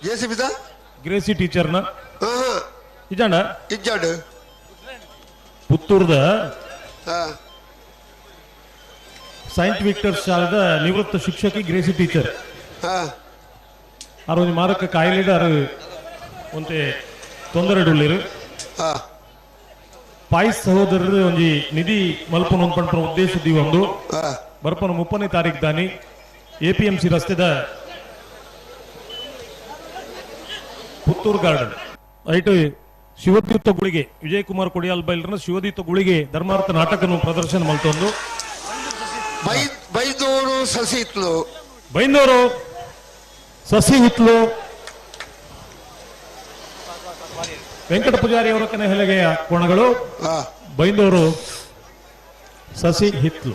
ಜೆಸಿಬಿದ Gracy ಟೀಚರ್ನ ಇಜಾಂಡ ಇಜ್ಜಾಂಡ್ ಪುತ್ತೂರ್ದ Saint Victor ಶಾಲೆದ ನಿವೃತ್ತ ಶಿಕ್ಷಕಿ ಗ್ರೇಸಿ ಟೀಚರ್ ಆರು ಒಂಜಿ ಮಾರಕ ಕಾಯಿಲೆಡ್ ಆರು ಒಂತೆ ತೊಂದರೆ ಪಾಯ್ಸ್ ಸಹೋದರರು ಒಂಜಿ ನಿಧಿ ಮಲ್ಪನ ಪನ್ಪುನ ಉದ್ದೇಶ ಒಂದು ಬರ್ಪನ 30ನೇ ತಾರೀಕು ದಾನಿ ಎಪಿಎಂಸಿ ರಸ್ತೆದ ಪುತ್ತೂರು ಗಾರ್ಡನ್ ಐಟ್ ಶಿವದೀಪ್ತ ಗುಳಿಗೆ ವಿಜಯಕುಮಾರ್ ಕೊಡಿಯಾಲ್ ಬೈಲ್ರನ ಶಿವದೀಪ್ತ ಗುಳಿಗೆ ಧರ್ಮಾರ್ಥ ನಾಟಕನು ಪ್ರದರ್ಶನ ಮಲ್ತೊಂದು ಬೈದೂರು ಸಸಿಹಿತ್ಲು ಬೈಂದೂರು ಸಸಿಹಿತ್ಲು ವೆಂಕಟ ಪೂಜಾರಿ ಅವರ ಕನೆಹಲಗೆಯ ಕೋಣಗಳು ಬೈಂದೂರು ಸಸಿಹಿತ್ಲು.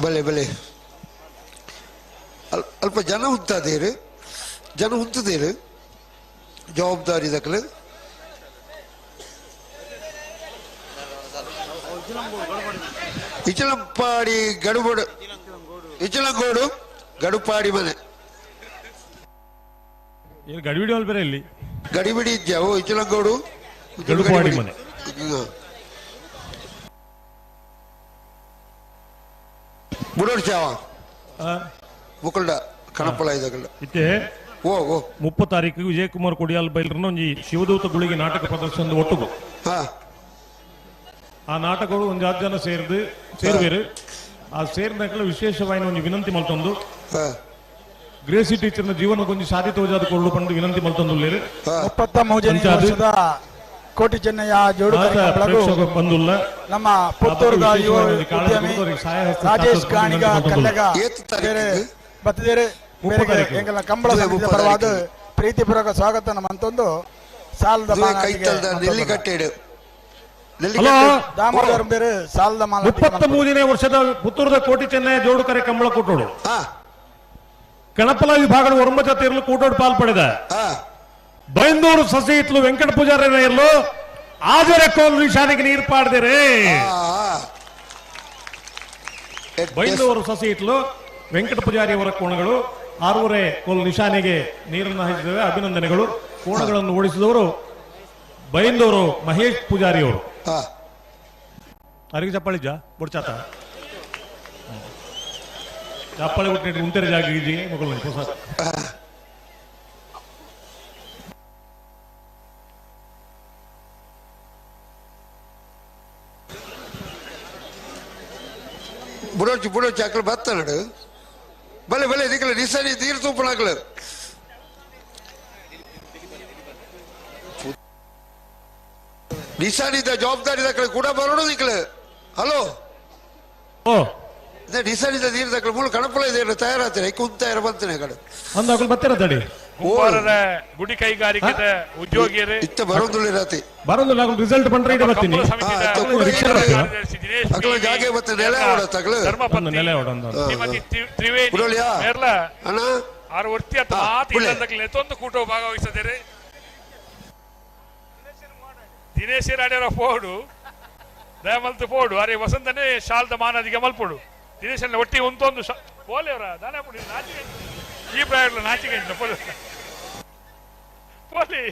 ಬಲೆ ಬಲೆ ಅಲ್ಪ ಜನ ಹುಂತಾದೇರು ಜನ ಹುಂತದೇರು ಜವಾಬ್ದಾರಿ ದಕ್ಕಲು ಇಚಲಂಪಾಡಿ ಗಡುಬಡು ಇಚಲಂಗೋಡು ಗಡುಪಾಡಿ ಮನೆ ಏನು ಗಡಿಬಿಡಿ ಅಲ್ ಬೇರೆ ಇಲ್ಲಿ ಗಡಿಬಿಡಿ ಇದ್ಯಾವು ಇಚಲಂಗೋಡು ಗಡುಪಾಡಿ ಮನೆ ಬುಡೋಡ್ ಚಾವ ಮುಕುಲ್ಡ ಕಣಪಳ ಇದಗಲ್ಲ ಇತ್ತೆ ಓ ಓ 30 ತಾರೀಕು ವಿಜಯಕುಮಾರ್ ಕೊಡಿಯಾಲ್ ಬೈಲ್ರನ ಒಂಜಿ ಶಿವದೂತ ಗುಳಿಗೆ ನಾಟಕ ಪ್ರದರ್ಶನದ ಒಟ್ಟುಗು ಆ ನಾಟಕಗಳು ಒಂದು 10 ಜನ ಸೇರಿದು ಸೇರ್ವೇರು ಆ ಸೇರಿದ ವಿಶೇಷವಾಗಿ ಒಂಜಿ ವಿನಂತಿ ಮಲ್ತೊಂದು ಗ್ರೇಸಿ ಟೀಚರ್ನ ಜೀವನಕ್ಕೊಂಜಿ ಒಂಜಿ ಸಾಧಿ ತೋಜಾದ ಕೊರಳು ಪಂಡು ವಿನಂತಿ ಮಲ್ತೊಂದು 33ನೇ ವರ್ಷದ ಕೋಟಿ ಚೆನ್ನಯ್ಯ ಜೋಡು ಬಂದುಲ್ಲ ನಮ್ಮ ಪುತ್ತೂರದ ಯುವ ಉದ್ಯಮಿ ರಾಜೇಶ್ ಗಾಣಿಗ ಕಲ್ಲಗ ಬತ್ತಿದೇರೆ ಎಂಗಲ ಕಂಬಳ ಸಮಿತಿಯ ಪರವಾದ ಪ್ರೀತಿಪೂರ್ವಕ ಸ್ವಾಗತ ನಮ್ಮಂತೊಂದು ಸಾಲದ ದಾಮೋದರ ಬೇರೆ ಸಾಲದ 33ನೇ ವರ್ಷದ ಪುತ್ತೂರದ ಕೋಟಿ ಚೆನ್ನಯ್ಯ ಜೋಡುಕರೆ ಕಂಬಳ ಕೂಟೋಡು ಕಣಪಲ ವಿಭಾಗದ ಒರಂಬ ಜೊತೆ ಕೂಟೋಡು ಪಾಲ್ಪಡೆದ ಬೈಂದೂರು ಸಸಿಹಿತ್ಲು ವೆಂಕಟ ಪೂಜಾರಿ ಇರಲು ಆಜರೆ ಕೋಲ್ ನಿಶಾನಿಗೆ ನೀರು ಪಾಡ್ದಿರಿ. ಬೈಂದೂರು ಸಸಿಹಿತ್ಲು ವೆಂಕಟ ಪೂಜಾರಿ ಅವರ ಕೋಣಗಳು 6.5 ಕೋಲ್ ನಿಶಾನೆಗೆ ನೀರನ್ನು ಹಾಯಿಸಿದ್ದೇವೆ. ಅಭಿನಂದನೆಗಳು. ಕೋಣಗಳನ್ನು ಓಡಿಸಿದವರು ಬೈಂದೂರು ಮಹೇಶ್ ಪೂಜಾರಿ ಅವರು. ಅರಿಗೆ ಚಪ್ಪಾಳಿ ಜಾ ಬುಡ್ಚಾತ ಚಪ್ಪಾಳಿ ಬಿಟ್ಟು ಉಂತೆರೆ ಜಾಗ ಮಗಳು ಹೊಸ ಬುಡೋಚಿ ಬುಡೋಚಿ ಅಕ್ಕಳು ಬತ್ತನಡು ಬಲೆ ಬಲೆ ಇದಕ್ಕೆ ನಿಸರಿ ನೀರು ತೂಪಣಾಕ್ಲು ನಿಶಾನಿದ ಜವಾಬ್ದಾರಿ ದಕ್ಕಳು ಕೂಡ ಬರೋಣ ದಿಕ್ಕಳು. ಹಲೋ ನಿಶಾನಿದ ನೀರು ದಕ್ಕಳು ಮೂಲ ಕಣಪಳ ಇದೆ ತಯಾರಾಗ್ತಾರೆ ಕುಂತಾರ ಬಂತಾನೆ ಕಡೆ ಅಂದ ಅಕ್ಕಳು ಬರ್ತಾರ ತಡಿ ಗುಡಿ ಕೈಗಾರಿಕೆದ ಉದ್ಯೋಗಿಯರೇ ಇತ್ತ ಬರೋದಿಲ್ಲ ರಾತಿ ಬರೋದಿಲ್ಲ ರಿಸಲ್ಟ್ ಬಂದ್ರೆ ಇಡ ಬರ್ತೀನಿ ಅಕ್ಕಳು ಜಾಗೆ ಬತ್ತ ನೆಲೆ ಓಡ ತಗಳು ನೆಲೆ ಓಡ ಶ್ರೀಮತಿ ತ್ರಿವೇಣಿ ಮೇರ್ಲ ಅಣ್ಣ ಆರು ವರ್ತಿ ಅತ್ತ ಮಾತು ಇಲ್ಲದಕ್ಕಲೆ ಎತ್ತೊಂದು ಕೂಟ ಭಾಗವಹಿಸದಿರಿ ದಿನೇಶ್ ರಾಡ್ಯರ ಫೋಡು ದಯಮಲ್ತು ಫೋಡು ಅರೆ ವಸಂತನೇ ಶಾಲ್ದ ಮಾನದಿಗೆ ಮಲ್ಪೋಡು ದಿನೇಶ್ ಒಟ್ಟಿ ಉಂತೊಂದು ಪೋಲೆಯವರ ದಾನಾಪುಡಿ ನಾಚಿಕೆ ಈ ಪ್ರಾಯಡ್ಲ ನಾಚಿಕೆ ಪೋಲೆ ಪೋಲಿ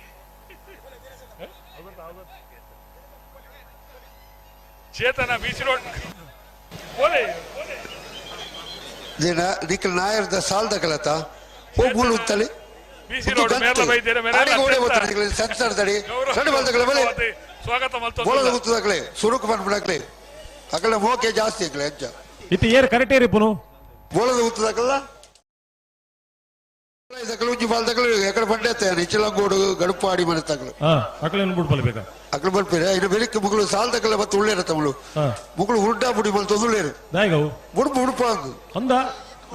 ಚೇತನ ಬೀಚ್ ರೋಡ್ ಪೋಲೆ ನಿಖಲ್ ನಾಯರ್ದ ಸಾಲ್ದ ಕಲತ ಓ ಮೂಲ ಉತ್ತಲಿ ಬಿಸಿ ರೋಡ್ ಮೇರ್ಲ ಬೈದೇರೆ ಮೇರ್ಲ ಸ್ವಾಗತ ಮಲ್ತೊಂದು ಗೊತ್ತದಾಗಲೇ ಸುರುಕು ಬಂದ್ಬಿಡಾಕ್ಲೆ ಅಕಲ ಮೋಕೆ ಜಾಸ್ತಿ ಅಕಲೆ ಅಂಚ ಇತ್ತೆ ಏರ್ ಕರೆಕ್ಟ್ ಏರಿ ಪುನು ಬೋಳದ ಗೊತ್ತದಾಕಲ್ಲ ಇದಕ್ಕಲು ಉಜ್ಜಿ ಬಾಲ್ದಕಲು ಎಕಡೆ ಬಂಡೆ ನಿಚ್ಚಲಂಗೋಡು ಗಡುಪಾಡಿ ಮನೆ ತಗಲು ಅಕಲೇನು ಬಿಡ್ಬಲ್ಲ ಬೇಕಾ ಅಕಲು ಬರ್ಪೇರೆ ಇನ್ನು ಬೆಳಿಗ್ಗೆ ಮುಗುಳು ಸಾಲ್ದಕಲ್ಲ ಮತ್ತೆ ಉಳ್ಳೇರ ತಮಳು ಮುಗುಳು ಹುಡ್ಡಾ ಬುಡಿ ಮಲ್ತೊಂದು ಉಳ್ಳೇರು ದಾಯಗವು ಬುಡುಪು ಉಡುಪ ಅಂದು ಅಂದ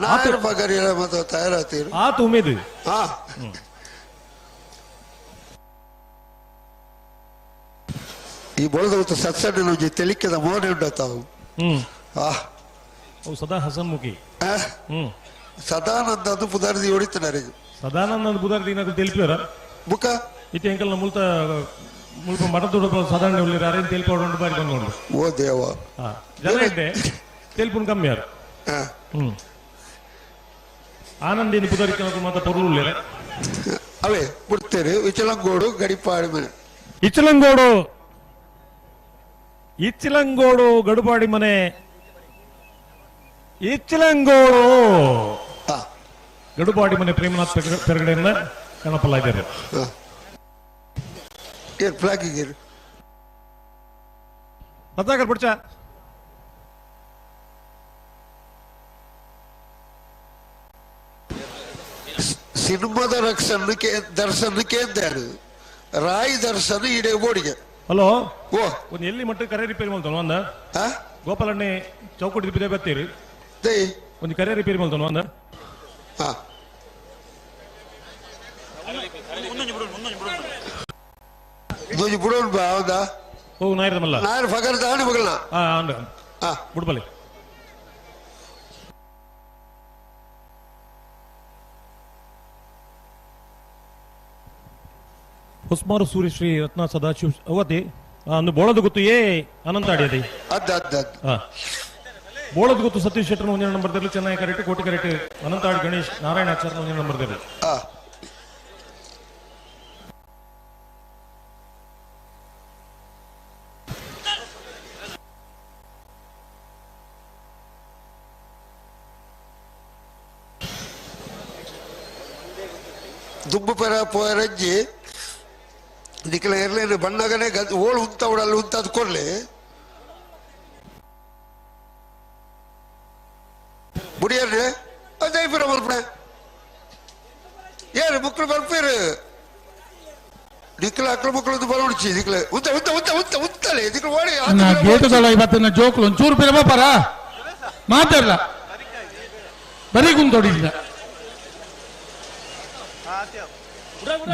ನಾಯರ್ ಬಗರಿ ಮತ್ತೆ ತಯಾರಾತೀರು ಆತು ಉಮೇದು ಹಾ ಈ ಬೊಳದ ಗೊತ್ತು ಸತ್ಸಣ್ಣ ಒಂಜಿ ತೆಲಿಕೆದ ಮೋನೆ ಉಂಡತ್ತಾವು ಆ ಸದಾ ಹಸನ್ಮುಖಿ ಸದಾನಂದ ಅದು ಪುದಾರ್ದಿ ಹೊಡಿತಾನೆ ಸದಾನಂದ ಬುಧಾರ ದಿನ ತಿಳಿಪಿವರ ಬುಕ್ಕ ಇತ್ತೆ ಎಂಕಲ್ನ ಮುಲ್ತ ಮುಲ್ಪ ಮಠದ ಸಾಧಾರಣ ಉಳ್ಳಿರ ಅರೇನು ತೇಲ್ಪಾಡು ಬಾರಿ ಬಂದು ಓ ದೇವ ಜನ ಇದ್ದೆ ತೇಲ್ಪುನ್ ಕಮ್ಮಿ ಯಾರು ಹ್ಮ್ ಆನಂದಿನ ಪುದರಿಕೆ ಮಾತ್ರ ಪೊರುಳು ಉಳ್ಳಿರ ಅವೇ ಬಿಡ್ತೇನೆ ಇಚ್ಚಲಂಗೋಡು ಗಡಿಪಾಡಿ ಮನೆ ಇಚ್ಚಲಂಗೋಡು ಇಚ್ಚಲಂಗೋಡು ಗಡುಪಾಡಿ ಮನೆ ಇಚ್ಚಲಂಗೋಡು ಗಡುಪಾಡಿ ಮನೆ ಪ್ರೇಮನಾಥ್ ಪೆರಗಡೆಯಿಂದ ಕಣಪಲ್ಲ ಇದ್ದಾರೆ. ರತ್ನಾಕರ್ ಪುಡ್ಚ ಸಿನಿಮಾದ ರಕ್ಷಣ ದರ್ಶನ ಕೇಂದ್ರ ರಾಯ್ ದರ್ಶನ ಇಡೇ ಬೋಡಿಗೆ. ಹಲೋ ಓ ಒಂದು ಎಲ್ಲಿ ಮಟ್ಟ ಕರೆ ರಿಪೇರಿ ಮಾಡ್ತಾನ ಒಂದ ಗೋಪಾಲಣ್ಣೆ ಚೌಕಟ್ಟಿ ರಿಪೇರಿ ಬರ್ತೀರಿ ಒಂದು ಕರೆ ರಿಪೇರಿ ಮಾಡ್ತಾನ ಒಂದ. ಓ ನಾಯರ್ ನಾಯರ್ ಫಗರ್ ದಾನಿ ಮಗಳನ ಹಾ ಬುಡ್ಬಲಿ ಹೊಸ್ಮಾರು ಸೂರ್ಯಶ್ರೀ ರತ್ನ ಸದಾಶಿವ ಅವತಿ ಅಂದು ಬೋಳದ ಗೊತ್ತು ಏ ಅನಂತ ಅಡಿಯದಿ ಬೋಳದ ಗೊತ್ತು ಸತೀಶ್ ಶೆಟ್ಟರ್ ಒಂದೇ number ದೇರ್ಲು Chennai correct Koti correct Anantadi Ganesh Narayana ಆಚಾರ್ಯ ಒಂದೇ ನಂಬರ್ ದೇರ್ಲು. ದುಂಬು ಪೆರ ಪೋಯರಂಜಿ ನಿಖಲ ಎರ್ಲೇನು ಬಣ್ಣಗನೆ ಓಳು ಉಂತ ಉಡಲ್ಲಿ ಉಂತದ್ ಕೊಡ್ಲಿ ಬುಡಿಯರ್ರೆ ಅದೇ ಮಲ್ಪಡೆ ಏರು ಮಕ್ಕಳು ಬರ್ಪೇರು ನಿಖಲ ಅಕ್ಳು ಮಕ್ಕಳು ಬರೋಡ್ಚಿ ನಿಖಲ ಉಂತ ಉಂತ ಉಂತ ಉಂತ ಉಂತಲೆ ನಿಖಲ ಓಡಿ ಗೇಟುಗಳ ಇವತ್ತಿನ ಜೋಕ್ಲು ಒಂಚೂರು ಪಿರ ಪರ ಮಾತಾಡಲ್ಲ ಬರೀ ಕುಂತೊಡಿಲ್ಲ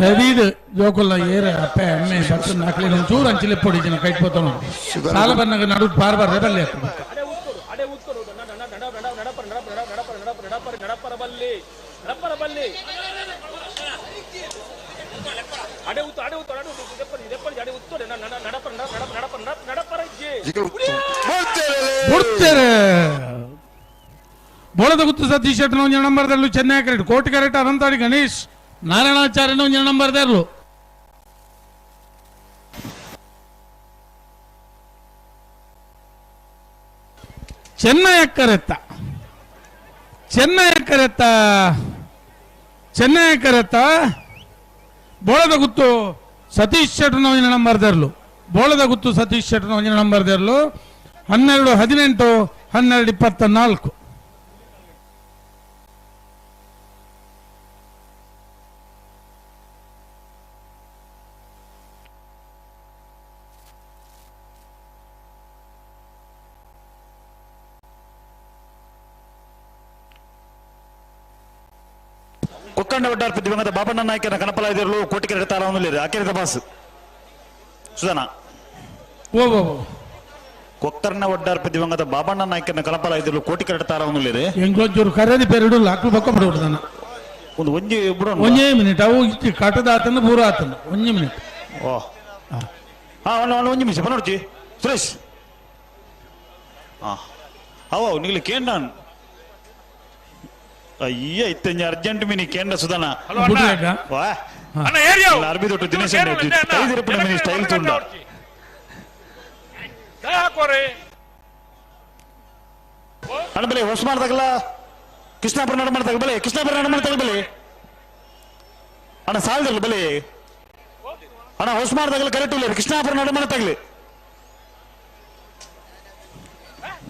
ದಯವಿದು ಜೋಕುಲ್ಲ ಏರ ಅಪ್ಪೆ ಅಮ್ಮೆ ಬತ್ತು ನಾಕ್ಲಿ ಒಂಚೂರು ಅಂಚಿಲೆ ಪೊಡಿ ಜನ ಕೈಟ್ ಪೋತಾನು ಸಾಲ ಬನ್ನಾಗ ನಡು ಬಾರ್ ಬಾರ್ ಬಲ್ಲೆ ಕೊಡ್ತೇರೆ ಬೋಳದ ಗುತ್ತು ಸತೀಶ್ ಶೆಟ್ಟರ್ ಒಂಜಿ number ದಲ್ಲು Chennai correct Koti correct Anantadi Ganesh ನಾರಾಯಣಾಚಾರ್ಯನ ಒಂಜಿ ನಂಬರ್ ದಲ್ಲು. ಚೆನ್ನೈ ಕರೆತ್ತ ಚೆನ್ನೈ ಕರೆತ್ತ ಚೆನ್ನೈ ಕರೆತ್ತ ಬೋಳದ ಗುತ್ತು ಸತೀಶ್ ಶೆಟ್ಟರ್ನ ಒಂಜಿ ನಂಬರ್ ದರ್ಲು ಬೋಳದ ಗುತ್ತು ಸತೀಶ್ ಶೆಟ್ಟರ್ನ ಒಂಜಿ ನಂಬರ್ ದರ್ಲು 12 18 12 24. ಕೊಕ್ಕಂಡ ಒಡ್ಡಾರ್ಪಿ ದಿವಂಗತ ಬಾಬಣ್ಣ ನಾಯಕನ ಕನಪಲ ಇದಿರಲು ಕೋಟಿಕೆರೆ ತಾರವನ್ನುಳ್ಳಿರು ಅಕೆರೆದ ಬಾಸ್ ಸುಧಾನ ಓ ಕೊಕ್ಕರ್ಣ ಒಡ್ಡಾರ್ಪಿ ದಿವಂಗತ ಬಾಬಣ್ಣ ನಾಯಕನ ಕನಪಲ ಇದಿರಲು ಕೋಟಿಕೆರೆ ತಾರವನ್ನುಳ್ಳಿರು ಎಂಗ್ಲೊಂಚೂರು ಕರೆದಿ ಪೆರಡು ಅಕ್ಲು ಬೊಕ್ಕ ಬಿಡುವುದನ್ನ ಒಂದು ಒಂಜಿ ಬಿಡೋಣ ಒಂಜೇ ಮಿನಿಟ್ ಅವು ಕಟದ ಆತನ ಪೂರ ಆತನ ಒಂಜಿ ಮಿನಿಟ್. ಓ ಹಾ ಒಂದು ಒಂಜಿ ನಿಮಿಷ ಬನ್ನೋಡ್ಚಿ ಸುರೇಶ್ ಹಾ ಅವ ನಿಗ್ಲಿ ಕೇಂದ್ರ ಅಯ್ಯ ಇತ್ತಂಜ ಅರ್ಜೆಂಟ್ ಮಿನಿ ಕೇಂದ್ರ ಸುಧಾನ ಅರ್ಬಿ ದೊಡ್ಡ ದಿನೇಶ್ ಮಿನಿ ಸ್ಟೈಲ್ ತುಂಡ ಅಣ್ಣ ಬಲೆ ಹೊಸ ಮಾಡ್ದಾಗಲ್ಲ ಕೃಷ್ಣಾಪುರ ನಡ ಮಾಡ್ದಾಗ ಬಲೆ ಕೃಷ್ಣಾಪುರ ನಡ ಮಾಡ್ದಾಗ ಬಲೆ ಅಣ್ಣ ಸಾಲದಲ್ಲ ಬಲೆ ಅಣ್ಣ ಹೊಸ ಮಾಡ್ದಾಗಲ್ಲ ಕರೆಕ್ಟ್ ಇಲ್ಲ ಕೃಷ್ಣಾಪುರ ನಡ ಮಾಡ್ತಾಗ್ಲಿ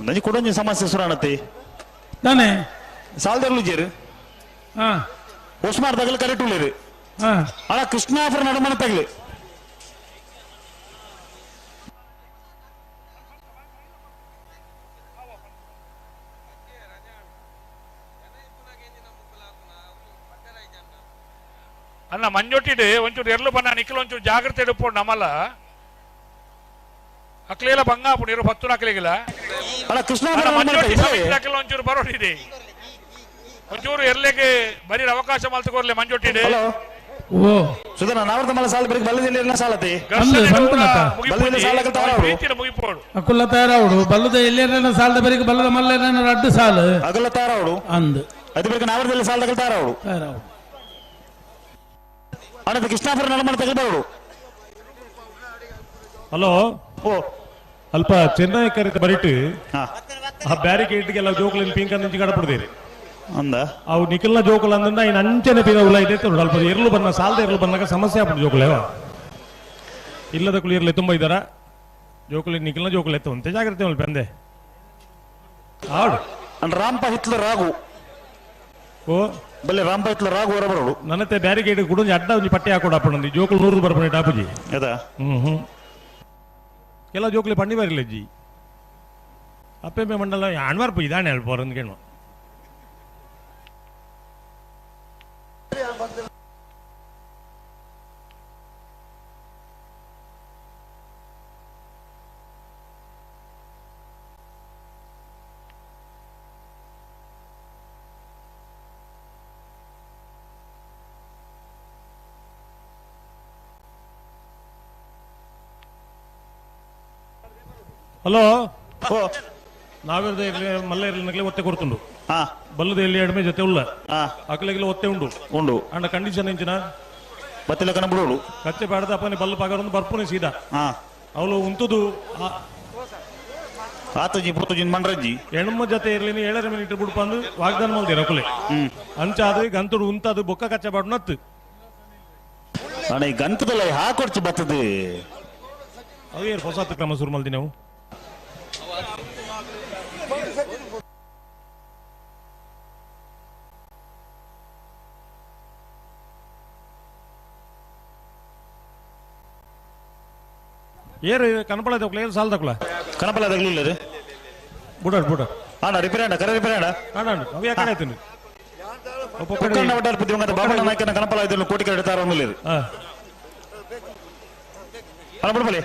ನಂಜಿ ಕೊಡೊಂಜಿ ಸಮಸ್ಯೆ ಸುರಾಣತಿ ತಾನೇ ಸಾಲದರ್ಲು ಜೇರು ಹೊಸ ಮಾಡ್ದಾಗಲ ಕರೆಕ್ಟ್ ಉಳ್ಳೇರು ಅಣ್ಣ ಕೃಷ್ಣಾಪುರ ನಡಮನ ತಗಲಿ ಅಣ್ಣ ಮಂಜೊಟ್ಟಿಡು ಒಂಚೂರು ಎರ್ಲು ಬನ್ನ ನಿಖಲ್ ಒಂಚೂರು ಜಾಗ್ರತೆ ಇಡುಪೋಡು ನಮ್ಮಲ್ಲ ಅಕ್ಲೇಲ ಬಂಗಾಪುಡು ಇರೋ ಪತ್ತು ನಕ್ಲಿಗಿಲ್ಲ ಅಣ್ಣ ಕೃಷ್ಣಾಪುರ ಮಂಜೊಟ್ಟಿ ಸಮಿತಿ ಒಂಚೂರು ಬರೋಡಿದೆ ಒಂಚೂರು ಎರ್ಲೆಗೆ ಬರೀ ಅವಕಾಶ ಮಲ್ತುಕೊರ್ಲೆ ಮಂಜೊಟ್ಟಿಡು. ಹಲೋ ಓ ಸುಧನ ನಾವರ್ದ ಮಲ್ಲ ಸಾಲ ಬೆರಗ್ ಬಲ್ಲದಲ್ಲಿ ಸಾಲತಿ ಬಲ್ಲದ ಸಾಲ ಮುಗಿಪೋಡು ಅಕುಲ್ಲ ತಯಾರಾವಡು ಬಲ್ಲದ ಎಲ್ಲೇನ ಸಾಲದ ಬೆರಗ್ ಬಲ್ಲದ ಮಲ್ಲೇನ ರಡ್ಡು ಸಾಲು ಅಗಲ ತಯಾರಾವಡು ಅಂದು ಅದು ಬೆರಗ್ ನಾವರ್ದಲ್ಲಿ ಸಾಲದ ತಯಾರಾವಡು ತಯಾರಾವಡು ಅಣ್ಣ ಕೃಷ್ಣಾಪುರ ನಡಮಣ ತೆಗೆದವಳು. ಹಲೋ ಓ ಅಲ್ಪ ಚೆನ್ನೈ ಕರಿತ ಬರಿಟ್ಟು ಆ ಬ್ಯಾರಿಕೇಡ್ಗೆಲ್ಲ ಜೋಕುಲಿನ ಪಿಂಕ್ ಅಂದಿಂಚಿ ಕಡಪಡ್ತೀರಿ ಅಂದ ಅವು ನಿಖಲ್ನ ಜೋಕುಲ್ ಅಂದಂದ ಇನ್ನು ಅಂಚನೆ ಪಿರ ಉಲ್ಲ ಇದೆ ಅಲ್ಪ ಎರ್ಲು ಬನ್ನ ಸಾಲದ ಎರ್ಲು ಬಂದಾಗ ಸಮಸ್ಯೆ ಆಗ್ಬಿಟ್ಟು ಜೋಕುಲೇವ ಇಲ್ಲದ ಕುಳಿ ಇರ್ಲಿ ತುಂಬ ಇದ್ದಾರ ಜೋಕುಲಿ ನಿಖಲ್ನ ಜೋಕುಲ್ ಎತ್ತು ಅಂತೆ ಜಾಗ್ರತೆ ಮಲ್ಪ ಅಂದೆ ಆಡು ರಾಂಪ ಹಿತ್ಲ ರಾಗು ಓ ಬಲ್ಲೆ ರಾಂಪ ಹಿತ್ಲ ರಾಗು ಹೊರ ಬರೋಡು ನನ್ನತ್ತೆ ಬ್ಯಾರಿಕೇಡ್ ಕೂಡ ಅಡ್ಡ ಒಂಜಿ ಪಟ್ಟಿ ಹಾಕೊಡು ಅಪ್ಪಣಂದಿ ಜೋಕುಲು ನೂರು ಬರ್ಪಣೆ ಟಾಪುಜಿ ಅದ ಹ್ಮ್ ಹ್ಮ್ ಕೆಲ ಜೋಕುಲಿ ಪಂಡಿ ಬರಲಿಲ್ಲ ಜಿ ಅಪ್ಪೆ ಮಂಡಲ ಅಣ್ವಾರ್ ಪು ಇದಾನೆ ಅಲ್ಪ ಕೇಳು. ಹಲೋ ನಾವಿರದ ಇರಲಿ ಮಲ್ಲ ಇರಲಿ ಒತ್ತೆ ಕೊಡ್ತುಂಡು ಬಲ್ಲದ ಎಲ್ಲಿ ಎಡಮೆ ಜೊತೆ ಉಳ್ಳ ಅಕಲಿಗೆಲ್ಲ ಒತ್ತೆ ಉಂಡು ಉಂಡು ಅಂಡ ಕಂಡೀಷನ್ ಎಂಚಿನ ಬತ್ತಿಲ್ಲ ಕಣ ಬಿಡೋಳು ಕಚ್ಚೆ ಬಾಡದ ಅಪ್ಪನೆ ಬಲ್ಲ ಪಗರೊಂದು ಬರ್ಪುನೆ ಸೀದಾ ಅವಳು ಉಂತುದು ಆತಜಿ ಪುತ್ತುಜಿ ಮಂಡ್ರಜ್ಜಿ ಎಣ್ಮ ಜೊತೆ ಇರಲಿ 7.5 ಮಿನಿಟ್ ಬಿಡ್ಪಂದು ವಾಗ್ದಾನ ಮಲ್ದಿರ ಅಕುಲೆ ಅಂಚಾದು ಗಂತುಡು ಉಂತದು ಬೊಕ್ಕ ಕಚ್ಚೆ ಬಾಡು ನತ್ತು ಅಣ್ಣ ಈ ಗಂತದಲ್ಲ ಹಾಕೊಡ್ಚಿ ಬತ್ತದು ಅದೇ ಹೊಸ ಕ್ರಮ ಶುರು ಮಲ್ದಿ ನಾವು. ಏರು ಕನಪಳ ದೊಕ್ಲ ಏರು ಸಾಲ ದೊಕ್ಲ ಕನಪಳ ದಗ್ಲಿಲ್ಲ ರೀ ಬುಡ ಬುಡ ಅಣ್ಣ ರಿಪೇರಿ ಅಣ್ಣ ಕರೆ ರಿಪೇರಿ ಅಣ್ಣ ಅಣ್ಣ ಅವು ಯಾಕೆ ಆಯ್ತು ಕೊಕ್ಕಣ್ಣ ಒಡ್ಡಾರ್ ದಿವಂಗತ ಬಾಬಣ್ಣ ನಾಯ್ಕನ ಕನಪಳ ಇದ್ದರು ಕೋಟಿ ಕರೆ ತಾರ ಒಂದಿಲ್ಲ ಅಣ್ಣ ಬಿಡ್ಬಲಿ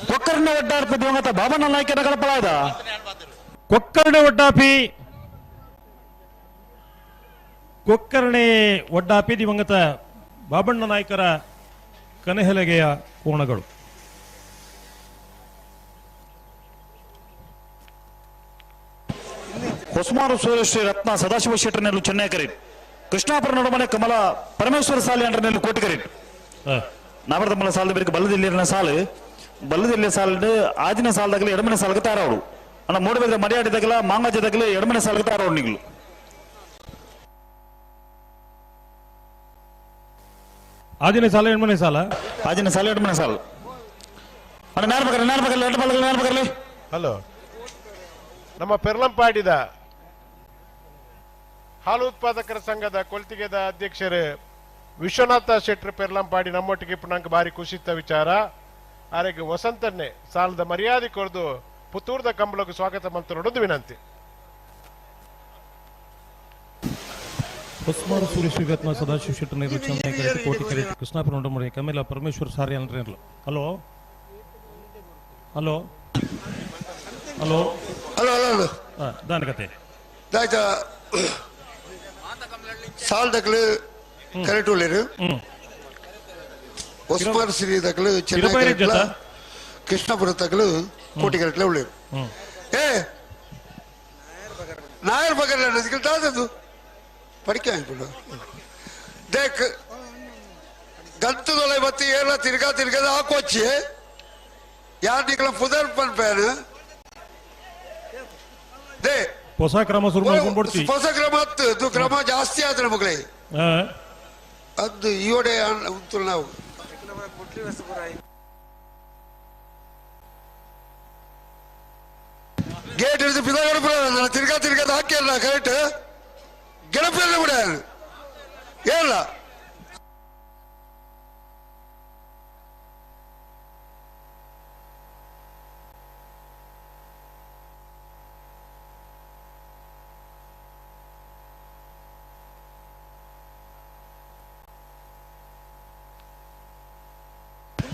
ಕೊಕ್ಕರ್ಣ ಒಡ್ಡಾರ್ಪಿ ದಿವಂಗತ ಬಾಬಣ್ಣ ನಾಯ್ಕನ ಕಳಪಳಾದ ಕೊಕ್ಕರ್ಣೆ ಒಡ್ಡಾಪಿ ಕೊಕ್ಕರ್ಣೆ ಒಡ್ಡಾಪಿ ದಿವಂಗತ ಬಾಬಣ್ಣ ನಾಯ್ಕರ ಕನೆಹಲಗೆಯ ಕೋಣಗಳು. ಹೊಸಮಾರು ಸೂರ್ಯಶ್ರೀ ರತ್ನ ಸದಾಶಿವ ಶೆಟ್ಟರ್ನೆಲ್ಲು ಚೆನ್ನೈ ಕರೀಟ್ ಕೃಷ್ಣಾಪುರ ನಡುಮನೆ ಕಮಲ ಪರಮೇಶ್ವರ ಸಾಲಿ ಅಂಡ್ರನೆಲ್ಲು ಕೋಟಿ ಕರೀಟ್ ನಾವರ್ದಮ್ಮಲ ಸಾಲದ ಬೇರೆ ಬಲ್ಲದಿಲ್ಲಿನ ಸಾಲು ಬಲ್ಲದಿಲ್ಲ ಸಾಲು ಆದಿನ ಸಾಲದಾಗಲಿ ಎಡಮನೆ ಸಾಲಕ್ಕೆ ತಾರವಳು ಅಣ್ಣ ಮೂಡಬೇದ್ರೆ ಮರ್ಯಾಡಿದಾಗಲ ಮಾಂಗಾಜದಾಗಲಿ ಎಡಮನೆ ಸಾಲಕ್ಕೆ ತಾರವಳು ನಿಗ್ಲು ಆದಿನ ಸಾಲ ಎಡಮನೆ ಸಾಲ ಆದಿನ ಸಾಲ ಎಡಮನೆ ಸಾಲ ಅಣ್ಣ ನಾರ್ ಬಕರ್ಲಿ ನಾರ್ ಬಕರ್ಲಿ ಎಡ ಬಲಗಲಿ ನಾರ್ ಬಕರ್ಲಿ. ಹಲೋ ನಮ್ಮ ಪೆರ್ಲಂಪಾಡಿದ ಹಾಲು ಉತ್ಪಾದಕರ ಸಂಘದ ಕೊಲ್ತಿಗೆದ ಅಧ್ಯಕ್ಷರು ವಿಶ್ವನಾಥ ಶೆಟ್ಟರ್ ಪೆರ್ಲಂಪಾಡಿ ನಮ್ಮೊಟ್ಟಿಗೆ ಪುನಾಂಕ ಭಾರಿ ಖುಷಿತ್ತ ವಿಚಾರ. ಆರೆಗೆ ವಸಂತನ್ನೇ ಸಾಲದ ಮರ್ಯಾದೆ ಕೊರದು ಪುತ್ತೂರ್ದ ಕಂಬಳಕ್ಕೆ ಸ್ವಾಗತ ಮಂತ್ರನೊಡದು ವಿನಂತಿ. ಹೊಸ್ಮಾರು ಸೂರ್ಯಶ್ರೀ ರತ್ನ ಸದಾಶಿವ ಶೆಟ್ಟರ್ ಚೆನ್ನೈ ಕರೆಟ್ ಕೋಟಿ ಕರೆಟ್ ಕೃಷ್ಣಾಪುರ ನಡುಮನೆ ಕಮಲ ಪರಮೇಶ್ವರ ಸಾರಿ ಅಂದ್ರೆ. Hello hello hello hello hello ದಾನ ಕತೆ ದಾಯ್ತ ಸಾಲದಕ್ಲು ಕರೆಕ್ಟ್ ಉಳ್ಳೇರು ಹೊಸ್ಮಾರು ಶ್ರೀ ದಕ್ಲು ಚೆನ್ನೈ ಕರೆಟ್ಲ ಕೃಷ್ಣಪುರ ತಗಲು ಕೋಟಿ ಕರೆಟ್ಲ ಉಳ್ಳೇರು. ಏ ನಾಯರ್ ಬಗರ್ಲ ದಾದದು ಪಡಿಕೆ ದೇಕ್ ಗಂತದೊಲೆ ಬತ್ತಿ ಏನ ತಿರ್ಗಾ ತಿರ್ಗದ ಹಾಕೋಚಿ ಯಾರು ನಿಕಲ ಪುದರ್ ಪನ್ಪೇನು they ಹೊಸ ಕ್ರಮ ಶುರು ಮಾಡ್ಕೊಂಡು ಹೊಸ ಕ್ರಮ ಅದು ಕ್ರಮ ಜಾಸ್ತಿ ಆದ್ರೆ ಮಗಳೇ ಅದು ಈಯೋಡೆ ಉಂಟು ನಾವು ಗೇಟ್ ಹಿಡಿದು ಪಿದಾಗಡ ತಿರ್ಗಾ ತಿರ್ಗಾದ ಹಾಕಿಲ್ಲ ಕರೆಕ್ಟ್ ಗೆಣಪಿಲ್ಲ ಬಿಡ. ಏಲ್ಲ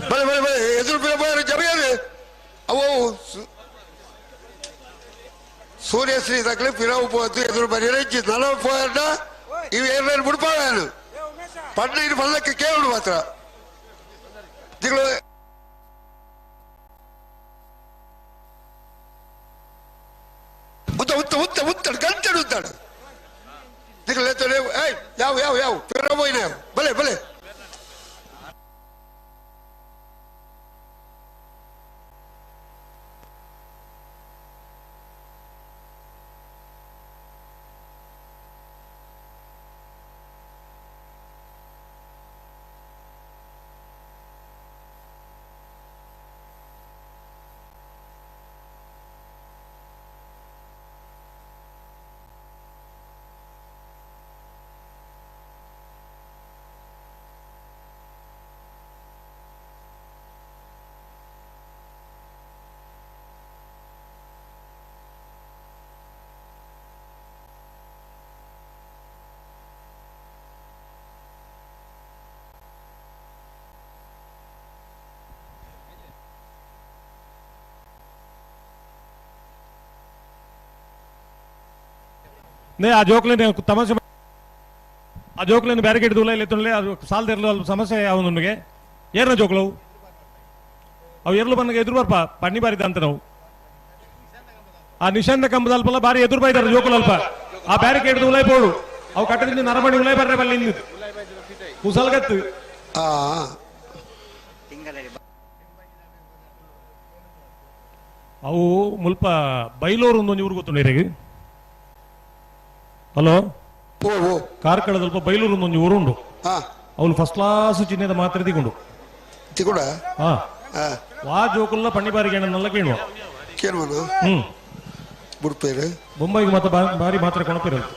ಬಲೆ ಬಲೆ ಬಲೆ ಎದುರು ಬಿಡ ಜಮಿಯಾರು ಅವು ಸೂರ್ಯಶ್ರೀ ತಕ್ಕಲೆ ಪಿರವು ಪೋತು ಎದುರು ಬರೀ ನಲವ ಪೋಯರ್ಡ ಇವು ಏರ್ಲೇನು ಬಿಡ್ಪಾವೇನು ಪಡ್ಡ ಇದು ಪಲ್ಲಕ್ಕೆ ಕೇಳು ಮಾತ್ರ ತಿಂಗಳು ಉತ್ತ ಉತ್ತ ಉತ್ತ ಉತ್ತಡು ಗಂಟೆಡು ಉತ್ತಾಡು ತಿಂಗಳು ಏಯ್ ಯಾವ ಯಾವ ಯಾವ ಪಿರವು ಹೋಯ್ನ ಬಲೆ ಬಲೆ ಆ ಜೋಕ್ಲೇನೆ ತಮಾಷೆ ಆ ಜೋಕ್ಲೇನು ಬ್ಯಾರಿಕೇಡ್ ದೂಲ ಇಲ್ಲ ತುಳ್ಳೆ ಅದು ಸಾಲದಿರಲು ಅಲ್ಲಿ ಸಮಸ್ಯೆ ಅವನಿಗೆ ಏರ್ನ ಜೋಕ್ಲವು ಅವು ಎರ್ಲು ಬಂದಾಗ ಎದುರು ಬರ್ಪ ಪಣ್ಣಿ ಬಾರಿದ ಅಂತ ನಾವು ಆ ನಿಶಾಂತ ಕಂಬದ ಅಲ್ಪಲ್ಲ ಬಾರಿ ಎದುರು ಬೈದಾರೆ ಜೋಕುಲು ಅಲ್ಪ ಆ ಬ್ಯಾರಿಕೇಡ್ ಉಲೈ ಪೋಡು ಅವು ಕಟ್ಟದಿಂದ ನರಮಣಿ ಉಲೈ ಬರ್ರೆ ಬಲ್ಲಿ ಇಂದು ಕುಸಲ್ಗತ್ತು ಅವು ಮುಲ್ಪ ಬೈಲೂರು ಒಂದೊಂದು ಊರು ಗೊತ್ತುಂಡು ಇರೆಗ್ ಹಲೋ ಕಾರ್ಕಳದಲ್ಪ ಬೈಲೂರು ಒಂದೊಂದು ಊರುಂಡು ಅವಳು ಫಸ್ಟ್ ಕ್ಲಾಸ್ ಚಿಹ್ನೆದ ಮಾತ್ರ ತಿಗೊಂಡು ತಿಗುಡ ಹಾ ವಾ ಜೋಕುಲ್ಲ ಪಣ್ಣಿಬಾರಿಗೆ ನಲ್ಲ ಕೇಳುವ ಕೇಳುವನು ಹ್ಮ್ ಬುಡ್ಪೇರು ಬೊಂಬೈಗೆ ಮಾತ್ರ ಬಾರಿ ಮಾತ್ರ ಕೊಣಪಿರಲ್ಲ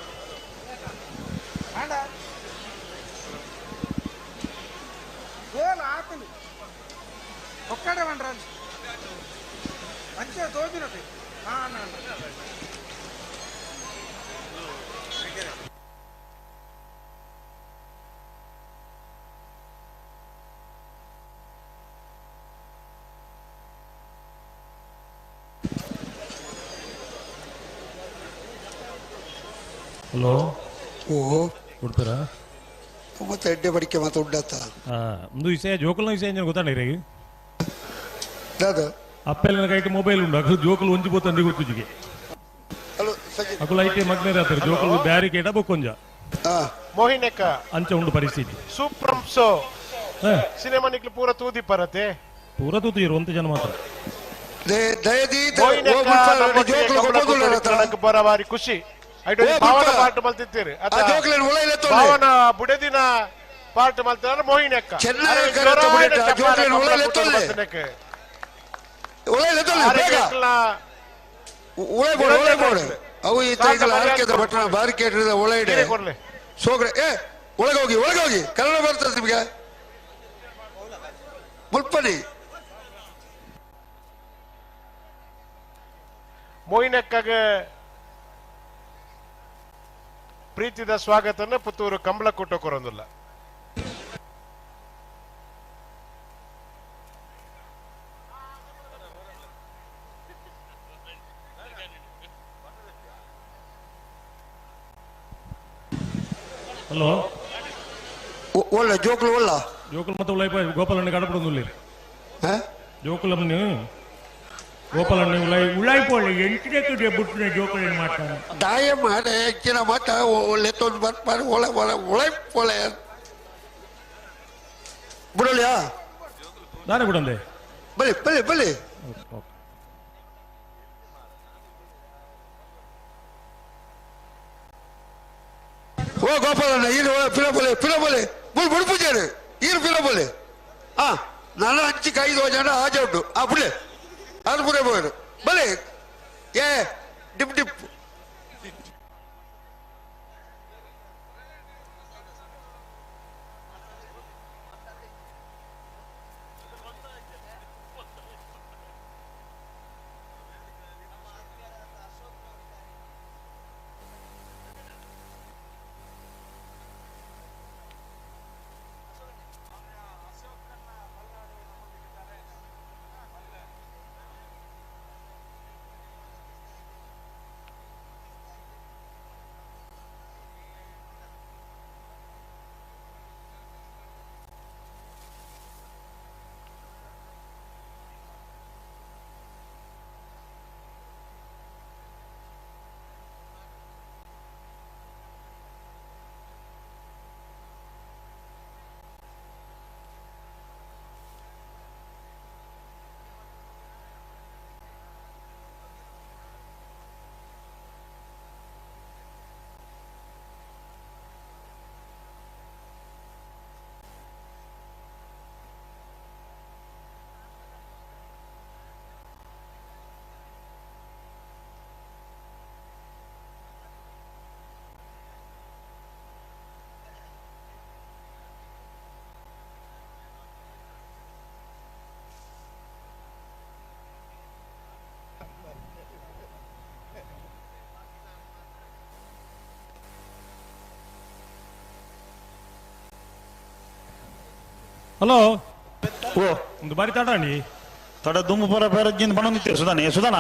ಹಲೋ ಓ ಕೊಡ್ತೀರಾ ಮತ್ತೆ ಎಡ್ಡೆ ಬಡಿಕೆ ಮತ್ತೆ ಉಂಡತ್ತ ಒಂದು ವಿಷಯ ಜೋಕುಲ್ನ ವಿಷಯ ಏನು ಗೊತ್ತಾಡ ಇರೆಗ್ ದಾದ ಅಪ್ಪೆಲ್ಲ ಕೈಟ್ ಮೊಬೈಲ್ ಉಂಡು ಅಕಲು ಜೋಕುಲು ಒಂಜಿ ಬೋತಂದಿ ಗೊತ್ತುಜಿಗೆ ಹಲೋ ಸಜಿ ಅಕುಲು ಐತೆ ಮಗ್ನೇರ ಆತರು ಜೋಕುಲು ಬ್ಯಾರಿಕೇಡ ಬೊಕ್ಕೊಂಜ ಮೋಹಿನಕ ಅಂಚ ಉಂಡು ಪರಿಸ್ಥಿತಿ ಸೂಪ್ರಂಸೋ ಸಿನಿಮಾ ನಿಕ್ಲು ಪೂರ ತೂದಿ ಪರತೆ ಪೂರ ತೂತಿ ಇರುವಂತ ಜನ ಮಾತ್ರ ಬರ ಬಾರಿ ಖುಷಿ ಭಾವನ ಪಾರ್ಟ್ ಮಲ್ತಿತ್ತೀರಿ ಭಾವನ ಬುಡದಿನ ಪಾರ್ಟ್ ಮಲ್ತಾರ ಮೋಹಿನಕ್ಕ ಅವು ಬಟ್ಟಣ ಬಾರಿಕೇಡ್ ಒಳಗಡೆ ಸೋಗ್ರೆ ಏ ಒಳಗೋಗಿ ಒಳಗೋಗಿ ಕನ್ನಡ ಬರ್ತದೆ ನಿಮಗೆ ಮುಲ್ಪನಿ ಮೋಹಿನಕ್ಕಗೆ ಪ್ರೀತಿದ ಸ್ವಾಗತನ ಪುತ್ತೂರು ಕಂಬಳ ಕೂಟ ಕೊರೊಂದಿಲ್ಲ. ಹಲೋ ಒಳ್ಳೆ ಜೋಕುಲು ಒಳ್ಳ ಜೋಕುಲು ಮತ್ತೆ ಉಳ್ಳಾಯ್ಪ ಗೋಪಾಲಣ್ಣ ಕಡಪಡೊಂದುಲ್ಲೆ ಜೋಕುಲಮ್ಮನು ಗೋಪಾಲಣ್ಣ ಉಳ್ಳಾಯಿ ಉಳ್ಳಾಯ್ಪೋಳೆ ಎಂಟನೇ ಬುಟ್ಟಿನ ಜೋಕುಲೇನು ಮಾಡ್ತಾನೆ ದಾಯ ಮಾಡ ಹೆಚ್ಚಿನ ಮಾತ ಒಳ್ಳೆ ತೊಂದು ಬರ್ಪಾರು ಒಳ್ಳೆ ಒಳ್ಳೆ ಉಳೈಪೋಳೆ ಬಿಡೋಳಿಯಾ ನಾನೇ ಬಿಡಂದೆ ಬಲಿ ಬಲಿ ಬಲಿ ಓ ಗೋಪಾಲಣ್ಣ ಈರು ಪಿಲಬಲೆ ಪಿಲಬಲೆ ಬುಲ್ ಬುಡ್ಪುಜಾರು ಈರು ಪಿಲಬಲೆ ಆ ನನ್ನ ಹಂಚಿ ಕೈದು ಜನ ಆಜೆ ಉಂಟು ಆ ಬುಡ್ಲೆ ಅದು ಪುರೇ ಬೋರು ಬಲೆ ಏ ಡಿಪ್ ಡಿಪ್ Hello ಓ ಒಂದು ಬಾರಿ ತಡಾಣಿ ತಡ ದುಂಬು ಪರ ಪರ ಜಿಂದ ಬಣ್ಣೊಂದಿತ್ತು ಸುಧಾನೆ ಸುಧಾನ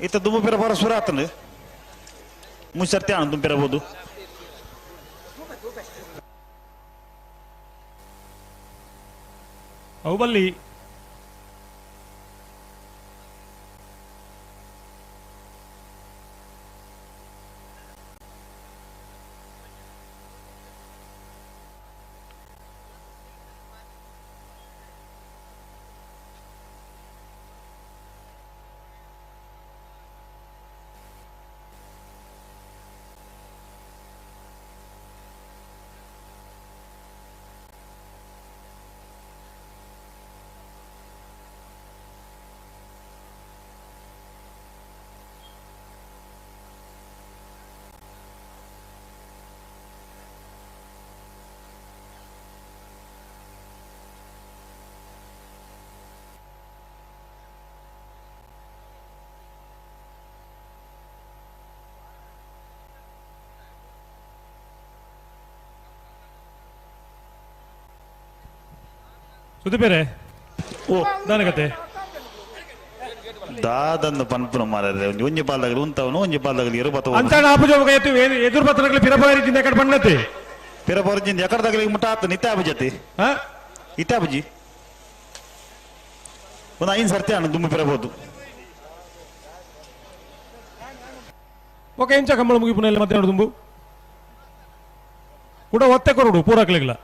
ಇತ್ತ ದುಂಬು ಪೆರ ಪರ ಸುರ ಆತನು ಮುಚ್ಚರ್ತಿ ಆಣ ದುಂಪಿರಬಹುದು ಅವು ಬಲ್ಲಿ ಸುದೀಪೇರೆ ಓ ದಾನಗತೆ ದಾದಂದು ಪನ್ಪುನ ಮಾರ್ರೆ ಒಂಜಿ ಪಾಲ್ದಾಗಲಿ ಉಂತವನು ಒಂಜಿ ಪಾಲ್ದಾಗಲಿ ಇರು ಅಂಚಾಣ ಆಪುಜ ಎದುರು ಬತ್ತನಗಲಿ ಪಿರಪಗಾರಿ ಜಿಂದ ಕಡೆ ಬಣ್ಣತೆ ಪಿರಪರ ಜಿಂದ ಎಕಡೆ ತಗಲಿ ಮುಟ್ಟ ಆತ ನಿತ್ಯ ಅಬಜತಿ ಹಾ ಇತ್ತೆ ಅಬಜಿ ಒಂದು ಐದು ಸರ್ತಿ ಅಣ್ಣ ದುಂಬು ಪಿರಬಹುದು ಓಕೆ ಇಂಚ ಕಂಬಳ ಮುಗಿಪುನಲ್ಲಿ ಮತ್ತೆ ದುಂಬು ಕೂಡ ಒತ್ತೆ ಕೊರಡು ಪೂರಾಕ್ಲಿಲ್ಲ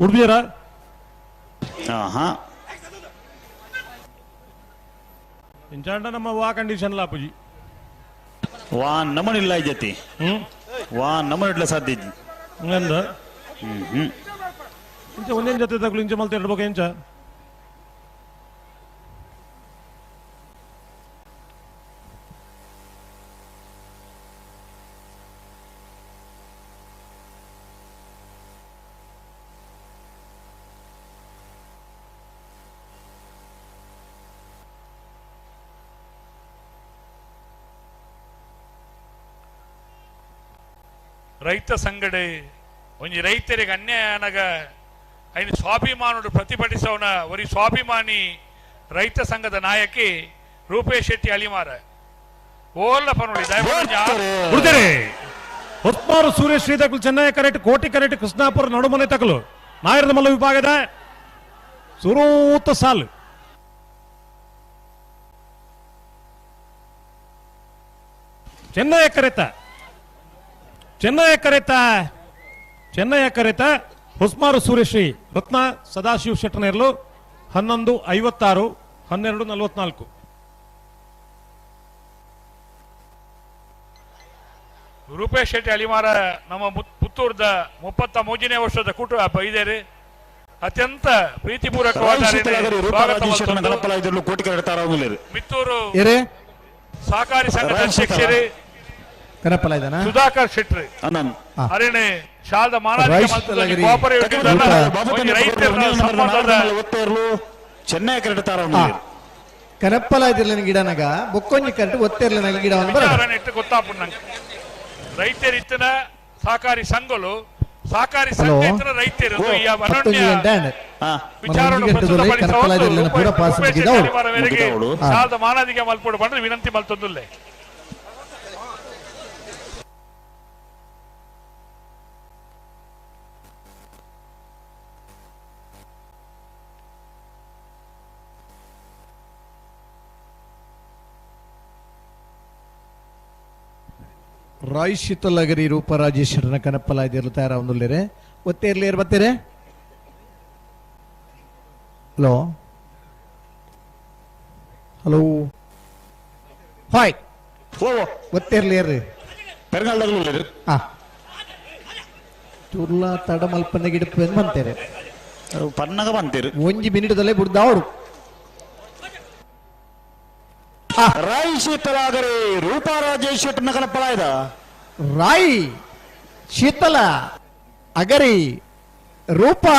ಉಡ್ಬಿಯರ ಹಾ ಇಂಚಾಂಡ ನಮ್ಮ ವಾ ಕಂಡೀಷನ್ ಲಾಪುಜಿ ವಾ ನಮನಿಲ್ಲ ಜತಿ ವಾ ನಮನ್ ಇಡ್ಲ ಸಾಧ್ಯ ಇಜ್ಜಿ. ಹಂಗಂದ ಹ್ಮ್ ಹ್ಮ್ ಇಂಚ ಒಂದೇನ್ ಜೊತೆ ತಗೊಳ್ಳಿ ಇಂಚ ಮಲ್ತ ಇಡ್ಬೇಕು ಇಂಚ ರೈತ ಸಂಗಡೆ ಒಂಜಿ ರೈತರಿಗೆ ಅನ್ಯಾಯ ಅನಗ ಐನು ಸ್ವಾಭಿಮಾನುಡು ಪ್ರತಿಭಟಿಸೋಣ ಒರಿ ಸ್ವಾಭಿಮಾನಿ ರೈತ ಸಂಘದ ನಾಯಕಿ ರೂಪೇಶ್ ಶೆಟ್ಟಿ ಅಲಿಮಾರ ಓಲ್ಲ ಪನುಡಿ ಉಡ್ತಾರೆ ಹೊಸ್ಮಾರು ಸೂರ್ಯ ಶ್ರೀತಕಲು ಚೆನ್ನೈ ಕರೆಕ್ಟ್ ಕೋಟಿ ಕರೆಕ್ಟ್ ಕೃಷ್ಣಾಪುರ ನಡುಮನೆ ತಕಲು ನಾಯರದ ಮಲ್ಲ ವಿಭಾಗದ ಸುರೂತ ಸಾಲು ಚೆನ್ನೈ ಕರೆತ ಚೆನ್ನೈ ಕರೆತ ಚೆನ್ನೈ ಕರೆತ ಹೊಸ್ಮಾರು ಸೂರ್ಯಶ್ರೀ ರತ್ನ ಸದಾಶಿವ ಶೆಟ್ಟನೇರ್ಲು 11:56 12:44. ರೂಪೇಶ್ ಶೆಟ್ಟಿ ಅಲಿಮಾರ ನಮ್ಮ ಪುತ್ತೂರ್ದ 33ನೇ ವರ್ಷದ ಕೂಟ ಇದ್ದಾರೆ. ಅತ್ಯಂತ ಪ್ರೀತಿಪೂರ್ವಕವಾದ ಮಿತ್ತೂರು ಸಹಕಾರಿ ಸಂಘದ ಅಧ್ಯಕ್ಷರೇ ಸುಧಾಕರ್ ಶೆಟ್ಟಿ ಅರಣೆ ಶಾಲದ ಚೆನ್ನೈ ಕನಪ್ಪಲ ಇದಿರ್ಲಿನ ಗಿಡನಾಗ ಬೊಕ್ಕೊಂಜಿ ಕರೆಕ್ಟ್ ಒತ್ತೆರ್ಲಿನ ಗಿಡ ಗೊತ್ತಾಪು ನಂಗೆ ರೈತರಿತ್ತಿನ ಸಹಕಾರಿ ಸಂಘಗಳು ಸಹಕಾರಿ ಸಂಘ ರೈತರು ವಿಚಾರವನ್ನು ಮಾನಾದಿಗೆ ಮಲ್ಪೋಡು ಬಂದ್ರೆ ವಿನಂತಿ ಮಲ್ತೊಂದುಲ್ಲೆ. ರಾಯ್ ಶೀತಲಗರಿ ರೂಪ ರಾಜೇಶ್ವರನ ಕನಪ್ಪಲ ಇದಿರಲು ತಯಾರ ಒಂದುಲ್ಲೇರೆ ಒತ್ತೇರ್ಲಿ ಬತ್ತೀರೆ. ಹಲೋ ಹಲೋ ಹಾಯ್ ಓ ಒತ್ತೆರ್ಲಿ ಪೆರಂಗಾಲ್ದಾಗಲೂ ಹಾ ಚೂರ್ಲ ತಡ ಮಲ್ಪನ ಗಿಡಪ್ಪು ಬಂತೇರೆ ಪನ್ನಗ ಬಂತೀರು ಒಂಜಿ ಮಿನಿಟ್ದಲ್ಲೇ ಬುಡ್ದಾವಡು ರಾಯ್ ಶೀತಲಾಗರೆ ರೂಪಾ ರಾಜೇಶ್ ಶೆಟ್ಟನ ಕನಪಲಾಯ್ದ ರಾಯ್ ಶೀತಲ ಅಗರಿ ರೂಪಾ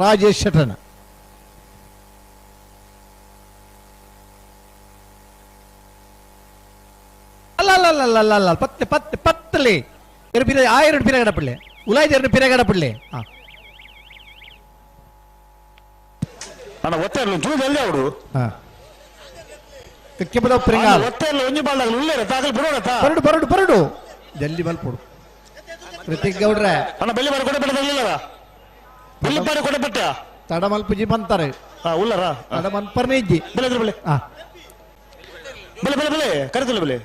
ರಾಜೇಶ್ ಶೆಟ್ಟನ ಅಲ್ಲ ಅಲ್ಲ ಅಲ್ಲ ಅಲ್ಲ ಅಲ್ಲ ಪತ್ತೆ ಪತ್ತೆ ಪತ್ತಲೆ ಎರಡು ಪಿರ ಆ ಎರಡು ಪಿರಗಡಪಳ್ಳೆ ಉಲಾಯ್ದ ಎರಡು ಪಿರಗಡಪಳ್ಳೆ ಹಾ ಅಣ್ಣ ಒತ್ತೆರ್ಲು ಚೂರು ಜಲ್ದಿ ಅವಡು ಹಾ ಕೆಬ್ಬದ ಪ್ರಿಂಗಾಲ್ ಒತ್ತೆರ್ಲು ಒಂಜಿ ಬಾಲ್ದಾಗಲು ಉಳ್ಳೇರ ತಾಗಲು ಬಿಡೋಣ ಬರಡು ಬರಡು ಬರಡು ಜಲ್ದಿ ಬಲ್ಪೊಡು ಕೃತಿಕ್ ಗೌಡ್ರೆ ಅಣ್ಣ ಬೆಳ್ಳಿ ಬಾರಿ ಕೊಡೆ ಪಟ್ಟ ಬೆಳ್ಳಿ ಬಾರಿ ಕೊಡೆ ಪಟ್ಟ ತಡ ಮಲ್ಪುಜಿ ಬಂತಾರೆ ಹಾ ಉಳ್ಳಾರ ತಡ ಮನ್ಪರ್ನೆ ಇಜ್ಜಿ ಬೆಲೆ ಬೆಲೆ ಹಾ ಬೆಲೆ ಬೆಲೆ ಬೆಲೆ ಕರೆತಲ್ಲ ಬೆಲೆ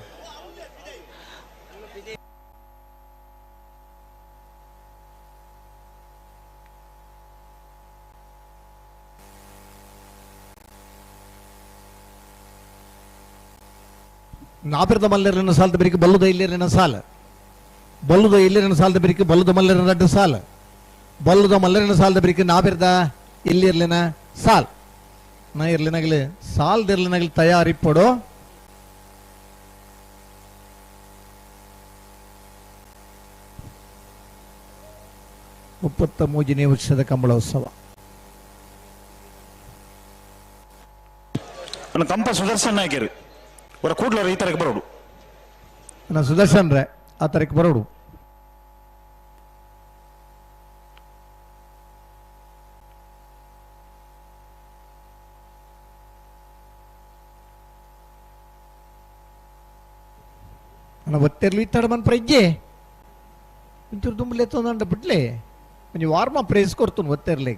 ನಾಪಿರದ ಮಲ್ಲರನ ಸಾಲದ ಬೆರಿಕೆ ಬಲ್ಲುದ ಇಲ್ಲಿರನ ಸಾಲ ಬಲ್ಲುದ ಇಲ್ಲಿರನ ಸಾಲದ ಬೆರಿಕೆ ಬಲ್ಲುದ ಮಲ್ಲರನ ರಡ್ಡು ಸಾಲ ಬಲ್ಲುದ ಮಲ್ಲರನ ಸಾಲದ ಬೆರಿಕೆ ನಾಪಿರದ ಇಲ್ಲಿರ್ಲಿನ ಸಾಲ್ ನಾ ಇರ್ಲಿನಾಗಲಿ ಸಾಲದಿರ್ಲಿನಾಗಲಿ ತಯಾರಿಪ್ಪಡು 33ನೇ ವರ್ಷದ ಕಂಬಳೋತ್ಸವ. ಕಂಪ ಸುದರ್ಶನ್ ನಾಯಕರು ಅವರ ಕೂಡ್ಲವರು ಈ ತರಕ್ಕೆ ಬರೋಡು. ನಾನು ಸುದರ್ಶನ್ ರೇ ಆ ತರಕ್ಕೆ ಬರೋಡು. ನನ್ನ ಒತ್ತೆರ್ಲು ಇತ್ತಾಡ ಮನ್ ಪ್ರಜ್ಜೆ ಒಂಚೂರು ದುಂಬಲೆ ತೊಂದಂಡ ಬಿಟ್ಲೆ ಒಂಜಿ ವಾರ್ಮ ಪ್ರೇಸ್ ಕೊಡ್ತು ಒತ್ತೆರ್ಲಿ.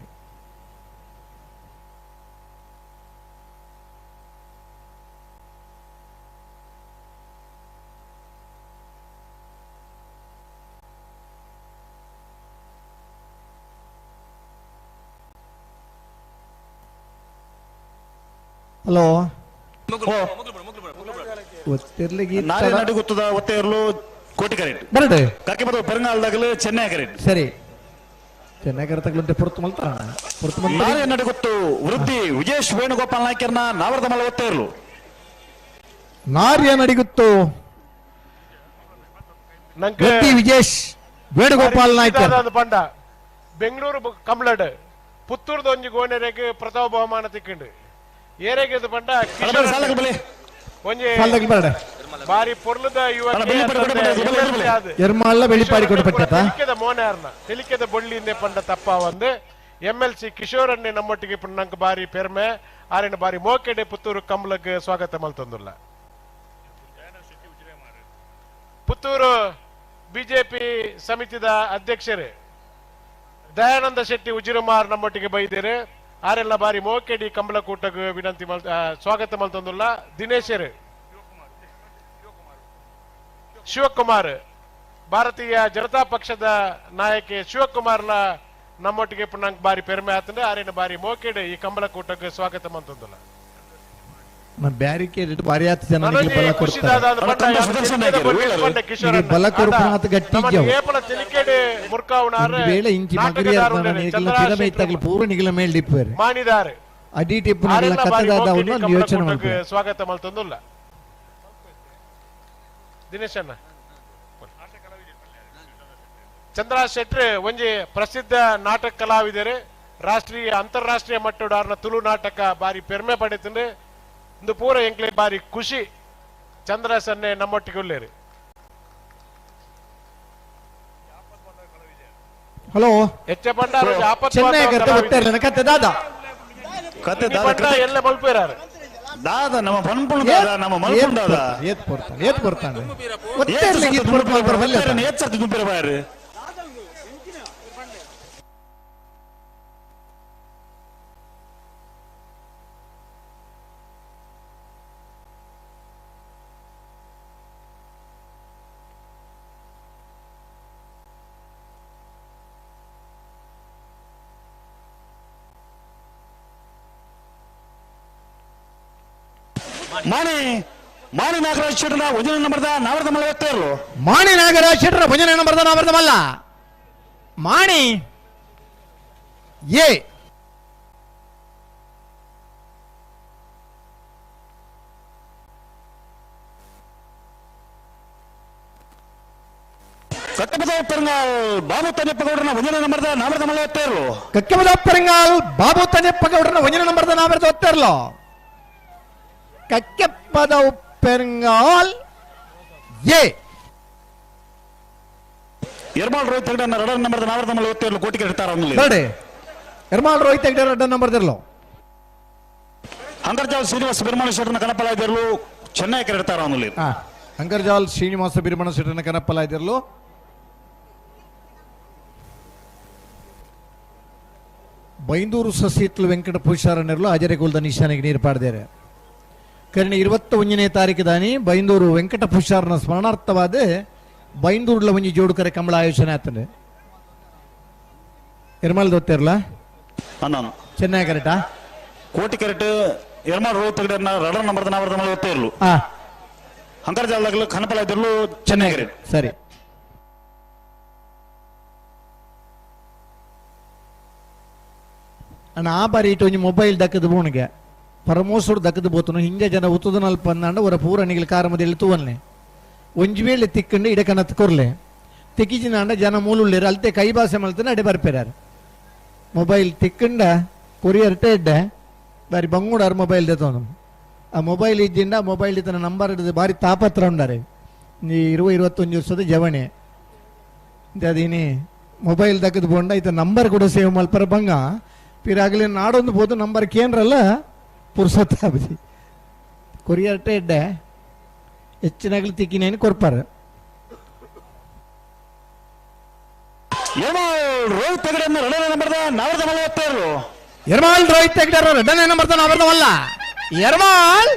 ಹಲೋ ನಾಳೆ ನಡು ಗೊತ್ತದ ಒತ್ತೆರ್ಲು ಕೋಟಿ ಕರೆಂಟ್ ಬರಡು ಕಾಕೆ ಬದ ಪೆರಂಗಾಲ್ದಾಗಲು ಚೆನ್ನೈ ಕರೆಂಟ್ ಸರಿ ಚೆನ್ನೈ ಕರೆತಗ್ಲಂತೆ ಪೊರ್ತು ಮಲ್ತಾರ ಪೊರ್ತು ಮಲ್ತ. ನಾಳೆ ನಡು ಗೊತ್ತು ವೃದ್ಧಿ ವಿಜೇಶ್ ವೇಣುಗೋಪಾಲ್ ನಾಯ್ಕರ್ನ ನಾವರದ ಮಲ್ಲ ಒತ್ತೆರ್ಲು. ನಾರ್ಯ ನಡಿಗುತ್ತು ವೃದ್ಧಿ ವಿಜೇಶ್ ವೇಣುಗೋಪಾಲ್ ನಾಯ್ಕರ್ ಪಂಡ ಬೆಂಗಳೂರು ಕಮ್ಲಡ್ ಪುತ್ತೂರ್ದ ಒಂಜಿ ಗೋನೆರೆಗ್ ಪ್ರಥಮ ಬಹುಮಾನ ತಿಕ್ಕಿಂಡು ಏರೆಗೆ ಪಂಡ ಒಂಜಿ ಬಾರಿ ಪೊರ್ಲುದ ಎರ್ಮಾಳ ಬೆಳಿಪಾಡಿ ಕೊಡಪಟ್ಟತ ಮೋನಾರ್ನ ತೆಲಿಕೆದ ಬೊಳ್ಳಿಂದೆ ಪಂಡ ತಪ್ಪ ಒಂದು ಎಂ ಎಲ್ ಸಿ ಕಿಶೋರ್ ಅಣ್ಣೆ ನಮ್ಮೊಟ್ಟಿಗೆ ನಂಗೆ ಬಾರಿ ಪೆರ್ಮೆ ಆರೆನ ಬಾರಿ ಮೋಕೆಡೆ ಪುತ್ತೂರು ಕಮ್ಲಗ್ ಸ್ವಾಗತ ಮಲ್ತೊಂದುಲ್ಲ. ಪುತ್ತೂರು ಬಿಜೆಪಿ ಸಮಿತಿದ ಅಧ್ಯಕ್ಷರೇ ದಯಾನಂದ ಶೆಟ್ಟಿ ಉಜಿರುಮಾರ್ ನಮ್ಮೊಟ್ಟಿಗೆ ಬೈದೇರೆ ಆರೆಲ್ಲ ಬಾರಿ ಮೋಕೆಡಿ ಕಂಬಳಕೂಟಗ್ ವಿನಂತಿ ಸ್ವಾಗತ ಮಲ್ತೊಂದುಲ್ಲ. ದಿನೇಶರ್ ಶಿವಕುಮಾರ್ ಭಾರತೀಯ ಜನತಾ ಪಕ್ಷದ ನಾಯಕಿ ಶಿವಕುಮಾರ್ಲ ನಮ್ಮೊಟ್ಟಿಗೆ ನಂಗೆ ಬಾರಿ ಪೆರ್ಮೆ ಆತಂದ್ರೆ ಆರೇನ ಬಾರಿ ಮೋಕೆಡೆ ಈ ಕಂಬಳಕೂಟಕ್ಕೆ ಸ್ವಾಗತ ಮಲ್ತೊಂದುಲ್ಲ. ಬ್ಯಾರಿಕೇಡ್ ಬಾರಿ ಆತ ಜನ ಬಲ ಕೊಡ್ತಾರೆ ಬಲ ಕೊರ್ಪುನಾತ ಗಟ್ಟಿ ವೇಳೆ ಇಂಚಿ ಮಗರಿಯ ಪೂರ ನಿಗಲ ಮೇಲ್ ಡಿಪ್ಪೇರು ಮಾನಿದಾರೆ ಅಡಿ ಟಿಪ್ಪು ನಿಗಲ ಕತ್ತದಾದ ಅವನು ಯೋಚನೆ ಮಾಡ್ತಾರೆ. ಸ್ವಾಗತ ಮಲ್ತೊಂದುಲ್ಲ. ದಿನೇಶಣ್ಣ ಚಂದ್ರ ಶೆಟ್ರು ಒಂಜಿ ಪ್ರಸಿದ್ಧ ನಾಟಕ ಕಲಾವಿದರು ರಾಷ್ಟ್ರೀಯ ಅಂತಾರಾಷ್ಟ್ರೀಯ ಮಟ್ಟದ ತುಳು ನಾಟಕ ಬಾರಿ ಪೆರ್ಮೆ ಪಡೆತಂದ್ರೆ ಇಂದು ಪೂರ ಎಂಕ್ಲೆ ಬಾರಿ ಖುಷಿ ಚಂದ್ರ ಸನ್ನೆ ನಮ್ಮೊಟ್ಟಿಗೆ ಉಳ್ಳೇರಿ. ಹಲೋ ಎಚ್ಚ ಪಂಡ ಚೆನ್ನೈ ಕತ್ತೆ ದಾದಾ ಕತ್ತೆ ದಾದಾ ಎಲ್ಲ ಮಲ್ಪೇರಾರು ದಾದಾ ನಮ್ಮ ಪನ್ಪುಣ ದಾದಾ ನಮ್ಮ ಮಲ್ಪುಣ ದಾದಾ ಏತ್ ಪೊರ್ತಾನೆ ಏತ್ ಪೊರ್ತಾನೆ ಏತ್ ಸರ್ತಿ ತುಂಬಿರ ಬಾರಿ. ಮಾಣಿ ಮಾಣಿ ನಾಗರಾಜ್ ಶೆಟ್ಟರ ಒಂಜನೇ ನಂಬರ್ದ ನಾವರದ ಮಲ್ಲ ಒತ್ತೇರ್ಲು. ಮಾಣಿ ನಾಗರಾಜ್ ಶೆಟ್ಟರ ಒಂಜನೇ ನಂಬರ್ದ ನಾವರದ ಮಲ್ಲ. ಮಾಣಿ ಎ. ಕಕ್ಕಪದ ಪೆರಂಗಾಲ್ ಬಾಬು ತನ್ನೆಪ್ಪಗೌಡರನ ಒಂಜನೇ ನಂಬರ್ದ ನಾವರದ ಮಲ್ಲ ಒತ್ತೇರ್ಲು. ಕಕ್ಕಪದ ಪೆರಂಗಾಲ್ ಬಾಬು ತನ್ನೆಪ್ಪಗೌಡರನ ಒಂಜನೇ ನಂಬರ್ದ ನಾವರದ ಒತ್ತೇರ್ಲು. ಕಕ್ಕೆಪ್ಪದ ಪೆರಂಗಾಲ್ ಎ. ಎರ್ಮಾಳ್ ರೋಹಿತ್ ಹೆಗ್ಡೆ ರಡರ್ ನಂಬರ್ದ ನಾವರದ ಮಲ್ಲ ಒತ್ತೇರ್ಲು. ಕೋಟಿಗೆ ಇರ್ತಾರ. ಎರ್ಮಾಳ್ ರೋಹಿತ್ ಹೆಗ್ಡೆ ರಡರ್ ನಂಬರ್ ಇರ್ಲು. ಅಂಕರ್ಜಾಲ್ ಶ್ರೀನಿವಾಸ ಬಿರ್ಮಾಣ ಶೆಟ್ಟರನ ಕನಪಲ ಇದ್ದಿರಲು. ಚೆನ್ನೈ ಇರ್ತಾರ. ಅಂಕರ್ಜಾಲ್ ಶ್ರೀನಿವಾಸ ಬಿರ್ಮಾಣ ಶೆಟ್ಟರನ ಕನಪಲ ಇದ್ದಿರಲು. ಬೈಂದೂರು ಸಸಿತ್ಲು ವೆಂಕಟ ಪೂಷಾರನಿರಲು ಅಜರೆಗೋಲ್ದ ನಿಶಾನೆಗೆ ನೀರು ಪಾಡ್ದೇರೆ. ಕರಿಣ 21ನೇ ತಾರೀಕು ದಾನಿ ಬೈಂದೂರು ವೆಂಕಟ ಪೂಷಾರನ ಸ್ಮರಣಾರ್ಥವಾದ ಬೈಂದೂರ್ಲ ಒಂಜಿ ಜೋಡುಕರೆ ಕಂಬಳ ಆಯೋಜನೆ ಆತನೆ. ಎರ್ಮಾಲ್ ದೊತ್ತಿರಲ ಚೆನ್ನೈ ಕರೆಕ್ಟಾ? ಕೋಟಿ ಕರೆಕ್ಟ್. ಎರ್ಮಾಲ್ ರೋಹಿತ್ ಹೆಗ್ಡೆ ರಡರ್ ನಂಬರ್ದ ನಾವರದ ಮಲ್ಲ ಒತ್ತೇರ್ಲು. ಅಂಕರ್ಜಾಲ್ದಾಗಲು ಕನಪಲ ಇದ್ದಿರಲು ಚೆನ್ನೈ ಕರೆಕ್ಟ್. ಸರಿ. ಅಣ್ಣ ಆ ಬಾರಿ ಇಟ್ಟು ಒಂಜಿ ಮೊಬೈಲ್ ದಕ್ಕದ ಬೋಣಿಗೆ ಪರಮೋಸರು ದಕ್ಕದ ಬೋತನು ಹಿಂಜ ಜನ ಉತ್ತದನಲ್ಪ ಅಂದಾಂಡ ಅವರ ಪೂರ ನಿಗಲು ಕಾರ ಮದಿಯಲ್ಲಿ ತೂವನ್ನೆ ಒಂಜಿ ವೇಳೆ ತಿಕ್ಕಂಡು ಇಡಕನತ್ ಕೊರ್ಲೆ ತಿಕ್ಕಿಜಿನಾಂಡ ಜನ ಮೂಲುಳ್ಳೇರು ಅಲ್ತೆ ಕೈ ಭಾಷೆ ಮಲ್ತನ ಅಡೆ ಬರ್ಪೇರಾರು. ಮೊಬೈಲ್ ತಿಕ್ಕಂಡ ಕೊರಿಯರ್ ಟೆಡ್ಡೆ ಬಾರಿ ಬಂಗುಡಾರು ಮೊಬೈಲ್ ದೆತ್ತೋನು. ಆ ಮೊಬೈಲ್ ಇದ್ದಿಂದ ಮೊಬೈಲ್ ಇತ್ತನ ನಂಬರ್ ಹಿಡಿದು ಬಾರಿ ತಾಪತ್ರ ಉಂಡಾರೆ. ಈ 20-21 ವರ್ಷದ ಜವಣೆ ಅದೇನಿ ಮೊಬೈಲ್ ದಕ್ಕದ ಬೋಂಡ ಈತ ನಂಬರ್ ಕೂಡ ಸೇವ್ ಮಲ್ಪರ ಬಂಗ ಪಿರಾಗಲಿ ನಾಡೊಂದು ಬೋದು ನಂಬರ್ ಕೇಂದ್ರಲ್ಲ ಪುರ್ಸತ್ತ ಅಬಿ ಕೊರಿಯರ್ ಟೆಡ್ಡೆ ಹೆಚ್ಚಿನಾಗಲಿ ತಿಕ್ಕಿನೇನು ಕೊರ್ಪಾರ. ರೋಹಿತ್ ಹೆಗ್ಡೆ ಎರಡನೇ ನಂಬರ್ದ ನಾವರದ ಮಲ್ಲ ಒತ್ತೇರ್ಲು. ಎರ್ಮಾಲ್ ರೋಹಿತ್ ಹೆಗ್ಡೆ ಎರಡನೇ ನಂಬರ್ದ ನಾವರದ ಮಲ್ಲ. ಎರ್ಮಾಲ್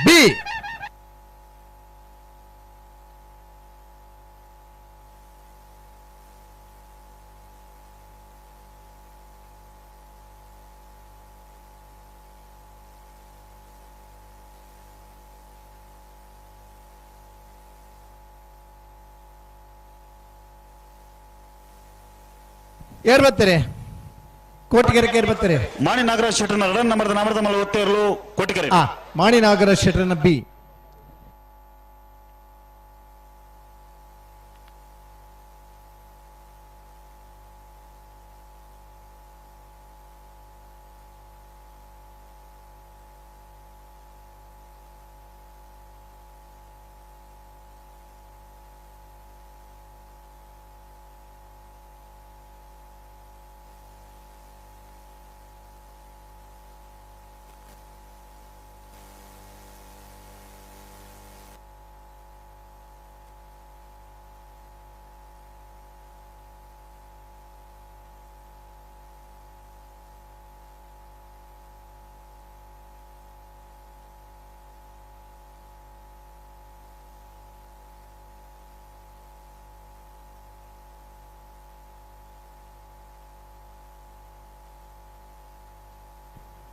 ಬಿ. ಏರ್ ಬರ್ತಾರೆ ಕೋಟಿಗೆರೆ ಏರ್ ಬರ್ತಾರೆ. ಮಾಣಿ ನಾಗರಾಜ್ ಶೆಟ್ಟರ್ನ ಎರಡನೇ ನಂಬರ್ದ ನಾಮರದ ಮಲ್ಲ ಒತ್ತೇರ್ಲು ಕೋಟಿಗೆರೆ. ಮಾಣಿ ನಾಗರಾಜ್ ಶೆಟ್ಟರ್ನ ಬಿ.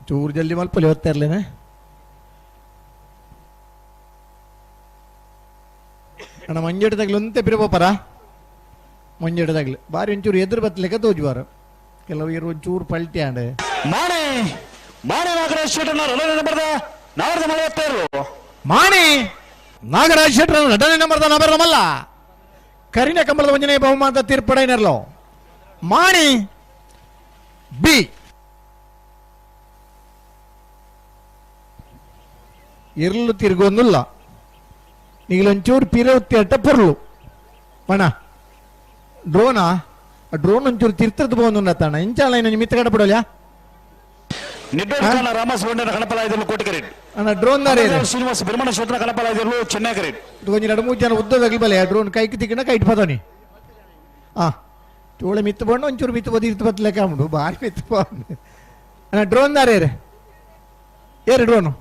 ಚೂರು ಜಲ್ದಿ ಮಲ್ಪಲಿ ಹೋಗ್ತಾ ಇರ್ಲೇನೆ. ಅಣ್ಣ ಮಂಜೆಡ್ ತಗ್ಲು ಅಂತೆ ಬಿರಬೋಪರ ಮಂಜೆಡ್ ತಗ್ಲು ಬಾರಿ ಒಂಚೂರು ಎದುರು ಬತ್ತಲಿಕ್ಕೆ ತೋಜುವಾರು ಕೆಲವು ಇರು ಒಂಚೂರು ಪಲ್ಟಿ ಆಂಡೆ. ಮಾಣಿ ಮಾಣಿ ನಾಗರಾಜ್ ಶೆಟ್ಟರ್ನ ಎರಡನೇ ನಂಬರ್ದ ನಾವರದ ಮಲ್ಲ ಒತ್ತೇರ್ಲು. ಮಾಣಿ ನಾಗರಾಜ್ ಶೆಟ್ಟರ್ ಎರಡನೇ ನಂಬರ್ದ ನಾವರದ ಮಲ್ಲ. ಕರಿನ ಕಂಬಳದ ಒಂಜನೇ ಬಹುಮಾನದ ತೀರ್ಪಡೈನರ್ಲೋ. ಮಾಣಿ ಬಿ. ಇರ್ಲು ತಿರುಗೊಂದುಲ್ಲ ನೀಲೊಂಚೂರು ಪಿರವತ್ತಿ ಅಟ್ಟ ಪೊರ್ಲು ಪಣ ಡ್ರೋನಾ ಡ್ರೋನ್ ಒಂಚೂರು ತಿರ್ತದ್ದು ಬೋಂದುಂಡ ತಾಣ ಇಂಚಾಲ ಇನ್ನೊಂದು ಮಿತ್ತ ಕಡಪಡೋಲ್ಯಾ. ಅಣ್ಣ ಡ್ರೋನ್ ಶ್ರೀನಿವಾಸ ಬಿರ್ಮಣ ಶೆಟ್ಟರ ಕಣಪಲ ಇದ್ದಿರಲು ಚೆನ್ನೈ ಕರೆಕ್ಟ್. ಒಂಜಿ ಎರಡು ಮೂರು ಜನ ಉದ್ದದಾಗಲಿ ಬಲೆ ಆ ಡ್ರೋನ್ ಕೈಗೆ ತಿಕ್ಕಣ ಕೈಟ್ ಪದೋನಿ. ಆ ಚೋಳೆ ಮಿತ್ತು ಬೋಂಡು ಒಂಚೂರು ಮಿತ್ತು ಬೋದು ಇರ್ತು ಬತ್ತಲೆಕ್ಕ ಉಂಡು ಬಾರಿ ಮಿತ್ತು ಬೋಂಡು. ಅಣ್ಣ ಡ್ರೋನ್ ದಾರೆ ಏರು ಡ್ರೋನು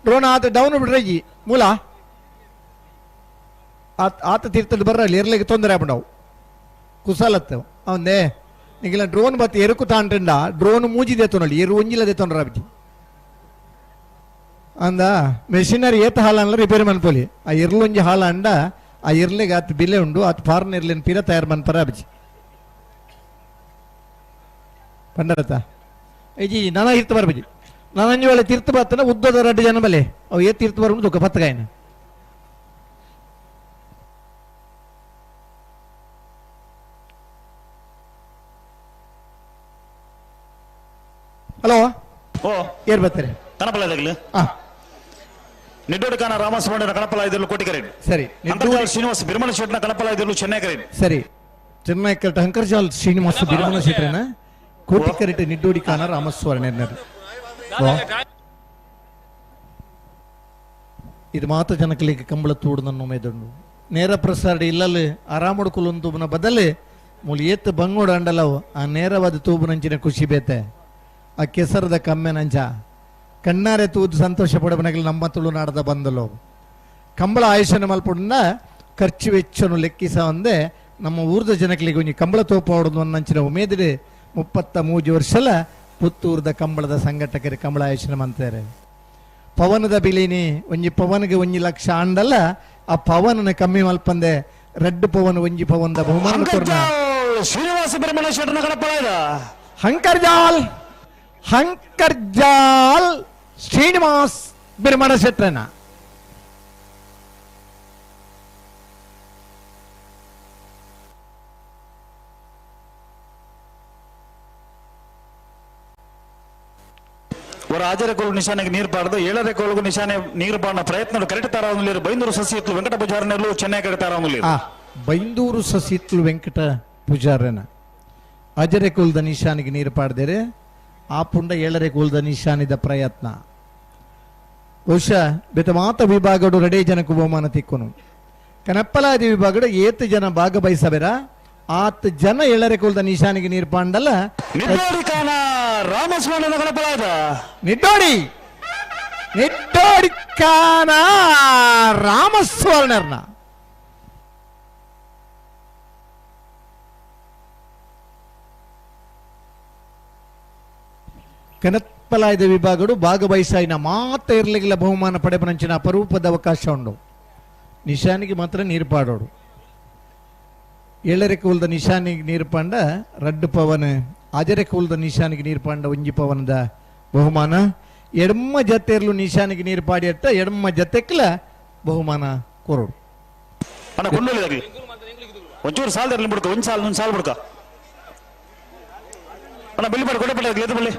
ಡ್ರೋನ್ ಆತ ಡೌನ್ ಬಿಡ್ರಜ್ಜಿ ಮೂಲ ಆತ ಆತ ತೀರ್ಥಲ್ಲಿ ಬರ್ರಲ್ಲಿ ಎರ್ಲಿಕ್ಕೆ ತೊಂದರೆ ಆಗ್ಬಿಡವು ಕುಸಲತ್ತು ಅವಂದೇ ನಿಗಿಲ್ಲ ಡ್ರೋನ್ ಬತ್ತ ಎರುಕು ತಾಂಡ್ರಿಂದ ಡ್ರೋನ್ ಮೂಜಿದೆ ತೊನಳಿ ಎರು ಒಂಜಿಲ್ಲದೆ ತೊಂದರೆ ಅಬ್ಜಿ. ಅಂದ ಮೆಷಿನರಿ ಏತ ಹಾಲನ್ಲ ರಿಪೇರಿ ಮನ್ಪೊಲಿ ಆ ಇರ್ಲೊಂಜಿ ಹಾಲ ಅಂಡ ಆ ಇರ್ಲಿಗೆ ಆತ ಬಿಲೆ ಉಂಡು ಆತ ಫಾರಿನ್ ಇರ್ಲಿನ ಪಿರ ತಯಾರು ಮನ್ಪರ ಅಬ್ಜಿ ಪಂಡರತ ಇಜಿ ನನ ಇರ್ತ ಬರ್ಬಜಿ ನಾನಂಜಿ ವೇಳೆ ತೀರ್ಥ ಬರ್ತನ ಉದ್ದದ ರಡ್ಡು ಜನ ಬಲೆ ಅವು ಏ ತೀರ್ಥ ಬರುವುದು ದುಃಖ ಪತ್ತಗಾಯನ ಹಲೋ ಓ ಏರ್ ಬರ್ತಾರೆ ಕಣಪಲ ನಿಡ್ಡೋಡಿಕಾನ ರಾಮಸ್ವಾಮಿನ ಕಣಪಲ ಇದ್ರಲ್ಲೂ ಕೋಟಿಕರೇನು ಸರಿ ಅಂತರ್ಜಾಲ ಶ್ರೀನಿವಾಸ ಬಿರ್ಮಣ ಶೆಟ್ನ ಕಣಪಲ ಇದ್ರಲ್ಲೂ ಚೆನ್ನೈ ಕರೇನು ಸರಿ ಚೆನ್ನೈ ಕರೆಟ್ ಹಂಕರ್ಜಾಲ್ ಶ್ರೀನಿವಾಸ ಬಿರ್ಮಣ ಶೆಟ್ರನ ಕೋಟಿ ಕರೆಟ್ ನಿಡ್ಡೋಡಿಕಾನ ರಾಮಸ್ವಾಮಿ ಇದು ಮಾತ್ರ ಜನಕಲಿಗೆ ಕಂಬಳ ತೂಡು ನನ್ನ ಮೇದುಂಡು ನೇರ ಪ್ರಸಾರ ಇಲ್ಲಲ್ಲಿ ಆರಾಮುಡುಕುಲೊಂದು ತೂಬುನ ಬದಲು ಮೂಲಿ ಏತ್ ಬಂಗೋಡು ಅಂಡಲವು ಆ ನೇರವಾದ ತೂಬುನಂಚಿನ ಖುಷಿ ಬೇತೆ ಆ ಕೆಸರದ ಕಮ್ಮೆನಂಚ ಕಣ್ಣಾರೆ ತೂದು ಸಂತೋಷ ಪಡಬನಗಲು ನಮ್ಮ ತುಳುನಾಡದ ಬಂದಲೋ ಕಂಬಳ ಆಯುಷನ ಮಲ್ಪುಂಡ ಖರ್ಚು ವೆಚ್ಚನು ಲೆಕ್ಕಿಸ ಒಂದೇ ನಮ್ಮ ಊರ್ದ ಜನಗಳಿಗೆ ಒಂಜಿ ಕಂಬಳ ತೋಪಾಡುದು ಅನ್ನಂಚಿನ ಉಮೇದಿಡೆ 33 ವರ್ಷಲ ಪುತ್ತೂರ್ದ ಕಂಬಳದ ಸಂಘಟಕರು ಕಂಬಳ ಆಯುಷನ ಮಂತಾರೆ ಪವನದ ಬಿಲಿನಿ ಒಂಜಿ ಪವನ್ಗೆ ಒಂಜಿ ಲಕ್ಷ ಆಂಡಲ್ಲ ಆ ಪವನನ ಕಮ್ಮಿ ಮಲ್ಪಂದೆ ರೆಡ್ ಪವನ್ ಒಂಜಿ ಪವನದ ಬಹುಮಾನ ಕೊರ್ನ ಶ್ರೀನಿವಾಸ ಬಿರ್ಮಣ ಶೆಟ್ಟನ ಕಣಪಲ ಹಂಕರ್ಜಾಲ್ ಹಂಕರ್ಜಾಲ್ ಶ್ರೀನಿವಾಸ್ ಬಿರ್ಮಣ ಶೆಟ್ಟನ ಅವರ ಆಜರ ಕೋಲು ನಿಶಾನೆಗೆ ನೀರು ಪಾಡದು ಏಳರೆ ಕೋಲುಗೂ ನಿಶಾನೆ ನೀರು ಪಾಡಿನ ಪ್ರಯತ್ನ ಕರೆಕ್ಟ್ ತಾರ ಬೈಂದೂರು ಸಸಿತ್ಲು ವೆಂಕಟ ಪೂಜಾರನಲ್ಲೂ ಚೆನ್ನೈ ಕಡೆ ತಾರ ಬೈಂದೂರು ಸಸಿತ್ಲು ವೆಂಕಟ ಪೂಜಾರನ ಅಜರೆ ಕೋಲ್ದ ನಿಶಾನಿಗೆ ನೀರು ಪಾಡ್ದೇರೆ ಆ ಪುಂಡ ಏಳರೆ ಕೋಲ್ದ ನಿಶಾನಿದ ಪ್ರಯತ್ನ ಬಹುಶಃ ಬೆತ ಮಾತ ವಿಭಾಗಡು ರಡೇ ಜನಕ್ಕೂ ಬಹುಮಾನ ತಿಕ್ಕುನು ಕನಪ್ಪಲಾದಿ ವಿಭಾಗಡು ಏತು ಜನ ಭಾಗವಹಿಸಬೇರ ಆತ್ ಜನ ಏಳರೆ ಕೋಲ್ದ ನಿಶಾನಿಗೆ ನೀರು ಪಾಂಡಲ್ಲ ನಿಡ್ಡೋಡಿ ನಿಡ್ಡೋಡಿಕಾನ ರಾಮಸ್ವರ್ಣರ್ನ ಕನತ್ಪಲಾಯದ ವಿಭಾಗಡು ಭಾಗವಹಿಸಾಯಿನ ಮಾತ ಇರ್ಲಿಗಿಲ್ಲ ಬಹುಮಾನ ಪಡೆಪನಂಚಿನ ಅಪರೂಪದ ಅವಕಾಶ ಉಂಡು ನಿಶಾನಿಗೆ ಮಾತ್ರ ನೀರು ಪಾಡೋಡು ಏಳರೆ ಕೂಲ್ದ ನಿಶಾನಿಗೆ ನೀರು ಪಾಂಡ ರಡ್ಡು ಪವನ್ ಅಜರೆ ಕೂಲ್ದ ನಿಶಾನಿಗೆ ನೀರು ಪಾಂಡ ಒಂಜಿ ಪವನದ ಬಹುಮಾನ ಎಡಮ್ಮ ಜತೆರ್ಲು ನಿಶಾನಿಗೆ ನೀರು ಪಾಡಿಯಟ್ಟ ಎಡಮ್ಮ ಜತೆಕ್ಲ ಬಹುಮಾನ ಕೊರೋಡು ಒಂಚೂರು ಸಾಲ ಬಿಡ್ಕ ಒಂದ್ ಸಾಲ ಒಂದ್ ಸಾಲ ಬಿಡ್ಕ ಅಣ್ಣ ಬಿಲ್ಲಿ ಮಾಡಿ ಕೊಟ್ಟೆ ಎದ್ದು ಬಳ್ಳಿ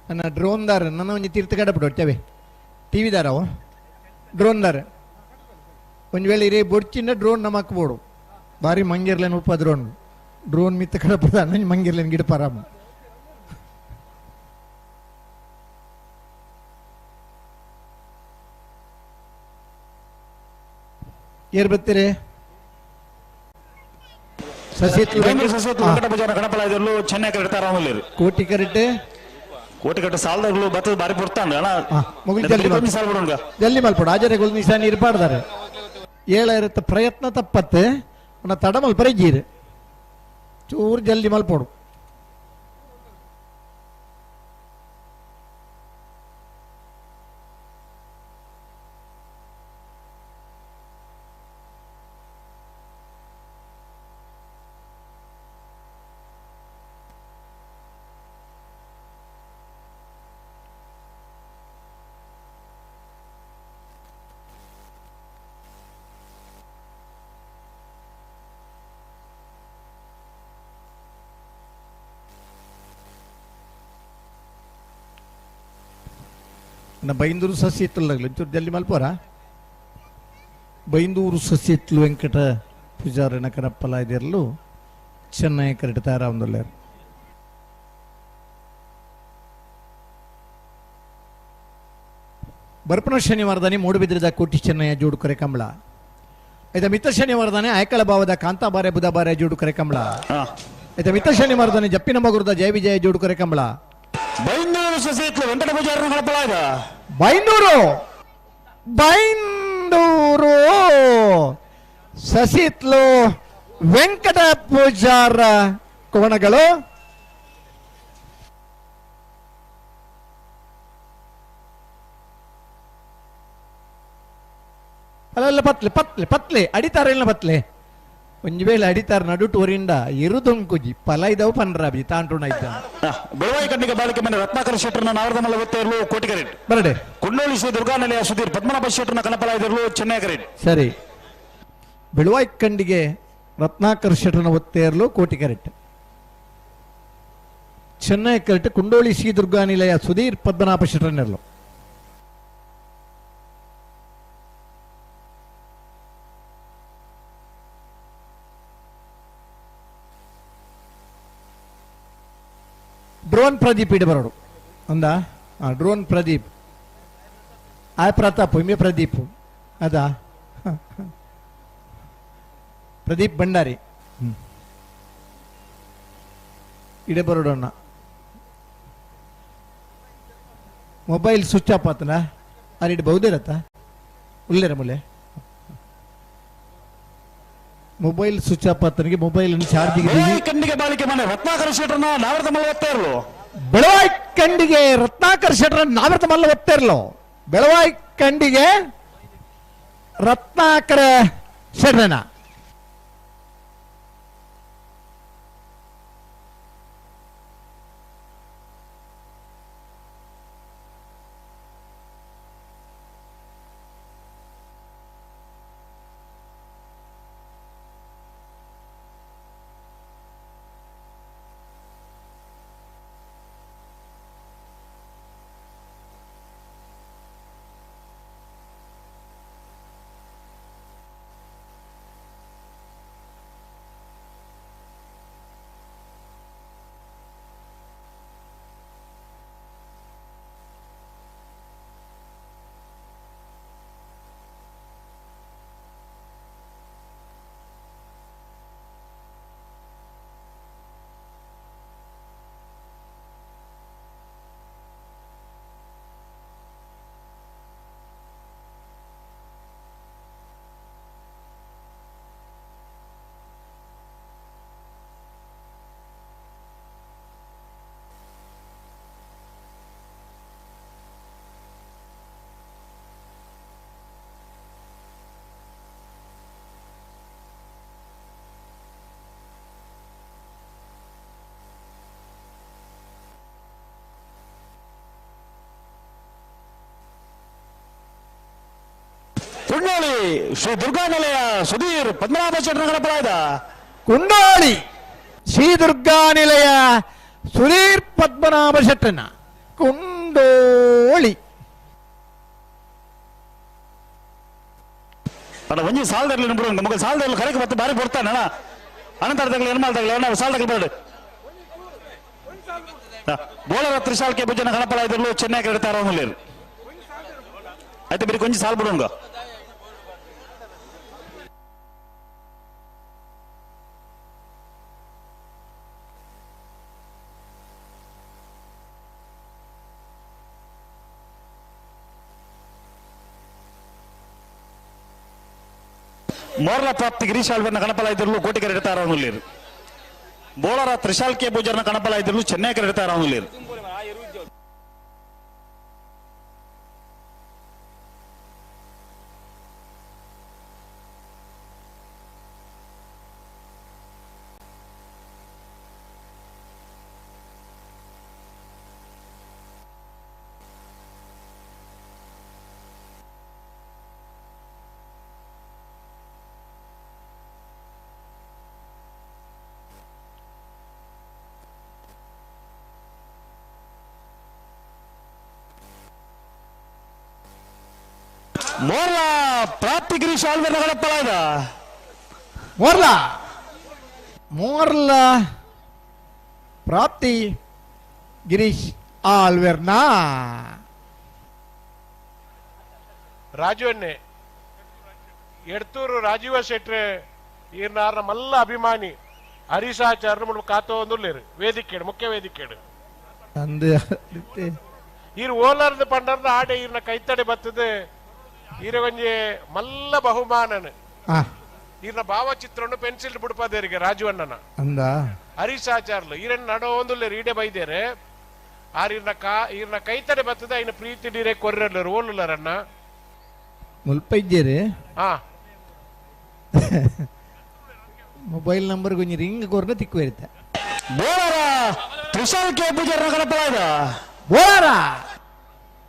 ನನ್ನ ಡ್ರೋನ್ದಾರ ನನ್ನ ಒಂಜಿ ತೀರ್ಥ ಕಡಪಡು ಒಟ್ಟವೆ ಟಿ ವಿದಾರವು ಡ್ರೋನ್ದಾರ ಒಂದು ವೇಳೆ ಇರೇ ಬೊಡ್ಚಿನ ಡ್ರೋನ್ ನಮ್ಮ ಹಾಕ್ಬೋಡು ಭಾರಿ ಮಂಗಿರ್ಲೇನು ಉಪ್ಪ ಡ್ರೋನ್ ಡ್ರೋನ್ ಮಿತ್ತ ಕಡಪದ ನನ್ನ ಮಂಗಿರ್ಲೇನು ಗಿಡ ಪರಾಮ ಏರ್ ಬರ್ತೀರಿ ಕೋಟಿ ಕರೆಕ್ಟ್ ಕೋಟಿ ಕಟ್ಟ ಸಾಲದಾಗಲು ಬತ್ತದ ಬಾರಿ ಪುರ್ತಾಂಡ ಜಲ್ದಿ ಮಲ್ಪಡು ಆಜರೆ ಗುಲ್ ನಿಶಾನ್ ಇರ್ಪಾಡ್ದಾರೆ ಏಳ ಇರುತ್ತೆ ಪ್ರಯತ್ನ ತಪ್ಪತ್ತೆ ತಡ ಮಲ್ಪರೆ ಜೀರು ಚೂರು ಜಲ್ದಿ ಮಲ್ಪಡು ಬೈಂದೂರು ಸಸಿತ್ಲಾಗಲಿ ಒಂಚೂರು ಜಲ್ದಿ ಮಲ್ಪೋರ ಬೈಂದೂರು ಸಸಿತ್ಲು ವೆಂಕಟ ಪೂಜಾರನ ಕನಪ್ಪಲ ಇದಿರಲು ಚೆನ್ನೈ ಕರೆಕ್ಟ್ ತಯಾರಾವಂದುಲ್ಲೇರು ಬರ್ಪಣ ಶನಿವಾರದಾನೆ ಮೂಡುಬಿದ್ರಿದ ಕೋಟಿ ಚೆನ್ನಯ್ಯ ಜೋಡು ಕರೆ ಕಂಬಳ ಇದ ಮಿತ್ರ ಶನಿವಾರದಾನೆ ಆಯಕಳ ಭಾವದ ಕಾಂತಾಬಾರೆ ಬುಧಬಾರೆ ಜೋಡು ಕರೆ ಕಂಬಳ. ಆಯ್ತಾ ಮಿತ್ತಶನಿ ಮಾರ್ದನೆ ಜಪ್ಪಿನ ಮಗುರದ ಜಯ ವಿಜಯ ಜೋಡುಕೊರೆ ಕಂಬಳ. ಬೈಂದೂರು ಸಸಿಹಿತ್ಲು ವೆಂಕಟ ಪೂಜಾರನ ಕಳಪಲಾಯ್ದ. ಬೈಂದೂರು ಬೈಂದೂರು ಸಸಿತ್ಲು ವೆಂಕಟ ಪೂಜಾರ ಕೋಣಗಳು. ಅಲ್ಲ ಪತ್ಲೆ ಪತ್ಲೆ ಪತ್ಲೆ ಅಡಿತಾರ ಇಲ್ಲ ಪತ್ಲೆ ಒಂಜಿ ವೇಳೆ ಅಡಿತಾರ ನಡುಟು ಒರಿಂದ ಇರುದೊಂಕುಜಿ ಪಲೈದವು ಪನ್ರಾಬಿ ತಾಂಟುಣ ಇದ್ದ. ಬೆಳವಾಯಿ ಕಣ್ಣಿಗೆ ಬಾಳಿಕೆ ಮನೆ ರತ್ನಾಕರ ಶೆಟ್ಟರ್ನ ನಾವರದ ಒತ್ತೆರ್ಲು ಕೋಟಿಗರೇಟ್. ಬರಡೆ. ಕುಂಡೋಳಿ ಶ್ರೀ ದುರ್ಗಾನೆಲೆಯ ಸುಧೀರ್ ಪದ್ಮನಾಭ ಶೆಟ್ಟರ್ನ ಕನಪಲಾಯ್ದಿರ್ಲು ಚೆನ್ನೈ ಕರೇಟ್. ಸರಿ, ಬೆಳವಾಯಿ ಕಂಡಿಗೆ ರತ್ನಾಕರ್ ಶೆಟ್ಟರ್ನ ಒತ್ತೇರ್ಲು ಕೋಟಿ ಕರೆಟ್. ಚೆನ್ನೈ ಕರೆಟ್ ಕುಂಡೋಳಿ ಶ್ರೀ ದುರ್ಗಾನಿಲಯ ಸುಧೀರ್ ಪದ್ಮನಾಭ ಶೆಟ್ಟರ್ನೆರ್ಲು. ಡ್ರೋನ್ ಪ್ರದೀಪ್ ಇಡ ಬರೋಡು ಅಂದ. ಡ್ರೋನ್ ಪ್ರದೀಪ್ ಆಯ್ ಪ್ರತಾಪ್ ಇಮೆ ಪ್ರದೀಪ್ ಅದಾ ಪ್ರದೀಪ್ ಭಂಡಾರಿ ಇಡೆ ಬರೋಡಣ್ಣ. ಮೊಬೈಲ್ ಸ್ವಿಚ್ ಆಫ್ ಆತನ ಅರಿಡ್ ಬಹುದಿರತ್ತ ಉಲ್ಲೇರ ಮುಲ್ಲೆ ಮೊಬೈಲ್ ಸ್ವಿಚ್ ಆಫ್ ಆತನಿಗೆ ಮೊಬೈಲ್ ಚಾರ್ಜ್. ಕಣ್ಣಿಗೆ ಬಾಳಿಕೆ ಮನೆ ರತ್ನಾಕರ್ ಶೆಟ್ಟರ್ನ ನಾವರದ ಮಲ್ಲ ಒತ್ತಾ ಇರಲು. ಬೆಳವಾಯಿ ಕಂಡಿಗೆ ರತ್ನಾಕರ್ ಶೆಟ್ಟರ್ ನಾವರದ ಮಲ್ಲ ಒತ್ತಾ ಇರಲು. ಬೆಳವಾಯಿ ಕಂಡಿಗೆ ರತ್ನಾಕರ ಶೆಟ್ಟರ್ನ. ಕುಂಡೋಳಿ ಶ್ರೀ ದುರ್ಗಾನಿಲಯ ಸುಧೀರ್ ಪದ್ಮನಾಭ ಶೆಟ್ಟರ್ ಪರಾದ. ಕುಂಡೋಳಿ ಶ್ರೀ ದುರ್ಗಾನಿಲಯ ಸುಧೀರ್ ಪದ್ಮನಾಭ ಶೆಟ್ಟನ ಕುಂಡೋಳಿ. ಅಣ್ಣ ಒಂಜಿ ಸಾಲದಲ್ಲಿ ನಂಬರು ನಮಗೆ ಸಾಲದಲ್ಲಿ ಕರೆಗೆ ಮತ್ತೆ ಬಾರಿ ಬರ್ತಾನೆ ಅಣ್ಣ. ಅನಂತರದಾಗಲಿ ಎನ್ಮಾಲ್ದಾಗಲಿ ಅಣ್ಣ ಸಾಲದಾಗಲಿ ಬೇಡ. ಬೋಳರ ತ್ರಿಶಾಲ್ಕೆ ಭುಜನ ಗಣಪಲಾಯ್ದಿರ್ಲು ಚೆನ್ನೈ ಕರೆತಾರ ಆಯ್ತು ಬೇರೆ ಕೊಂಚ ಸಾಲ್ ಬಿಡೋಣ. ಮೋರ್ಲ ಪ್ರಾಪ್ತಿ ಗಿರೀಶ್ ಆಳ್ವೆನ ಗಣಪಲಾಯ್ದಿರ್ಲು ಕೋಟಿಗರ ಇಡ್ತಾರ ಬೋಳರ ತ್ರಿಶಾಲ್ಕೆ ಪೂಜಾರನ ಗಣಪಲಾಯ್ದಿರ್ಲು ಚೆನ್ನೈ ಕರೆಡ್ತಾರ. ಮೋರ್ಲಾ ಪ್ರಾಪ್ತಿ ಗಿರೀಶ್ ಆಳ್ವೆನ ಗಣಪಲಾಯ್ದ. ಮೋರ್ಲಾ ಮೋರ್ಲಾ ಪ್ರಾಪ್ತಿ ಗಿರೀಶ್ ಆಳ್ವೆರ್ನ. ರಾಜು ಅನ್ನೆ ಎಡ್ತೂರು ರಾಜೀವ ಶೆಟ್ರೆ ಈರ್ನಾರ್ನ ಮಲ್ಲ ಅಭಿಮಾನಿ. ಹರೀಶಾಚಾರ್ಯ ಮುಲ್ಪ ಕಾತೊಂದುಲ್ಲೆರ್ ವೇದಿಕೆಡ್ ಮುಖ್ಯ ವೇದಿಕೆಡ್ ಅಂದ್ ಈರ್ ಓಲರ್ದ ಪಂಡರ್ದ ಆಡೆ ಈರ್ನ ಕೈತಡೆ ಬತ್ತದ ಈರ ಒಂಜಿ ಮಲ್ಲ ಬಹುಮಾನನ ಈರ್ನ ಭಾವಚಿತ್ರವನ್ನು ಪೆನ್ಸಿಲ್ ಬುಡ್ಪಾದೇರಿಗೆ ರಾಜು ಅಣ್ಣನ ಅಂದ ಹರೀಶಾಚಾರ್ಲು ಈರನ್ನ ನಡೋಂದುಲ್ಲೆರ್ ಈಡೆ ಬೈದೇರೆ ಆರ್ ಈರ್ನ ಈರ್ನ ಕೈತಡೆ ಬತ್ತದ ಐನ ಪ್ರೀತಿ ಡೀರೆ ಕೊರ್ರಲ್ಲರು ಓಲುಲ್ಲರಣ್ಣ ಮುಲ್ಪ ಇದ್ದೀರಿ ಹಾ ಮೊಬೈಲ್ ನಂಬರ್ ಗೊಂಜಿ ರಿಂಗ್ ಕೊರ್ನ ತಿಕ್ಕು ಇರುತ್ತೆ Bolara Trishal K Pujara ಕಡಪಲಾದ Bolara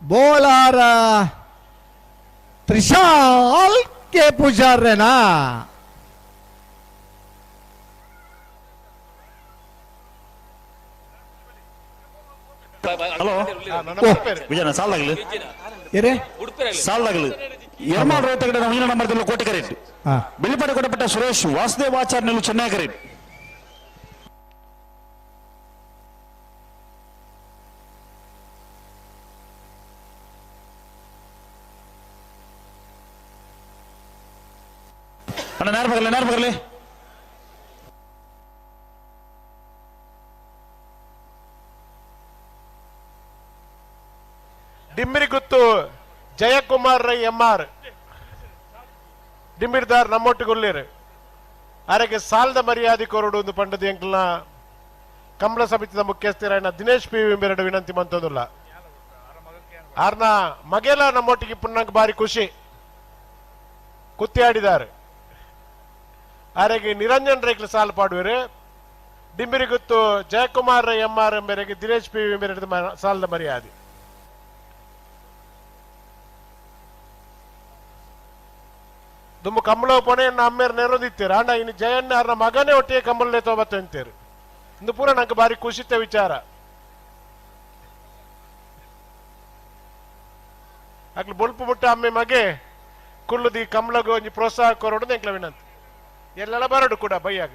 Bolara Trishal K ಪೂಜಾರ್ರೇನಾ hello ವಿಜಯನ ಸಾಲಾಗಲಿ ಏರೇ ಸಾಲಾಗಲಿ Yermal ರೋಹಿತ ಕಡೆ ಮುಂದಿನ ನಂಬರ್ ಕೋಟಿ ಕರೆಟ್ ಬಿಳಿಪಾಡಿ ಕೊಡಪಟ್ಟ ಸುರೇಶ್ ವಾಸುದೇವಾಚಾರ್ಯ ನೆಲ್ಲು ಚೆನ್ನೈ ಕರೆಟ್ ಅಣ್ಣ ನೇರ ಬರಲಿ ನೇರ ಬರಲಿ ಡಿಮ್ಮಿರಿಗುತ್ತು ಜಯಕುಮಾರ್ ರೈ ಎಂ ಆರ್ ಡಿಮ್ಮಿರ್ದಾರ್ ನಮ್ಮೊಟ್ಟಿಗೆ ಅರೆಗೆ ಸಾಲದ ಮರ್ಯಾದೆ ಕೊರಡು ಒಂದು ಪಂಡದ ಎಂಕ್ಲನ ಕಂಬಳ ಸಮಿತಿದ ಮುಖ್ಯಸ್ಥರಾಯಣ ದಿನೇಶ್ ಪಿ ವಿಂಬೆರಡು ವಿನಂತಿ ಮಂತೊಂದುಲ್ಲ ಆರ್ನ ಮಗೆಲ ನಮ್ಮೊಟ್ಟಿಗೆ ಪುಣ್ಣಂಗ್ ಬಾರಿ ಖುಷಿ ಕುತ್ತಿಯಾಡಿದ್ದಾರೆ ಅರೆಗೆ ನಿರಂಜನ್ ರೈಕ್ಲ ಸಾಲ ಪಾಡುವರು ಡಿಂಬಿರಿಗುತ್ತು ಜಯಕುಮಾರ್ ರೈ ಎಂ ಆರ್ ಎಂಬೆರೆಗೆ ದಿನೇಶ್ ಪಿ ವಿಂಬೆರಡು ಸಾಲದ ಮರ್ಯಾದೆ ದುಮ್ಮು ಕಂಬಳ ಪೊಣೆ ಅಮ್ಮೇರ್ ನೆರದಿತ್ತೀರ ಅಣ್ಣ ಇನ್ನು ಜಯಣ್ಣ ಅವ್ರ ಮಗನೇ ಒಟ್ಟಿಗೆ ಕಂಬಳನೆ ತಗೋಬತ್ತು ಅಂತೀರಿ ಇಂದು ಪೂರ ನಂಗೆ ಬಾರಿ ಖುಷಿತ ವಿಚಾರ ಅಕ್ಲು ಬೊಲ್ಪು ಮುಟ್ಟ ಅಮ್ಮೆ ಮಗೆ ಕುಳ್ಳುದಿ ಕಂಬಳಗು ಒಂಜಿ ಪ್ರೋತ್ಸಾಹ ಕೊರಡು ಎಂಕ್ಲ ವಿನಂತಿ ಎಲ್ಲೆಲ್ಲ ಬರಡು ಕೂಡ ಬೈಯಾಗ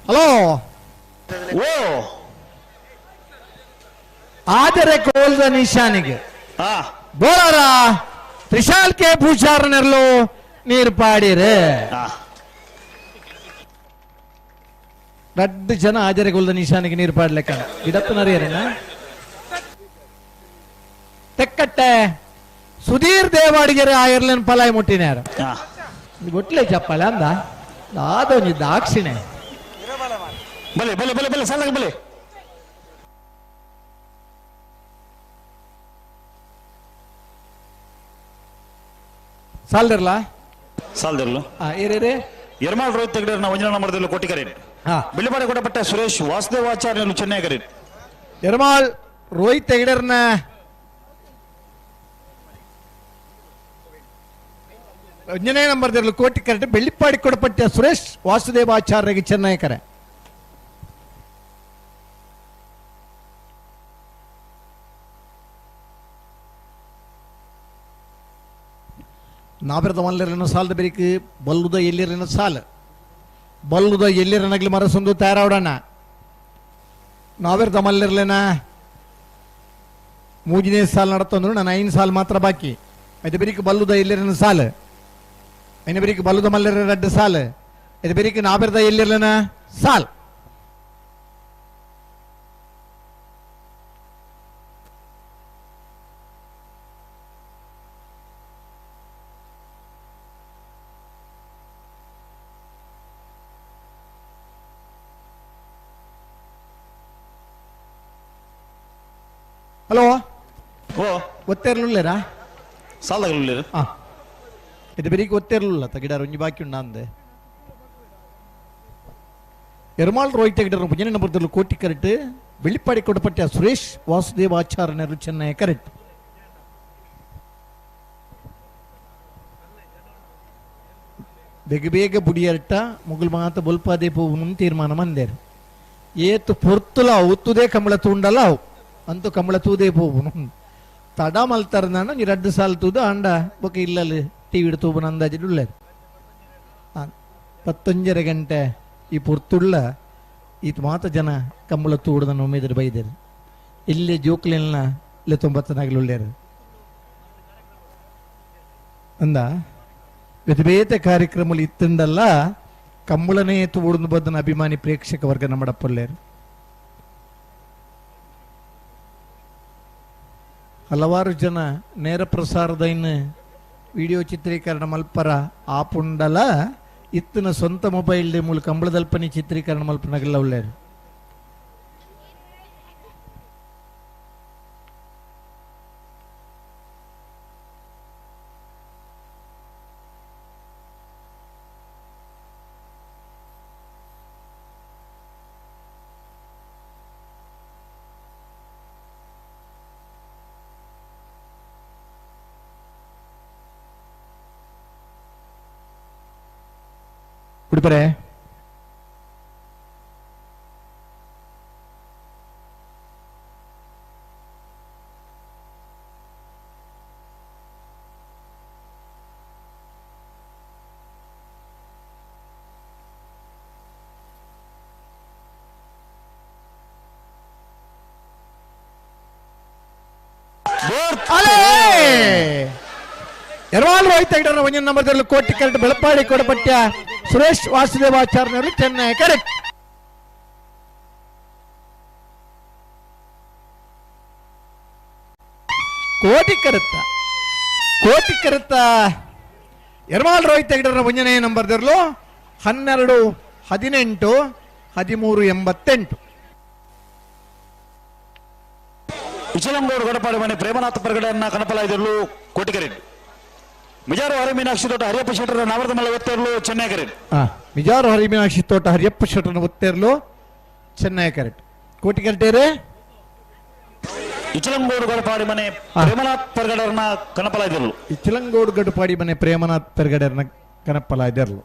ಹಲೋ ಓ ಆದರೆ ಕೋಲ್ದ ನಿಶಾನಿಗೆ ಬೋಲಾರ ತ್ರಿಶಾಲ್ ಕೆ ಪೂಜಾರನೆರ್ಲು ನೀರು ಪಾಡಿರೆ ರಡ್ಡು ಜನ ಆಜರೆ ಕೋಲ್ದ ನಿಶಾನಿಗೆ ನೀರು ಪಾಡ್ಲೆಕ್ಕ ಇಡತ್ತನರಿಯರೇನ ತೆಕ್ಕಟ್ಟೆ ಸುಧೀರ್ ದೇವಾಡಿಗೆರೆ ಆಯರ್ಲೆನ್ ಪಲಾಯ್ ಮುಟ್ಟಿನಾರ ಒಟ್ಲೆ ಚಪ್ಪಾಳೆ ಅಂದ ದಾದೊಂಜಿ ದಾಕ್ಷಿಣೆ ಬಲೆ ಬಲೆ ಬಲೆ ಬಲೆ ಸಾಲಾಗ ಬಲೆ ಸಾಲ್ದಿರ್ಲ ಸಾಲ್ದಿರ್ಲು ಏರೇ ಯರ್ಮಾಲ್ ರೋಹಿತ್ ತೆಗಡೇರ್ ನಾವು ಒಂಜನ ನಂಬರ್ದಲ್ಲಿ ಕೋಟಿ ಕರೆ ಬಿಳಿಪಾಡಿ ಕೊಡಪಟ್ಟ ಸುರೇಶ್ ವಾಸುದೇವಾಚಾರ್ಯ ಚೆನ್ನೈ ಕರೆ ಯರ್ಮಾಲ್ ರೋಹಿತ್ ತೆಗಡೇರ್ನ ಒಂಜನೇ ನಂಬರ್ದಲ್ಲಿ ಕೋಟಿ ಕರೆಟ್ ಬೆಳ್ಳಿಪಾಡಿ ಕೊಡಪಟ್ಟ ಸುರೇಶ್ ವಾಸುದೇವಾಚಾರ್ಯಗೆ ಚೆನ್ನೈ ಕರೆ ನಾಬಿರದ ಮಲ್ಲರನ್ನು ಸಾಲದ ಬೆರಿಕ್ ಬಲ್ಲುದ ಎಲ್ಲಿರನ ಸಾಲ ಬಲ್ಲುದ ಎಲ್ಲಿರನಗ್ಲಿ ಮರಸೊಂದು ತಯಾರಾವಡಣ ನಾವಿರದ ಮಲ್ಲಿರ್ಲೇನ ಮೂಜನೇ ಸಾಲ ನಡತಂದ್ರು ನಾನು ಐದು ಸಾಲ ಮಾತ್ರ ಬಾಕಿ ಇದು ಬೆರಿಕ್ ಬಲ್ಲುದ ಎಲ್ಲಿರನ ಸಾಲ ಐನ ಬೆರಿಕ್ ಬಲ್ಲುದ ಮಲ್ಲಿರ ರಡ್ಡು ಸಾಲ ಇದು ಬೆರಿಕ್ ನಾಬಿರದ ಎಲ್ಲಿರ್ಲೇನ ಸಾಲ್ ಹಲೋ ಓ ಒತ್ತೇರ್ಲುಲ್ಲೇರಾ ಸಾಲದಾಗಲುಲ್ಲೇರು ಆ ಇದು ಬೆರಿಕ್ ಒತ್ತೇರ್ಲುಲ್ಲ ತಗಿಡಾರ ಒಂಜಿ ಬಾಕಿ ಉಂಡ ಅಂದೆ Ermal Rohit ಹೆಗಡೆರ ಪುಂಜನೆ ನಂಬರ್ದಲ್ಲಿ Koti correct. Bellippady ಕೊಡಪಟ್ಟ Suresh ವಾಸುದೇವಾಚಾರ್ಯನರು Chennai correct. ಬೇಗ ಬೇಗ ಬುಡಿಯರ್ಟ ಮುಗುಲ್ ಮಾತ ಬೊಲ್ಪಾದೆ ಪೋವು ತೀರ್ಮಾನ ಮಂದೇರು. ಏತು ಪೊರ್ತುಲ ಉತ್ತುದೇ ಕಮಲ ತೂಂಡಲ ಅವು ಅಂತೂ ಕಮಲ ತೂದೇ ಪೋವುನು ತಡ ಮಲ್ತಾರ ನೀ ರಡ್ಡು ಸಾಲ ತೂದು ಅಂಡ ಬೊಕ ಇಲ್ಲಲ್ಲಿ ಟಿ ವಿ ತೂಬುನ ಅಂದಾಜಿಡುಳ್ಳ 10:30 ಗಂಟೆ ಈ ಪೊರ್ತುಳ್ಳ ಈತ ಮಾತ ಜನ ಕಂಬಳ ತೂಡುದನ್ನು ಉಮೇದರು ಬೈದರು. ಇಲ್ಲಿ ಜೋಕ್ಲಿನ ಇಲ್ಲ ತೊಂಬತ್ತನಾಗಲುಳ್ಳೇರು ಅಂದ ಬೇತೆ ಕಾರ್ಯಕ್ರಮ ಇತ್ತಂಡಲ್ಲ ಕಂಬಳನೇ ತೂಡುದು ಬದ್ದನ ಅಭಿಮಾನಿ ಪ್ರೇಕ್ಷಕ ವರ್ಗ ನಮ್ಮಡಪ್ಪಲ್ಲೇರು. ಹಲವಾರು ಜನ ನೇರ ಪ್ರಸಾರದ ಇನ್ನು ವಿಡಿಯೋ ಚಿತ್ರೀಕರಣ ಮಲ್ಪರ ಆಪುಂಡಲ ಇತ್ತಿನ ಸ್ವಂತ ಮೊಬೈಲ್ ಮೂಲಕ ಕಂಬಳದಲ್ಪನಿ ಚಿತ್ರೀಕರಣ ಮಲ್ಪನಗಲ್ಲ ಉಳ್ಳೇರು. ಉಡುಪರೆ ಎರವಾಲ್ ರೋಹಿತ್ ಹೆಗಡೆರ ಒಂಜಿ ನಂಬರ್ದಲ್ಲಿ ಕೋಟಿ ಕರೆಕ್ಟ್. ಬೆಳಪಾಡಿ ಕೊಡಪಟ್ಯ ಸುರೇಶ್ ವಾಸುದೇವಾಚಾರ್ಯನವರು ಚೆನ್ನೈ ಕರೆಕ್ಟ್. ಕೋಟಿ ಕರೆತ್ತ ಕೋಟಿ ಕರೆತ್ತ ಎರವಾಲ್ ರೋಹಿತ್ ಹೆಗಡೆರ ಒಂಜನೇ ನಂಬರ್ದಲ್ಲೂ 12 18 13 88. ವಿಚಲಂಗೋಡು ಗಡಪಾಡಿ ಮನೆ ಪ್ರೇಮನಾಥ ಪರ್ಗಡೆಯನ್ನ ಕನಪಲಾಯ್ದಿರಲು ಕೋಟಿಕರೆ. ಮಿಜಾರು ಹರಿಮೀನಾಕ್ಷಿ ತೋಟ ಹರಿಯಪ್ಪ ಶೆಟ್ಟರ ನಾವರದ ಮಲ್ಲ ಒತ್ತೇರ್ಲು ಚೆನ್ನೈ ಕರೆಕ್ಟ್. ಮಿಜಾರು ಹರಿಮೀನಾಕ್ಷಿ ತೋಟ ಹರಿಯಪ್ಪ ಶೆಟ್ಟರನ ಒತ್ತೇರ್ಲು ಚೆನ್ನೈ ಕರೆಕ್ಟ್. ಕೋಟಿ ಕರೆಕ್ಟೇರೆ. ಇಚಲಂಗೋಡು ಗಡಪಾಡಿ ಮನೆ ಪ್ರೇಮನಾಥ್ ಪರ್ಗಡರ್ನ ಕನಪಲಾಯ್ದಿರಲು. ಇಚಲಂಗೋಡು ಗಡಪಾಡಿ ಮನೆ ಪ್ರೇಮನಾಥ್ ಪರ್ಗಡರ್ನ ಕನಪಲಾಯ್ದಿರಲು.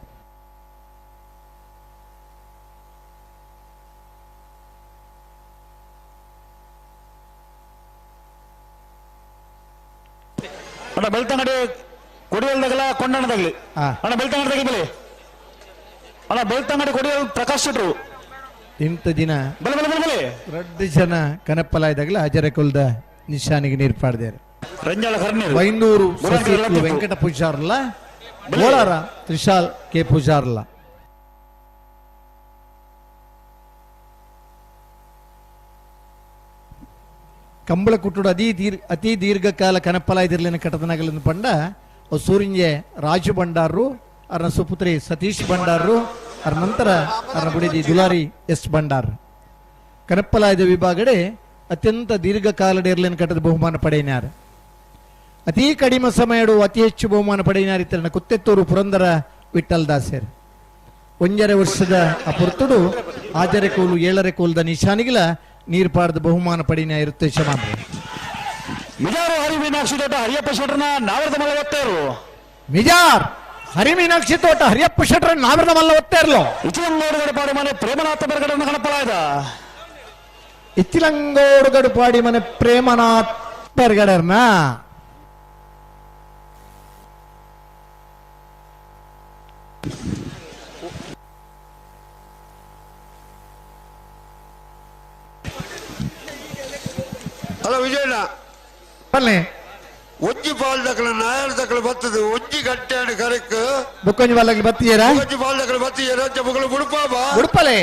ಅಣ್ಣ ಬೆಳ್ತಂಗಡಿ ಕೊಡಿಯಲ್ದಾಗಲ ಕೊಂಡಣ್ಣದಾಗ್ಲಿ. ಅಣ್ಣ ಬೆಳ್ತಂಗಡಿ ತಗಿ ಬಲಿ. ಅಣ್ಣ ಬೆಳ್ತಂಗಡಿ ಕೊಡಿಯಲ್ ಪ್ರಕಾಶ್ ಶೆಟ್ರು ಇಂಥ ದಿನ ಬಲೆ ಬಲೆ ಬಲೆ ಬಲೆ ರಡ್ಡು ಜನ ಕನಪ್ಪಲಾಯ್ದಾಗಲ ಅಜರಕುಲ್ದ ನಿಶಾನಿಗೆ ನೀರ್ಪಾಡ್ದಾರೆ. ರಂಜಾಳ ಕರ್ನೀರು ಬೈಂದೂರು ವೆಂಕಟ ಪೂಜಾರ್ಲ ಬೋಳಾರ ತ್ರಿಶಾಲ್ ಕೆ ಪೂಜಾರ್ಲ. ಕಂಬಳ ಕುಟ್ಟುಡು ಅತಿ ದೀರ್ಘಕಾಲ ಕನಪ್ಪಲಾಯ್ದಿರ್ಲಿನ ಕಟದನಗಲಿನ ಪಂಡ ಸೂರಿಂಜೆ ರಾಜು ಭಂಡಾರರು ಅರ್ನ ಸುಪುತ್ರಿ ಸತೀಶ್ ಭಂಡಾರರು ಅರ ನಂತರ ಅರ್ನ ಬುಡಿದಿ ದುಲಾರಿ ಎಸ್ ಭಂಡಾರ್. ಕನಪ್ಪಲಾಯದ ವಿಭಾಗಡೆ ಅತ್ಯಂತ ದೀರ್ಘಕಾಲಡೇರ್ಲಿನ ಕಟ್ಟದ ಬಹುಮಾನ ಪಡೆಯಿನಾರು. ಅತಿ ಕಡಿಮೆ ಸಮಯಡು ಅತಿ ಹೆಚ್ಚು ಬಹುಮಾನ ಪಡೆಯಿನಾರು ಇತ್ತರನ ಕುತ್ತೆತ್ತೂರು ಪುರಂದರ ವಿಠಲ್ ದಾಸರ್. 1.5 ವರ್ಷದ ಅಪುರ್ತುಡು ಆಜರೆ ಕೋಲು 7.5 ಕೋಲದ ನಿಶಾನಿಗಿಲ ನೀರ್ಪಾಡದ ಬಹುಮಾನ ಪಡೆಯಿನ ಇರುತ್ತೆ ಶಮಾನ. ಮಿಜಾರು ಹರಿಮೀನಾಕ್ಷಿ ತೋಟ ಹರಿಯಪ್ಪ ಶೆಟ್ಟರ್ನ ನಾವರದ ಮಲ್ಲ ಒತ್ತೇರು. ಮಿಜಾರ್ ಹರಿಮೀನಾಕ್ಷಿ ತೋಟ ಹರಿಯಪ್ಪ ಶೆಟ್ಟರ್ ನಾವರದ ಮಲ್ಲ ಒತ್ತೇರ್ಲು. ಇಚಿಲಂಗೋಡು ಗಡಪಾಡಿ ಮನೆ ಪ್ರೇಮನಾಥ ಬೆರಗಡನ್ನು ಕಣಪಲಾಯ್ದ. ಇಚಿಲಂಗೋಡು ಗಡುಪಾಡಿ ಮನೆ ಪ್ರೇಮನಾಥ್ ಬೆರಗಡರ್ನ ಹಲೋ ವಿಜಯಣ್ಣ ಬನ್ನಿ. ಒಂಜಿ ಬಾಲ್ ದಕ್ಕಲ ನಾಯರ್ ದಕ್ಕಲ ಬರ್ತದೆ ಒಂಜಿ ಗಂಟೆ ಕರೆಕ್ ಬುಕ್ಕೊಂಜಿ ಬಾಲ್ ಬತ್ತೀರಾ ಒಂಜಿ ಬಾಲ್ ದಕ್ಕಲ ಬತ್ತೀರ ಮುಗಳು ಬುಡುಪಾಬ ಬುಡುಪಲೆ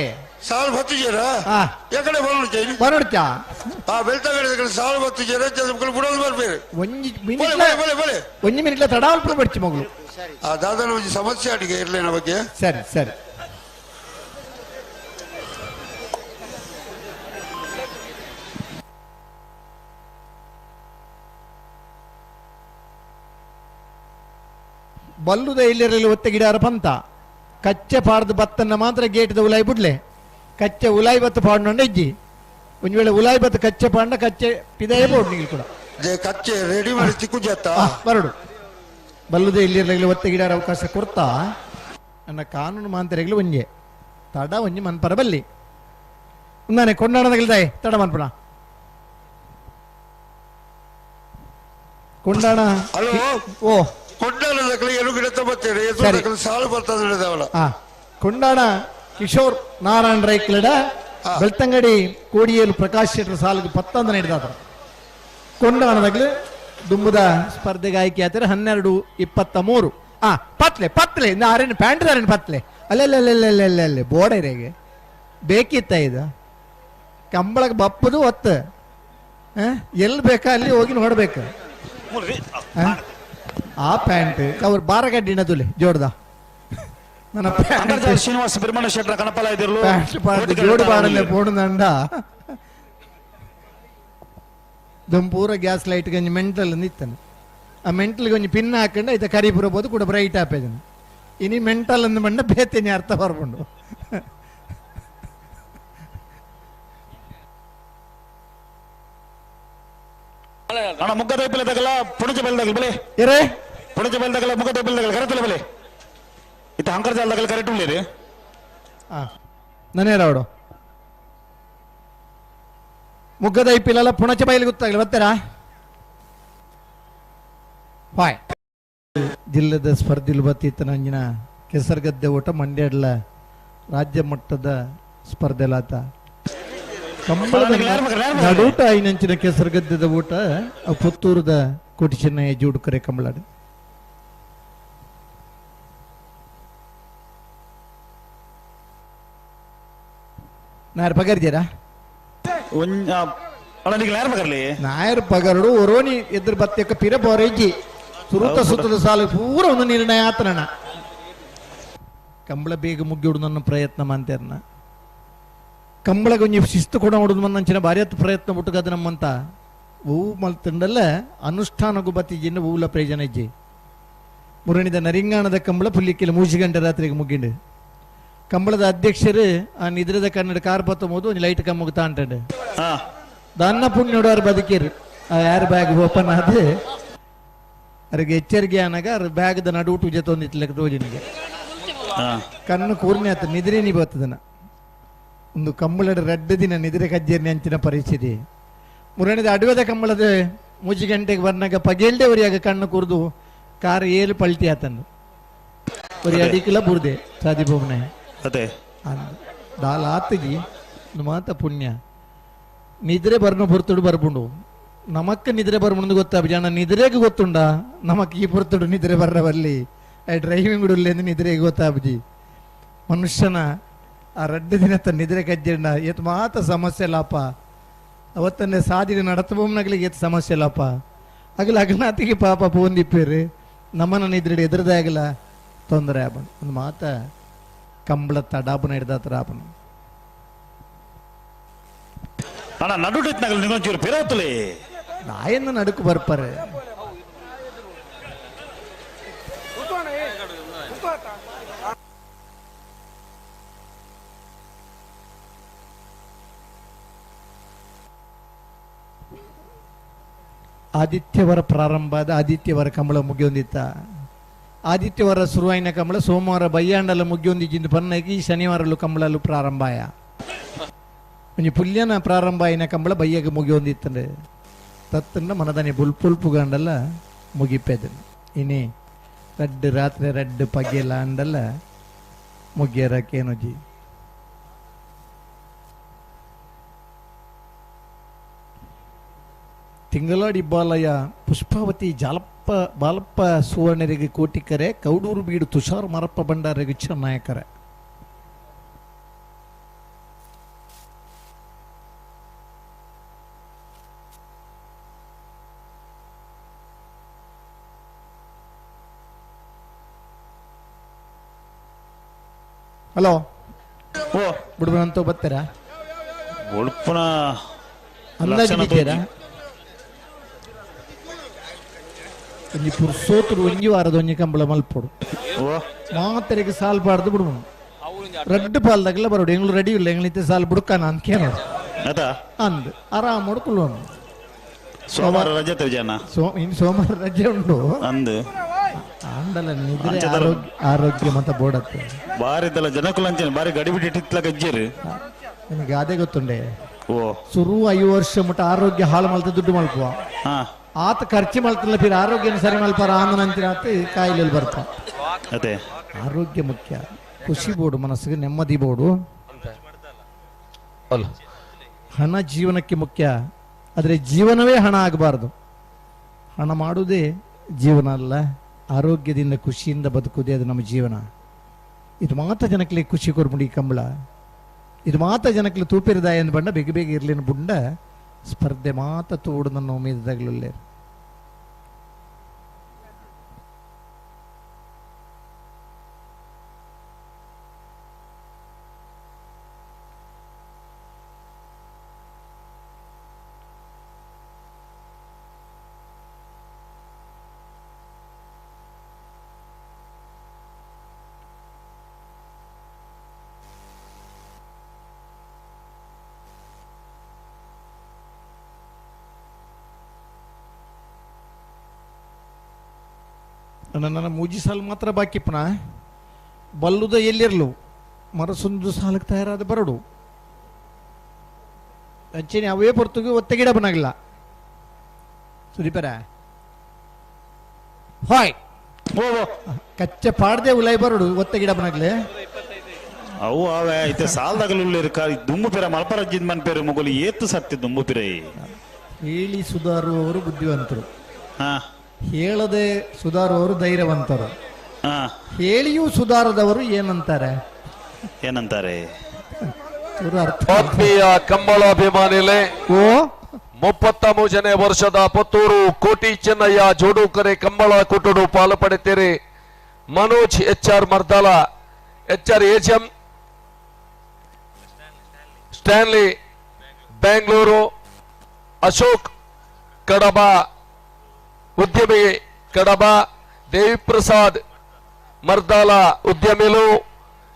ಸಾಲ್ ಬತ್ತಿಜೇರ ಎಕಡೆ ಬರೋಣ ಬರೋಡ್ಚಾ ಆ ಬೆಳ್ತಂಗಡಿ ಸಾಲ್ ಬತ್ತಿಜೇರ ಮುಗಳು ಬುಡೋದು ಬರ್ಬೇರು ಒಂಜಿ ಮಿನಿಟ್ ಒಂಜಿ ಮಿನಿಟ್ ತಡಾವಲ್ಪ ಬಡ್ಚಿ ಮಗಳು ಆ ದಾದನ ಒಂಜಿ ಸಮಸ್ಯೆ ಅಡಿಗೆ ಇರ್ಲೇನ ಬಗ್ಗೆ. ಸರಿ ಸರಿ ಬಲ್ಲುದ ಇಲ್ಲಿರಲಿ ಒತ್ತೆ ಗಿಡಾರ ಪಂತ ಕಚ್ಚೆ ಪಾರ್ದು ಬತ್ತನ್ನ ಮಾತ್ರ ಗೇಟ್ದ ಉಲಾಯಿ ಬಿಡ್ಲೆ. ಕಚ್ಚೆ ಉಲಾಯಿ ಬತ್ತು ಪಾಡ್ನೊಂಡ ಇಜ್ಜಿ ಒಂಜಿ ವೇಳೆ ಉಲಾಯಿ ಬತ್ತು ಕಚ್ಚೆ ಪಾಂಡ ಕಚ್ಚೆ ಪಿದಾಯ ಬೋಡು ನಿಗಿಲ್ ಕೂಡ ಕಚ್ಚೆ ರೆಡಿ ಮಾಡಿ ತಿಕ್ಕು ಬರಡು ಬಲ್ಲುದೇ ಇಲ್ಲಿರಲಿ ಒತ್ತೆ ಗಿಡಾರ ಅವಕಾಶ ಕೊಡ್ತಾ ನನ್ನ ಕಾನೂನು ಮಾಂತರೆಗಳು ಒಂಜೆ ತಡ ಒಂಜಿ ಮನ್ಪರ ಬಲ್ಲಿ ನಾನೇ ಕೊಂಡಾಣದಾಗಲ್ದಾಯ್ ತಡ ಮನ್ಪಣ ಕೊಂಡಾಣ ಹಲೋ ಓ ಕೊಂಡಾಣದಾಗಲಿ ಏನು ಗಿಡ ತಗೊತ್ತೇನೆ ಸಾಲು ಬರ್ತದೆ ಕೊಂಡಾಣ ಕಿಶೋರ್ ನಾರಾಯಣ ರೈಕ್ಲಡ ಬೆಳ್ತಂಗಡಿ ಕೋಡಿಯೇಲು ಪ್ರಕಾಶ್ ಶೆಟ್ಟರ್ ಸಾಲಿಗೆ ಪತ್ತಂದ ಹಿಡಿದಾದ ಕೊಂಡಾಣದಾಗಲಿ ದುಂಬುದ ಸ್ಪರ್ಧೆಗೆ ಆಯ್ಕೆ ಆತಾರೆ 12:23. ಆ ಪತ್ಲೆ ಪತ್ಲೆ ಅರೇನು ಪ್ಯಾಂಟ್ ಅರೇನು ಪತ್ಲೆ ಅಲ್ಲೆಲ್ಲೆಲ್ಲೆಲ್ಲೆಲ್ಲೆ ಬೋಡೈರೆಗೆ ಬೇಕಿತ್ತ ಇದು ಕಂಬಳಕ್ಕೆ ಬಪ್ಪದು ಒತ್ತು ಎಲ್ಲಿ ಬೇಕಾ ಅಲ್ಲಿ ಹೋಗಿ ನೋಡ್ಬೇಕು. ಆ ಪ್ಯಾಂಟ್ ಅವ್ರು ಬಾರಗಡ್ಡಿನದುಲೆ ಜೋಡ್ದ ನನ್ನ ಪ್ಯಾಂಟ್ ಶ್ರೀನಿವಾಸ ಬಿರ್ಮಣ ಶೆಟ್ಟರ ಕಣಪಲ ಇದಿರಲು ಪ್ಯಾಂಟ್ ಜೋಡು ಬಾರಲ್ಲೇ ಪೋಡುದಂಡ ದಂಪೂರ ಗ್ಯಾಸ್ ಲೈಟ್ ಗಂಜಿ ಮೆಂಟಲ್ ನಿತ್ತಾನೆ. ಆ ಮೆಂಟಲ್ಗೆ ಒಂಜಿ ಪಿನ್ ಹಾಕೊಂಡು ಐತ ಕರಿ ಪುರಬೋದು ಕೂಡ ಬ್ರೈಟ್ ಆಪೇದನು ಇನಿ ಮೆಂಟಲ್ ಅಂದ ಬಂಡ ಬೇತೇನೆ ಅರ್ಥ ಬರ್ಬಂಡು. ಅಣ್ಣ ಮುಗ್ಗದ ಬೆಲೆದಾಗಲ್ಲ ಪುಣಚ ಬೆಲೆದಾಗಲ್ಲ ಬೆಲೆ ಏರೇ ಪುಣಚ ಬೆಲೆದಾಗಲ್ಲ ಮುಗ್ಗದ ಬೆಲೆದಾಗಲ್ಲ ಕರೆತಲ್ಲ ಬೆಲೆ ಇತ್ತ ಹಂಕರ್ ಜಾಲದಾಗಲ್ಲ ಕರೆಕ್ಟ್ ಉಳ್ಳೇರಿ. ಹಾಂ ನನ್ನೇರವಡು ಮುಗ್ಗದ ಐಪಿಲಲ್ಲ ಪುಣಚ ಬೈಲಿ ಗೊತ್ತಾಗಲಿ ಬರ್ತಾರಾ ಬಾಯ್. ಜಿಲ್ಲೆದ ಸ್ಪರ್ಧಿಲು ಬತ್ತಿತ್ತ ನಂಜಿನ ಕೆಸರುಗದ್ದೆ ಓಟ ಮಂಡ್ಯಡ್ಲ ರಾಜ್ಯ ಮಟ್ಟದ ಸ್ಪರ್ಧೆಲಾತ ಕಂಬಳದ ನಡೂಟ ಐನಂಚಿನ ಕೆಸರುಗದ್ದೆದ ಊಟ ಪುತ್ತೂರದ ಕೋಟಿ ಚೆನ್ನಯ್ಯ ಜೂಡುಕರೆ ಕಂಬಳಾಡು. ನಾಯರ್ ಪಗರ್ಜೀರಾ ನಾಯರ್ ಪಗರಡು ಒರೋನಿ ಎದುರು ಬತ್ತಕ್ಕ ಪಿರ ಬೋರೈಜಿ ಸುರುತ ಸುತ್ತದ ಸಾಲು ಪೂರ ಒಂದು ನಿರ್ಣಯ ಆತನಣ್ಣ. ಕಂಬಳ ಬೇಗ ಮುಗ್ಗಿಡು ನನ್ನ ಪ್ರಯತ್ನ ಮಾಡ್ತೇರನ ಕಂಬಳಗೊಂಜಿ ಶಿಸ್ತು ಕೂಡ ಹೊಡೋದು ಮಂದಂಚಿನ ಭಾರಿ ಪ್ರಯತ್ನ ಬಿಟ್ಟುಗದ ನಮ್ಮಂತ ಹೂವು ಮಲ್ತಂಡಲ್ಲ ಅನುಷ್ಠಾನಗೂ ಬತ್ತಿಜಿನ್ನ ಹೂವುಲ ಪ್ರಯೋಜನ ಇಜ್ಜಿ. ಮುರಣಿದ ನರಿಂಗಾಣದ ಕಂಬಳ ಪುಲ್ಲಿಕ್ಕಿಲ್ಲ 3 ಗಂಟೆ ರಾತ್ರಿಗೆ ಮುಗ್ಗಿಂಡು. ಕಂಬಳದ ಅಧ್ಯಕ್ಷರು ಆ ನಿದ್ರದ ಕನ್ನಡ ಕಾರ್ ಪತ್ತೊಂಬುದು ಒಂದು ಲೈಟ್ ಕಮ್ಮಗ್ ತಾಂಟಂಡು ದನ್ನ ಪುಣ್ಯೋಡಾರು ಬದುಕಿರು. ಆ ಯಾರು ಬ್ಯಾಗ್ ಓಪನ್ ಆದ ಅವ್ರಿಗೆ ಎಚ್ಚರಿಕೆ ಆನಾಗ ಅವ್ರ ಬ್ಯಾಗ್ದ ನಡು ಊಟ ಜೊತೆ ತೋಜಿನಿಗೆ ಕಣ್ಣು ಕೂರ್ನೆ ಆತ ನಿದ್ರೆ ನೀ ಬರ್ತದನ ಒಂದು ಕಂಬಳದ ರಡ್ಡ ದಿನ ನಿದ್ರೆ ಕಜ್ಜೇರ್ನಿ ಅಂಚಿನ ಪರಿಸ್ಥಿತಿ. ಮುರಣಿದ ಅಡುವೆದ ಕಂಬಳದ 3 ಗಂಟೆಗೆ ಬರ್ನಾಗ ಪಗೇಲ್ದೆ ಅವರಿಯಾಗ ಕಣ್ಣು ಕೂರ್ದು ಕಾರ್ ಏಳು ಪಲ್ಟಿ ಆತಂದು ಒರಿ ಅಡಿಕಲ ಬುರ್ದೆ ಸಾದಿ ಬೊಮ್ಮನೆ ಅದೇ ದಾಲ್ ಆತಗಿ ಮಾತ ಪುಣ್ಯ ನಿದ್ರೆ ಬರ್ನ ಪೊರ್ತುಡು ಬರ್ಬುಂಡು ನಮಕ್ ನಿದ್ರೆ ಬರ್ಬುಂಡು ಗೊತ್ತಾ ಜನ ನಿದ್ರೆಗೆ ಗೊತ್ತುಂಡ ನಮಕ್ ಈ ಪೊರ್ತುಡು ನಿದ್ರೆ ಬರ್ರವಲ್ಲಿ ಡ್ರೈವಿಂಗ್ ಉಡ್ಲೇಂದು ನಿದ್ರೆಗೆ ಗೊತ್ತಾಬಜಿ ಮನುಷ್ಯನ ಆ ರಡ್ಡು ದಿನ ತನ್ನ ನಿದ್ರೆ ಕಜ್ಜಿಂಡ ಏತ್ ಮಾತ ಸಮಸ್ಯೆ ಲಾಪ ಅವತ್ತನ್ನೇ ಸಾದಿನ ನಡತಬೊಮ್ಮನಗಳಿಗೆ ಏತ್ ಸಮಸ್ಯೆ ಲಾಪ ಅಗಲ ಅಗನಾತಿಗೆ ಪಾಪ ಪೋಂದಿಪ್ಪೇರು ನಮ್ಮನ್ನ ನಿದ್ರೆ ಎದುರದಾಗಲ ತೊಂದರೆ ಆಬನ್ ಒಂದು ಮಾತ ಕಂಬಳ ತಡಾಬನ ಹಿಡ್ದಾತ್ರ ಆಪನು. ಅಣ್ಣ ನಡುಟಿತ್ನಾಗಲ್ಲ ನಿಗೊಂಚೂರು ಪಿರೋತಲಿ ನಾಯನ್ನ ನಡುಕು ಬರ್ಪಾರೆ. ಆದಿತ್ಯವರ ಪ್ರಾರಂಭದ ಆದಿತ್ಯವರ ಕಂಬಳ ಮುಗಿಯೊಂದಿತ್ತ ಆದಿತ್ಯವರ ಶುರುವಾಯಿನ ಕಂಬಳ ಸೋಮವಾರ ಬಯ್ಯಾಂಡಲ ಮುಗಿಯೊಂದಿಜ್ಜಿಂದು ಪನ್ನಗಿ ಶನಿವಾರಲು ಕಂಬಳಲು ಪ್ರಾರಂಭಾಯ ಒಂಜಿ ಪುಲ್ಯನ ಪ್ರಾರಂಭ ಆಯಿನ ಕಂಬಳ ಬಯ್ಯಗ ಮುಗಿಯೊಂದಿತ್ತಂಡೆ ತತ್ತಂಡ ಮನದನಿ ಬುಲ್ಪುಲ್ಪುಗಂಡಲ್ಲ ಮುಗಿಪೆದನು ಇನಿ ರಡ್ಡು ರಾತ್ರಿ ರಡ್ಡು ಪಗೆಲ ಅಂಡಲ್ಲ ಮುಗಿಯರಕ್ಕೇನೋಜಿ. ತಿಂಗಳಾಡಿ ಬಾಲಯ್ಯ ಪುಷ್ಪಾವತಿ ಜಾಲಪ್ಪ ಬಾಲಪ್ಪ ಸುವರ್ಣರಿಗೆ ಕೋಟಿಕರೆ ಕೌಡೂರು ಬೀಡು ತುಷಾರ್ ಮಾರಪ್ಪ ಭಂಡಾರಿಗೆ ನಾಯಕರೆ. ಹಲೋ ಓ ಬಿಡ್ಬಂತ ಬರ್ತೀರಾ ಉಡುಪನ ಅಂದಾಜು ಬಿದ್ದೀರಾ ಒಂಜಿ ಪುರ್ಸೋತುಡು ಒಂಜಿ ವಾರದ ಒಂಜಿ ಕಂಬಳ ಮಲ್ಪೊಡು ಮಾತರಿಗೆ ಸಾಲ್ಬಾರ್ದು ಬಿಡುವನು. ರಡ್ಡು ಪಾಲ್ದಾಗಲ್ಲ ಬರೋಡು ಎಂಗ್ಳು ರೆಡಿ ಇಲ್ಲ ಎಂಗ್ಳು ಸಾಲ ಬುಡ್ಕಾನ ಅಂತ ಕೇಳೋದು ಅಂದ್ ಆರಾಮ್ ಹೊಡ್ಕೊಳ್ಳೋನು. ಸೋಮವಾರ ರಜೆ ವಿಜಯಣ್ಣ. ಇನ್ನು ಸೋಮವಾರ ರಜೆ ಉಂಟು ಅಂದು ಆಂಡಲ ನಿದ್ರೆ ಆರೋಗ್ಯ ಮತ್ತೆ ಬೋಡತ್ತೆ ಬಾರಿ ಜನಕುಲ ಅಂಚನೆ ಬಾರಿ ಗಡಿಬಿಡಿ ಗಜ್ಜೇರು ನಿಮಗೆ ಅದೇ ಗೊತ್ತುಂಡೆ. ಸುರು 5 ವರ್ಷ ಮುಟ್ಟ ಆರೋಗ್ಯ ಹಾಳು ಮಲ್ತ ದುಡ್ಡು ಮಲ್ಪುವ ಆತ ಖರ್ಚು ಮಲ್ತಲ್ಲ ಫಿರ್ ಆರೋಗ್ಯ ಸರಿ ಮಲ್ಪಾರ ಆಂದ ನಂತರ ಕಾಯಿಲೆ ಬರ್ತ. ಅದೇ ಆರೋಗ್ಯ ಮುಖ್ಯ. ಖುಷಿ ಬೋಡು, ಮನಸ್ಸಿಗೆ ನೆಮ್ಮದಿ ಬೋಡು. ಹಣ ಜೀವನಕ್ಕೆ ಮುಖ್ಯ, ಆದರೆ ಜೀವನವೇ ಹಣ ಆಗಬಾರ್ದು. ಹಣ ಮಾಡುವುದೇ ಜೀವನ ಅಲ್ಲ, ಆರೋಗ್ಯದಿಂದ ಖುಷಿಯಿಂದ ಬದುಕುವುದೇ ಅದು ನಮ್ಮ ಜೀವನ. ಇದು ಮಾತ್ರ ಜನಕ್ಕೆ ಖುಷಿ ಕೊರ್ಬುಂಡು ಈ ಕಂಬಳ, ಇದು ಮಾತ್ರ ಜನಕ್ಕೆ ತೂಪಿರದಾಯ ಎಂದು ಬಂಡ ಬೇಗ ಬೇಗ ಇರ್ಲಿನ ಬುಂಡ ಸ್ಪರ್ಧೆ ಮಾತ್ರ ತೋಡು ನನ್ನ ಉಮೇದದಾಗಲೇ. ನನ್ನ ಮೂಜಿ ಸಾಲು ಮಾತ್ರ ಬಾಕಿ ಪುನಃ ಬಲ್ಲುದ ಎಲ್ಲಿರಲು ಮರಸೊಂದು ಸಾಲಕ್ಕೆ ತಯಾರಾದ ಬರಡು ಅಂಚೆನೆ ಅವೇ ಪೊರ್ತುಗೆ ಒತ್ತೆಗಿಡ ಬನಾಗಿಲ್ಲ ಸುದೀಪರ ಹಾಯ್ ಕಚ್ಚ ಪಾಡದೆ ಉಲೈ ಬರಡು ಒತ್ತೆಗಿಡ ಬನಾಗ್ಲೆ ಅವು ಅವೇ ಐತೆ ಸಾಲದಾಗಲು ದುಂಬು ಪಿರ ಮಲ್ಪರಜ್ಜಿದ ಮನ್ಪೇರು ಮಗುಲು ಏತ್ತು ಸತ್ತಿ ದುಂಬು ಪಿರ. ಹೇಳಿ ಸುಧಾರುವವರು ಬುದ್ಧಿವಂತರು, ಹೇಳದೆ ಸುಧಾರುವವರು ಧೈರ್ಯವಂತರು, ಹೇಳಿಯೂ ಸುಧಾರದವರು ಏನಂತಾರೆ ಏನಂತಾರೆ? ಆತ್ಮೀಯ ಕಂಬಳಾಭಿಮಾನಿಲೆ, 33ನೇ ವರ್ಷದ ಪುತ್ತೂರು ಕೋಟಿ ಚೆನ್ನಯ್ಯ ಜೋಡುಕರೆ ಕಂಬಳ ಕೂಟಡು ಪಾಲು ಪಡೆತೀರಿ. Manoj H R Mardala, H R AGM Stanley Bengaluru, Ashok Kadaba ಉದ್ಯಮಿ ಕಡಬ, ದೇವಿಪ್ರಸಾದ್ ಮರ್ದಾಲ ಉದ್ಯಮಿಲು,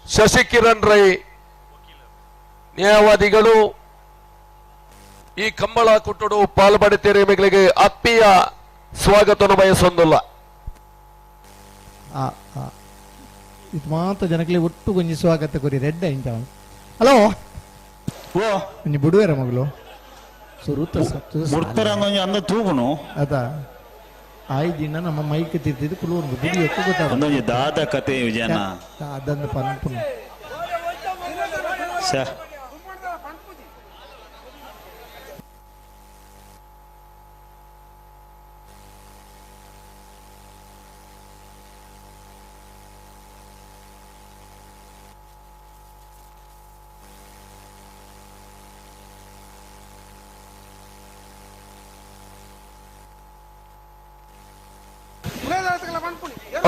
ಶಶಿಕಿರಣ್ ರೈ ನ್ಯಾಯವಾದಿಗಳು ಈ ಕಂಬಳ ಕುಟ್ಟಡು ಪಾಲ್ಪಡುತ್ತೀರಿ. ನಿಮಗೆ ಆತ್ಮೀಯ ಸ್ವಾಗತವನ್ನು ಬಯಸೊಂದಿಲ್ಲ. ಇದು ಮಾತ್ರ ಜನಕ್ಕೆ ಒಟ್ಟು ಗೊಂಜಿ ಸ್ವಾಗತ ಕೊರಿ ರೆಡ್ ಇಂತ. ಹಲೋ ನೀ ಬಿಡುವೆರ ಮಗಳು ಸುರುತ ಅಂದ ತೂಗುನು ಅದ ಆಯ್ ದಿನ ನಮ್ಮ ಮೈಕ್ ತಿದ್ದಿದ್ದು ಕುಲುವಂದು ಬುಡಿಯಕ್ಕೆ ಗೊತ್ತಾಗ ದಾದ ಕತೆ ವಿಜಯನ ಅದನ್ನು ಪನ್ಪುನು ಸರ್.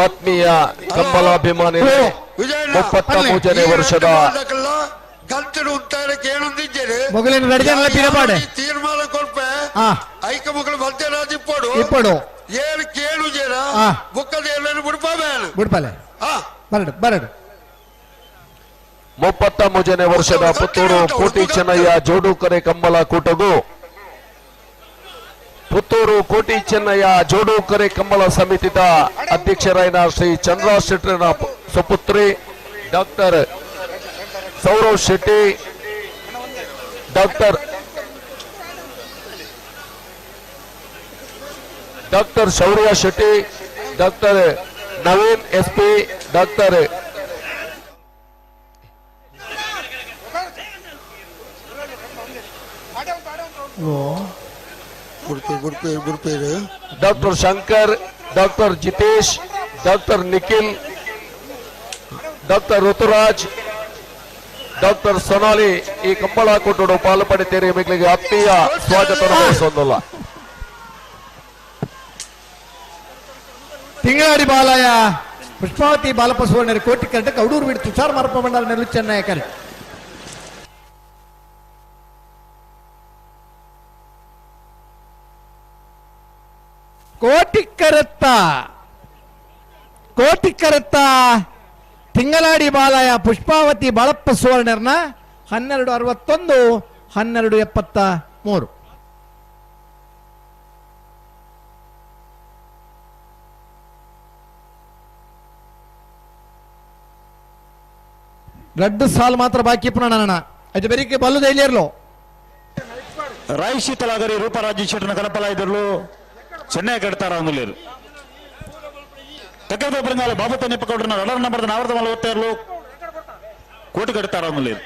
ಆತ್ಮೀಯ ಕಂಬಲಾಭಿಮಾನಿ 33ನೇ ವರ್ಷದ ತೀರ್ಮಾನ ಕೊಡ್ಪೆ ಐಕ ಮಕ್ಕಳು ಮಧ್ಯರಾಜ್ ಇಪ್ಪಡು ಇಪ್ಪಡು ಏಳು ಕೇಳು ಜನ ಬುಕ್ಕದ ಎಲ್ಲರೂ ಬಿಡ್ಪಾಬೇನು ಬಿಡ್ಪಾಲೆ ಬರಡು ಬರಡು. 33ನೇ ವರ್ಷದ ಪುತ್ತೂರು ಕೋಟಿ ಚೆನ್ನಯ್ಯ ಜೋಡುಕರೆ ಕಂಬಳ ಕೂಟಗೂ ಪುತ್ತೂರು ಕೋಟಿ ಚೆನ್ನಯ್ಯ ಜೋಡುಕರೆ ಕಂಬಳ ಸಮಿತಿದ ಅಧ್ಯಕ್ಷರಾದ ಶ್ರೀ ಚಂದ್ರ ಶೆಟ್ಟರನ ಸುಪುತ್ರಿ doctor Saurav Shetty, doctor doctor Shaurya Shetty, doctor Naveen SP, doctor doctor Shankar, doctor Jitesh, doctor Nikhil, doctor Ruturaj, doctor Sonali ಈ ಕಂಬಳ ಕೂಟಡು ಪಾಲು ಪಡೆತೀರಿ. ನಿಮಗೆ ಆತ್ಮೀಯ ಸ್ವಾಗತ ಬಯಸೊಂದಲ್ಲ. ತಿಂಗಳಾಡಿ ಬಾಲಯ ಪುಷ್ಪಾವತಿ ಬಾಲಪ್ಪ ಸುವರ್ಣರು ಕೋಟಿ ಕರೆಟ ಕೌಡೂರು ಬಿಡು ತುಷಾರ್ ಮಾರಪ್ಪ ಬಂಡಾರ ನೆಲು ಚೆನ್ನಯ್ಯ ಕೋಟಿ ಕರತ್ತ ಕೋಟಿ ಕರತ್ತ ತಿಂಗಳಾಡಿ ಬಾಲಯ ಪುಷ್ಪಾವತಿ ಬಾಳಪ್ಪ ಸುವರ್ಣರ್ನ 12:61 12:73. ರಡ್ಡು ಸಾಲು ಮಾತ್ರ ಬಾಕಿ ಪುನಃ ಅದು ಬೆರಿಕೆ ಬಲ್ಲದ ಎಲ್ಲಿಯರ್ಲೋ. ರಾಯ್ ಶೀತಲಾಗರಿ ರೂಪರಾಜ್ ಶೆಟ್ಟನ ಕನಪಲಾಯ್ದರ್ಲು ಚೆನ್ನೈ ಕಟ್ತಾರ ಅಂದುಲೇರು. ಕಕ್ಕದ ಬರಂಗಾಲ ಬಾಬು ತನ್ನಿಪ್ಪ ಗೌಡ್ರನ ರಡರ್ ನಂಬರ್ ನಾವರ್ದ ಮಲವತ್ತೇರ್ಲು ಕೋಟಿ ಕಟ್ತಾರ ಅಂದುಲೇರು.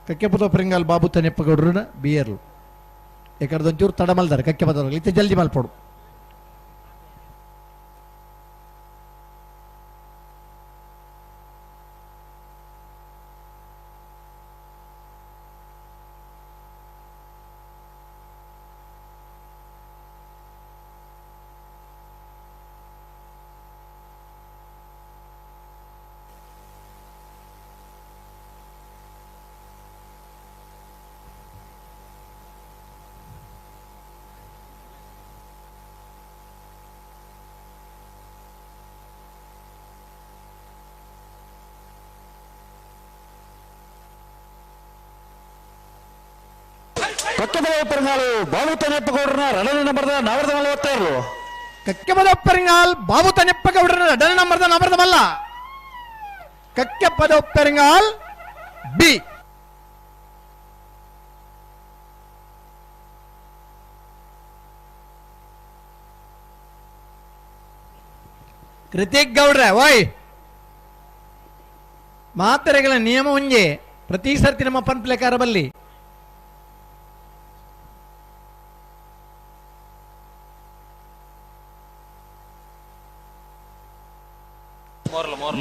ಕಕ್ಕೆಪದ ಪರಿಂಗಾಲ್ ಬಾಬು ತನ್ನಿಪ್ಪ ಗೌಡ್ರನ ಬಿಯರ್ಲು ಎಕಡದೊಂಚೂರು ತಡ ಮಲ್ದಾರೆ ಕಕ್ಕೆಪದ ಇತ್ತೆ ಜಲ್ದಿ ಮಲ್ಪೋಡು. ಕಕ್ಕೆಬದ ಪರಿಂಗಾಲು ಬಾಬು ತನ್ನಿಪ್ಪ ಗೌಡ್ರನ ರಡನೆ ನಂಬರ್ದ ನಾವರ್ದ ಮಲವತ್ತೇರ್ಲು. ಕಕ್ಕೆಬದ ಪರಿಂಗಾಲ್ ಬಾಬು ತನ್ನಿಪ್ಪ ಗೌಡ್ರನ ರಡನೆ ನಂಬರ್ದ ನಾವರ್ದ ಮಲ್ಲ. ಕಕ್ಕೆಪದ ಪರಿಂಗಾಲ್ ಬಿ. ಕೃತಿಕ್ ಗೌಡ್ರ ವಾಯ್ ಮಾತ್ರೆಗಳ ನಿಯಮ ಒಂಜೆ ಪ್ರತಿ ಸರ್ತಿ ನಮ್ಮ ಪನ್ಪ್ಲೆಕಾರ ಬಲ್ಲಿ.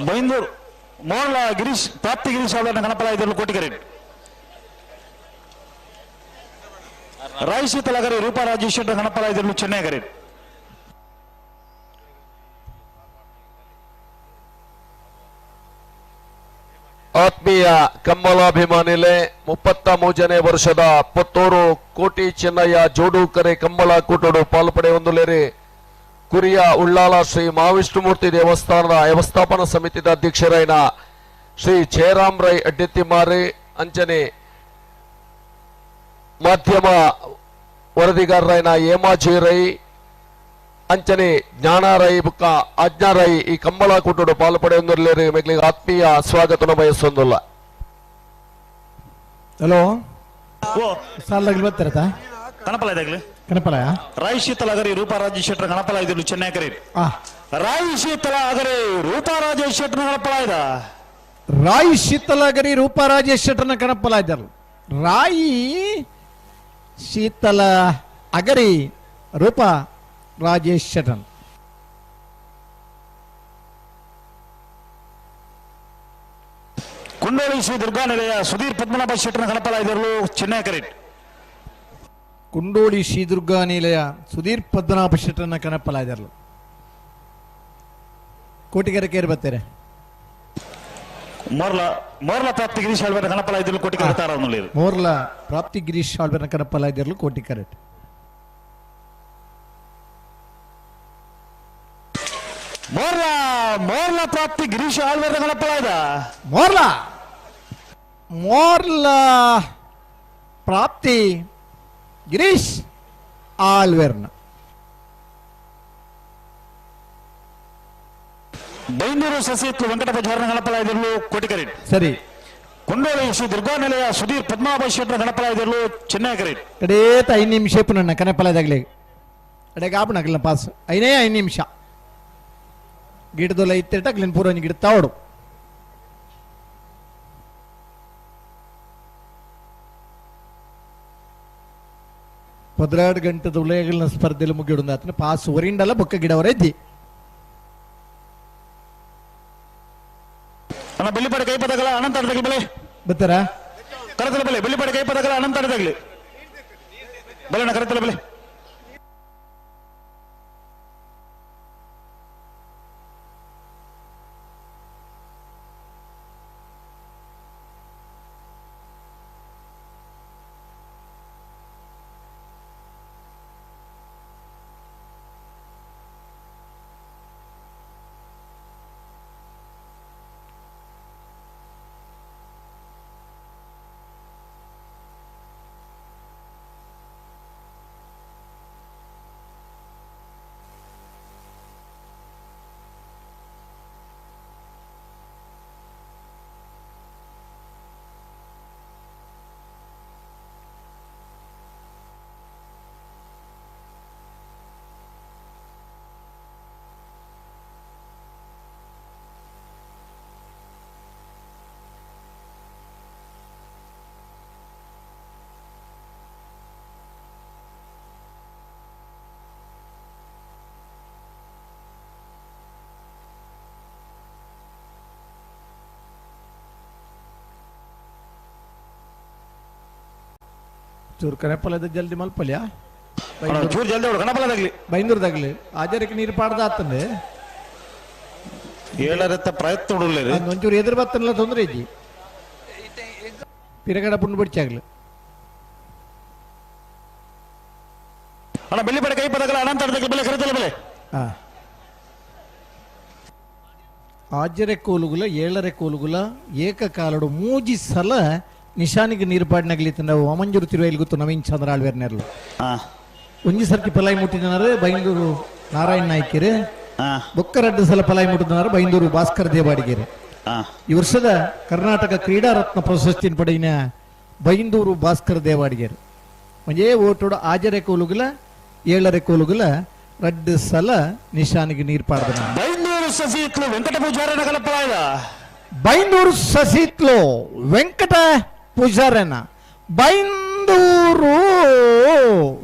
ಬೈಂದೂರು ಮೋರ್ಲ ಗಿರೀಶ್ ಪ್ರಾಪ್ತಿ ಗಿರೀಶ್ ಅವರನ್ನ ಗಣಪಲಾಯ್ದರ್ಲು ಕೋಟಿಗರಿ. ರಾಯ್ ಶೀತಲಗರಿ ರೂಪಾ ರಾಜೇಶ್ ಶೆಟ್ಟರ್ ಗಣಪಲಾಯ್ದರ್ಲು ಚೆನ್ನೈಗರಿ. ಆತ್ಮೀಯ ಕಂಬಳಾಭಿಮಾನಿಲೆ 33ನೇ ವರ್ಷದ ಪುತ್ತೂರು ಕೋಟಿ ಚೆನ್ನಯ್ಯ ಜೋಡುಕರೆ ಕಂಬಳ ಕೂಟೋಡು ಪಾಲ್ಪಡೆ ಹೊಂದಲೇರಿ. ಕುರಿಯ ಉಳ್ಳಾಲ ಶ್ರೀ ಮಹಾವಿಷ್ಣುಮೂರ್ತಿ ದೇವಸ್ಥಾನದ ವ್ಯವಸ್ಥಾಪನಾ ಸಮಿತಿದ ಅಧ್ಯಕ್ಷರೈನ ಶ್ರೀ ಜಯರಾಮ್ ರೈ ಅಡ್ಡೆತ್ತಿಮಾರಿ ಅಂಚನೆ ಮಾಧ್ಯಮ ವರದಿಗಾರರೈನ ಹೇಮಾಜಿ ರೈ ಅಂಚನೆ ಜ್ಞಾನ ರೈ ಬುಕ್ಕ ಆಜ್ಞಾ ರೈ ಈ ಕಂಬಳ ಕೂಟೋಡು ಪಾಲ್ಪಡೆ ಹೊಂದಿರಲೇರಿ. ಮೆಗ್ಲಿಗೆ ಆತ್ಮೀಯ ಸ್ವಾಗತ ಬಯಸೊಂದಿಲ್ಲ. ಹಲೋ ಸಾಲಾಗ್ಲಿ ಬರ್ತಾರತಾ ಕಣಪಲಾಯ್ದಾಗ್ಲಿ ಕಣಪಲಾಯ ರಾಯ್ ಶೀತಲಗರಿ ರೂಪಾ ರಾಜೇಶ್ ಶೆಟ್ಟರ್ ಗಣಪಲಾಯ್ದರ್ಲು ಚೆನ್ನೈ ಕರಿ. ರಾಯ್ ಶೀತಲಗರಿ ರೂಪಾ ರಾಜೇಶ್ ಶೆಟ್ಟರ್ ಗಣಪಲಾಯ್ದ. ರಾಯ್ ಶೀತಲಗರಿ ರೂಪಾ ರಾಜೇಶ್ ಶೆಟ್ಟರ್ನ ಕಣಪಲಾಯ್ದರು. ರಾಯಿ ಶೀತಲ ಅಗರಿ ರೂಪಾ ರಾಜೇಶ್ ಶೆಟ್ಟರ್. ಕುಂಡೋಳಿ ಶ್ರೀ ದುರ್ಗಾ ನಿಲಯ ಸುಧೀರ್ ಪದ್ಮನಾಭ ಶೆಟ್ಟರ್ನ ಗಣಪಲಾಯ್ದರ್ಲು ಚೆನ್ನೈ ಕರಿ. ಕುಂಡೋಳಿ ಶ್ರೀ ದುರ್ಗಾ ನಿಲಯ ಸುಧೀರ್ ಪದ್ಮನಾಭ ಶೆಟ್ಟರ್ನ ಕನಪಲಾಯ್ದರ್ಲು. ಕೋಟಿಗೆರೆ ಕೇರ್ ಬರ್ತಾರೆ. ಮೋರ್ಲ ಮೋರ್ಲ ಪ್ರಾಪ್ತಿ ಗಿರೀಶ್ ಆಳ್ವರ ಗಣಪಲಾಯ್ದರ್ಲು ಕೋಟಿಗೆರೆ ತಾರ ಮೋರ್ಲ ಪ್ರಾಪ್ತಿ ಗಿರೀಶ್ ಆಳ್ವರ ಕನಪಲಾಯ್ದರ್ಲು ಕೋಟಿಕೆರೆ. ಮೋರ್ಲ ಮೋರ್ಲ ಪ್ರಾಪ್ತಿ ಗಿರೀಶ್ ಆಳ್ವರ ಗಣಪಲಾಯ್ದ. ಮೋರ್ಲ ಮೋರ್ಲ ಪ್ರಾಪ್ತಿ ಗಿರೀಶ್ ಆಳ್ವೆರ್ನ. ಬೈಂದೂರು ಸಸಿತ್ಲು ವೆಂಕಟಪ್ಪ ಜಾರನ ಗಣಪಲಾಯ್ದರ್ಲು ಕೋಟಿಕರಿ. ಸರಿ. ಕೊಂಡೋಳಿ ಶ್ರೀ ದುರ್ಗಾ ನಿಲಯ ಸುಧೀರ್ ಪದ್ಮನಾಭ ಶೆಟ್ಟರ್ ಗಣಪಲಾಯ್ದರ್ಲು ಚೆನ್ನೈ ಕರಿ. ಕಡೇತ 5 ನಿಮಿಷ ಪುನಣ್ಣ ಕನಪಲಾಯ್ದಾಗ್ಲಿ ಅಡೆಗೆ ಆಪಣಗಲ್ಲ ಪಾಸ್ ಐನೇ 5 ನಿಮಿಷ ಗಿಡದೊಲ್ಲ ಇತ್ತಿಟ್ಟ ಅಗ್ಲಿನ ಪೂರ್ವ ಗಿಡ ತಾವಡು. 12 ಗಂಟೆದ ಉಲಯಗಳನ್ನ ಸ್ಪರ್ಧೆಯಲ್ಲಿ ಮುಗಿಯುವುದು ಆತನ ಪಾಸ್ ಒರಿಂಡಲ್ಲ ಬೊಕ್ಕ ಗಿಡವರ ಇದ್ದಿ. ಅಣ್ಣ ಬೆಳ್ಳಿಪಾಡಿ ಕೈ ಪದಗಳ ಅನಂತ ಬೆಲೆ ಬರ್ತಾರ ಕರತಲ ಬೆಲೆ ಬೆಳ್ಳಿಪಾಡಿ ಕೈ ಪದಗಳ ಅನಂತ ತಗಲಿ ಬಲೆ ಕರತಲ ಬೆಲೆ. ಚೂರು ಕನಪಲದ ಜಲ್ದಿ ಮಲ್ಪಲ್ಯಾ ಚೂರು ಜಲ್ದಿ ಅವಳು ಕನಪಲದಾಗ್ಲಿ ಬೈಂದೂರ್ದಾಗ್ಲಿ ಆಜರಕ್ಕೆ ನೀರು ಪಾಡ್ದ ಆತಂದೆ ಏಳರತ್ತ ಪ್ರಯತ್ನ ಉಡುಲ್ಲೇರಿ ಒಂಚೂರು ಎದುರು ಬತ್ತನಲ್ಲ ತೊಂದರೆ ಇಜ್ಜಿ ಪಿರಗಡ ಪುಂಡು ಬಿಡ್ಚಾಗ್ಲಿ ಅಣ್ಣ ಬೆಳ್ಳಿ ಪಡೆ ಕೈ ಪದಕಲ ಅನಂತ ಬೆಲೆ ಕರಿತಲ್ಲ ಬೆಲೆ ಆಜರೆ ಕೋಲುಗುಲ ಏಳರೆ ಕೋಲುಗುಲ ಏಕಕಾಲಡು ಮೂಜಿ ಸಲ ನಿಶಾನಿಗೆ ನೀರು ಪಾಡಿನಾಗಲಿ ನಾವು ವಾಮಂಜೂರು ತಿರುವೈಲ್ ಗೊತ್ತು ನವೀನ್ ಚಂದ್ರ ಆಳ್ವೇರ್ ನೆರಳು ಒಂಜಿ ಸರ್ತಿ ಪಲಾಯಿ ಮುಟ್ಟಿದನಾರು ಬೈಂದೂರು ನಾರಾಯಣ ನಾಯ್ಕರು ಬೊಕ್ಕರಡ್ಡು ಸಲ ಪಲಾಯಿ ಮುಟ್ಟಿದನಾರು ಬೈಂದೂರು ಭಾಸ್ಕರ್ ದೇವಾಡಿಗೆರೆ. ಈ ವರ್ಷದ ಕರ್ನಾಟಕ ಕ್ರೀಡಾ ರತ್ನ ಪ್ರಶಸ್ತಿನ ಪಡೆಯಿನ ಬೈಂದೂರು ಭಾಸ್ಕರ್ ದೇವಾಡಿಗೆರು ಒಂಜೇ ಓಟೋಡು ಆಜರೆ ಕೋಲುಗುಲ ಏಳರೆ ಕೋಲುಗುಲ ರಡ್ಡು ಸಲ ನಿಶಾನಿಗೆ ನೀರು ಪಾಡ್ದನ. ಬೈಂದೂರು ಸಸಿತ್ಲು ವೆಂಕಟ ಪೂಜಾರನ ಕಲಪಲಾಯ್ದ ಬೈಂದೂರು ಸಸಿತ್ಲು ವೆಂಕಟ ಪೂಜಾರನ ಬೈಂದೂರು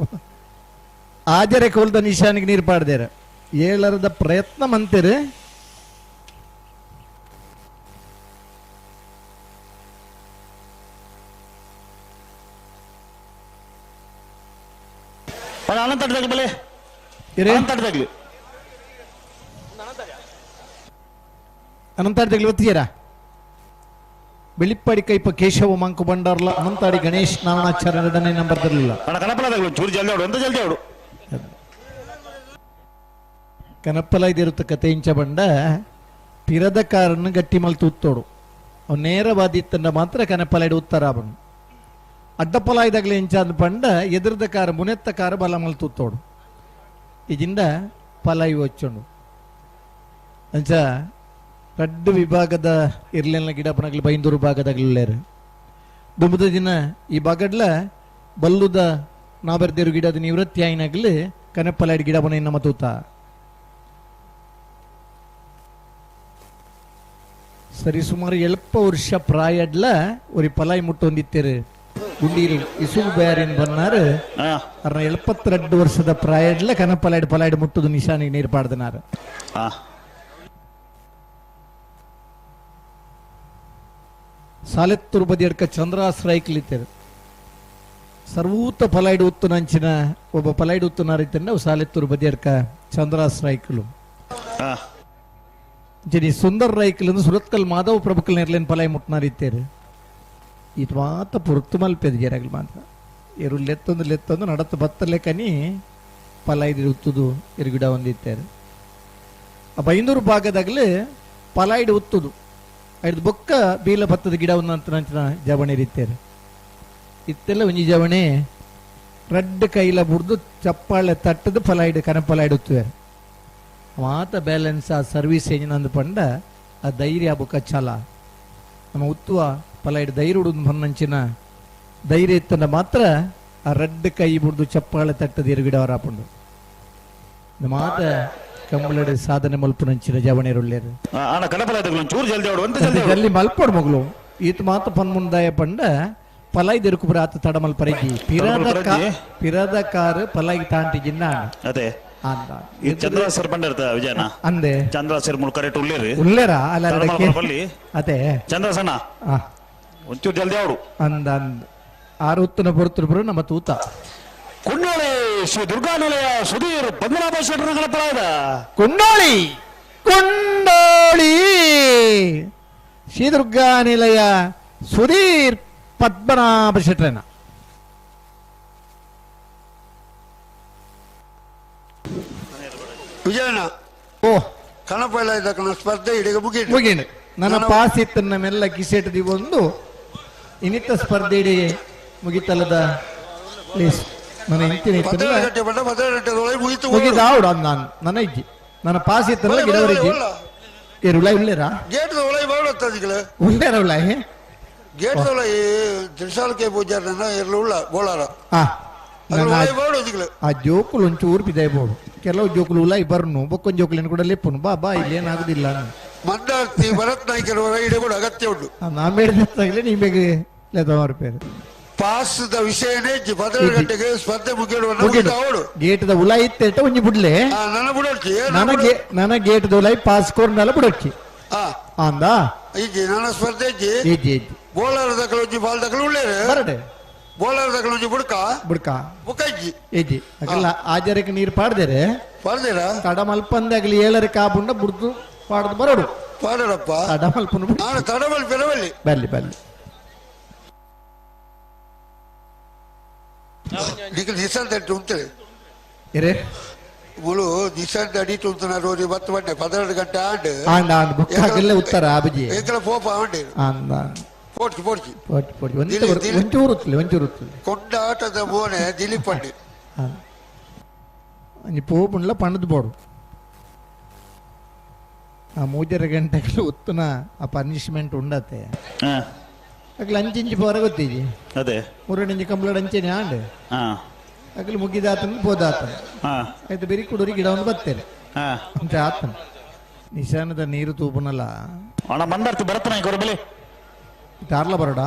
ಆಜರೆ ಕೋಲ್ದ ನಿಶಾನಿಗೆ ನೀರು ಪಾಡ್ದೇರ ಏಳರದ ಪ್ರಯತ್ನ ಮಂತಿರು. ಅನಂತಾಡ್ದಾಗ್ಲಿ ಒತ್ತಿಯರ ಬೆಳಿಪ್ಪಾಡಿ ಕೈಪ ಕೇಶವ ಮಂಕು ಬಂಡಾರ್ಲ ಅನಂತಾಡಿ ಗಣೇಶ್ ನಾರಾಯಣಾಚಾರ್ಯ ಎರಡನೇ ನಂಬರ್ ತರಲಿಲ್ಲ. ಕನಪ್ಪಲ ಇದಿರುತ್ತ ಕತೆ ಇಂಚ ಬಂಡ ಪಿರದ ಕಾರನ್ನು ಗಟ್ಟಿ ಮಲ್ತು ಉತ್ತೋಡು ಅವ್ ನೇರವಾದಿತ್ತಂಡ ಮಾತ್ರ ಕನಪ್ಪಲ ಇಡು ಉತ್ತರ ಅವನು ಅಡ್ಡಪ್ಪಲ ಇದಾಗಲೇ ಇಂಚ ಅಂದ್ ಪಂಡ ಎದುರದ ಕಾರ ಮುನೆತ್ತ ಕಾರ ಬಲ ಮಲ್ತು ಉತ್ತೋಡು ಇದಿಂದ ಪಲಾಯಿ ಒಚ್ಚೋಡು ಅಂಚ ರಡ್ಡು ವಿಭಾಗದ ಇರ್ಲೆಲ್ಲ ಗಿಡಪನಗ್ಲಿ ಬೈಂದೂರು ಭಾಗದಾಗಲಿಲ್ಲೇರು ದುಂಬದ ದಿನ ಈ ಭಾಗಡ್ಲ ಬಲ್ಲುದ ನಾಬರ್ದೇರು ಗಿಡದ ನಿವೃತ್ತಿ ಆಯ್ನಾಗ್ಲಿ ಕನಪ್ಪಲಾಡಿ ಗಿಡಪನ ನಮ್ಮ ತೂತ ಸರಿ ಸುಮಾರು ಎಲ್ಪ ವರ್ಷ ಪ್ರಾಯಡ್ಲ ஒரு ಪಲಾಯಿ ಮುಟ್ಟೊಂದಿತ್ತೇರು ಗುಂಡೀರು ಇಸುಗು ಬ್ಯಾರಿನ್ ಬನ್ನಾರು ಅರ್ನ 72 ವರ್ಷದ ಪ್ರಾಯಡ್ಲ ಕನಪ್ಪಲಾಡಿ ಪಲಾಯ್ಡು ಮುಟ್ಟುದು ನಿಶಾನಿಗೆ ನೀರು ಪಾಡ್ದನಾರು. ಸಾಲೆತ್ತೂರು ಬದಿಯಡ್ಕ ಚಂದ್ರಾಶ್ರಯಕ್ಲಿತ್ತೇರು ಸರ್ವೂತ ಪಲಾಯ್ಡು ಉತ್ತು ನಂಚಿನ ಒಬ್ಬ ಪಲಾಯ್ಡು ಉತ್ತುನಾರಿತ್ತಂಡ ಸಾಲೆತ್ತೂರು ಬದಿಯಡ್ಕ ಚಂದ್ರಾಶ್ರೈಕ್ಲು ಜನಿ ಸುಂದರ್ ರೈಕ್ಲು ಸುರತ್ಕಲ್ ಮಾಧವ ಪ್ರಭುಕಲ್ ನೆರ್ಲೇನ್ ಪಲಾಯ್ ಮುಟ್ನಾರಿತ್ತೇರು ಇದು ಮಾತ ಪೊರ್ತು ಮಲ್ಪೆದು ಜರಾಗ್ಲು ಮಾತ್ರ ಎರು ಲೆತ್ತೊಂದು ಲೆತ್ತೊಂದು ನಡತ್ತು ಬತ್ತಲೆ ಕನಿ ಪಲಾಯ್ದು ಉತ್ತುದು ಎರುಗಿಡ ಒಂದಿತ್ತೇರು. ಆ ಬೈಂದೂರು ಭಾಗದಾಗಲೇ ಪಲಾಯ್ಡು ಉತ್ತುದು ಐದು ಬೊಕ್ಕ ಬೀಲ ಭತ್ತದ ಗಿಡ ಒಂದಂತ ನಂಚಿನ ಜವಣೆ ಇತ್ತೇರು ಇತ್ತೆಲ್ಲ ಒಂಜಿ ಜವಣೆ ರಡ್ಡು ಕೈಲ ಬುಡ್ದು ಚಪ್ಪಾಳೆ ತಟ್ಟದು ಪಲಾಯ್ಡು ಕನಪಲಾಯ್ಡು ಉತ್ತುವೇರು ಮಾತ ಬ್ಯಾಲೆನ್ಸ್ ಆ ಸರ್ವಿಸ್ ಏನಿನಂದು ಪಂಡ ಆ ಧೈರ್ಯ ಬೊಕ್ಕ ಛಲ ನಮ್ಮ ಉತ್ತುವ ಪಲಾಯ್ಡು ಧೈರ್ಯ ಉಡುದು ಬಂದಂಚಿನ ಧೈರ್ಯ ಇತ್ತಂಡ ಮಾತ್ರ ಆ ರಡ್ಡು ಕೈ ಬುಡ್ದು ಚಪ್ಪಾಳೆ ತಟ್ಟದು ಎರುಗಿಡವರ ಹಾಪುಂಡು ಮಾತ ಕಂಬಳಡೆ ಸಾಧನೆ ಮಲ್ಪುನಂಚಿನ ಜವಣೆರುಳ್ಳೇರು ಜಲ್ದಿ ಮಲ್ಪೋಡು ಮಗಳು ಈತ ಮಾತ ಪನ್ಮುಂದಾಯ ಪಂಡ ಪಲಾಯ್ ದೆರುಕುಬುರ ಆತ ತಡಮಲ್ ಪರಗಿ ಪಿರದ ಕಾರು ಪಲಾಯಿ ತಾಂಟಿ ಜಿನ್ನ ಅದೇ ಚಂದ್ರ ಸರ್ ಬಂಡಿರ್ತ ವಿಜಯನ ಅಂದೆ ಚಂದ್ರ ಸರ್ ಮುಳು ಕರೆಕ್ಟ್ ಉಳ್ಳೇರಿ ಉಳ್ಳೇರಾ ಅಲ್ಲ ಅದೇ ಚಂದ್ರ ಸಣ್ಣ ಒಂಚೂರು ಜಲ್ದಿ ಅವಡು ಅಂದ ಅಂದ ಆರು ಉತ್ತನ ಬರುತ್ತಿರು ನಮ್ಮ ತೂತ ಕುಂಡೋಳಿ ಶ್ರೀ ದುರ್ಗಾನಿಲಯ ಸುಧೀರ್ ಪದ್ಮನಾಭ ಶೆಟ್ಟರ ಪಳಾಯದ ಕುಂಡೋಳಿ ಕುಂಡೋಳಿ ಶ್ರೀ ದುರ್ಗಾನಿಲಯ ಸುಧೀರ್ ಪದ್ಮನಾಭ ಶೆಟ್ಟರನ ವಿಜಯಣ್ಣ ಓ ಕಣಪಲ್ಲ ಇದಕ್ಕೆ ಸ್ಪರ್ಧೆ ಇಡೀಗ ಮುಗಿ ಮುಗೀನು ನನ್ನ ಪಾಸ್ ಇತ್ತು ನಮ್ಮೆಲ್ಲ ಕಿಸೆಟ್ ಒಂದು ಇನ್ನಿತ ಸ್ಪರ್ಧೆ ಇಡೀ ಮುಗಿತಲ್ಲದ ಪ್ಲೀಸ್ ನನ್ನ ಇಂತಿನ ಮುಗಿದಾವಡು ನಾನು ನನ್ನ ಇಜ್ಜಿ ನನ್ನ ಪಾಸ್ ಇತ್ತಲ್ಲ ಗಿಡವರಿಗೆ ಏರುಳ ಉಳ್ಳೇರಾ ಉಳ್ಳೇರ ಉಳ್ಳ ಆ ಜೋಕುಲು ಒಂಚೂರು ಬಿದ್ದಾಯ್ಬೋದು ಕೆಲವು ಜೋಕುಲು ಉಲಾಯಿ ಬರ್ನು ಬೊಕ್ಕೊಂದು ಜೋಕುಲೇನು ಕೂಡ ಲೆಪ್ಪುನು ಬಾ ಬಾ ಇಲ್ಲಿ ಏನಾಗುದಿಲ್ಲ ಮಂದಾರ್ತಿ ಭರತ್ ನಾಯ್ಕರವರ ಇಡೆ ಕೂಡ ಅಗತ್ಯ ಉಂಟು ನಾ ಮೇಡಿದಾಗಲೇ ನಿಮಗೆ ಲೆದ ಪಾಸ್ the ವಿಷಯನೇ 12 ಗಂಟೆಗೆ ಸ್ಪರ್ಧೆ ಮುಗಿಯುವ ಗೇಟ್ the ಉಲಾಯಿ ಇತ್ತೇಟ ಒಂಜಿ ಬುಡ್ಲೆ ನನ್ನ ಬುಡೊಡ್ಚಿ ನನಗೆ ನನ್ನ ಗೇಟ್ the ಉಲಾಯಿ ಪಾಸ್ ಕೋರ್ನಲ್ಲ ಬುಡೊಡ್ಚಿ ಅಂದ ಇಜ್ಜಿ ನನ್ನ ಸ್ಪರ್ಧೆ ಇಜ್ಜಿ ಇಜ್ಜಿ ಇಜ್ಜಿ ಬೋಳಾರ ದಕಲು ಒಂಜಿ ಬಾಲ್ ದಕಲು ಉಳ್ಳೇರು ಬರಡೆ ಬೋಳಾರದಗಳು ಒಂಜಿ ಬುಡ್ಕ ಬುಡ್ಕ ಬುಕ್ಕಜ್ಜಿ ಏಜಿ ಅಗಲ ಆಜರಕ್ಕೆ ನೀರು ಪಾಡ್ದೇರೆ ಪಾಡ್ದೇರಾ ತಡ ಮಲ್ಪಂದೆ ಆಗಲಿ ಏಳರೆ ಕಾಬುಂಡ ಬುಡ್ದು ಪಾಡ್ದು ಬರೋಡು ಪಾಡರಪ್ಪ ತಡ ಮಲ್ಪನು ನಾನು ತಡ ಮಲ್ಪೆರ ಬಲ್ಲಿ ಬಲ್ಲಿ ಬಲ್ಲಿ ನಿಖಲ್ ನಿಶಾಂತ್ ಅಡ್ಡಿ ಉಂಟು ಇರೆ ಮುಳು ನಿಶಾಂತ್ ಅಡಿ ಉಂಟು ರೋಜು ಬತ್ತು ಬಂಡೆ 12 ಗಂಟೆ ಆಂಡ್ ಆಂಡ್ ಆಂಡ್ ಬುಕ್ ಹಾಕಿಲ್ಲ ಉತ್ತರ ಆಬಜಿ ಏಕಲ ಪೋಪ ಆಂಡೆ ಆಂದ ಪೋಡ್ಚಿ ಪೋಡ್ಚಿ ಪೋಡ್ಚಿ ಪೋಡ್ಚಿ ಒಂಚೂರು ಉತ್ತಲಿ ಒಂಚೂರು ಉತ್ತಲಿ ಕೊಂಡಾಟದ ಮೋನೆ ದಿಲೀಪ್ ಪಂಡೆ ಒಂಜಿ ಪೋಪುಂಡ್ಲ ಪಂಡದು ಬೋಡು ಆ ಮೂಜರ ಗಂಟೆಗಳು ಉತ್ತುನ ಆ ಪನಿಷ್ಮೆಂಟ್ ಉಂಡತೆ ಅಗಲ ಅಂಚಿಂಚಿ ಪೋರ ಗೊತ್ತಿಜಿ ಅದೇ ಮುರಣಿಂಚಿ ಕಂಬ್ಲಡ್ ಅಂಚೆನೆ ಆಂಡ್ ಅಗಲ ಮುಗಿದಾತನ ಪೋದಾತನ ಆಯ್ತು ಬೇರೆ ಕುಡೋರಿ ಗಿಡವನ್ನು ಬತ್ತೇನೆ ಅಂತ ಆತನ ನಿಶಾನದ ನೀರು ತೂಪುನಲ್ಲ ಅಣ್ಣ ಮಂದಾರ್ತಿ ಬರತ್ತನ ಕೊರಬಲಿ ತಾರ್ಲ ಬರೋಡ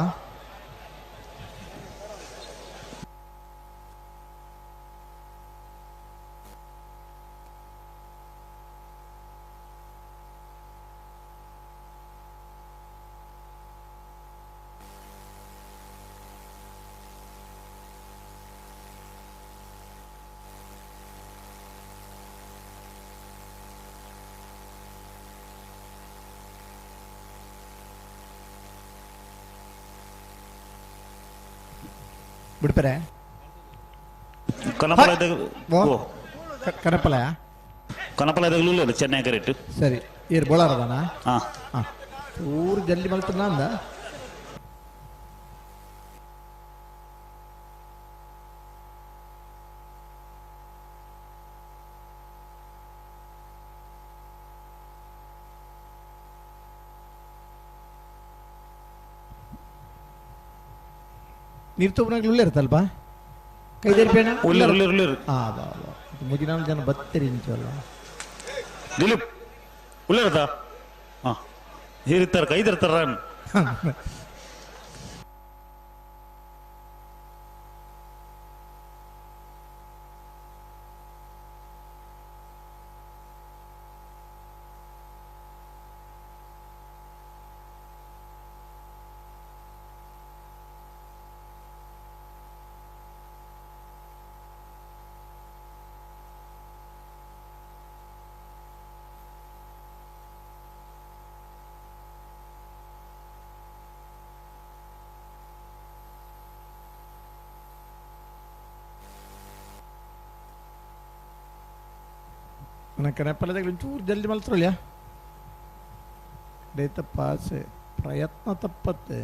ಬಿಡ್ತಾರೆ ಕನಪಲ ಕನಪಲ ಚೆನ್ನೈ ಕರೆಕ್ಟ್ ಸರಿ ಏರ್ ಬೋಳಾರದಾನ ಊರು ಜಲ್ದಿ ಮಲ್ತನ ಅಂದ ನೀರು ತೂಪನಾಗ್ಲಿ ಉಳ್ಳೆ ಇರುತ್ತಲ್ಪ ಕೈದೇರ್ಪೇಣ ಮುಗಿನಾಲ್ ಜನ ಬತ್ತೀರಿ ಇಂಚಲ್ಲ ದಿಲೀಪ್ ಉಳ್ಳೆ ಇರುತ್ತಾ ಹಾಂ ಹೀರಿರ್ತಾರೆ ಕೈದಿರ್ತಾರ ಕನೆಪಲ್ಲದಾಗ ಒಂಚೂರು ಜಲ್ದಿ ಮಲ್ತ್ರಲ್ಯ ರೈತಪ್ಪ ಆಸೆ ಪ್ರಯತ್ನ ತಪ್ಪತ್ತೆ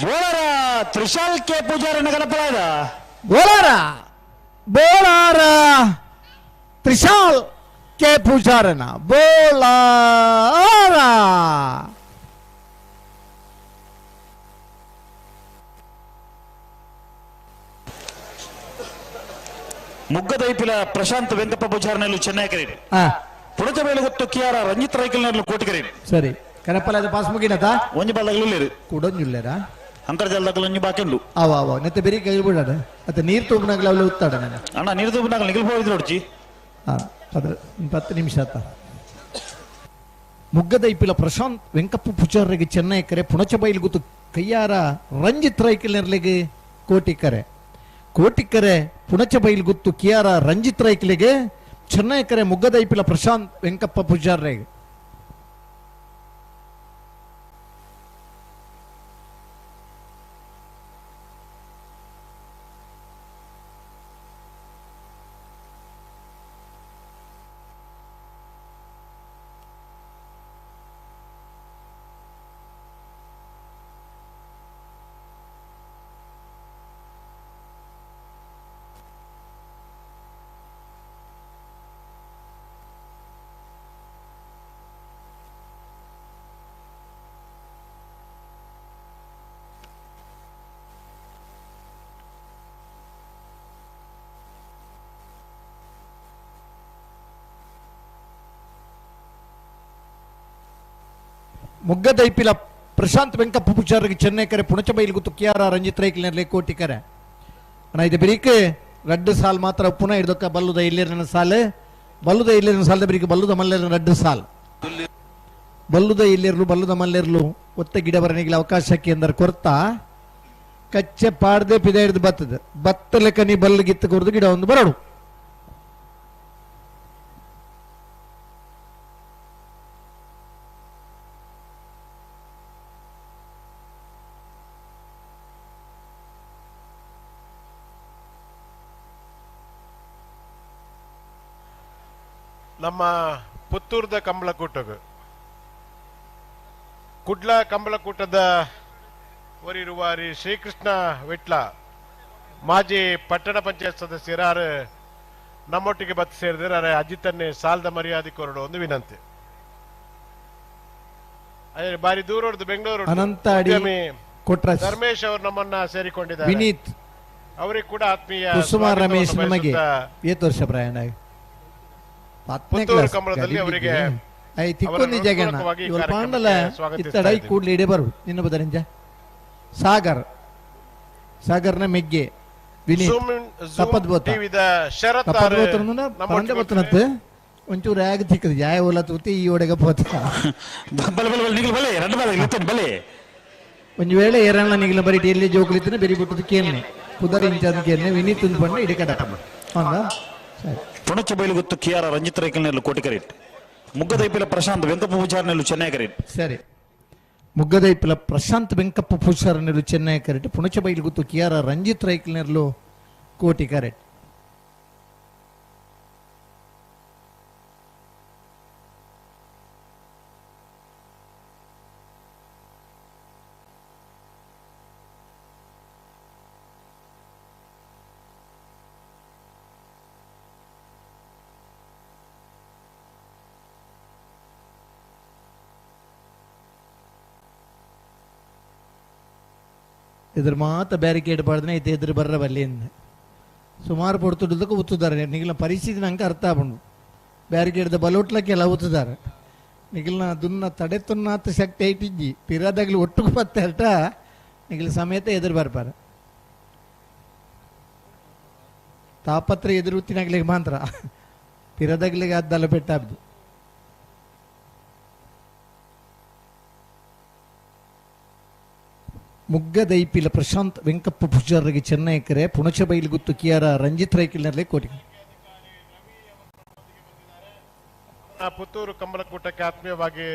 ಬೋಳಾರ ತ್ರಿಶಾಲ್ ಕೆ ಪೂಜಾರಿ ನಗರಪಲಾದ ಬೋಳಾರ ಬೋಳಾರ ತ್ರಿಶಾಲ್ ಕೆ ಪೂಜಾರನ ಬೋಳಾರ ಮುಗ್ಗದೈಪಿಲ ಪ್ರಶಾಂತ್ ವೆಂಕಪ್ಪ ಪೂಜಾರನಲ್ಲಿ ಚೆನ್ನೈ ಕರೀರಿ ಪುಡಚ ಬೇಲುಗುತ್ತು ಕಿಯಾರ ರಂಜಿತ್ ರೈಕಲ್ನಲ್ಲಿ ಕೋಟಿಕರೀರಿ ಸರಿ ಕರಪಲ ಪಾಸ್ ಮುಗಿನತ ಒಂಜಿ ಬಾಲ್ದಾಗಲೂ ಕುಡೊಂಜುಲ್ಲೇರ ಅಂತರ್ಜಾಲದಾಗಲು ಒಂಜಿ ಬಾಕಿ ಉಂಡು ಅವ ಅವ ನೆತ್ತೆ ಬೇರೆ ಕೈ ಬಿಡಾಡ ಮತ್ತೆ ನೀರು ತೂಪನಾಗಲ ಅವಳು ಉತ್ತಾಡ ನಾನು ಅಣ್ಣ ನೀರು ತೂಪನಾಗಲ ನಿಗಲ್ ಹೋಗಿದ್ರು ನೋಡ್ಚಿ 10 ನಿಮಿಷ ಆತ ಮುಗ್ಗದೈಪಿಲ ಪ್ರಶಾಂತ್ ವೆಂಕಪ್ಪ ಪೂಜಾರಿಗೆ ಚೆನ್ನೈ ಕರೆ ಪುಣಚ ಬೈಲ್ಗುತ್ತು ಕೈಯಾರ ರಂಜಿತ್ ರೈಕಲ್ನೆರ್ಲಿಗೆ ಕೋಟಿ ಕರೆ ಕೋಟಿ ಕರೆ ಪುಣಚ ಬೈಲ್ಗುತ್ತು ಕಿಯಾರ ರಂಜಿತ್ ರೈಕಲಿಗೆ ಚೆನ್ನೈ ಕರೆ ಮುಗ್ಗದೈಪಿಲ ಪ್ರಶಾಂತ್ ವೆಂಕಪ್ಪ ಪೂಜಾರಿಗೆ ಮುಗ್ಗದೈಪಿಲ Prashant Venkappa ಪೂಜಾರಿಗೆ ಚೆನ್ನೈಕರೆ ಪುಣಚಬೈಲು ಕಿಯಾರ ರಂಜಿತ್ ರೈಕ್ಲಿನಲ್ಲಿ ಕೋಟಿಕರೆ. ಅಣ್ಣ ಇದು ಬಿರಿಕ್ ರಡ್ಡು ಸಾಲ್ ಮಾತ್ರ ಪುನಃ ಹಿಡ್ದೊಕ್ಕ ಬಲ್ಲುದ ಇಲ್ಲಿರನ ಸಾಲು ಬಲ್ಲುದ ಇಲ್ಲಿರನ ಸಾಲದ ಬಿರಿಕ್ ಬಲ್ಲುದ ಮಲ್ಲೇರಿನ ರಡ್ಡು ಸಾಲ್ ಬಲ್ಲುದ ಇಲ್ಲಿರಲು ಬಲ್ಲುದ ಮಲ್ಲೇರ್ಲು ಒತ್ತ ಗಿಡ ಬರಣಿಗೆ ಅವಕಾಶಕ್ಕೆ ಎಂದರೆ ಕೊರ್ತ ಕಚ್ಚೆ ಪಾಡದೆ ಪಿದ ಹಿಡಿದು ಬತ್ತದ ಬತ್ತ ಲೆಕ್ಕ ನೀ ಬಲ್ಲು ಗಿತ್ತು ಕೊರ್ದು ಗಿಡ ಒಂದು ಬರಡು. ನಮ್ಮ ಪುತ್ತೂರ್ದ ಕಂಬಳಕೂಟಗ ಕುಡ್ಲ ಕಂಬಳಕೂಟದ ಒರಿರುವ ಶ್ರೀಕೃಷ್ಣ ವಿಟ್ಲ ಮಾಜಿ ಪಟ್ಟಣ ಪಂಚಾಯತ್ ಸದಸ್ಯರಾರು ನಮ್ಮೊಟ್ಟಿಗೆ ಬತ್ತು ಸೇರಿದರೆ ಅಜಿತನ್ನೇ ಸಾಲದ ಮರ್ಯಾದೆ ಕೊರಡು ಒಂದು ವಿನಂತಿ. ಅದೇ ಬಾರಿ ದೂರ ಬೆಂಗಳೂರು ಅನಂತ ಧರ್ಮೇಶ್ ಅವರು ನಮ್ಮನ್ನ ಸೇರಿಕೊಂಡಿದ್ದಾರೆ. ವಿನೀತ್ ಅವರಿಗೆ ಕೂಡ ಆತ್ಮೀಯ ಕುಸುಮ ರಮೇಶ್ ನಮಗೆ ಏತ್ ವರ್ಷ ಪ್ರಯಾಣ ಪುತ್ತೂರು ಕಂಬಳದಲ್ಲಿ ಅವರಿಗೆ ಕೂಡ್ಲಿ ಇಡೇ ಬರು ನಿನ್ನ ಬದರಿಂಜ ಸಾಗರ್ ಸಾಗರ್ನ ಮೆಗ್ಗೆ ವಿನೀತ್ ತಪ್ಪದ್ ಒಂಚೂರು ಆಗ ತಿಕ್ಕದು ಯಾವ ಓಲ ತೂತಿ ಈ ಒಡೆಗ ಪೋತ ಒಂಜಿ ವೇಳೆ ಏರಣ್ಣ ನಿಗಿಲ ಬರೀ ಎಲ್ಲಿ ಜೋಕುಲಿತ್ತಿನ ಬೆರಿ ಬಿಟ್ಟದು ಕೇಳನೆ ಕುದರ್ ಇಂಚಾದ ಕೇಳನೆ ವಿನೀತ್ ಪಂಡ ಇಡೀ ಕಡಕ ಹೌದಾ. ಪುಣಚ ಬೈಲುಗುತ್ತು ಕಿಯಾರ ರಂಜಿತ್ ರೈಕಲ್ನೆಲ್ಲು ಕೋಟಿಕರಿಟ್ ಮುಗ್ಗದೈಪಿಲ ಪ್ರಶಾಂತ್ ವೆಂಕಪ್ಪ ಪೂಜಾರ್ನೆಲ್ಲು ಚೆನ್ನೈ ಕರಿಟ್. ಸರಿ, ಮುಗ್ಗದೈಪಿಲ ಪ್ರಶಾಂತ್ ವೆಂಕಪ್ಪ ಪೂಜಾರ್ನೆಲ್ಲು ಚೆನ್ನೈ ಕರೆಟ್ ಪುಣಚ ಬೈಲುಗುತ್ತು ಕಿಯಾರ ರಂಜಿತ್ ರೈಕಲ್ನೆಲ್ಲು ಕೋಟಿ ಕರೆಟ್. ಇದ್ರ ಮಾತ ಬ್ಯಾರಿಕೇಡ್ ಪಾಡ್ದನೆ ಐತೆ ಎದುರು ಬರ್ರ ಬಲ್ಲಿಂದ ಸುಮಾರು ಪೊಡ್ತುಡ್ದಕ್ಕೆ ಉತ್ತುತ್ತಾರೆ ನಿಗಿಲ ಪರಿಸ್ಥಿತಿ ನಂಗೆ ಅರ್ಥ ಆಪುಂಡು. ಬ್ಯಾರಿಕೇಡ್ದ ಬಲೋಟ್ಲಕ್ಕೆಲ್ಲ ಉತ್ತುತ್ತಾರೆ ನಿಗಿಲ್ನ ದುನ್ನ ತಡೆ ತುನ್ನಾತ ಶಕ್ತಿ ಐಟಿಜ್ಜಿ ಪಿರಾದಾಗ್ಲಿ ಒಟ್ಟುಕು ಪತ್ತೆ ಅರ್ಥ ನಿಗಿಲ ಸಮೇತ ಎದುರು ಬರ್ಪಾರ ತಾಪತ್ರ ಎದುರು ಉತ್ತಿನಾಗ್ಲಿಗೆ ಮಾತ್ರ ಪಿರದಾಗ್ಲಿಗೆ ಅದ್ದಲ್ಲ ಪೆಟ್ಟಾಬ್ದು. ಮುಗ್ಗದೈಪಿಲ ಪ್ರಶಾಂತ್ ವೆಂಕಪ್ಪ ಪೂಜಾರಿಗೆ ಚೆನ್ನೈಕರೆ ಪುಣಚ ಬೈಲುಗುತ್ತು ಕಿಯಾರ ರಂಜಿತ್ ರೈಕಿಲ್ನಲ್ಲಿ ಕೋಟಿ. ಪುತ್ತೂರು ಕಂಬಳಕೂಟಕ್ಕೆ ಆತ್ಮೀಯವಾಗಿ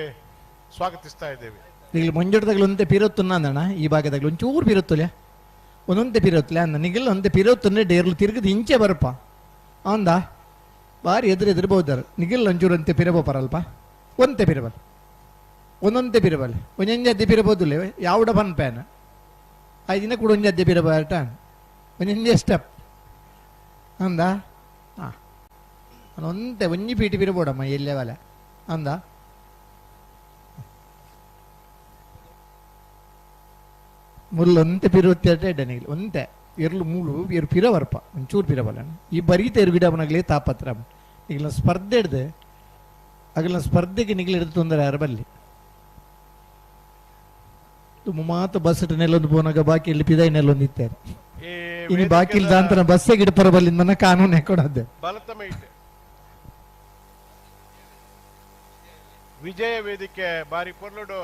ಸ್ವಾಗತಿಸ್ತಾ ಇದ್ದೇವೆ. ನಿಗಿಲ್ ಮಂಜುಡದಾಗಲು ಒಂದೇ ಪಿರೊತ್ತುನ್ನ ಈ ಭಾಗದಾಗಲು ಒಂಚೂರು ಪಿರೊತ್ತುಲೆ ಒಂದೊಂದೇ ಪಿರೊತ್ತಲೆ ಅಂದ ನಿಗಿಲ್ ಒಂದೇ ಪಿರೊತ್ತಂದ್ರೆ ಡೇರ್ಲು ತಿರುಗದು ಇಂಚೆ ಬರಪ್ಪ ಅಂದ ಬಾರಿ ಎದುರು ಎದುರು ಬೋದಾರ ನಿಗಿಲ್ ಒಂಚೂರು ಅಂತೆ ಪಿರಬೋಪರಲ್ಪ ಒಂತೆ ಪಿರಬಲ್ ಒಂದೊಂದೇ ಪಿರಬಲ್ ಒಂಜೊಂಜೆ ಅದ್ದೆ ಪಿರಬೋದಿಲ್ಲ ಯಾವಡ ಬನ್ ಪ್ಯಾನ್ ಐದು ದಿನ ಕೂಡ ಒಂಜಿ ಅದ್ದೆ ಪಿರಬಾಟ ಒಂಜೊಂಜೆ ಸ್ಟೆಪ್ ಅಂದ ಹಾಂ ಒಂತೆ ಒಂಜಿ ಪೀಟಿ ಪಿರಬೋಡಮ್ಮ ಎಲ್ಲೇ ಅಂದ ಮುಲ್ಲೊಂತೆ ಪಿರುತ್ತೆ ಎಡ್ಡನಿಗಿಲ್ಲ ಒಂತೆ ಎರ್ಲು ಮೂಲು ಎರು ಪಿರವರ್ಪ ಒಂಚೂರು ಪಿರಬಲ್ಲ ಈ ಬರೀತ ಎರು ಗಿಡವನಾಗಲಿ ತಾಪತ್ರ ಈಗಲ ಸ್ಪರ್ಧೆ ಹಿಡ್ದು ಅಗಲ ಸ್ಪರ್ಧೆಗೆ ನಿಗಿಲ್ ಹಿಡಿದು ತೊಂದರೆ ಯಾರು ಬಲ್ಲಿ ಮಾತು ಬಸ್ ನೆಲ್ಲೊಂದು ಪೋನಾಗ ಬಾಕಿ ಇಲ್ಲಿ ಪಿದಾಯಿ ನೆಲ್ಲೊಂದು ಇತ್ತಾರೆ ಇನ್ನು ಬಾಕಿ ಇಲ್ದ ಅಂತ ಬಸ್ಸೇ ಗಿಡಪರ ಬಲ್ಲಿಂದ ನನ್ನ ಕಾನೂನು ಕೊಡೋದು. ವಿಜಯ ವೇದಿಕೆ ಬಾರಿ ಪೊರ್ಲುಡು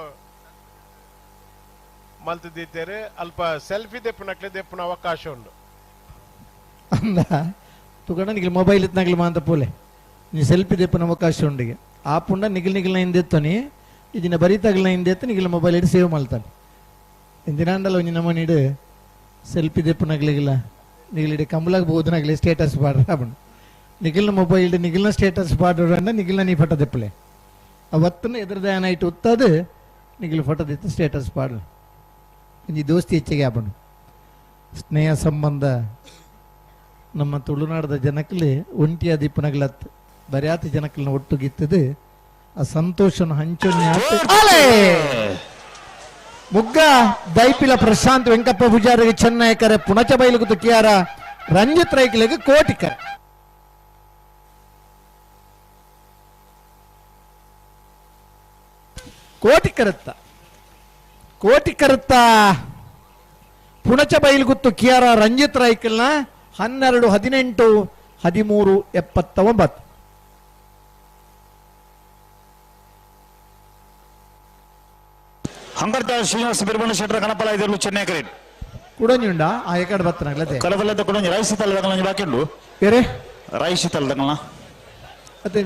ಮಲ್ತಿದ್ದಾರೆ ಅಲ್ಪ ಸೆಲ್ಫಿ ದೆಪ್ಪುನಕ್ಲೆ ದೆಪ್ಪುನ ಅವಕಾಶ ಉಂಡು ಅಂದ ತುಗಣ ನಿಗಿಲ್ ಮೊಬೈಲ್ ಇತ್ನಾಗ್ಲಿ ಮಾಂತ ಪೋಲೆ ನೀ ಸೆಲ್ಫಿ ದೆಪ್ಪುನ ಅವಕಾಶ ಉಂಡಿಗೆ ಆ ಪುಂಡ ನಿಗಿಲ್ ನಿಗಿಲ್ನ ಹಿಂದೆತ್ತನಿ ಇದನ್ನ ಬರೀತಾಗಲ ಹಿಂದೆತ್ತ ನಿಗಿಲ್ ಮೊಬೈಲ್ ಇಟ್ಟು ಸೇವ್ ಮಾಡ್ತಾನೆ ಇಂದಿನಾಂಡಲ ಒಂಜಿ ನಮೂನಿಡು ಸೆಲ್ಫಿ ದೆಪ್ಪುನಗ್ಲಿಗಿಲ್ಲ ನಿಗಿಲಿಡೆ ಕಂಬಲಾಗ ಬೋದನಾಗ್ಲಿ ಸ್ಟೇಟಸ್ ಪಾಡ್ರ ಆಪುಂಡು ನಿಗಿಲ್ನ ಮೊಬೈಲ್ ನಿಗಿಲ್ನ ಸ್ಟೇಟಸ್ ಪಾಡ್ರ ನಿಗಿಲ್ನ ನೀ ಫೋಟೋ ದೆಪ್ಪಲೆ ಅವತ್ತನ ಎದುರುದ ಏನಾಯ್ತು ಉತ್ತದು ನಿಗಿಲ್ ಫೋಟೋ ದಿತ್ತು ಸ್ಟೇಟಸ್ ಪಾಡ್ಲ ಒಂಜಿ ದೋಸ್ತಿ ಹೆಚ್ಚಿಗೆ ಆಪುಂಡು. ಸ್ನೇಹ ಸಂಬಂಧ ನಮ್ಮ ತುಳುನಾಡದ ಜನಕ್ಕಲ್ಲಿ ಒಂಟಿಯ ದಿಪ್ಪನಗ್ಲತ್ತು ಬರ್ಯಾತ ಜನಕ್ಕಲ್ನ ಒಟ್ಟುಗಿತ್ತದು ಆ ಸಂತೋಷನ ಹಂಚೋನ್ಯ. ಮುಗ್ಗ ದೈಪಿಲ ಪ್ರಶಾಂತ್ ವೆಂಕಪ್ಪ ಪೂಜಾರಿಗೆ ಚೆನ್ನೈಕರೆ ಪುಣಚ ಬೈಲುಗು ಕಿಯಾರ ರಂಜಿತ್ ರೈಕ್ಲೆಗ್ ಕೋಟಿಕರೆ. ಕೋಟಿಕರತ್ತ ಕೋಟಿ ಕರುತ್ತ ಪುಣಚ ಬೈಲ್ಗುತ್ತು ಕಿಯಾರ ರಂಜಿತ್ ರೈಕಲ್ನ 12 18 13 79. ಹಂಗರ್ತ ಶ್ರೀನಿವಾಸ ಬಿರ್ಬಣ್ಣ ಶೆಟ್ಟರ ಕಣಪಲ ಇದ್ರು ಚೆನ್ನೈ ಕ್ರೇಟ್ ಕುಡಂಜುಂಡ ಆ ಎಕಡೆ ಬತ್ತನಾಗ್ಲತೆ ಕಡಬಲ್ಲದ ಕುಡಂಜಿ ರೈಸಿ ತಲ್ಲದಗಳ ಬಾಕಿ ಉಂಡು ಬೇರೆ ರೈಸಿ ತಲ್ಲದಗಳ ಅದೇ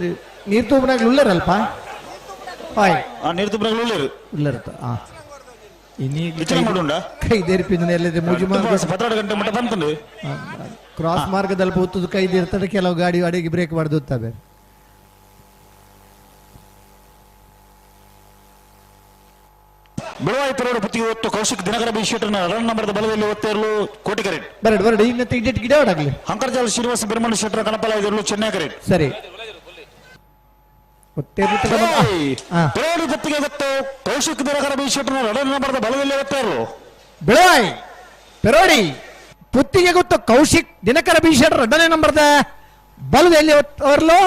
ನೀರು ತೂಬನಾಗ್ಲು ಉಳ್ಳರಲ್ಪ ಹಾಯ್ ಆ ನೀರು ತೂಬನಾಗ್ಲು ಉಳ್ಳರು ಉಳ್ಳರತ ಆ ವಿಚಾರ ಮಾಡುಂಡ ಕೈ ದೇರ್ಪಿಂದ ಎಲ್ಲದೆ ಮೂಜು ಮಾರ್ಗ 12 ಗಂಟೆ ಮಟ್ಟ ಬಂತಂಡು ಕ್ರಾಸ್ ಮಾರ್ಗದಲ್ಲಿ ಹೋಗ್ತದೆ ಕೈ ಇರ್ತದೆ ಕೆಲವು ಗಾಡಿ ಅಡಿಗೆ ಬ್ರೇಕ್ ಮಾಡ್ದುತ್ತವೆ. ಬಿಳುವಾಯಿ ಪರೋಡು ಪುತ್ತಿಗೆ ಒತ್ತು ಕೌಶಿಕ್ ದಿನಕರ ಬಿ ಶೆಟ್ಟರ್ನ ರನ್ ನಂಬರ್ದ ಬಲದಲ್ಲಿ ಒತ್ತೇರಲು ಕೋಟಿ ಕರೆಟ್ ಬರಡು ಬರಡು ಇನ್ನು ಗಿಡ ಗಿಡ ಆಗಲಿ. ಹಂಕರ್ಜಾಲ್ ಶ್ರೀನಿವಾಸ ಬಿರ್ಮಣ ಶೆಟ್ಟರ ಕಣಪಲ ಇದಿರಲು ಚೆನ್ನೈ ಕರೆಟ್ ಸರಿ ಪರೋಡು ಪುತ್ತಿಗೆ ಗೊತ್ತು ಕೌಶಿಕ್ ದಿನಕರ ಬಿ ಶೆಟ್ಟರ್ನ ರನ್ ನಂಬರ್ದ ಬಲದಲ್ಲಿ ಒತ್ತೇರಲು ಬಿಳುವಾಯಿ ಪೆರೋಡಿ ಪುತ್ತಿಗೆ ಗೊತ್ತು ಕೌಶಿಕ್ ದಿನಕರ ಬಿ ಶೆಟ್ಟರ್ ಎರಡನೇ ನಂಬರ್ದ ಬಲದಲ್ಲಿ ಒತ್ತೇರಲು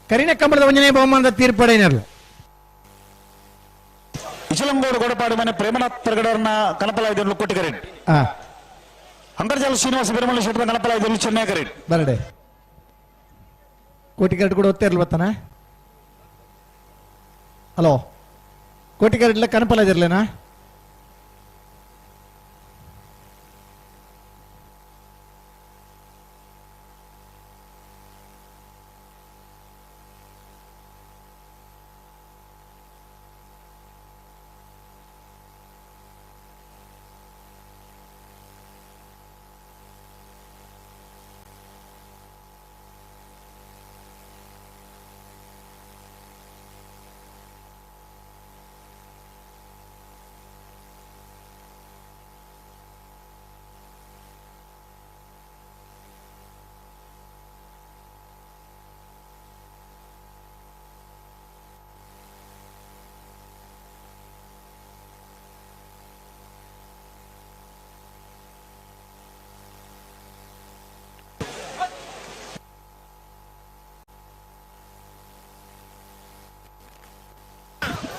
ಕರಿನ ಕಂಬಳದ ಒಂಜನೇ ಬಹುಮಾನದ ತೀರ್ಪಡೆಯರು. ಇಚಲಂಗೋಡು ಗೊಡಪಾಡು ಮನೆ ಪ್ರೇಮನಾಥ್ ಪರ್ಗಡರ್ನ ಕನಪಲ ಇದನ್ನು ಕೋಟಿ ಕರೆಟ್ ಅಂಕರ್ಜಾಲ ಶ್ರೀನಿವಾಸ ಬಿರಮಳ್ಳಿ ಶೆಟ್ಟರ ಕನಪಲ ಇದನ್ನು ಚೆನ್ನೈ ಕರೆಟ್ ಬರಡೆ ಕೋಟಿ ಕರೆಟ್ ಕೂಡ ಒತ್ತೇ ಇರ್ಲಿ ಬತ್ತಾನ. ಹಲೋ ಕೋಟಿ ಕರೆಟ್ಲ ಕನಪಲ ಇದಿರ್ಲೇನಾ?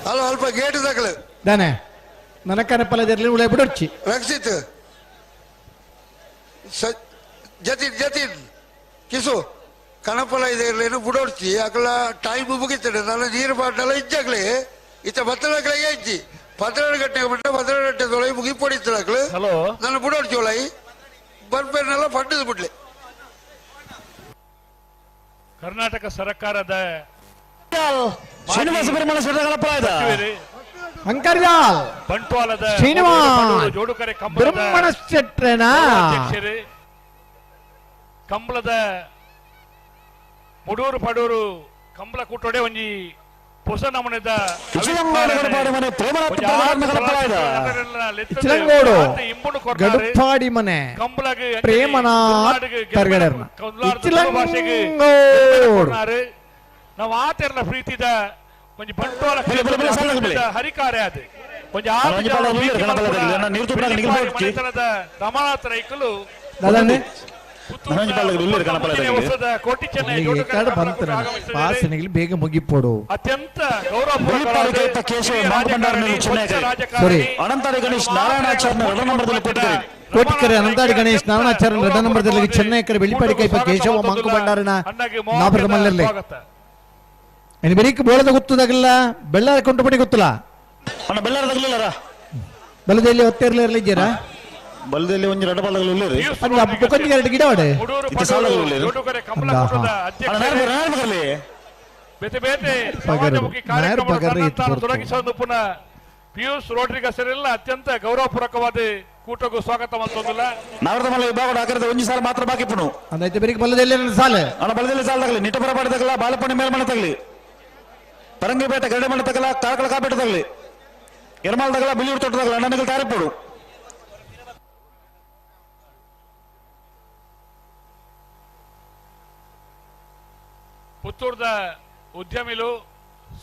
ಅಲ್ಲ ಅಲ್ಪ ಗೇಟ್ ತಗಲು ದಾನೆ ನನ್ನ ಕನಪಲದಿರಲಿ ಉಳೆ ಬಿಡೊಚ್ಚಿ ರಕ್ಷಿತ್ ಜತಿನ್ ಜತಿನ್ ಕಿಸು ಕನಪಲ ಇದೆ ಇರಲೇನು ಬುಡೋಡ್ಚಿ ಅಕಲ ಟೈಮ್ ಮುಗಿತದೆ ನನ್ನ ನೀರು ಬಾಟಲ ಇಜ್ಜಾಗ್ಲಿ ಇತ್ತ ಬತ್ತಲಕ್ಲೆ ಇಜ್ಜಿ 12 ಗಂಟೆಗೆ ಬಿಟ್ಟ 12 ಗಂಟೆ ತೊಳೆ ಮುಗಿ ಪೊಡಿತ್ತಲಕ್ಲು ಹಲೋ ನನ್ನ ಬುಡೋಡ್ಚಿ ಒಳೈ ಬರ್ಪೇರ್ನೆಲ್ಲ ಪಡ್ಡದು ಬಿಡ್ಲಿ. ಕರ್ನಾಟಕ ಸರ್ಕಾರದ ಶ್ರೀನಿವಾಸ ಬಿರ್ಮಣ ಶೆಟ್ಟರ ಕನಪಲ ಇದೆ ಅಂಕರ್ಜಾಲ್ ಬಂಟ್ವಾಳದ ಶ್ರೀನಿವಾಸ್ ಜೋಡುಕರೆ ಬ್ರಹ್ಮಣ ಶೆಟ್ಟರನ ಅಧ್ಯಕ್ಷರೇ ಕಂಬಳದ ಮುಡೂರು ಪಡೂರು ಕಂಬಳ ಕೂಟೋಡೆ ಒಂಜಿ ಹೊಸ ನಮೂನೆದ ಇಚಲಂಗೋಡು ಗಡುಪಾಡಿ ಮನೆ ಪ್ರೇಮನಾಥ್ ತರ್ಗಡರ್ನ ಇಚಲಂಗೋಡು ನಾವು ಆತರ್ನ ಪ್ರೀತಿದ ಒಂಜಿ ಬಂಟ್ವಾಳ ಹರಿಕಾರ್ಯ ಅದು ಒಂಜಿ ರಮಾನಾಥ ರೈಕಲು ಬೇಗ ಮುಗಿಪೋಡು ಅತ್ಯಂತ ಅನಂತಾಡಿ ಗಣೇಶ್ ನಾರಾಯಣಾಚಾರ್ಯ ಎರಡನೇ ನಂಬರ್ದಲ್ಲಿ ಕೋಟಿಕರೆ ಅನಂತಾಡಿ ಗಣೇಶ್ ನಾರಾಯಣಾಚಾರ್ಯ ಎರಡನೇ ನಂಬರ್ದಲ್ಲಿ ಚೆನ್ನೈ ಕರೆ ಬೆಳ್ಳಿಪಾಡಿ ಕೈಪ ಕೇಶವ ಮಂಕು ಭಂಡಾರನ ನಾಪರದ ಮಲ್ಲಲ್ಲಿ ಬೆಳಿಗ್ಗೆ ಬೋಳದ ಗೊತ್ತದಾಗಲ್ಲ ಬೆಳ್ಳಾರ ಕೊಂಟುಪಡಿ ಗೊತ್ತಿಲ್ಲ ಅಣ್ಣ ಬೆಳ್ಳಾರ ತಗಲಿಲ್ಲ ಬಲದಲ್ಲಿ ಒತ್ತೇರ್ಲ ಇರ್ಲಿ ಇದ್ದೀರಾ ಬಲದಲ್ಲಿ ಒಂದು ಎರಡು ಬಲಗಳು ಉಳ್ಳೇರಿ ಅದು ಎರಡು ಗಿಡ ಒಡೆ ಬೇತೆ ಬೇತೆ ಸಮಾಜಮುಖಿ ಕಾರ್ಯಕ್ರಮಗಳನ್ನು ತೊಡಗಿಸೋದು ಪುನಃ ಪಿಯೂಷ್ ರೋಡ್ರಿಗಸ್ ಎಲ್ಲ ಅತ್ಯಂತ ಗೌರವಪೂರ್ವಕವಾದ ಕೂಟಕ್ಕೂ ಸ್ವಾಗತ ಮಾಡ್ತೊಂದಿಲ್ಲ. ನವರದಮಲ್ಲ ವಿಭಾಗ ಹಾಕಿರದ ಒಂದು ಸಾಲ ಮಾತ್ರ ಬಾಕಿ ಪುನು ಅಂದಾಯ್ತು ಬೆಳಿಗ್ಗೆ ಬಲದಲ್ಲಿ ಸಾಲ ಅಣ್ಣ ಬಲದಲ್ಲಿ ಸಾಲ ತಗಲಿ ನಿಟ್ಟಪುರ ಪಾಡಿ ತಗಲ ಬಾಲಪಣಿ ಮೇಲ್ಮನೆ ತಗಲಿ ಪರಂಗಿಪೇಟೆ ಗರಡೆ ಮನೆ ತಗಲ ಕಾರ್ಕಳ ಕಾಪೇಟೆ ತಗಲಿ ಎರ್ಮಾಲ್ ತಗಲ ಬಿಳಿಯೂರು ತೋಟ ತಗಲ ಅಣ್ಣನಿಗೆ ತಾರಿಪೋಡು. ಪುತ್ತೂರ್ದ ಉದ್ಯಮಿಲು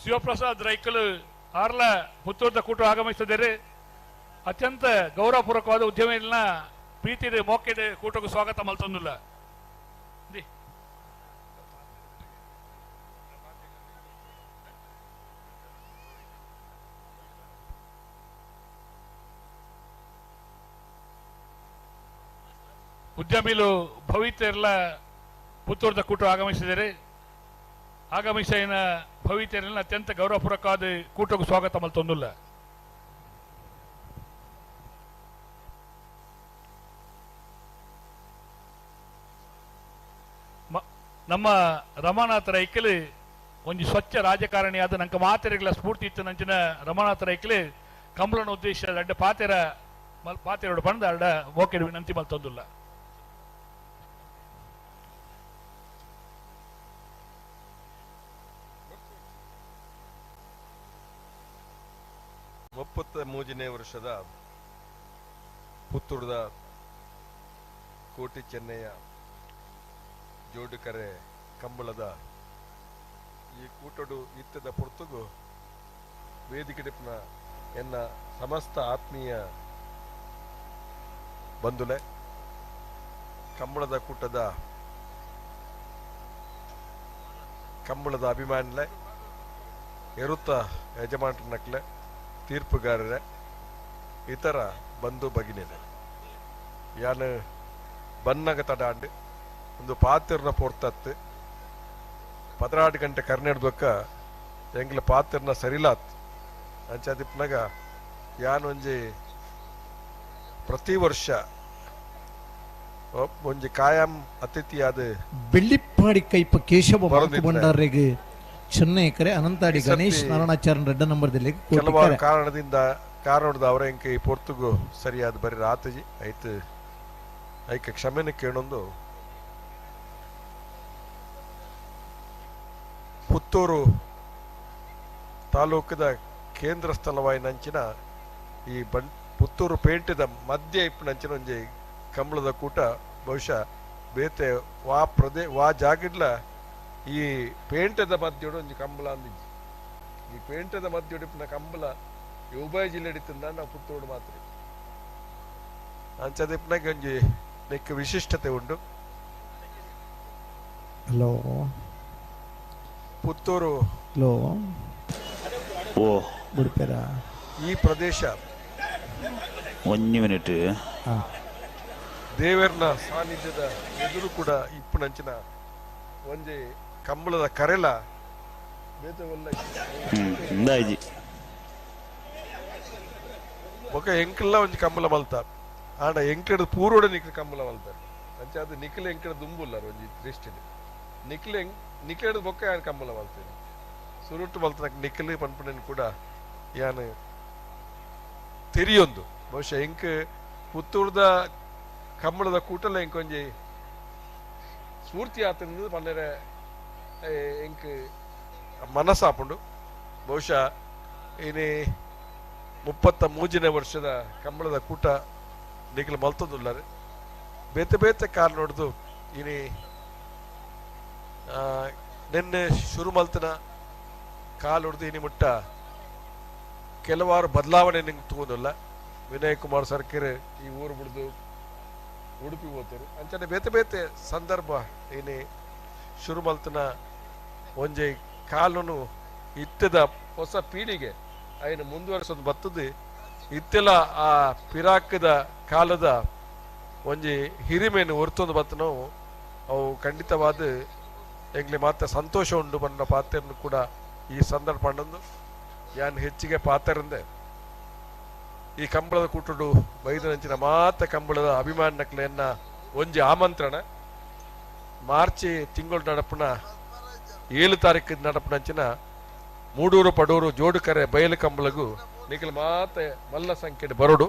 ಶಿವಪ್ರಸಾದ್ ರೈಕಲು ಆರ್ಲ ಪುತ್ತೂರ್ದ ಕೂಟ ಆಗಮಿಸಿದ್ದಾರೆ. ಅತ್ಯಂತ ಗೌರವಪೂರ್ವಕವಾದ ಉದ್ಯಮಿನ ಪ್ರೀತಿದೆ ಮೋಕೆದೆ ಕೂಟಕ್ಕೂ ಸ್ವಾಗತ ಮಲ್ತೊಂದಿಲ್ಲ. ಉದ್ಯಮಿಲು ಭವಿತೆರ್ಲ ಪುತ್ತೂರ್ದ ಕೂಟ ಆಗಮಿಸಿದರೆ ಆಗಮಿಸಿನ ಭವಿತೆರನ್ನ ಅತ್ಯಂತ ಗೌರವಪೂರ್ವಕವಾದ ಕೂಟಕ್ಕೂ ಸ್ವಾಗತ ಮಲ್ತೊಂದುಲ್ಲ. ನಮ್ಮ ರಮಾನಾಥ ರೈಕಲಿ ಒಂಜಿ ಸ್ವಚ್ಛ ರಾಜಕಾರಣಿಯಾದ ನಂಕ ಮಾತೆರೆಗಳ ಸ್ಫೂರ್ತಿ ಇತ್ತು ನಂಚಿನ ರಮಾನಾಥ ರೈಕಲಿ ಕಂಬಳನ ಉದ್ದೇಶ ಅಡ್ಡ ಪಾತೆರ ಪಾತೆರೋಡು ಪಂಡ ಅಡ್ಡ ಮೋಕೆಡ್ ವಿನಂತಿ ಮಲ್ತೊಂದುಲ್ಲ. ಮುಪ್ಪತ್ತ ಮೂರನೇ ವರ್ಷದ ಪುತ್ತೂರದ ಕೋಟಿ ಚೆನ್ನಯ್ಯ ಜೋಡುಕರೆ ಕಂಬಳದ ಈ ಕೂಟಡು ಇತ್ತದ ಪೊರ್ತುಗು ವೇದಿಕೆಡಿಪ್ನ ಎನ್ನ ಸಮಸ್ತ ಆತ್ಮೀಯ ಬಂಧುಲೆ ಕಂಬಳದ ಕೂಟದ ಕಂಬಳದ ಅಭಿಮಾನಿಲೆ ಎರುತ್ತ ಯಜಮಾನಕ್ಲೆ ತೀರ್ಪುಗಾರರೇ ಇತರ ಬಂಧು ಭಗಿನಿದೆ ಯಾನು ಬನ್ನಗ ತಡಾಂಡು ಒಂದು ಪಾತಿರ್ನ ಪೋರ್ತತ್ತು 16 ಗಂಟೆ ಕರ್ನಾಟಕ ಎಂಗ್ಲ ಪಾತಿರ್ನ ಸರಿಲಾತ್ ಅಂಚಾದಿಪ್ನಾಗ ಯಾನೊಂಜಿ ಪ್ರತಿ ವರ್ಷ ಒಂಜಿ ಕಾಯಂ ಅತಿಥಿಯಾದ ಬೆಳ್ಳಿಪ್ಪಾಡಿ ಕೈಪ ಕೇಶವ ಭಂಡಾರಿಗೆ ಚೆನ್ನೈ ಕರೆ ಅನಂತಾಡಿ ಗಣೇಶ್ ನಾರಾಯಣಾಚಾರ್ಯ ರೆಡ್ಡ ನಂಬರ್ದಲ್ಲಿ ಕೆಲವಾರು ಕಾರಣದಿಂದ ಕಾರಣದ ಅವರ ಎಂಕ ಈ ಪೊರ್ತುಗು ಸರಿಯಾದ ಬರೀ ರಾತಜಿ ಐತು ಐಕ ಕ್ಷಮೆನ ಕೇಳೊಂದು ಪುತ್ತೂರು ತಾಲೂಕದ ಕೇಂದ್ರ ಸ್ಥಳವಾಯಿನಂಚಿನ ಈ ಪುತ್ತೂರು ಪೇಂಟೆದ ಮಧ್ಯ ಇಪ್ಪನಂಚಿನ ಒಂಜಿ ಕಂಬಳದ ಕೂಟ ಬಹುಶಃ ಬೇತೆ ವಾ ಪ್ರದೇ ವಾ ಜಾಗಿಡ್ಲ ಈ ಪೇಂಟೆದ ಮಧ್ಯಡು ಒಂಜಿ ಕಂಬಳ ಅಂದಿಜ್ಜಿ. ಈ ಪೇಂಟೆದ ಮಧ್ಯಡು ಇಪ್ಪನ ಕಂಬಳ ಈ ಉಭಯ ಜಿಲ್ಲೆ ಹಿಡಿತಂದ ನಾವು ಪುತ್ತೂರು ಮಾತ್ರ ಅಂಚದಿಪ್ಪನಾಗ ಒಂಜಿ ನೆಕ್ ವಿಶಿಷ್ಟತೆ ಉಂಟು. ಹಲೋ ಪುತ್ತೂರು ಹಲೋ ಓ ಬಿಡ್ಪೇರ ಈ ಪ್ರದೇಶ ಒಂದು ಮಿನಿಟ್ ದೇವರನ ಸಾನ್ನಿಧ್ಯದ ಎದುರು ಕೂಡ ಇಪ್ಪನಂಚಿನ ಒಂಜಿ ಕಂಬಳದ ಕರೆಲ ಬೊಕ ಎಂಕಲ್ಲ ಒಂಜಿ ಕಂಬಳ ಮಲ್ತ ಆಂಡ ಎಂಕಡ ಪೂರ್ವಡ ನಿಕ್ಲ ಕಂಬಳ ಮಲ್ತಾರೆ ಅಂಚ ಅದು ನಿಕ್ಲ ಎಂಕಡ ದುಂಬುಲ್ಲಾರ ಒಂಜಿ ದೃಷ್ಟಿಡ್ ನಿಕ್ಲ ನಿಕ್ಲೆಡ್ ಬೊಕ್ಕ ಯಾನ್ ಕಂಬಳ ಮಲ್ತೇನೆ ಸುರುಟ್ಟು ಮಲ್ತನಕ್ ನಿಕ್ಲು ಪನ್ಪುನನ್ ಕೂಡ ಯಾನ್ ತೆರಿಯೊಂದು ಬಹುಶಃ ಎಂಕ್ ಪುತ್ತೂರ್ದ ಕಂಬಳದ ಕೂಟಲ ಎಂಕ್ ಒಂಜಿ ಸ್ಫೂರ್ತಿ ಆತಂದು ಪನ್ನೆರೆ ಎಂಕ್ ಮನಸ್ಸಾಪುಂಡು. ಬಹುಶಃ ಇನಿ 33ನೇ ವರ್ಷದ ಕಂಬಳದ ಕೂಟ ನಿಕ್ಲು ಮಲ್ತೊಂದುಲ್ಲಾರೆ ಬೇತೆ ಬೇತೆ ಕಾರ್ ನೋಡ್ದು ಇನಿ ನಿನ್ನೆ ಶುರು ಮಲ್ತನ ಕಾಲು ಹೊಡೆದು ಇನಿ ಮುಟ್ಟ ಕೆಲವಾರು ಬದಲಾವಣೆ ನಿಂಗೆ ತಗೊಂಡಿಲ್ಲ. ವಿನಯ್ ಕುಮಾರ್ ಸರ್ಕರ್ ಈ ಊರು ಬಿಡ್ದು ಉಡುಪಿ ಹೋಗ್ತಾರೆ ಅಂಚನೆ ಬೇತೆ ಬೇತೆ ಸಂದರ್ಭ ಇನಿ ಶುರು ಮಲ್ತನ ಒಂಜಿ ಕಾಲುನು ಇತ್ತದ ಹೊಸ ಪೀಳಿಗೆ ಅಯ್ನ ಮುಂದುವರಿಸೋದು ಬರ್ತದೆ. ಇತ್ತೆಲ್ಲ ಆ ಪಿರಾಕದ ಕಾಲದ ಒಂಜಿ ಹಿರಿಮೇನು ಹೊರ್ತೊಂದು ಬತ್ತ ನಾವು ಅವು ಖಂಡಿತವಾದ ಎಂಗ್ಲಿ ಮಾತ್ರ ಸಂತೋಷ ಉಂಡು ಬಣ್ಣ ಪಾತ್ರನು ಕೂಡ ಈ ಸಂದರ್ಭ ಪಣ್ಣಂದು ಯಾನ್ ಹೆಚ್ಚಿಗೆ ಪಾತ್ರರಂದೆ ಈ ಕಂಬಳದ ಕೂಟಡು ಬೈದನಂಚಿನ ಮಾತ ಕಂಬಳದ ಅಭಿಮಾನಕ್ಲೆಯನ್ನ ಒಂಜಿ ಆಮಂತ್ರಣ ಮಾರ್ಚ್ ತಿಂಗಳು ನಡಪುನ 7 ತಾರೀಕು ನಡಪುನಂಚಿನ ಮೂಡೂರು ಪಡೂರು ಜೋಡುಕರೆ ಬಯಲು ಕಂಬಳಗು ನಿಖಲ್ ಮಾತೆ ಮಲ್ಲ ಸಂಖ್ಯೆ ಬರೋಡು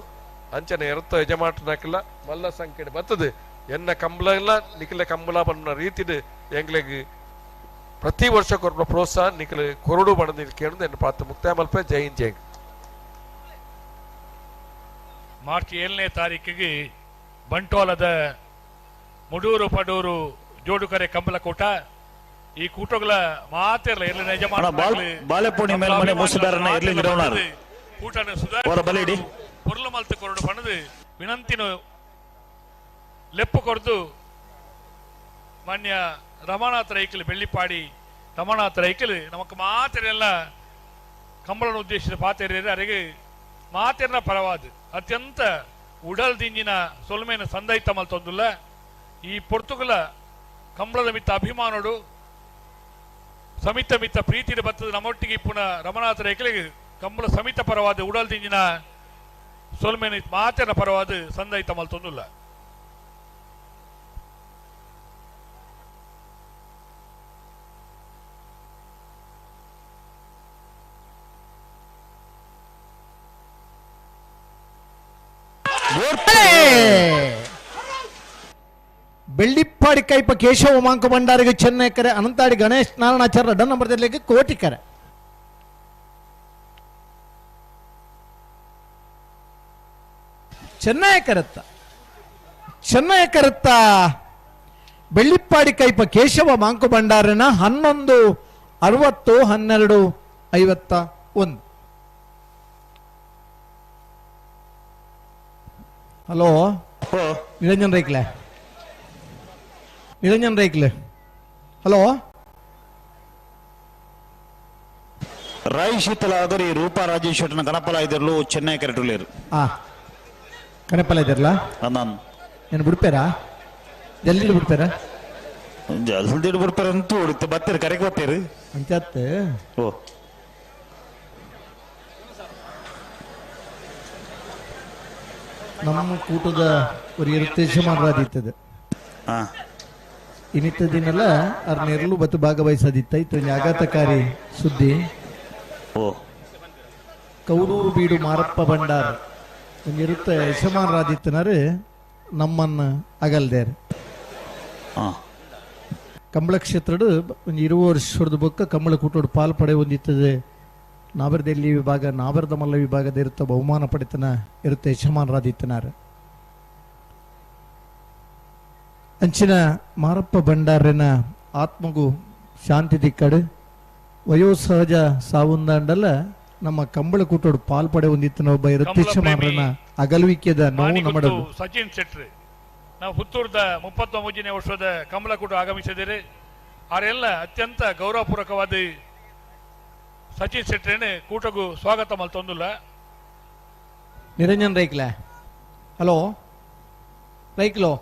ಅಂಚನೆ ಎರತ್ತ ಯಜಮಾಟನಕ್ಕೆಲ್ಲ ಮಲ್ಲ ಸಂಖ್ಯೆ ಬರ್ತದೆ ಎನ್ನ ಕಂಬಳ ಇಲ್ಲ ನಿಖಲ ಕಂಬಳ ಬಣ್ಣ ರೀತಿಡು ಎಂಗ್ಲೆಗ್ ಪ್ರತಿ ವರ್ಷ ಕೊರಡ ಪ್ರೋತ್ಸಾಹ ನಿಖಲ ಕೊರಡು ಬಣ್ಣ ಕೇಳುದು ಎನ್ನ ಪಾತ್ರ ಮುಕ್ತಾಯ ಮಲ್ಪೆ. ಜೈ ಹಿಂದ್ ಜೈ. ಮಾರ್ಚ್ 7ನೇ ತಾರೀಕಿಗೆ ಬಂಟ್ವಾಳದ ಮುಡೂರು ಪಡೂರು ಜೋಡುಕರೆ ಕಂಬಳ ಕೂಟ ಈ ಕೂಟಗಳ ಮಾತಿರಲ್ಲ ಎಲ್ಲಿ ಯಜಮಾನ ಬಾಳೆಪೋಣಿ ಮೇಲ್ಮನೆ ಮೂಸುದಾರನ ಎರ್ಲಿ ಗಿಡವನಾರು ಕೂಟನ ಬಲಿಡಿ ಪೊರ್ಲು ಮಲ್ತು ಕೊರಡು ಪಣದು ವಿನಂತಿನ ಲೆಪ್ಪು ಕೊರದು ಮಾನ್ಯ ರಮಾನಾಥ ರೈಕಲ್ ಬೆಳ್ಳಿಪಾಡಿ ರಮಾನಾಥ ರೈಕಲ್ ನಮಕ್ ಮಾತಿರೆಲ್ಲ ಕಂಬಳನ ಉದ್ದೇಶದ ಪಾತೆರೆ ಅರೆಗೆ ಮಾತೆರ್ನ ಪರವಾದ ಅತ್ಯಂತ ಉಡಲ್ ದಿಂಜಿನ ಸೊಲ್ಮೇನ ಸಂದೈತ ಮಲ್ತೊಂದುಲ್ಲ. ಈ ಪೊರ್ತುಗಲ ಕಂಬಳದ ಮಿತ್ತ ಅಭಿಮಾನುಡು ಸಮಿತ ಮಿತ್ತ ಪ್ರೀತಿಯ ಬತ್ತದ ನಮ್ಮೊಟ್ಟಿಗೆ ಇಪ್ಪುನ ರಮನಾಥ ರೈಕಲಿಗೆ ಕಂಬಳ ಸಮಿತ ಪರವಾದ ಉಡಲ್ ದಿಂಜಿನ ಸೊಲ್ಮೆನ ಮಾತೆನ ಪರವಾದ ಸಂದೈತ ಮಲ್ತೊಂದುಲ್ಲ. ಬೆಳ್ಳಿಪ್ಪಾಡಿ ಕೈಪ ಕೇಶವ ಮಾಂಕ ಭಂಡಾರಿಗೆ ಚೆನ್ನೈಕರೆ ಅನಂತಾಡಿ ಗಣೇಶ್ ನಾರಾಯಣಾಚಾರ್ಯ ಡನ್ ನಂಬರ್ ಕೋಟಿಕರೆ. ಚೆನ್ನೈಕರತ್ತ ಚೆನ್ನೈಕರತ್ತ ಬೆಳ್ಳಿಪ್ಪಾಡಿ ಕೈಪ ಕೇಶವ ಮಾಂಕು ಭಂಡಾರನ 11 60 12 51. ಹಲೋ ನಿರಂಜನ್ ರೈಕ್ಲೆ, ನಿರಂಜನ್ ರೈಕ್ಲೆ. ಹಲೋ ರಾಯ್ ಶೀತಲ ಆಗರಿ ರೂಪಾ ರಾಜೇಶ್ ಶೆಟ್ಟನ ಗಣಪಲ ಇದ್ರಲು ಚೆನ್ನೈ ಕರೆಟುಲೇರು. ಆ ಗಣಪಲ ಇದ್ರಲ್ಲ ನಾನು ಏನು ಬಿಡ್ಪೇರಾ? ಜಲ್ದಿ ಬಿಡ್ಪೇರಾ? ಜಲ್ದಿ ಬಿಡ್ಪೇರ ಅಂತೂ ಹೊಡಿತು ಬತ್ತೀರಿ ಕರೆಗೆ ಬತ್ತೀರಿ ಅಂಚಾತ್. ಓ ನಮ್ಮ ಕೂಟದ ஒரு ಇರುತ್ತೇಶಮಾನರಾದಿತ್ತದ ಇನ್ನಿತ್ತ ದಿನಲ್ಲ ಅರ್ನೆರ್ಲು ಬತ್ತು ಭಾಗವಹಿಸದಿತ್ತ ಇತ್ತು ಆಘಾತಕಾರಿ ಸುದ್ದಿ. ಕೌಡೂರು ಬೀಡು ಮಾರಪ್ಪ ಭಂಡಾರ ಒಂದಿರುತ್ತ ಯಜಮಾನರಾದಿತ್ತನಾರು ನಮ್ಮನ್ನ ಅಗಲ್ದೇರು. ಕಂಬಳ ಕ್ಷೇತ್ರದ ಒಂದು 20 ವರ್ಷದ ಬೊಕ್ಕ ಕಂಬಳ ಕೂಟೋಡು ಪಾಲ್ ಪಡೆ ಹೊಂದಿತ್ತದೆ. ನಾಬರದೆಲ್ಲಿ ವಿಭಾಗ ನಾಬರದ ಮಲ್ಲ ವಿಭಾಗದ ಇರುತ್ತ ಬಹುಮಾನ ಪಡೆತನ ಇರುತ್ತೆ ಯಜಮಾನರಾದಿತ್ತನಾರು. ಅಂಚಿನ ಮಾರಪ್ಪ ಭಂಡಾರನ ಆತ್ಮಗೂ ಶಾಂತಿ ದಿಕ್ಕಡು ವಯೋಸಹಜ ಸಾವುಂದಾಂಡಲ್ಲ ನಮ್ಮ ಕಂಬಳ ಕೂಟೋಡು ಪಾಲ್ ಪಡೆ ಹೊಂದಿತ್ತನ ಒಬ್ಬ ಇರುತ್ತೆ ಯಜಮಾನರನ್ನ ಅಗಲುವಿಕೆದ ನೋವು ನಮ್ಮಡಲು. ಸಚಿನ್ ಶೆಟ್ರಿ ನಾವು ಪುತ್ತೂರದ 39ನೇ ವರ್ಷದ ಕಂಬಳಕೂಟ ಆಗಮಿಸಿದರೆ ಅವರೆಲ್ಲ ಅತ್ಯಂತ ಗೌರವಪೂರ್ವಕವಾದ ಸಚಿನ್ ಶೆಟ್ರೇನೆ ಕೂಟಗೂ ಸ್ವಾಗತ ಮಲ್ತೊಂದುಲ್ಲ. ನಿರಂಜನ್ ರೈಕ್ಲೆ. ಹಲೋ ರೈಕ್ಲೋ.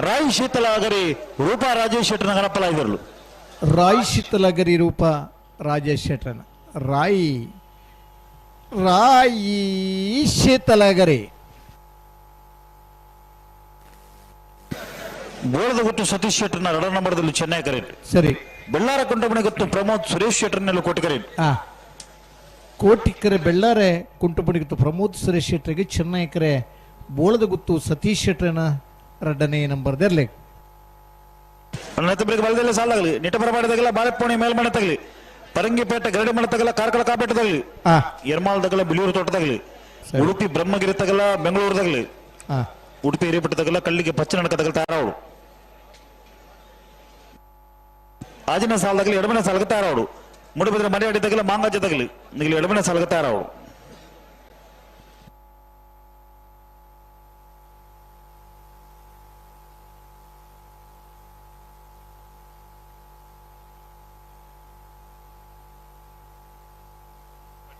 ರಾಯ್ ಶೀತಲಾಗರಿ ರೂಪಾ ರಾಜೇಶ್ ಶೆಟ್ಟನ ಗಣಪಲ ಇದ್ರಲು. ರಾಯ್ ಶೀತಲಾಗರಿ ರೂಪಾ ರಾಜೇಶ್ ಶೆಟ್ಟನ ರಾಯ್ ರಾಯ್ ಶೀತಲಾಗರಿ. ಬೋಳದ ಗೊತ್ತು ಸತೀಶ್ ಶೆಟ್ಟರ್ನ ಎರಡ ನಂಬರ್ದಲ್ಲಿ ಚೆನ್ನೈ ಕರೆಟ್. ಸರಿ. ಬೆಳ್ಳಾರ ಕುಂಟಮಣಿ ಗೊತ್ತು ಪ್ರಮೋದ್ ಸುರೇಶ್ ಶೆಟ್ಟರ್ನೆಲ್ಲ ಕೋಟಿಕರೆ. ಕೋಟಿಕರೆ ಬೆಳ್ಳಾರೆ ಕುಂಟಮಣಿ ಗೊತ್ತು ಪ್ರಮೋದ್ ಸುರೇಶ್ ಶೆಟ್ಟರ್ಗೆ ಚೆನ್ನೈ ಕರೆ ಬೋಳದ ಗುತ್ತು ಸತೀಶ್ ಶೆಟ್ಟರ್ನ ಎರಡನೇ ನಂಬರ್ ಇರಲಿ. ಬಲದಲ್ಲೇ ಸಾಲಾಗಲಿ ನಿಟಪರ ಮಾಡಿದಾಗಲ್ಲ ಬಾಳೆಪೋಣಿ ಮೇಲ್ಮನೆ ತಗಲಿ ಪರಂಗಿಪೇಟೆ ಗರಡಿ ಮನೆ ತಗಲ ಕಾರ್ಕಳ ಕಾಪೇಟೆ ತಗಲಿ ಎರ್ಮಾಲ್ ತಗಲ ಬಿಳಿಯೂರು ತೋಟ ತಗಲಿ ಉಡುಪಿ ಬ್ರಹ್ಮಗಿರಿ ತಗಲ ಬೆಂಗಳೂರು ತಗಲಿ ಉಡುಪಿ ಹಿರಿಯಪಟ್ಟ ತಗಲ ಕಳ್ಳಿಗೆ ಪಚ್ಚನಡಕ ತಗಲ ತಾರಾವಡು ಆಜಿನ ಸಾಲದಾಗಲಿ ಎಡಮನೆ ಸಾಲಕ್ಕೆ ತಾರಾವಡು ಮುಡಿಬಿದ್ರೆ ಮನೆ ಅಡಿ ತಗಲ ಮಾಂಗಾಜ ತಗಲಿ ನಿಗಲಿ ಎಡಮನೆ ಸಾಲಕ್ಕೆ ತಾರಾವಡು.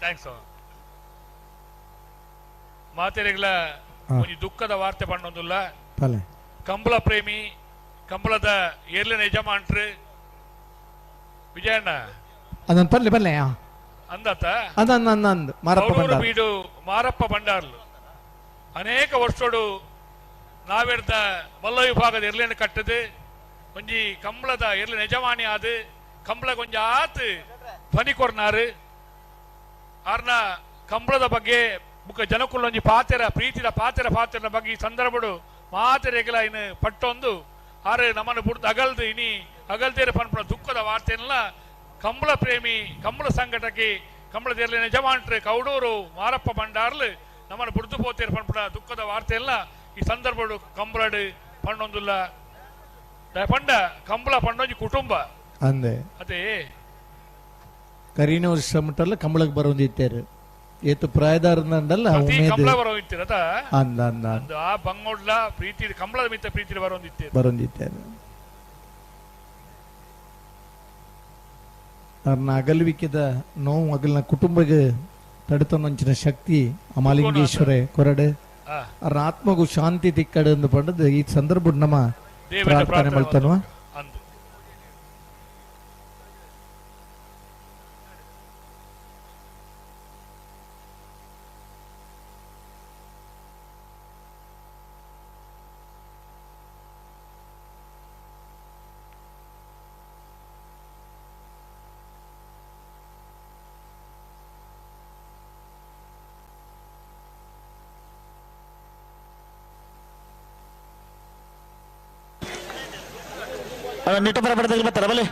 Thanks ಮಾತೆರೆಗಳ ಒಂಜಿ ದುಃಖದ ವಾರ್ತೆ ಪಣ್ಣೊಂದುಲ್ಲ. ಕಂಬಳ ಪ್ರೇಮಿ ಕಂಬಳದ ಏರ್ಲಿನ ಯಜಮಾನ್ರು ವಿಜಯಣ್ಣ ಅದನ್ನ ಪಲ್ಲೆ ಪಲ್ಲೆ ಅಂದಾತ ಅಂದ ಮಾರಪ್ಪ ಬೀಡು ಮಾರಪ್ಪ ಭಂಡಾರ್ಲು ಅನೇಕ ವರ್ಷೋಡು ನಾವೆರ್ದ ಮಲ್ಲ ವಿಭಾಗದ ಎರ್ಲಿನ ಕಟ್ಟದು ಒಂಜಿ ಕಂಬಳದ ಎರ್ಲಿನ ಯಜಮಾನಿ ಆದು ಕಂಬಳ ಕೊಂಜ ಆತು ಧ್ವನಿ ಕೊರ್ನಾರು. ಆರ್ನ ಕಂಬಳದ ಬಗ್ಗೆ ಬುಕ್ಕ ಜನಕುಲ್ಲೊಂಜಿ ಪಾತೆರ ಪ್ರೀತಿದ ಪಾತೆರ ಪಾತೆರ ಬಗ್ಗೆ ಈ ಸಂದರ್ಭಡು ಮಾತೆರೆಗಲ ಇನ್ನು ಪಟ್ಟೊಂದು ಆರೆ ನಮ್ಮನ್ನು ಬುಡ್ದು ಅಗಲ್ದು ಇನಿ ಅಗಲ್ದೇರ ಪನ್ಪುನ ದುಃಖದ ವಾರ್ತೆಲ್ಲ ಕಂಬಳ ಪ್ರೇಮಿ ಕಂಬಳ ಸಂಘಟಕಿ ಕಂಬಳದೇರ್ಲಿನ ಯಜಮಾನ್ಟ್ರು ಕೌಡೂರು ಮಾರಪ್ಪ ಭಂಡಾರ್ಲು ನಮ್ಮನ್ನು ಬುಡ್ದು ಪೋತೇರು ಪನ್ಪುನ ದುಃಖದ ವಾರ್ತೆಲ್ಲ ಈ ಸಂದರ್ಭಡು ಕಂಬಳಡು ಪಣ್ಣೊಂದುಲ್ಲ. ಪಂಡ ಕಂಬಳ ಪಣ್ಣೊಂಜಿ ಕುಟುಂಬ ಅಂದೆ ಅದೇ ಕರೀನ ವರ್ಷ ಮುಟ್ಟಲ್ಲ ಕಂಬಳಕ್ಕೆ ಬರೋಂದಿತ್ತೇರು ಏತು ಪ್ರಾಯದಾರನಂದಲ್ಲ ಕಮಲ ಬರೋಂದಿತ್ತಿರತ ಅಂದ ಅಂದ ಆ ಬಂಗೋಡ್ಲ ಪ್ರೀತಿ ಕಂಬಳದ ಮಿತ್ತ ಪ್ರೀತಿ ಬರೋಂದಿತ್ತೇರು ಬರೋಂದಿತ್ತೇರು ಅವ್ರನ್ನ ಅಗಲುವಿಕೆದ ನೋವು ಅಗಲಿನ ಕುಟುಂಬಗೆ ತಡೆತನೊಂಚಿನ ಶಕ್ತಿ ಅಮಾಲಿಂಗೇಶ್ವರ ಕೊರಡೆ ಅವ್ರ ಆತ್ಮಗೂ ಶಾಂತಿ ತಿಕ್ಕಡೆ ಎಂದು ಪಡೆದು ಈ ಸಂದರ್ಭ ನಮ್ಮ ಪ್ರಾರ್ಥನೆ ಮಾಡ್ತಾನುವ. ನಿಟ್ಟಪರ ಪಡೆದ ಬರ್ತಾರ ಬಲೆ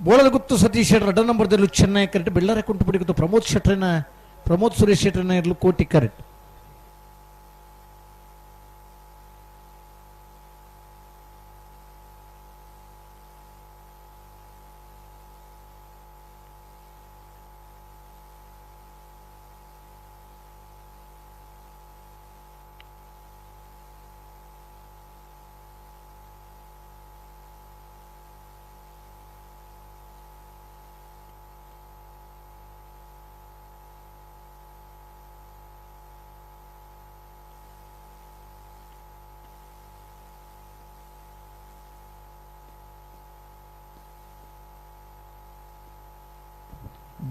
ಬೋಳದಗುತ್ತು ಸತೀಶ್ ಶೆಟ್ಟರ್ ಅಡ್ಡ ನಂಬರ್ದಲ್ಲೂ ಚೆನ್ನೈ ಕರೆಕ್ಟ್ ಬೆಳ್ಳಾರ ಕುಂಟುಪಡಿ ಪ್ರಮೋದ್ ಶೆಟ್ಟರ್ನ ಪ್ರಮೋದ್ ಸುರೇಶ್ ಶೆಟ್ಟರ್ನ ಇರಲು ಕೋಟಿ ಕರೆಕ್ಟ್.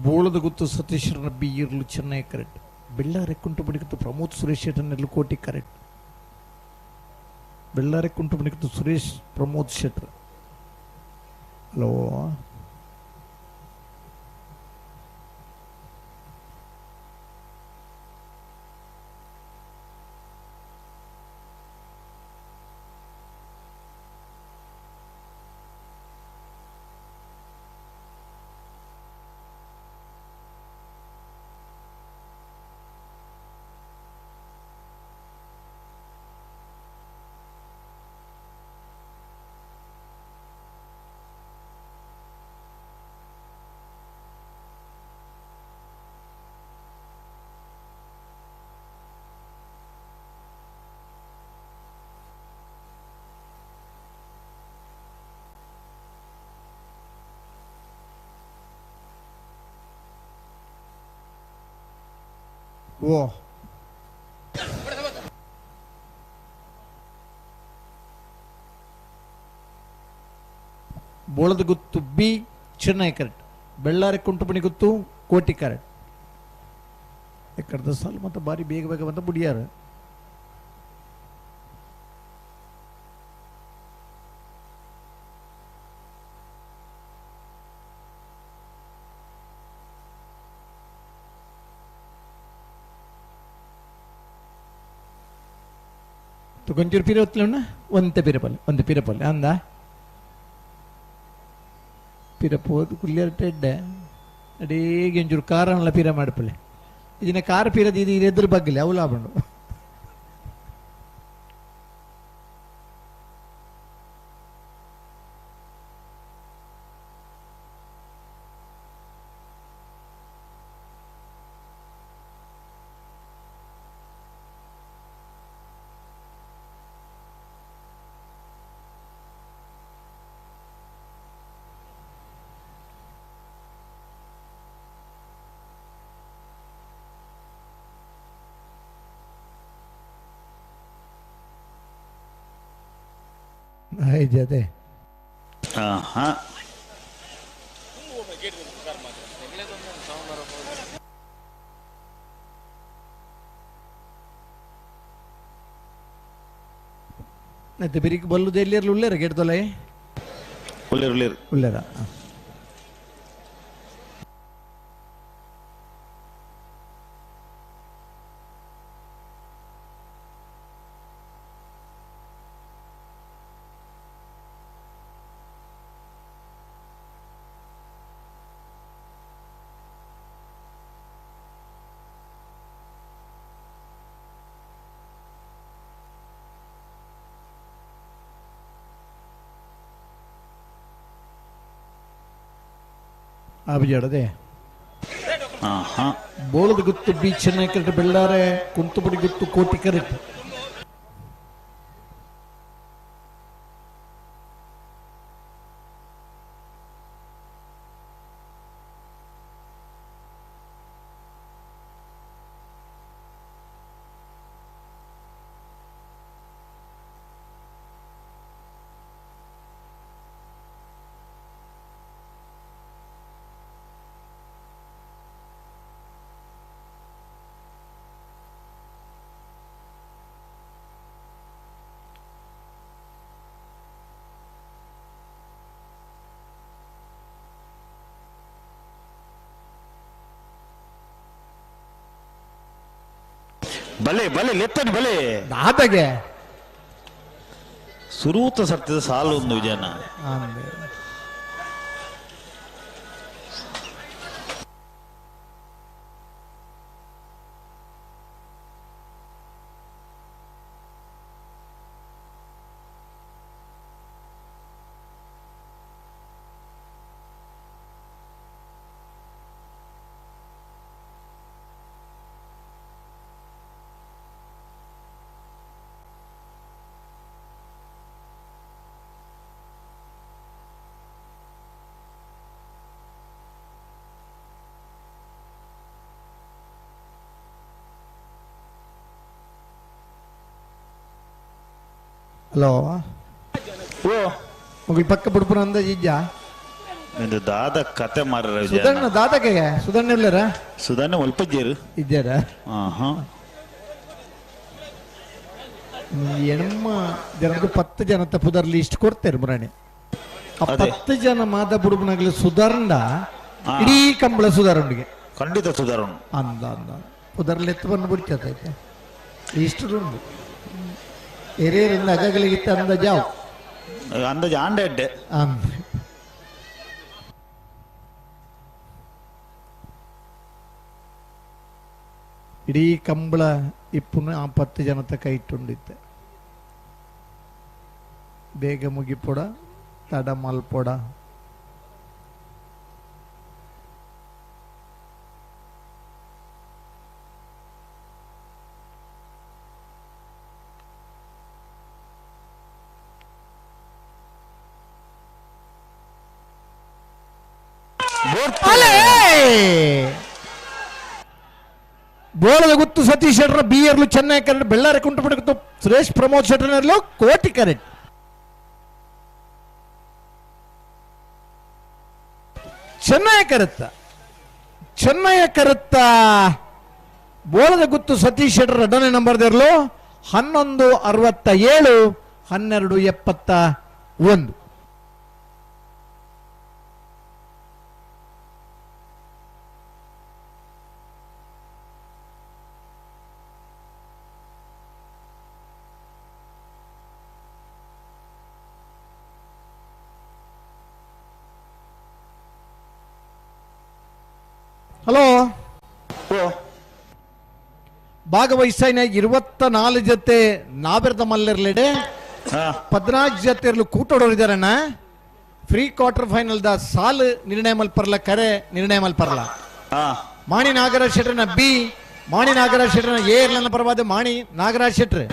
ಬೋಳದಗುತ್ತು ಸತೀಶ್ವರನ ಬಿ ಇರಲು ಚೆನ್ನೈ ಕರೆಕ್ಟ್ ಬೆಳ್ಳಾರೆ ಕುಂಟುಪಡಿಕತ್ತು ಪ್ರಮೋದ್ ಸುರೇಶ್ ಶೆಟ್ಟರ್ನ ಕೋಟಿ ಕರೆಕ್ಟ್. ಬೆಳ್ಳಾರೆ ಕುಂಟುಪಡಿಕತ್ತು ಸುರೇಶ್ ಪ್ರಮೋದ್ ಶೆಟ್ಟರ್. ಹಲೋ ಓ ಬೋಳದಗುತ್ತು ಬಿ ಚೆನ್ನೈ ಕರೆಕ್ಟ್ ಬೆಳ್ಳಾರಿ ಕುಂಟುಪಣಿ ಗುತ್ತು ಕೋಟಿ ಕರೆಕ್ಟ್. ಎಕ್ಕಡ್ದ ಸಾಲು ಮತ್ತು ಬಾರಿ ಬೇಗ ಬೇಗ ಬಂದ ಬುಡಿಯಾರ. ಕೊಂಚೂರು ಪಿರ ಹೊತ್ತಲಣ್ಣ ಒಂತೆ ಪಿರಪಲ್ಲೆ ಒಂತೆ ಪಿರಪಲ್ಲೆ ಅಂದ ಪಿರ ಪೋದು ಕುಲ್ಲಿಯರ್ ಎಡ್ಡೆ ಅಡೇಗೆ ಒಂಚೂರು ಕಾರನ್ಲ ಪಿರ ಮಾಡಪಲ್ಲೆ ಇದನ್ನ ಕಾರ್ ಪಿರದ ಇದು ಎದುರು ಬಗ್ಗಲೆ ಅವು ಲಾಭ. ಅದೇ ಮತ್ತೆ ಬಿರಿಕ್ ಬಲ್ಲುದು ಎಲ್ಲಿರ್ಲು ಉಳ್ಳೇರ ಗೆಡ್ದೊಲೆ ಉಳ್ಳೇರು ಉಳ್ಳೇರು ಉಳ್ಳೇರ. ಅಭಿಜಾಡದೆ ಬೋಳದ ಗುತ್ತು ಬಿ ಚೆನ್ನೈ ಕರೆಕ್ಟ್ ಬೆಳ್ಳಾರೆ ಕುಂತುಪಡಿ ಗುತ್ತು ಕೋಟಿ ಕರೆಕ್ಟ್. ಬಲೆ ಬಲೆ ಲೆತ್ತನೆ ಬಲೆ ದಾದಗೆ ಸುರೂತ ಸರ್ತಿದ ಸಾಲು ಒಂದು ವಿಜಯನ ಹಲೋ ಓ ಮಗಳು ಪಕ್ಕ ಬುಡ್ಪುರ ಅಂದಾಜ್ ಇಜ್ಜಾ ದಾದ ಕತೆ ಮಾರ ಸುಧಣ್ಣ ದಾದಕ್ಕೆ ಸುಧಣ್ಣ ಇಲ್ಲರ ಸುಧಣ್ಣ ಒಲ್ಪಜ್ಜೇರು ಇದ್ದಾರ ಎಣಮ್ಮ ಜನಕ್ಕೆ 10 ಜನತ ಪುದರ್ ಲಿಸ್ಟ್ ಕೊಡ್ತೇರು ಮುರಾಣಿ. ಆ 10 ಜನ ಮಾದ ಬುಡುಬನಾಗಲಿ ಸುಧಾರಣ ಇಡೀ ಕಂಬಳ ಸುಧಾರಣಿಗೆ ಖಂಡಿತ ಸುಧಾರಣ ಅಂದ ಅಂದ ಪುದರ್ಲಿ ಎತ್ತು ಬಂದು ಬಿಡ್ತೈತೆ ಇಷ್ಟು ಉಂಟು. ಎರೇರಿಂದ ಅಗಗಳಿಗಿತ್ತ ಅಂದಾಜಾವು ಅಂದಾಜು ಆಂಡೆ ಅಡ್ಡೆ ಇಡೀ ಕಂಬಳ ಇಪ್ಪುನು ಆ 10 ಜನತ ಕೈ ಇಟ್ಟುಂಡಿತ್ತೆ. ಬೇಗ ಮುಗಿಪೊಡ ತಡ ಮಲ್ಪೊಡ. ಬೋಳದ ಗುತ್ತು ಸತೀಶ್ ಶೆಟ್ಟರ್ ಬಿ ಎರ್ಲು ಚೆನ್ನೈ ಕರೆಂಟ್ ಬೆಳ್ಳಾರಿ ಕುಂಟುಪಡಿ ಗುತ್ತು ಸುರೇಶ್ ಪ್ರಮೋದ್ ಶೆಟ್ಟರ್ನರ್ಲು ಕೋಟಿ ಕರೆಂಟ್. ಚೆನ್ನೈ ಕರೆತ್ತ ಚೆನ್ನಯ ಕರೆತ್ತ ಬೋಳದ ಗುತ್ತು ಸತೀಶ್ ಶೆಟ್ಟರ್ ಎರಡನೇ ನಂಬರ್ದಿರಲು 11:67 12:71. ಹಲೋ ಭಾಗವಹಿಸಾಯಿನ 24 ಜೊತೆ ನಾಬೆರ್ದ ಮಲ್ಲರ್ಲೆಡೆ 14 ಜೊತೆ ಇರಲು ಕೂಟೋಡೋರಿದ್ದಾರಣ್ಣ. Free quarter final the ಸಾಲು ನಿರ್ಣಯ ಮಲ್ಪರ್ಲ ಕರೆ ನಿರ್ಣಯ ಮಲ್ಪರ್ಲ. ಮಾಣಿ ನಾಗರಾಜ್ ಶೆಟ್ಟರ್ನ ಬಿ ಮಾಣಿ ನಾಗರಾಜ್ ಶೆಟ್ಟರ್ನ ಎ ಇರ್ಲನ್ನ ಪರವಾದ ಮಾಣಿ ನಾಗರಾಜ್ ಶೆಟ್ರ್.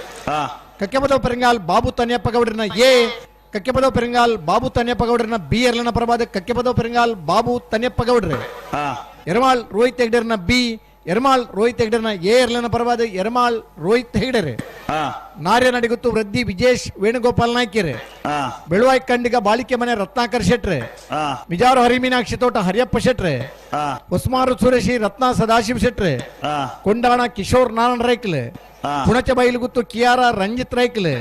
ಕಕ್ಕೆಪದವ್ ಪೆರಂಗಾಲ್ ಬಾಬು ತನ್ಯಪ್ಪ ಗೌಡ್ರನ ಎ ಕಕ್ಕೆಪದವ್ ಪೆರಂಗಾಲ್ ಬಾಬು ತನ್ಯಪ್ಪ ಗೌಡ್ರನ ಬಿ ಎರ್ಲನ್ನ ಪರವಾದ ಕಕ್ಕೆಪದವ್ ಪೆರಂಗಾಲ್ ಬಾಬು ತನ್ಯಪ್ಪ ಗೌಡ್ರೆ. ಎರ್ಮಾಳ್ ರೋಹಿತ್ ಹೆಗ್ಡರ್ನ ಬಿ ಎರ್ಮಾಳ್ ರೋಹಿತ್ ಹೆಗ್ಡರ್ನ ಎ ಎರ್ಲನ ಪರವಾದ ಎರ್ಮಾಳ್ ರೋಹಿತ್ ಹೆಗ್ಡರ್. ನಾರ್ಯ ನಡಿಗುತ್ತು ವೃದ್ಧಿ ವಿಜೇಶ್ ವೇಣುಗೋಪಾಲ್ ನಾಯ್ಕರ್. ಬೆಳುವಾಯ್ ಖಂಡಿಗ ಬಾಳಿಕೆ ಮನೆ ರತ್ನಾಕರ್ ಶೆಟ್ರೆ. ಮಿಜಾರು ಹರಿಮೀನಾಕ್ಷಿ ತೋಟ ಹರಿಯಪ್ಪ ಶೆಟ್ರೆ. ಹೊಸ್ಮಾರು ಸುರೇಶಿ ರತ್ನ ಸದಾಶಿವ ಶೆಟ್ರೆ. ಕೊಂಡಾಣ ಕಿಶೋರ್ ನಾರಾಯಣ ರೈಕ್ಲೆ. ಪುಣಚ ಬೈಲುಗುತ್ತು ಕಿಯಾರ ರಂಜಿತ್ ರೈಕ್ಲೆ.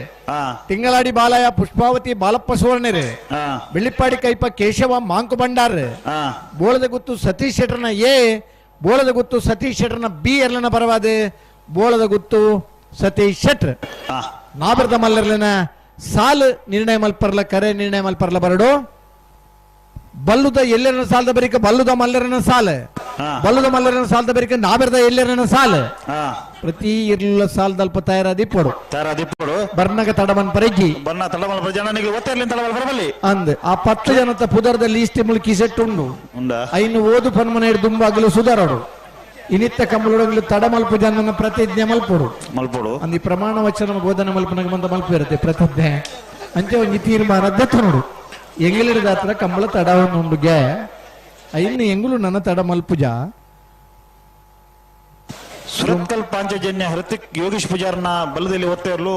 ತಿಂಗಳಾಡಿ ಬಾಲಯ್ಯ ಪುಷ್ಪಾವತಿ ಬಾಲಪ್ಪ ಸುವರ್ಣರೆ. ಬೆಳ್ಳಿಪ್ಪಾಡಿ ಕೈಪ ಕೇಶವ ಮಾಂಕು ಭಂಡಾರ್. ಬೋಳದ ಗುತ್ತು ಸತೀಶ್ ಶೆಟ್ಟರ್ನ ಎ ಬೋಳದ ಗುತ್ತು ಸತೀಶ್ ಶೆಟ್ಟರ್ನ ಬಿ ಎರ್ಲನ ಪರವಾದ ಬೋಳದ ಗುತ್ತು ಸತೀಶ್ ಶೆಟ್ರ್. ನಾಬರ್ದ ಮಲ್ಲರ್ಲನ ಸಾಲು ನಿರ್ಣಯ ಮಲ್ಪರ್ಲ ಕರೆ ನಿರ್ಣಯ ಮಲ್ಪರ್ಲ ಬರಡು. ಬಲ್ಲುದ ಎಲ್ಲರನ ಸಾಲದ ಬರಿಕ ಬಲ್ಲುದ ಮಲ್ಲರನ ಸಾಲ, ಬಲ್ಲುದ ಮಲ್ಲರನ ಸಾಲದ ಬರಿಕ ನಾಬೆರದ ಎಲ್ಲರನ ಸಾಲ. ಪ್ರತಿ ಇರ್ಲ ಸಾಲದಲ್ಪ ತಯಾರಾದಿಪ್ಪಡು ತಯಾರಾದಿಪ್ಪಡು ಬರ್ನಗ ತಡಮನ್ ಪರೆಜ್ಜಿ ಬರ್ನ ತಡಮನ್ ಜನನಿಗೆ ಒತ್ತೆರ್ಲಿನ ತಡಮನ್ ಬರಬಲ್ಲಿ ಅಂದ್ ಆ ಪತ್ತು ಜನತ ಪುದರ್ದಲ್ಲಿ ಇಷ್ಟಿ ಮುಲ್ಕಿ ಸೆಟ್ ಉಂಡು ಐನು ಓದು ಪನ್ಮನೆ ದುಂಬಾಗಲು ಸುಧಾರಡು ಇನಿತ್ತ ಕಂಬಳೊಡಗಲು ತಡಮಲ್ಪ ಜನನ ಪ್ರತಿಜ್ಞೆ ಮಲ್ಪೊಡು ಮಲ್ಪೊಡು ಅಂದ್ ಈ ಪ್ರಮಾಣ ವಚನ ಬೋಧನೆ ಮಲ್ಪನಗ ಮಂದ ಮಲ್ಪ ಇರುತ್ತೆ ಪ್ರತಿಜ್ಞೆ ಅಂಚೆ ಒಂಜಿ ತೀರ್ಮಾನ ದತ್ತು ನೋಡು. ಎಂಗಲಿಡದ ಹತ್ರ ಕಂಬಳ ತಡವನ್ನು ಉಂಡುಗೆ ಐನು ಎಂಗುಲು ನನ್ನ ತಡ ಮಲ್ಪುಜ. ಸುರತ್ಕಲ್ ಪಾಂಚಜನ್ಯ ಹೃತಿಕ್ ಯೋಗೇಶ್ ಪೂಜಾರ್ನ ಬಲದಲ್ಲಿ ಒತ್ತೆಯರ್ಲು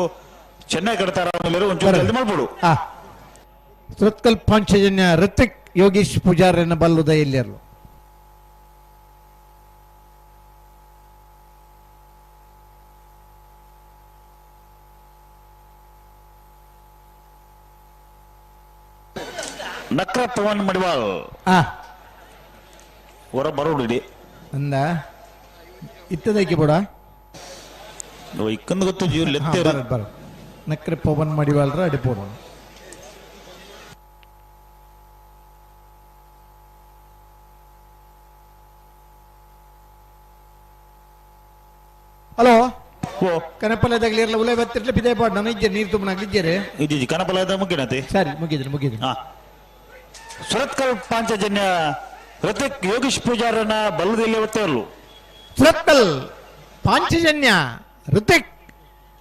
ಚೆನ್ನೈ ಕಡ್ತಾರ ಒಂಚೂರು ಮಲ್ಪೊಡು. ಸುರತ್ಕಲ್ ಪಾಂಚಜನ್ಯ ಹೃತಿಕ್ ಯೋಗೇಶ್ ಪೂಜಾರನ ಬಲ್ಲುದ ಎಲ್ಲಿಯರ್ಲು. ನಕ್ರ ಪವನ್ ಮಡಿವಾಳ್ ಹೊರ ಬರೋಡಿ ಅಂದ ಇತ್ತದಕ್ಕೆ ಬೋಡ ಇಕ್ಕಂದು ಗೊತ್ತು ಜೀವ ಬರ ನಕ್ರೆ ಪವನ್ ಮಡಿವಾಳ್ರ ಅಡಿ ಬೋಡ. ಹಲೋ ಕನಪಲದಾಗಲಿ ಇರಲ್ಲ ಉಲೈ ಬತ್ತಿರ್ಲಿ ಬಿದೆ ಬಾಡ್ ನಾನು ಇಜ್ಜೆ ನೀರು ತುಂಬನಾಗ್ಲಿ ಇಜ್ಜೇರೆ ಇಜ್ಜಿ ಕನಪಲದ ಮುಗಿನತೆ ಸರಿ ಮುಗಿದ್ರೆ ಮುಗಿದ್ರೆ. ಸುರತ್ಕಲ್ ಪಾಂಚಜನ್ಯ ಹೃತಿಕ್ ಯೋಗೇಶ್ ಪೂಜಾರನ ಬಲ್ಲದಲ್ಲಿ ಒತ್ತೆಯರ್ಲು. ಸುರತ್ಕಲ್ ಪಾಂಚಜನ್ಯ ಹೃತಿಕ್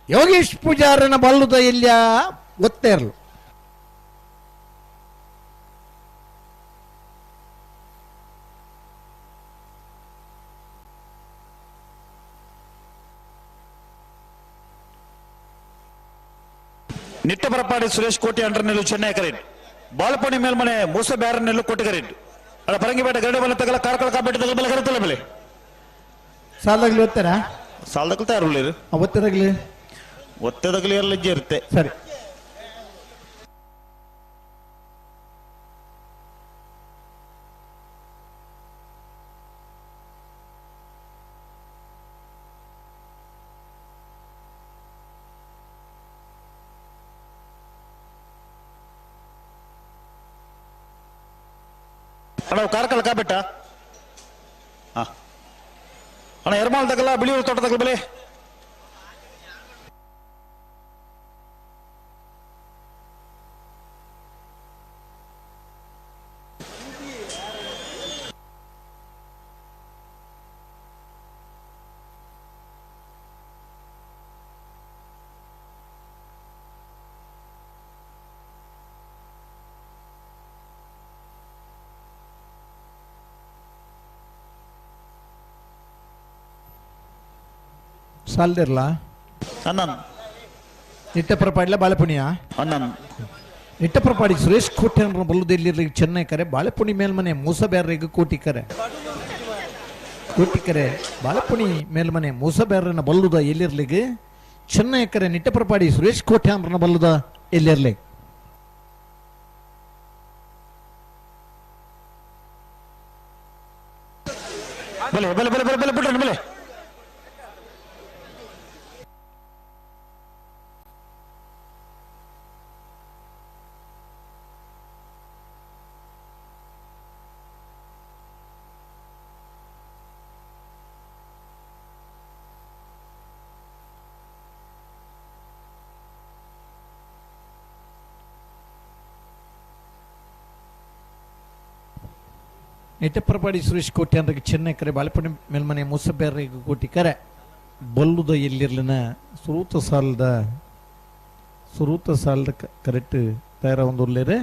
ಯೋಗೇಶ್ ಪೂಜಾರನ ಬಲ್ಲುದ ಎಲ್ಲಿಯ ಒತ್ತೆರ್ಲು. ನಿಟ್ಟಬರಪಾಡಿ ಸುರೇಶ್ ಕೋಟಿ ಅಂಡರ್ನೆಲ್ಲು ಚೆನ್ನೈ ಕರೆಂಟ್ ಬಾಲಪಣಿ ಮೇಲ್ಮನೆ ಮೂಸ ಬ್ಯಾರನೆಲ್ಲು ಕೊಟ್ಟಿಗರೆಡ್ ಅಲ್ಲ ಪರಂಗಿಪೇಟೆ ಗರಡೆ ಬಲ ತಗಲ ಕಾರ್ಕಳ ಕಾಪೇಟೆ ತಗಲ ಬೆಲೆ ಕರೆತಲ್ಲ ಬೆಲೆ ಸಾಲದಾಗ್ಲಿ ಒತ್ತಾರ ಸಾಲದಾಗಲಿ ತಯಾರು ಒತ್ತದಾಗ್ಲಿ ಒತ್ತದಾಗಲಿ ಎಲ್ಲ ಇರುತ್ತೆ. ಸರಿ ಅಣ್ಣ ಕಾರ್ಕಳ ಕಾಬೆಟ್ಟ ಅಣ್ಣ ಎರ್ಮಾಲ್ ತಗಲ ಬಿಳಿಯೂರು ತೋಟ ತಗಲ ಬೆಲೆ ಸಾಲದಿರ್ಲ ಅಣ್ಣನ್ ನಿಟ್ಟಪ್ರಪಾಡಿಲ ಬಾಳೆಪುಣಿಯ ಅಣ್ಣನ್ ನಿಟ್ಟಪ್ರಪಾಡಿ ಸುರೇಶ್ ಕೋಟೆ ಬಲ್ಲುದೆಲ್ಲಿ ಚೆನ್ನೈ ಕರೆ ಬಾಳೆಪುಣಿ ಮೇಲ್ಮನೆ ಮೂಸಬ್ಯಾರರಿಗೆ ಕೋಟಿ ಕರೆ ಕೋಟಿ ಕರೆ ಬಾಳೆಪುಣಿ ಮೇಲ್ಮನೆ ಮೂಸಬ್ಯಾರನ ಬಲ್ಲುದ ಎಲ್ಲಿರ್ಲಿಗೆ ಚೆನ್ನೈ ಕರೆ ನಿಟ್ಟಪ್ರಪಾಡಿ ಸುರೇಶ್ ಕೋಟೆ ಅಂದ್ರನ ಬಲ್ಲುದ ಎಲ್ಲಿರ್ಲಿ. ಬಲೆ ಬಲೆ ಬಲೆ ಬಲೆ ಬಲೆ ಬಿಟ್ರೆ ಬಲೆ ನಿಟ್ಟಪ್ರಪಾಡಿ ಸುರೇಶ್ ಕೋಟೆ ಅಂದ್ರೆ ಚೆನ್ನೈ ಕರೆ ಬಾಳೆಪಣಿ ಮೇಲ್ಮನೆ ಮೂಸಬ್ಯಾರಿಗೆ ಕೋಟಿ ಕರೆ ಬಲ್ಲುದ ಎಲ್ಲಿರ್ಲಿನ ಸುರೂತ ಸಾಲದ ಕರೆಕ್ಟ್ ತಯಾರ ಒಂದು ಉರ್ಲೇರೆ.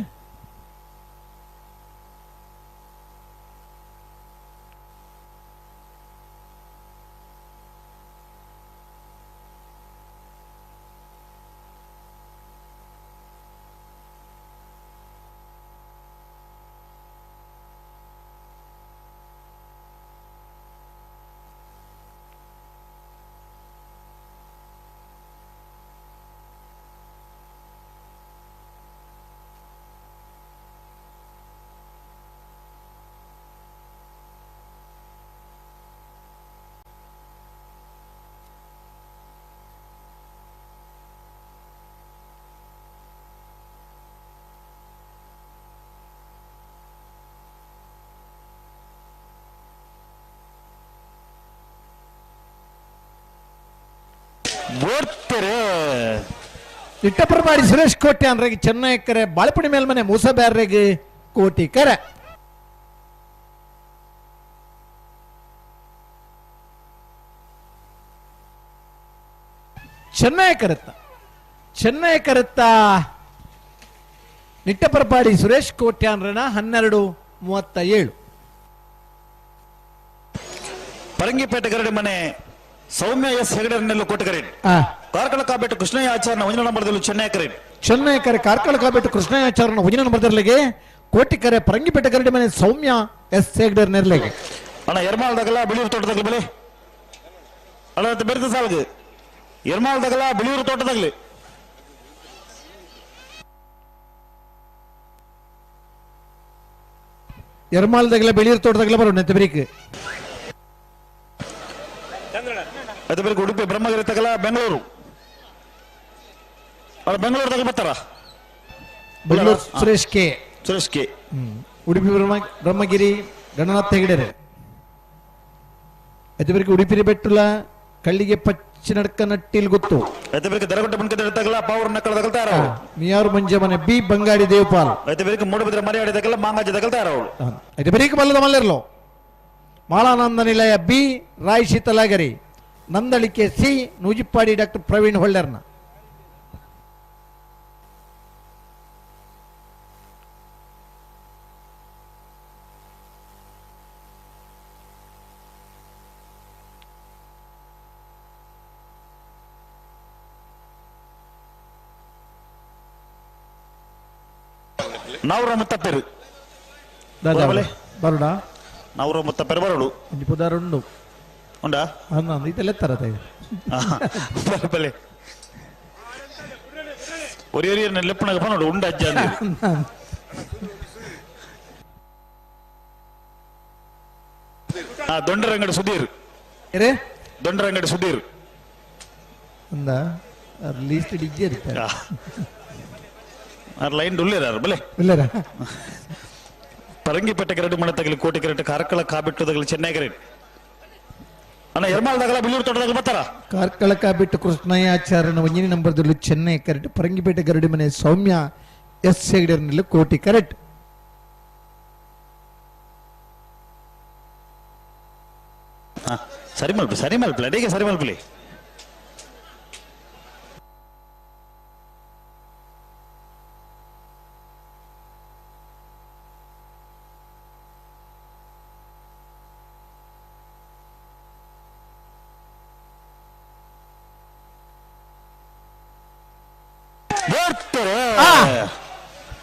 ಬೋರ್ತಾರೆ ಇಟ್ಟಪರಮಾಡಿ ಸುರೇಶ್ ಕೋಟೆ ಅಂದ್ರೆ ಚೆನ್ನೈ ಕರೆ ಬಾಳೆಪುಡಿ ಮೇಲ್ಮನೆ ಮೂಸಬ್ಯಾರ್ರಿಗೆ ಕೋಟಿ ಕರೆ. ಚೆನ್ನೈ ಕರೆತ್ತ ಚೆನ್ನೈ ಕರೆತ್ತ ನಿಟ್ಟಪರಪಾಡಿ ಸುರೇಶ್ ಕೋಟ್ಯಾನ್ರನ 12:37. ಪರಂಗಿಪೇಟೆ ಗರಡಿ ಮನೆ ಸೌಮ್ಯ ಎಸ್ ಹೆಗಡೆರನ್ನೆಲ್ಲ ಕೋಟೆಗರೆ. ಕಾರ್ಕಳ ಕಾಬೇಟು ಕೃಷ್ಣಯ್ಯ ಆಚಾರ್ಯನ ಒಂದನೇ ನಂಬರ್ದಲ್ಲೂ ಚೆನ್ನೈ ಕರೆ. ಚೆನ್ನೈ ಕರೆ ಕಾರ್ಕಳ ಕಾಬೇಟು ಕೃಷ್ಣಯ್ಯ ಆಚಾರ್ಯನ ಒಂದನೇ ನಂಬರ್ದಲ್ಲಿಗೆ ಕೋಟಿಕರೆ ಪರಂಗಿಪೇಟೆ ಗರಡಿ ಮನೆ ಸೌಮ್ಯ ಎಸ್ ಹೆಗಡೆರ್ ನೆರ್ಲೆಗೆ. ಅಣ್ಣ ಎರ್ಮಾಲ್ದಾಗಲ್ಲ ಬಿಳಿಯೂರು ತೋಟದಾಗಲಿ ಬಲೆ ಅಣ್ಣ ಬೆರೆತ ಸಾಲದು ಎರ್ಮಾಲ್ದಾಗಲ್ಲ ಬಿಳಿಯೂರು ತೋಟದಾಗಲಿ. ಎರ್ಮಾಲ್ದಾಗಲ ಬಿಳಿಯೂರು ತೋಟದಾಗಲ ಬರೋಣ ನೆತ್ತಬರಿಕ್. ಅದು ಬೆಳಗ್ಗೆ ಉಡುಪಿ ಬ್ರಹ್ಮಗಿರಿ ತಗಲ ಬೆಂಗಳೂರು ಬೆಂಗಳೂರು ತಗಲ ಬರ್ತಾರ ಬೆಂಗಳೂರು ಸುರೇಶ್ ಕೆ ಸುರೇಶ್ ಕೆ ಉಡುಪಿ ಬ್ರಹ್ಮಗಿರಿ ಗಣನಾಥ ಹೆಗಡೆರೆ. ಅದು ಬೆಳಗ್ಗೆ ಉಡುಪಿ ಬೆಟ್ಟುಲ ಕಳ್ಳಿಗೆ ಪಚ್ಚಿ ನಡ್ಕ ನಟ್ಟಿಲ್ ಗೊತ್ತು. ಅದು ಬೆಳಗ್ಗೆ ದರಗುಡ್ಡ ಬಂಕ ತಗಲ ಪಾವೂರ್ ನಕ್ಕಳ ತಗಲ್ತಾರ ಮಿಯಾರು ಮಂಜೆ ಮನೆ ಬಿ ಬಂಗಾಡಿ ದೇವಪಾಲ್. ಅದು ಬೆಳಗ್ಗೆ ಮೂಡಬಿದ್ರೆ ಮರಿಯಾಡಿ ತಗಲ ಮಾಂಗಾಜಿ ತಗಲ್ತಾರ ಅವಳು. ಅದು ಬೆಳಗ್ಗೆ ಬಲ್ಲದ ಮಲ್ಲೆರ್ಲೋ Malananda Nilaya B Rai Sheetalagari Nandalike C Nujipadi doctor Praveen ಹೊಳ್ಳೆರ್ನ. ನಾವ್ರ ಮುತ್ತಪ್ಪೇರು ಬರುಡ ನಾವ್ರ ಮುತ್ತಪ್ಪೇರು ಬರೋಡು ಪುದಾರುಂಡು ಉಂಡಾ ಇದೆಲ್ಲ ತರದ ಬಲೆ ಒರಿ ಒರಿ ಲೆಪ್ಪಣಗ ಪನೋಡು ಉಂಡ ಅಜ್ಜ ದೊಂಡರಂಗಡಿ ಸುಧೀರ್ ದೊಂಡರಂಗಡಿ ಸುಧೀರ್ ಅಂದ ಲೀಸ್ಟ್ ಡಿಜ್ಜೆ ಇರ್ತಾರೆ ಲೈನ್ ಉಳ್ಳೇರಾರು ಬಲೆ ಇಲ್ಲರ. ಪರಂಗಿಪೇಟೆ ಕರೆಡು ಮನೆ ತಗಲಿ ಕೋಟೆ ಕರೆಟ್ ಕಾರ್ಕಳ ಕಾಬಿಟ್ಟು ತಗಲಿ ಚೆನ್ನೈ ಕರೆಟ್ ಅಣ್ಣ ಎರ್ಮಾಲ್ದಾಗಲ ಬಿಲ್ಲೂರು ತೋಟದಾಗ ಬರ್ತಾರ. ಕಾರ್ಕಳ ಕಾಬಿಟ್ಟು ಕೃಷ್ಣಯ್ಯ ಆಚಾರ್ಯನ ಒಂದನೇ ನಂಬರ್ದಲ್ಲೂ ಚೆನ್ನೈ ಕರೆಕ್ಟ್ ಪರಂಗಿಪೇಟೆ ಗರಡಿ ಮನೆ ಸೌಮ್ಯ ಎಸ್ ಹೆಗಡೆರ್ನಲ್ಲಿ ಕೋಟಿ ಕರೆಕ್ಟ್. ಸರಿ ಮಲ್ಪಿ ಸರಿ ಮಲ್ಪಲಿ ಅಡಿಗೆ ಸರಿ ಮಲ್ಪಲಿ.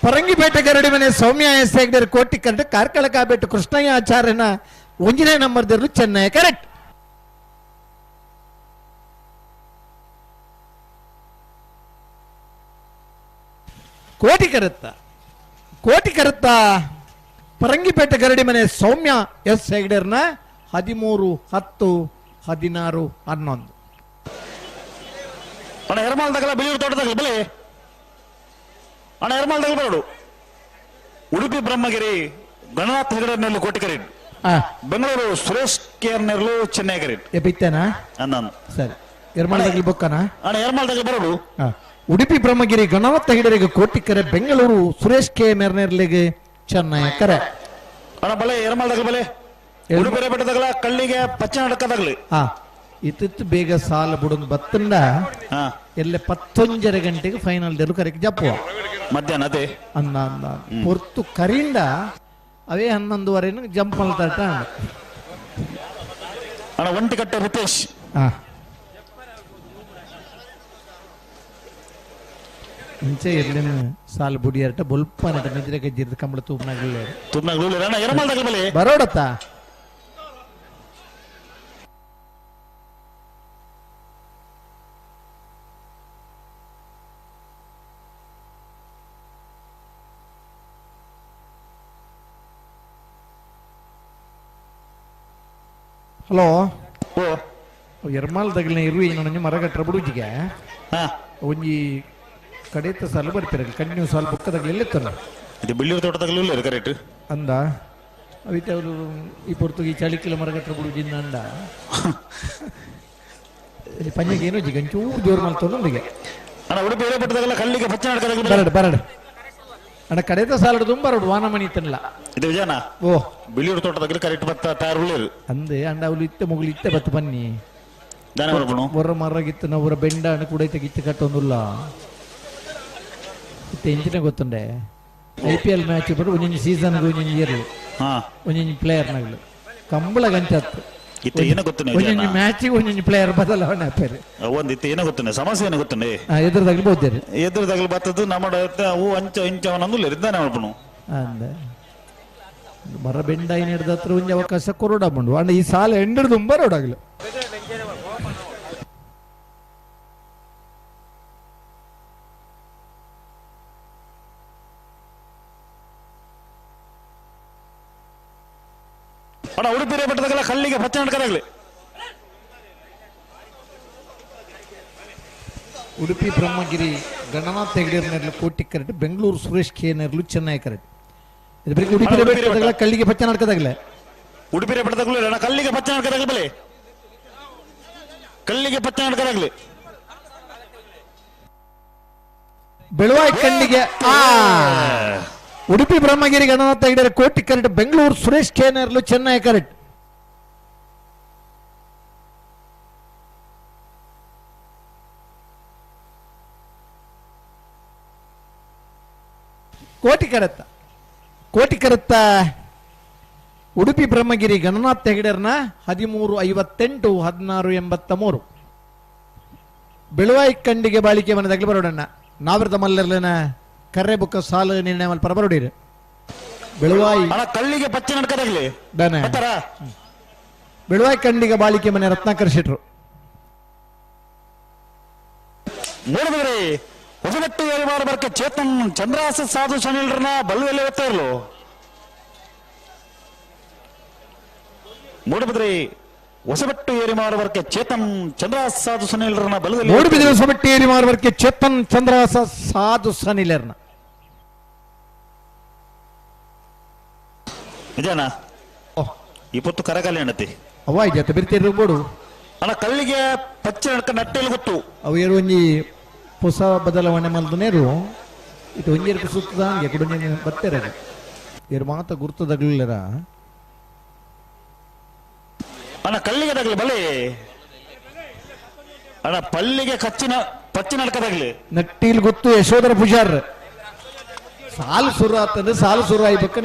ಪರಂಗಿಪೇಟೆ ಗರಡಿ ಮನೆ ಸೌಮ್ಯ ಎಸ್ ಹೆಗಡೆರ್ ಕೋಟಿ ಕರೆಕ್ಟ್ ಕಾರ್ಕಳ ಕಾಬೇಟು ಕೃಷ್ಣಯ್ಯ ಆಚಾರ್ಯನ ಒಂದನೇ ನಂಬರ್ದಲ್ಲೂ ಚೆನ್ನೈ ಕರೆಕ್ಟ್. ಕೋಟಿ ಕರೆತ್ತ ಕೋಟಿ ಕರೆತ್ತ ಪರಂಗಿಪೇಟೆ ಗರಡಿ ಮನೆ ಸೌಮ್ಯ ಎಸ್ ಹೆಗಡೆರ್ನ 13 10 16 11. ಅಣ್ಣ ಎರ್ಮಾಲ್ದಾಗಲ ಬಿಳಿಯೂರು ತೋಟದಾಗಲ ಬಲೆ ಅಣ್ಣ ಎರ್ಮಾಲ್ದಾಗ ಬರೋಡು ಉಡುಪಿ ಬ್ರಹ್ಮಗಿರಿ ಗಣನಾಥ ಹೆಗಡೆ ನೆಲ್ಲು ಕೋಟಿಕರಿ ಬೆಂಗಳೂರು ಸುರೇಶ್ ಕೆ ಆರ್ ನೆರ್ಲು ಚೆನ್ನೈ ಕರೆಟ್ ಬಿತ್ತೇನಾ ಸರಿ ಎರ್ಮಾಲ್ದಾಗಲಿ ಬೊಕ್ಕನ ಅಣ್ಣ ಎರ್ಮಾಲ್ದಾಗ ಬರೋಡು ಉಡುಪಿ ಬ್ರಹ್ಮಗಿರಿ ಗಣನಾಥ ಹೆಗಡೆರಿಗೆ ಕೋಟಿಕರೆ ಬೆಂಗಳೂರು ಸುರೇಶ್ ಕೆ ಮೆರ್ನೆರ್ಲಿಗೆ ಚೆನ್ನೈ ಕರೆ. ಅಣ್ಣ ಬಲೆ ಎರ್ಮಾಲ್ದಾಗ ಬಲೆ ಉಡುಪಿ ಬೆಟ್ಟದಾಗಲ ಕಳ್ಳಿಗೆ ಪಚ್ಚ ನಡಕದಾಗಲಿ ಇತ್ತಿತ್ತು ಬೇಗ ಸಾಲ ಬುಡೊಂದು ಬತ್ತಂಡ ಎಲ್ಲ 10:30 ಗಂಟೆಗೆ ಫೈನಲ್ ದೇರು ಕರೆಕ್ ಜಪ್ಪುವ ಮಧ್ಯಾಹ್ನ ಅದೇ ಅಂದ ಅಂದ ಪೊರ್ತು ಕರಿಂಡ ಅವೇ 11:30 ಜಂಪ್ ಮಲ್ತಾಟ. ಅಣ್ಣ ಒಂಟಿಕಟ್ಟೆ ರಿತೇಶ್ ಇಂಚೆ ಎಲ್ಲಿನ ಸಾಲ ಬುಡಿಯರ್ಟ ಬೊಲ್ಪನಟ ನಿದ್ರೆ ಗಜ್ಜಿರ್ದು ಕಂಬಳ ತೂಪ್ನಾಗಲೇ ತೂಪ್ನಾಗಲೇ ಬರೋಡತ್ತ. ಹಲೋ ಎರ್ಮಾಲ್ ತಗಲಿನ ಇರುವೆ ಇನ್ನೊಂದು ಮರಗಟ್ರ ಬುಡುಜಿಗೆ ಒಂಜಿ ಕಡೆತ ಸಾಲು ಬರ್ತೀರ ಕಂಟಿನ್ಯೂ ಸಾಲು ಬುಕ್ಕ ತಗಲಿಲ್ಲ ಇತ್ತಲ್ಲ ಇದು ಬಿಳ್ಳಿಯೂರು ತೋಟದಾಗಲೂ ಕರೆಕ್ಟ್ ಅಂದ ಅವಿತ ಅವರು ಈ ಪೊರ್ತುಗಿ ಚಳಿಕಿಲ ಮರಗಟ್ರ ಬುಡುಜಿಂದ ಅಂದ ಪಂಜೆಗೆ ಏನೋ ಜಿಗ ಒಂಚೂರು ಜೋರು ಮಲ್ತೊಂದು ಅಣ್ಣ ಉಡುಪಿ ಹಿರೇಪಟ್ಟದಾಗಲ್ಲ ಕಲ್ಲಿಗೆ ಪಚ್ಚ ನಾಟಕದಾಗ ಬರಡು ಬರಡು ಅಣ್ಣ ಕಡೆದ ಸಾಲಡು ತುಂಬ ಬರಡು ವಾನ ಮಣಿ ತಿನ್ನಲ್ಲ ಇದು ವಿಜಯನ ಓ ಬಿಳಿಯೂರು ತೋಟದಾಗ ಕರೆಕ್ಟ್ ಬತ್ತ ತಯಾರು ಉಳ್ಳೇರು ಅಂದೆ ಅಂಡ ಅವಳು ಇತ್ತೆ ಮುಗುಳು ಇತ್ತೆ ಬತ್ತು ಬನ್ನಿ ದಾನ ಬರ್ಪಣು ಹೊರ ಮರಗಿತ್ತು ನಾವು ಬೆಂಡ ಅಣ್ಣ ಕೂಡ ಇತ್ತ ಗಿತ್ತು ಕಟ್ಟೊಂದುಲ್ಲ ಇತ್ತೆ ಇಂಚಿನ ಗೊತ್ತುಂಡೆ I P L match ಬರು ಒಂದೊಂದು ಸೀಸನ್ ಒಂದೊಂದು ಇಯರ್ ಒಂದೊಂದು ಪ್ಲೇಯರ್ ನಗಲು ಕಂಬಳ ಗಂಚತ್ತು ಇತ್ತೆ ಏನ ಗೊತ್ತುಂಡೆ ಒಂದೊಂದು ಮ್ಯಾಚಿಗೆ ಒಂದೊಂದು ಪ್ಲೇಯರ್ ಬದಲಾವಣೆ ಆಪೇರು ಒಂದು ಇತ್ತೆ ಏನ ಗೊತ್ತುಂಡೆ ಸಮಸ್ಯೆ ಏನ ಗೊತ್ತುಂಡೆ ಎದುರುದಾಗಲಿ ಬೋದ್ದೇರು ಎದುರುದಾಗಲಿ ಬತ್ತದ್ದು ನಮ್ಮ ಅವು ಅಂಚ ಇಂಚ ಅವನಂದು ಇದ್ದಾನೆ ಮಾಡ್ಪಣು ಅಂದೆ ಮರ ಬೆಂಡ ಏನ್ ಹಿಡ್ದ ಹತ್ರ ಒಂಜಿ ಅವಕಾಶ ಕೊರೋಡ ಬಂಡು ಅಣ್ಣ ಈ ಸಾಲ ಎಂಡಿಡ್ದು ತುಂಬ ರೋಡಾಗ್ಲು ಅಣ್ಣ ಉಡುಪಿ ಹಿರೇಪಟ್ಟದಾಗಲ್ಲ ಕಲ್ಲಿಗೆ ಪಚ್ಚ ನಾಟಕದಾಗಲಿ ಉಡುಪಿ ಬ್ರಹ್ಮಗಿರಿ ಗಣನಾಥ್ ಹೆಗಡೆ ಕೋಟಿ ಕರೆಕ್ಟ್, ಬೆಂಗಳೂರು ಸುರೇಶ್ ಕೆ ನೆರ್ಲು ಚೆನ್ನೈ ಕರೆಕ್ಟ್. ಇದು ಬರೀ ಉಡುಪಿ ಹಿರೇಪಟ್ಟದಾಗಲ ಕಲ್ಲಿಗೆ ಪಚ್ಚ ನಾಟಕದಾಗಲೇ ಉಡುಪಿ ಹಿರೇಪಟ್ಟದಾಗಲೂ ಅಣ್ಣ ಕಲ್ಲಿಗೆ ಪಚ್ಚ ನಾಟಕದಾಗಲಿ ಬಲೆ ಕಲ್ಲಿಗೆ ಪಚ್ಚ ನಾಟಕದಾಗಲಿ ಬೆಳವಾಯಿ ಕಣ್ಣಿಗೆ ಆ ಉಡುಪಿ ಬ್ರಹ್ಮಗಿರಿ ಗಣನಾಥ ಹೆಗಡೆ ಕೋಟಿ ಕರೆಕ್ಟ್, ಬೆಂಗಳೂರು ಸುರೇಶ್ ಕೆ ನೆರ್ಲು ಚೆನ್ನೈ ಕರೆಕ್ಟ್. ಕೋಟಿ ಕರತ್ತ ಕೋಟಿ ಕರತ್ತ ಉಡುಪಿ ಬ್ರಹ್ಮಗಿರಿ ಗಣನಾಥ್ ಹೆಗಡೆರ್ನ 13:58 16:83. ಬೆಳುವಾಯಿ ಕಂಡಿಗೆ ಬಾಳಿಕೆ ಮನದಾಗಲಿ ಬರೋಡಣ್ಣ ನಾವಿರದ ಮಲ್ಲರ್ಲನ ಕರ್ರೆ ಬುಕ್ಕ ಸಾಲು ನಿರ್ಣಯ ಮಲ್ಪ ಬರೋಡಿರಿ ಬೆಳುವಾಯಿ ಕಳ್ಳಿಗೆ ಪಚ್ಚ ನಡ್ಕದಾಗ್ಲಿ ಬೆಳುವಾಯಿ ಕಂಡಿಗೆ ಬಾಳಿಕೆ ಮನೆ ರತ್ನಾಕರ್ ಶೆಟ್ರು ನೋಡಿದ್ರಿ ಹೊಸಬೆಟ್ಟು ಏರಿಮಾರು ಬರ್ಕೆ ಚೇತನ್ ಚಂದ್ರಹಾಸ ಸಾಧು ಶನಿಲ್ರನ್ನ ಬಲ್ಲುವಲ್ಲಿ ಒತ್ತಾ ಇರ್ಲು ಮೂಡಬಿದ್ರಿ ಹೊಸಬೆಟ್ಟು ಏರಿಮಾರುವರ್ಕೆ ಚೇತನ್ ಚಂದ್ರಹಾಸ ಸಾಧು ಸುನಿಲ್ರನ್ನ ಬಲದಲ್ಲಿ ಮೂಡಬಿದ್ರಿ ಹೊಸಬೆಟ್ಟು ಏರಿಮಾರುವರ್ಕೆ ಚೇತನ್ ಚಂದ್ರಹಾಸ ಸಾಧು ಸುನಿಲರ್ನ ನಿಜಾನ ಇಪ್ಪತ್ತು ಕರಗಾಲಿ ಅಣ್ಣತಿ ಅವ ಜೊತೆ ಬಿರ್ತಿರ್ಬೋಡು ಅಣ್ಣ ಕಲ್ಲಿಗೆ ಪಚ್ಚೆ ನಡ್ಕ ನಟ್ಟೆಲ್ ಗೊತ್ತು ಅವು ಏರು ಒಂಜಿ ಹೊಸ ಬದಲಾವಣೆ ಮಲ್ದನೇರು ಇದು ಒಂಜೇರು ಸುತ್ತದ ಕುಡೊಂಜಿ ಬರ್ತಾರೆ ಏರು ಮಾತ ಗುರ್ತದಗ್ಲಿಲ್ಲರ ಅಣ್ಣ ಕಲ್ಲಿಗೆ ತಗಲಿ ಬಲಿ ಅಣ್ಣ ಪಲ್ಲಿಗೆ ಕಚ್ಚಿನ ಪಚ್ಚಿ ನಡ್ಕದಾಗ್ಲಿ ನಟ್ಟೀಲ್ ಗೊತ್ತು ಯಶೋಧರ ಪೂಜಾರ್ ಸಾಲು ಸುರು ಆತಂದ್ರೆ ಸಾಲು ಸುರು ಆಯ್ಬೇಕ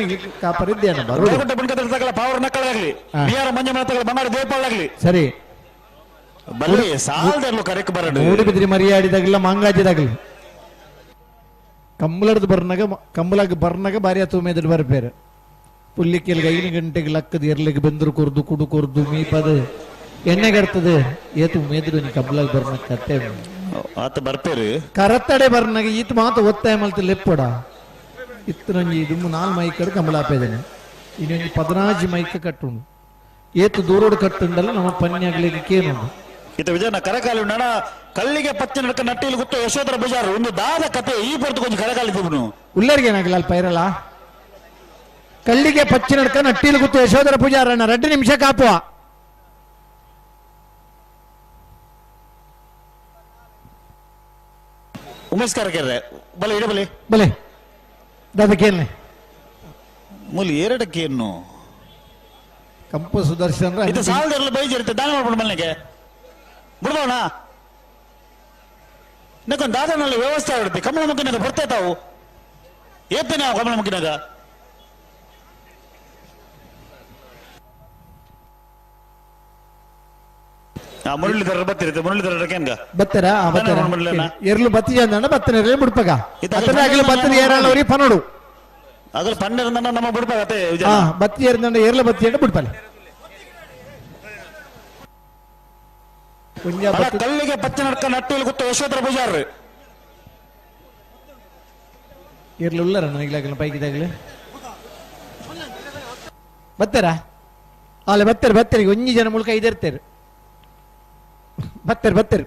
ಕಾಪರಿದ್ದೆ ಅಣ್ಣ ಬರೋದು ಬಣ್ಕದರ್ತಾಗಲ್ಲ ಪಾವರ್ ನಕ್ಕಳಾಗ್ಲಿ ಬಿಆರ್ ಮಂಜ ಮನತಾಗಲ್ಲ ಬಂಗಾರ ದೇವಪಾಲಾಗ್ಲಿ ಸರಿ ಬಲ್ಲಿ ಸಾಲದಲ್ಲೂ ಕರೆಕ್ ಬರಡು ಮೂಡಿಬಿದ್ರಿ ಮರಿಯಾಡಿದಾಗಲ್ಲ ಮಾಂಗಾಜಿದಾಗಲಿ ಕಂಬಳದ ಬರ್ನಾಗ ಕಂಬಳಾಗ ಬರ್ನಾಗ ಭಾರಿ ಆತು ಮೇದ್ರ ಬರ್ಬೇರೆ ಪುಲ್ಲಿಕೆಲ್ಗೆ 5 ಗಂಟೆಗೆ ಲಕ್ಕದ ಎರ್ಲಿಗೆ ಬೆಂದರು ಕೊರ್ದು ಕುಡು ಕೊರ್ದು ಮೀಪದ ಎಣ್ಣೆಗರ್ತದೆ ಏತು ಮೇದ್ರು ಕಂಬಳಾಗ ಬರ್ನಾಗ ಕತ್ತೆ ಆತ ಬರ್ಪೇರು ಕರತ್ತಡೆ ಬರ್ನಾಗ ಈತ ಮಾತು ಒತ್ತಾಯ ಮಲ್ತ ಲೆಪ್ಪಡ ಇತ್ತು ನಂಜಿ ಇದು 4 ಮೈಕಡು ಕಂಬಳ ಆಪೇದೇನೆ ಇನ್ನೊಂದು 14 ಮೈಕ ಕಟ್ಟುಂಡು ಏತು ದೂರೋಡು ಕಟ್ಟುಂಡಲ್ಲ ನಮ್ಮ ಪನ್ಯಾಗ್ಲಿಕ್ಕೆ ಕೇನುಂಡು ಇತ ವಿಜಯನ ಕರಕಾಲಿ ನಡ ಕಲ್ಲಿಗೆ ಪಚ್ಚ ನಡಕ ನಟ್ಟಿಲು ಗೊತ್ತು ಯಶೋಧರ ಬಜಾರು ಒಂದು ದಾದ ಕತೆ ಈ ಪೊರ್ತು ಕೊಂಚ ಕರಕಾಲಿ ತಿಬ್ನು ಉಲ್ಲರಿಗೆ ಏನಾಗಲ್ಲ ಅಲ್ಪ ಇರಲ್ಲ ಕಲ್ಲಿಗೆ ಪಚ್ಚಿ ನಡ್ಕ ನಟ್ಟಿಲು ಗೊತ್ತು ಯಶೋಧರ ಪೂಜಾರಣ್ಣ 2 ನಿಮಿಷ ಕಾಪುವ ಉಮೇಶ್ ಕಾರಕೆರ್ರೆ ಬಲೆ ಇಡ ಬಲೆ ಬಲೆ ದಾದ ಕೇಳನೆ ಮೂಲಿ ಎರಡಕ್ಕೇನು ಕಂಪು ಸುದರ್ಶನ್ ಇದು ಸಾಲದಲ್ಲ ಬೈಜಿರುತ್ತೆ ದಾನ ಮಾಡ್ಬಿಡು ಮನೆಗೆ ಬಿಡ್ಬೋಣ ನಕ್ಕೊಂದು ದಾದನಲ್ಲಿ ವ್ಯವಸ್ಥೆ ಆಗಿರುತ್ತೆ ಕಮಲ ಮುಖಿನಾಗ ಬರ್ತಾ ತಾವು ಏತ್ತೇನೆ ನಾವು ಕಮಲ ಮುಖಿನಾಗ ಮುರಳೀಧರ ಬತ್ತಿರುತ್ತೆ ಮುರಳೀಧರ ಕೇನ್ಗ ಬತ್ತರ ಬತ್ತರ ಎರ್ಲು ಬತ್ತಿ ಜನ ಬತ್ತನ ಎರ್ಲು ಬಿಡ್ಪಗ ಅತನ ಆಗಲು ಬತ್ತನ ಏರಲ್ಲ ಅವ್ರಿ ಪನೋಡು ಅದ್ರ ಪನ್ನೆರಂದ ನಮ್ಮ ಬಿಡ್ಪಾಗತ್ತೆ ಬತ್ತಿ ಏರ್ದಂಡ ಎರ್ಲು ಬತ್ತಿ ಅಂತ ಬಿಡ್ಪಲ್ಲ ಕಲ್ಲಿಗೆ ಪಚ್ಚ ನಡ್ಕ ನಟ್ಟಿಲು ಗೊತ್ತು ಯಶೋಧರ ಪೂಜಾರ್ ಎರ್ಲು ಉಳ್ಳಾರ ನನಗಿಲಾಗಲ್ಲ ಪೈಕಿದಾಗಲೇ ಬತ್ತಾರ ಅಲ್ಲ ಬತ್ತಾರೆ ಬತ್ತಾರೆ ಒಂಜಿ ಜನ ಮೂಲಕ ಐದಿರ್ತಾರೆ ಬತ್ತಾರೆ ಬತ್ತಾರೆ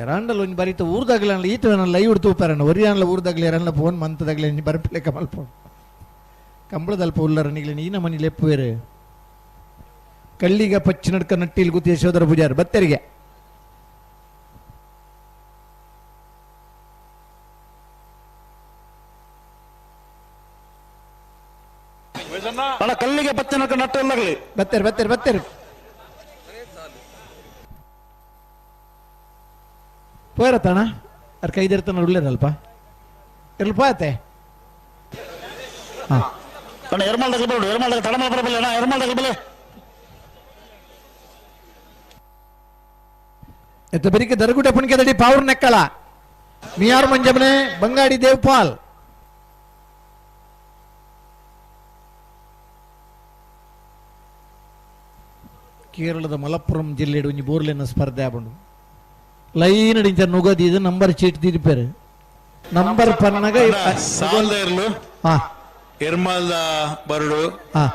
ಎರಾಂಡಲ್ ಒಂಜಿ ಬರೀತ ಊರ್ದಾಗ್ಲ ಈತ ನನ್ನ ಲೈವ್ ತೂಪಾರಣ್ಣ ಒರಿಯಾನ್ಲ ಊರ್ದಾಗ್ಲಿ ಎರಾಂಡ್ಲ ಫೋನ್ ಮಂತದಾಗ್ಲಿ ಒಂಜಿ ಬರ್ಪಿಲೆ ಕಮಲ್ಪ ಕಂಬಳದಲ್ಪ ಉಳ್ಳಾರ ನಿಗ್ಲಿ ನೀನ ಮನಿ ಲೆಪ್ಪುವೇರು ಕಲ್ಲಿಗ ಪಚ್ಚಿ ನಡ್ಕ ನಟ್ಟಿಲ್ ಗುತ್ತಿ ಯಶೋಧರ ಪೂಜಾರ್ ಬತ್ತರಿಗೆ ಅಣ್ಣ ಕಲ್ಲಿಗೆ ಪಚ್ಚನಕ ನಟ್ಟಲ್ಲಾಗಲಿ ಬತ್ತೇರಿ ಬತ್ತೇರಿ ಬತ್ತೇರಿ ಪೋರತ್ತಣ್ಣ ಅರ್ ಕೈದಿರ್ತಾನ ಉಳ್ಳೇರಲ್ಪ ಇರ್ಲ್ಪ ಆತೆ ಅಣ್ಣ ಎರ್ಮಾಲ್ದಾಗ ಬರೋಡು ಎರ್ಮಾಲ್ದಾಗ ತಡಮಲ್ ಬರಬಲ್ಲ ಅಣ್ಣ ಎರ್ಮಾಲ್ದಾಗ ಬಲೆ ಎತ್ತ ಬೆರಿಕೆ ದರಗುಡ್ಡೆ ಪುಣ್ಕೆದಡಿ ಪಾವರ್ ನೆಕ್ಕಳ ಮಿಯಾರ್ ಮಂಜಮನೆ ಬಂಗಾಡಿ ದೇವ್ಪಾಲ್ ಕೇರಳದ ಮಲಪ್ಪುರಂ ಜಿಲ್ಲೆಡು ಒಂಜಿ ಬೋರ್ಲೆನ ಸ್ಪರ್ಧೆ ಆಪುಂಡು ಲೈನ್ ಇಂಚ ನುಗದಿದು ನಂಬರ್ ಚೀಟ್ ದಿರಿಪೇರು ನಂಬರ್ ಪನ್ನಗ ಸಾಲ್ದ ಇರ್ಲು ಹಾ ಎರ್ಮಾಲ್ದ ಬರಡು ಹಾ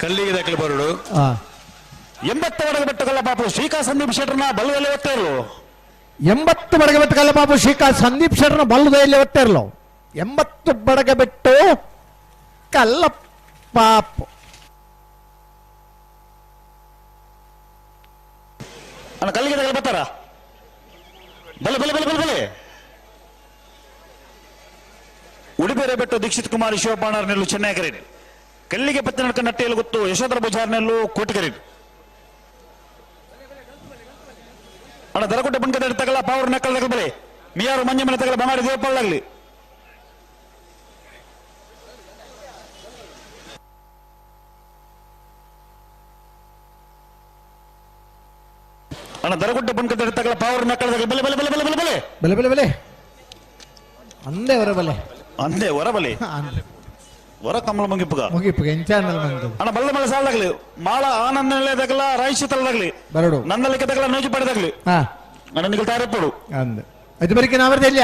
ಕಲ್ಲಿಗೆ ದಕ್ಕಲು ಬರಡು ಹಾ 80 ಬಡಗ ಬೆಟ್ಟು ಕಲ್ಲಪಾಪು ಶ್ರೀಕಾ ಸಂದೀಪ್ ಶೆಟ್ಟರ್ನ ಬಲ್ಲದಲ್ಲಿ ಒತ್ತಾ ಇರಲು 80 ಬಡಗ ಬೆಟ್ಟು ಕಲ್ಲಪಾಪು ಶ್ರೀಕಾ ಸಂದೀಪ್ ಶೆಟ್ಟರ್ನ ಬಲ್ಲದಲ್ಲಿ ಒತ್ತಾ ಇರಲು 80 ಬಡಗ ಬೆಟ್ಟು ಕಲ್ಲಪಾಪು ಅಣ್ಣ ಕಲ್ಲಿಗೆ ತಗಲು ಬರ್ತಾರ ಬಲೆ ಬಲೆ ಬಲೆ ಬಲೆ ಬಲೆ ಉಡುಪಿರೆ ಬೆಟ್ಟು ದೀಕ್ಷಿತ್ ಕುಮಾರ್ ಶಿವಪಾಣರ್ ನೆಲ್ಲು ಚೆನ್ನೈ ಕರೀರಿ ಕಲ್ಲಿಗೆ ಪತ್ತಿ ನಡ್ಕ ನಟ್ಟೆಯಲ್ಲಿ ಗೊತ್ತು ಯಶೋಧರ ಬುಜಾರ್ ನೆಲ್ಲು ಕೋಟಿಕರೀರಿ ಅಣ್ಣ ದರಗುಡ್ಡೆ ಬಣ್ಕದ ತಗಲ ಪಾವರ್ ನಕ್ಕಲ್ ತಗಲ ಬಲೆ ಮಿಯಾರು ಮಂಜೆ ಮನೆ ತಗಲ ಬಂಗಾಡಿ ದೇವಪಾಲಾಗ್ಲಿ ಅಣ್ಣ ದರಗುಡ್ಡೆ ಬಣ್ಕದ ತಗಲ ಪಾವರ್ ನಕ್ಕಲ್ ತಗಲ ಬಲೆ ಬಲೆ ಬಲೆ ಬಲೆ ಬಲೆ ಬಲೆ ಬಲೆ ಬಲೆ ಬಲೆ ಅಂದೇ ಹೊರ ಬಲೆ ಅಂದೇ ಹೊರ ಬಲೆ ಹೊರ ಕಮಲ ಮುಗಿಪುಗ ಮುಗಿಪುಗ ಎಂಚಾನಲ್ ಮಂದು ಅಣ್ಣ ಬಲ್ಲ ಮಲ್ಲ ಸಾಲಾಗ್ಲಿ ಮಾಳ ಆನಂದ ತಗಲ ರಾಯಿಶಿ ತಲದಾಗ್ಲಿ ಬರಡು ನಂದಲಿಕ್ಕೆ ತಗಲ ನೋಜು ಪಡೆದಾಗ್ಲಿ ಹಾ ಅಣ್ಣ ನಿಗಲ್ ತಾರಪ್ಪಡು ಅಂದ ಇದು ಬರಿಕೆ ನಾವರ್ದ ಇಲ್ಲ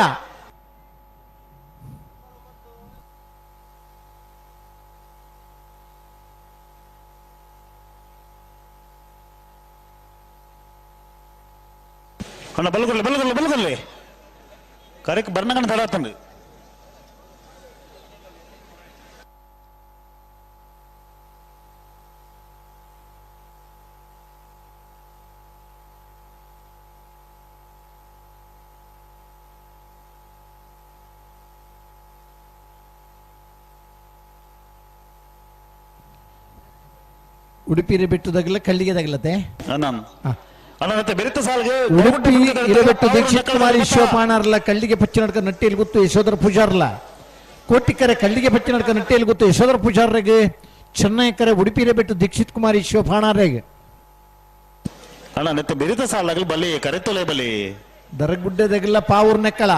ಅಣ್ಣ ಬಲ್ಲಗೊಳ್ಳಿ ಬಲ್ಲಗೊಳ್ಳಿ ಬಲ್ಲಗೊಳ್ಳಿ ಕರೆಕ್ ಬರ್ನಗಣ ತಡ ಆತಂದು ಉಡುಪಿ ಬೆಟ್ಟು ತಗಲ ಕಲ್ಲಿಗೆ ತಗಲತ್ತೆ ಅಣ್ಣ ಅಣ್ಣ ಮತ್ತೆ ಬೆರಿತ ಸಾಲ್ಗೆ ಉಡುಪಿ ಇರಬೆಟ್ಟು ದೀಕ್ಷಿತ್ ಕುಮಾರ್ ಶಿವಪಾಣರ್ಲ ಕಳ್ಳಿಗೆ ಪಚ್ಚಿ ನಡ್ಕ ನಟ್ಟಿಯಲ್ಲಿ ಗೊತ್ತು ಯಶೋಧರ ಪೂಜಾರ್ಲ ಕೋಟಿಕರೆ ಕಳ್ಳಿಗೆ ಪಚ್ಚಿ ನಡ್ಕ ನಟ್ಟಿಯಲ್ಲಿ ಗೊತ್ತು ಯಶೋಧರ ಪೂಜಾರ್ರಿಗೆ ಚೆನ್ನೈಕರೆ ಉಡುಪಿ ಇರಬೆಟ್ಟು ದೀಕ್ಷಿತ್ ಕುಮಾರ್ ಶಿವಪಾಣರಿಗೆ ಅಣ್ಣ ನೆತ್ತೆ ಬೆರಿತ ಸಾಲಾಗಲಿ ಬಲಿ ಕರೆತೊಲೆ ಬಲಿ ದರಗುಡ್ಡೆ ತಗಲ ಪಾವೂರ್ ನೆಕ್ಕಳ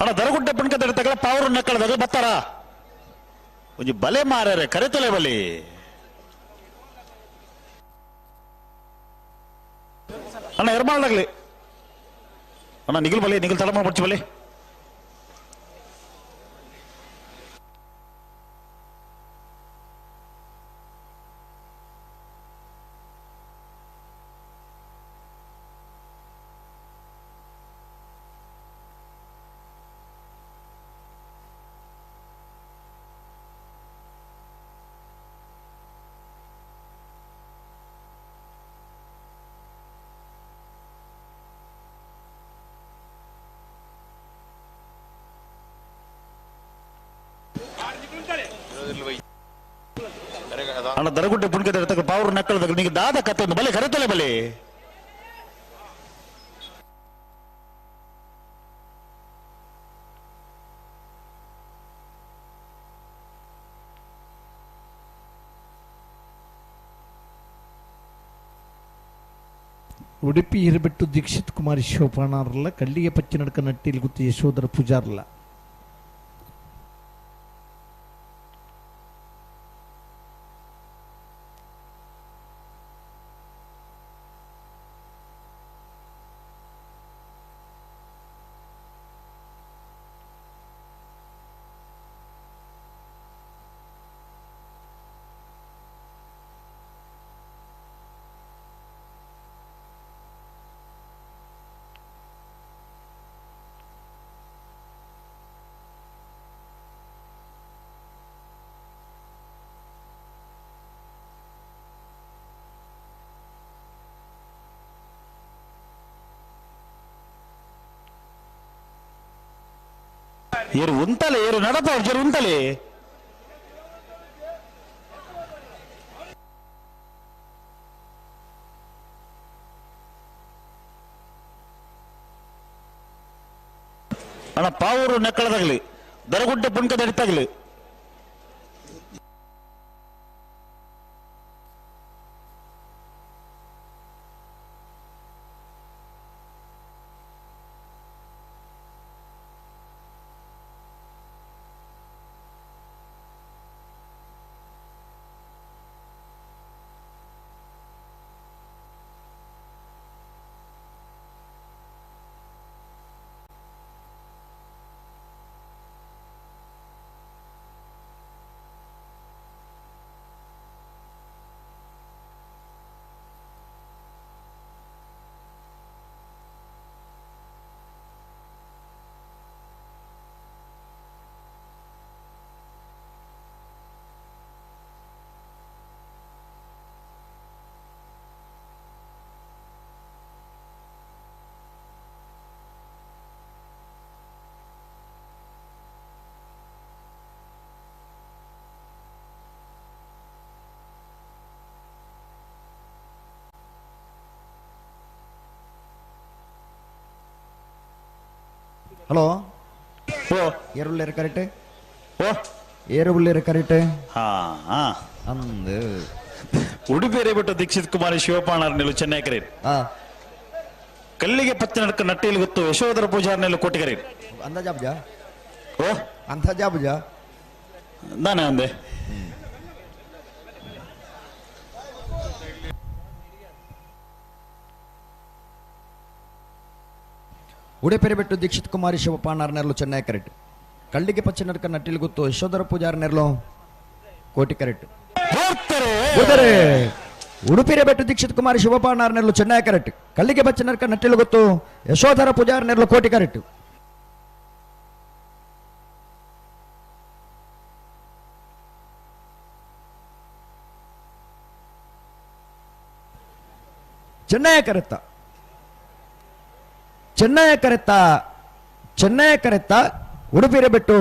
ಅಣ್ಣ ದರಗುಡ್ಡೆ ಪುಣ್ಕದ ತಗಲ ಪಾವರು ನಕ್ಕಳದಾಗ ಬತ್ತಾರ ಒಂಜಿ ಬಲೆ ಮಾರ್ಯಾರೆ ಕರೆತೊಲೆ ಬಲಿ ಅಣ್ಣ ಎರ್ಮಾಲ್ದಾಗ್ಲಿ ಅಣ್ಣ ನಿಗಿಲ್ ಬಲಿ ನಿಗಿಲ್ ತಡ ಮಾಡ್ಬಿಡ್ಚಿ ಬಲಿ ಅಣ್ಣ ದರಗುಡ್ಡೆ ಪುಣ್ಕದ ತಗ ಪಾವರು ನಕ್ಕಳದಾಗ ನಿಂಗೆ ದಾದ ಕತ್ತೆ ಒಂದು ಬಲೆ ಕರೆತೊಲೆ ಬಲೆ ಉಡುಪಿ ಇರಬಿಟ್ಟು ದೀಕ್ಷಿತ್ ಕುಮಾರ್ ಶಿವಪಾಣಾರಲ್ಲ ಕಳ್ಳಿಗೆ ಪಚ್ಚಿ ನಡ್ಕ ನಟ್ಟಿಲ್ ಗುತ್ತು ಯಶೋಧರ ಪೂಜಾರ್ಲ ಏರು ಉಂತಲೆ ಏರು ನಡಪ ಜರು ಉಂತಲೆ ಅಣ್ಣ ಪಾವೂರು ನೆಕ್ಕಳದಾಗಲಿ ದರಗುಡ್ಡೆ ಪುಣ್ಕದಡಿತಾಗಲಿ ಹಲೋ ಓ ಏರುಳ್ಳೇರು ಕರೆಕ್ಟ್ ಓ ಏರುಳ್ಳೇರು ಕರೆಕ್ಟ್ ಹಾ ಹಾ ಅಂದು ಉಡುಪೇರೆ ಬಿಟ್ಟು ದೀಕ್ಷಿತ್ ಕುಮಾರಿ ಶಿವಪಾಣಾರ್ ನೆಲು ಚೆನ್ನೈ ಕರೀರ್ ಕಲ್ಲಿಗೆ ಪತ್ತೆ ನಡ್ಕ ನಟ್ಟಿಲ್ ಗೊತ್ತು ಯಶೋಧರ ಪೂಜಾರ್ ನೆಲು ಕೋಟಿಗರೀರ್ ಅಂದಾಜಾಬ್ಜ ಓ ಅಂದಾಜಾಬ್ಜ ನಾನೇ ಅಂದೆ ಉಡುಪೆರೆಬೆಟ್ಟು ದೀಕ್ಷಿತ್ ಕುಮಾರಿ ಶಿವಪಾಣಾರ್ ನೆರಳು ಚೆನ್ನೈ ಕರೆಕ್ಟ್ ಕಳ್ಳಿಗೆ ಪಚ್ಚೆ ನಡ್ಕ ನಟ್ಟಿಲ್ ಗೊತ್ತು ಯಶೋಧರ ಪೂಜಾರ್ ನೆರಳು ಕೋಟಿ ಕರೆಕ್ಟ್ ಉಡುಪಿರೆಬೆಟ್ಟು ದೀಕ್ಷಿತ್ ಕುಮಾರಿ ಶಿವಪಾಣಾರ್ ನೆರಳು ಚೆನ್ನೈ ಕರೆಕ್ಟ್ ಕಳ್ಳಿಗೆ ಬಚ್ಚ ನರ್ಕ ನಟ್ಟಿಲು ಗೊತ್ತು ಯಶೋಧರ ಪೂಜಾರ್ ನೆರಳು ಕೋಟಿ ಕರೆಕ್ಟ್ ಚೆನ್ನೈ ಕರೆತ್ತ ಚೆನ್ನೈ ಕರೆತ್ತ ಚೆನ್ನೈ ಕರೆತ್ತ ಉಡುಪಿರೆಬೆಟ್ಟು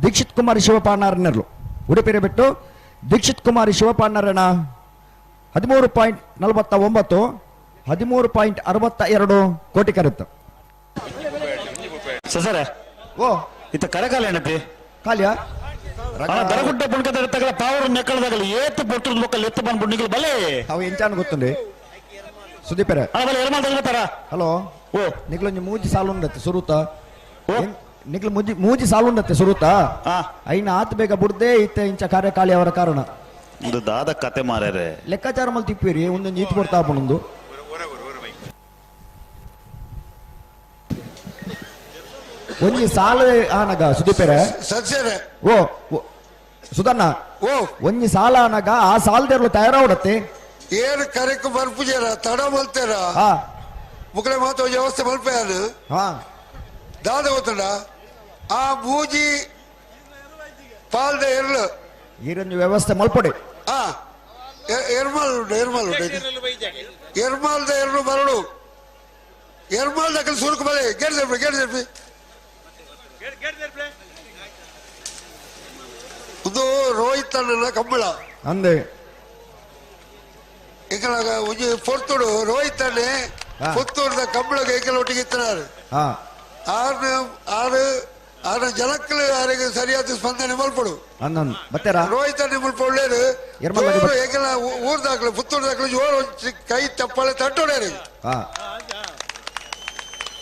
ದೀಕ್ಷಿತ್ ಕುಮಾರಿ ಶಿವಪಾಣಾರ್ ನೆರಳು ಉಡುಪಿರೆಬೆಟ್ಟು ದೀಕ್ಷಿತ್ ಕುಮಾರಿ ಶಿವಪಾಣಾರಣ 13.49 13.62 ಕೋಟಿ ಕರೆತ್ತ ಸಸರ ಓ ಇತ್ತ ಕರಕಾಲ ಏನಪ್ಪಿ ಕಾಲಿಯ ದರಗುಡ್ಡೆ ಪುಣ್ಕದ ಪಾವರು ನೆಕ್ಕಳದಾಗಲಿ ಏತು ಪೊಟ್ಟು ಲೋಕಲ್ ಎತ್ತು ಬಂದ್ಬಿಟ್ಟು ನಿಗಲು ಬಲೆ ಅವು ಎಂಚಾನು ಗೊತ್ತುಂಡಿ ಸುದೀಪರೆ ಬಲೆ ಎರ್ಮಾಲ್ ಹಲೋ ಓ ನಿಗ್ಲೊಂಜಿ ಮೂಜಿ ಸಾಲು ಉಂಡತ್ತೆ ಸುರುತ ನಿಗ್ಲು ಮೂಜಿ ಮೂಜಿ ಸಾಲು ಉಂಡತ್ತೆ ಸುರುತ ಐನ ಆತ್ ಬೇಗ ಬುಡ್ದೆ ಇತ್ತೆ ಇಂಚ ಕಾರ್ಯಕಾಳಿ ಅವರ ಕಾರಣ ಒಂದು ದಾದ ಕತೆ ಮಾರ್ಯಾರೆ ಲೆಕ್ಕಾಚಾರ ಮಲ್ ತಿಪ್ಪಿರಿ ಒಂದೊಂದು ಈತ್ ಕೊಡ್ತಾ ಒಂದು ಒಂಜಿ ಸಾಲು ಆನಗ ಸುದೀಪೆರೆ ಸತ್ಯರೇ ಓ ಸುಧಣ್ಣ ಓ ಒಂಜಿ ಸಾಲ ಆನಗ ಆ ಸಾಲದೆರ್ಲು ತಯಾರಾವಡತ್ತೆ ಏನು ಕರೆಕ್ ಬರ್ಪುಜೇರ ತಡ ಮಲ್ತೇರ ಹಾ ಮುಕ್ಕಳೆ ಮಾತು ವ್ಯವಸ್ಥೆ ಮಲ್ಪೆಯಾನು ಹಾ ದಾದ ಗೊತ್ತುಂಡ ಆ ಬೂಜಿ ಪಾಲ್ದ ಎರ್ಲು ಈರೊಂದು ವ್ಯವಸ್ಥೆ ಮಲ್ಪೊಡೆ ಆ ಎರ್ಮಾಲ್ ಉಂಡು ಎರ್ಮಾಲ್ ಉಂಡು ಎರ್ಮಾಲ್ದ ಎರ್ಲು ಬರಡು ಎರ್ಮಾಲ್ ದಕ್ಕಲ್ ಸುರುಕು ಬಲೆ ಗೇಟ್ ಜರ್ಪಿ ಗೇಟ್ ಜರ್ಪಿ ಇದು ರೋಹಿತ್ ಅಣ್ಣನ ಕಂಬಳ ಅಂದೆ ಎಂಕಲ ಒಂಜಿ ಪೊರ್ತುಡು ರೋಹಿತ್ ಅಣ್ಣೆ ಪುತ್ತೂರ್ದ ಕಂಬಳಗೆ ಎಂಕಲ ಒಟ್ಟಿಗೆ ಇತ್ತನಾರು ಹಾ ಆರು ಆರು ಆರು ಜನಕ್ಕಲು ಯಾರಿಗೆ ಸರಿಯಾದ ಸ್ಪಂದನೆ ಮಲ್ಪಡು ಅಂದನ್ ಬತ್ತೇರಾ ರೋಹಿತ್ ಅಣ್ಣೆ ಮುಲ್ಪ ಒಳ್ಳೇರು ಎರ್ಮಾಲ್ ಎಂಕಲ ಊರ್ ದಾಖಲೆ ಪುತ್ತೂರು ದಾಖಲೆ ಜೋರು ಒಂಜಿ ಕೈ ಚಪ್ಪಾಳೆ ತಟ್ಟೋಡೇರು ಹಾ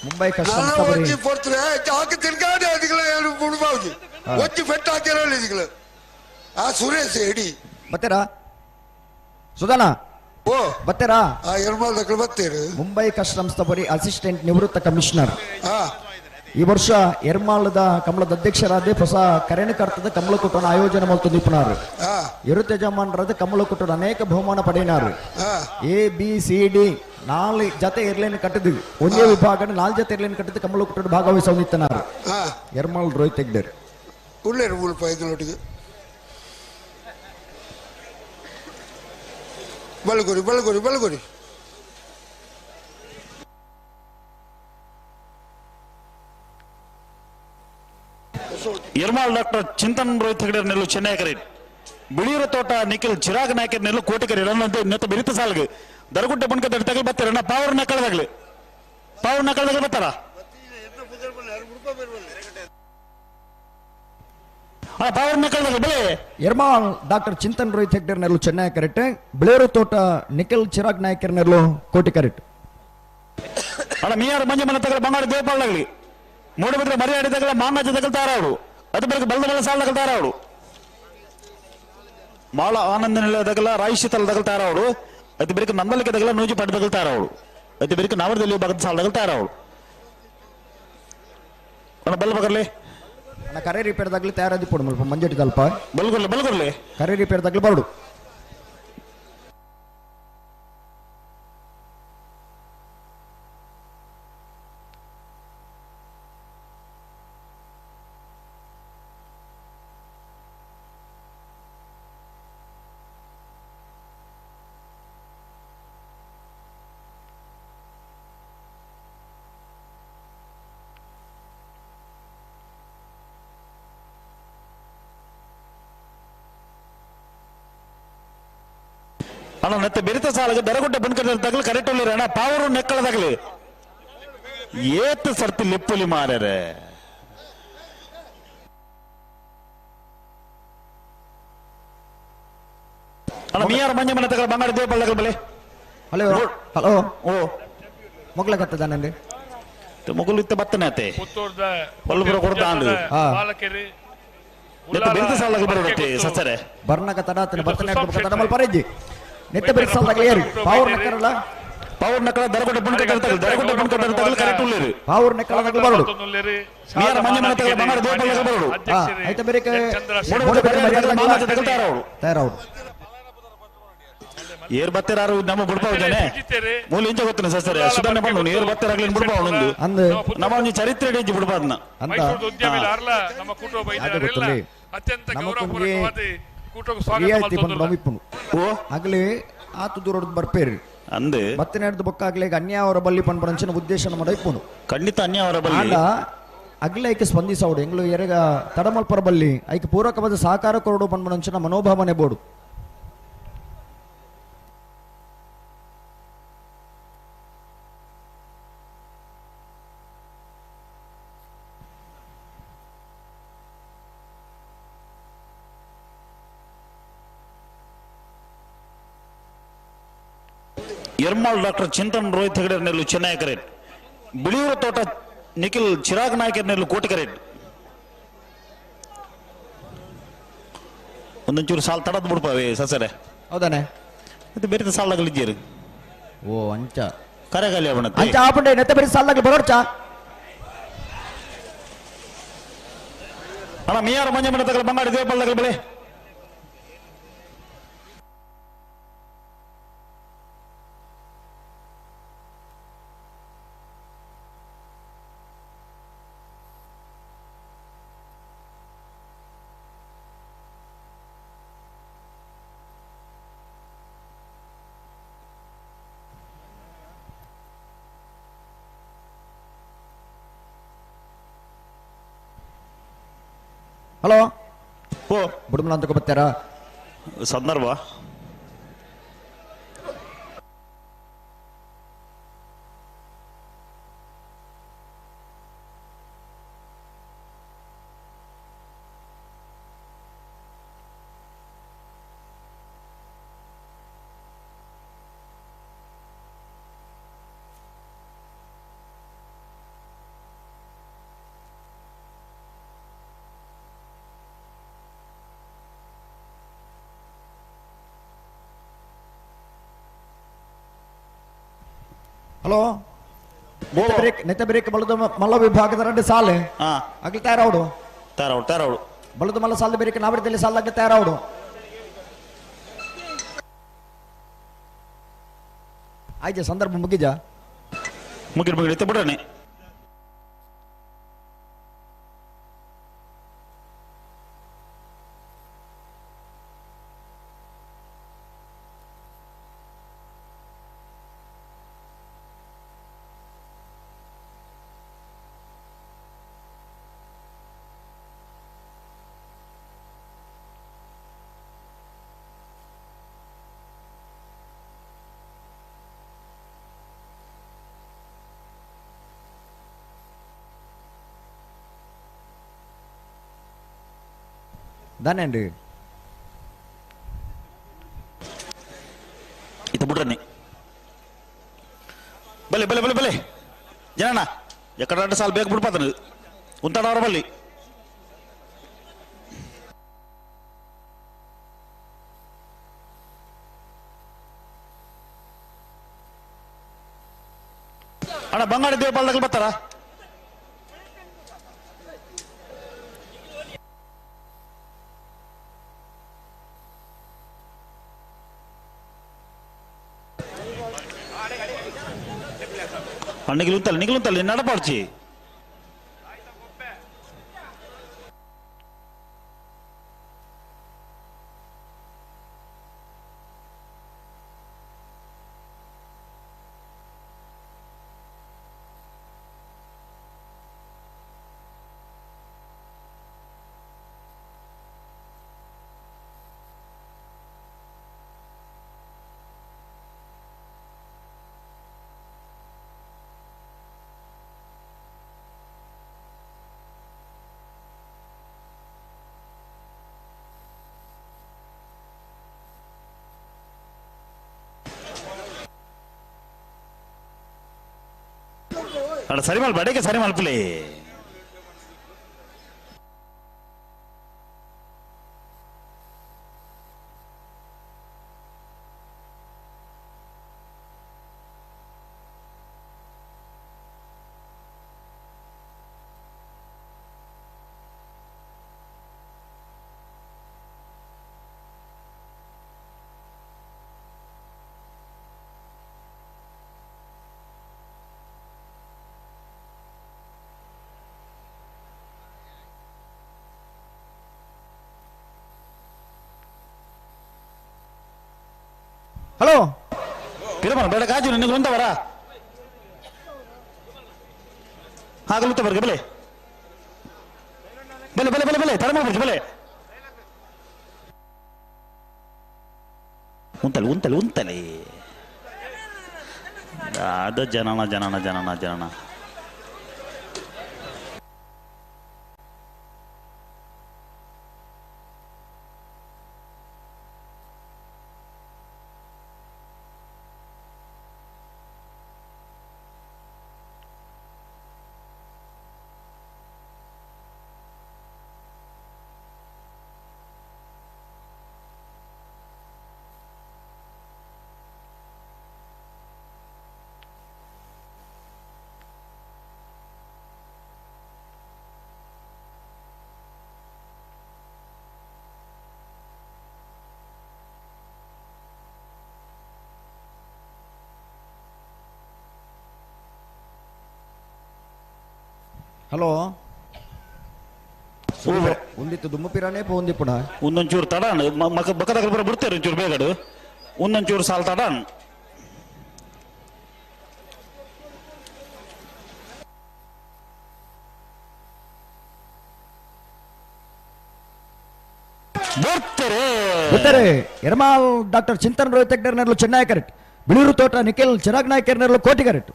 ಮುಂಬೈ ನನ್ನ ಒಂಜಿ ಪೊರ್ತುಡು ಹಾಕಿ ತಿರ್ಗಾಡಿ ಅದಕ್ಕೆ ಏನು ಬುಡ್ಬಾವ್ಜಿ ಒಂಜಿ ಪೆಟ್ಟು ಹಾಕಿರೋ ಇದಕ್ಕೆ ಆ ಸುರೇಶ್ ಇಡಿ ಬತ್ತೇರಾ ಸುಧಾನ ಓ ಬತ್ತೇರಾ ಆ ಎರ್ಮಾಲ್ ದಾಖಲೆ ಬತ್ತೀರು ಮುಂಬೈ ಕಸ್ಟಮ್ಸ್ ತಬರಿ ಅಸಿಸ್ಟೆಂಟ್ ನಿವೃತ್ತ ಕಮಿಷನರ್ ಹಾ ಈ ವರ್ಷ ಎರ್ಮಾಳದ ಕಮಲದ ಅಧ್ಯಕ್ಷರಾದ ಹೊಸ ಕರೆಣಕರ್ತದ ಕಮಲಕೂಟನ ಆಯೋಜನೆ ಮಲ್ತು ನಿಪುಣರು ಇರುತ್ತ ಯಜಮಾನರಾದ ಕಮಲಕೂಟದ ಅನೇಕ ಬಹುಮಾನ ಪಡೆಯಿನಾರು ಎ ಬಿ ಸಿ ಡಿ ನಾಲ್ ಜತೆ ಏರ್ಲೈನ್ ಕಟ್ಟದು ಒಂದೇ ವಿಭಾಗ ನಾಲ್ ಜತೆ ಏರ್ಲೈನ್ ಕಟ್ಟದು ಕಮಲಕೂಟದ ಭಾಗವಹಿಸೋದಿತ್ತನಾರು ಎರ್ಮಾಳ್ ರೋಹಿತ್ ಹೆಗ್ಡೇರ್ ಉಳ್ಳೇರು ಮುಲ್ಪ ಐದು ಬಲಗುರಿ ಬಲಗುರಿ ಬಲಗುರಿ ಎರ್ಮಾಲ್ ಡಾಕ್ಟರ್ ಚಿಂತನ್ ರೋಹಿತ್ ಹೆಗಡೆ ನೆಲ್ಲು ಚೆನ್ನೈ ಕರೇಟ್ ಬಿಳಿಯೂರ ತೋಟ ನಿಖಿಲ್ ಚಿರಾಗ್ ನಾಯಕರ್ ನೆಲ್ಲು ಕೋಟಿಕರಿ ನೆತ್ತ ಬೆರಿತ ಸಾಲ್ಗೆ ದರಗುಡ್ಡೆ ಬಣ್ಕ ತಗಲ್ ಬರ್ತಾರ ಪಾವರ್ ನಕ್ಕಳದಾಗ್ಲಿ ಪಾವರ್ ನಕ್ಕಳದಾಗ್ಲಿ ಬರ್ತಾರ ಪಾವರ್ ನಕ್ಕಳದಾಗ್ಲಿ ಬಲೆ ಎರ್ಮಾಲ್ ಡಾಕ್ಟರ್ ಚಿಂತನ್ ರೋಹಿತ್ ಹೆಗ್ಡೆ ನೆಲ್ಲು ಚೆನ್ನೈ ಕರೆಕ್ಟ್ ಬಿಳಿಯೂರು ತೋಟ ನಿಖಿಲ್ ಚಿರಾಗ್ ನಾಯಕರ್ ನೆಲ್ಲು ಕೋಟಿ ಕರೆಕ್ಟ್ ಅಣ್ಣ ಮೀಯಾರು ಮಂಜೆ ಮನೆ ತಗಲ ಬಂಗಾರ ದೇವಪಾಲಗಲಿ ಮೂಡುಬಿದ್ರೆ ಮರ್ಯಾದೆ ತಗಲ ಮಾನಾಜ ತಗಲ್ತಾರ ಅವರು ಅದು ಬೆಳಗ್ಗೆ ಬಲ್ದ ಬಲ್ಲ ಸಾಲ ತಗಲ್ತಾರ ಅವರು ಮಾಳ ಆನಂದ ನಿಲಯ ತಗಲ ರಾಯಿಶೀತಲ ತಗಲ್ತಾರ ಅವರು ಅದು ಬೆಳಗ್ಗೆ ನಂದಲಿಕೆ ತಗಲ ನೂಜಿ ಪಾಟ್ ತಗಲ್ತಾರ ಅವರು ಅದು ಬೆಳಗ್ಗೆ ನಾವರದಲ್ಲಿ ಭಾಗದ ಸಾಲ ತಗಲ್ತಾರ ಅವರು ಅಣ್ಣ ಬಲ್ ಬಗರ್ಲಿ ಅಣ್ಣ ಕರೆ ರಿಪೇರ್ ತಗಲಿ ತಯಾರಾದಿ ಪೋಡು ಮಲ್ಪ ಮಂಜೆಟ್ಟಿ ತಲ್ಪ ಬಲ್ಗುರ್ಲಿ ಬಲ್ಗುರ್ಲಿ ಕರೆ ರಿಪೇರ್ ತಗಲಿ ಬರಡು ಅಣ್ಣ ನೆತ್ತ ಬೆರಿತ ಸಾಲಗೆ ದರಗುಡ್ಡೆ ಬಂದ್ಕಡೆ ತಗಲು ಕರೆಕ್ಟ್ ಉಳ್ಳಿರ ಅಣ್ಣ ಪಾವರು ನೆಕ್ಕಳ ತಗಲಿ ಏತ್ ಸರ್ತಿ ಲಿಪ್ಪುಲಿ ಮಾರ್ಯಾರೆ ಅಣ್ಣ ಮೀಯಾರ ಮಂಜೆ ಮನೆ ತಗಲ ಬಂಗಾರ ದೇವಪಾಲ ತಗಲ ಬಲೆ ಹಲೋ ಹಲೋ ಓ ಮೊಗ್ಲಕತ್ತದಾನಂడి ಮೊಗಲು ಇತ್ತ ಬತ್ತನೆ ಆತೆ ಪುತ್ತೂರ್ದ ಬಲ್ಬುರ ಕೊಡ್ತಾಂಡು ಬಾಲಕೆರೆ ನೆತ್ತ ಬೆರಿತ ಸಾಲಗೆ ಬರೋಡತ್ತೆ ಸಸರೆ ಬರ್ನಕ ತಡಾತನೆ ಬತ್ತನೆ ತಡ ಮಲ್ಪ ಪರಜ್ಜಿ ನೆತ್ತ ಬೆರಿತ ಸಾಲದಾಗ ಏರಿ ಪಾವರ್ ನಕ್ಕರಲ್ಲ ಪಾವರ್ ನಕ್ಕರ ದರಗುಡ್ಡೆ ಬುಣ್ಕ ತಗಲ್ ದರಗುಡ್ಡೆ ಬುಣ್ಕ ತಗಲ್ ಕರೆಕ್ಟ್ ಉಳ್ಳೇರಿ ಪಾವರ್ ನಕ್ಕರ ತಗಲ್ ಬರೋಡು ಮೀಯಾರ ಮಂಜೆ ಮನೆ ತಗಲ ಬಂಗಾರ ದೇವಪಾಲ ಬರೋಡು ಐತ ಬೆರಿಕೆ ತಗಲ್ತಾರ ಅವರು ತಯಾರವರು ಏರ್ ಬತ್ತೆರಾರು ನಮ್ಮ ಬುಡ್ಪಾವು ಜನೆ ಮೂಲ ಇಂಚ ಗೊತ್ತಿನ ಸಸರೆ ಸುಧಾರಣೆ ಪಣ್ಣು ಏರ್ ಬತ್ತೆರಾಗ್ಲಿ ಬುಡ್ಪಾವು ನಂದು ನಮ್ಮ ಒಂಜಿ ಚರಿತ್ರೆ ಇಂಚಿ ಬುಡ್ಪಾದ್ನ ಮೈಸೂರು ಉದ್ಯಮಿ ಅರ್ಲ ನಮ್ಮ ಕೂಟೋ ಬೈದಾರೆಲ್ಲ ಅತ್ಯಂತ ಗೌರವಪೂರ್ವಕವಾದ ಕೂಟಕ್ಕೆ ಸ್ವಾಗತ ರಿಯಾಯಿತಿ ಮಲ್ತೊಂದುಲ್ಲ. ಪಂಡ ಇಪ್ಪುನು ಆಗಲಿ ಆತು ದೂರದ ಬರ್ಪೇರಿ ಅಂದು ಬತ್ತನೆಡ್ದು ಬೊಕ್ಕ ಆಗ್ಲಿ ಅನ್ಯಾಯವರ ಬಲ್ಲಿ ಪನ್ಪರಂಚಿನ ಉದ್ದೇಶ ನಮ್ಮ ಇಪ್ಪುನು ಖಂಡಿತ ಅನ್ಯಾಯವರ ಬಲ್ಲಿ ಆಂಡ ಅಗ್ಲೆ ಐಕೆ ಸ್ಪಂದಿಸವಡು ಎಂಗ್ಲು ಎರೆಗ ತಡಮಲ್ಪರ ಬಲ್ಲಿ ಐಕೆ ಪೂರಕವಾದ ಸಹಕಾರ ಕೊರಡು ಪನ್ಪರಂಚಿನ ಮನೋಭಾವನೆ ಬೋಡು ಎರ್ಮಾಲ್ ಡಾಕ್ಟರ್ ಚಿಂತನ್ ರೋಹಿತ್ ಹೆಗಡೆ ನೆಲ್ಲು ಚೆನ್ನೈ ಕರೇಟ್ ಬಿಳಿಯೂರು ತೋಟ ನಿಖಿಲ್ ಚಿರಾಗ್ ನಾಯಕರ್ ನೆಲ್ಲು ಕೋಟಿ ಕರೇಟ್ ಒಂದೊಂಚೂರು ಸಾಲ ತಡದ್ ಬಿಡ್ಪಾವೆ ಸಸರೆ ಹೌದಾನೆ ಇದು ಬೇರೆ ಸಾಲಗಳಿದ್ದೀರಿ ಓ ಅಂಚ ಕರೆಗಾಲಿ ಅವನ ಅಂಚ ಆಪುಂಡೆ ನೆತ್ತ ಬೇರೆ ಸಾಲಾಗಲಿ ಬರೋಡ್ಚ ಅಣ್ಣ ಮೀಯಾರ ಮಂಜೆ ಮನೆ ತಗಲ ಬಂಗಾಡಿ ದೇವಪಾಲ ತಗಲ ಬೆಳೆ ಹಲೋ ಓ ಬುಡುಮಲ ಅಂತ ಬರ್ತಾರಾ ಸಂದರ್ಭ ಹಲೋ ನೆತ್ತ ಬ್ರೇಕ್ ಬಲದ ಮಲ್ಲ ವಿಭಾಗದ ಎರಡು ಸಾಲೆ ಆಗ್ಲಿ ತಯಾರಾವಡು ತಯಾರಾವಡು ತಯಾರಾವಡು ಬಲದ ಮಲ್ಲ ಸಾಲದ ಬೇರೆ ನಾವರದಲ್ಲಿ ಸಾಲಾಗ್ಲಿ ತಯಾರಾವಡು ಆಯ್ತು ಸಂದರ್ಭ ಮುಗಿಜ ಮುಗಿರ್ ಮುಗಿಡುತ್ತೆ ಬಿಡೋಣ. ದಾನೇಂಡು ಇತ್ತ ಬುಡ್ರನ್ನಿ ಬಲೆ ಬಲೆ ಬಲೆ ಬಲೆ ಜನಣ್ಣ ಎಕ್ಕಡ ಸಾಲು ಬೇಗ ಬಿಡ್ಪಾತನು ಉಂತಾಡವರ ಬಲ್ಲಿ ಅಣ್ಣ ಬಂಗಾಡಿ ದೇವಪಾಲದಾಗ ಬರ್ತಾರ ನಿಗಲುಂತಲ್ಲ ನಿಗಲುಂತಲ್ಲ ನಡಪಾಡ್ಚಿ ಅಡ ಸರಿ ಮಾಲ್ ಬಡಕ್ಕೆ ಸರಿ ಮಲ್ಪಲಿ ಹಲೋ ಪಿರಮನ ಬೇಡ ಕಾಜು ನಿನಗೆ ಒಂದವರ ಹಾಗಲುತ್ತ ಬರ್ಗೆ ಬಲೆ ಬಲೆ ಬಲೆ ಬಲೆ ಬಲೆ ತಡ ಬರ್ಗೆ ಬಲೆ ಉಂತಲೆ ಉಂತಲೆ ಉಂತಲೆ ಅದ ಜನನ ಜನನ ಜನನ ಜನನ ಹಲೋ ಒಂದಿತ್ತು ದುಮ್ಮಪಿರಾನೇ ಪೋಂದಿಪ್ಪುಣ ಒಂದೊಂಚೂರು ತಡಾನ್ ಬಕ್ಕದ ಬರ ಬಿಡ್ತಾರೆ ಒಂಚೂರು ಬೇಗಡು ಒಂದೊಂಚೂರು ಸಾಲ್ ತಡಾನ್ ಬರ್ತಾರೆ ಬರ್ತಾರೆ ಎರ್ಮಾಲ್ ಡಾಕ್ಟರ್ ಚಿಂತನ್ ರೋಹಿತ್ ಹೆಗ್ಡರ್ನರ್ಲು ಚೆನ್ನೈ ಕರೆಕ್ಟ್ ಬಿಳೂರು ತೋಟ ನಿಖಿಲ್ ಚಿರಾಗ್ ನಾಯ್ಕರ್ನರ್ಲು ಕೋಟಿ ಕರೆಕ್ಟ್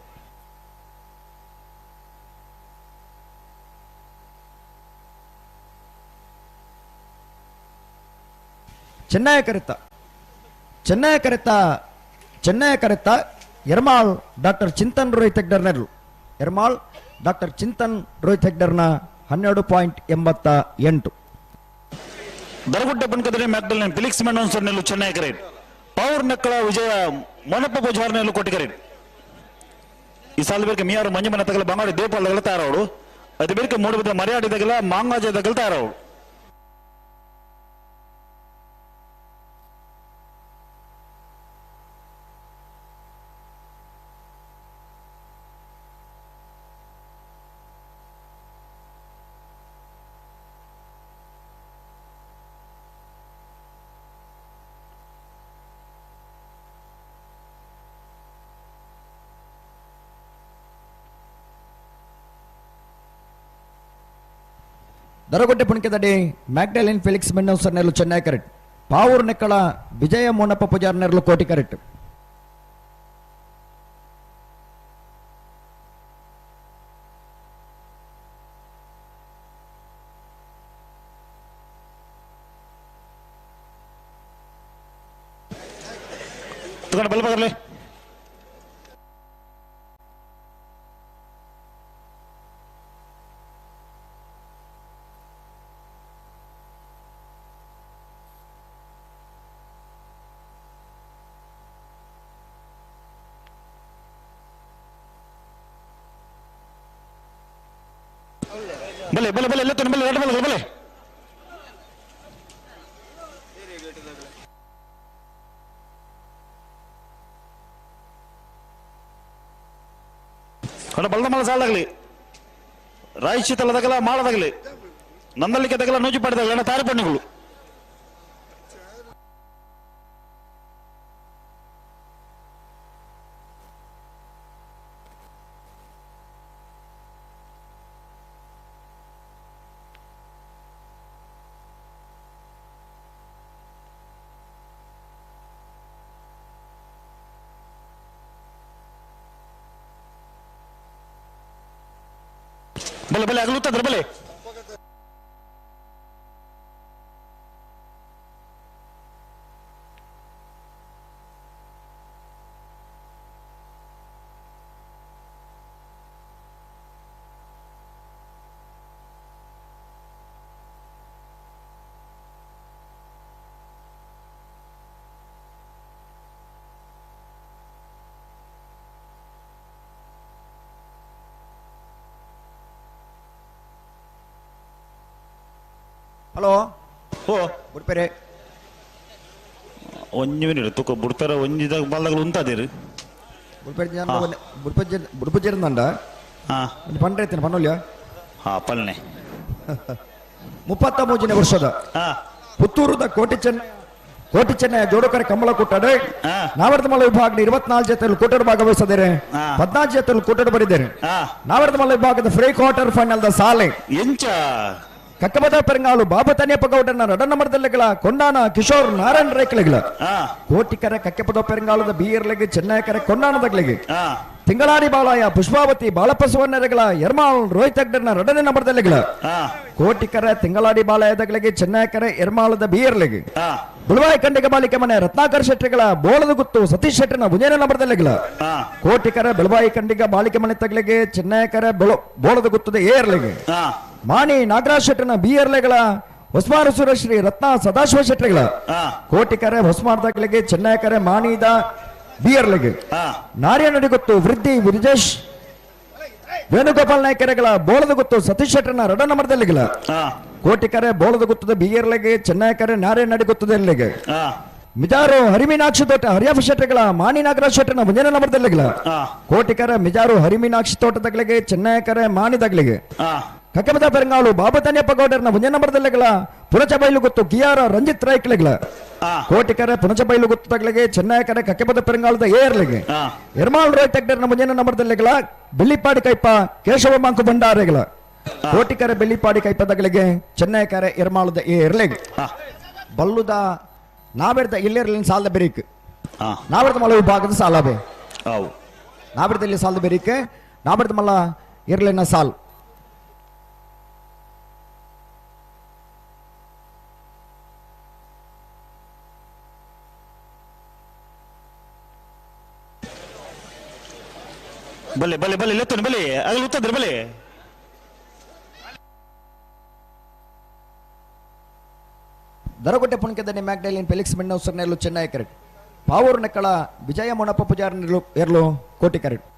ಚೆನ್ನೈ ಕರೆತ ಚೆನ್ನೈ ಕರೆತ ಚೆನ್ನೈ ಕರೆತ ಎರ್ಮಾಳ್ ಡಾಕ್ಟರ್ ಚಿಂತನ್ ರೋಹಿತ್ ಹೆಗ್ಡರ್ನರ್ಲು ಎರ್ಮಾಳ್ ಡಾಕ್ಟರ್ ಚಿಂತನ್ ರೋಹಿತ್ ಹೆಗ್ಡರ್ನ 12.88. ದರಗುಡ್ಡ ಬನ್ಕದ್ರೆ ಮ್ಯಾಕ್ಡಲ್ ಫಿಲಿಕ್ಸ್ ಮೆಂಡೋನ್ಸರ್ ನೆಲ್ಲು ಚೆನ್ನೈ ಕರೆಟ್ ಪವರ್ ನಕ್ಕಳ ವಿಜಯ ಮೊನಪ್ಪ ಪೂಜಾರ್ ನೆಲ್ಲು ಕೋಟಿ ಕರೆಟ್ ಈ ಸಾಲ ಬೇಕೆ ಮಿಯಾರು ಮಂಜಮನ ತಗಲ ಬಂಗಾಡಿ ದೇಪಾಲ್ ತಗಲ ತಯಾರವಳು ಅದು ಬೇಕೆ ಮೂಡುಬಿದ್ದ ಮರ್ಯಾಡಿ ತಗಲ ಮಾಂಗಾಜ ತಗಲ ತಯಾರವಳು ದರಗುಡ್ಡೆ ಪುಣಿಕೆದಡಿ ಮ್ಯಾಗ್ಡಲಿನ್ ಫೆಲಿಕ್ಸ್ ಮೆಂಡೋನ್ಸರ್ ನೆಲ್ಲು ಚೆನ್ನೈ ಕರೆಕ್ಟ್ ಪಾವೂರು ನೆಕ್ಕಳ ವಿಜಯ ಮೋನಪ್ಪ ಪೂಜಾರ್ ನೆರಳು ಕೋಟಿ ಕರೆಕ್ಟ್ ತಗೊಂಡು ಬಲ್ ಬರಲಿ. ಬಲೆ ಬಲೆ ಬಲೆ ಎಲ್ಲ ಬಲೆ ಎರಡು ಬಲೆ ಬಲೆ. ಅಣ್ಣ ಬಲ್ದ ಮಲ ಸಾಲಾಗಲಿ, ರಾಯಚಿ ತಲದಾಗಲ ಮಾಡದಾಗಲಿ, ನಂದಲಿಕ್ಕೆ ತಗಲ ನೂಜಿ ಪಡೆದಾಗಲಿ ಅಣ್ಣ ತಾರಿ ಪಣ್ಣಿಗಳು. ಬಲೆ ಬಲೆ ಅಗಲುತ್ತಂದ್ರೆ ಬಲೆ. ಹಲೋ ಓ ಬುಡ್ಪೆರೆ ಒಂಜಿ ಮಿನಿಟ್ ತುಕ ಬುಡ್ಪೆರೆ ಒಂಜಿದಾಗ ಬಲ್ದಾಗ ಉಂತಾದಿರು ಬುಡ್ಪೆರೆ ಬುಡ್ಪೆ ಬುಡ್ಪೆಜಿರಂದಂಡ ಒಂದು ಪಂಡ್ರೆ ಐತೇನೆ ಪನ್ನೊಲ್ಯ. ಹಾ ಪಲ್ನೆ 33ನೇ ವರ್ಷದ ಪುತ್ತೂರುದ ಕೋಟಿ ಚೆನ್ನಯ ಜೋಡುಕರೆ ಕಂಬಳ ಕೂಟಡೆ ನಾವರ್ದಮಲ್ಲ ವಿಭಾಗದ 24 ಜೊತೆಯಲ್ಲಿ ಕೂಟರು ಭಾಗವಹಿಸಿದ್ದಾರೆ, 14 ಜೊತೆಯಲ್ಲಿ ಕೂಟರು ಬರಿದ್ದಾರೆ. ನಾವರ್ದಮಲ್ಲ ವಿಭಾಗದ ಫ್ರೀ ಕ್ವಾರ್ಟರ್ ಫೈನಲ್ the ಸಾಲೆ ಎಂಚ ಕಕ್ಕಬದ ಪೆರಂಗಾಲು ಬಾಬು ತನಿಯಪ್ಪ ಗೌಡನ ರಡನ ಮರದಲ್ಲೆಗಳ ಕೊಂಡಾನ ಕಿಶೋರ್ ನಾರಾಯಣ ರೇಖಲೆಗಳ ಕೋಟಿಕರೆ ಕಕ್ಕೆಪದ ಪೆರಂಗಾಲದ ಬೀಯರ್ಲೆಗೆ ಚೆನ್ನಯಕರೆ ಕೊಂಡಾನದಗಳಿಗೆ ತಿಂಗಳಾಡಿ ಬಾಳಾಯ ಪುಷ್ಪಾವತಿ ಬಾಳಪ್ಪ ಸುವರ್ಣರೆಗಳ ಎರ್ಮಾಳ್ ರೋಹಿತ್ ಅಗ್ಡರ್ನ ರಡನೆ ನಂಬರ್ದಲ್ಲೆಗಳ ಕೋಟಿಕರೆ ತಿಂಗಳಾಡಿ ಬಾಳಾಯದಗಳಿಗೆ ಚೆನ್ನಯಕರೆ ಎರ್ಮಾಳದ ಬೀಯರ್ಲೆಗೆ ಬುಳವಾಯಿ ಖಂಡಿಗ ಬಾಲಿಕೆ ಮನೆ ರತ್ನಾಕರ್ ಶೆಟ್ಟಿಗಳ ಬೋಳದ ಗುತ್ತು ಸತೀಶ್ ಶೆಟ್ಟರ್ನ ಉಜಯನ ನಂಬರ್ದಲ್ಲೆಗಳ ಕೋಟಿಕರ ಬೆಳವಾಯಿ ಖಂಡಿಗ ಬಾಲಿಕೆ ಮನೆ ತಗಲಿಗೆ ಚೆನ್ನಯಕರೆ ಬೋಳದ ಗುತ್ತದ ಏರ್ಲೆಗೆ ಮಾಣಿ ನಾಗರಾಜ್ ಶೆಟ್ಟರ್ನ ಬಿಯರ್ಲೆಗಳ ಹೊಸ್ಮಾರು ಸುರಶ್ರೀ ರತ್ನ ಸದಾಶಿವ ಶೆಟ್ಟರ್ಗಳ ಕೋಟಿಕರೆ ಹೊಸ್ಮಾರ್ದಗಳಿಗೆ ಚೆನ್ನಯಕರೆ ಮಾಣಿದ ಬಿಯರ್ಲೆಗೆ ನಾರ್ಯನಡಿ ಗೊತ್ತು ವೃದ್ಧಿ ವಿರಜೇಶ್ ವೇಣುಗೋಪಾಲ್ ನಾಯಕರೆಗಳ ಬೋಳದ ಗೊತ್ತು ಸತೀಶ್ ಶೆಟ್ಟರ್ನ ರಡ ನಂಬರ್ದಲ್ಲಿಗಳ ಕೋಟಿಕರೆ ಬೋಳದ ಗುತ್ತದ ಬಿಯರ್ಲೆಗೆ ಚೆನ್ನಯಕರೆ ನಾರ್ಯನಡಿ ಗೊತ್ತದ ಎಲ್ಲಿಗೆ ಮಿಜಾರು ಹರಿಮೀನಾಕ್ಷಿ ತೋಟ ಹರಿಯಪ್ಪ ಶೆಟ್ಟರ್ಗಳ ಮಾಣಿ ನಾಗರಾಜ್ ಶೆಟ್ಟರ್ನ ಮುಂಜಾನೆ ನಂಬರ್ದಲ್ಲಿಗಳ ಕೋಟಿಕರೆ ಮಿಜಾರು ಹರಿಮೀನಾಕ್ಷಿ ತೋಟದಗಳಿಗೆ ಚೆನ್ನಯಕರೆ ಮಾಣಿದಗಳಿಗೆ ಕಕ್ಕಮದ ಪೆರಂಗಾಳು ಬಾಬು ತನ್ಯಪ್ಪ ಗೌಡರ್ನ ಮುಂಜಾನೆ ನಂಬರ್ದಲ್ಲಿಗಳ ಪುಣಚ ಬೈಲು ಗೊತ್ತು ಕಿಯಾರ ರಂಜಿತ್ ರಾಯ್ಕಲೆಗಳ ಕೋಟಿಕರೆ ಪುಣಚ ಬೈಲು ಗೊತ್ತಗಳಿಗೆ ಚೆನ್ನಯಕರೆ ಕಕ್ಕೆಪದ ಪೆರಂಗಾಳದ ಏರ್ಲೆಗೆ ಎರ್ಮಾಳ್ ರೋಯ್ ತಗ್ಡರ್ನ ಮುಂಜಾನೆ ನಂಬರ್ದಲ್ಲಿಗಳ ಬೆಳ್ಳಿಪಾಡಿ ಕೈಪ ಕೇಶವ ಮಾಂಕು ಭಂಡಾರೆಗಳ ಕೋಟಿಕರೆ ಬೆಳ್ಳಿಪಾಡಿ ಕೈಪದಗಳಿಗೆ ಚೆನ್ನಯಕರೆ ಎರ್ಮಾಳದ ಏರ್ಲೆಗೆ ಬಲ್ಲುದ ನಾವೆರ್ದ ಇಲ್ಲೇರ್ಲಿನ ಸಾಲದ ಬೆರೀಕ್ ನಾವೆರ್ದ ಮಲ ವಿಭಾಗದ ಸಾಲಬೆ ನಾವೆರ್ದಲ್ಲಿ ಸಾಲದ ಬೆರೀಕ್ ನಾವೆರ್ದ ಮಲ್ಲ ಇರ್ಲಿನ ಸಾಲ್. ಬಲೆ ಬಲೆ ಬಲೆ ಲೆತ್ತನು ಬಲೆ ಆಗಲು ಉತ್ತದ್ರ ಬಲೆ. ದರಗುಡ್ಡೆ ಪುಣಕೆದನೆ ಮ್ಯಾಕ್ಡೈಲಿನ್ ಫೆಲಿಕ್ಸ್ ಮೆಣ್ಣೌಸರ್ನೆಲ್ಲು ಚೆನ್ನೈ ಕರೆಕ್ಟ್ ಪಾವೂರು ನೆಕ್ಕಳ ವಿಜಯ ಮೊಣಪ್ಪ ಪೂಜಾರನೆಲ್ಲು ಎರ್ಲು ಕೋಟಿ ಕರೆಕ್ಟ್.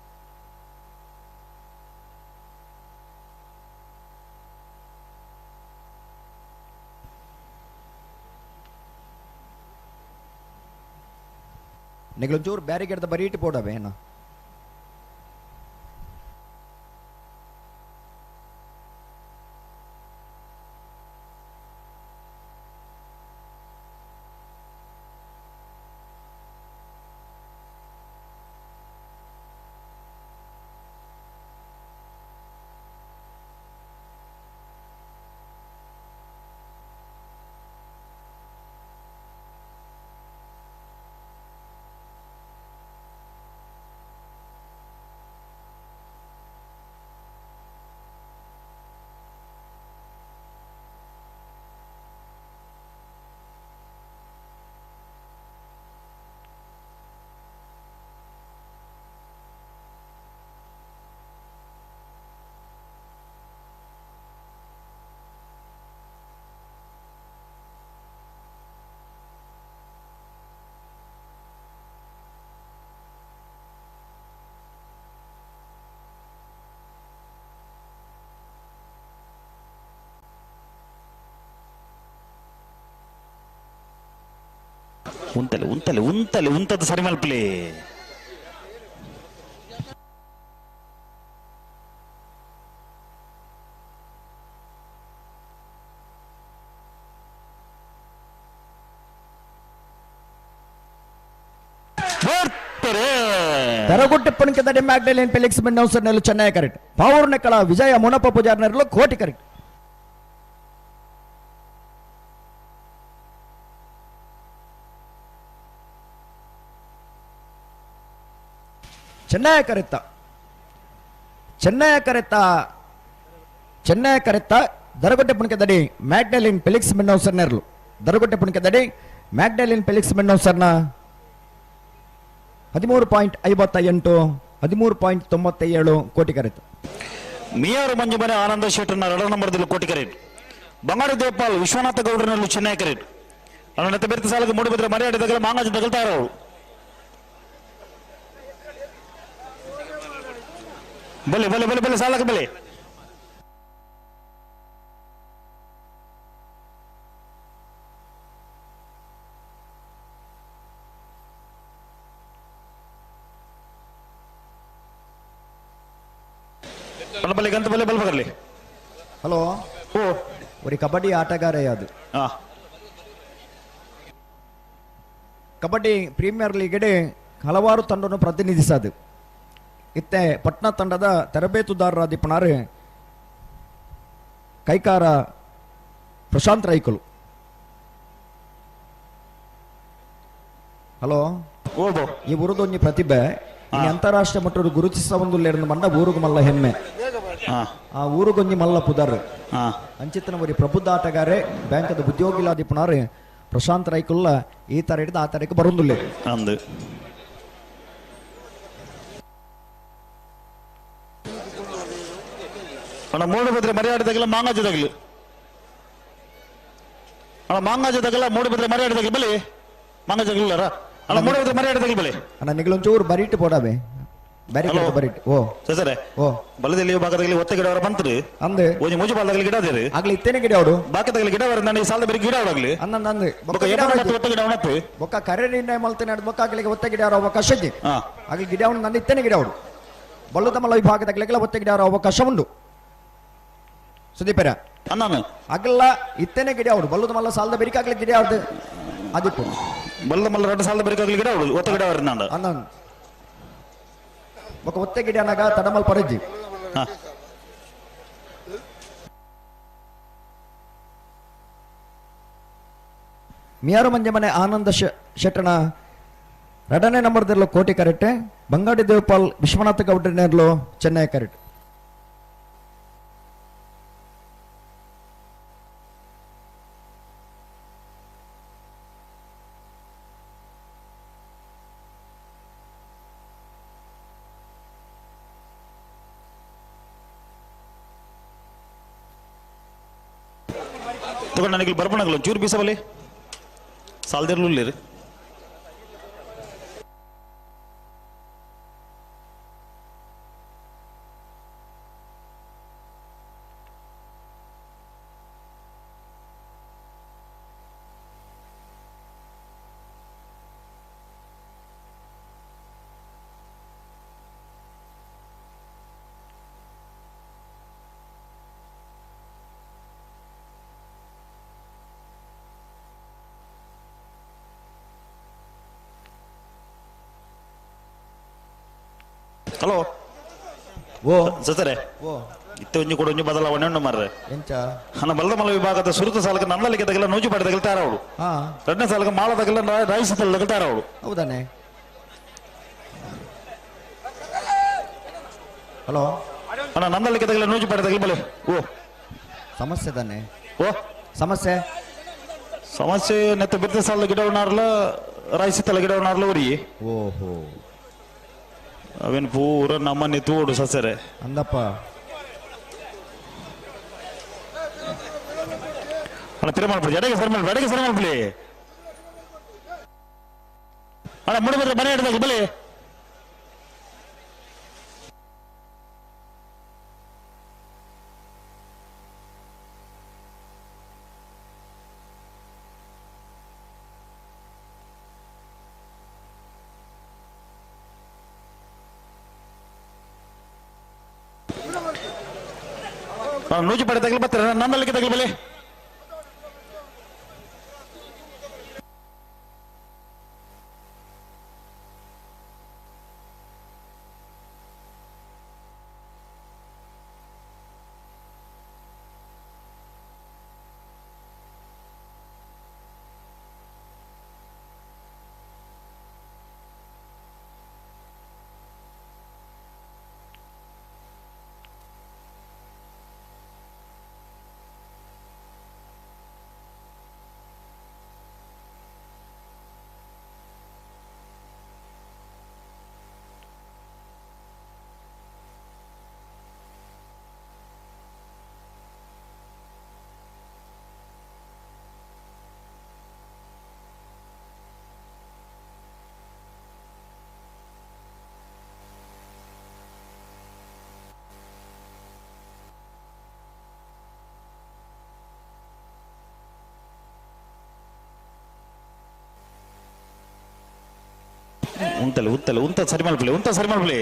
ನಿಗಲೊಂಚೂರು ಬ್ಯಾರಿಗೇಡ್ದ ಬರೀಟಿ ಪೋಡವೆ ಏನ ಉಂತಲೆ ಉಂತಲೆ ಉಂತಲೆ ಉಂತದ ಸರಿ ಮಲ್ಪಲೆ ತರಗುಟ್ಟಪ್ಪನ ಮ್ಯಾಗ್ಡಲಿನ್ ಫೆಲಿಕ್ಸ್ ಮೆಂಡೋನ್ಸರ್ ನೆಲ್ಲು ಚೆನ್ನೈ ಕರೆಕ್ಟ್ ಪಾವೂರ್ನೆಕ್ಕಳ ವಿಜಯ ಮುನಪ್ಪ ಪೂಜಾರ್ ನೆರಳು ಕೋಟಿ ಕರೆಕ್ಟ್ ಚೆನ್ನೈ ಕರೆತ್ತ ಚೆನ್ನೈ ಕರೆತ್ತ ಚೆನ್ನೈ ಕರೆತ್ತ ದರಗುಟ್ಟೆ ಪುಣಕೆದಡಿ ಮ್ಯಾಗ್ಡಲಿನ್ ಫೆಲಿಕ್ಸ್ ಮೆಂಡೋನ್ಸರ್ ನೆರಳು ದರಗುಟ್ಟೆ ಪುಣಕೆದಡಿ ಮ್ಯಾಗ್ಡಲಿನ್ ಫೆಲಿಕ್ಸ್ ಮೆಂಡೋನ್ಸರ್ನ 13.58 13.97 ಕೋಟಿ ಕರೆತು. ಮಿಯಾರು ಮಂಜುಮನೆ ಆನಂದ ಶೆಟ್ಟರ್ನ ಎರಡನೇ ನಂಬರ್ದಲ್ಲಿ ಕೋಟಿ ಕರೆಟ್ ಬಂಗಾಡಿ ದೇಪಾಲ್ ವಿಶ್ವನಾಥ ಗೌಡರನಲ್ಲಿ ಚೆನ್ನೈ ಕರೆಟ್ ಅಣ್ಣನ ಬೆರ್ತ ಸಾಲಕ್ಕೆ ಮೂಡಿಬಿದ್ರೆ ಮರ್ಯಾದೆ ತಗಲ ಮಾಂಗಾಜ ತಗಲ್ತಾರ ಅವರು. ಬಲೆ ಬಲೆ ಬಲೆ ಬಲೆ ಸಾಲಕ್ಕೆ ಬಲೆ ಬಲೆ ಗಂತ ಬಲೆ ಬಲ್ ಬರಲಿ. ಹಲೋ ಓ ಒರಿ ಕಬಡ್ಡಿ ಆಟಗಾರ ಅದು. ಕಬಡ್ಡಿ ಪ್ರೀಮಿಯರ್ ಲೀಗ್ ಹಲವಾರು ತಂಡವನ್ನು ಪ್ರತಿನಿಧಿಸದು. ಇತ್ತೆ ಪಟ್ನಾ ತಂಡದ ತರಬೇತುದಾರರಾದಿಪ್ಪನಾರು ಕೈಕಾರ ಪ್ರಶಾಂತ್ ರೈಕುಲು. ಹಲೋ ಈ ಊರದೊಂದು ಪ್ರತಿಭೆ ಅಂತಾರಾಷ್ಟ್ರೀಯ ಮಟ್ಟದ ಗುರುತಿಸ ಒಂದು ಮಂಡ ಊರುಗು ಮಲ್ಲ ಹೆಮ್ಮೆ, ಆ ಊರುಗೊಂಜಿ ಮಲ್ಲ ಪುದರ್ ಅಂಚಿತನ ಒರಿ ಪ್ರಬುದ್ಧ ಆಟಗಾರೆ ಬ್ಯಾಂಕದ ಉದ್ಯೋಗಿಲಾದಿಪ್ಪನಾರು ಪ್ರಶಾಂತ್ ರೈಕುಲ್ಲ ಈ ತರ ಹಿಡಿದು ಆ ತರಕ್ಕೆ ಬರುವುದಿಲ್ಲ. ಅಂದು ಅಣ್ಣ ಮೂಡುಬಿದ್ರೆ ಮರ್ಯಾದೆ ತಗಲ ಮಾಂಗಾಜ ತಗಲು ಅಣ್ಣ ಮಾಂಗಾಜ ತಗಲ ಮೂಡುಬಿದ್ರೆ ಮರ್ಯಾದೆ ತಗಲು ಬಲಿ ಮಾಂಗಾಜ ತಗಲಿಲ್ಲರ ಅಣ್ಣ ಮೂಡುಬಿದ್ರೆ ಮರ್ಯಾದೆ ತಗಲು ಬಲಿ ಅಣ್ಣ ನಿಗಳೊಂಚೂರು ಬರೀಟ್ ಪೋಡಾವೆ ಬ್ಯಾರಿಕೇಡ್ ಬರೀಟ್ ಓ ಸರ್ ಓ ಬಲದಲ್ಲಿ ಭಾಗದಲ್ಲಿ ಒತ್ತೆ ಗಿಡವರ ಬಂತ್ರಿ ಅಂದೆ ಒಂಜಿ ಮುಜು ಬಾಲದಲ್ಲಿ ಗಿಡ ದೇರಿ ಆಗ್ಲಿ ಇತ್ತೇನೆ ಗಿಡ ಅವಡು ಬಾಕಿ ತಗಲಿ ಗಿಡ ವರ ನಾನು ಈ ಸಾಲದ ಬೇರೆ ಗಿಡ ಅವಡಾಗ್ಲಿ ಅಂದ ಅಂದ ಬೊಕ್ಕ ಎಪ್ಪ ಮತ್ತು ಒತ್ತೆ ಗಿಡ ಅವನತ್ತು ಬೊಕ್ಕ ಕರೆ ನಿರ್ಣಯ ಮಲ್ತೇನೆ ಅಡ್ ಬೊಕ್ಕ ಆಗ್ಲಿಗೆ ಒತ್ತೆ ಗಿಡ ಅವರ ಅವಕಾಶ ಇದೆ ಆಗ್ಲಿ ಗಿಡ ಅವನು ನಂದು ಇತ್ತೇನೆ ಗಿಡ ಅವಡು ಬಲ್ಲುತಮಲ್ಲ ವಿಭಾಗದ ಒತ್ತೆ ಗಿಡ ಅವರ ಅವಕಾಶ ಉಂಡು ಸುದೀಪರ ಅಣ್ಣನ ಅಗಲ್ಲ ಇತ್ತೇನೆ ಗಿಡ ಅವಡು ಬಲ್ಲುತಮಲ್ಲ ಸಾಲದ ಬೆರಿಕಾಗ್ಲಿ ಗಿಡ ಅವಡು ಅದಿಪ್ಪು ಬಲ್ಲುತಮಲ್ಲ ಎರಡು ಸಾಲದ ಬೆರಿಕಾಗ್ಲಿ ಗಿಡ ಅವಡು ಒತ್ತೆ ಗಿಡ ಅವರ ನಂದ ಅಣ್ಣ ಬೊಕ್ಕ ಒತ್ತೆ ಗಿಡ ಅನ್ನಾಗ ತಡಮಲ್ ಪರಜ್ಜಿ ಮಿಯಾರು ಮಂಜಮನೆ ಆನಂದ ಶೆಟ್ಟಣ ಎರಡನೇ ನಂಬರ್ದಿರಲು ಕೋಟಿ ಕರೆಕ್ಟ್ ಬಂಗಾಡಿ ದೇವಪಾಲ್ ವಿಶ್ವನಾಥ ಗೌಡ್ರನೇರ್ಲು ಚೆನ್ನೈ ಕರೆಕ್ಟ್. ತಗೊಂಡು ನನಗೆ ಬರ್ಬಣಗಲ್ಲ ಚೂರು ಬೀಸಬಲಿ ಸಾಲದಿರ್ಲು ರೀ. ಹಲೋ ಓ ಸಸರೆ ಓ ಇತ್ತೆ ಒಂಜಿ ಕೂಡ ಒಂಜಿ ಬದಲಾವಣೆ ಉಂಡು ಮಾರ್ರೆ ಎಂಚ ಅನ್ನ ಬಲ್ಲದಮಲ ವಿಭಾಗದ ಸುರುತ ಸಾಲಕ್ಕೆ ನಂದಲಿಕ್ಕೆ ತಗಲ ನೂಜು ಪಾಡಿ ತಗಲ್ತಾರ ಅವಳು ಎರಡನೇ ಸಾಲಕ್ಕೆ ಮಾಳ ತಗಲ ರೈಸ್ ತಗಲ್ತಾರ ಅವಳು. ಹೌದಾನೆ. ಹಲೋ ಅಣ್ಣ ನಂದಲಿಕ್ಕೆ ತಗಲ ನೂಜು ಪಾಡಿ ತಗಲ್ ಬಲೆ ಓ ಸಮಸ್ಯೆ ತಾನೆ ಓ ಸಮಸ್ಯೆ ಸಮಸ್ಯೆ ನೆತ್ತ ಬಿರ್ತ ಸಾಲದ ಗಿಡ ಉಣ್ಣಾರ್ಲ ರೈಸ್ ತಲ ಗಿಡ ಉಣ್ಣಾರ್ಲ ಉರಿ ಓಹೋ ಅವೇನು ಪೂರ ನಮ್ಮನೆ ತೋಡು ಸಸರೆ ಅಂದಪ್ಪ ಅಣ್ಣ ತಿರು ಮಾಡ್ಬಿಡಿ ಎಡೆಗೆ ಸರಿ ಮಾಡ್ಬಿಡಿ ಎಡೆಗೆ ಸರಿ ಮಾಡ್ಬಿಡಿ ಅಣ್ಣ ಮೂಡಿ ಮನೆ ಹಿಡಿದಾಗ ಬಲಿ ನೂಜಿ ಪಡೆ ತಗಲು ಬರ್ತಾರೆ ನನ್ನಲ್ಲಿಗೆ ತಗಲು ಬಲೆ ಉಂಟಲ್ಲ ಉಂಟಲ್ಲ ಉಂತ ಸರಿ ಮಾಡ್ಬಿಡಿ ಉಂತ ಸರಿ ಮಾಡ್ಬಿಡಿ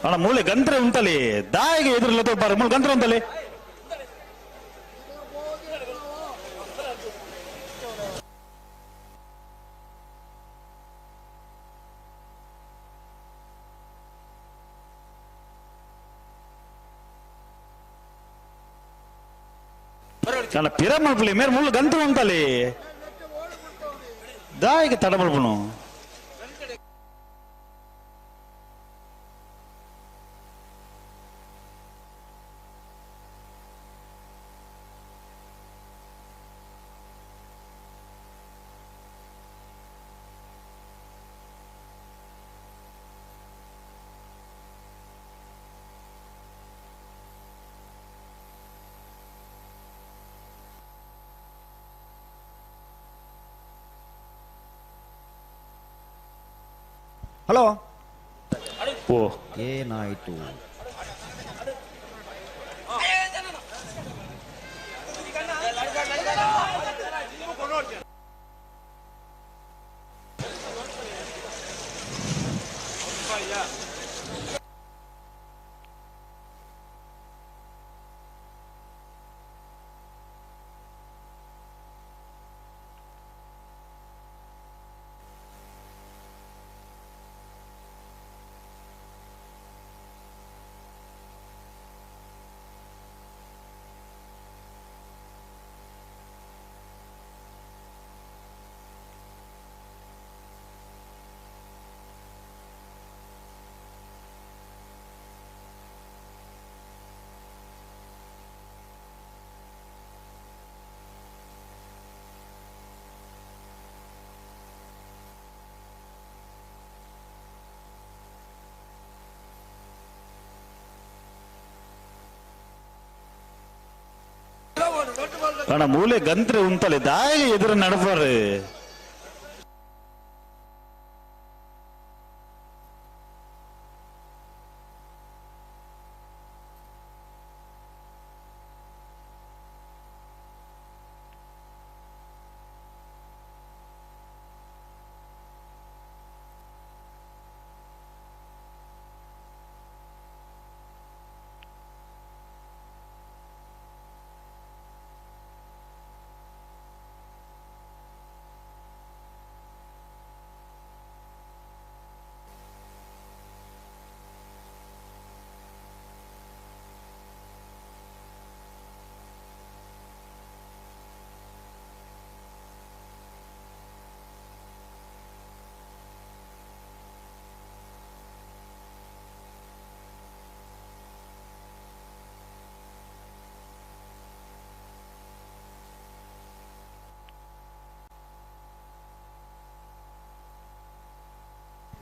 ಅಣ್ಣ ಮೂಲೆ ಗಂತ್ರ ಉಂಟಲ್ಲಿ ದಾಯಿಗೆ ಎದುರಲ್ಲ ತೋಪಾರ ಮೂಲೆ ಗಂತ್ರ ಉಂಟಲ್ಲಿ ಅಣ್ಣ ಪಿರ ಮಲ್ಪಲಿ ಮೇರೆ ಮುಳ್ಳು ಗಂತ್ರ ಉಂಟಲ್ಲಿ ದಾಯಿಗೆ ತಡ ಮಲ್ಪನು ಹಲೋ ಓ ಏನಾಯ್ತು ಅಣ್ಣ ಮೂಲೆ ಗಂತ್ರೆ ಉಂಟಲ್ಲಿ ದಾಯಿಗೆ ಎದುರು ನಡಪಾರೆ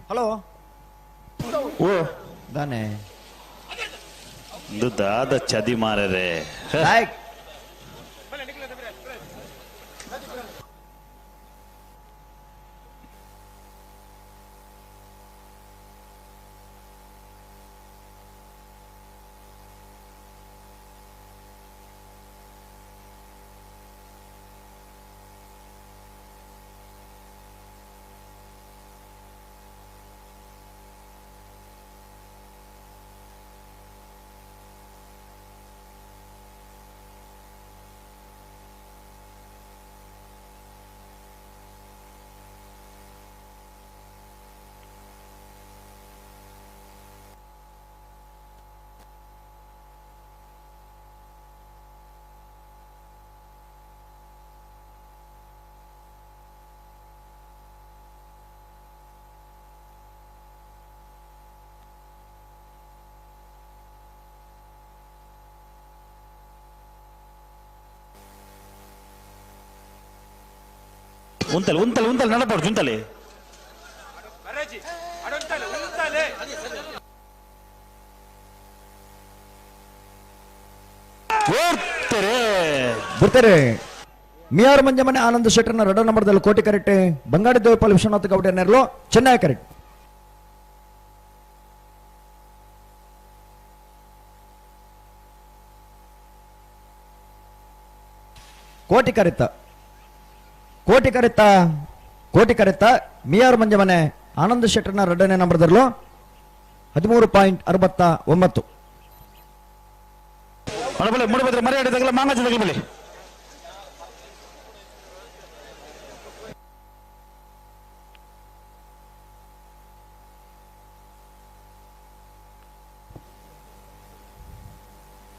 ಹಲೋ ಓ ದಾನೆ ದಾದ ಚದಿ ಮಾರರೆ ಲೈಕ್ ಉಂತಲೆ ಉಂತಲೆ ಉಂತಲೆ ನಡಪಾಡು ಉಂತಲೆ ಬರ್ತಾರೆ. ಮಿಯಾರ್ ಮಂಜಮನೆ ಆನಂದ್ ಶೆಟ್ಟರ್ನ ಎರಡೋ ನಂಬರ್ದಲ್ಲಿ ಕೋಟಿ ಕರೆಕ್ಟ್, ಬಂಗಾಡಿ ದೇವಪಾಲ್ ವಿಶ್ವನಾಥ್ ಗೌಡ ನೆರಳು ಚೆನ್ನೈ ಕರೆಕ್ಟ್. ಕೋಟಿ ಕರೆತ ಕೋಟಿ ಕರೆತ ಕೋಟಿ ಕರೆತ ಮಿಯಾರ್ ಮಂಜಮನೆ ಆನಂದ್ ಶೆಟ್ಟರ್ನ ಎರಡನೇ ನಂಬರ್ದಲ್ಲೂ 13.69. ಮೂಡಬಿದ್ರೆ ಮರ್ಯಾದೆ ಮಾಂಗಾಜಿ ಬಲಿ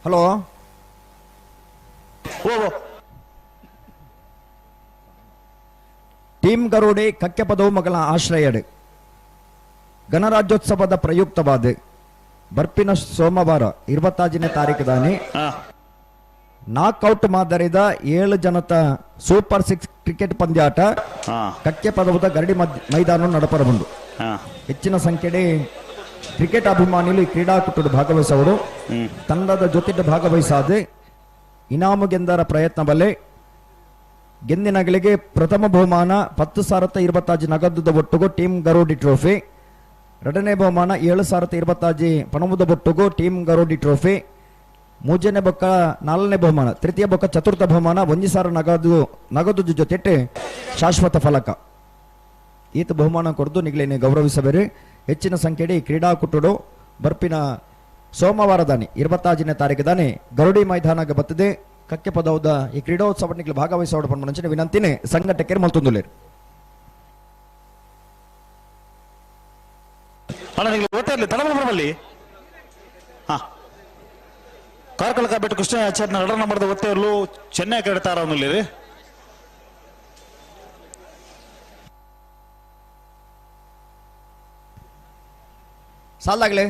ಹಲೋ ಟೀಮ್ ಗರುಡೆ ಕಕ್ಕೆಪದವು ಮಗಳ ಆಶ್ರಯಡು ಗಣರಾಜ್ಯೋತ್ಸವದ ಪ್ರಯುಕ್ತವಾದ ಬರ್ಪಿನ ಸೋಮವಾರ 25ನೇ ತಾರೀಕು ದಾನಿ ನಾಕ್ಔಟ್ ಮಾದರಿದ 7 ಜನತ ಸೂಪರ್ 6 ಕ್ರಿಕೆಟ್ ಪಂದ್ಯಾಟ ಕಕ್ಕೆಪದವುದ ಗರಡಿ ಮೈದಾನ ನಡಪರಬಂದು. ಹೆಚ್ಚಿನ ಸಂಖ್ಯೆಡೆ ಕ್ರಿಕೆಟ್ ಅಭಿಮಾನಿಗಳು ಈ ಕ್ರೀಡಾಕೂಟದ ಭಾಗವಹಿಸುವರು. ತಂಡದ ಜೊತೆ ಭಾಗವಹಿಸಾದೆ ಇನಾಮು ಗೆಂದರ ಪ್ರಯತ್ನ ಬಲೆ ಗೆಂದಿನಗಳಿಗೆ ಪ್ರಥಮ ಬಹುಮಾನ 10,025 ನಗದುದ ಒಟ್ಟುಗು ಟೀಮ್ ಗರೋಡಿ ಟ್ರೋಫಿ, ಎರಡನೇ ಬಹುಮಾನ 7,025 ಪಣಮುದ ಒಟ್ಟುಗು ಟೀಮ್ ಗರೋಡಿ ಟ್ರೋಫಿ, ಮೂರನೇ ಬೊಕ್ಕ ನಾಲ್ಕನೇ ಬಹುಮಾನ, ತೃತೀಯ ಬೊಕ್ಕ ಚತುರ್ಥ ಬಹುಮಾನ 1,000 ನಗದು ಜೊತೆ ಶಾಶ್ವತ ಫಲಕ. ಈತ ಬಹುಮಾನ ಕೊಡದು ನಿಗಲೇನೆ ಗೌರವಿಸಬೇರೆ. ಹೆಚ್ಚಿನ ಸಂಖ್ಯೆಯಲ್ಲಿ ಕ್ರೀಡಾಕೂಟಡು ಬರ್ಪಿನ ಸೋಮವಾರದಾನಿ 25ನೇ ತಾರೀಕು ದಾನಿ ಗರುಡಿ ಮೈದಾನಕ್ಕೆ ಬತ್ತದೆ ಕಕ್ಕೆ ಪದವುದ ಈ ಕ್ರೀಡೋತ್ಸವ ಭಾಗವಹಿಸುವ ಪಂಚಿನ ವಿನಂತಿನೇ ಸಂಘಟಕರು ಮಲ್ತೊಂದುಲೇರು. ಕಾರ್ಕಳ ಬೆಟ್ಟು ಕೃಷ್ಣ ಆಚಾರ್ಯ ಎರಡರ ನಂಬರ್ದ ಒತ್ತೆಯರ್ಲು ಚೆನ್ನೈ ಕಡೆ ತಾರ ಸಾಲ್ದಾಗ್ಲೆ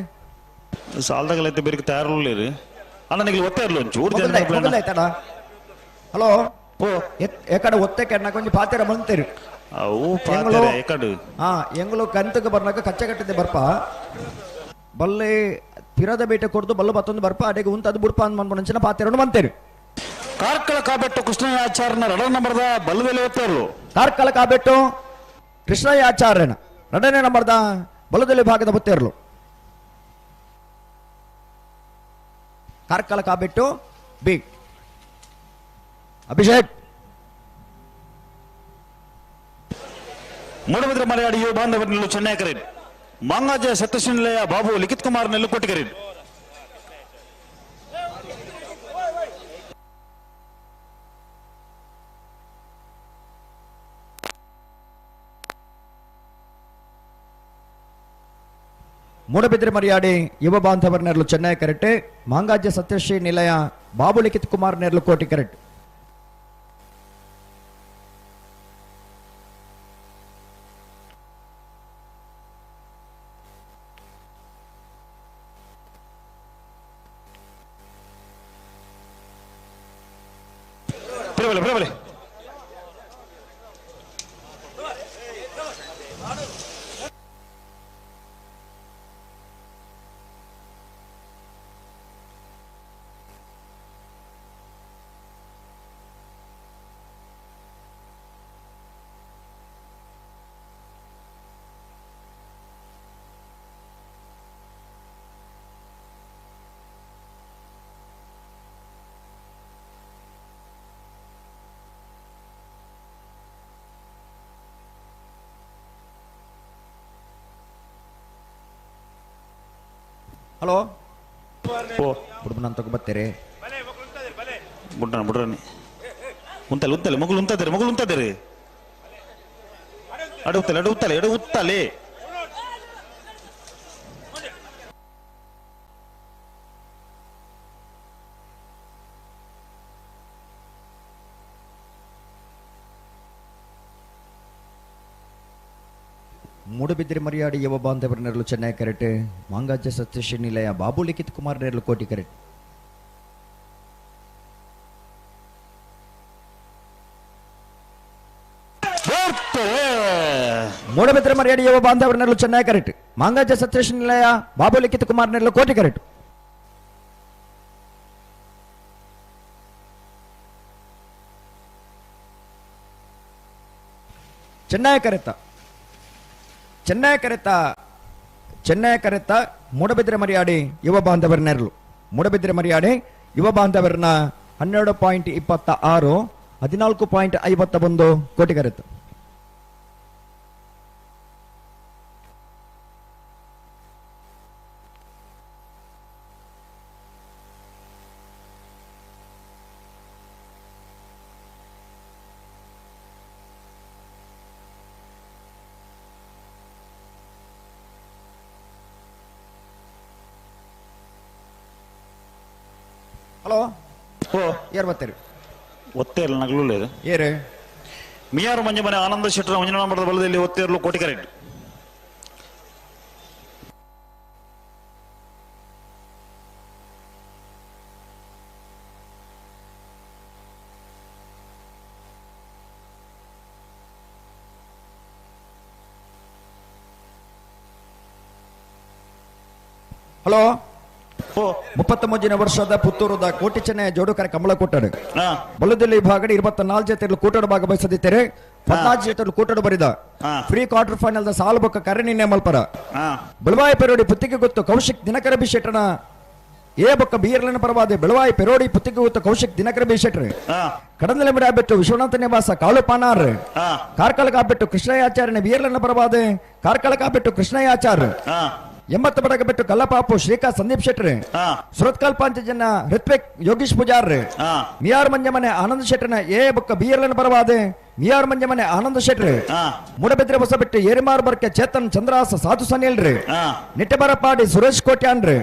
ಸಾಲ್ದಾಗಲೈತೆ ಬೇರೆ ತಯಾರು ಅಣ್ಣ ನಿಗ್ಲಿ ಒತ್ತೆ ಇರ್ಲು ಒಂಚೂರು ಜನ. ಹಲೋ ಓ ಎಕಡೆ ಒತ್ತೆ ಕೆಡ್ನಾಕ ಒಂಜಿ ಪಾತೆರ ಮಂತೇರು ಅವು ಪಾತೆರ ಎಕಡೆ ಹಾ ಎಂಗಳು ಕಂತಕ್ಕೆ ಬರ್ನಾಕ ಕಚ್ಚೆ ಕಟ್ಟಿದೆ ಬರ್ಪ ಬಲ್ಲೆ ಪಿರದ ಬೇಟೆ ಕೊಡ್ದು ಬಲ್ಲು ಬತ್ತೊಂದು ಬರ್ಪ ಅಡೆಗೆ ಉಂತದು ಬುಡ್ಪ ಅಂದ್ ಮನ್ಪುನಂಚಿನ ಪಾತೆರನ್ನು ಮಂತೇರು. ಕಾರ್ಕಳ ಕಾಬೆಟ್ಟು ಕೃಷ್ಣಯ್ಯಾಚಾರ್ಯನ ಎರಡನೇ ನಂಬರ್ದ ಬಲ್ಲದಲ್ಲಿ ಒತ್ತೆ ಇರ್ಲು. ಕಾರ್ಕಳ ಕಾಬೆಟ್ಟು ಕೃಷ್ಣಯ್ಯಾಚಾರ್ಯನ ಎರಡನೇ ನಂಬರ್ದ ಬಲದಲ್ಲಿ ಭಾಗದ ಒತ್ತೆ ಇರ್ಲು. ಕಾರ್ಕಳ ಕಾಬೆಟ್ಟು ಬಿ ಅಭಿಷೇಕ್. ಮೂಡಬಿದ್ರೆ ಮಲಯಾಳಿ ಯುವ ಬಾಂಧವರು ನಿಲ್ಲು ಚೆನ್ನೈ ಕರೀನ್, ಮಾಂಗಾಜ ಸತ್ಯಶಿನಿಲಯ ಬಾಬು ಲಿಖಿತ್ ಕುಮಾರ್ ನೆಲ್ಲು ಕೊಟ್ಟಿಕರೀನ್. ಮೂಡಬಿದ್ರೆ ಮರ್ಯಾಡಿ ಯುವ ಬಾಂಧವರ ನೆರಳು ಚೆನ್ನೈ ಕರೆಕ್ಟ್, ಮಾಂಗಾಜ್ಯ ಸತ್ಯಶ್ರೀ ನಿಲಯ ಬಾಬು ಲಿಖಿತ್ ಕುಮಾರ್ ನೆರಳು ಕೋಟಿ ಕರೆಕ್ಟ್. ಹಲೋ ಬುಡ್ಬನ ತಗೊಬತ್ತೀರಿ ಬುಡ್ರಣ ಬುಡ್ರನಿ ಉಂತಲೆ ಉಂತಲೆ ಮಗುಲು ಉಂತದಿರಿ ಮಗುಲು ಉಂತದಿರಿ ಅಡು ಉತ್ತಲೆ ಅಡು ಉತ್ತಲೆ ಎಡು ಉತ್ತಲೆ ಮೂಡಬಿದ್ರಿ ಮರ್ಯಾಡಿ ಯುವ ಬಾಂಧವರ ನೆರಳು ಚೆನ್ನೈ ಕರೆಟ್, ಮಾಂಗಾಜ್ಯ ಸತ್ಯಶ್ರೀ ನಿಲಯ ಬಾಬು ಲಿಖಿತ್ ಕುಮಾರ್ ನೆರಳು ಕೋಟಿ ಕರೆಟ್. ಮೂಡಬಿದ್ರೆ ಮರ್ಯಾಡಿ ಯುವ ಬಾಂಧವರ ನೆರಳು ಚೆನ್ನಾಗಿ ಕರೆಕ್ಟ್ ಮಾಂಗಾಜ ಸತ್ಯೇಶ್ ನಿಲಯ ಬಾಬು ಲಿಖಿತ್ ಕುಮಾರ್ ನೆರಳು ಕೋಟಿ ಕರೆಕ್ಟ್. ಚೆನ್ನೈ ಕರೆತ ಚೆನ್ನೈ ಕರೆತ ಚೆನ್ನೈ ಕರೆತ ಮೂಡಬಿದ್ರೆ ಮರ್ಯಾಡಿ ಯುವ ಬಾಂಧವರ ನೆರಳು ಮೂಡಬಿದ್ರೆ ಮರ್ಯಾಡಿ ಯುವ ಬಾಂಧವರನ್ನ 12.26 14.51 ಕೋಟಿ ಕರೆತ. ಹಲೋ ಯಾರು ಬರ್ತೀರಿ? ಒತ್ತೇರ್ಲು ನಗಲು ಏರು ಮಿಯಾರು ಮಂಜು ಮನೆ ಆನಂದ ಶೆಟ್ಟರ ಮಂಜುನಾಮರದ ಬಲದಲ್ಲಿ ಒತ್ತೇರ್ಲು ಕೋಟಿ ಕರೆಕ್ಟ್. ಹಲೋ 33 ವರ್ಷದ ಪುತ್ತೂರದ ಕೋಟಿ ಚೆನ್ನೈ ಜೋಡುಕರ ಕಮಲ ಕೂಟಡು ಬಲದಲ್ಲಿ ಭಾಗಡಿ 24 ಜೊತೆಗಳು ಕೂಟಡು ಭಾಗ ಬಯಸದಿತ್ತೇರೆ 14 ಜೊತೆಗಳು ಕೂಟಡು ಬರಿದ ಫ್ರೀ ಕ್ವಾರ್ಟರ್ ಫೈನಲ್ the ಸಾಲು ಬೊಕ್ಕ ಕರೆ ನಿನ್ನೆ ಮಲ್ಪರ ಬೆಳವಾಯಿ ಪೆರೋಡಿ ಪುತ್ತಿಗೆ ಗೊತ್ತು ಕೌಶಿಕ್ ದಿನಕರ ಬಿ ಶೆಟ್ಟನ ಎ ಬೊಕ್ಕ ಬಿಯರ್ಲನ ಪರವಾದ ಬೆಳವಾಯಿ ಪೆರೋಡಿ ಪುತ್ತಿಗೆ ಗೊತ್ತು ಕೌಶಿಕ್ ದಿನಕರ ಬಿ ಶೆಟ್ರು ಕಡಂದಲೆ ಮಿಡ ಬಿಟ್ಟು ವಿಶ್ವನಾಥ ನಿವಾಸ ಕಾಳು ಪಾನಾರ್ ಕಾರ್ಕಳಕ ಬಿಟ್ಟು ಕೃಷ್ಣಯ್ಯಾಚಾರ್ಯನ ಬಿಯರ್ಲನ ಪರವಾದ ಕಾರ್ಕಳಕ ಬಿಟ್ಟು ಕೃಷ್ಣಯ್ಯಾಚಾರ್ಯ 80 ಬಡಗ ಬಿಟ್ಟು ಕಲ್ಲಪಾಪು ಶ್ರೀಕಾಂತ್ ಸಂದೀಪ್ ಶೆಟ್ರಿ ಸುರತ್ಕಲ್ ಪಾಂಚಜನ ಋತ್ವಿಕ್ ಯೋಗೀಶ್ ಪೂಜಾರ್ ಮಿಯಾರ್ ಮಂಜಮನೆ ಆನಂದ್ ಶೆಟ್ಟರ್ನ ಎ ಬೊಕ್ಕ ಬಿಯರ್ಲನ ಪರವಾದೆ ಮಿಯಾರ್ ಮಂಜಮನೆ ಆನಂದ್ ಶೆಟ್ರಿ ಮೂಡಬಿದ್ರೆ ಹೊಸಬೆಟ್ಟು ಏರಿಮಾರ್ ಬರ್ಕೆ ಚೇತನ್ ಚಂದ್ರಾಸ ಸಾಧು ಸನಿಲ್ರಿ ನಿಟ್ಟಬರಪಾಡಿ ಸುರೇಶ್ ಕೋಟ್ಯಾನ್ರಿ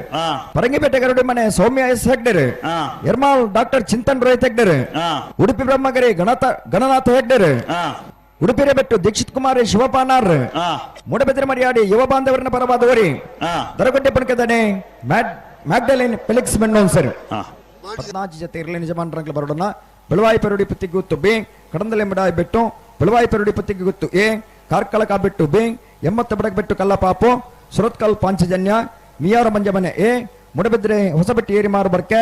ಪರಂಗಿಪೇಟೆ ಗರುಡಿ ಮನೆ ಸೌಮ್ಯ ಎಸ್ ಹೆಗ್ಡೆರಿ ಎರ್ಮಾಲ್ ಡಾಕ್ಟರ್ ಚಿಂತನ್ ರೋಹಿತ್ ಹೆಗ್ಡೆರಿ ಉಡುಪಿ ಬ್ರಹ್ಮಗಿರಿ ಗಣನಾಥ ಹೆಗ್ಡೆರಿ ಉಡುಪಿರೆ ಬೆಟ್ಟು ದೀಕ್ಷಿತ್ ಕುಮಾರ್ ಶಿವಪಾನಾರ್ ಮೂಡಬಿದ್ರೆ ಮರ್ಯಾಡಿ ಯುವ ಬಾಂಧವರನ್ನ ಪರವಾದವರಿ ದರಗುಡ್ಡೆ ಪುಣಕದನೆ ಮ್ಯಾಗ್ಡಲಿನ್ ಫೆಲಿಕ್ಸ್ ಮೆಂಡೋನ್ ಸರ್ 14 ಜೊತೆ ಇರಲಿ ನಿಜಮಾನರಂಗ್ಲ ಬರೋಣ ಬೆಳವಾಯಿ ಪೆರುಡಿ ಪುತ್ತಿಗೆ ಗೊತ್ತು ಬಿ ಕಡಂದಲೆಂಬಡಾಯಿ ಬೆಟ್ಟು ಬೆಳವಾಯಿ ಪೆರುಡಿ ಪುತ್ತಿಗೆ ಗೊತ್ತು ಎ ಕಾರ್ಕಳಕ ಬೆಟ್ಟು ಬಿ 80 ಬಡಗ ಬೆಟ್ಟು ಕಲ್ಲಪಾಪು ಸುರತ್ಕಲ್ ಪಾಂಚಜನ್ಯ ಮಿಯಾರ ಮಂಜಮನೆ ಎ ಮೂಡಬಿದ್ರೆ ಹೊಸಬೆಟ್ಟು ಏರಿಮಾರು ಬರ್ಕೆ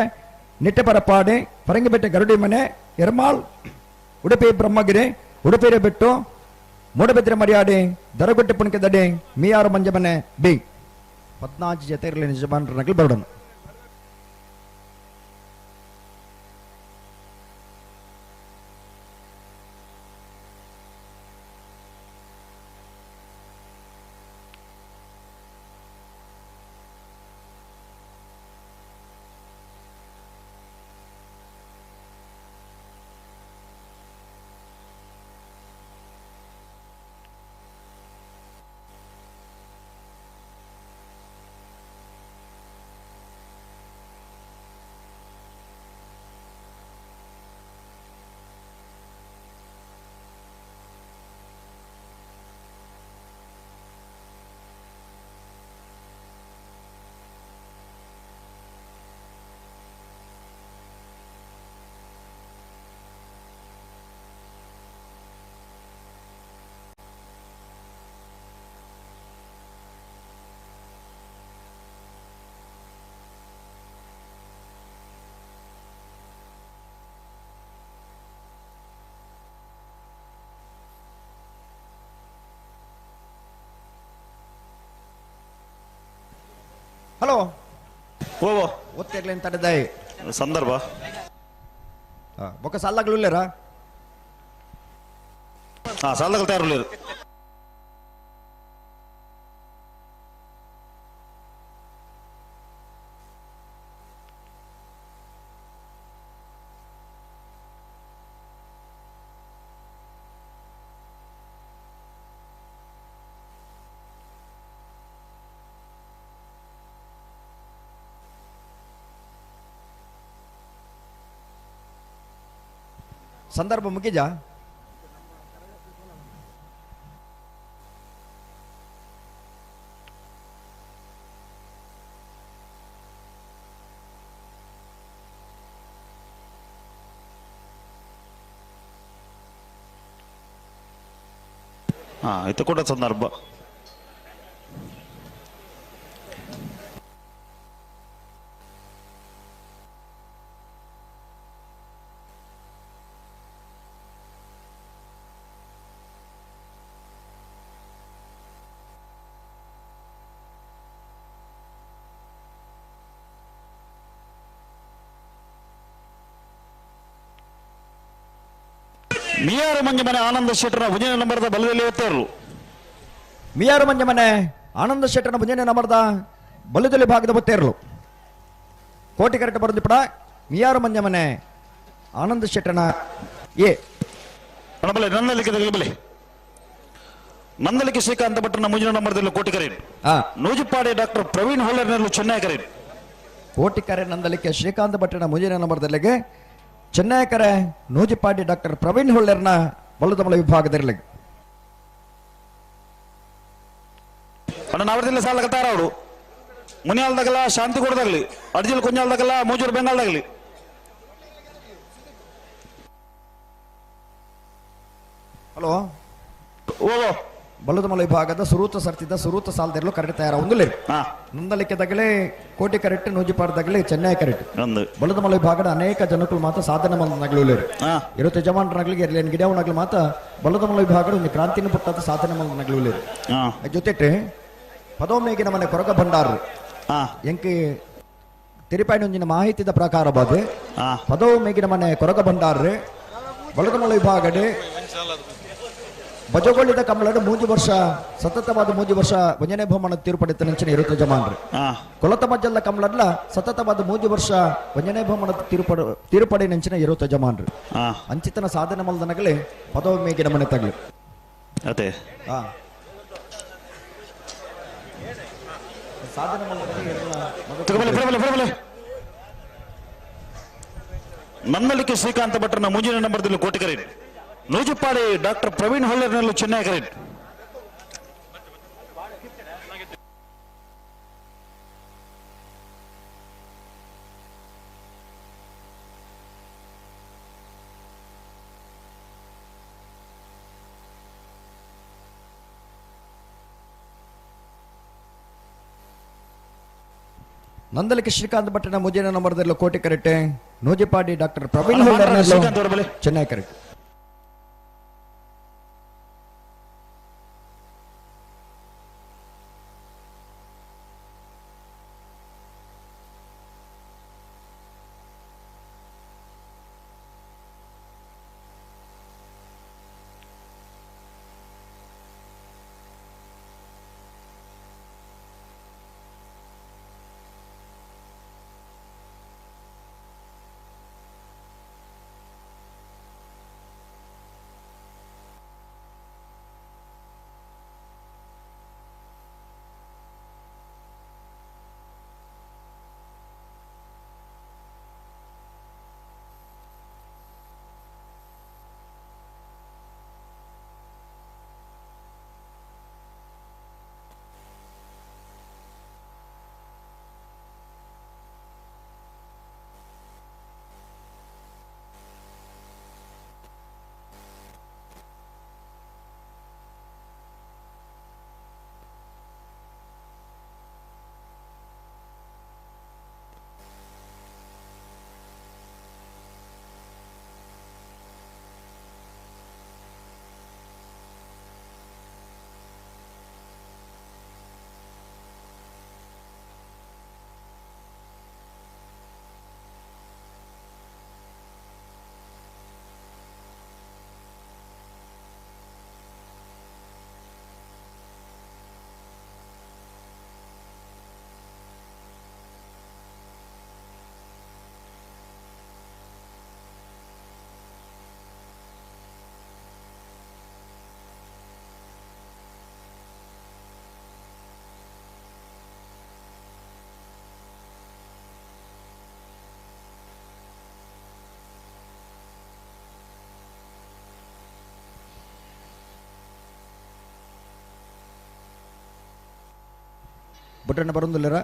ನಿಟ್ಟೆಪರಪಾಡಿ ಪರಂಗಿಬೆಟ್ಟೆ ಗರುಡಿ ಮನೆ ಎರ್ಮಾಳ್ ಉಡುಪಿ ಬ್ರಹ್ಮಗಿರಿ ಉಡುಪಿರೆ ಬಿಟ್ಟು ಮೂಡಬಿದ್ರೆ ಮರ್ಯಾಡಿ ದರಗುಡ್ಡೆ ಪುಣಕದಡಿ ಮಿಯಾರು ಮಂಜಮನೆ ಬಿ 14 ಜೊತೆ ಇರಲಿ ನಿಜಮಾನರನ್ನಾಗಲಿ ಬರೋಣ. ಹಲೋ ಓ ಒತ್ತಿರ್ಲಿ ಅಂತ ತಡೆದಾಯಿ ಸಂದರ್ಭ ಬೊಕ್ಕ ಸಾಲಗಳು ಇಲ್ಲಾರ ಸಾಲಗಳು ತಯಾರಿಲ್ಲ. ಸಂದರ್ಭ ಮುಗಿಜಾ? ಹಾ ಇತ್ತ ಕೂಡ ಸಂದರ್ಭ ಮಿಯಾರು ಮಂಜಮನೆ ಆನಂದ ಶೆಟ್ಟರ ಭುಜನ ನಂಬರದ ಬಲದಲ್ಲಿ ಒತ್ತೇರು. ಮಿಯಾರು ಮಂಜಮನೆ ಆನಂದ ಶೆಟ್ಟರನ ಭುಜನ ನಂಬರದ ಬಲದಲ್ಲಿ ಭಾಗದ ಒತ್ತೇರ್ಲು. ಕೋಟಿ ಕರೆಕ್ಟ್ ಬರೋದು ಪಡ ಮಿಯಾರು ಮಂಜಮನೆ ಆನಂದ ಶೆಟ್ಟರನ ಎ ಬಲೆ ನಂದಲಿಕೆ ಬಲೆ ನಂದಲಿಕೆ ಶ್ರೀಕಾಂತ ಭಟ್ಟನ ಮುಂಜಿನ ನಂಬರದಲ್ಲಿ ಕೋಟಿ ಕರೆ. ನೂಜುಪಾಡಿ ಡಾಕ್ಟರ್ ಪ್ರವೀಣ್ ಹೊಳ್ಳರ್ನಲ್ಲೂ ಚೆನ್ನೈ ಕರೆ. ಕೋಟಿ ಕರೆ ನಂದಲಿಕೆ ಶ್ರೀಕಾಂತ ಭಟ್ಟನ ಮುಂಜಿನ ನಂಬರದಲ್ಲಿಗೆ ಚೆನ್ನೈ ಕರೆ ನೂಜಿಪಾಡಿ ಡಾಕ್ಟರ್ ಪ್ರವೀಣ್ ಹೊಳ್ಳರ್ನ ಬಲದಮಲ ವಿಭಾಗದಲ್ಲಿ. ನಾವರದಿಲ್ಲ ಸಾಲ ಕತ್ತಾರ ಅವರು ಮುನಿಯಾಲ್ದಾಗಲ್ಲ ಶಾಂತಿ ಕೊಡದಾಗಲಿ ಅರ್ಜಿಲ್ ಕೊಂಜಾಲ್ದಾಗಲ್ಲ ಮೂಜೂರು ಬೆಂಗಾಲ್ದಾಗಲಿ. ಹಲೋ ಓ ಬಲದಮಲ ವಿಭಾಗದ ಸುರೂತ ಸರ್ತಿದ್ದ ಸುರೂತ ಸಾಲದಿರಲು ಕರೆಕ್ಟ್ ತಯಾರ ಒಂದುಲೇ ನಂದಲಿಕ್ಕೆ ತಗಲೆ ಕೋಟಿ ಕರೆಕ್ಟ್ ನೂಜಿಪಾಡ್ದಾಗಲಿ ಚೆನ್ನೈ ಕರೆಕ್ಟ್. ಬಲದಮಲ ವಿಭಾಗದ ಅನೇಕ ಜನಕ್ಕಳು ಮಾತ್ರ ಸಾಧನೆ ನಗಲು ಇರುತ್ತೆ ಜಮಾನ್ರನಗ್ಲಿಗೆ ಇರಲಿ ಗಿಡವನಗ್ಲು ಮಾತ್ರ ಬಲದಮಲ ವಿಭಾಗದ ಒಂದು ಕ್ರಾಂತಿನ ಪುಟ್ಟಾದ ಸಾಧನೆ ನಗಲು. ಜೊತೆಗೆ ಪದೊಮ್ಮೆಗೆ ನಮ್ಮನೆ ಕೊರಗ ಭಂಡಾರರು ಎಂಕಿ ತಿರುಪಾಯಿನೊಂದಿನ ಮಾಹಿತಿದ ಪ್ರಕಾರ ಬಾದೆ ಪದೊಮ್ಮೆಗೆ ನಮ್ಮನೆ ಕೊರಗ ಭಂಡಾರರು ಬಲದಮಲ ವಿಭಾಗಡೆ ಬಜಗೊಳ್ಳಿದ ಕಮಲಡು 3 ವರ್ಷ ಸತತವಾದ 3 ವರ್ಷ ವಂಜನೆ ಬಹುಮಾನ ತೀರ್ಪಡಿತ ನಂಚಿನ ಇರುತ್ತೆ ಜಮಾನ್ರು. ಕೊಲತ ಮಜ್ಜಲ್ಲ ಕಮಲಡ್ಲ ಸತತವಾದ 3 ವರ್ಷ ವಂಜನೆ ಬಹುಮಾನ ತೀರ್ಪಡಿ ನಂಚಿನ ಇರುತ್ತೆ ಜಮಾನ್ರು. ಅಂಚಿತನ ಸಾಧನೆ ಮಲ್ದನಗಲೇ ಪದೊಮ್ಮೆಗೆ ನಮ್ಮನೆ ತಗಲಿ. ಅದೇ ಸಾಧನೆ ನಂದಲಿಕೆ ಶ್ರೀಕಾಂತ ಭಟ್ಟನ ಮುಂಜಿನ ನಂಬರ್ದಲ್ಲಿ ಕೋಟಿ ಕರೆ. ನೂಜುಪಾಡಿ ಡಾಕ್ಟರ್ ಪ್ರವೀಣ್ ಹೊಳ್ಳರ್ನಲ್ಲೂ ಚೆನ್ನೈ ಕರೆ. ನಂದಲಿಕೆ ಶ್ರೀಕಾಂತ ಭಟ್ಟನ ಮುಂಜಿನ ನಂಬರ್ದಲ್ಲಿ ಕೋಟಿ ಕರೆಕ್ಟ್ ನೂಜಿಪಾಡಿ ಡಾಕ್ಟರ್ ಪ್ರವೀಣ್ ಹೊಳ್ಳರ್ನಲ್ಲೂ ಚೆನ್ನೈ ಕರೆಕ್ಟ್. ಬಟನ್ ಬರೋದಿಲ್ಲರ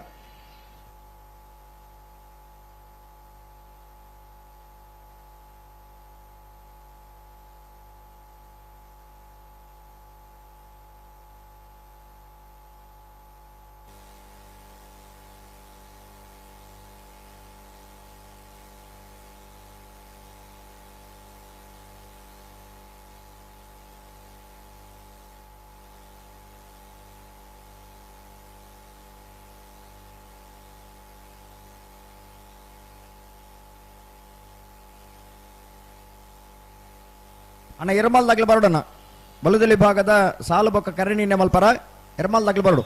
ಅಣ್ಣ ಎರ್ಮಾಲ್ದಾಗ್ಲಿ ಬರೋಡಣ್ಣ ಬಲದಲ್ಲಿ ಭಾಗದ ಸಾಲು ಬೊಕ್ಕ ಕರೆಣಿನ ಮಲ್ಪರ ಎರ್ಮಾಲ್ದಾಗ್ಲಿ ಬರೋಡು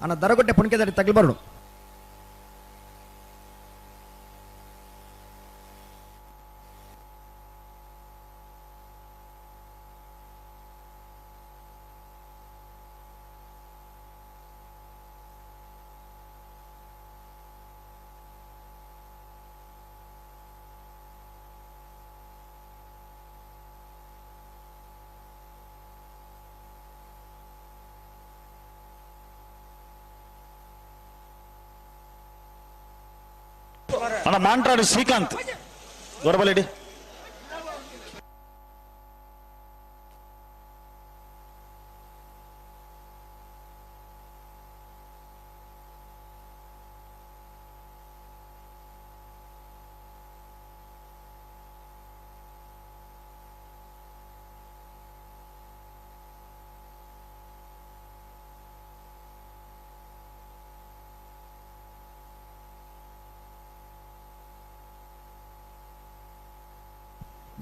ಅಣ್ಣ ದರಗೊಟ್ಟೆ ಪುಣ್ಕೆದಾರಿ ತಗ್ಲಿ ಬರೋಡು ಅಣ್ಣ ಮಾಂಟ್ರಾಡಿ ಶ್ರೀಕಾಂತ್ ಗೊರಬಲೇಡಿ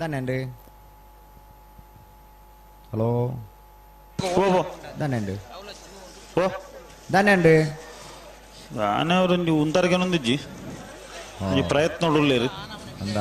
దానండి హలో దానండి ಓ దానండి ದಾನೆ ಉಂತಾರ್ಗೇನೊಂದಿಜ್ಜಿ ಈ ಪ್ರಯತ್ನ ಉಳ್ಳೇರು ಅಂದ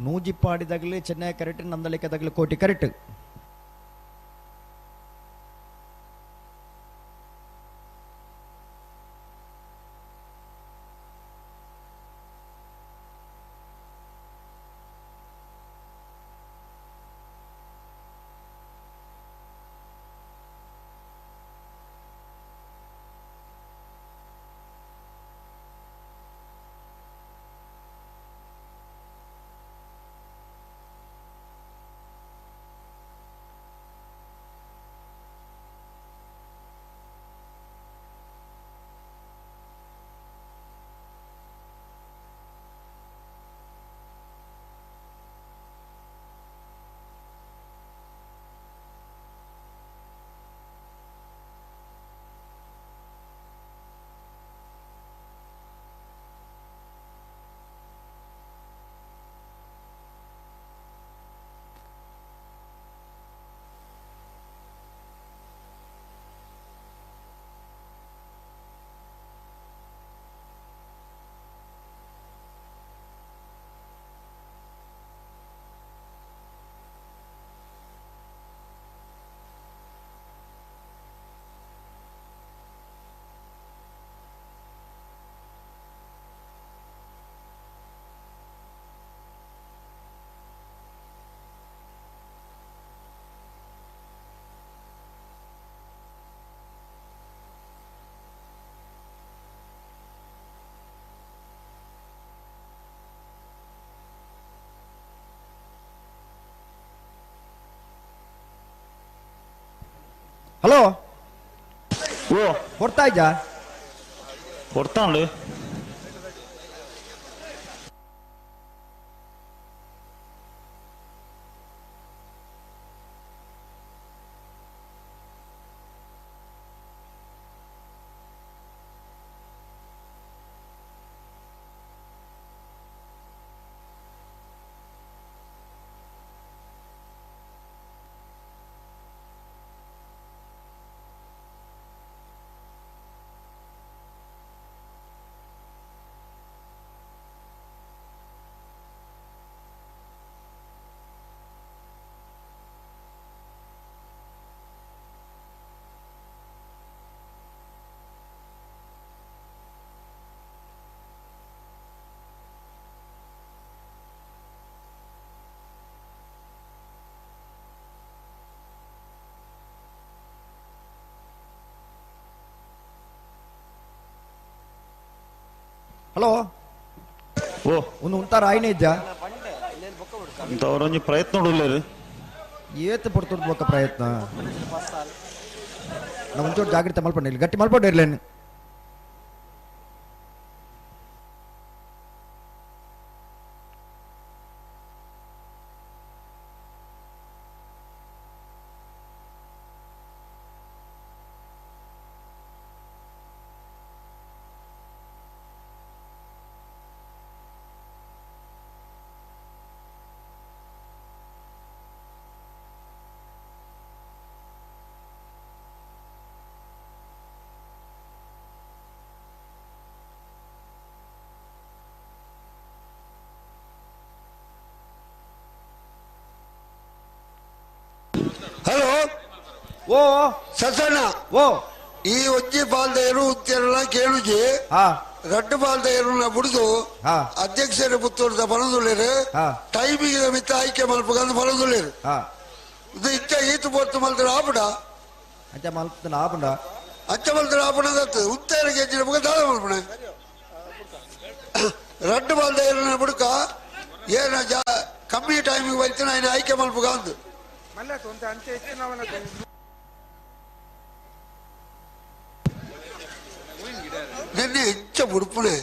ನೂಜಿಪ್ಪಾಡಿದಾಗಲಿ ಚೆನ್ನೈ ಕರೆಕ್ಟ್, ನಂದಳಿಕದಾಗಲಿ ಕೋಟಿ ಕರೆಕ್ಟ್. ಹಲೋ, ಓ ಕೊಡ್ತಾ ಇದ್ಯಾ? ಕೊಡ್ತಾಳು. ಹಲೋ ಓ ಒಂದು ಉಂತಾರ ಆಯ್ನೆ ಇದ್ದ ಅವರೊಂಜಿ ಪ್ರಯತ್ನ ನೋಡಲೇರು ಏತ್ ಪಡ್ತುರ್ದು ಬೊಕ್ಕ ಪ್ರಯತ್ನ ನಾವು ಒಂಚೂರು ಜಾಗ್ರತೆ ಮಲ್ಪಂడి ಇಲ್ಲಿ ಗಟ್ಟಿ ಮಲ್ಪಂడి ಇರ್ಲೇನು ಹಲೋ ಓ ಸಸಣ್ಣ ಓ ಈ ಒಂಜಿ ಬಾಲ್ದೇರು ಉತ್ತೆರಳ ಕೇಳುಜಿ ರಡ್ಡು ಬಾಲ್ದೇರುನ ಬುಡ್ದು ಅಧ್ಯಕ್ಷರ ಪುತ್ತೂರ್ದ ಬರದುಳ್ಳೇರು ಟೈಮಿಗೆ ಮಿತ್ತ ಆಯ್ಕೆ ಮಲ್ಪಗಂದು ಬರದುಳ್ಳೇರು ಇದು ಇಚ್ಚ ಈತು ಪೊರ್ತು ಮಲ್ತರ ಆಪುಡ ಅಂಚ ಮಲ್ಪದ ಆಪುಂಡ ಅಂಚ ಮಲ್ತರ ಆಪುಣ ಉತ್ತೇರ ಕೆಂಚಿನ ಬುಕ್ಕ ದಾದ ಮಲ್ಪುಣ ರಡ್ಡು ಬಾಲ್ದೇರುನ ಬುಡ್ಕ ಏನ ಕಮ್ಮಿ ಟೈಮಿಗೆ ಬೈತಿನ ఆయన ಆಯ್ಕೆ ಮಲ್ಪಗಂದು ನಿನ್ನೆ ಹೆಚ್ಚ ಬುಡುಪುನೆ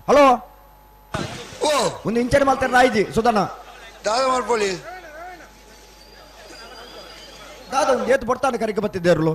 ಹಲೋ ಓ ಒಂದು ಇಂಚಡಿ ಮಾಡ್ತಾರೆ ರಾಯ್ಜಿ ಸುಧನ ದಾದ ಮಾಡ್ಕೊಳ್ಳಿ ದಾದ ಒಂದು ಏತು ಬರ್ತಾನೆ ಕರೆಗೆ ಬತ್ತಿದ್ದೇರ್ಲು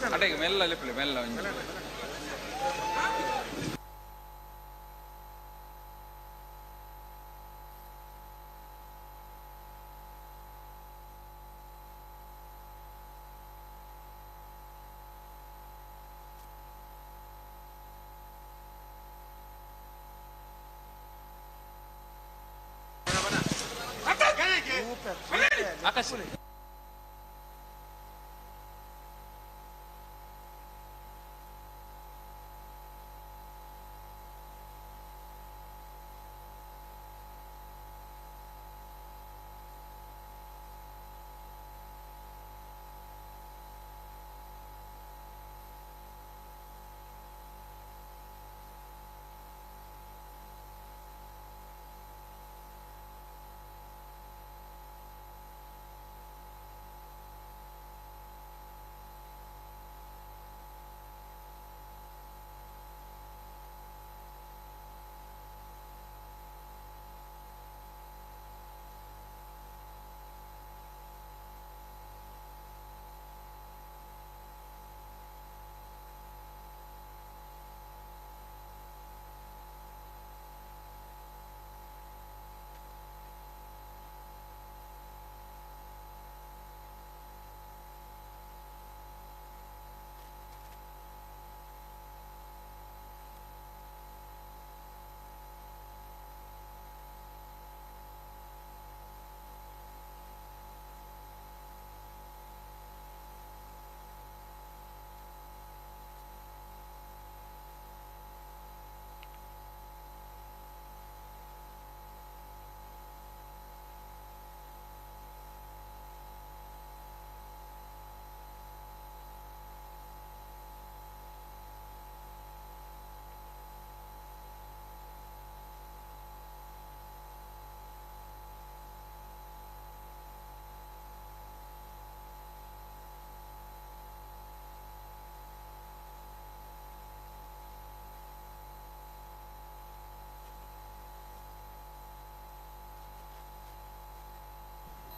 ಅಡೆಗೆ ಮೆಲ್ಲ ಲಿಪ್ಲಿ ಮೆಲ್ಲ ಒಂಜಿ. Akash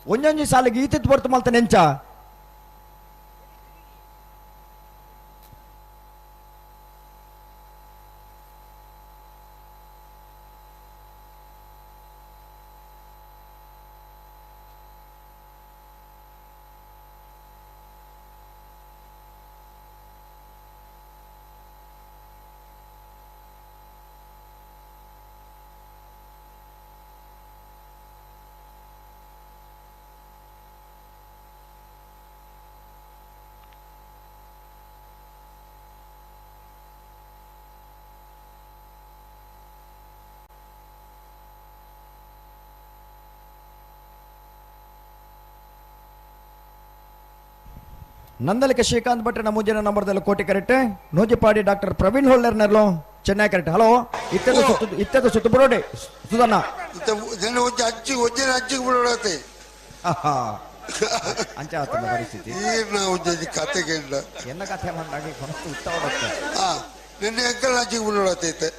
ಒಂಜೊಂಜಿ ಸಾಲಿಗೆ ಈತಿತ್ ಬರ್ತು ಮಲ್ತ ನೆಂಚ ನಂದಲಿಕ ಶ್ರೀಕಾಂತ್ ಭಟ್ರ ನಮೂಜಿನ ನಂಬರ್ದಲ್ಲಿ ಕೋಟಿ ಕರೆಕ್ಟ್ ನೂಜಿಪಾಡಿ ಡಾಕ್ಟರ್ ಪ್ರವೀಣ್ ಹೊಳ್ಳರ್ನರ್ಲು ಚೆನ್ನೈ ಕರೆಕ್ಟ್. ಹಲೋ ಇತ್ತದ ಸುತ್ತು ಇತ್ತದ ಸುತ್ತು ಬರೋಡೆ ಸುಧಣ್ಣ ಬಿಡೋಡತ್ತೆ ಅಂಚ ಆತನ ಪರಿಸ್ಥಿತಿ ಕತೆಗೆ ಎನ್ನ ಕಥೆ ಮಂಡಾಗಿ ಕೊನಸ್ತು ಉತ್ತ ನಿನ್ನೆ ಅಂಕಲ್ ಅಂಚಿಗೆ ಬಿಡೋಡತ್ತೈತೆ.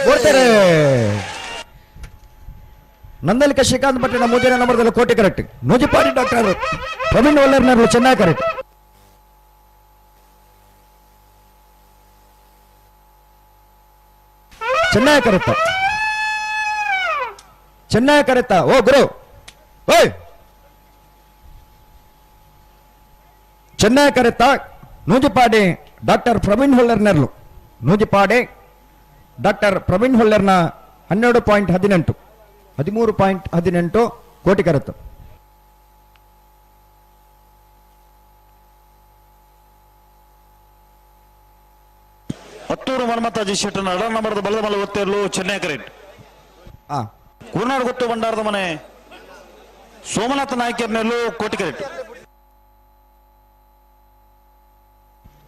ಕೊಡ್ತಾರೆ. ನಂದಲಿಕ ಶ್ರೀಕಾಂತ್ ಪಟ್ಟಣ ಮೂಜನ ನಂಬರ್ದಲ್ಲಿ ಕೋಟೆ ಕರೆಕ್ಟ್. ನೂಜಿಪಾಡಿ ಡಾಕ್ಟರ್ ಪ್ರವೀಣ್ ವಲ್ಲರ್ನವರು ಚೆನ್ನಾಗಿ ಕರೆಕ್ಟ್. ಚೆನ್ನಾಗಿ ಕರೆಕ್ಟ್, ಚೆನ್ನಾಗಿ ಕರೆಕ್ಟ. ಓ ಗುರು ಓಯ್, ಚೆನ್ನಾಗಿ ಕರೆಕ್ಟ. ನೂಜಿಪಾಡಿ ಡಾಕ್ಟರ್ ಪ್ರವೀಣ್ ಹೊಲ್ಲರ್ನರ್ಲು, ನೂಜಿಪಾಡಿ ಡಾಕ್ಟರ್ ಪ್ರವೀಣ್ ಹೊಲ್ಲರ್ನ 12.18, 13.18 ಕೋಟಿ ಕರೆತು. ಹತ್ತೂರು ಮನ್ಮತಾಜಿ ಶೆಟ್ಟನ ಅಡ ನಂಬರದ ಬಲದ ಮಲೆ ಒತ್ತೆರ್ಲು ಚೆನ್ನೈ ಕರೆಕ್ಟ್. ಕುರ್ನಾಡು ಗೊತ್ತು ಭಂಡಾರದ ಮನೆ ಸೋಮನಾಥ ನಾಯ್ಕರ್ನೆಲ್ಲೂ ಕೋಟಿ ಕರೆಕ್ಟ್.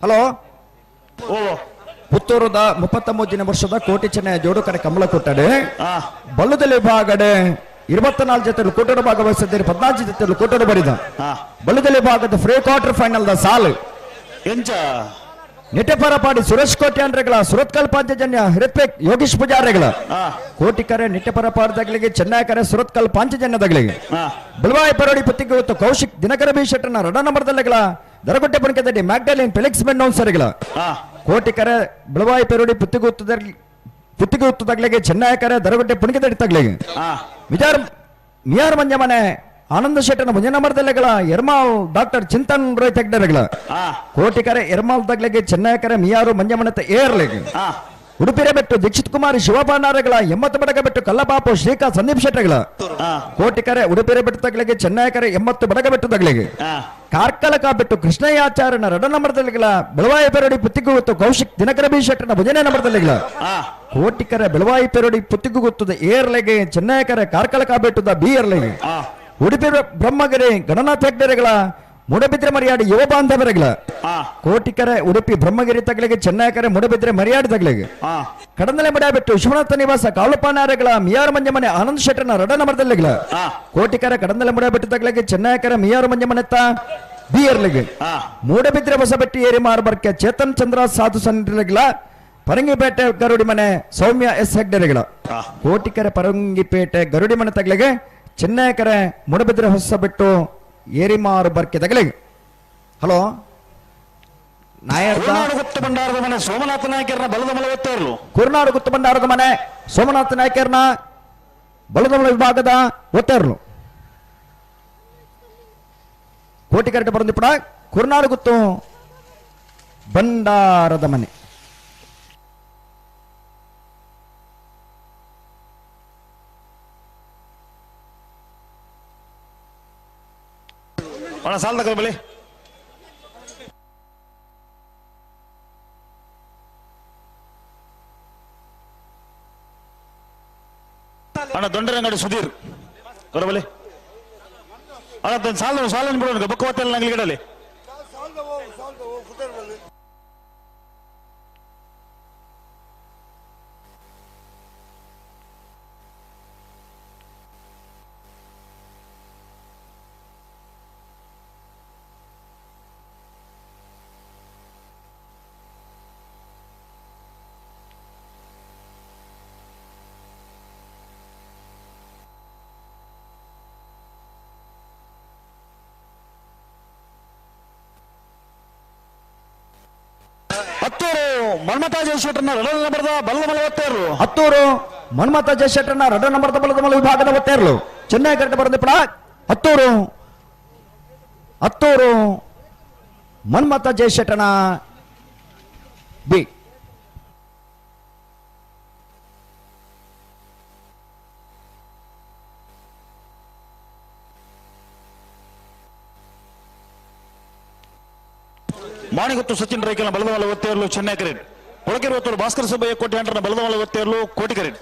ಹಲೋ, ಓ ಪುತ್ತೂರುದ 33 ವರ್ಷದ ಕೋಟಿ ಚೆನ್ನೈ ಜೋಡು ಕಡೆ ಕಮಲ ಕೊಟ್ಟಡೆ ಬಲ್ಲದಲ್ಲಿ ವಿಭಾಗಡೆ 24 ಜೊತೆ ಕೂಟದ ಭಾಗವಹಿಸಿದ್ದಾರೆ, 14 ಜೊತೆ ಕೂಟದ ಬರಿದ ಬಲ್ಲದಲ್ಲಿ ಭಾಗದ ಫ್ರೀ ಕ್ವಾರ್ಟರ್ ಫೈನಲ್ the ಸಾಲು ಎಂಚ ನಿಟ್ಟೆಪರಪಾಡಿ ಸುರೇಶ್ ಕೋಟಿ ಅಂಡ್ರೆಗಳ ಸುರತ್ಕಲ್ ಪಾಂಚಜನ್ಯ ಹೃತ್ವಿಕ್ ಯೋಗೀಶ್ ಪೂಜಾರಿಗಳ ಕೋಟಿ ಕರೆ ನಿಟ್ಟೆಪರಪಾಡದಾಗಲಿಗೆ ಚೆನ್ನೈ ಕರೆ ಸುರತ್ಕಲ್ ಪಾಂಚಜನ್ಯದಾಗಲಿಗೆ ಬಲವಾಯಿ ಪರೋಡಿ ಪತ್ತಿಗೆ ಹೊತ್ತು ಕೌಶಿಕ್ ದಿನಕರ ಬಿ ಶೆಟ್ಟನ ರಡ ನಂಬರ್ದಲ್ಲಿಗಳ ದರಗುಟ್ಟೆ ಪುಣಕೆದಡಿ ಮ್ಯಾಗ್ಡಲಿನ್ ಫೆಲಿಕ್ಸ್ ಮೆಂಡೋನ್ಸರಿಗಳ ಕೋಟಿ ಕರೆ ಬಲವಾಯಿ ಪೆರೋಡಿ ಪುತ್ತಿಗೆ ಉತ್ತದಾಗ್ಲಿಗೆ ಚೆನ್ನೈ ಕರೆ ದರಗುಟ್ಟೆ ಪುಣಕೆದಡಿ ತಗ್ಲಿಗೆ ವಿಚಾರ ಮಿಯಾರ್ ಮಂಜಮನೆ ಆನಂದ ಶೆಟ್ಟನ ಮುಂಜನ ಮರದಲ್ಲೆಗಳ ಎರ್ಮಾಲ್ ಡಾಕ್ಟರ್ ಚಿಂತನ್ ರಾಯ್ ತೆಗ್ಡರೆಗಳ ಕೋಟಿ ಕರೆ ಎರ್ಮಾಲ್ ತಗ್ಲಿಗೆ ಚೆನ್ನೈ ಕರೆ ಮಿಯಾರು ಮಂಜಮನತ ಏರ್ಲಿಗೆ ಉಡುಪಿರ ಬೆಟ್ಟು ದೀಕ್ಷಿತ್ ಕುಮಾರ್ ಶಿವಪಾನಾರಗಳ 80 ಬಡಗ ಬೆಟ್ಟು ಕಲ್ಲಪಾಪು ಶ್ರೀಕಾ ಸಂದೀಪ್ ಶೆಟ್ಟಗಳ ಕೋಟಿ ಕರೆ ಉಡುಪಿರ ಬೆಟ್ಟು ತಗ್ಲಿಗೆ ಚೆನ್ನೈ ಕರೆ 80 ಬಡಗ ಬೆಟ್ಟು ತಗ್ಲಿಗೆ ಕಾರ್ಕಳಕ ಬೆಟ್ಟು ಕೃಷ್ಣಯ್ಯಾಚಾರ್ಯನ ರಡ ನಂಬರ್ದಲ್ಲಿಗಳ ಬೆಳವಾಯಿ ಪೆರೋಡಿ ಪುತ್ತಿಗುತ್ತು ಕೌಶಿಕ್ ದಿನಕರ ಬಿ ಶೆಟ್ಟನ ಭಜನೆ ನಂಬರ್ದಲ್ಲಿಗಳ ಕೋಟಿ ಕರೆ ಬೆಳವಾಯಿ ಪೆರೋಡಿ ಪುತ್ತಿಗುತ್ತದ ಏರ್ಲೆಗೆ ಚೆನ್ನೈ ಕರೆ ಕಾರ್ಕಳಕ ಬೆಟ್ಟದ ಬಿ ಏರ್ಲೆಗೆ ಉಡುಪಿ ಬ್ರಹ್ಮಗಿರಿ ಗಣನಾಥ ಹೆಗ್ಡೆರೆಗಳ ಮೂಡಬಿದ್ರೆ ಮರ್ಯಾಡಿ ಯುವ ಬಾಂಧವರೆಗಳ ಕೋಟಿಕರೆ ಉಡುಪಿ ಬ್ರಹ್ಮಗಿರಿ ತಗಲಿಗೆ ಚೆನ್ನೈಕರೆ ಮೂಡಬಿದ್ರೆ ಮರ್ಯಾಡಿ ತಗಲಿಗೆ ಕಡಂದಲೆ ಮಡ್ಯಾಬಿಟ್ಟು ವಿಶ್ವನಾಥ ನಿವಾಸ ಕಾಳುಪಾನಾರೆಗಳ ಮಿಯಾರು ಮಂಜಮನೆ ಆನಂದ್ ಶೆಟ್ಟನ ರಡ ನಂಬರ್ದಲ್ಲಿಗಳ ಕೋಟಿಕರೆ ಕಡಂದಲೆ ಮುಡಿಯಾಬಿಟ್ಟು ತಗಲಿಗೆ ಚೆನ್ನೈಕರೆ ಮಿಯಾರು ಮಂಜಮನೆತ್ತ ಬಿಯರ್ಲಿಗೆ ಮೂಡಬಿದ್ರೆ ಹೊಸಬೆಟ್ಟಿ ಏರಿ ಮಾರ್ಬರ್ಕೆ ಚೇತನ್ ಚಂದ್ರ ಸಾಧು ಸನ್ನಿಗಳ ಪರಂಗಿಪೇಟೆ ಗರುಡಿ ಮನೆ ಸೌಮ್ಯ ಎಸ್ ಹೆಗ್ಡೆರೆಗಳ ಕೋಟಿಕರೆ ಪರಂಗಿಪೇಟೆ ಗರುಡಿ ಮನೆ ತಗಲಿಗೆ ಚೆನ್ನೈಕರೆ ಮೂಡಬಿದ್ರೆ ಹೊಸಬೆಟ್ಟು ಏರಿಮಾರು ಬರ್ಕೆ ತಗಲಿಗೆ. ಹಲೋ, ನಾಯರ್ ಗುತ್ತು ಭಂಡಾರದ ಮನೆ ಸೋಮನಾಥ ನಾಯಕರನ್ನ ಬಲದ ಮಲೆ ಒತ್ತೇರ್ಲು ಕುರುನಾಡು ಗುತ್ತು ಭಂಡಾರದ ಮನೆ ಸೋಮನಾಥ ನಾಯಕರನ್ನ ಬಲದ ಮಲೆ ವಿಭಾಗದ ಒತ್ತೇರ್ಲು ಕೋಟಿ ಕರೆಕ್ಟ್ ಬರಂದಿಪ್ಪಡ ಕುರುನಾಡು ಗುತ್ತು ಭಂಡಾರದ ಮನೆ. ಅಣ್ಣ ಸಾಲ ತಗೋ ಬಲಿ. ಅಣ್ಣ ದೊಂಡರಂಗಡಿ ಸುಧೀರ್ ಬರಬಲಿ. ಅಣ್ಣ ಸಾಲ ಸಾಲ ಬಿಡೋಣ ಬೊಕ್ಕ ಹೊತ್ತಲ್ಲ ನಂಗೆ ಗಿಡಲಿ. ಹತ್ತೂರು ಮನ್ಮಥ ಜಯಶೆಟ್ಟರ್ನ ರಡ ನಂಬರ್ದ ಬಲದ ಮಲೆ ಒತ್ತೇರ್ಲು ಹತ್ತೂರು ಮನ್ಮಥ ಜಯಶೆಟ್ಟರ್ನ ರಡ ನಂಬರ್ದ ಬಲದ ಮಲೆ ವಿಭಾಗದ ಒತ್ತೇರ್ಲು ಚೆನ್ನೈ ಕರೆಕ್ಟ್ ಬರಂದಿಪ್ಪಡ ಹತ್ತೂರು ಹತ್ತೂರು ಮನ್ಮಥ ಜಯಶೆಟ್ಟನ ಬಿ. ಮಾಣಿಗುತ್ತು ಸಚಿನ್ ರೈಕಲ್ನ ಬಲದಮಲ ಒತ್ತೇರ್ಲು ಚೆನ್ನೈ ಕರೆಟ್. ಕೊಳಕೆರುವತ್ತೂರು ಭಾಸ್ಕರ ಸುಬ್ಬಯ್ಯ ಕೋಟ್ಯಾಂಡ್ರನ ಬಲದಮಲ ಒತ್ತೇರ್ಲು ಕೋಟಿ ಕರೆಟ್.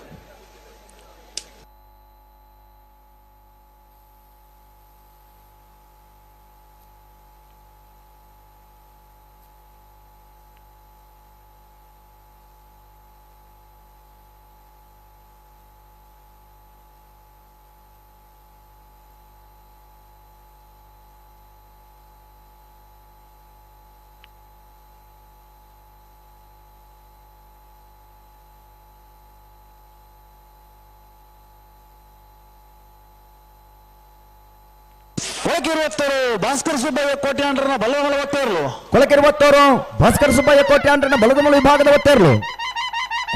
ಕೊಳಕೆರುವತ್ತೂರು ಭಾಸ್ಕರ ಸುಬ್ಬಯ್ಯ ಕೋಟ್ಯಾಂಡ್ರನ ಬಲದಮಲ ಒತ್ತೇರ್ಲು. ಕೊಳಕೆರುವತ್ತೂರು ಭಾಸ್ಕರ ಸುಬ್ಬಯ್ಯ ಕೋಟ್ಯಾಂಡ್ರನ ಬಲದಮಲ ವಿಭಾಗದ ಒತ್ತೇರ್ಲು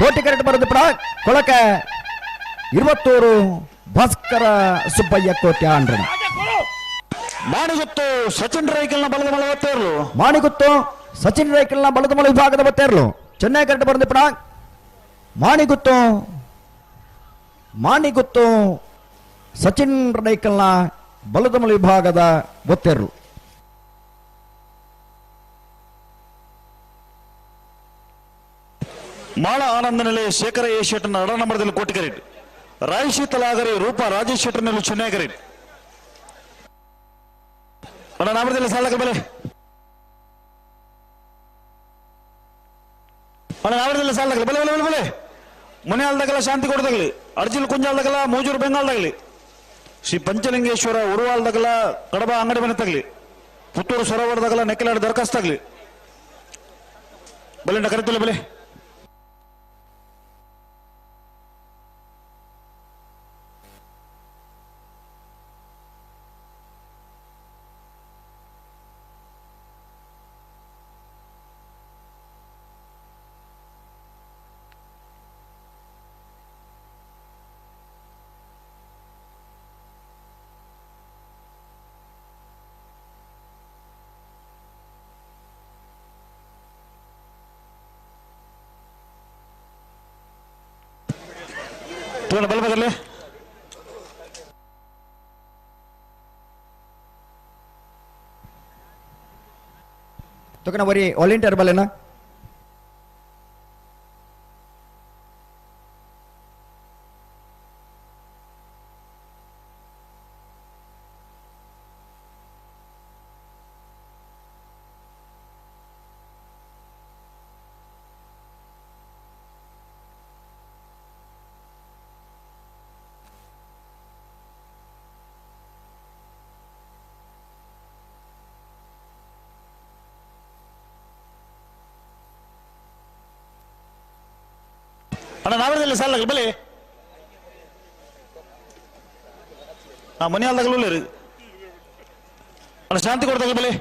ಕೋಟಿ ಕರೆಟ್ ಬರೋದು ಪಡ ಕೊಳಕೆ ಇರುವತ್ತೂರು ಭಾಸ್ಕರ ಸುಬ್ಬಯ್ಯ ಕೋಟ್ಯಾಂಡ್ರನ. ಮಾಣಿಗುತ್ತು ಸಚಿನ್ ರೈಕಲ್ನ ಬಲದಮಲ ಒತ್ತೇರ್ಲು. ಮಾಣಿಗುತ್ತು ಸಚಿನ್ ರೈಕಲ್ನ ಬಲದಮಲ ವಿಭಾಗದ ಒತ್ತೇರ್ಲು ಚೆನ್ನೈ ಕರೆಟ್ ಬರೋದು ಪಡ ಮಾಣಿಗುತ್ತು ಮಾಣಿಗುತ್ತು ಸಚಿನ್ ರೈಕಲ್ನ ಬಲದಮಲ ವಿಭಾಗದ ಒತ್ತೆರ್ಲು. ಮಾಳ ಆನಂದನಲ್ಲಿ ಶೇಖರ ಎ ಶೆಟ್ಟನ ಅಡ ನಂಬರದಲ್ಲಿ ಕೋಟಿ ಕರೆಟ್. ರಾಯ್ ಶೀತಲಾಗರಿ ರೂಪಾ ರಾಜೇಶ್ ಶೆಟ್ಟನಲ್ಲಿ ಚೆನ್ನೈ ಕರೆಟ್. ಅಣ್ಣ ನಾಮದಲ್ಲಿ ಸಾಲಕ ಬಲೆ. ಅಣ್ಣ ನಾಮದಲ್ಲಿ ಸಾಲಕಲಿ ಬಲೆ ಬಲೆ ಬಲೆ ಬಲೆ. ಮುನಿಯಾಲ್ದಾಗಲ ಶಾಂತಿ ಕೊಡದಾಗಲಿ, ಅರ್ಜಿಲ್ ಕುಂಜಾಲ್ದಾಗಲ ಮೂಜೂರು ಬೆಂಗಾಲ್ದಾಗಲಿ, ಶ್ರೀ ಪಂಚಲಿಂಗೇಶ್ವರ ಉರುವಾಲ್ದಾಗಲ ಕಡಬ ಅಂಗಡಿ ಮನೆ ತಗಲಿ, ಪುತ್ತೂರು ಸರೋವರದಾಗಲ ನೆಕ್ಕಿಲಾಡಿ ದರಖಾಸ್ತಾಗ್ಲಿ. ಬಲೆ ಕರೆತಲ್ಲ ಬಲೆ. ಬಲಬದಲ್ಲೇ ತುಕನ ಬರೀ ವಾಲಂಟಿಯರ್ ಬಲ್ಲೆನಾ? ಅಣ್ಣ ನಾವರದಲ್ಲಿ ಸಾಲ ಬಲೆ. ಆ ಮನೆ ಅಲ್ದಾಗಲೂ ಅಣ್ಣ ಶಾಂತಿ ಕೊಡ್ದಾಗ ಬಲೆ.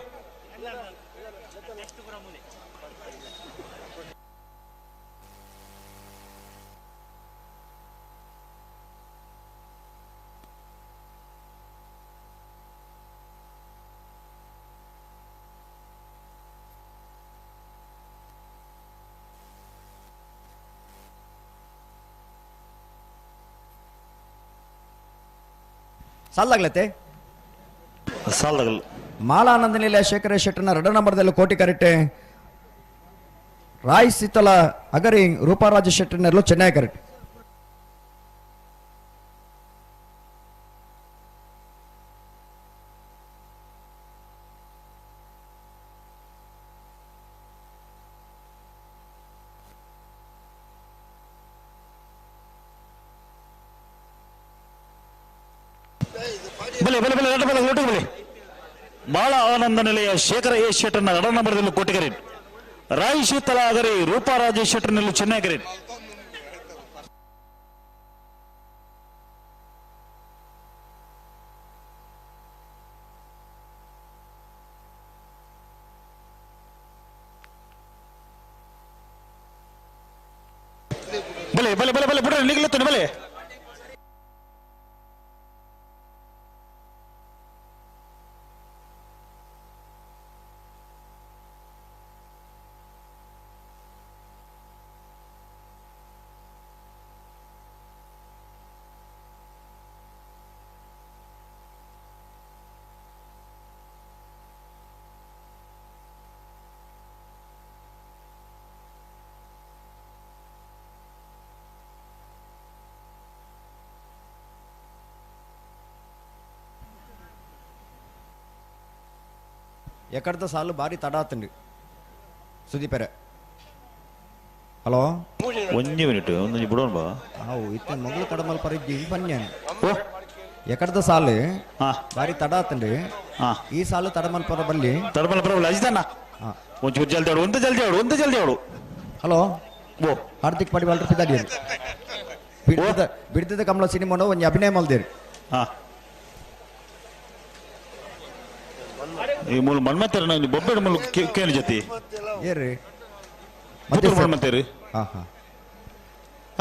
ಸಾಲಾಗ್ಲತ್ತೆ ಸಾಲದಾಗಲ್ಲ. ಮಾಲಾನಂದನಿಲೆ ಶೇಖರ ಶೆಟ್ಟನ ಎರಡ ನಂಬರ್ದಲ್ಲಿ ಕೋಟಿ ಕರೆಟೆ. ರಾಯ್ ಸೀತಲ ಅಗರಿ ರೂಪಾರಾಜ ಶೆಟ್ಟನೆಲ್ಲೂ ಚೆನ್ನೈ ಕರೆಕ್ಟ್. ಬಲೆ ಬಲೆ ಬಲೆ ಎರಡು ಬಲೆ ಒಟ್ಟಿಗೆ ಬಲೆ. ಮಾಳ ಆನಂದ ನಿಲಯ ಶೇಖರ ಎ ಶೆಟ್ಟರ್ನ ಎರಡ ನಂಬರ್ದಲ್ಲಿ ಕೋಟಿ ಕರೆಟ್. ರಾಯ್ ಶೀತಲ ಅಗರಿ ರೂಪಾ ರಾಜೇಶ್ ಶೆಟ್ಟರ್ನಲ್ಲಿ ಚೆನ್ನೈ ಕರೆಟ್. ಬಲೆ ಬಲೆ ಬಲೆ ಬಲೆ ಬಿಡ್ರಿ ನಿಗ್ಲತ್ತಾನೆ ಬಲೆ. ಎಕಡ್ದ ಸಾಲು ಬಾರಿ ತಡ ಆತಂಡು ಸುದೀಪೆರೆ. ಹಲೋ ಒಂಜಿ ಮಿನಿಟ್ ಒಂದೊಂಜಿ ಬಿಡೋಣ ಬಾ. ಅವು ಇತ್ತ ಮೊಗಲು ತಡಮಲ್ ಪರಿಜ್ಜಿ ಬನ್ಯಾನ್. ಎಕಡ್ದ ಸಾಲು ಬಾರಿ ತಡ ಆತಂಡು. ಈ ಸಾಲು ತಡಮಲ್ ಪರ ಬಲ್ಲಿ ತಡಮಲ್ ಪರ ಅಜಿತಣ್ಣ ಒಂಚೂರು ಜಲ್ದಿ ಆಡು, ಒಂದ ಜಲ್ದಿ ಆಡು, ಒಂದ ಜಲ್ದಿ ಆಡು. ಹಲೋ ಓ ಹಾರ್ದಿಕ್ ಪಡಿವಾಲ್ರ ಪಿದಾಡಿಯರು ಬಿಡ್ತದ ಬಿಡ್ತದ ಕಮಲ ಸಿನಿಮಾನ ಒಂಜಿ ಅಭಿನಯ ಮಲ್ದೇರು. ಈ ಮೂಲ ಮನ್ಮತ್ತೇರು ನಾನು ಬೊಬ್ಬೆಡ ಮೂಲ ಕೇನು ಜೊತೆ ಏರಿ ಪುತ್ತೂರು ಮನ್ಮತ್ತೇರು. ಹಾ ಹಾ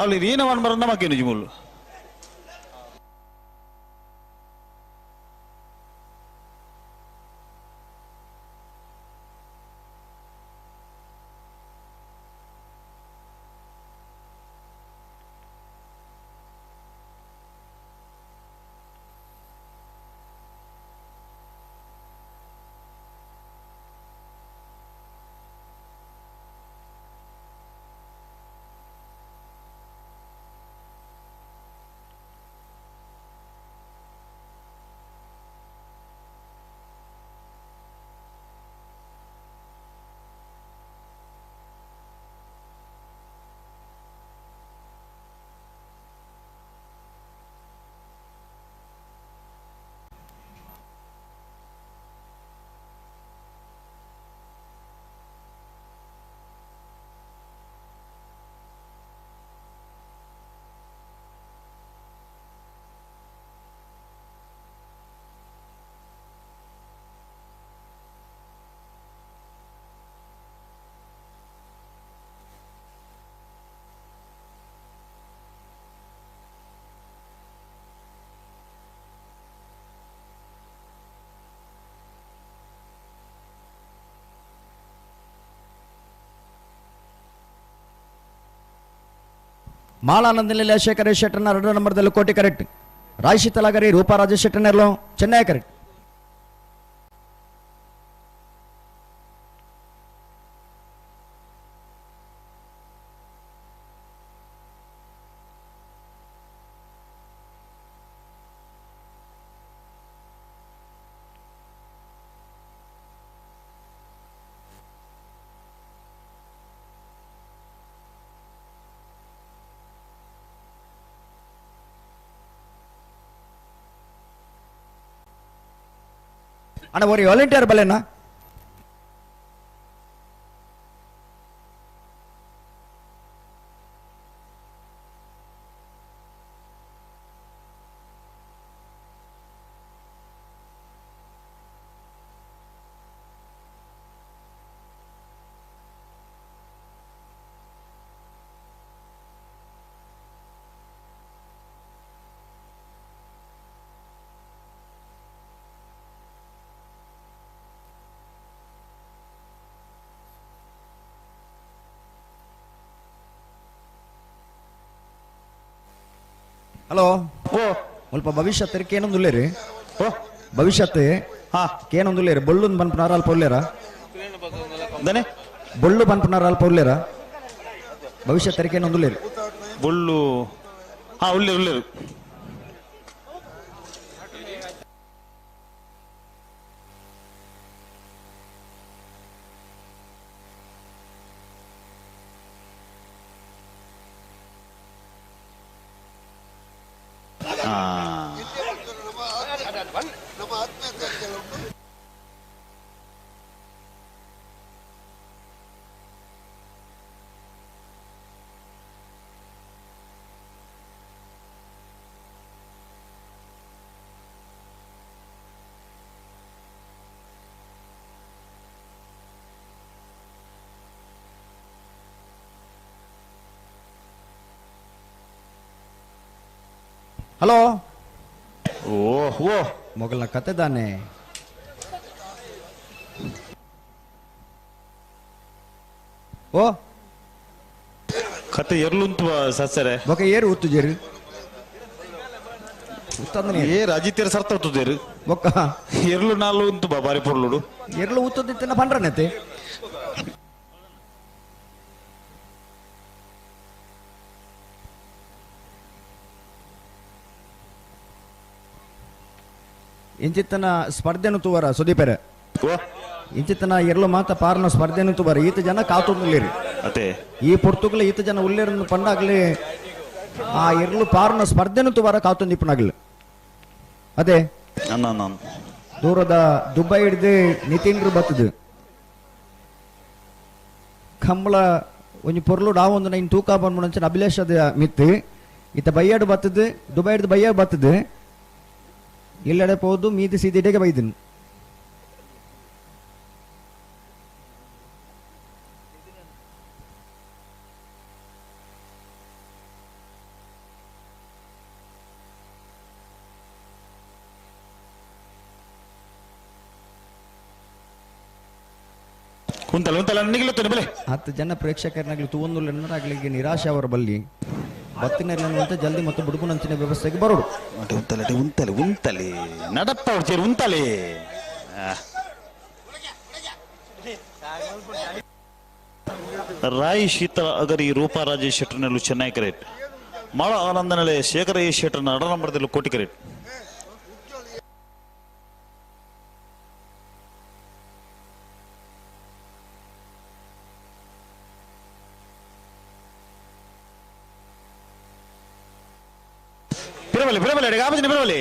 ಅಲ್ಲಿ ಏನ ಮನ್ಮರ ನಮ್ಮ ಕೇನು ಮೂಲ ಮಾಲಾನಂದನಲ್ಲಿ ಶೇಖರ್ ಶೆಟ್ಟರ್ನ 2 ನಂಬರ್ದಲ್ಲಿ ಕೋಟಿ ಕರೆಕ್ಟ್. ರಾಶಿ ತಲಾಗರಿ ರೂಪಾ ರಾಜೇಶ್ ಶೆಟ್ಟರ್ನೆಲ್ಲೋ ಚೆನ್ನೈ ಕರೆಕ್ಟ್. ಅಣ್ಣ ಒರಿ ವಾಲಂಟಿಯರ್ ಬಲ್ಲೆನಾ? ಹಲೋ ಓ ಸ್ವಲ್ಪ ಭವಿಷ್ಯತ್ ಕೇನೊಂದುಲ್ಲೇರಿ. ಓ ಭವಿಷ್ಯತ್ ಕೇನೊಂದುಲ್ಲೇರಿ. ಬೊಳ್ಳುನ್ ಬನ್ಪುನಾರ ಅಲ್ಪ ಉಲ್ಲೇರ? ಬೊಳ್ಳು ಬನ್ಪುನಾರ ಅಲ್ಪ ಉಲ್ಲೇರ? ಭವಿಷ್ಯತ್ ಕೇನೊಂದುಲ್ಲೇರಿ. ಬೊಳ್ಳು ಹಾ ಉಲ್ಲೇರು ಉಲ್ಲೇರು. ಹಲೋ ಓ ಓ ಮೊಗಲ್ನ ಕತೆ ತಾನೆ. ಓ ಕತೆ ಎರ್ಲುಂತು ಸಸರೆ ಬೊಕ ಏರು ಉತ್ತು ಜೇರು ಉತ್ತಂದನೆ ಏರು ಅಜಿತೇರು ಸರ್ತ ಉತ್ತುದೇರು ಬೊಕ್ಕ ಎರ್ಲು ನಾಲು ಉಂತು ಬಾ ಬಾರಿ ಪೊರ್ಲುಡು ಎರ್ಲು ಉತ್ತದಿತ್ತನ ಪಂಡ್ರನೆತೆ. ಇಂಚಿತ್ತನ ಸ್ಪರ್ಧೆನು ತೂವರ ಸುದೀಪೆರೆ. ಇಂಚಿತನ ಎರ್ಲು ಮಾತ ಪಾರನ ಸ್ಪರ್ಧೆನು ತುಬಾರ ಈತ ಜನ ಕಾತೊಂದುಲ್ಲೇರಿ ಅತೆ ಈ ಪೊರ್ತುಗಲ ಈತ ಜನ ಉಲ್ಲೇರನ್ನು ಪಂಡಾಗ್ಲಿ ಆ ಎರ್ಲು ಪಾರನ ಸ್ಪರ್ಧೆನು ತುಬಾರ ಕಾತೊಂದಿಪ್ಪನಾಗ್ಲಿ ಅದೇ ದೂರದ ದುಬೈ ಹಿಡಿದು ನಿತಿನ್ರು ಬತ್ತದು ಕಂಬಳ ಒಂಜಿ ಪೊರ್ಲು ಡಾವೊಂದು ನೈನ್ ತೂಕ ಬಂದ್ಬಿಡಂಚಿನ ಅಭಿಲೇಷದ ಮಿತ್ತು ಇತ್ತ ಬೈಯಾಡು ಬತ್ತದು ದುಬೈ ಹಿಡಿದು ಬೈಯಾಡು ಬತ್ತದು ಇಲ್ಲೆಡೆ ಪೋದು ಮೀದಿ ಸೀದಿಡೆಗೆ ಬೈದನು. ಹತ್ತು ಜನ ಪ್ರೇಕ್ಷಕರನ್ನಾಗಲಿ ತೂವೊಂದುಲ್ಲೆನ್ನರಾಗ್ಲಿಗೆ ನಿರಾಶೆ ಅವರ ಬಲ್ಲಿ ಬತ್ತಿನರ್ಲನ್ನುವಂತ ಜಲ್ದಿ ಮತ್ತು ಬುಡುಕುನಂಚಿನ ವ್ಯವಸ್ಥೆಗೆ ಬರೋಡು. ಉಂತಲೆ ಉಂತಲೆ ಉಂತಲೆ ನಡಪ್ಪ ಅವ್ರು ಉಂತಲೆ. ರಾಯಿ ಶೀತಲ ಅಗರಿ ರೂಪಾ ರಾಜೇಶ್ ಶೆಟ್ಟರ್ನಲ್ಲೂ ಚೆನ್ನೈ ಕರೇಟ್ ಮಾಳ ಆನಂದನಲೆ ಶೇಖರ ಎ ಶೆಟ್ಟರ್ನ ಅಡ ನಂಬರ್ದಲ್ಲೂ ಕೋಟಿ ಕರೇಟ್. ಬಿರಬಲಿ ಬಿರಬಲಿ ಅಡಿಗೆ ಬಿರಬಲಿ.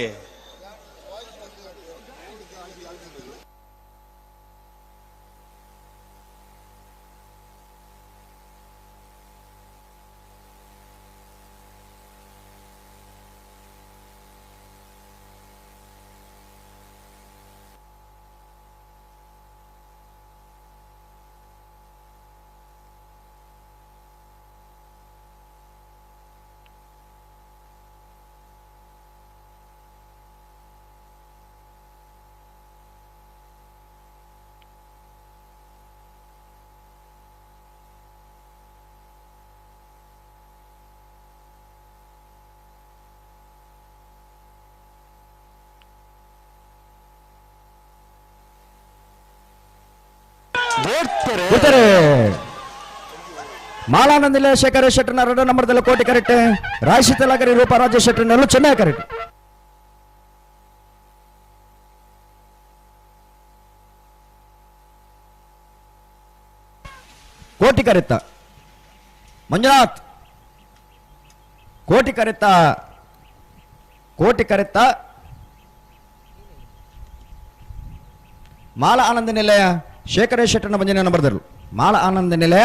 ಮಾಲಾನಂದಿಲ್ಲ ಶೇಖರ ಶೆಟ್ಟರ್ನ ಎರಡು ನಂಬರ್ದಲ್ಲಿ ಕೋಟಿ ಕರೆಕ್ಟ್ ರಾಶಿ ತಲಾಗರಿ ರೂಪ ರಾಜೇಶ್ ಶೆಟ್ಟರ್ನಲ್ಲೂ ಚೆನ್ನೈ ಕರೆಕ್ಟ್. ಕೋಟಿ ಕರೆತ್ತ ಮಂಜುನಾಥ್ ಕೋಟಿ ಕರೆತ್ತ ಕೋಟಿ ಕರೆತ್ತ ಮಾಲ ಆನಂದ ನಿಲಯ ಶೇಖರ ಶೆಟ್ಟರ್ನ ಬಂಜನೆ ನಂಬರ್ದರು. ಮಾಲ ಆನಂದ ನಿಲಯ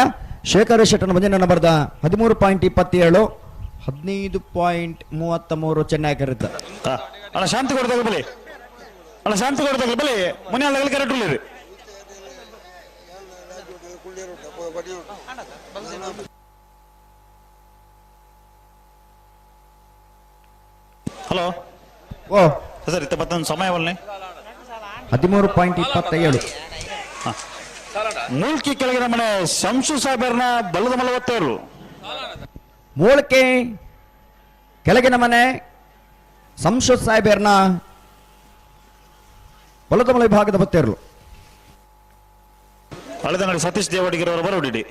ಶೇಖರ ಶೆಟ್ಟರ್ನ ಬಂಜನೆ ನಂಬರ್ದ 13.27 15.33 ಚೆನ್ನೈ ಕರೆತ್ತ. ಅಣ್ಣ ಶಾಂತಿ ಕೊಡ್ದಾಗ ಬಲಿ ಅಣ್ಣ ಶಾಂತಿ ಕೊಡ್ದಾಗ ಬಲಿ ಮುನಿ ಕರೆಕ್ಟ್ ಉಳ್ಳೇರಿ. ಹಲೋ ಓ ಸರ್ ಇತ್ತ ಮತ್ತೊಂದು ಸಮಯ ಒಲ್ನೆ 13.27. ಮೂಲ್ಕಿ ಕೆಳಗಿನ ಮನೆ ಶಂಸು ಸಾಹೇಬರ್ನ ಬಲ್ಲದ ಮಲವತ್ತೇರು. ಮೂಲ್ಕಿ ಕೆಳಗಿನ ಮನೆ ಸಂಶು ಸಾಹೇಬರ್ನ ಬಲದಮಲ ವಿಭಾಗದ ಬತ್ತೇರ್ಲು. ಹಳೆದನಗಡಿ ಸತೀಶ್ ದೇವಡಿಗಿರವರ ಬರೋಡಿಡಿ.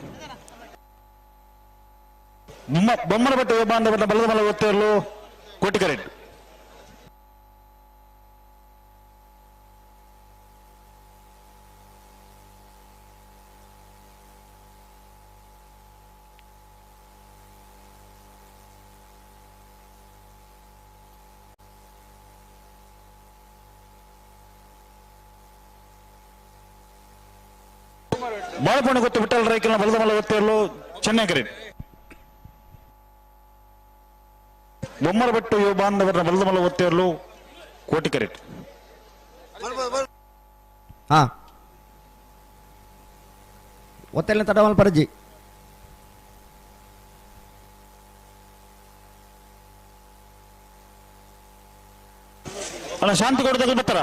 ಬೊಮ್ಮನಬಟ್ಟೆ ಬಾಂಧವರ ಬಲದ ಮಲ ಒತ್ತೇರ್ಲು ಕೋಟಿ ಕರೆಟ್. ಬಾಳಪಣ್ಣ ಗೊತ್ತು ವಿಠಲ್ ರೈಕಲ್ನ ಬಲದ ಮಲ ಒತ್ತೇರ್ಲು ಚೆನ್ನೈ ಕರೆಟ್. ಬೊಮ್ಮರಬೆಟ್ಟು ಯುವ ಬಾಂಧವರ ಬಲದ ಮಲ ಒತ್ತೇರ್ಲು ಕೋಟಿ ಕರೆಟ್. ಹಾ ಒತ್ತೆಲ್ಲ ತಡವಲ್ ಪರಜಿ ಅಣ್ಣ ಶಾಂತಿ ಕೊಡದಾಗಲಿ ಬರ್ತಾರ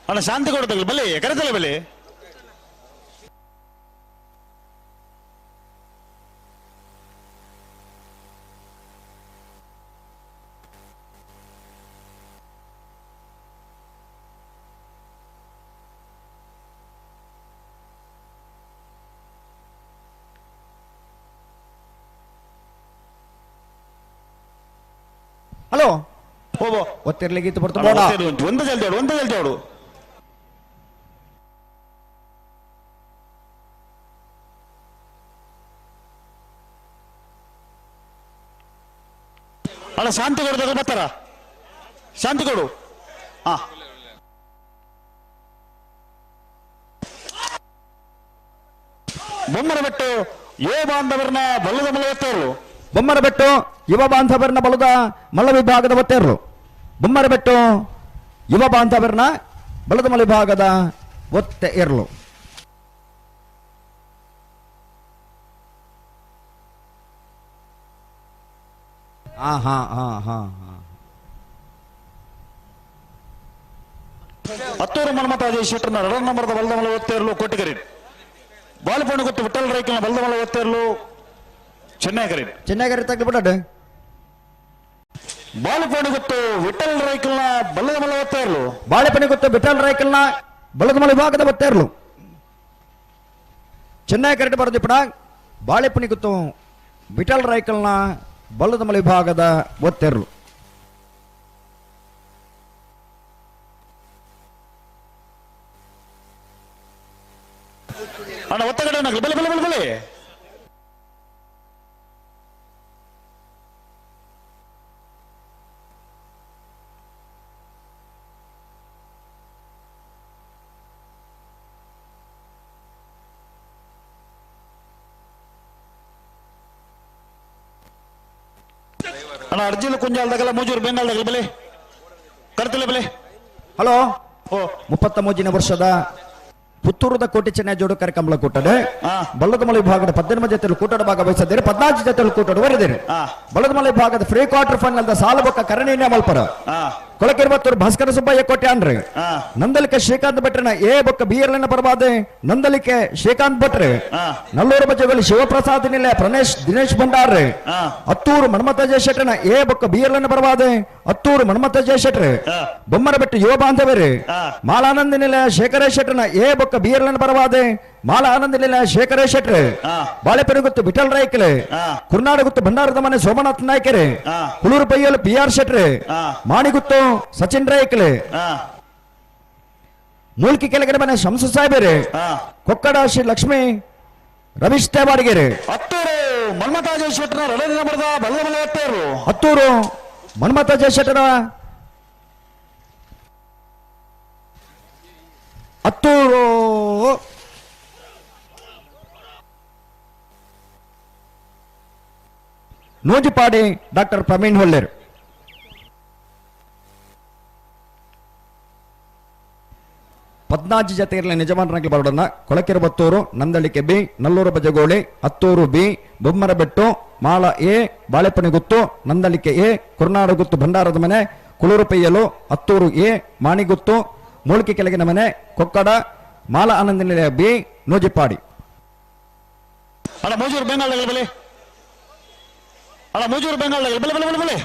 ಅಣ್ಣ ಶಾಂತಿ ಕೊಡದಾಗಲಿ ಬಲಿ ಕರೆತಲ್ಲ ಬಲಿ. ಹಲೋ ಹೋಗೋ ಒತ್ತಿರ್ಲಿಕ್ಕೆ ಇತ್ತು ಬರ್ತು ಬೋಡ ಒಂದು ಜಲ್ದಿ ಆಡು, ಒಂದು ಜಲ್ದಿ ಆಡು. ಅಲ್ಲ ಶಾಂತಿಗೌಡ ಬರ್ತಾರ, ಶಾಂತಿಗೌಡು. ಹಾ ಬೊಮ್ಮರ ಬೆಟ್ಟು ಯುವ ಬಾಂಧವರನ್ನ ಬಲ್ಲದ ಮಲ್ಲ ಒತ್ತೇರ್ಲು. ಬೊಮ್ಮರ ಬೆಟ್ಟು ಯುವ ಬಾಂಧವರನ್ನ ಬಲದ ಮಲ್ಲ ವಿಭಾಗದ ಒತ್ತೇರ್ಲು. ಬೊಮ್ಮರ ಬೆಟ್ಟು ಯುವ ಬಾಂಧವರನ್ನ ಬಲದ ಮಲ್ಲ ವಿಭಾಗದ ಒತ್ತೆ ಇರ್ಲು. ಹಾ ಹಾ ಹಾ ಹಾ ಹಾ ಹತ್ತೂರು ಮನ್ಮಥ ಅಜಯ್ ಶೆಟ್ಟರ್ನ ಎರಡನೇ ನಂಬರ್ದ ಬಲದ ಮಲ್ಲ ಒತ್ತೇರ್ಲು ಕೊಟ್ಟಿಗರಿ. ಬಾಲಪಣ್ಣು ಗೊತ್ತು ವಿಠಲ್ ರೈಕಲ್ನ ಬಲದ ಮಲ್ಲ ಒತ್ತೇರ್ಲು ಚೆನ್ನೈಗರಿ. ಚೆನ್ನೈಗರಿ ತಗ್ಲಿ ಬಿಡಾಡು. ಬಾಲಪಣ್ಣು ಗೊತ್ತು ವಿಠಲ್ ರೈಕಲ್ನ ಬಲದ ಮಲ್ಲ ಒತ್ತೇರ್ಲು. ಬಾಳೆಪಣ್ಣು ಗೊತ್ತು ವಿಠಲ್ ರೈಕಲ್ನ ಬಲದ ಮಲ್ಲ ವಿಭಾಗದ ಒತ್ತೇರ್ಲು. ಚೆನ್ನೈ ಕರೆಕ್ಟ್ ಬರೋದು ಪಡ. ಬಾಳೆಪಣ್ಣು ಗೊತ್ತು ವಿಠಲ್ ರೈಕಲ್ನ ಬಲದ ಮಲ್ಲ ವಿಭಾಗದ ಒತ್ತೇರ್ಲು. ಅಣ್ಣ ಒತ್ತಗಡೆ ಬಲೆ ಬಲೆ ಬಲೆ ಬಲೆ. ಅಣ್ಣ ಅರ್ಜಿಲು ಕುಂಜಾಲ್ದಾಗಲ್ಲ ಮೂಜೂರು ಬೆಂಗಾಲ್ದಾಗಲ್ಲ ಬಲೆ ಕರ್ತಲೆ ಬಲೆ. ಹಲೋ 33ನೇ ವರ್ಷದ ಪುತ್ತೂರದ ಕೋಟಿ ಚೆನ್ನೈ ಜೋಡುಕರ ಕಂಬಳ ಕೂಟಡೆ ಬಲ್ಲದಮಲೆ ವಿಭಾಗದ 18 ಜೊತೆಯಲ್ಲಿ ಕೂಟದ ಭಾಗವಹಿಸಿದ್ದಾರೆ. 14 ಜೊತೆಯಲ್ಲಿ ಕೂಟದ ವರಿದ್ದಾರೆ. ಬಲ್ಲದಮಲೆ ವಿಭಾಗದ free quarter final ಸಾಲಬೊಕ್ಕ ಕರಣೀಯ ಮಲ್ಪರ ಕೊಳಕಿರುವತ್ತೂರು Bhaskara Subbaiah ಕೋಟೆ ಅನ್ರಿ. ನಂದಲಿಕೆ ಶ್ರೀಕಾಂತ್ ಭಟ್ರನ ಎ ಬೊಕ್ಕ ಬಿ ಎಲ್ ಪರವಾದೆ ನಂದಲಿಕೆ ಶ್ರೀಕಾಂತ್ ಭಟ್ರೆ. ನಲ್ಲೂರು ಬಜೆಗಳು ಶಿವಪ್ರಸಾದ್ ನಿಲೆ ಪ್ರಣೇಶ್ ದಿನೇಶ್ ಭಂಡಾರ್ರೆ. ಅತ್ತೂರು ಮನ್ಮಥ ಜಯಶೆಟ್ಟನ ಎ ಬೊಕ್ಕ ಬಿ ಎಲ್ ಪರವಾದೆ ಅತ್ತೂರು ಮನ್ಮಥ ಜಯಶೆಟ್ರೆ. ಬೊಮ್ಮರಬೆಟ್ಟು ಯುವ ಬಾಂಧವರೇ. ಮಾಲಾನಂದ ನಿಲೆ ಶೇಖರ ಶೆಟ್ಟನ ಎ ಬೊಕ್ಕ ಬಿ ಎಲ್ ಪರವಾದೆ ಮಾಲಾನಂದ ನಿಲೆ ಶೇಖರ ಶೆಟ್ರೆ. ಬಾಳೆಪೆರುಗುತ್ತು ವಿಠಲ್ ರಾಯ್ಕಲೆ. ಕುರ್ನಾಡಗುತ್ತು ಭಂಡಾರದ ಮನೆ ಸೋಮನಾಥ್ ನಾಯ್ಕರೆ. ಹುಳೂರು ಪೈಯಲು ಪಿ ಆರ್ ಶೆಟ್ರೆ. ಮಾಣಿಗುತ್ತು ಸಚಿನ್ ರಾಯ್ಕಲೆ. ಮೂಲ್ಕಿ ಕೆಳಗಡೆ ಮನೆ ಶಂಸು ಸಾಹೇಬರೇ. ಕೊಕ್ಕಡ ಶ್ರೀ ಲಕ್ಷ್ಮೀ ರವೀಶ್ ತೇವಾಡಿಗೆರೆ. ಹತ್ತೂರು ಮನ್ಮಥ ಜಯಶೆಟ್ಟರ ಹತ್ತೂರು ಮನ್ಮಥ ಜಯಶೆಟ್ಟರ ಹತ್ತೂರು ನೂಜಿಪಾಡಿ ಡಾಕ್ಟರ್ ಪ್ರವೀಣ್ ಹೊಲ್ಲೇರ್. 14 ಜತೆಯಲ್ಲಿ ನಿಜಮಾನರಾಗಿ ಬರೋಣ. Kolakerabattur, Nandalike B, Nallur Bajagoli, Attur B, Bommarabettu, Mala A, Baleppaniguttu, Nandalike A, Kurunadaguttu ಭಂಡಾರದ ಮನೆ, ಕುಳೂರು ಪೈಯಲು, ಅತ್ತೂರು ಎ, ಮಾಣಿಗುತ್ತು, ಮೂಲ್ಕಿ ಕೆಳಗಿನ ಮನೆ, ಕೊಕ್ಕಡ, ಮಾಲ ಆನಂದ ನಿಲಯ ಬಿ, ನೂಜಿಪಾಡಿ. ಅಣ್ಣ ಮೂಜೂರು ಬೆಂಗಾಲ್ ಬಲೆ. ಅಣ್ಣ ಮೂಜೂರು ಬೆಂಗಾಲ್ ಬಲೆ ಬಲೆ ಬಲೆ ಬಲೆ.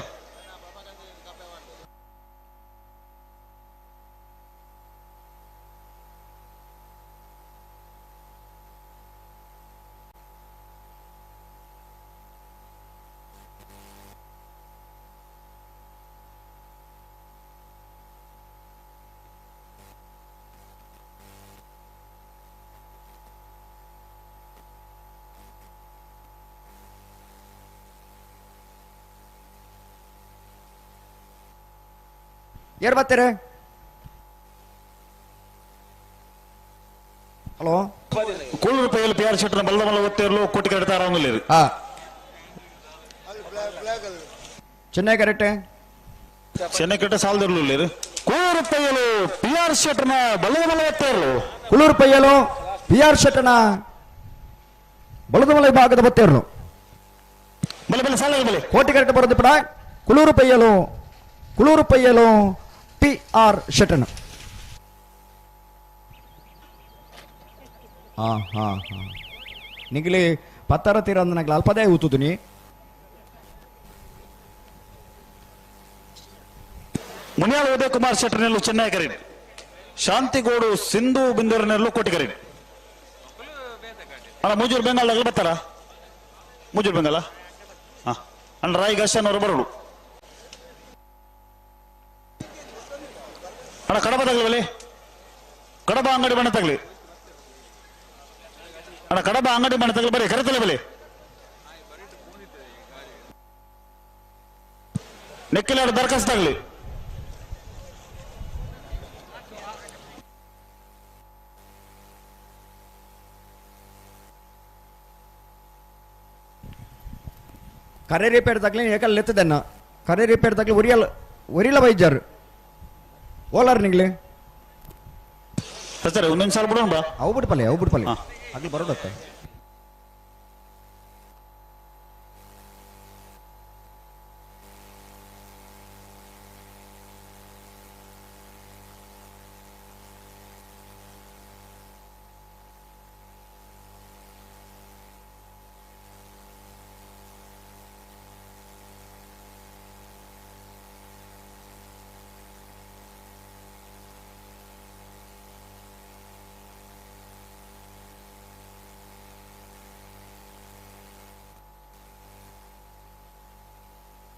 ಯಾರು ಬರ್ತಾರೆ? ಹಲೋ ಕೂಳೂರು ಪೈಯಲ್ಲಿ ಪಿ ಆರ್ ಶೆಟ್ಟರ್ನ ಬಲದ ಮಲ್ಲ ಒತ್ತೇರ್ಲು ಕೋಟಿ ಕಟ್ತಾ ಆರಾಮಲ್ಲಿ. ಚೆನ್ನೈ ಕರೆಕ್ಟ್. ಚೆನ್ನೈ ಕರೆಕ್ಟ್ ಸಾಲದಿರ್ಲು. ಕೂಳೂರು ಪೈಯಲು ಪಿ ಆರ್ ಶೆಟ್ಟರ್ನ ಬಲದ ಮಲ್ಲ ಒತ್ತೇರ್ಲು. ಕೂಳೂರು ಪೈಯಲು ಪಿ ಆರ್ ಶೆಟ್ಟರ್ನ ಬಲದ ಮಲ್ಲ ವಿಭಾಗದ ಒತ್ತೇರ್ಲು. ಬಲೆ ಬಲೆ ಸಾಲ ಬಲೆ. ಕೋಟಿ ಕರೆಕ್ಟ್ ಬರೋದು ಪಡ. ಕುಳೂರು ಪೈಯಲು ಕುಳೂರು ಪೈಯಲು ಪಿ ಆರ್ ಶೆಟ್ಟನ್. ಹಾ ಹಾ ಹಾ ನಿಗಲಿ ಪತ್ತರ ತೀರ ಅಂದನಾಗ್ಲ ಅಲ್ಪದೇ ಊತುದು ನೀ. ಮುನಿಯಾಳ ಉದಯ ಕುಮಾರ್ ಶೆಟ್ಟರ್ನೆಲ್ಲೂ ಚೆನ್ನೈ ಕರೀನ್. ಶಾಂತಿಗೋಡು ಸಿಂಧು ಬಿಂದೂರಿನೆಲ್ಲೂ ಕೋಟಿಗರೀನ್. ಅಣ್ಣ ಮೂಜೂರು ಬೆಂಗಾಲ್ ಬರ್ತಾರ? ಮೂಜೂರು ಬೆಂಗಾಲ ಹಾ ಅಣ್ಣ ರಾಯ್ ಗಶನ್ ಅವರು ಬರೋಡು. ಅಣ್ಣ ಕಡಬ ತಗಲಿ ಬಲಿ ಕಡಬ ಅಂಗಡಿ ಬಣ್ಣ ತಗಲಿ ಅಣ್ಣ ಕಡಬ ಅಂಗಡಿ ಬಣ್ಣ ತಗಲಿ ಬರೀ ಕರೆತಲೆ ಬಲಿ ನೆಕ್ಕಿಲಾಡು ದರಖಾಸ್ತು ತಗಲಿ ಕರೆ ರಿಪೇರ್ ತಗಲಿ ಏಕಲ್ ಎತ್ತದನ್ನ ಕರೆ ರಿಪೇರ್ ತಗಲಿ ಒರಿಯಲ್ ಒರಿಲ ಬೈಜಾರು ಓಲಾರ್ ನಿಂಗ್ಲೆ ಸರ್ ಒಂದೊಂದು ಸಾಲ ಬಿಡೋಣ ಬಾ ಅವು ಬಿಡ್ಪಲ್ಲೆ ಅವು ಬಿಡ್ಪಲ್ಲೆ ಆಗ್ಲಿ ಬರೋಡತ್ತೆ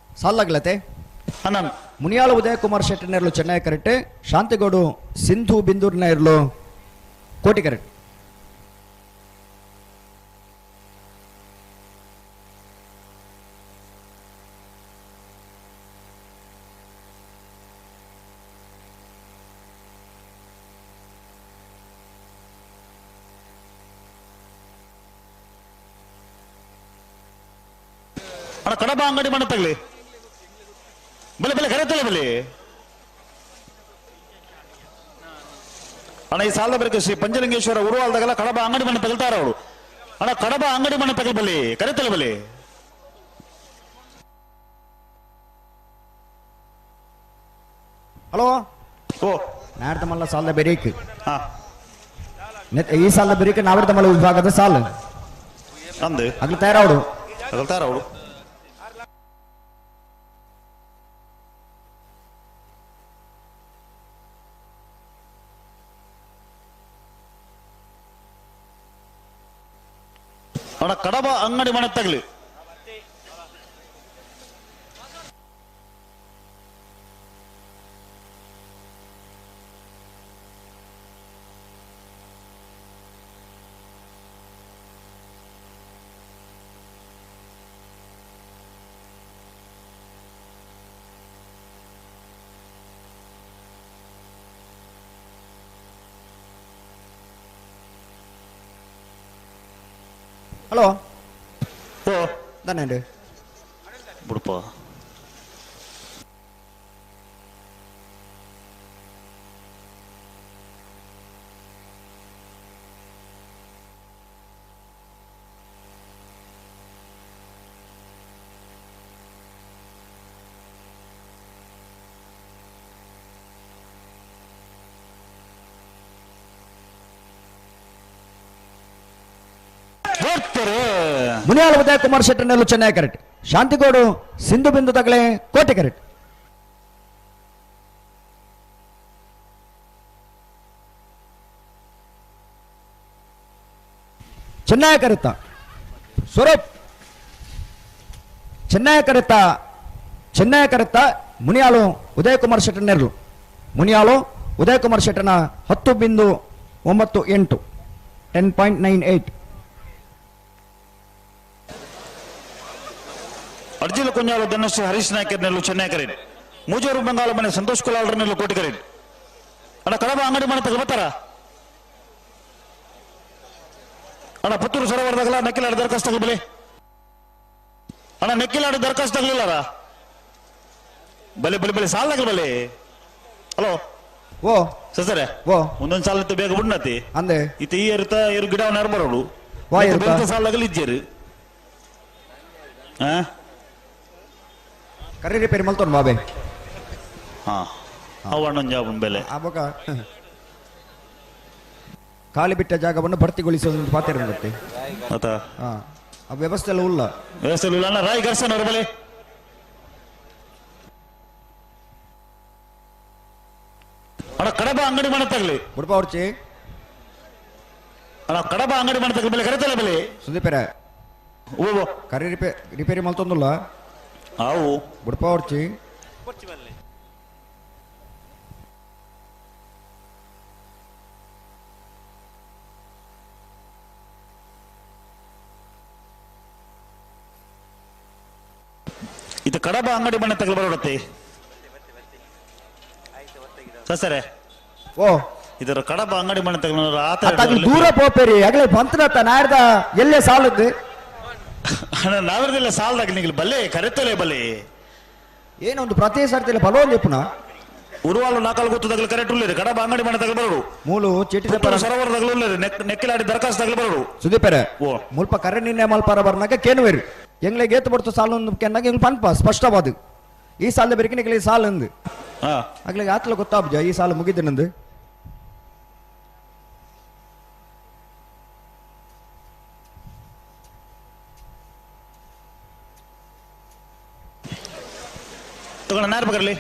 ಸಾಲಾಗ್ಲತೆ ಮುನಿಯಾಲ ಉದಯಕುಮಾರ್ ಶೆಟ್ಟಿನರ್ಲು ಚೆನ್ನೈ ಕರೆಕ್ಟ್ ಶಾಂತಿಗೌಡು ಸಿಂಧು ಬಿಂದೂರ್ನ ಇರಲು ಕೋಟಿ ಕರೆಕ್ಟ್. ಅಣ್ಣ ಕಡಬ ಅಂಗಡಿ ಮಣ್ಣ ತಗಲಿ ಬಲೆ ಬಲೆ ಕರೆತಲೆ ಬಲೆ ಅಣ್ಣ ಈ ಸಾಲದ ಬರಕ್ಕೆ ಶ್ರೀ ಪಂಚಲಿಂಗೇಶ್ವರ ಉರುವಾಲ್ದಾಗಲ್ಲ ಕಡಬ ಅಂಗಡಿ ಮಣ್ಣು ತಗಲ್ತಾರ ಅವರು. ಅಣ್ಣ ಕಡಬ ಅಂಗಡಿ ಮಣ್ಣು ತಗಲ್ ಬಲಿ ಕರೆತಲೆ ಬಲಿ. ಹಲೋ ಓ ನಾಡ್ದಮಲ್ಲ ಸಾಲದ ಬೆರೀಕ್ ಈ ಸಾಲದ ಬೆರೀಕ್ ನಾವರ್ದಮಲ್ಲ ವಿಭಾಗದ ಸಾಲ ಅಂದು ಅಗ್ಲು ತಯಾರವಡು ಅಗಲ್ ತಯಾರವಡು. ಅಣ್ಣ ಕಡಬ ಅಂಗಡಿ ಮನೆ ತಗಲಿ ಹಲೋ ಓ ದಾನೆ ಬಿಡಪ್ಪ ಮುನಿಯಾಲ ಉದಯ ಕುಮಾರ್ ಶೆಟ್ಟರ್ನಲ್ಲೂ ಚೆನ್ನೈ ಕರೆಕ್ಟ್ ಶಾಂತಿಗೌಡು ಸಿಂಧು ಬಿಂದು ತಗಲೆ ಕೋಟೆ ಕರೆಕ್ಟ್. ಚೆನ್ನೈ ಕರೆತ್ತ ಸ್ವರೂಪ್ ಚೆನ್ನೈ ಕರೆತ್ತ ಚೆನ್ನೈ ಕರೆತ್ತ ಮುನಿಯಾಲು ಉದಯಕುಮಾರ್ ಶೆಟ್ಟರ್ನೆರ್ಲು ಮುನಿಯಾಲು ಉದಯಕುಮಾರ್ ಶೆಟ್ಟರ್ನ 10.98 10.98. ಅರ್ಜಿಲ ಕುಂಜಾಲು ಧನಶ್ರೀ ಹರೀಶ್ ನಾಯ್ಕರ್ ನೆಲ್ಲು ಚೆನ್ನೈ ಕರೀನ್ ಮೂಜೂರು ಬಂಗಾಳ ಮನೆ ಸಂತೋಷ್ ಕುಲಾಲ್ರ ನೆಲ್ಲು ಕೋಟಿ ಕರೀನ್ ಅಣ್ಣ ಕಡಬ ಅಂಗಡಿ ಮನೆ ತಗಬತ್ತಾರ ಅಣ್ಣ ಪುತ್ತೂರು ಸರೋವರದಾಗಲ್ಲ ನೆಕ್ಕಿಲಾಡಿ ದರಖಾಸ್ತು ತಗಬಲಿ ಅಣ್ಣ ನೆಕ್ಕಿಲಾಡಿ ದರಖಾಸ್ತು ತಗಲಿಲ್ಲಾರ ಬಲೆ ಬಲೆ ಬಲೆ ಸಾಲ ಬಲೆ. ಹಲೋ ಓ ಸಸರೆ ಓ ಒಂದೊಂದು ಸಾಲ ಬೇಗ ಬುಡ್ನತಿ ಅಂದೆ ಇತ್ತ ಈ ಇರುತ್ತ ಇರು ಗಿಡ ಬರೋಡು ಸಾಲದಾಗಲಿ ಇಜ್ಜೇರು ಹಾ ಕರೆ ರಿಪೇರಿ ಮಲ್ತೋನ್ ಬಾಬೆ. ಹಾ ಅವಣ್ಣೊಂದು ಜಾಬ್ ಬೆಲೆ ಆವಾಗ ಖಾಲಿ ಬಿಟ್ಟ ಜಾಗವನ್ನು ಭರ್ತಿಗೊಳಿಸೋದು ಪಾತ್ರ ಇರುತ್ತೆ. ಆ ವ್ಯವಸ್ಥೆ ಎಲ್ಲ ಉಲ್ಲ ವ್ಯವಸ್ಥೆ ಇಲ್ಲ ಅಣ್ಣ ರಾಯ್ ಗರ್ಸನ್ ಅವ್ರ ಬಲೆ ಅಣ್ಣ ಕಡಬ ಅಂಗಡಿ ಮನೆ ತಗಲಿ ಉಡುಪ ಅವ್ರಚಿ ಅಣ್ಣ ಕಡಬ ಅಂಗಡಿ ಮನೆ ತಗಲಿ ಬೆಲೆ ಕರೆತಲ್ಲ ಬೆಲೆ ಸುದೀಪರ ಓ ಕರೆ ರಿಪೇರಿ ಮಲ್ತೊಂದುಲ್ಲ ಆವು ಬುಡ್ಪ ಅವ್ರಚಿ. ಇದು ಕಡಬ ಅಂಗಡಿ ಮನೆ ತಗಲು ಬರೋಡತ್ತೆ ಸಸರೆ. ಓ ಇದರ ಕಡಬ ಅಂಗಡಿ ಮನೆ ತಗಲು ದೂರ ಪೋಪೇರಿ ಅಗಲೇ ಬಂತನತ್ತ ನಾಡ್ದ ಎಲ್ಲೇ ಸಾಲದ್ದು ನಾವಿರದಿಲ್ಲ ಸಾಲದಾಗ ನಿಗಲು ಬಲ್ಲೆ ಕರೆತಲೆ ಬಲ್ಲೆ ಏನೊಂದು ಪ್ರತಿ ಸರ್ತಿಲ್ಲ ಬಲೋನ್ ಪುನಃ ಉರುವಾಲು ನಾಕಲ್ ಗೊತ್ತು ತಗಲು ಕರೆಕ್ಟ್ ಉಳ್ಳೇರು ಕಡಬ ಅಂಗಡಿ ಮನೆ ತಗಲು ಬರೋಡು ಮೂಲು ಚೀಟಿ ಸರೋವರ ತಗಲು ಉಳ್ಳೇರು ನೆಕ್ಕಿಲಾಡಿ ದರಖಾಸ್ತು ತಗಲು ಬರೋಡು ಸುದೀಪರೆ ಓ ಮುಲ್ಪ ಕರೆ ನಿನ್ನೆ ಮಲ್ಪಾರ ಬರ್ನಾಗ ಕೇನುವೇರು ಎಂಗ್ಲೆ ಗೇತು ಬಡ್ತು ಸಾಲು ಕೆನ್ನಾಗ ಎಂಗ್ ಪನ್ಪ ಸ್ಪಷ್ಟವಾದ ಈ ಸಾಲ ಬೆರಕಿನ ಸಾಲ ಅಂದು ಆಗ್ಲಿಗೆ ಆತ್ಲ ಗೊತ್ತಾಬ್ಜ ಈ ಸಾಲ ಮುಗಿದ ನಂದು. ತಗೊಂಡ ನಾರ್ ಬಗರ್ಲಿ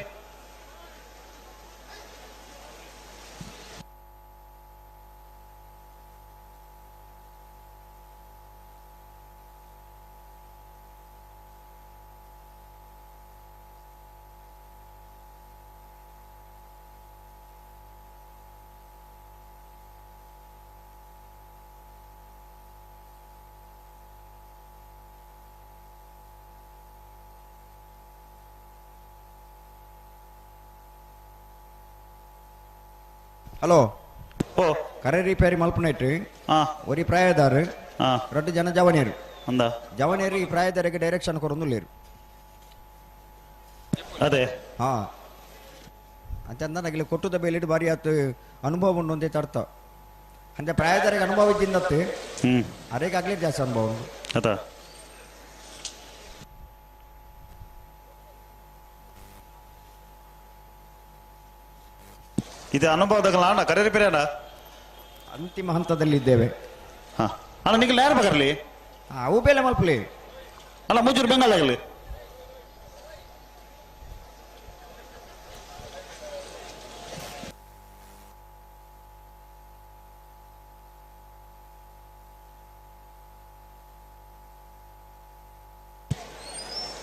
ಹಲೋ ಓ ಕರೆ ರಿಪೇರಿ ಮಲ್ಪನೈಟ್ ಒರಿ ಪ್ರಾಯದಾರು ರಡ್ಡು ಜನ ಜವನಿಯರು ಅಂದ ಜವನಿಯರು ಈ ಪ್ರಾಯದಾರಿಗೆ ಡೈರೆಕ್ಷನ್ ಕೊರೊಂದುಲ್ಲೇರು ಅದೇ ಹಾ ಅಂತಂದ ನಗಿಲಿ ಕೊಟ್ಟುದ ಬೇಲಿಡ್ ಬಾರಿ ಆತು ಅನುಭವ ಉಂಡು ಅಂತ ಅರ್ಥ. ಅಂದ್ರೆ ಪ್ರಾಯದಾರಿಗೆ ಅನುಭವ ಇದ್ದಿಂದತ್ತು ಅರೇಗಾಗ್ಲಿ ಜಾಸ್ತಿ ಅನುಭವ ಉಂಟು. ಅದ ಇದು ಅನುಭವದಾಗ ಅಣ್ಣ ಕರೆ ರಿಪೇರಿ ಅಣ್ಣ ಅಂತಿಮ ಹಂತದಲ್ಲಿದ್ದೇವೆ. ಅಣ್ಣ ನಿಗಲ್ ಯಾರು ಬಗರ್ಲಿ ಅವು ಬೇಲೆ ಮಲ್ಪಲಿ ಅಲ್ಲ ಮುಜೂರು ಬೆಂಗಾಲ್ ಆಗಲಿ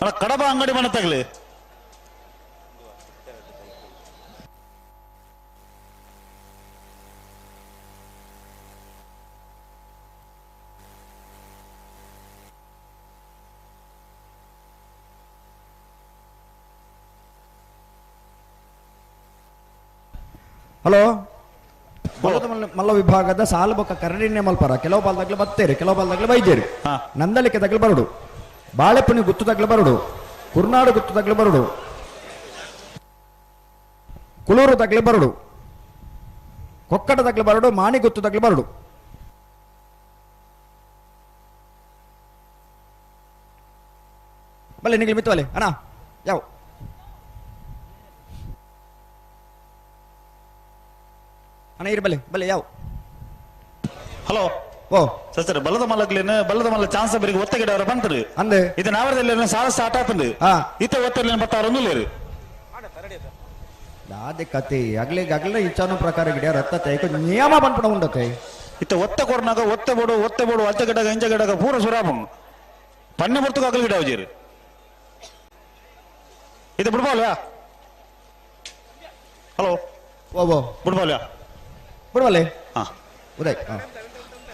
ಅಣ್ಣ ಕಡಬ ಅಂಗಡಿ ಮನೆ ತಗಲಿ ಹಲೋ ಮಲ್ಲ ವಿಭಾಗದ ಸಾಲು ಬೊಕ್ಕ ಕರಡಿನೇ ಮಲ್ಪರ ಕೆಲವು ಬಾಲ್ದಾಗ್ಲು ಬತ್ತೇರಿ ಕೆಲವು ಬಾಲ್ದಾಗ್ಲು ಬೈಜೇರಿ ನಂದಲಿಕೆ ತಗ್ಲು ಬರಡು ಬಾಳೆಪುಣಿ ಗುತ್ತು ತಗ್ಲು ಬರಡು ಕುರ್ನಾಡು ಗುತ್ತು ತಗ್ಲು ಬರಡು ಕುಳೂರು ತಗ್ಲು ಬರಡು ಕೊಕ್ಕಡ ತಗ್ಲು ಬರಡು ಮಾಣಿ ಗುತ್ತು ತಗ್ಲು ಬರಡು. ಬಲ್ಲೆ ನಿಗಲಿ ಮಿತ್ತವಲೆ ಅಣ್ಣ ಯಾವ ಅಣ್ಣ ಇರು ಬಲ್ಲೆ ಬಲ್ಲೆ ಯಾವ. ಹಲೋ ಓ ಸರ್ ಬಲದ ಮಲ್ಲಕ್ಲೇನು ಬಲದ ಮಲ್ಲ ಚಾನ್ಸ್ ಬರಿಗೆ ಒತ್ತಗಿಡ ಅವರ ಬಂತರು ಅಂದೆ ಇದು ನಾವರದಲ್ಲಿ ಸಾಲ ಸ್ಟಾರ್ಟ್ ಆತಂದು ಇತ್ತ ಒತ್ತರ್ಲೇನು ಬತ್ತಾರ ಒಂದುಲೇರು ದಾದೆ ಕತೆ ಅಗ್ಲೆ ಅಗ್ಲೆ ಇಚ್ಛಾನು ಪ್ರಕಾರ ಗಿಡ ರತ್ತ ತೈಕ ನಿಯಮ ಬಂದ್ಪಡ ಉಂಡತೆ ಇತ್ತ ಒತ್ತ ಕೊರ್ನಾಗ ಒತ್ತೆ ಬೋಡು ಒತ್ತೆ ಬೋಡು ಅಚ್ಚ ಗಿಡಗ ಇಂಚ ಗಿಡಗ ಪೂರ ಸುರಾಪಂ ಪನ್ನೆ ಬರ್ತಕ ಅಗಲ ಗಿಡ ಅವಜೀರು ಇದು ಬಿಡ್ಬೋಲ್ವಾ. ಹಲೋ ಓ ಓ ಬಿಡ್ಬೋಲ್ವಾ ಬಿಡ್ವಲೆ ಹಾ Uday.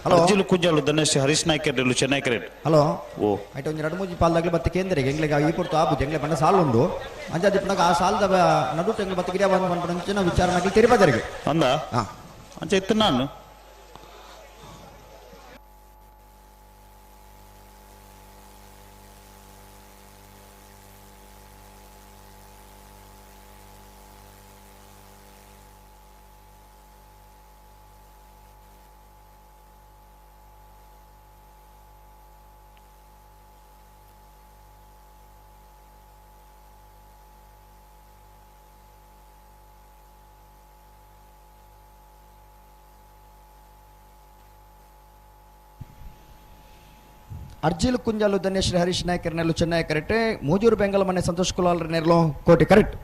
Hello Arjilu Kunjalu Dhanesh Harish Naik Chennai correct. Hello ಓ ಆಯ್ತು ಒಂದು ಎರಡು ಮೂಜಿ ಪಾಲ್ದಾಗ್ಲಿ ಬತ್ತೆ ಕೇಂದ್ರಿಗೆ ಎಂಗ್ಲಿಗೆ ಈ ಪುರ್ತು ಆಬು ಎಂಗ್ಲೆ ಬಣ್ಣ ಸಾಲು ಉಂಡು ಅಂಜಾದಿ ಪುನಗ ಆ ಸಾಲದ ನಡು ಎಂಗ್ಲೆ ಬತ್ತೆ ಗಿಡ ಬಂದು ಬಂದು ವಿಚಾರಣೆ ತಿರುಪದರಿಗೆ ಅಂದ ಅಂಚೆ ಇತ್ತು ನಾನು ಅರ್ಜಿಲು ಕುಂಜಾಲು ಧನ್ಯಶ್ರೀ ಹರೀಶ್ ನಾಯ್ಕರ್ ನೆಲ್ಲು ಚೆನ್ನೈ ಕರೆಕ್ಟ್ ಮೂಜೂರು ಬೆಂಗಲ್ ಮನೆ ಸಂತೋಷ್ ಕುಲಾಲ್ ನೆರ್ಲು ಕೋಟಿ ಕರೆಕ್ಟ್.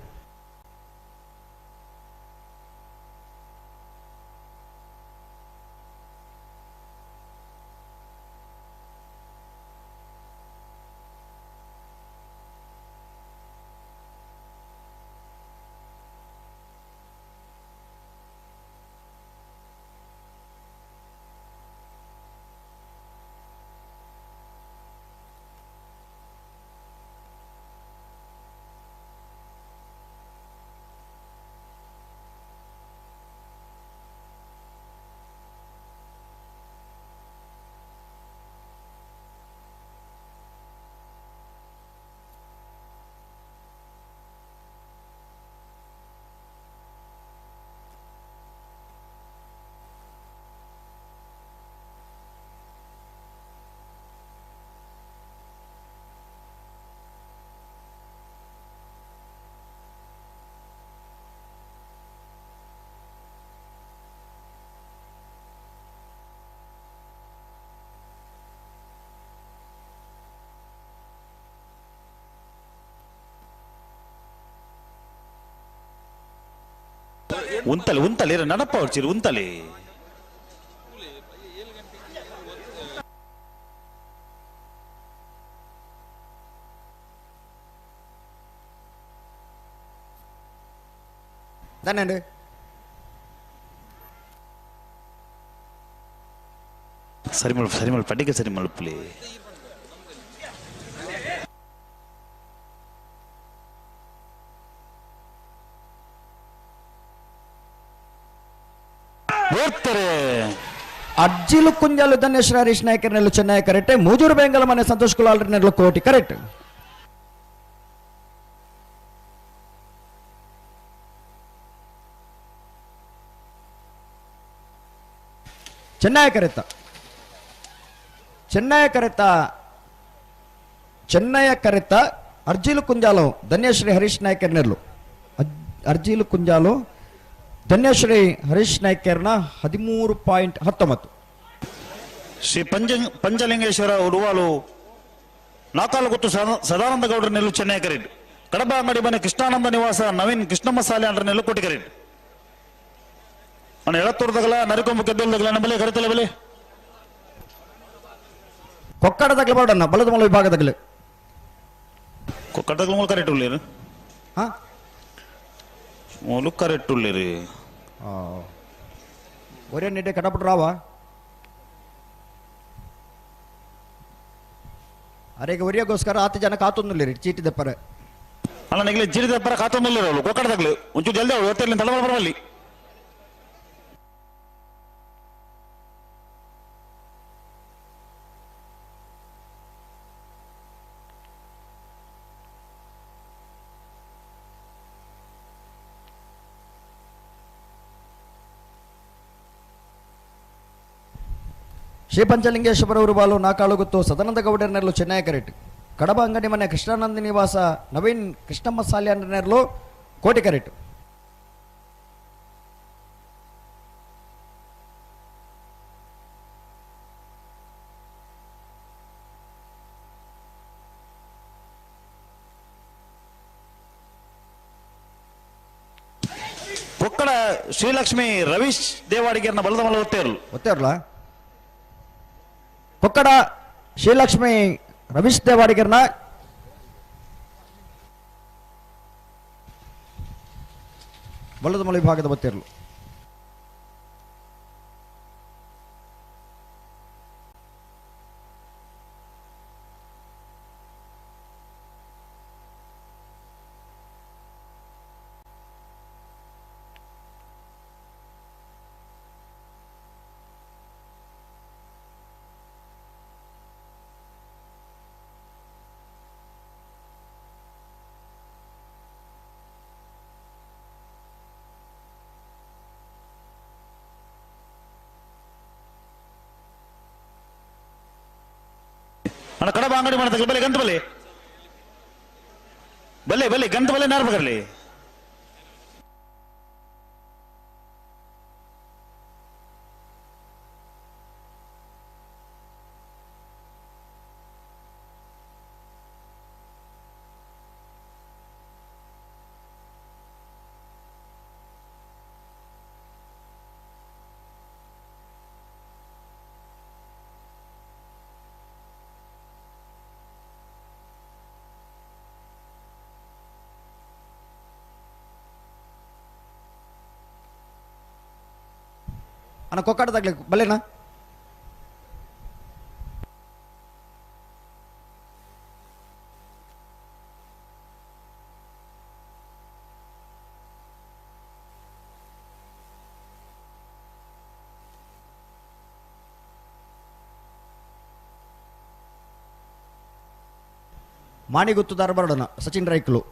ಉಂತಲೆ ಉಂತಲೆ ನಡಪ ಹೊಡ್ಚಿರಿ ಉಂತಲೆ. ದಾನೇಂಡು ಸರಿಮಲ್ ಸರಿಮಲ್ ಪಡಿಗೆ ಸರಿಮಲ್ ಪುಲಿ. ಅರ್ಜಿಲು ಕುಂಜಾಲು ಧನ್ಯಶ್ರೀ ಹರೀಶ್ ನಾಯಕರ್ನೆಲ್ಲು ಚೆನ್ನೈ ಕರೆಕ್ಟ್, ಮೂಜೂರು ಬೆಂಗಲ ಮನೆ ಸಂತೋಷ್ ಕುಲಾಲ್ರನೆಲ್ಲು ಕೋಟಿ ಕರೆಕ್ಟ್. ಚೆನ್ನೈ ಕರೆತ ಚೆನ್ನೈ ಕರೆತ ಚೆನ್ನಯ ಕರೆತ ಅರ್ಜಿಲು ಕುಂಜಾಲು ಧನ್ಯಶ್ರೀ ಹರೀಶ್ ನಾಯ್ಕರ್ನೆಲ್ಲು ಅರ್ಜಿಲು ಕುಂಜಾಲು ಧನ್ಯಶ್ರೀ ಹರೀಶ್ ನಾಯ್ಕರ್ನ 13.19. ಶ್ರೀ ಪಂಚಲಿಂಗೇಶ್ವರ ಉರುವಾಲು ನಾಕಾಲು ಗುತ್ತು ಸದಾನಂದ ಗೌಡರ ನೆಲ್ಲು ಚೆನ್ನೈ ಕರೆಟ್, ಕಡಬ ಅಂಗಡಿ ಮನೆ ಕೃಷ್ಣಾನಂದ ನಿವಾಸ ನವೀನ್ ಕೃಷ್ಣಮ್ಮ ಸಾಲೆ ಅಂಡ್ರ ನೆಲ್ಲು ಕೋಟಿ ಕರೆಟ್. ಅಣ್ಣ ಎಳತ್ತೂರ್ದಗಲ ನರಿಕೊಂಬು ಕೆದ್ದಲ್ದಗಲ ನಮ್ಮಲೆ ಕರೆತಲ ಬಲೆ ಕೊಕ್ಕಡದಗಲ ಬಾಡಣ್ಣ ಬಲದ ಮಲ ವಿಭಾಗದಗಲ ಕೊಕ್ಕಡದಗಲ ಮೂಲ ಕರೆಕ್ಟ್ ಉಳ್ಳೇರು ಹಾ ಮೂಲು ಕರೆಕ್ಟ್ ಉಳ್ಳೇರಿ ಒರೇ ನಿಟ್ಟೆ ಕಡಪಟ್ರಾವ ಅರೆಗೆ ಒರಿಯೋಗೋಸ್ಕರ ಆತ ಜನ ಕಾತೊಂದುಲ್ಲೇರಿ ಚೀಟಿ ದಪ್ಪರ. ಅಲ್ಲ ನೆಗಲಿ ಚೀಟಿ ದಪ್ಪರ ಕಾತೊಂದುಲ್ಲೇರು ಅವಳು ಕೊಕ್ಕಡದಗಲು ಒಂಚೂರು ಜಲ್ದಿ ಅವಳು ಒತ್ತಲ್ಲಿ ತಡ ಬರವಲ್ಲಿ. ಶ್ರೀ ಪಂಚಲಿಂಗೇಶ್ವರ ಉರುಬಾಲು ನಾಕಾಳುಗುತ್ತು ಸದಾನಂದ ಗೌಡರ್ನೆಲ್ಲು ಚೆನ್ನೈ ಕರೆಟ್, ಕಡಬ ಅಂಗಡಿ ಮನೆ ಕೃಷ್ಣಾನಂದ ನಿವಾಸ ನವೀನ್ ಕೃಷ್ಣಮ್ಮ ಸಾಲ್ಯಾನ್ನೆಲ್ಲು ಕೋಟಿ ಕರೆಟ್. ಕೊಕ್ಕಡ ಶ್ರೀಲಕ್ಷ್ಮಿ ರವೀಶ್ ದೇವಾಡಿಗೆರ್ನ ಬಲದ ಮಲ ಒತ್ತೇರ್ಲು ಒತ್ತೇರ್ಲ ಕೊಕ್ಕಡ ಶ್ರೀಲಕ್ಷ್ಮಿ ರವೀಶ್ ದೇವಾಡಿಗರ್ನ ಬಲದ ಮಲ ವಿಭಾಗದ ಬತ್ತಿರಲು. ಅಣ್ಣ ಕಡಬ ಅಂಗಡಿ ಮಾಡ್ತಕ್ಕ ಬಲೆ ಗಂತ ಬಲೆ ಬಲೆ ಬಲೆ ಗಂತ ಬಲೆ ನಾರ್ಬಗರ್ಲಿ. ಅಣ್ಣ ಕೊಕ್ಕಡದಾಗ್ಲಿ ಬಲ್ಲೇನಾ? ಮಾಣಿಗುತ್ತುದಾರ ಬರೋಣ ಸಚಿನ್ ರೈಕ್ಲು.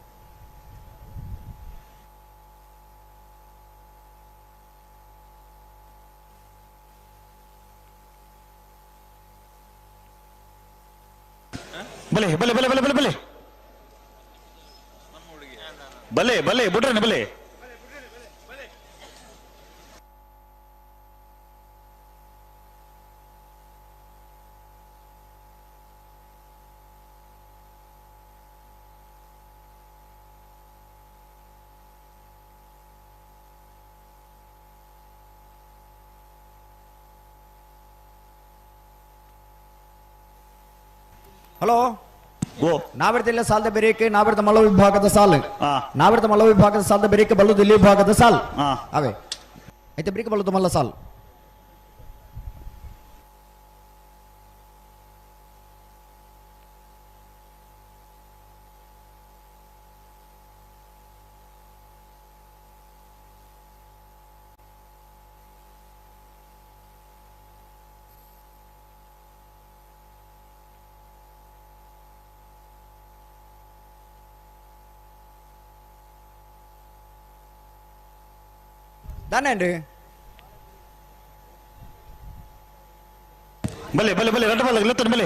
ಬಲೆ ಬಲೆ ಬಲೆ ಬಲೆ ಬಲೆ ಬಲೆ ಬಲೆ ಬಲೆ ಬುಡ್ರನೆ ಬಲೆ. ಹಲೋ ನಾವಿರ್ತಿಲ್ಲ ಸಾಲದ ಬೆರೇಕೆ ನಾವಿರ್ತ ಮಲ್ಲ ವಿಭಾಗದ ಸಾಲು ನಾವಿರ್ತ ಮಲ್ಲ ವಿಭಾಗದ ಸಾಲದ ಬೆರೇಕೆ ಬಲ್ಲದು ಇಲ್ಲಿ ವಿಭಾಗದ ಸಾಲ್ ಅವೇ ಐತೆ ಬ್ರೇಕ್ ಬಲ್ಲದು ಮಲ್ಲ ಸಾಲ್ ದಾನೇನ್ರಿ ಬಲೆ ಬಲೆ ಬಲೆ ರಡ್ಡ ಬಲ್ಲ ಇಲ್ಲತ್ತನ ಬಲೆ.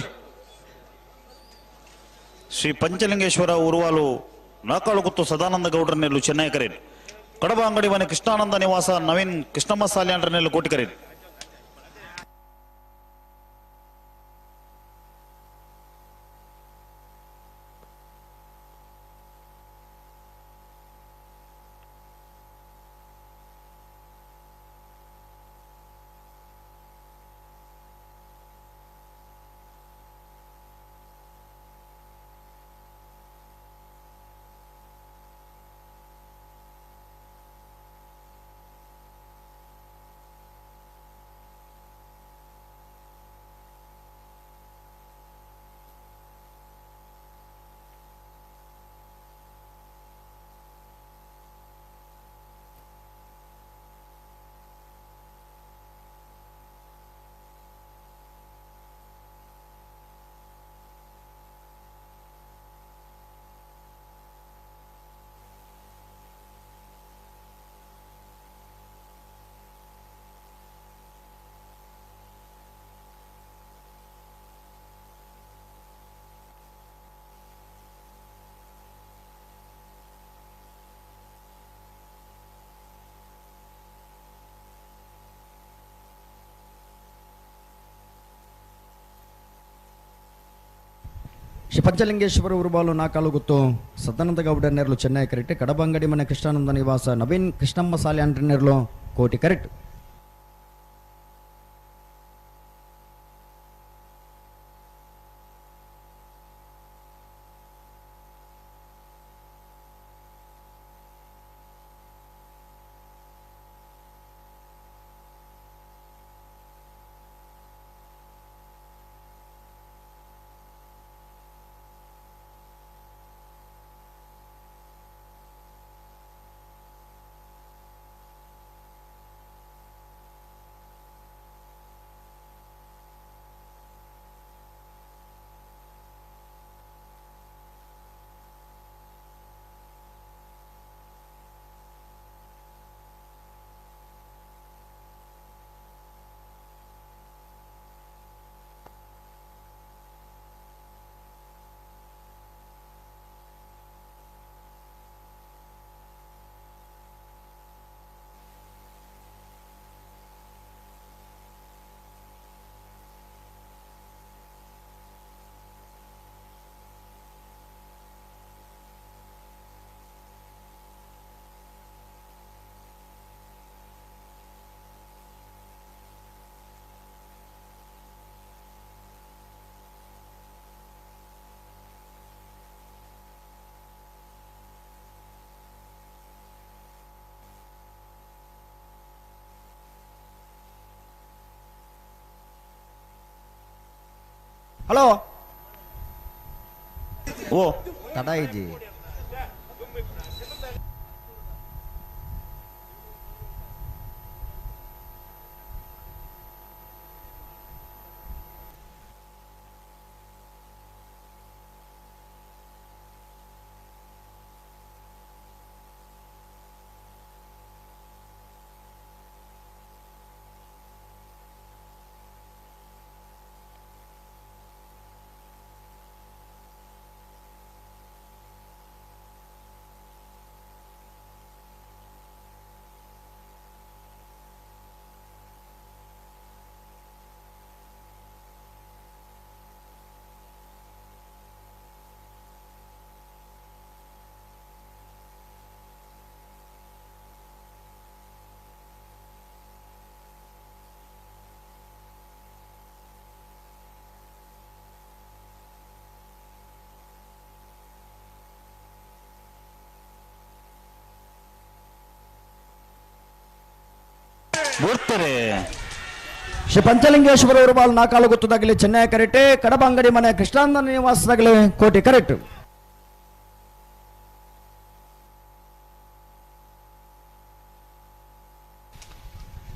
ಶ್ರೀ ಪಂಚಲಿಂಗೇಶ್ವರ ಉರುವಾಲು ನಾಕಾಳು ಗುತ್ತು ಸದಾನಂದ ಗೌಡ್ರನೆಲ್ಲು ಚೆನ್ನೈ ಕರೇನ್. ಕಡಬ ಅಂಗಡಿ ಮನೆ ಕೃಷ್ಣಾನಂದ ನಿವಾಸ ನವೀನ್ ಕೃಷ್ಣಮ್ಮ ಸಾಲ್ಯಾಂಡ್ರನೆಲ್ಲು ಕೋಟಿ ಕರೇನ್. ಶ್ರೀ ಪಂಚಲಿಂಗೇಶ್ವರ ಉರುಬಾಲು ನಾಕಾಲು ಗುತ್ತು ಸದಾನಂದ ಗೌಡ ನೆರಳು ಚೆನ್ನೈ ಕರೆಕ್ಟ್. ಕಡಬಂಗಡಿ ಮನೆ ಕೃಷ್ಣಾನಂದ ನಿವಾಸ ನವೀನ್ ಕೃಷ್ಣಮ್ಮ ಸಾಲ್ಯಾಂಡ್ರ ನೆರಳು ಕೋಟಿ ಕರೆಕ್ಟ್. ಹಲೋ ಓ ತಡಾಯಿಜಿ ಬರ್ತಾರೆ. ಶ್ರೀ ಪಂಚಲಿಂಗೇಶ್ವರ ಉರುವಾಲು ನಾಕಾಲು ಗೊತ್ತದಾಗಲಿ ಚೆನ್ನೈ ಕರೆಕ್ಟ್. ಕಡಬ ಅಂಗಡಿ ಮನೆ ಕೃಷ್ಣಾನಂದ ನಿವಾಸದಾಗಲಿ ಕೋಟಿ ಕರೆಕ್ಟ್.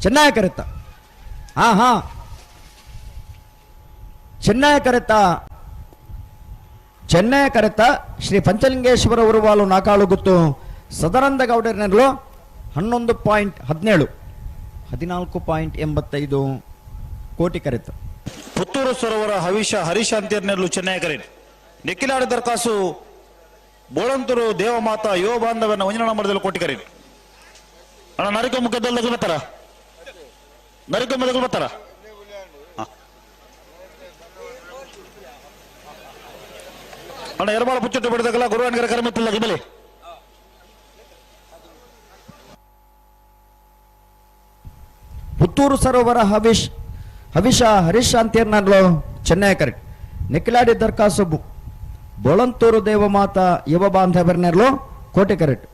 ಚೆನ್ನೈ ಕರೆತ ಹಾ ಹಾ ಚೆನ್ನೈ ಕರೆತ ಚೆನ್ನೈ ಕರೆತ ಶ್ರೀ ಪಂಚಲಿಂಗೇಶ್ವರ ಉರುವಾಲು ನಾಕಾಳು ಗುತ್ತು ಸದಾನಂದ ಗೌಡರಿನಲ್ಲೂ 11.17 14.85 ಕೋಟಿ ಕರೆತ. ಪುತ್ತೂರು ಸರೋವರ ಹವಿಷ ಹರೀಶ ಅಂತೀರ್ನೆಲ್ಲು ಚೆನ್ನೈ ಕರೆಟ್. ನಿಖಿಲಾಡಿ ದರ್ಖಾಸು ಬೋಳಂತೂರು ದೇವಮಾತಾ ಯುವ ಬಾಂಧವನ ಒಂಜಿನ ನಂಬರ್ದಲ್ಲಿ ಕೋಟಿ ಕರೆಟ್. ಅಣ್ಣ ನರಿಕ ಮುಖದಲ್ಲಿ ಬರ್ತಾರ, ನರಿಕ ಮುಖದಲ್ಲಿ ಬರ್ತಾರ. ಅಣ್ಣ ಎರಬಾಳ ಪುಚ್ಚಟ್ಟು ಬಿಡದಲ್ಲ ಗುರುವಾನ್ಗರ ಕರ್ಮತ್ತಿಲ್ಲ ಬಲೆ. ಪುತ್ತೂರು ಸರೋವರ ಹವಿಷ ಹರೀಶ್ ಅಂತೀರ್ನಲ್ಲೋ ಚೆನ್ನೈ ಕರೆಕ್ಟ್. ನಿಖಿಲಾಡಿ ದರ್ಖಾಸು ಬೋಳಂತೂರು ದೇವಮಾತಾ ಯುವ ಬಾಂಧವರ್ನೆಲ್ಲೋ ಕೋಟೆ ಕರೆಕ್ಟ್.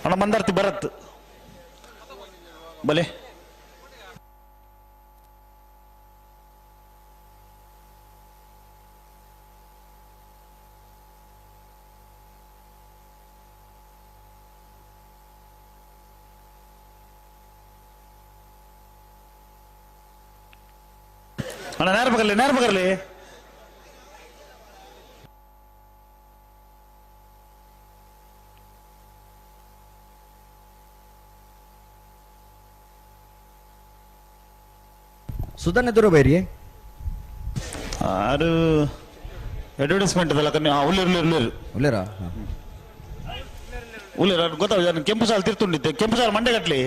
ಅಣ್ಣ ಮಂದಾರ್ತಿ ಭರತ್ ಬಲೆ. ಅಣ್ಣ ನೇರ ಬಗರ್ಲಿ, ನೇರ ಬಗರ್ಲಿ. ಸುಧನ್ ಎದುರು ಬೈರಿ ಅದು ಅಡ್ವರ್ಟೈಸ್ಮೆಂಟ್ ಅದಲ್ಲ ಕಮ್ಮಿ. ಉಳ್ಳೇರು ಉಳ್ಳೇರು ಉಳ್ಳೇರಾ ಉಳ್ಳೇರ ಗೊತ್ತಾಗ ಕೆಂಪು ಸಾಲು ತಿರ್ತುಂಡಿದ್ದೆ. ಕೆಂಪು ಸಾಲು ಮಂಡೆ ಕಟ್ಲಿ.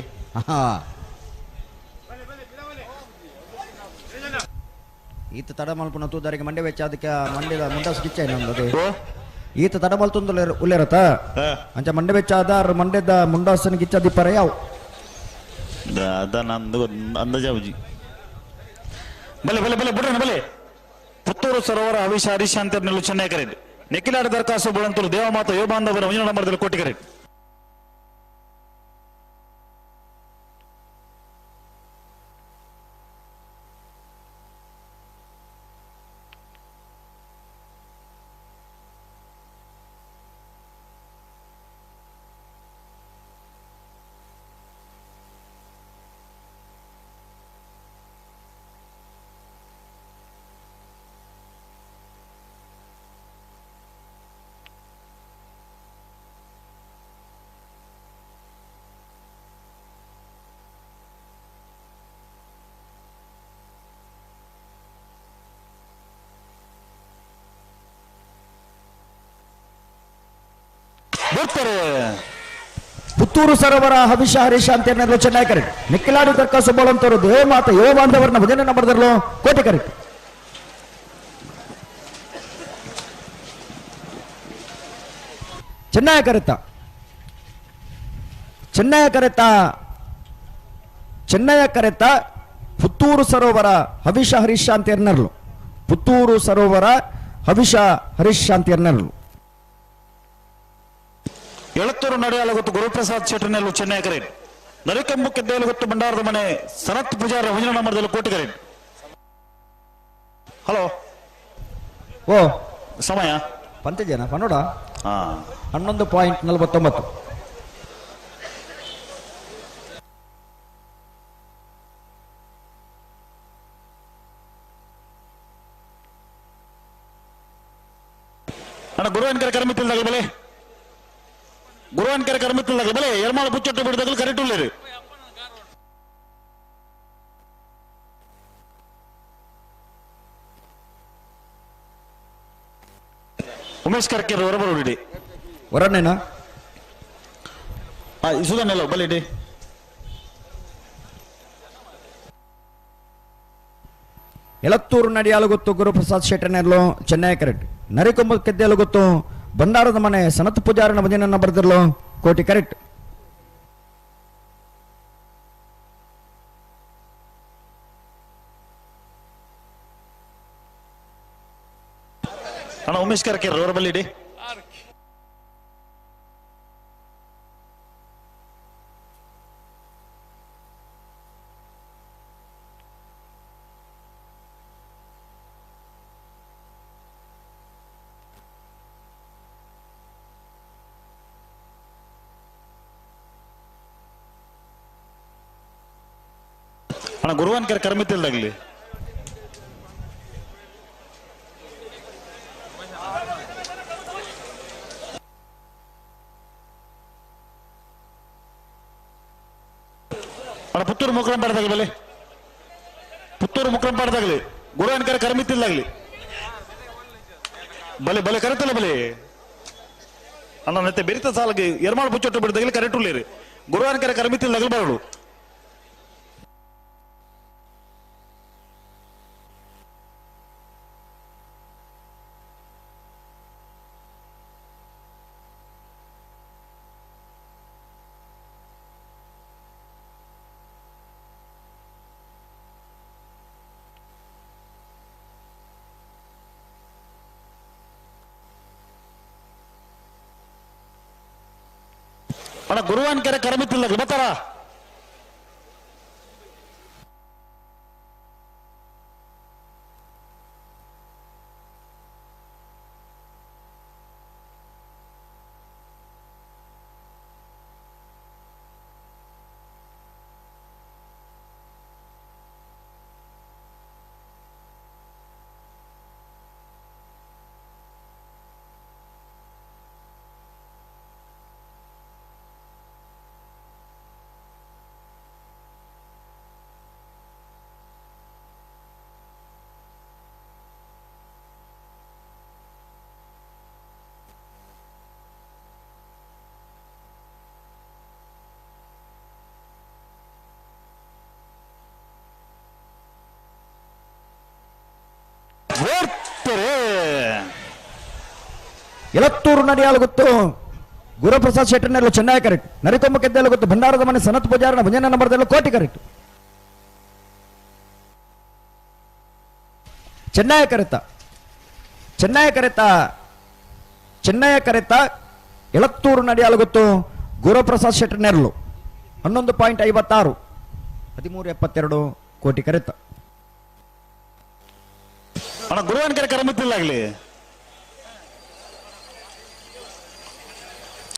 ಈತ ತಡ ಮಲ್ಪುನ ತೂದಾರಿಗೆ ಮಂಡೆ ವೆಚ್ಚ ಅದಕ್ಕೆ ಮಂಡೆದ ಮುಂಡಾಸ್ ಕಿಚ್ಚ ನಮ್ದು. ಈತ ತಡ ಮಲ್ತೊಂದು ಉಳ್ಳೇರತ ಅಂಚ ಮಂಡೆ ವೆಚ್ಚ ಆದಾರ ಮಂಡೆದ ಮುಂಡಾಸನ ಕಿಚ್ಚ ದಿಪ್ಪರ ಯಾವ ಅದ ನಂದು ಅಂದಾಜಾಬುಜಿ. ಬಲೆ ಬಲೆ ಬಲೆ ಬಿಡ್ರಣ ಬಲೆ. ಪುತ್ತೂರು ಸರೋವರ ಹವಿಷ ಹರೀಶ್ ಅಂತ ನಿಲ್ಲು ಚೆನ್ನೈ ಕರೆದು. ನಿಖಿಲಾಡ ದರ್ಖಾಸು ಬೋಳಂತೂರು ದೇವಮಾತ ಯುವ ಬಾಂಧವರ ಮುಂದಿನ ನಂಬರ್ದಲ್ಲಿ ಕೋಟಿ ಕರೆದು. ಪುತ್ತೂರು ಸರೋವರ ಹವಿಷ ಹರೀಶ ಅಂತ ಚೆನ್ನೈ ಕರೆಕ್ಟ್. ನಿಖಿಲಾಡಿ ದರ್ಖಾಸು ಬೋಳಂತವರು ದೇವಮಾತ ಯುವ ಬಾಂಧವರನ್ನ ಭಜನೆ ನಂಬರ್ದಲ್ಲೂ ಕೋಟೆ ಕರೆಕ್ಟ್. ಚೆನ್ನೈ ಕರೆತ ಚೆನ್ನೈ ಕರೆತ ಚೆನ್ನೈ ಕರೆತ ಪುತ್ತೂರು ಸರೋವರ ಹವಿಷ ಹರೀಶ ಅಂತ ಪುತ್ತೂರು ಸರೋವರ ಹವಿಷ ಹರೀಶ್ ಅಂತ ಎಳತ್ತೂರು ನಡೆಯಲು ಗೊತ್ತು ಗುರುಪ್ರಸಾದ್ ಶೆಟ್ಟರ್ನೆಲ್ಲು ಚೆನ್ನೈ ಕರೆಟ್. ನರಿಕಂಬು ಕೆದ್ದೇಲು ಗೊತ್ತು ಭಂಡಾರದ ಮನೆ ಸನತ್ ಪೂಜಾರ ಮುಂದಿನ ನಂಬರ್ದಲ್ಲಿ ಕೋಟಿ ಕರೆಟ್. ಹಲೋ ಓ ಸಮಯ ಪಂಚಜನ ಪನ್ನೋಡ 11.49. ಅಣ್ಣ ಗುರುವನ್ಕರ ಕರ್ಮಿತ್ತಿಲ್ದಾಗ ಬಲೆ, ಗುರುವನ್ಕರ ಕರ್ಮಿತ್ತಿಲ್ದಾಗ ಬಲೆ. ಎರ್ಮಾಳ ಬುಚ್ಚಟ್ಟು ಬಿಡದಾಗಲು ಕರೆಕ್ಟ್ ಉಳ್ಳೇರು. ಉಮೇಶ್ ಕರ್ಕೇರ್ ಹೊರಬರೋಡಿ ಹೊರನೇನಾ ಸುಧನ್ನೆಲ್ಲ ಬಲಿಡಿ. ಎಳತ್ತೂರು ನಡೆಯಲು ಗೊತ್ತು ಗುರುಪ್ರಸಾದ್ ಶೆಟ್ಟರ್ನೆಲ್ಲೋ ಚೆನ್ನೈ ಕರೆಕ್ಟ್. ನರಿಕೊಂಬ ಕೆದ್ದೆಲು ಗೊತ್ತು ಭಂಡಾರದ ಮನೆ ಸನತ್ ಪೂಜಾರನ ಭಜನನ್ನ ಬರೆದಿರಲು ಕೋಟಿ ಕರೆಕ್ಟ್. ಅಣ್ಣ ಉಮೇಶ್ ಕರ್ಕೇರ್ ಹೊರಬಲ್ಲಿಡಿ. ಅಣ್ಣ ಗುರುವಾನ್ಕೆರೆ ಕರ್ಮಿತಿಲ್ದಾಗ್ಲಿ ಅಣ್ಣ ಪುತ್ತೂರು ಮುಕ್ರಂಪಾಡದಾಗಲಿ ಬಲೆ ಪುತ್ತೂರು ಮುಕ್ರಂಪಾಡದಾಗಲಿ ಗುರುವಾನ್ಕೆರೆ ಕರ್ಮಿತಿಲ್ದಾಗ್ಲಿ ಬಲೆ ಬಲೆ ಕರೆತಲ್ಲ ಬಲೆ ಅಣ್ಣ ನತ್ತೆ ಬೆರಿತ ಸಾಲಗೆ ಎರ್ಮಾಳು ಬುಚ್ಚೊಟ್ಟು ಬಿಡ್ದಾಗಲಿ ಕರೆಕ್ಟ್ ಉಳ್ಳೇರಿ ಗುರುವಾನ್ಕೆರೆ ಕರ್ಮಿತಿಲ್ದಾಗಲಿ ಬರಡು ಅಣ್ಣ ಗುರುವಾನ್ಕೆರೆ ಕರಮಿತಿಲ್ಲ ಬತ್ತಾರ ಎಲತ್ತೂರು ನಡೆಯಾಲು ಗೊತ್ತು ಗುರುಪ್ರಸಾದ್ ಶೆಟ್ಟರ್ನೆಲ್ಲ ಚೆನ್ನಾಗಿ ಕರೆಕ್ಟ್ ನರಿಕೊಂಬ ಕೆದ್ದೆಲ್ಲ ಗೊತ್ತು ಭಂಡಾರದ ಮನೆ ಸನತ್ ಪೂಜಾರನ ಭಂಜನ ನಂಬರ್ದೆಲ್ಲ ಕೋಟಿ ಕರೆಕ್ಟ್ ಚೆನ್ನಯ ಕರೆತ ಚೆನ್ನಯ ಕರೆತ ಚೆನ್ನಯ ಕರೆತ ಎಳತ್ತೂರು ನಡೆಯಾಲು ಗೊತ್ತು ಗುರುಪ್ರಸಾದ್ ಶೆಟ್ಟರ್ನೆರ್ಲು 11.56 13.72 ಕೋಟಿ ಕರೆತ. ಅಣ್ಣ ಗುರುವಾನ್ಕೆರೆ ಕರಮಿತಿಲ್ಲಾಗ್ಲಿ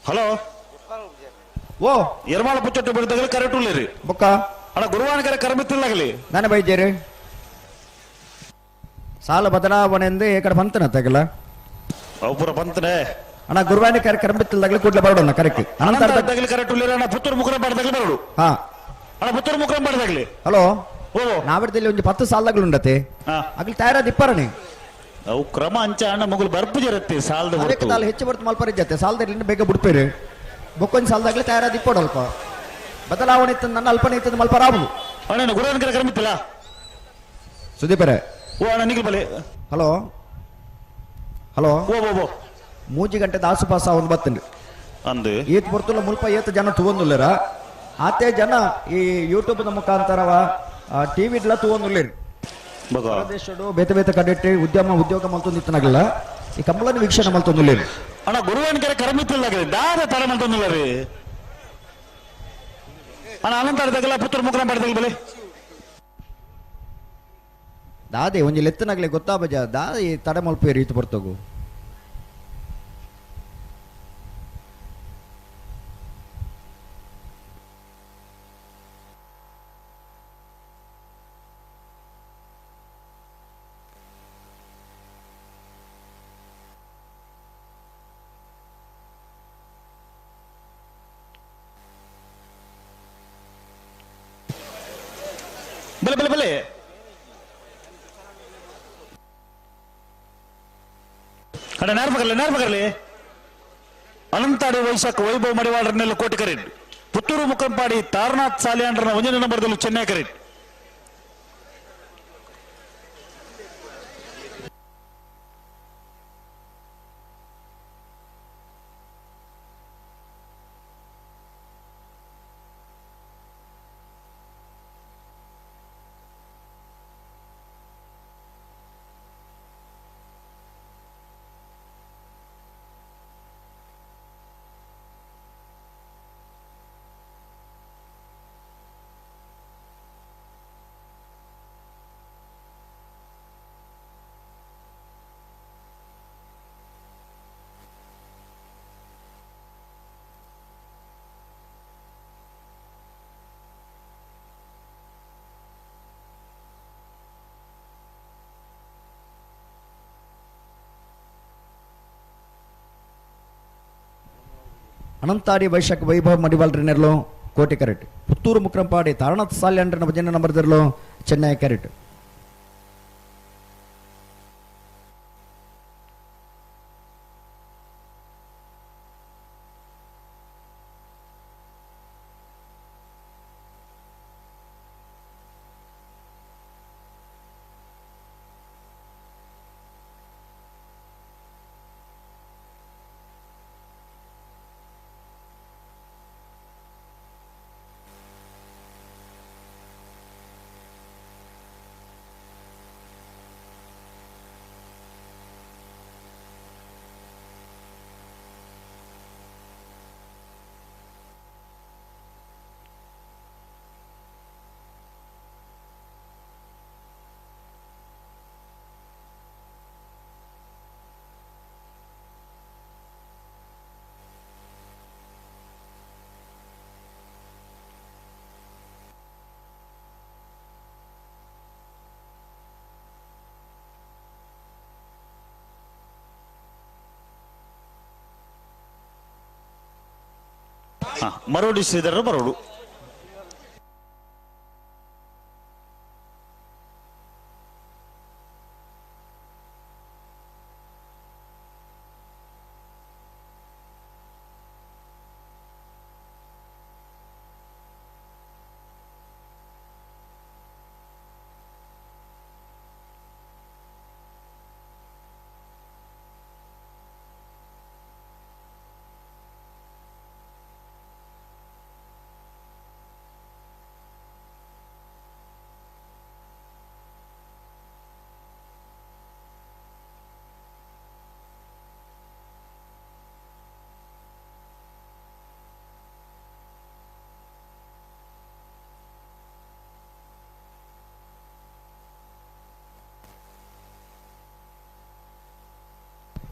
ಹಲೋ ಓ ಎರ್ಮಾಳ ಪುಚ್ಚೊಟ್ಟು ಬಿಡ್ದಾಗಲಿ ಕರೆಕ್ಟ್ ಉಳ್ಳೇರಿ ಬೊಕ್ಕ ಅಣ್ಣ ಗುರುವಾನ್ಕೆರೆ ಕರಮಿತಿಲ್ಲಾಗ್ಲಿ ನಾನೇ ಬೈಜೇರಿ ಸಾಲ ಬದಲಾವಣೆ ಎಂದೇ ಈ ಕಡೆ ಬಂತನ ತಗಲ ಅವು ಪೂರ ಬಂತನೆ ಅಣ್ಣ ಗುರುವಾನಿಕೆರೆ ಕರಮಿತಿಲ್ದಾಗ್ಲಿ ಕೂಡ್ಲೆ ಬರೋಣ ಕರೆಕ್ಟ್ ಅನಂತರ ದಾಗಲಿ ಕರೆಕ್ಟ್ ಉಳ್ಳೇರಿ ಅಣ್ಣ ಪುತ್ತೂರು ಮುಕ್ರಂಪಾಡದಾಗ್ಲಿ ಬರೋಡು ಹಾ ಅಣ್ಣ ಪುತ್ತೂರು ಮುಕ್ರಂಪಾಡದಾಗ್ಲಿ ಹಲೋ ಓ ನಾವಿಡ್ದಲ್ಲಿ ಒಂದು 10 ಸಾಲದಾಗ್ಲು ಉಂಡತೆ ಅಗ್ಲಿ ತಯಾರಾದ ಇಪ್ಪರಣೆ ಅವು ಕ್ರಮ ಅಂಚ ಅಣ್ಣ ಮುಗುಲು ಬರ್ಪು ಜರತ್ತೆ ಸಾಲದ ಅದಕ್ಕೆ ತಾಳು ಹೆಚ್ಚು ಬರ್ತು ಮಲ್ಪರಿ ಜೊತೆ ಸಾಲದಲ್ಲಿ ಬೇಗ ಬಿಡ್ಪೇರಿ ಬೊಕ್ಕೊಂದು ಸಾಲದಾಗ್ಲಿ ತಯಾರಾದ ಇಪ್ಪಡು ಅಲ್ಪ ಬದಲಾವಣೆ ಇತ್ತು ನನ್ನ ಅಲ್ಪನೆ ಇತ್ತು ಮಲ್ಪರಾಬು ಅಣ್ಣ ಗುರುವಾನ್ಕೆರೆ ಕರಮಿತಿಲ್ಲ ಸುದೀಪರೇ ಓ ಅಣ್ಣ ನಿಗಲ್ ಬಲೆ ಹಲೋ ಹಲೋ ಓ ಓ ಓ ಮೂಜಿ ಗಂಟೆ ಆಸುಪಾಸ ಒಂದು ಬತ್ತಂడి ಅಂದು ಏತ್ ಬರ್ತುಲ್ಲ ಮುಲ್ಪ ಏತ್ ಜನ ತೂವೊಂದುಲ್ಲೆರ ಆತೆ ಜನ ಈ ಯೂಟ್ಯೂಬ್ ದ ಮುಖಾಂತರವ ಟಿವಿಡ್ಲ ತೂವೊಂದುಲ್ಲೇರಿ ದೇಶಡು ಬೇತೆ ಬೇತೆ ಕಡೆಟ್ಟಿ ಉದ್ಯಮ ಉದ್ಯೋಗ ಮಲ್ತೊಂದಿತ್ತನಾಗಲ್ಲ ಈ ಕಂಬಳನ ವೀಕ್ಷಣೆ ಮಲ್ತೊಂದುಲ್ಲೇರಿ ಅಣ್ಣ ಗುರುವಾನ್ಕೆರೆ ಕರಮಿತಿಲ್ಲಾಗ್ರಿ ದಾದ ತಡ ಮಲ್ತೊಂದುಲ್ಲ ರೀ ಅಣ್ಣ ಅನಂತರ ಪುತ್ತೂರು ಮುಕ್ರಂಪಾಡದಾಗಲಿ ಬಲೆ ದಾದೆ ಒಂಜಿ ಲೆತ್ತನಾಗ್ಲೆ ಗೊತ್ತಾಬಜ ದಾ ಈ ತಡೆ ಮಲ್ಪೇರಿ ಈತ ಬರ್ತೋಗು ಬಲೆ ಬಲೆ ಬಲೆ ಅಣ್ಣ ನೇರ್ಮಗರ್ಲಿ ನೇರ್ಮಗರ್ಲಿ ಅನಂತಾಡಿ ವೈಶಾಖ ವೈಭವ ಮಡಿವಾಳರನ್ನೆಲ್ಲ ಕೋಟಿ ಕರೀಡ್ ಪುತ್ತೂರು ಮುಖಂಪಾಡಿ ತಾರನಾಥ್ ಸಾಲಿಯಾಂಡ್ರನ ಒಂದನೇ ನಂಬರ್ದಲ್ಲಿ Chennai ಕರೀಡ್ Anantadi Vaishakh Vaibhav Madiwal ರಿನರ್ಲು ಕೋಟಿ correct Puttur Mukrampadi Taranath ಸಾಲ್ಯಾಂಡ್ರನ ಭಜನೆ ನಂಬರ್ದಿರಲು ಚೆನ್ನೈ ಕರೆಕ್ಟ್. ಮರೋಡಿ ಶ್ರೀಧರ ಬರೋಡು.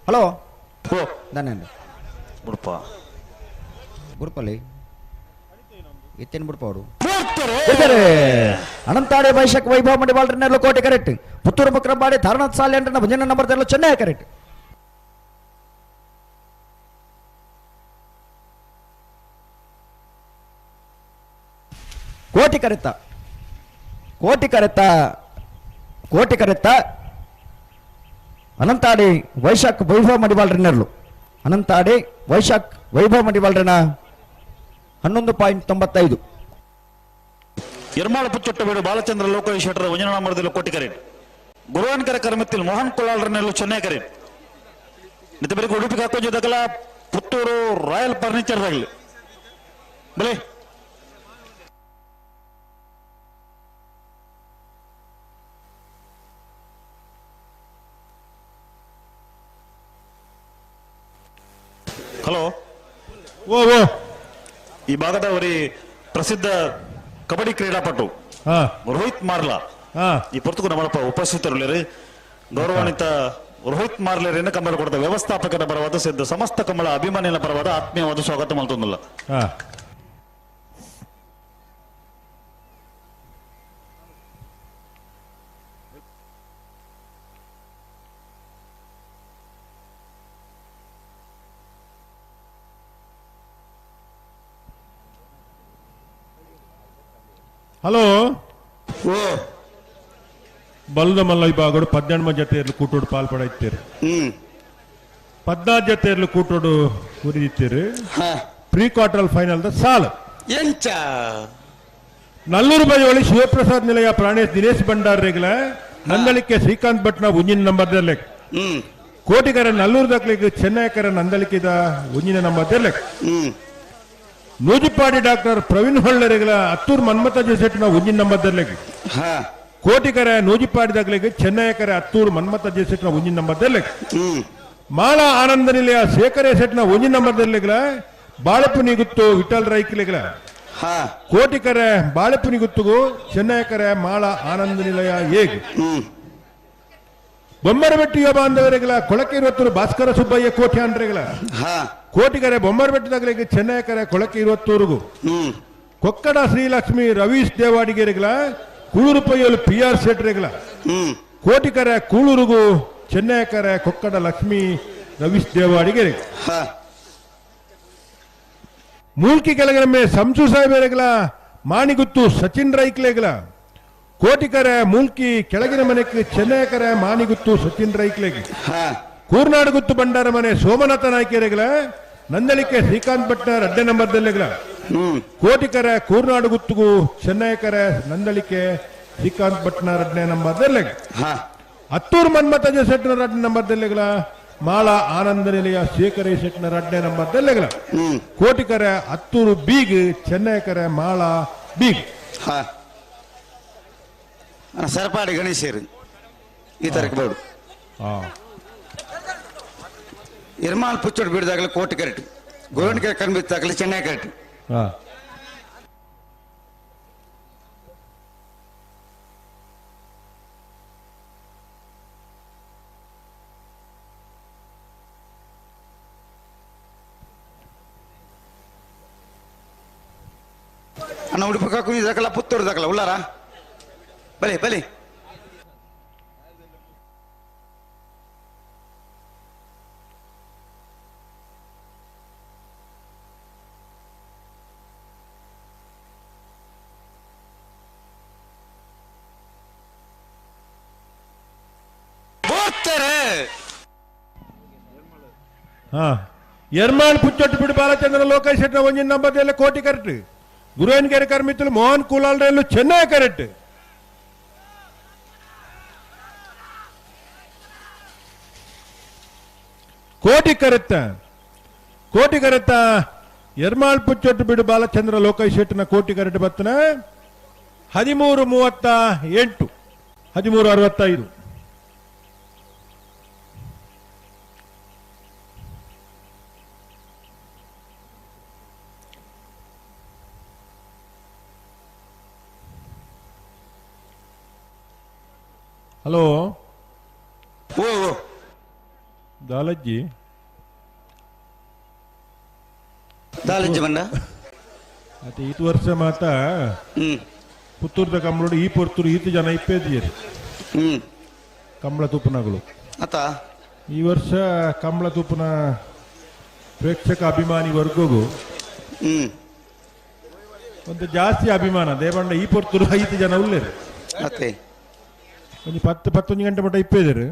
ಹಲೋ ದಾನೆ ಬುಡ್ಪ ಬುಡ್ಪಲ್ಲಿ ಇತ್ತೇನು ಬುಡ್ಪ ಅವರು ಅನಂತಾಡೆ ವೈಶಾಖ್ ವೈಭವ ಮಡಿವಾಳ್ ರಿನರ್ಲು ಕೋಟೆ ಕರೆಕ್ಟ್ ಪುತ್ತೂರು ಮುಕ್ರಂಪಾಡಿ ತಾರನಾಥ್ ಸಾಲ್ಯಾಂಡ್ರನ ಭಜನೆ ನಂಬರ್ ತೆರಲು ಚೆನ್ನೈ ಕರೆಕ್ಟ್. ಕೋಟಿ ಕರೆತ್ತ ಕೋಟಿ ಕರೆತ್ತ ಕೋಟಿ ಕರೆತ್ತ ಅನಂತಾಡಿ ವೈಶಾಖ್ ವೈಭವ ಮಡಿವಾಳ್ ರಿನರ್ಲು ಅನಂತಾಡಿ ವೈಶಾಖ್ ವೈಭವ ಮಡಿವಾಳ್ರನ 11.95. ಎರ್ಮಾಳ ಪುಚ್ಚೊಟ್ಟಬೇಡು ಬಾಲಚಂದ್ರ ಲೋಕೇಶ್ ಶೆಟ್ಟರ ವಂಜನಾಮರದಲ್ಲಿ ಕೋಟಿ ಕರೆಟ್ ಗುರುವಾನ್ಕರ ಕರ್ಮத்தில் ಮೋಹನ್ ಕೊಳಾಳ್ರನೆಲ್ಲ ಚೆನ್ನೈ ಕರೆಟ್ ನಿತ ಬೆಳಗ್ಗೆ ಉಡುಪಿಗೆ ಹಾಕೊಂಜದಗಲ ಪುತ್ತೂರು ರಾಯಲ್ ಫರ್ನಿಚರ್ ಆಗಲಿ ಬಲೆ. ಹಲೋ ಓ ಓ ಈ ಭಾಗದ ಅವರಿ ಪ್ರಸಿದ್ಧ ಕಬಡ್ಡಿ ಕ್ರೀಡಾಪಟು ರೋಹಿತ್ ಮಾರ್ಲಾ ಈ ಪೊರ್ತುಗು ನಮ್ಮಪ್ಪ ಉಪಸ್ಥಿತರುಳ್ಳರು ಗೌರವಾನ್ವಿತ ರೋಹಿತ್ ಮಾರ್ಲೇರಿನ ಕಮಲ ಕೊಡದ ವ್ಯವಸ್ಥಾಪಕರ ಪರವಾದ ಸಿದ್ಧ ಸಮಸ್ತ ಕಮಲ ಅಭಿಮಾನಿಗಳ ಪರವಾದ ಆತ್ಮೀಯವಾದ ಸ್ವಾಗತ ಮಾಡ್ತೊಂದಿಲ್ಲ. ಹಲೋ ಓ ಬಲ್ದ ಮಲ್ಲ ವಿಭಾಗಡು 18 ಜೊತೆಯಲ್ಲಿ ಕೂಟೋಡು ಪಾಲ್ಪಡ ಇತ್ತೀರಿ, 14 ಜೊತೆಯಲ್ಲಿ ಕೂಟೋಡು ಉರಿದಿತ್ತೀರಿ. Pre quarter final the ಸಾಲ್ ಎಂಚ ನಲ್ಲೂರು ಬೈಯೋಳಿ ಶಿವಪ್ರಸಾದ್ ನಿಲಯ ಪ್ರಾಣೇಶ್ ದಿನೇಶ್ ಭಂಡಾರ್ ರೇಗಲ ನಂದಳಿಕೆ ಶ್ರೀಕಾಂತ್ ಭಟ್ನ ಉಂಜಿನ ನಂಬರ್ ದರ್ಲೆಕ್ ಕೋಟಿಗರ ನಲ್ಲೂರು ದಾಖಲೆಗೆ ಚೆನ್ನೈಕರ ನಂದಳಿಕೆದ ಉಂಜಿನ ನಂಬರ್ ದರ್ಲೆಕ್ ನೂಜಿಪಾಡಿ ಡಾಕ್ಟರ್ ಪ್ರವೀಣ್ ಹೊಳ್ಳರಿಗಳ ಅತ್ತೂರ್ ಮನ್ಮಥ ಜೆಸೆಟ್ನ ಉಂಜಿನ ನಂಬರ್ ದರ್ಲೆಕ್ ಕೋಟಿಕರ ನೂಜಿಪಾಡಿ ದಾಖಲೆಗೆ ಚೆನ್ನೈಕರ ಅತ್ತೂರು ಮನ್ಮಥ ಜೆಸೆಟ್ನ ಉಂಜಿನ ನಂಬರ್ ದರ್ಲೆಕ್ ಮಾಳಾ ಆನಂದ ನಿಲಯ ಶೇಖರ ಸೆಟ್ನ ಒಂಜಿನ ನಂಬರ್ ದರ್ಲೆಗಳ ಬಾಳೆಪುನಿ ಗುತ್ತು ವಿಠಲ್ ರೈಕ್ಲೆಗಳ ಕೋಟಿಕರೆ ಬಾಳೆಪುನಿ ಗುತ್ತುಗು ಚೆನ್ನೈಕರೆ ಮಾಳಾ ಆನಂದ ನಿಲಯ ಏಗ್ ಬೊಮ್ಮರಬೆಟ್ಟಿಯ ಬಾಂಧವರಿಗಳ ಕೊಳಕೆ ಇರುವತ್ತೂರು ಭಾಸ್ಕರ ಸುಬ್ಬಯ್ಯ ಕೋಟಿ ಅಂಡ್ರೆಗಳ ಕೋಟಿಕರೆ ಬೊಮ್ಮರಬೆಟ್ಟದಾಗಲಿಗೆ ಚೆನ್ನೈಕರೆ ಕೊಳಕೆ ಇರುವತ್ತೂರುಗು ಕೊಕ್ಕಡ ಶ್ರೀಲಕ್ಷ್ಮಿ ರವೀಶ್ ದೇವಾಡಿಗೆರೆಗಳ ಕೂಳೂರು ಪೈಯಲು ಪಿ ಆರ್ ಶೆಟ್ರೆಗಳ ಕೋಟಿಕರೆ ಕೂಳೂರುಗು ಚೆನ್ನೈಕರೆ ಕೊಕ್ಕಡ ಲಕ್ಷ್ಮಿ ರವೀಶ್ ದೇವಾಡಿಗೆರೆ. Mulki ಕೆಳಗರಮೆ ಸಂಸು ಸಾಹೇಬರೆಗಳ ಮಾಣಿಗುತ್ತು ಸಚಿನ್ ರೈಕ್ಲೆಗಳ ಕೋಟಿಕರೆ ಮೂಲ್ಕಿ ಕೆಳಗಿನ ಮನೆಗೆ ಚೆನ್ನೈಕರೆ ಮಾಣಿಗುತ್ತು ಸಚಿನ್ ರೈಕ್ಲೆಗೆ ಕೂರ್ನಾಡುಗುತ್ತು ಭಂಡಾರ ಮನೆ ಸೋಮನಾಥ ನಾಯ್ಕರೆಗಳ ನಂದಳಿಕೆ ಶ್ರೀಕಾಂತ್ ಭಟ್ನರ್ ಅಡ್ಡೆ ನಂಬರ್ದಲ್ಲೆಗಳ ಕೋಟಿಕರೆ ಕೂರ್ನಾಡುಗುತ್ತಿಗೂ ಚೆನ್ನೈಕರೆ ನಂದಳಿಕೆ ಶ್ರೀಕಾಂತ್ ಭಟ್ನರ್ ಅಡ್ಡೆ ನಂಬರ್ದಲ್ಲೆಗ ಹತ್ತೂರು ಮನ್ಮಥ ಶೆಟ್ನರ್ ಅಡ್ಡೆ ನಂಬರ್ದಲ್ಲೆಗಳ ಮಾಳಾ ಆನಂದ ನಿಲಯ ಶೇಖರೇ ಶೆಟ್ನರ್ ಅಡ್ಡೆ ನಂಬರ್ದಲ್ಲೆಗಳ ಕೋಟಿಕರೆ ಹತ್ತೂರು ಬೀಗ್ ಚೆನ್ನೈಕರೆ ಮಾಳಾ ಬೀಗ್ ಸರಪಾಡಿ ಗಣೇಶರು ಈ ತರಕ್ಕೆ ಬೋರ್ಡು ಎರ್ಮಾಲ್ ಪುಚ್ಚೋಡು ಬಿಡಿದಾಗಲೇ ಕೋಟೆ ಕರೆಕ್ಟ್ ಗೋವಿಂದಕೆರೆ ಕಣ್ಬಿತ್ತಾಗಲೇ ಚೆನ್ನೈ ಕರೆಕ್ಟ್. ಅಣ್ಣ ಉಡುಪಿ ಕಾಕು ದಾಖಲ ಪುತ್ತೂರು ದಾಖಲ ಉಳ್ಳಾರ ಬಲೆ ಬಲೆ ಎರ್ಮಾಳ್ ಪುಚ್ಚೊಟ್ಟು ಬಿಡು ಬಾಲಚಂದ್ರ ಲೋಕೇಶ್ ಶೆಟ್ಟಿ ಒಂಜಿನ ನಂಬರ್ದಲ್ಲೇ ಕೋಟಿ ಕರೆಕ್ಟ್ ಗುರುವನ್ಕೆರೆ ಕರ್ಮಿತ್ತಲು ಮೋಹನ್ ಕೂಲಾಲ್ ರೈಲು ಚೆನ್ನೈ ಕರೆಕ್ಟ್. ಕೋಟಿ ಕರೆತ್ತ ಕೋಟಿ ಕರೆತ್ತ ಎರ್ಮಾಳ್ ಪುಚ್ಚೊಟ್ಟು ಬಿಡು ಬಾಲಚಂದ್ರ ಲೋಕೇಶ್ ಶೆಟ್ಟಿನ ಕೋಟಿ ಕರೆಕ್ಟ್ ಬತ್ತನ 13:38 13:65. ಹಲೋ ಓ ದಾಲಜ್ಜಿ ದಾಲಜ್ಜಿ ಬಂಡ ಅತ್ತೆ ಈತ ವರ್ಷ ಮಾತ ಪುತ್ತೂರ್ದ ಕಂಬಳೋಡು ಈ ಪೊರ್ತೂರು ಈತ ಜನ ಇಪ್ಪೇದಿಯರು ಕಂಬಳ ತೂಪನಗಳು ಅತ್ತ ಈ ವರ್ಷ ಕಂಬಳ ತೂಪನ ಪ್ರೇಕ್ಷಕ ಅಭಿಮಾನಿ ವರ್ಗಗೂ ಒಂದು ಜಾಸ್ತಿ ಅಭಿಮಾನ ದೇವಂಡ ಈ ಪೊರ್ತೂರು ಐದು ಜನ ಉಳ್ಳೇರು ಅತ್ತೆ ಒಂಜಿ 10-11 ಗಂಟೆ ಮಟ್ಟ ಇಪ್ಪೇದಿರು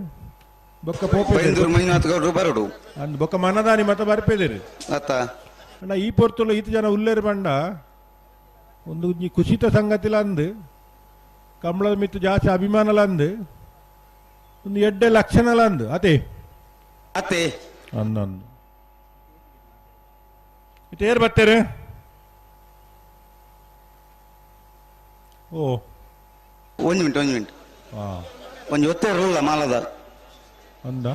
ಬೊಕ್ಕ ಬೈಂದೂರು ಮಂಜುನಾಥ್ ಗೌಡ್ರು ಬರೋಡು ಅಂದ್ ಬೊಕ್ಕ ಮನದಾನಿ ಮತ ಬರ್ಪೇದಿರು ಅತ್ತ ಅಣ್ಣ ಈ ಪೊರ್ತುಲ ಈತ ಜನ ಉಲ್ಲೇರು ಬಂಡ ಒಂದು ಒಂಜಿ ಕುಸಿತ ಸಂಗತಿಲ ಅಂದು ಕಂಬಳದ ಮಿತ್ತು ಜಾಸ್ತಿ ಅಭಿಮಾನಲ ಅಂದು ಒಂದು ಎಡ್ಡೆ ಲಕ್ಷಣಲ ಅಂದು ಅತೆ ಅತ್ತೆ ಅಂದಂದು ಇತ್ತು ಏರ್ ಬರ್ತಾರೆ ಓ ಒಂದು ಮಿನಿಟ್ ಒಂದು ಮಿನಿಟ್ ಒಂಜಿ ಒತ್ತೆ ಇರಲಿಲ್ಲ ಮಾಲದ ಅಂದ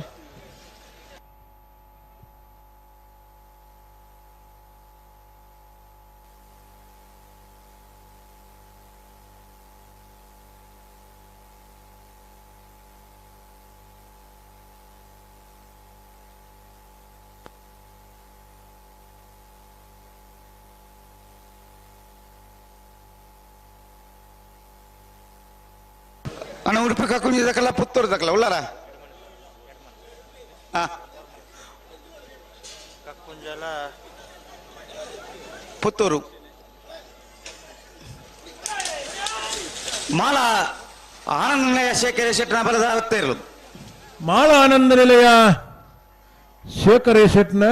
ಅಣ್ಣ ಉಡುಪಿ ಕಾಕುಂಜಿ ದಕ್ಕಲ್ಲ ಪುತ್ತೂರು ದಕ್ಕಲ್ಲ ಉಳ್ಳಾರ ಪುತ್ತೂರು ಮಾಲ ಆನಂದ ನಿಲಯ ಶೇಖರ ಶೆಟ್ಟನ ಬಲದ ಇರಲು ಮಾಳ ಆನಂದ ನಿಲಯ ಶೇಖರ ಶೆಟ್ಟನ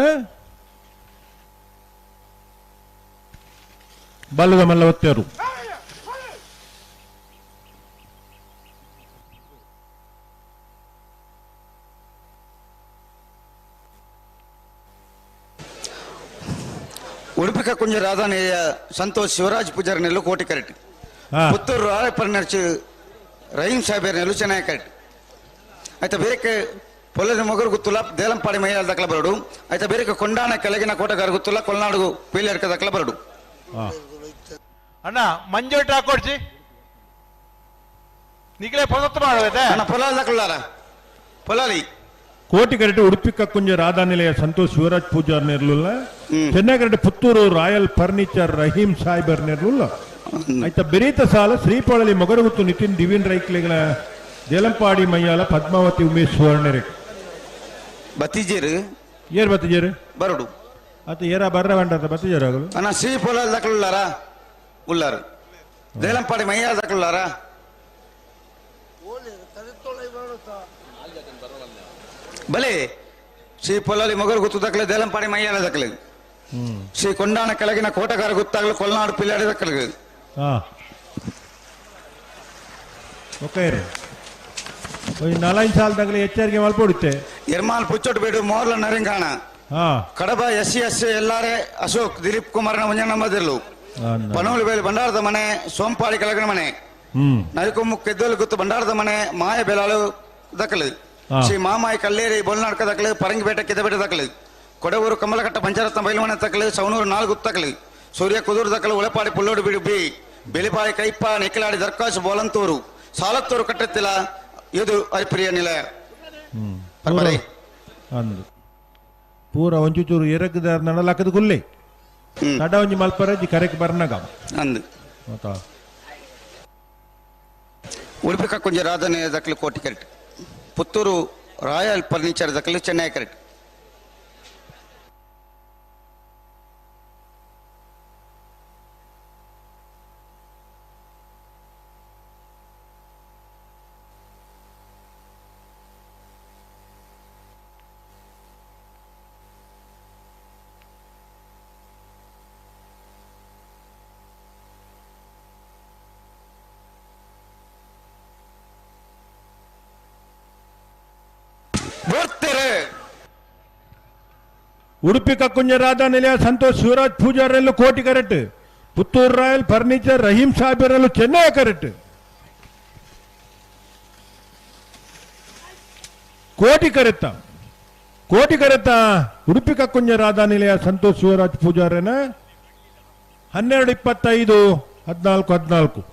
ಬಲದ ಮಲ್ಲ ಒತ್ತೇರು. ಉಡುಪಿ ಕಕ್ಕುಂಜ ರಾಧಾನಿಯ ಸಂತೋಷ್ ಶಿವರಾಜ್ ಪೂಜಾರಿ ನೆಲ್ಲು ಕೋಟಿ ಕರೆಕ್ಟ್ ಪುತ್ತೂರು ರಾಯಪರ್ನರ್ಚು ರಹೀಂ ಸಾಹೇಬರ್ ನೆಲ್ಲು ಚೆನ್ನಾಗಿ ಕರೆಕ್ಟ್ ಆಯ್ತಾ ಬೇರೆ ಪೊಲದ ಮೊಗರು ಗುತ್ತುಲ ದೇಲಂಪಾಡಿ ಮೈಯಾಲ್ ದಕ್ಕಲ ಬರಡು ಆಯ್ತಾ ಬೇರೆ ಕೊಂಡಾಣ ಕೆಳಗಿನ ಕೋಟಗಾರ ಗುತ್ತುಲ ಕೊಲ್ನಾಡು ಪೀಲರ್ಕ ದಕ್ಕಲ ಬರಡು. ಅಣ್ಣ ಮಂಜು ಹಾಕೊಡ್ಸಿ ನಿಗಲೇ ಪೊಲತ್ತು ಮಾಡುವೆ ಅಣ್ಣ ಪೊಲಾಲ್ ದಕ್ಕಲಾರ ಪೊಲಾಲಿ ಕೋಟಿ ಕರೆಕ್ಟ್ ಉಡುಪಿ ಕಕ್ಕುಂಜ ರಾಧಾನಿಲಯ ಸಂತೋಷ್ ಶಿವರಾಜ್ ಪೂಜಾರ್ ನೆರ್ಲುಲ್ಲ Chennai correct Puttur royal furniture Rahim ಸಾಹೇಬರ್ ನೆರ್ಲುಲ್ಲ ಆಯ್ತಾ ಬೆರೀತ ಸಾಲ ಶ್ರೀಪಾಳಲಿ ಮೊಗರಗುತ್ತು ನಿತಿನ್ ದಿವಿನ್ ರೈಕ್ಲೆಗಳ ದೇಲಂಪಾಡಿ ಮಯ್ಯಾಲ ಪದ್ಮಾವತಿ ಉಮೇಶ್ ಸುವರ್ಣರೆ ಬತ್ತಿಜೇರು ಏರ್ ಬತ್ತಿಜೇರು ಬರಡು ಅತ್ತ ಏರ ಬರ್ರ ವಂಡತ ಬತ್ತಿಜರಾಗಲು ಅಣ್ಣ ಸಿ ಪೊಲ ದಕ್ಕಲುಲ್ಲಾರ ಉಲ್ಲಾರು ದೇಲಂಪಾಡಿ ಮೈಯಾರ ದಕ್ಕಲುಲ್ಲಾರ ಬಲೆ ಶ್ರೀ ಪೊಲಲಿ ಮೊಗರು ಗುತ್ತು ದಕ್ಕಲೆ ದೇಲಂಪಾಡಿ ಮೈಯಾರ ದಕ್ಕಲೆ ಶ್ರೀ ಕೊಂಡಾಣ ಕೆಳಗಿನ ಕೋಟಗಾರ ಗುತ್ತಾಗಲು ಕೊಲ್ನಾಡು ಪಿಲ್ಲಾಡಿ ದಕ್ಕಲೆ ಓಕೆ ನಾಲ್ಕು ಸಾಲ ದಕ್ಕಲೆ ಎಚ್ಚರಿಕೆ ಮಲ್ಪೊಡುತ್ತೆ ಎರ್ಮಾಲ್ ಪುಚ್ಚೊಟ್ಟು ಬೇಡು ಮೋರ್ಲ Naringana Kadaba S C S ಎಲ್ಲಾರೆ ಅಶೋಕ್ ದಿಲೀಪ್ ಕುಮಾರ್ನ ಒಂಜನ ನಂಬದಿರ್ಲು ಪನೋಲು ಬೇಲಿ ಭಂಡಾರದ ಮನೆ ಸೋಂಪಾಡಿ ಕೆಳಗಿನ ಮನೆ ನರಿಕೊಮ್ಮು ಕೆದ್ದೋಲು ಗುತ್ತು ಭಂಡಾರದ ಮನೆ ಮಾಯ ಬೆಲಾಳು ದಕ್ಕಲು ಶ್ರೀ ಮಾಮಾಯಿ ಕಲ್ಲೇರಿ ಬೊಲ್ನಾಡ್ಕ ದಕ್ಕಲು ಪರಂಗಿಪೇಟೆ ಕಿದಬೇಟೆ ದಕ್ಕಲು ಕೊಡವೂರು ಕಮಲಕಟ್ಟ ಪಂಚರತ್ನ ಬೈಲುಮನೆ ತಕ್ಕಲು ಸವಣೂರು ನಾಲ್ಕು ತಕ್ಕಲು ಸೂರ್ಯ ಕುದೂರು ದಕ್ಕಲು ಉಳಪಾಡಿ ಪುಲ್ಲೋಡು ಬಿಡು ಬಿ ಬೆಲಿಪಾಡಿ ಕೈಪ ನಿಕ್ಕಲಾಡಿ ದರ್ಕಾಸು ಬೋಲಂತೂರು ಸಾಲತ್ತೂರು ಕಟ್ಟೆತ್ತಿಲ ಇದು ಹರಿಪ್ರಿಯ ನಿಲಯ ಪೂರ ಒಂಚೂರು ಎರಗದಾರ ನಡಲಾಕದ ಗುಲ್ಲೆ ತಡ ಒಂಜಿ ಮಲ್ಪರಜಿ ಕರೆಕ್ ಬರ್ನಗ ಅಂದು ಉಡುಪಿ ಕಕ್ಕೊಂಜಿ ರಾಧನೆ ದಕ್ಕಲು Koti correct Puttur royal furniture ದಕ್ಕಲು ಚೆನ್ನೈ ಕರೆಕ್ಟ್ ಉಡುಪಿ ಕಕ್ಕುಂಜ ರಾಧಾ ನಿಲಯ ಸಂತೋಷ್ ಶಿವರಾಜ್ ಪೂಜಾರಲ್ಲೂ Koti correct Puttur royal furniture Rahim ಸಾಹೇಬರಲ್ಲೂ ಚೆನ್ನೈ ಕರೆಕ್ಟ್ ಕೋಟಿ ಕರೆತ್ತ ಕೋಟಿ ಕರೆತ್ತ ಉಡುಪಿ ಕಕ್ಕುಂಜ ರಾಧಾ ನಿಲಯ ಸಂತೋಷ್ ಶಿವರಾಜ್ ಪೂಜಾರನ 12 25 14 14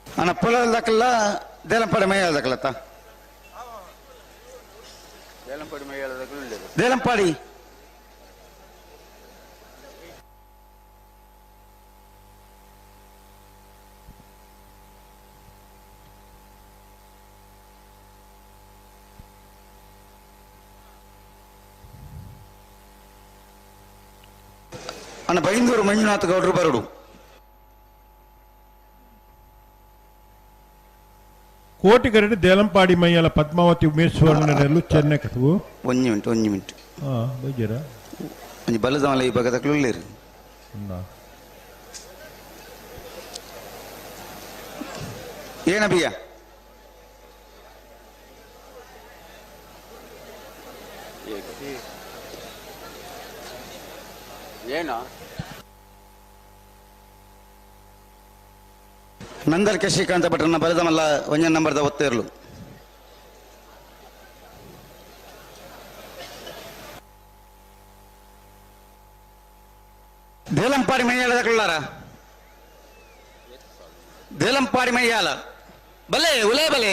ಅಣ್ಣ ಪೊಲ ದಕ್ಕಲ್ಲ ದೇಲಂಪಾಡಿ ಮೈಯಾಳ ದಕ್ಕಲತ್ತ ದೇಲಂಪಾಡಿ ಅಣ್ಣ ಬೈಂದೂರು ಮಂಜುನಾಥ ಗೌಡರು ಬರಡು ಕೋಟಿ ಕರೆಕ್ಟ್ ದೇಲಂಪಾಡಿ ಮೈಯಲ ಪದ್ಮಾವತಿ ಉಮೇಶ್ವರನಲ್ಲೂ ಚೆನ್ನೈ ಕಟ್ಟುವು ಒಂಜಿ ಮಿನಿಟ್ ಒಂಜಿ ಮಿನಿಟ್ ಬೈಜರ ಒಂಜಿ ಬಲದಮಲ ಈ ಬಗದಕ್ಲು ಉಲ್ಲೇರು ಏನ ಬಿಯ ಏನೋ ನಂದಲ್ ಕೆ ಶ್ರೀಕಾಂತ ಭಟ್ರನ್ನ ಬರೆದಮಲ್ಲ ಒಂಜನ್ ನಂಬರ್ದ ಒತ್ತೇರ್ಲು ದೇಲಂಪಾಡಿ ಮೈಯಾಳ ದಕ್ಕಲಾರ ದೇಲಂಪಾಡಿ ಮೈಯಾಲ ಬಲೆ ಉಲೇ ಬಲೆ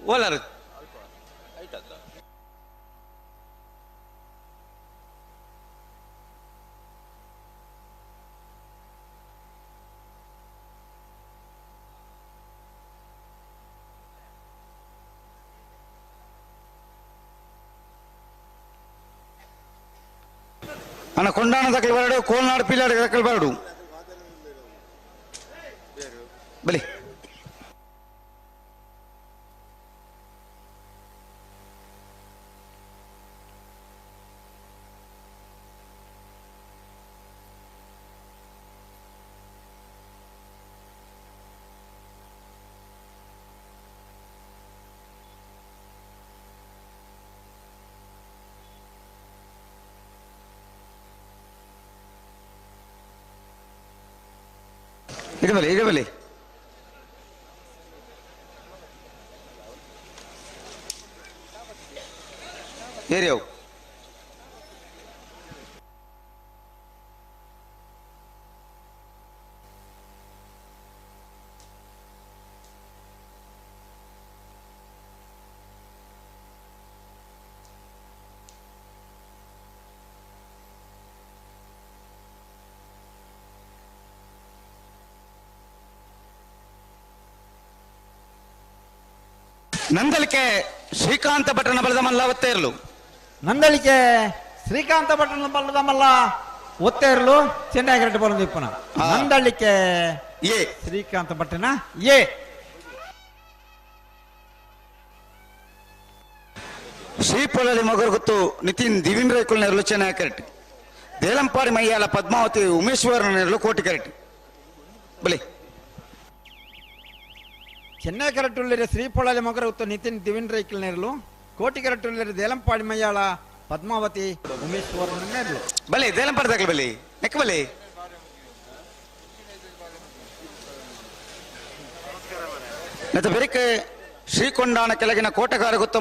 ಓಲಾರ ಅಣ್ಣ ಕೊಂಡಾಣ ದಕ್ಕಲು ಬರಡು ಕೋಲ್ನಾಡು ಪಿಲ್ಲಾಡು ದಕ್ಕಲು ಬರಡು ಬಲಿ ಇಡಬಲಿ ಇಡಬಲಿ ಏರಿಯಾವು ನಂದಳಿಕೆ ಶ್ರೀಕಾಂತ ಭಟ್ರನ ಬಲದ ಮಲ್ಲ ಒತ್ತೇರ್ಲು. ನಂದಳಿಕೆ ಶ್ರೀಕಾಂತ ಭಟ್ರನ ಬಲದ ಮಲ್ಲ ಒತ್ತೇರ್ಲು ಚೆನ್ನೈ ಕರೆಕ್ಟ್ ಬರೋದು ಇಪ್ಪನ. ನಂದಳಿಕೆ ಎ ಶ್ರೀಕಾಂತ ಭಟ್ರನ ಎ. ಶ್ರೀಪೊಳಲಿ ಮಗರುಗುತ್ತು ನಿತಿನ್ ದಿವಿನ್ ರೈಕುಲ್ ನೆರಳು ಚೆನ್ನೈ ಕರೆಕ್ಟ್. ದೇಲಂಪಾಡಿ ಮೈಯಾಲ ಪದ್ಮಾವತಿ ಉಮೇಶ್ವರ ನೆರಳು ಕೋಟಿ ಕರೆಕ್ಟ್. ಬಲಿ ಚೆನ್ನೈ ಕರೆಕ್ಟ್ ಶ್ರೀಪೊಳಲಿ ಮಗರುಗುತ್ತು ನಿತಿನ್ ದಿವಿನ್ ರೈಕುಲ್ ನೆರಳು ಕೋಟಿ ಕರೆಕ್ಟ್ ದೇಲಂಪಾಡಿ ಮೈಯಾಳ ಪದ್ಮಾವತಿ ಉಮೇಶ್ವರ ನೆರಳು. ಬಲಿ ದೇಲಂಪಾಡಿ ದಾಖಲೆ ಬಲಿ ನೆಕ್ ಬಲಿ. ಮತ್ತು ಬೆರಿಕೆ ಶ್ರೀಕೊಂಡಾನ ಕೆಳಗಿನ ಕೋಟಗಾರ ಗೊತ್ತ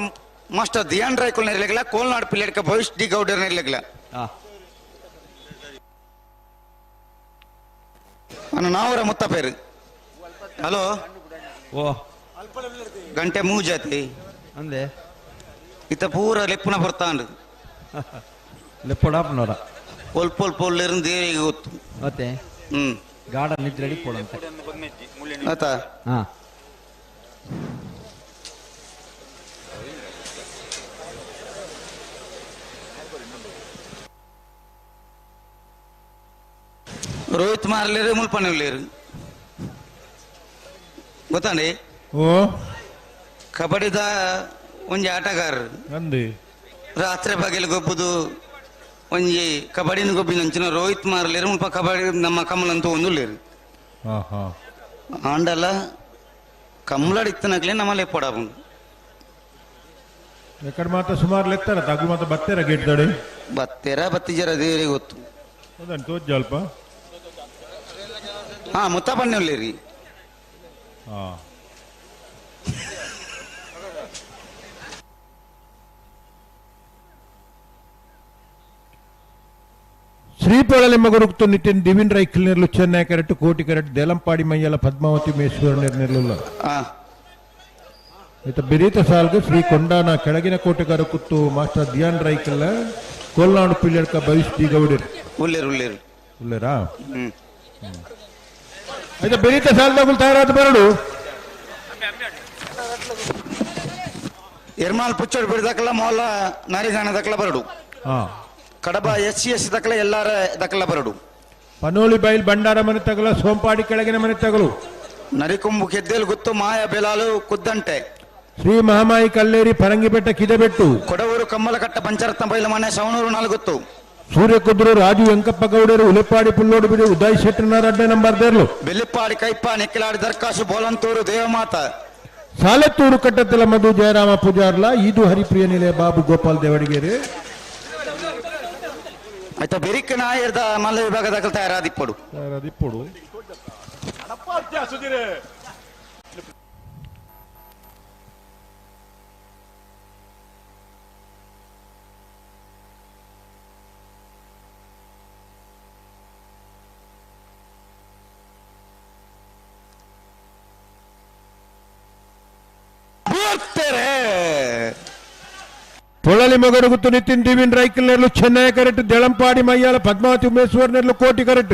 ಮಾಸ್ಟರ್ ದಿಯಾನ್ ರಾಯ್ಕುಲ್ ನೆರಳಿಗಿಲ್ಲ. ಕೋಲ್ನಾಡು ಪಿಲ್ಲೆಡ್ಕ ಭವಿಷ್ ಡಿ ಗೌಡರ್ ನೆರಳಿಗಿಲ್ಲ. ನಾವರ ಮುತ್ತ ಪೇರು. ಹಲೋ ಓ ಗಂಟೆ ಮೂಜಾತಿ ಅಂದೆ ಇತ್ತ ಪೂರ ಲೆಪ್ಪುನ ಬರ್ತಾಂಡು ಲೆಪ್ಪುಡಾಪುನವರ ಪೊಲ್ ಪೊಲ್ ಪೊಲ್ ದೇವಿಗೆ ಗೊತ್ತು ಮತ್ತೆ ಗಾರ್ಡನ್ ನಿದ್ರೆ ರೆಡಿ ಪೋಡಂತೆ ಆತಾ. ಹಾ ರೋಹಿತ್ ಮಾರ್ಲೇರು ಮುಲ್ಪಣ್ಣಲೇರು ಗೊತ್ತಾಂಡಿ. ಓ ಕಬಡ್ಡಿದ ಒಂಜಿ ಆಟಗಾರರು ಅಂದಿ ರಾತ್ರಿ ಬಗೆಲ್ ಗೊಬ್ಬುದು ಒಂಜಿ ಕಬಡ್ಡಿನ ಗೊಬ್ಬಿನ ಅಂಚಿನ ರೋಹಿತ್ ಮಾರ್ಲೇರು ಮುಲ್ಪ ಕಬಡ್ಡಿ ನಮ್ಮ ಕಮಲಂತೂ ಒಂದುಲ್ಲೇರು. ಆಂಡಲ ಕಮಲಾಡಿತ್ತನಾಗ್ಲೇ ನಮ್ಮಲ್ಲಿ ಪೊಡಾಪುಂಡು. ಎಕಡೆ ಮಾತ್ರ ಸುಮಾರು ಲೆತ್ತಾರ ತಗು ಮಾತ್ರ ಬತ್ತೇರ ಗೇಟ್ ದಡಿ ಬತ್ತೇರ ಬತ್ತಿಜರ ದೇವರಿಗೆ ಗೊತ್ತು. ಹೌದನ್ ತೋಜ್ ಅಲ್ಪ. ಹಾ ಮುತ್ತಪಣ್ಣಿ ಹಾ ಶ್ರೀಪೊಳಲಿ ಮಗರುಕ್ತು ನಿತಿನ್ ದಿವಿನ್ ರೈಕಿಲ್ ನೆರಳು ಚೆನ್ನೈ ಕರೆಕ್ಟ್ ಕೋಟಿ ಕರೆಕ್ಟ್ ದೇಲಂಪಾಡಿ ಮೈಯಲ ಪದ್ಮಾವತಿ ಮೇಶ್ವರ ನೆರಳು. ಈತ ಬಿರೀತ ಸಾಲ್ಗೆ ಶ್ರೀ ಕೊಂಡಾನ ಕೆಳಗಿನ ಕೋಟೆಗಾರ ಕುತ್ತು ಮಾಸ್ಟರ್ ದಿಯಾನ್ ರೈಕಲ್ ಕೋಲ್ನಾಡು ಪಿಲ್ಯಡ್ಕ ಭವಿಷ್ ಡಿ ಗೌಡರ್ ಉಲ್ಲೇರು ಉಲ್ಲೇರು ಉಲ್ಲೇರಾ. ಆಯ್ತಾ ಬೆರೀತ ಸಾಲದಾಗುಲ್ ತಯಾರಾದ ಬರಡು. ಎರ್ಮಾಲ್ ಪುಚ್ಚೋಡು ಬಿಡದಕ್ಕಲ್ಲ ಮೊಲ ನಾರಿಗಾನ ದಕ್ಕಲ ಬರಡು. ಕಡಬ ಎಸ್ ಸಿ ಎಸ್ ದಕ್ಕಲ ಎಲ್ಲಾರ ದಕ್ಕಲ ಬರಡು. ಪನೋಳಿ ಬೈಲ್ ಬಂಡಾರ ಮನೆ ತಗಲ ಸೋಂಪಾಡಿ ಕೆಳಗಿನ ಮನೆ ತಗಲು. ನರಿಕೊಂಬು ಕೆದ್ದೇಲು ಗುತ್ತು ಮಾಯ ಬೆಲಾಲು ಕುದ್ದಂಟೆ. ಶ್ರೀ ಮಹಾಮಾಯಿ ಕಲ್ಲೇರಿ ಪರಂಗಿಬೆಟ್ಟ ಕಿದೆಬೆಟ್ಟು. ಕೊಡವೂರು ಕಮ್ಮಲಕಟ್ಟ ಪಂಚರತ್ನ ಬೈಲ ಮನೆ ಸವಣೂರು ನಾಲ್ಗುತ್ತು. ಸೂರ್ಯಕುದ್ರು ರಾಜು ವೆಂಕಪ್ಪ ಗೌಡರು ಉಲೆಪಾಡಿ ಪುಲ್ಲೋಡು ಬಿಡಿ ಉದಯ್ ಶೆಟ್ಟನಾರ್ ಅಡ್ಡೆ ನಂಬರ್ ದೇರ್ಲು. ಬೆಲ್ಲಿಪಾಡಿ ಕೈಪ ನೆಕ್ಕಿಲಾಡಿ ದರ್ಕಾಸು ಬೋಲಂತೂರು ದೇವಮಾತ. ಸಾಲತ್ತೂರು ಕಟ್ಟತ್ತಲ ಮಧು ಜಯರಾಮ ಪೂಜಾರ್ಲ ಇದು ಹರಿಪ್ರಿಯ ನಿಲಯ ಬಾಬು ಗೋಪಾಲ್ ದೇವಡಿಗೇರಿ. ಆಯ್ತಾ ಬೆರಿಕ್ ನಾಯರ್ದ ಮಲ್ಲ ವಿಭಾಗದ ತಯಾರಾದಿಪ್ಪಡು ತಯಾರಾದಿಪ್ಪಡು. ಪೊಳಲಿ ಮಗರುಗುತ್ತು ನಿತಿನ್ ದಿವಿನ್ ರೈಕಲ್ ನೆರಳು ಚೆನ್ನೈ ಕರೆಕ್ಟ್ ದೆಳಂಪಾಡಿ ಮಯ್ಯಾಲ ಪದ್ಮಾವತಿ ಉಮೇಶ್ವರ್ ನೆರಳು ಕೋಟಿ ಕರೆಕ್ಟ್.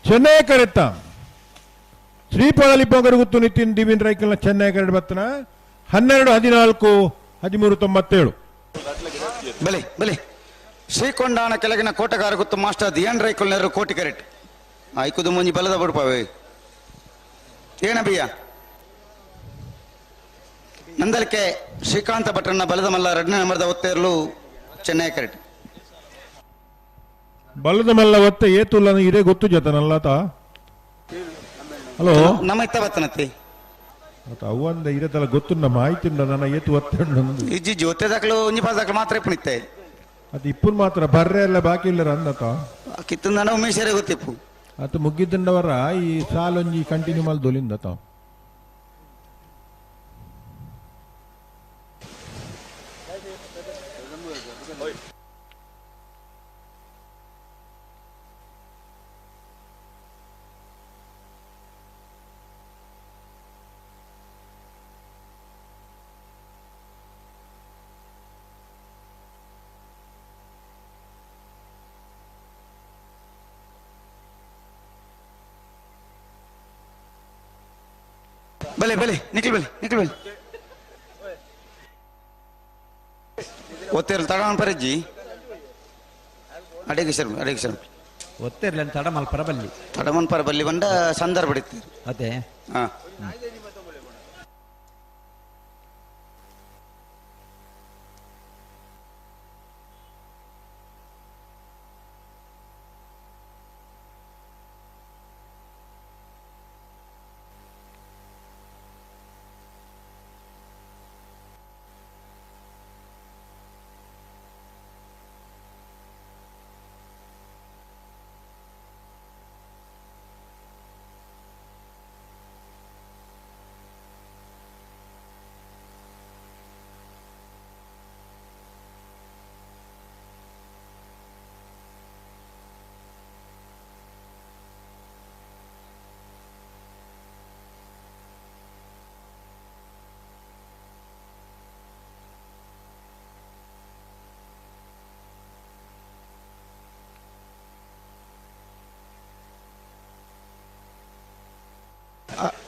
ಚೆನ್ನೈ ಕರೆಕ್ಟ ಶ್ರೀ ಪೊಳಲಿ ಮಗರುಗುತ್ತು ನಿತಿನ್ ದಿವಿನ್ ರೈಕಲ್ನ ಚೆನ್ನೈ ಕರೆಕ್ಟ್ ಬತ್ತನ 12 14 13 97. ಬಲೆ ಬಲೆ ಶ್ರೀಕೊಂಡಾನ ಕೆಳಗಿನ ಕೋಟಗಾರ ಗುತ್ತು ಮಾಸ್ಟರ್ ದಿಯಾನ್ ರೈಕಲ್ ನೆರಳು ಕೋಟಿ ಕರೆಕ್ಟ್. ಆಯ್ಕುದು ಮುಂಜಿ ಬಲದ ಬಡುಪಾವೆ ಏನಬಿಯ ನಂದಲಿಕೆ ಶ್ರೀಕಾಂತ ಭಟ್ರನ್ನ ಬಲದ ಮಲ್ಲ ಎರಡನೇ ನಂಬರ್ದ ಒತ್ತೇರ್ಲು ಚೆನ್ನೈ ಕರೆಕ್ಟ್. ಬಲದ ಮಲ್ಲ ಒತ್ತೆ ಏತುಲ್ಲ ಇರೇ ಗೊತ್ತು ಜತನಲ್ಲತ. ಹಲೋ ನಮ್ಮ ಇತ್ತ ಬತ್ತನತ್ತಿ ಅವಂದ ಇರತಲ್ಲ ಗೊತ್ತು ನಮ್ಮ ಮಾಹಿತಿ ನನ್ನ ಏತು ಒತ್ತೆ ಇಜ್ಜಿ ಜೊತೆ ದಾಖಲು ಒಂಜಿ ಪಾಸ್ ದಾಖಲು ಮಾತ್ರ ಇಪ್ಪುನಿತ್ತೆ ಅದು ಇಪ್ಪು ಮಾತ್ರ ಬರ್ರೆ ಎಲ್ಲ ಬಾಕಿ ಇಲ್ಲ ಅಂದತ ಕಿತ್ತಂದನ ಉಮೇಶರೇ ಗೊತ್ತಿಪ್ಪು ಅದು ಮುಗ್ಗಿದ್ದಂಡವರ ಈ ಸಾಲೊಂಜಿ ಕಂಟಿನ್ಯೂ ಮಾಲ್ ದೊಲಿಂದ ತಾವು. ಬಲೆ ಬಲೆ ನಿಖಿಲ್ ಬಲೆ ನಿಖಿಲ್ ಬಲೆ ಒತ್ತೇರ್ಲು ತಡ ಪರಜ್ಜಿ ಅಡೇಗೆ ಸರ್ ಅಡೇಗೆ ಸರ್ ಒತ್ತೇರ್ಲ ತಡಮಲ್ ಪರಬಲ್ಲಿ ತಡಮನ್ ಪರಬಲ್ಲಿ ಬಂಡ ಸಂದರ್ಭ ಇಡ್ತೀರಿ ಅದೇ ಹಾ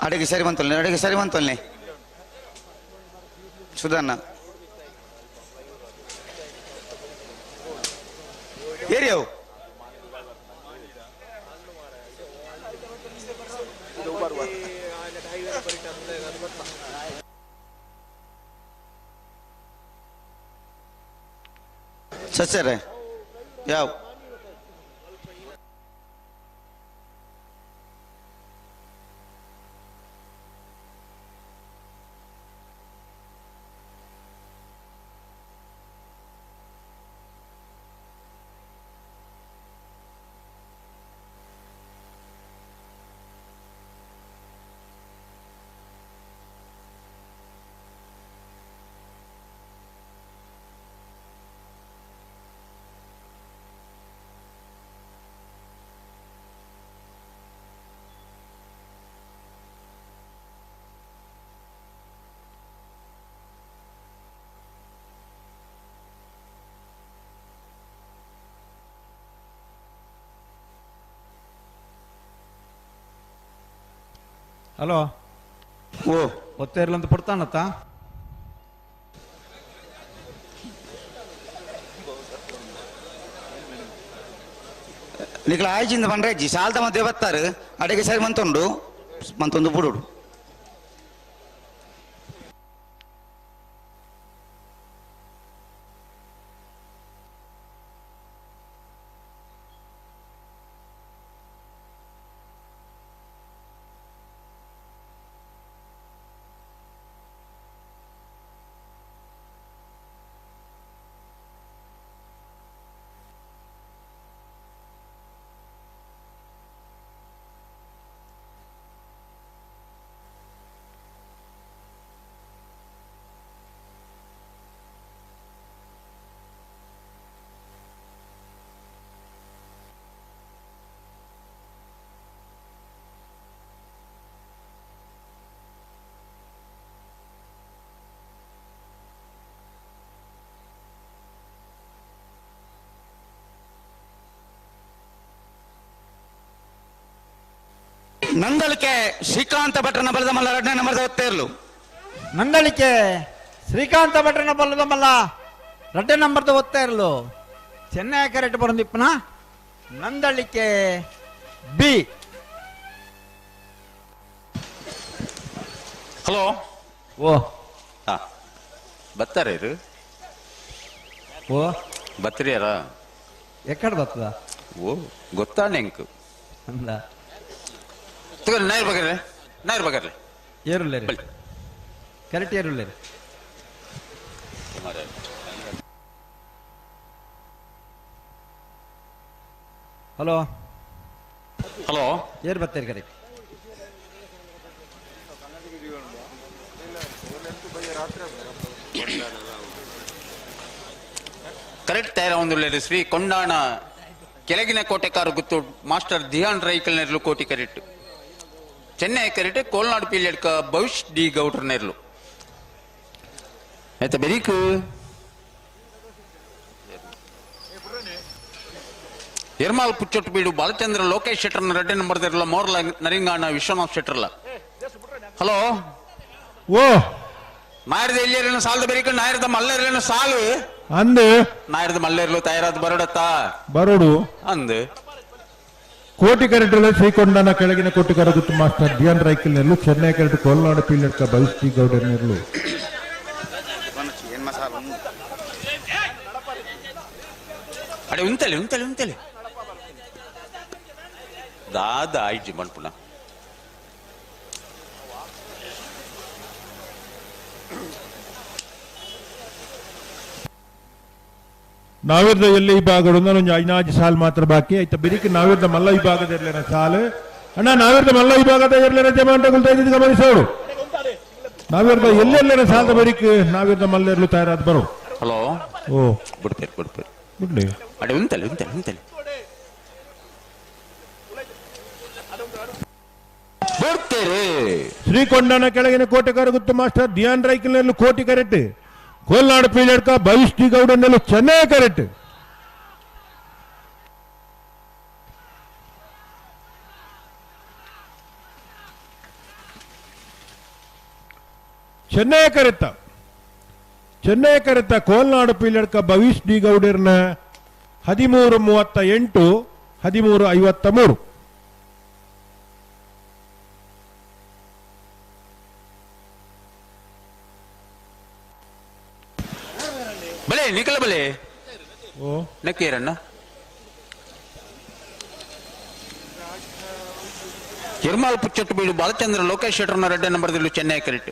ಅಡುಗೆ ಸರಿ ಬಂತಲ್ಲ ಅಡುಗೆ ಸರಿ ಬಂತಲ್ಲ ಸುಧಾನ ಏರಿಯಾವು ಸಸ್ಯರೇ ಯಾವ ಹಲೋ ಓ ಒತ್ತೇರ್ಲಂತ ಪಡ್ತಾನತ್ತ ನಿಕ್ಲ ಆಯ್ಜಿಂದ ಬಂಡ್ರೆ ಸಾಲ್ದ ಮಧ್ಯೆ ಬರ್ತಾರೆ ಅಡಿಗೆ ಸರಿ ಮಂತುಂಡು ಮಂತೊಂದು ಬುಡುಡು ನಂದಳಿಕೆ ಶ್ರೀಕಾಂತ ಭಟ್ರನ ಬಲದ ಮಲ್ಲ ಎರಡನೇ ನಂಬರ್ ಒತ್ತೇರ್ಲು ನಂದಳಿಕೆ ಶ್ರೀಕಾಂತ ಭಟ್ರನ ಬಲದ ಮಲ್ಲ ಎರಡನೇ ನಂಬರ್ದ ಒತ್ತೇರ್ಲು ಚೆನ್ನೈ ಕರೆಕ್ಟ್ ಬರಂದಿಪ್ಪನ ನಂದಳಿಕೆ ಬಿ ಹಲೋ ಓ ಹಾ ಬರ್ತಾರೆ ಇದು ಓ ಬತ್ತಿರಿಯಾರ ಎಕ್ಕಡ ಬರ್ತದ ಓ ಗೊತ್ತಾನೆ ಎಂಕ್ ಅಂದ ತಗೊಳ್ಳಿ ನಾಯಿರ್ ಬಗರ್ಲೆ ನಾಯಿರ್ ಬಗರ್ಲೆ ಏರುಲ್ಲೇರಿ ಕರೆಕ್ಟ್ ಏರುಲ್ಲೇರಿ ಹಲೋ ಹಲೋ ಏರ್ ಬರ್ತೀರಿ ಕರೆಕ್ಟ್ ಕರೆಕ್ಟ್ ತಯಾರ ಒಂದು ಶ್ರೀ ಕೊಂಡಾಣ ಕೆಳಗಿನ ಕೋಟೆಕಾರು ಗುತ್ತು ಮಾಸ್ಟರ್ ಧಿಯಾನ್ ರೈಕಲ್ ನೆರಳು Koti correct Chennai correct Kolnad Peeliyadka Bhavish D ಗೌಡ್ರ ನೆರಳು ಆಯ್ತಾ ಬೆರೀಕು ಎರ್ಮಾಲ್ ಪುಚ್ಚೊಟ್ಟು ಬೀಡು ಬಾಲಚಂದ್ರ ಲೋಕೇಶ್ ಶೆಟ್ಟರ್ನ ರೆಡ್ಡಿ ನಂಬರ್ ಮೋರ್ಲ ನರಿಂಗಾಣ ವಿಶ್ವನಾಥ್ ಶೆಟ್ಟರ್ಲ ಹಲೋ ಓ ನಾಯರ್ದ ಎಲ್ಲಿಯರೇನು ಸಾಲದ ಬೆರಿಕ ನಾಯರ್ದ ಮಲ್ಲರ್ಲೇನು ಸಾಲು ಅಂದು ನಾಯರ್ದ ಮಲ್ಲೇರ್ಲು ತಯಾರಾದ ಬರೋಡತ್ತ ಬರೋಡು ಅಂದು ಕೋಟಿ ಕರೆಂಟ್ ಶ್ರೀಕೊಂಡನ ಕೆಳಗಿನ ಕೋಟಿ ಕರಗುತ್ತು ಮಾಸ್ಟರ್ ಡಿಯಾನ್ ರೈಕಲ್ ನೆಲ್ಲು ಚೆನ್ನೈ ಕರೆಂಟ್ ಕೊಲ್ನಾಡು ಪೀಲಡ್ಕ ಭವಿಷ್ಯ ಗೌಡ ನೆಲ್ಲು. ಅಡೆ ಉಂತಲೆ ಉಂತಲೆ ಉಂತಲೆ ದಾದ ಆಯ್ಜಿ ಮನ್ಪುಣ ನಾವಿರ್ದ ಎಲ್ಲಿ ವಿಭಾಗಗಳು ಐನಾಜಿ ಸಾಲ್ ಮಾತ್ರ ಬಾಕಿ ಆಯ್ತಾ ಬಿರಿಕ್ ನಾವಿರ್ದ ಮಲ್ಲ ವಿಭಾಗದ ಇರ್ಲೇನ ಸಾಲು ಅಣ್ಣ ನಾವಿರ್ದ ಮಲ್ಲ ವಿಭಾಗದ ಇರ್ಲೇನ ಜಮಾಂಟಗಳು ತೆಗೆದು ಗಮನಿಸೋರು ನಾವಿರ್ದ ಎಲ್ಲೆಲ್ಲೇನ ಸಾಲದ ಬರಿಕ್ ನಾವಿರ್ದ ಮಲ್ಲೆರ್ಲು ತಯಾರಾದ ಬರೋ. ಹಲೋ ಓ ಬಿಡ್ಪೇರು ಬಿಡ್ಪೇರು ಬಿಡ್ಲಿ ಅಡೆ ಉಂತಲೆ ಉಂತಲೆ ಉಂತಲೆ ಬಿಡ್ತೇರಿ. ಶ್ರೀಕೊಂಡನ ಕೆಳಗಿನ ಕೋಟೆ ಕರಗುತ್ತು ಮಾಸ್ಟರ್ ಧ್ಯಾನ್ ರೈಕಲ್ನೆಲ್ಲು ಕೋಟಿ ಕರೆಕ್ಟ್ ಕೋಲ್ನಾಡು ಪೀಲಡ್ಕ ಭವಿಷ್ಯ ಗೌಡನೆಲ್ಲು ಚೆನ್ನೈ ಕರೆಕ್ಟ್. ಚೆನ್ನೈ ಕರೆತ್ತ ಚೆನ್ನೈ ಕರೆತ್ತ ಕೋಲ್ನಾಡು ಪೀಲಡ್ಕ ಭವಿಷ್ಯ ಡಿ ಗೌಡರ್ನ 13:38 13:53. ಬಲೆ ನಿಖಲ ಬಲೆ ಓ ನಕ್ಕೇರಣ್ಣ ಎರ್ಮಾಲ್ ಪುಚ್ಚಟ್ಟು ಬೀಡು Balachandra Lokesh ಶೆಟ್ಟರ್ನ red ನಂಬರ್ದಿಲ್ಲು Chennai correct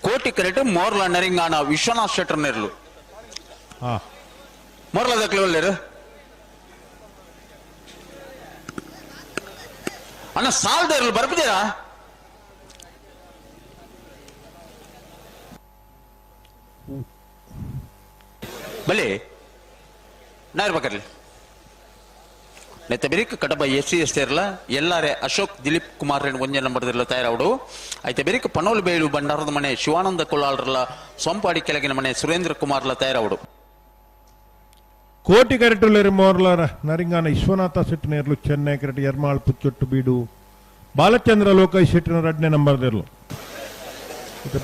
Koti correct ಮೋರ್ಲ Naringana Vishwanath ಶೆಟ್ಟರ್ನೆರ್ಲು ಮೋರ್ಲ ದಕ್ಲೆ ಒಲ್ಲೇರು ಅಣ್ಣ ಸಾಲದ ಇರಲು ಬರ್ಬಿದ್ದೀರಾ? ಬಲೆ ನಾ ಇರ್ಬೇಕಲ್ಲಿ ನೆತ್ತ ಬೆರಿಕ್ ಕಡಬ ಎಸ್ ಸಿ ಎಸ್ ಇರಲ್ಲ ಎಲ್ಲಾರೆ ಅಶೋಕ್ ದಿಲೀಪ್ ಕುಮಾರ್ ರೇಣು ಒಂದೇ ನಂಬರ್ದಿರಲ್ಲ ತಯಾರಾವಡು ಐತೆ ಬೆರಿಕ್ ಪನೋಲ್ ಬೇಳು ಬಂಡಾರದ ಮನೆ ಶಿವಾನಂದ ಕೊಲ್ಲಾಳ್ರಲ್ಲ ಸೊಂಪಾಡಿ ಕೆಳಗಿನ ಮನೆ ಸುರೇಂದ್ರ ಕುಮಾರ್ಲ ತಯಾರಾವಡು. ಕೋಟಿ ಕರೆಟುಲೇರು ಮೋರ್ಲರ ನರಿಂಗಾನ ವಿಶ್ವನಾಥ ಶೆಟ್ಟಿನೇರ್ಲು ಚೆನ್ನೈ ಕರೆಟ್ ಎರ್ಮಾಳ್ ಪುಚ್ಚೊಟ್ಟು ಬೀಡು ಬಾಲಚಂದ್ರ ಲೋಕೈ ಶೆಟ್ಟಿನ ಎರಡನೇ ನಂಬರ್ದಿರಲು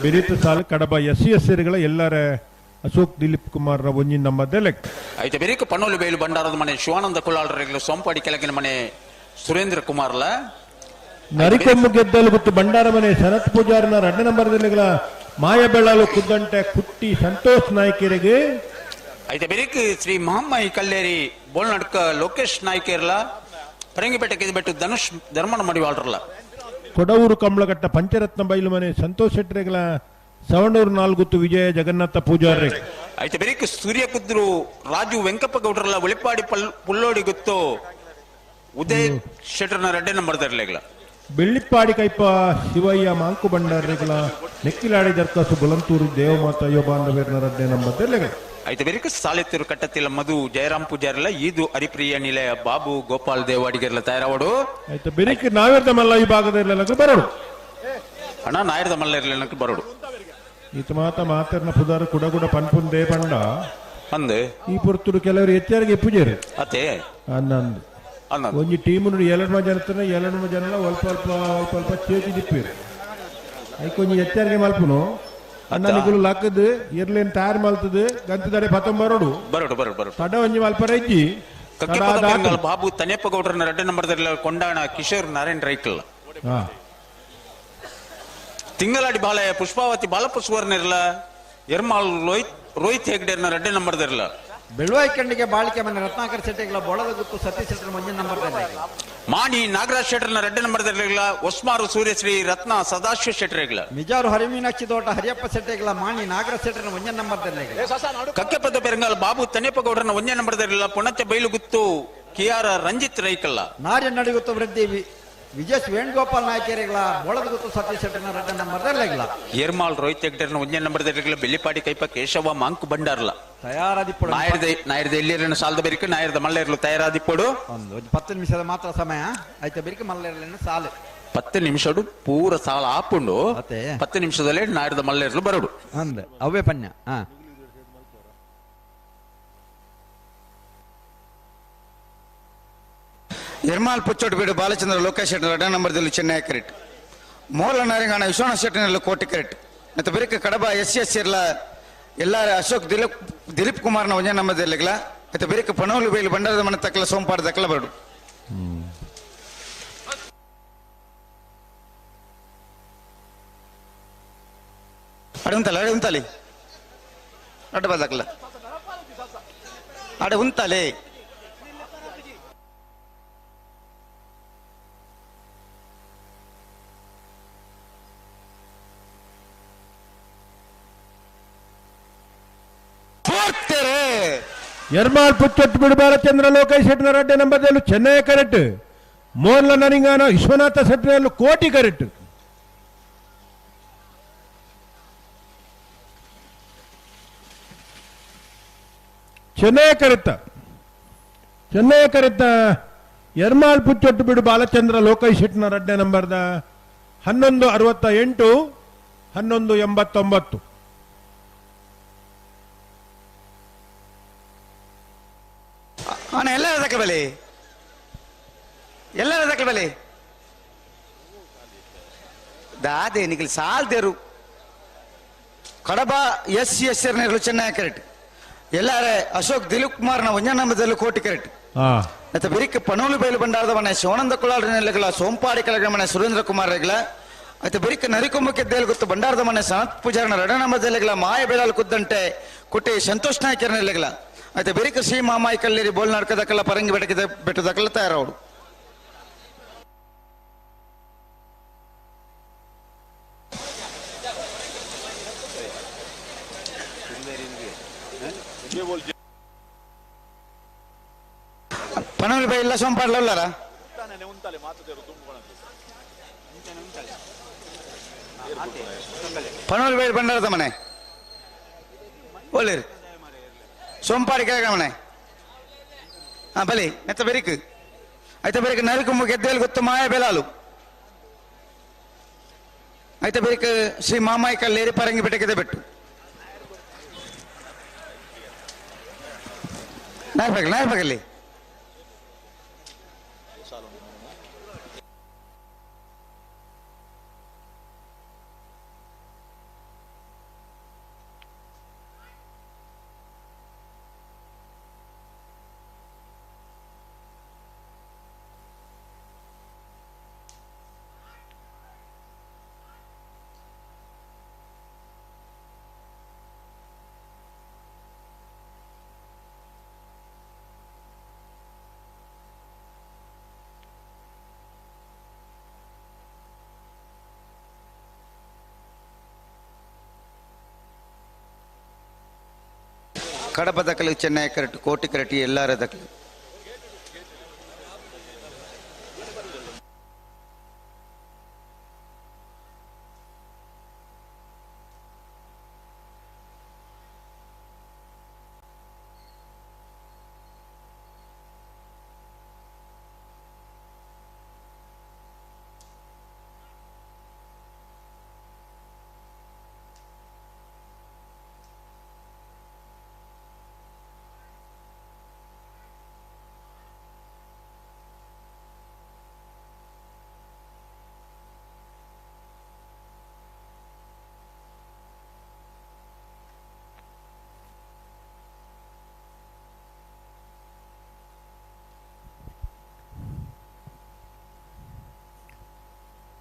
ಬೆರೀತ ಸಾಲು ಕಡಬ ಎಸ್ ಸಿ ಎಸ್ ಗಳ ಎಲ್ಲಾರ ಅಶೋಕ್ ದಿಲೀಪ್ ಕುಮಾರ್ ಒಂಜಿನ ನಂಬರ್ದೆ ಐತೆ ಬೆರಿಕ್ ಪನೋಲು ಬೇಲು ಬಂಡಾರದ ಮನೆ ಶಿವಾನಂದ ಕೊಲ್ಲಾಳ್ರ ಸೊಂಪಾಡಿ ಕೆಳಗಿನ ಮನೆ ಸುರೇಂದ್ರ ಕುಮಾರ್ಲ ನರಿಕೊಮ್ಮು ಗೆದ್ದಲು ಗೊತ್ತು ಬಂಡಾರ ಮನೆ ಶರತ್ ಪೂಜಾರಿನ ಎರಡನೇ ನಂಬರ್ದಿಲ್ಲ ಮಾಯಬೆಳ್ಳಾಲು ಕುದ್ದಂಟೆ ಕುಟ್ಟಿ ಸಂತೋಷ್ ನಾಯ್ಕರಿಗೆ ಐತೆ ಬೆರಿಕ್ ಶ್ರೀ ಮಹಮ್ಮಾಯಿ ಕಲ್ಲೇರಿ ಬೋಲ್ನಡ್ಕ ಲೋಕೇಶ್ ನಾಯ್ಕೇರ್ಲ ಪರಂಗಿಪೇಟೆ ಕೆದ್ಬೆಟ್ಟು ಧನುಷ್ ಧರ್ಮನ ಮಡಿವಾಳ್ರಲ್ಲ ಕೊಡವೂರು ಕಂಬಳಘಟ್ಟ ಪಂಚರತ್ನ ಬೈಲು ಮನೆ ಸಂತೋಷ್ ಶೆಟ್ಟರೆಗಳ ಸವಣೂರು ನಾಲ್ಗುತ್ತು ವಿಜಯ ಜಗನ್ನಾಥ ಪೂಜಾರಿ ಐತೆ ಬೆರಿಕ್ ಸೂರ್ಯ ಕುದ್ರು ರಾಜು ವೆಂಕಪ್ಪ ಗೌಡ್ರಲ್ಲ ಒಳಿಪಾಡಿ ಪುಲ್ಲೋಡಿ ಗೊತ್ತು ಉದಯ್ ಶೆಟ್ಟರ್ನ ರೆಡ್ಡೆ ನಂಬರ್ ತರಲಿಲ್ಲ ಬೆಳ್ಳಿಪ್ಪಾಡಿ ಕೈಪ ಶಿವಯ್ಯ ಮಾಂಕು ಬಂಡಾರಿಗಳ ನೆಕ್ಕಿಲಾಡಿ ದರ್ಕಾಸು ಬುಲಂತೂರು ದೇವಮಾತ ಯೋಬಾಂಧವೀರ್ನ ರಡ್ಡೆ ನಂಬರ್ ತರಲಿಲ್ಲ ಐತೆ ಬೆರಿಕ್ ಸಾಲೆತ್ತೂರು ಕಟ್ಟತ್ತಿಲ್ಲ ಮಧು ಜಯರಾಮ್ ಪೂಜಾರಿಲ್ಲ ಈದು ಹರಿಪ್ರಿಯ ನಿಲಯ ಬಾಬು ಗೋಪಾಲ್ ದೇವಾಡಿಗೆಲ್ಲ ತಯಾರಾವಡು ಆಯ್ತು ಬೆರಿಕ್ ನಾವಿರ್ದ ಮಲ್ಲ ಈ ಭಾಗದ ಇರಲಿಲ್ಲ ಬರೋಡು ಅಣ್ಣ ನಾಯಿರ್ದ ಮಲ್ಲ ಇರಲಿಲ್ಲ ಬರೋಡು ಈತ ಮಾತ ಮಾತರ್ನ ಪುದಾರು ಕುಡ ಕುಡ ಪನ್ಪುಂದೇ ಪಂಡ ಅಂದು ಈ ಪುರ್ತುಡು ಕೆಲವರು ಎಚ್ಚರಿಗೆ ಪೂಜಾರಿ ಅತ್ತೆ ಅನ್ನಂದು ಒಂಜಿ ಟೀಮ್ ಏಳನ್ಮ ಜನತನ ಏಳನ್ಮ ಜನ ಅಲ್ಪ ಅಲ್ಪ ಅಲ್ಪ ಅಲ್ಪ ಚೇತಿ ದಿಪ್ಪೀರು ಐಕೊಂಜಿ ಎಚ್ಚರಿಗೆ ಮಲ್ಪುನು ಅಣ್ಣ ನಿಗುಲು ಲಕ್ಕದು ಇರ್ಲೇನ್ ತಯಾರು ಮಲ್ತದು ಗಂತದಡೆ ಪತ್ತೊಂಬರೋಡು ಬರೋಡು ಬರೋಡು ಬರೋಡು ತಡ ಒಂಜಿ ಮಲ್ಪರ ಇಜ್ಜಿ ಬಾಬು ತನೇಪ್ಪ ಗೌಡ್ರನ್ನ ಎರಡನೇ ನಂಬರ್ದಲ್ಲಿ ಕೊಂಡಾಣ ಕಿಶೋರ್ ನಾರಾಯಣ್ ರೈಕಲ್ ತಿಂಗಳಾಡಿ ಬಾಲಯ್ಯ ಪುಷ್ಪಾವತಿ ಬಾಲಪ್ಪ ಸುವರ್ಣ ಇರಲ್ಲ ಎರ್ಮಾಲ್ ರೋಹಿತ್ ಹೆಗ್ಡೆರ್ನ ಎರಡನೇ ನಂಬರ್ದಿರಲ್ಲ ಬೆಳುವಾಯಿ ಕಂಡಿಗೆ ಬಾಳಿಕೆ ಮನೆ ರತ್ನಾಕರ್ ಶೆಟ್ಟಿಗಳ ಬೋಳದ ಗುತ್ತು ಸತೀಶ್ ಶೆಟ್ಟರ್ ಮುಂದಿನ ನಂಬರ್ ಮಾಣಿ ನಾಗರಾಜ್ ಶೆಟ್ಟರ್ನ ಎರಡನೇ ನಂಬರ್ದಿರಲಿಲ್ಲ ಒಸ್ಮಾರು ಸೂರ್ಯಶ್ರೀ ರತ್ನ ಸದಾಶಿವ ಶೆಟ್ಟರ್ಗಳ ಮಿಜಾರು ಹರಿಮೀನಾಕ್ಷಿ ತೋಟ ಹರಿಯಪ್ಪ ಶೆಟ್ಟಿಗಳ ಮಾಣಿ ನಾಗರಾಜ್ ಶೆಟ್ಟರ್ನ ಒಂದೇ ನಂಬರ್ ಕಕ್ಕೆಪದ ಪೆರಂಗಾಲ್ ಬಾಬು ತನೇಪ್ಪ ಗೌಡ್ರನ್ನ ಒಂದೇ ನಂಬರ್ದಿರಲಿಲ್ಲ ಪುಣಚ ಬೈಲುಗುತ್ತು ಕೆ ಆರ್ ರಂಜಿತ್ ರೈಕಲ್ಲ ನಾರ್ಯ ನಡಿಗುತ್ತು ವೃದ್ಧಿ ವಿಜಯ್ ವೇಣುಗೋಪಾಲ್ ನಾಯಕರಿಗಳ ಬೋಳದ ಗುತ್ತು ಸತೀಶ್ ಶೆಟ್ಟರ್ನ ಎರಡನೇ ನಂಬರ್ ಎರ್ಮಾಲ್ ರೋಹಿತ್ ಹೆಗ್ಡೆರ್ನ ಒಂದೇ ನಂಬರ್ದಿರಲಿಲ್ಲ ಬೆಳ್ಳಿಪಾಡಿ ಕೈಪ ಕೇಶವ ಮಾಂಕು ಬಂಡಾರ್ಲ ತಯಾರಾದಿಪ್ಪಡು ನಾಯರ್ದ ಎಲ್ಲಿರನ್ನು ಸಾಲದ ಬೆರಿಕೆ ನಾಯರ್ದ ಮಲ್ಲೇರ್ಲು ತಯಾರಾದಿಪ್ಪಡು ಒಂದು 10 ನಿಮಿಷದ ಮಾತ್ರ ಸಮಯ ಆಯ್ತಾ ಬೆರಿಕೆ ಮಲ್ಲೇರ್ಲೇನು ಸಾಲು 10 ನಿಮಿಷಡು ಪೂರ ಸಾಲ ಆಪುಂಡು 10 ನಿಮಿಷದಲ್ಲಿ ನಾಯರ್ದ ಮಲ್ಲೇರ್ಲು ಬರೋಡು ಅಂದ ಅವೇ ಪನ್ಯ ಹಾ ಎರ್ಮಾಲ್ ಪುಚ್ಚೋಟು ಬೀಡು ಬಾಲಚಂದ್ರ ಲೋಕೇಶ್ ಶೆಟ್ಟರ್ ಎರಡನೇ ನಂಬರ್ದಲ್ಲಿ ಚೆನ್ನೈ ಕರೆಕ್ಟ್ ಮೋಲ ನಾರಿಂಗಾಣ ವಿಶ್ವನಾಥ್ ಶೆಟ್ಟರ್ನಲ್ಲಿ ಕೋಟಿ ಕರೆಕ್ಟ್ ಮತ್ತು ಬೆರಕ ಕಡಬ ಎಸ್ ಎಸ್ ಇರ್ಲ ಎಲ್ಲಾರ ಅಶೋಕ್ ದಿಲೀಪ್ ದಿಲೀಪ್ ಕುಮಾರ್ನ ಒಂಜೇ ನಂಬರ್ ಇರ್ಲಿಕ್ಲ ಮತ್ತು ಬೆರಕ ಪಣೋಲು ಬೇಲಿ ಬಂಡಾರದ ಮನೆ ತಕ್ಕಲ ಸೋಂಪಾಡ ತಕ್ಕಲ ಬರಡು. ಅಡೆ ಉಂತಲ್ಲ ಅಡೆ ಉಂತಾಲಿ ಅಡ್ಡ ಬದಕಲ ಅಡೆ ಉಂತಾಲೆ. ಎರ್ಮಾಲ್ ಪುಚ್ಚೊಟ್ಟು ಬಿಡು ಬಾಲಚಂದ್ರ ಲೋಕೇಶ್ ಶೆಟ್ಟಿನ ರಡ್ಡೆ ನಂಬರ್ದಲ್ಲೂ ಚೆನ್ನೈ ಕರೆಕ್ಟ್ ಮೋರ್ಲ ನರಿಂಗಾನ ವಿಶ್ವನಾಥ ಶೆಟ್ಟಿನಲ್ಲೂ ಕೋಟಿ ಕರೆಕ್ಟ್. ಚೆನ್ನೈ ಕರೆತ್ತ ಚೆನ್ನೈ ಕರೆತ್ತ ಎರ್ಮಾಲ್ ಪುಚ್ಚೊಟ್ಟು ಬಿಡು ಬಾಲಚಂದ್ರ ಲೋಕೇಶ್ ಶೆಟ್ಟಿನ ರಡ್ಡೆ ನಂಬರ್ದ 11:68 11:89. ಅಣ್ಣ ಎಲ್ಲರ ದಕ್ಕಲ ಬಲಿ ಎಲ್ಲರ ದಕ್ಕಲ ಬಲಿ ದಾದೆ ನಿಖಿಲ್ ಸಾಲ್ದೇರು ಕಡಬ ಎಸ್ ಎಸ್ ಎರ್ ಚೆನ್ನೈ ಕರೆಕ್ಟ್ ಎಲ್ಲಾರೆ ಅಶೋಕ್ ದಿಲೀಪ್ ಕುಮಾರ್ನ ಒಂಜನಂಬದಲ್ಲಿ ಕೋಟಿ ಕರೆಕ್ಟ್ ಮತ್ತೆ ಬಿರಿಕ್ ಪಣೋಲು ಬೈಲು ಬಂಡಾರದ ಮನೆ ಶಿವಾನಂದ ಕುಲಾಲ್ ಸೋಂಪಾಡಿ ಕೆಳಗಡೆ ಮನೆ ಸುರೇಂದ್ರ ಕುಮಾರ್ ರೆಗ್ಲ ಮತ್ತೆ ಬಿರಿಕ್ ನರಿಕೊಂಬಕ್ಕೆ ದೇಲ್ ಗೊತ್ತು ಬಂಡಾರದ ಮನೆ ಸನತ್ ಪೂಜಾರನ ರಡನಂಬದಲ್ಲಿಗಳ ಮಾಯ ಬೇಲಾಲ್ ಕುದ್ದಂಟೆ ಕುಟ್ಟಿ ಸಂತೋಷ್ ನಾಯ್ಕರನೆಲೆಗಳ అయితే ಬೆರಿಕ ಶ್ರೀ ಮಾಮಾಯಿ ಕಲ್ಲೇರಿ ಬೋಲ್ ನಡ್ಕದಕ್ಕಲ್ಲ ಪರಂಗಿ ಬೆಟ್ಟಕ್ಕೆ ಬೆಟ್ಟದಕ್ಕಲ್ಲ ತಯಾರವಡು. ಪಣವಲಿ ಬೈ ಇಲ್ಲ ಸೋಂಪಾಡ್ಲ ಉಲ್ಲಾರ ಪಣವಲಿ ಬೈ ಬಂಡಾರದ ಮನೆ ಒಳ್ಳೆ ಸೋಂಪಾಡಿ ಕೆಳಗಮನೆ ಹಾ ಬಲಿ ಎತ್ತ ಬೆರಿಕ್ ಐತ ಬೆರಿಕ್ ನರಿಕುಂಬ ಗೆದ್ದೆಯಲ್ಲಿ ಗೊತ್ತು ಮಾಯ ಬೆಲಾಲು ಐತ ಬೆರಿಕ್ ಶ್ರೀ ಮಾಮಾಯಿ ಕಲ್ಲೇರಿ ಪರಂಗಿ ಬೆಟ್ಟಕ್ಕೆ ಬೆಟ್ಟು ನಾಯ್ಬಗಲ್ ನಾಯ್ಬಗಲ್ಲಿ ಕಡಬ ದಕಲು ಚೆನ್ನೈ ಕರೆಕ್ಟ್ ಕೋಟಿ ಕರೆಕ್ಟ್ ಎಲ್ಲಾರ ದಕಲು.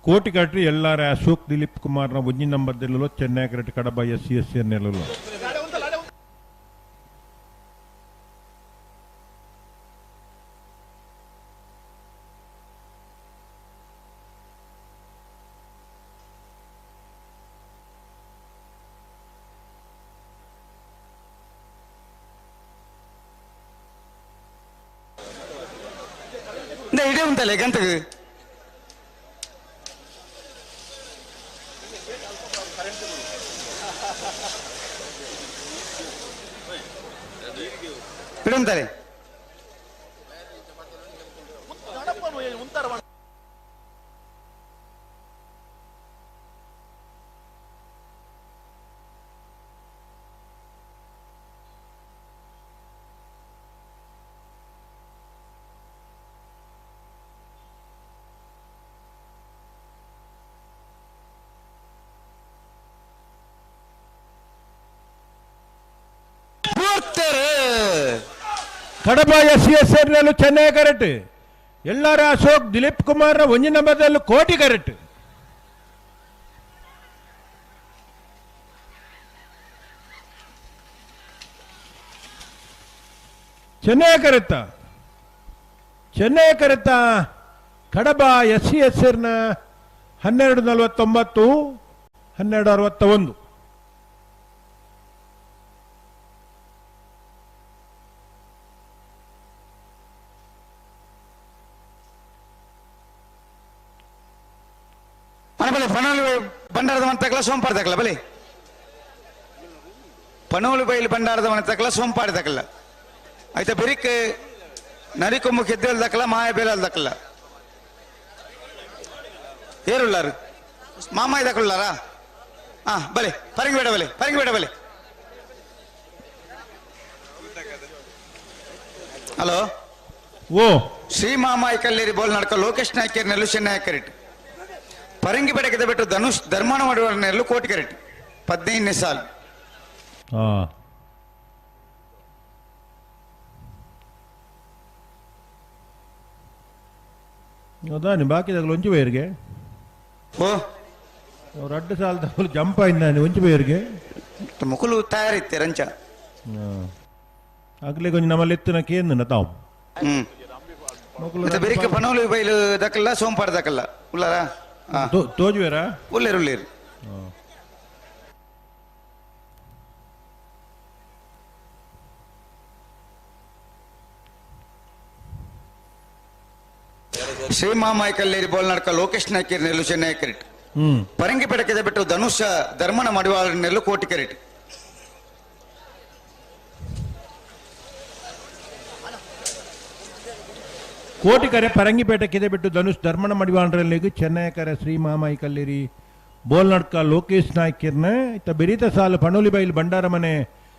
ಕೋಟಿ ಕಟ್ರಿ ಎಲ್ಲಾರ ಅಶೋಕ್ ದಿಲೀಪ್ ಕುಮಾರ್ನ ಒಂಜಿ ನಂಬರ್ ದಿಲ್ಲೋ Chennai correct Kadaba S C S C ನೆಲಲು. ಇಡೇ ಉಂಟಲ್ಲ ಗಂಟೆಗೆ ಇಡುಂತಾರೆ. ಬೋರ್ತೇರು ಕಡಬ ಎಸ್ ಎಸ್ ಎರ್ನಲ್ಲೂ ಚೆನ್ನೈ ಕರೆಕ್ಟ್ ಎಲ್ಲಾರ ಅಶೋಕ್ ದಿಲೀಪ್ ಕುಮಾರ್ ಒಂಜಿ ನಂಬರ್ದಲ್ಲೂ ಕೋಟಿ ಕರೆಕ್ಟ್ ಚೆನ್ನೈ ಕರೆತ್ತ ಚೆನ್ನೈ ಕರೆತ್ತ ಕಡಬ ಎಸ್ ಸಿ ಎಸ್ ಎರ್ನ 12:49 12:61. ಬಲೆ ಪನೋಲು ಬಂಡಾರದ ಮನೆ ಸೋಂಪಾಡಿ ತಕಲ ಬಲೆ ಪನೋಲು ಬೈಲು ಬಂಡಾರದ ಮನೆ ತಕಲ ಸೋಂಪಾಡಿ ತಕಲ ಆಯ್ತಾ ಬೆರಿಕ್ ನರಿಕೊಮ್ಮು ಕೆದ್ದಲ್ ದಕ್ಕಲ ಮಾಯ ಬೇಲಲ್ ದಕ್ಕಲ ಏರುಳ್ಳಾರು ಮಾಮಾಯಿ ದಕ್ಕುಳ್ಳಾರಾ ಹಾ ಬಲೆ ಪರಂಗಿ ಬೇಡ ಬಲೆ ಪರಂಗಿ ಬೇಡ ಬಲೆ ಹಲೋ ಓ ಶ್ರೀ ಮಾಮಾಯಿ ಕಲ್ಲೇರಿ ಬೋಲ್ ನಡ್ಕ ಲೋಕೇಶ್ ನಾಯ್ಕರ್ ನೆಲ್ಲು ಚೆನ್ನೈ ಕರೆಕ್ಟ್ ಪರಂಗಿ ಬೆಡಕದ ಬಿಟ್ಟು ಧನುಷ್ ಧರ್ಮಾನ ಮಾಡುವ ನೆಲ್ಲು ಕೋಟಿ ಕರೆಕ್ಟ್ 15ನೇ ಸಾಲು. ಅದಾನೆ ಬಾಕಿದಾಗ ಒಂಚು ಬೇರಿಗೆ ಓ ರಡ್ಡು ಸಾಲದ ಜಂಪ್ ಆಯ್ತು ಒಂಚು ಬೇರಿಗೆ ಮುಕುಲು ತಯಾರಿತ್ತೆ ರಂಚ ಆಗ್ಲೇ ಕೊಂಚ ನಮ್ಮಲ್ಲಿ ಎತ್ತಿನ ಕೇಂದ್ರ ತಾವು ಮತ್ತೆ ಬೆರಿಕೆ ಪನೋಲು ಬೈಲು ದಕ್ಕಲ್ಲ ಸೋಂಪಾಡ ದಕ್ಕಲ್ಲ ಉಳ್ಳಾರ ತೋಜುವೇರಾ ಉಳ್ಳೇರು ಉಳ್ಳೇರು ಶ್ರೀ ಮಾಮಾಯಿ ಕಲ್ಲೇರಿ ಬೋಲ್ ನಡ್ಕ ಲೋಕೇಶ್ ನಾಯ್ಕರ್ ನೆಲ್ಲು ಚೆನ್ನೈ ಕರೆಕ್ಟ್ ಪರಂಗಿ ಪಡಕದ ಬಿಟ್ಟು ಧನುಷ ಧರ್ಮನ ಮಾಡುವ ನೆಲ್ಲು ಕೋಟಿ ಕರೆಕ್ಟ್ ಕೋಟಿ ಕರೆ ಪರಂಗಿಪೇಟೆ ಕಿದೆ ಬಿಟ್ಟು ಧನುಷ್ ಧರ್ಮನ ಮಡಿವಾಣರಲ್ಲಿಗೂ ಚೆನ್ನೈ ಕರೆ ಶ್ರೀ ಮಾಮಾಯಿ ಕಲ್ಲೇರಿ ಬೋಲ್ನಡ್ಕ ಲೋಕೇಶ್ ನಾಯ್ಕಿರ್ನ ಇತ್ತ ಬೆರೀತ ಸಾಲು ಪಣೋಲಿ ಬೈಲ್ ಭಂಡಾರ ಮನೆ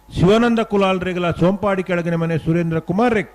ಶಿವಾನಂದ ಕುಲಾಲ್ರೆಗಳ ಸೋಂಪಾಡಿ ಕೆಳಗಿನ ಮನೆ ಸುರೇಂದ್ರ ಕುಮಾರ್ ರೆಕ್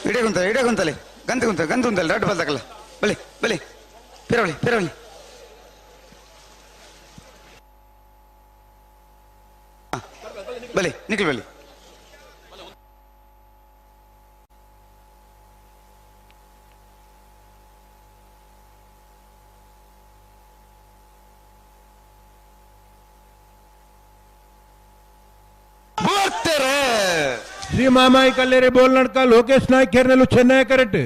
ಇಡೇ ಗುಂತಲೆ ಇಡೇ ಗುಂತಲೆ ಗಂತ ಗುಂತ ಗಂತ ಗುಂತಲೆ ರಡ್ಡು ಬಲ್ದಕಲ್ಲ ಬಲಿ ಬಲಿ ಪಿರವಳಿ ಪಿರವಳಿ ಬಲಿ ನಿಖಿಲ್ ಬಲಿ ಶ್ರೀ ಮಾಮಾಯಿ ಕಲ್ಲೇರಿ ಬೋಲ್ನಡ್ಕ ಲೋಕೇಶ್ ನಾಯ್ಕ್ ಕೇರ್ನಲ್ಲೂ ಚೆನ್ನೈ ಕರೆಕ್ಟ್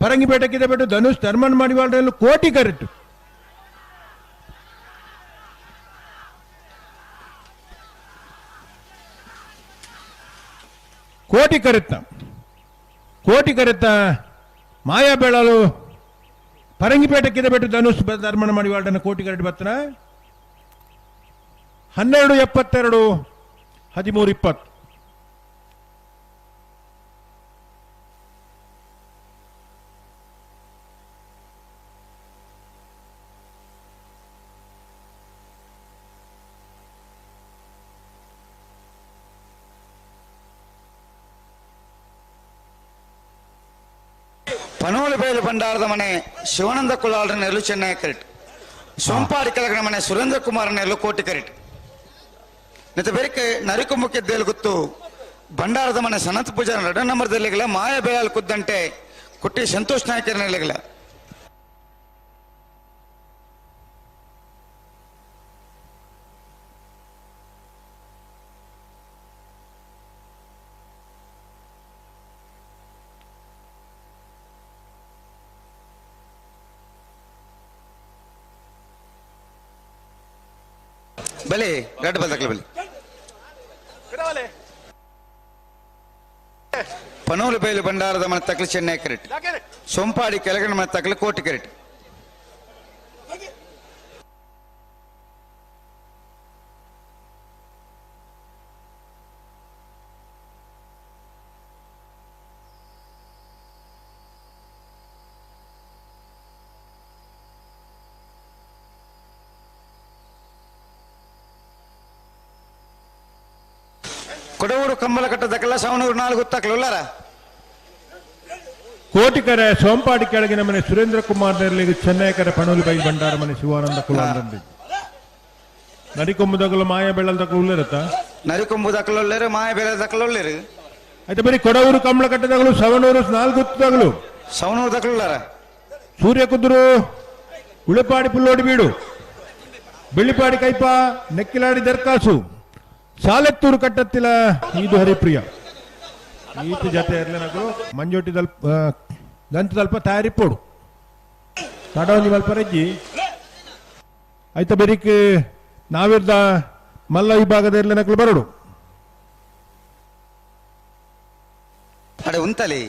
ಪರಂಗಿಪೇಟೆಕ್ಕಿದೆ ಬಿಟ್ಟು ಧನುಷ್ ಧರ್ಮನ್ ಮಾಡಿವಾಳ್ರಲ್ಲೂ ಕೋಟಿ ಕರೆಕ್ಟ್ ಕೋಟಿ ಕರೆತ್ತ ಕೋಟಿ ಕರೆತ್ತ ಮಾಯಾ ಬೆಳಲು ಪರಂಗಿಪೇಟೆಕ್ಕಿದೆ ಬಿಟ್ಟು ಧನುಷ್ ಧರ್ಮನ್ ಮಾಡಿವಾಳ್ರನ್ನ ಕೋಟಿ ಕರೆಕ್ಟ್ ಬರ್ತನ 12:72 13:20. ಪನೋಲು ಬಯಲು ಭಂಡಾರದ ಮನೆ ಶಿವಾನಂದ ಕುಲಾಲ್ರ ನೆಲ್ಲು ಚೆನ್ನೈ ಕರೆಕ್ಟ್ ಸೋಂಪಾಡಿ ಕೆಳಗಣ ಮನೆ ಸುರೇಂದ್ರ ಕುಮಾರ್ ನೆಲ್ಲು ಕೋಟಿ ಕರೆಕ್ಟ್ ಮತ್ತೆ ಬೇರೆ ನರಿಕುಂಬಕ್ಕೆ ಗೊತ್ತು ಭಂಡಾರದ ಮನೆ ಸನತ್ ಪೂಜಾರ ಎರಡು ನಂಬರ್ದಲ್ಲಿಗಲ ಮಾಯ ಬೇಳಾಲ್ ಕುದ್ದಂಟೆ ಕುಟ್ಟಿ ಸಂತೋಷ್ ನಾಯ್ಕರ ನೆಲೆಗಲ ಬಲಿ ರೆಡ್ ಬಲ್ದಕ್ಲ ಬಲಿ ಪನೋಲು ಬೈಲು ಭಂಡಾರದ ಮನೆ ತಕ್ಲು ಚೆನ್ನೈ ಕರೆಕ್ಟ್ ಸೊಂಪಾಡಿ ಕೆಳಗಣ ಮನೆ ತಕ್ಲು ಕೋಟಿ ಕರೆಕ್ಟ್. ಕೊಡವೂರು ಕಂಬಳ ಕಟ್ಟದಕ್ಕಲ್ಲ ಸವಣೂರು ನಾಲ್ಕು ಗೊತ್ತಾಕ್ಲ ಉಳ್ಳಾರ. ಕೋಟಿಕರೆ ಸೋಂಪಾಡಿ ಕೆಳಗಿನ ಮನೆ ಸುರೇಂದ್ರ ಕುಮಾರ್ ನೆರಳಿಗೆ ಚೆನ್ನೈಕರೆ ಪಣೋಲಿ ಬೈ ಭಂಡಾರ ಮನೆ ಶಿವಾನಂದ ಕುಲಾಂದಂಡಿ. ನರಿಕೊಂಬುದಗಲು ಮಾಯ ಬೆಳ್ಳದಕ್ಕಲು ಉಳ್ಳಿರತ್ತ. ನರಿಕೊಂಬುದಕ್ಕಲು ಉಳ್ಳೇರು, ಮಾಯ ಬೆಳ್ಳದಕ್ಕಲು ಉಳ್ಳೇರು. ಆಯ್ತು ಬರೀ ಕೊಡವೂರು ಕಂಬಳ ಕಟ್ಟದಗಳು ಸವಣೂರು ನಾಲ್ಕು ಗೊತ್ತದಗಳು. ಸವಣೂರು ದಕ್ಕಲು ಉಳ್ಳಾರ. ಸೂರ್ಯ ಕುದುರು ಉಳಿಪಾಡಿ ಪುಲ್ಲೋಡಿ ಬೀಡು, ಬೆಳ್ಳಿಪಾಡಿ ಕೈಪ, ನೆಕ್ಕಿಲಾಡಿ ದರ್ಕಾಸು, ಸಾಲೆತ್ತೂರು ಕಟ್ಟತ್ತಿಲ ಇದು ಹರಿಪ್ರಿಯ. ಈತ ಜೊತೆ ಇರ್ಲಿನಗಳು ಮಂಜೋಟಿ ದಲ್ಪ ದಂತ ದಲ್ಪ ತಯಾರಿ ಪೋಡು ತಡವನಿ ಮಲ್ಪರಜ್ಜಿ. ಆಯ್ತ ಬೆರಿಕ್ ನಾವಿರ್ದ ಮಲ್ಲ ವಿಭಾಗದ ಇರ್ಲಿನಗಳು ಬರಡು. ಅಡೆ ಉಂತಲಿ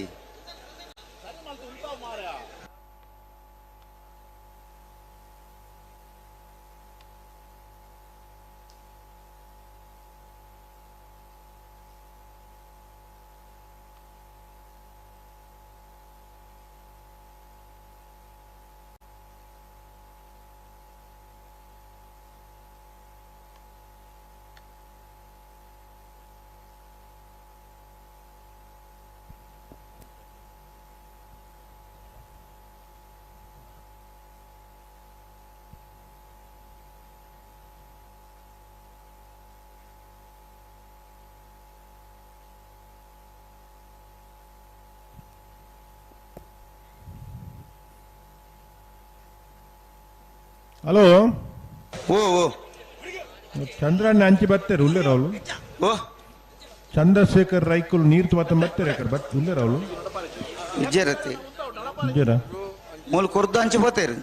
ಹಲೋ. ಓ ಓ ಚಂದ್ರಣ್ಣ ಅಂಚಿ ಬರ್ತಾರೆ ಉಳ್ಳೇರ ಅವಳು. ಓ ಚಂದ್ರಶೇಖರ್ ರೈಕುಲ್ ನೀರು ತುಂಬ ಬರ್ತಾರೆ ಬಟ್ ಉಳ್ಳೇರ ಅವಳು. ವಿಜಯರತಿ ವಿಜಯರ ಮೂಲ ಕೊರ್ದು ಅಂಚಿ ಬೋತೇರು.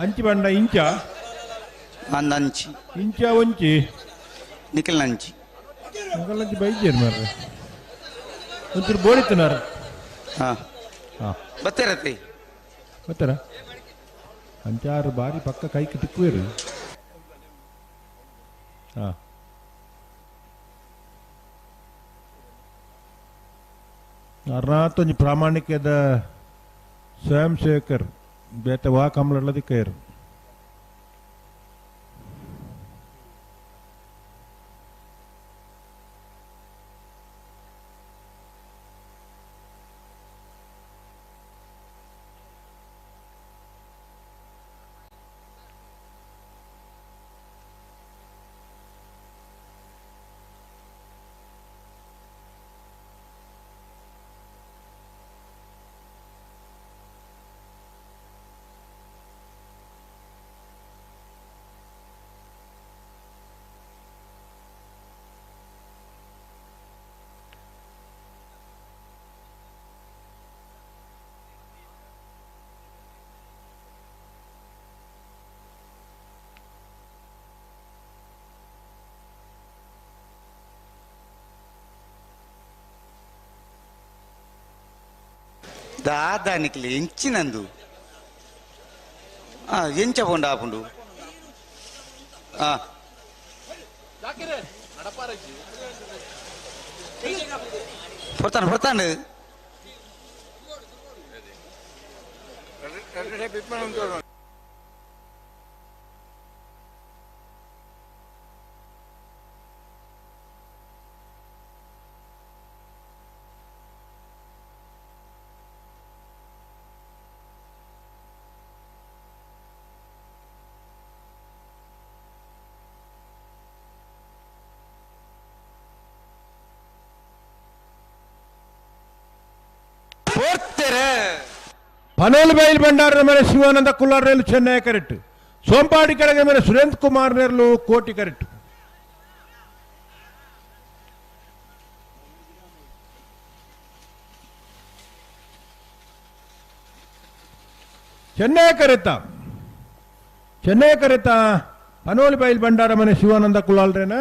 ಅಂಚಿ ಬಂಡ ಇಂಚ ಅಂದ ಅಂಚಿ ಇಂಚ ಒಂಚಿ ನಿಖಲ್ ಅಂಚಿ ನಿಖಲ್ ಅಂಚಿ ಬೈಜೇರು ಮಾರ್ರೆ ಒಂಚೂರು ಬೋಡಿತ್ತನಾರ. ಹಾ ಹಾ ಬತ್ತೇರತಿ ಬರ್ತಾರ ಅಂಚಾರು ಬಾರಿ ಪಕ್ಕ ಕೈಗೆ ತಿಕ್ಕುವೇರು. ಹಾ ಅರ್ನಾತೊಂಜಿ ಪ್ರಾಮಾಣಿಕದ ಸ್ವಯಂ ಸೇವಕರ್ ಬೇತೆ ವಾ ಕಮಲದಿಕ್ಕೇರು. ದಾದಾನಿಕ್ಲಿ ಎಂಚಿನಂದು ಎಂಚ ಪೋಂಡ ಆಪುಂಡು. ಪೊರ್ತಾನು ಪೊರ್ತಾನು ಪನೋಲ್ ಬೈಲ್ ಭಂಡಾರನ ಮೇಲೆ ಶಿವಾನಂದ ಕುಲ್ಲಾರ್ ಚೆನ್ನೈ ಕರೆಕ್ಟ್, ಸೋಂಪಾಡಿ ಕೆಳಗೆ ಮೇಲೆ ಸುರೇಂದ್ರ ಕುಮಾರ್ ನೇರ್ಲು ಕೋಟಿ ಕರೆಕ್ಟ್. ಚೆನ್ನೈ ಕರೆತ ಚೆನ್ನೈ ಕರೆತ ಪನೋಲ್ ಬೈಲ್ ಭಂಡಾರ ಮನೆ ಶಿವಾನಂದ ಕುಲ್ಲಾಲ್ರೇನ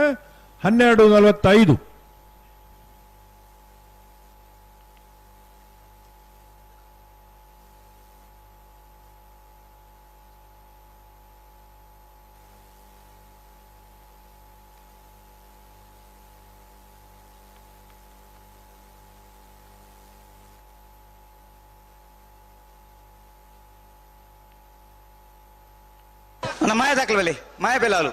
12:45. ಮಾಯ ದಾಖಲೆ ಮಾಯ ಬೆಲಾಲು.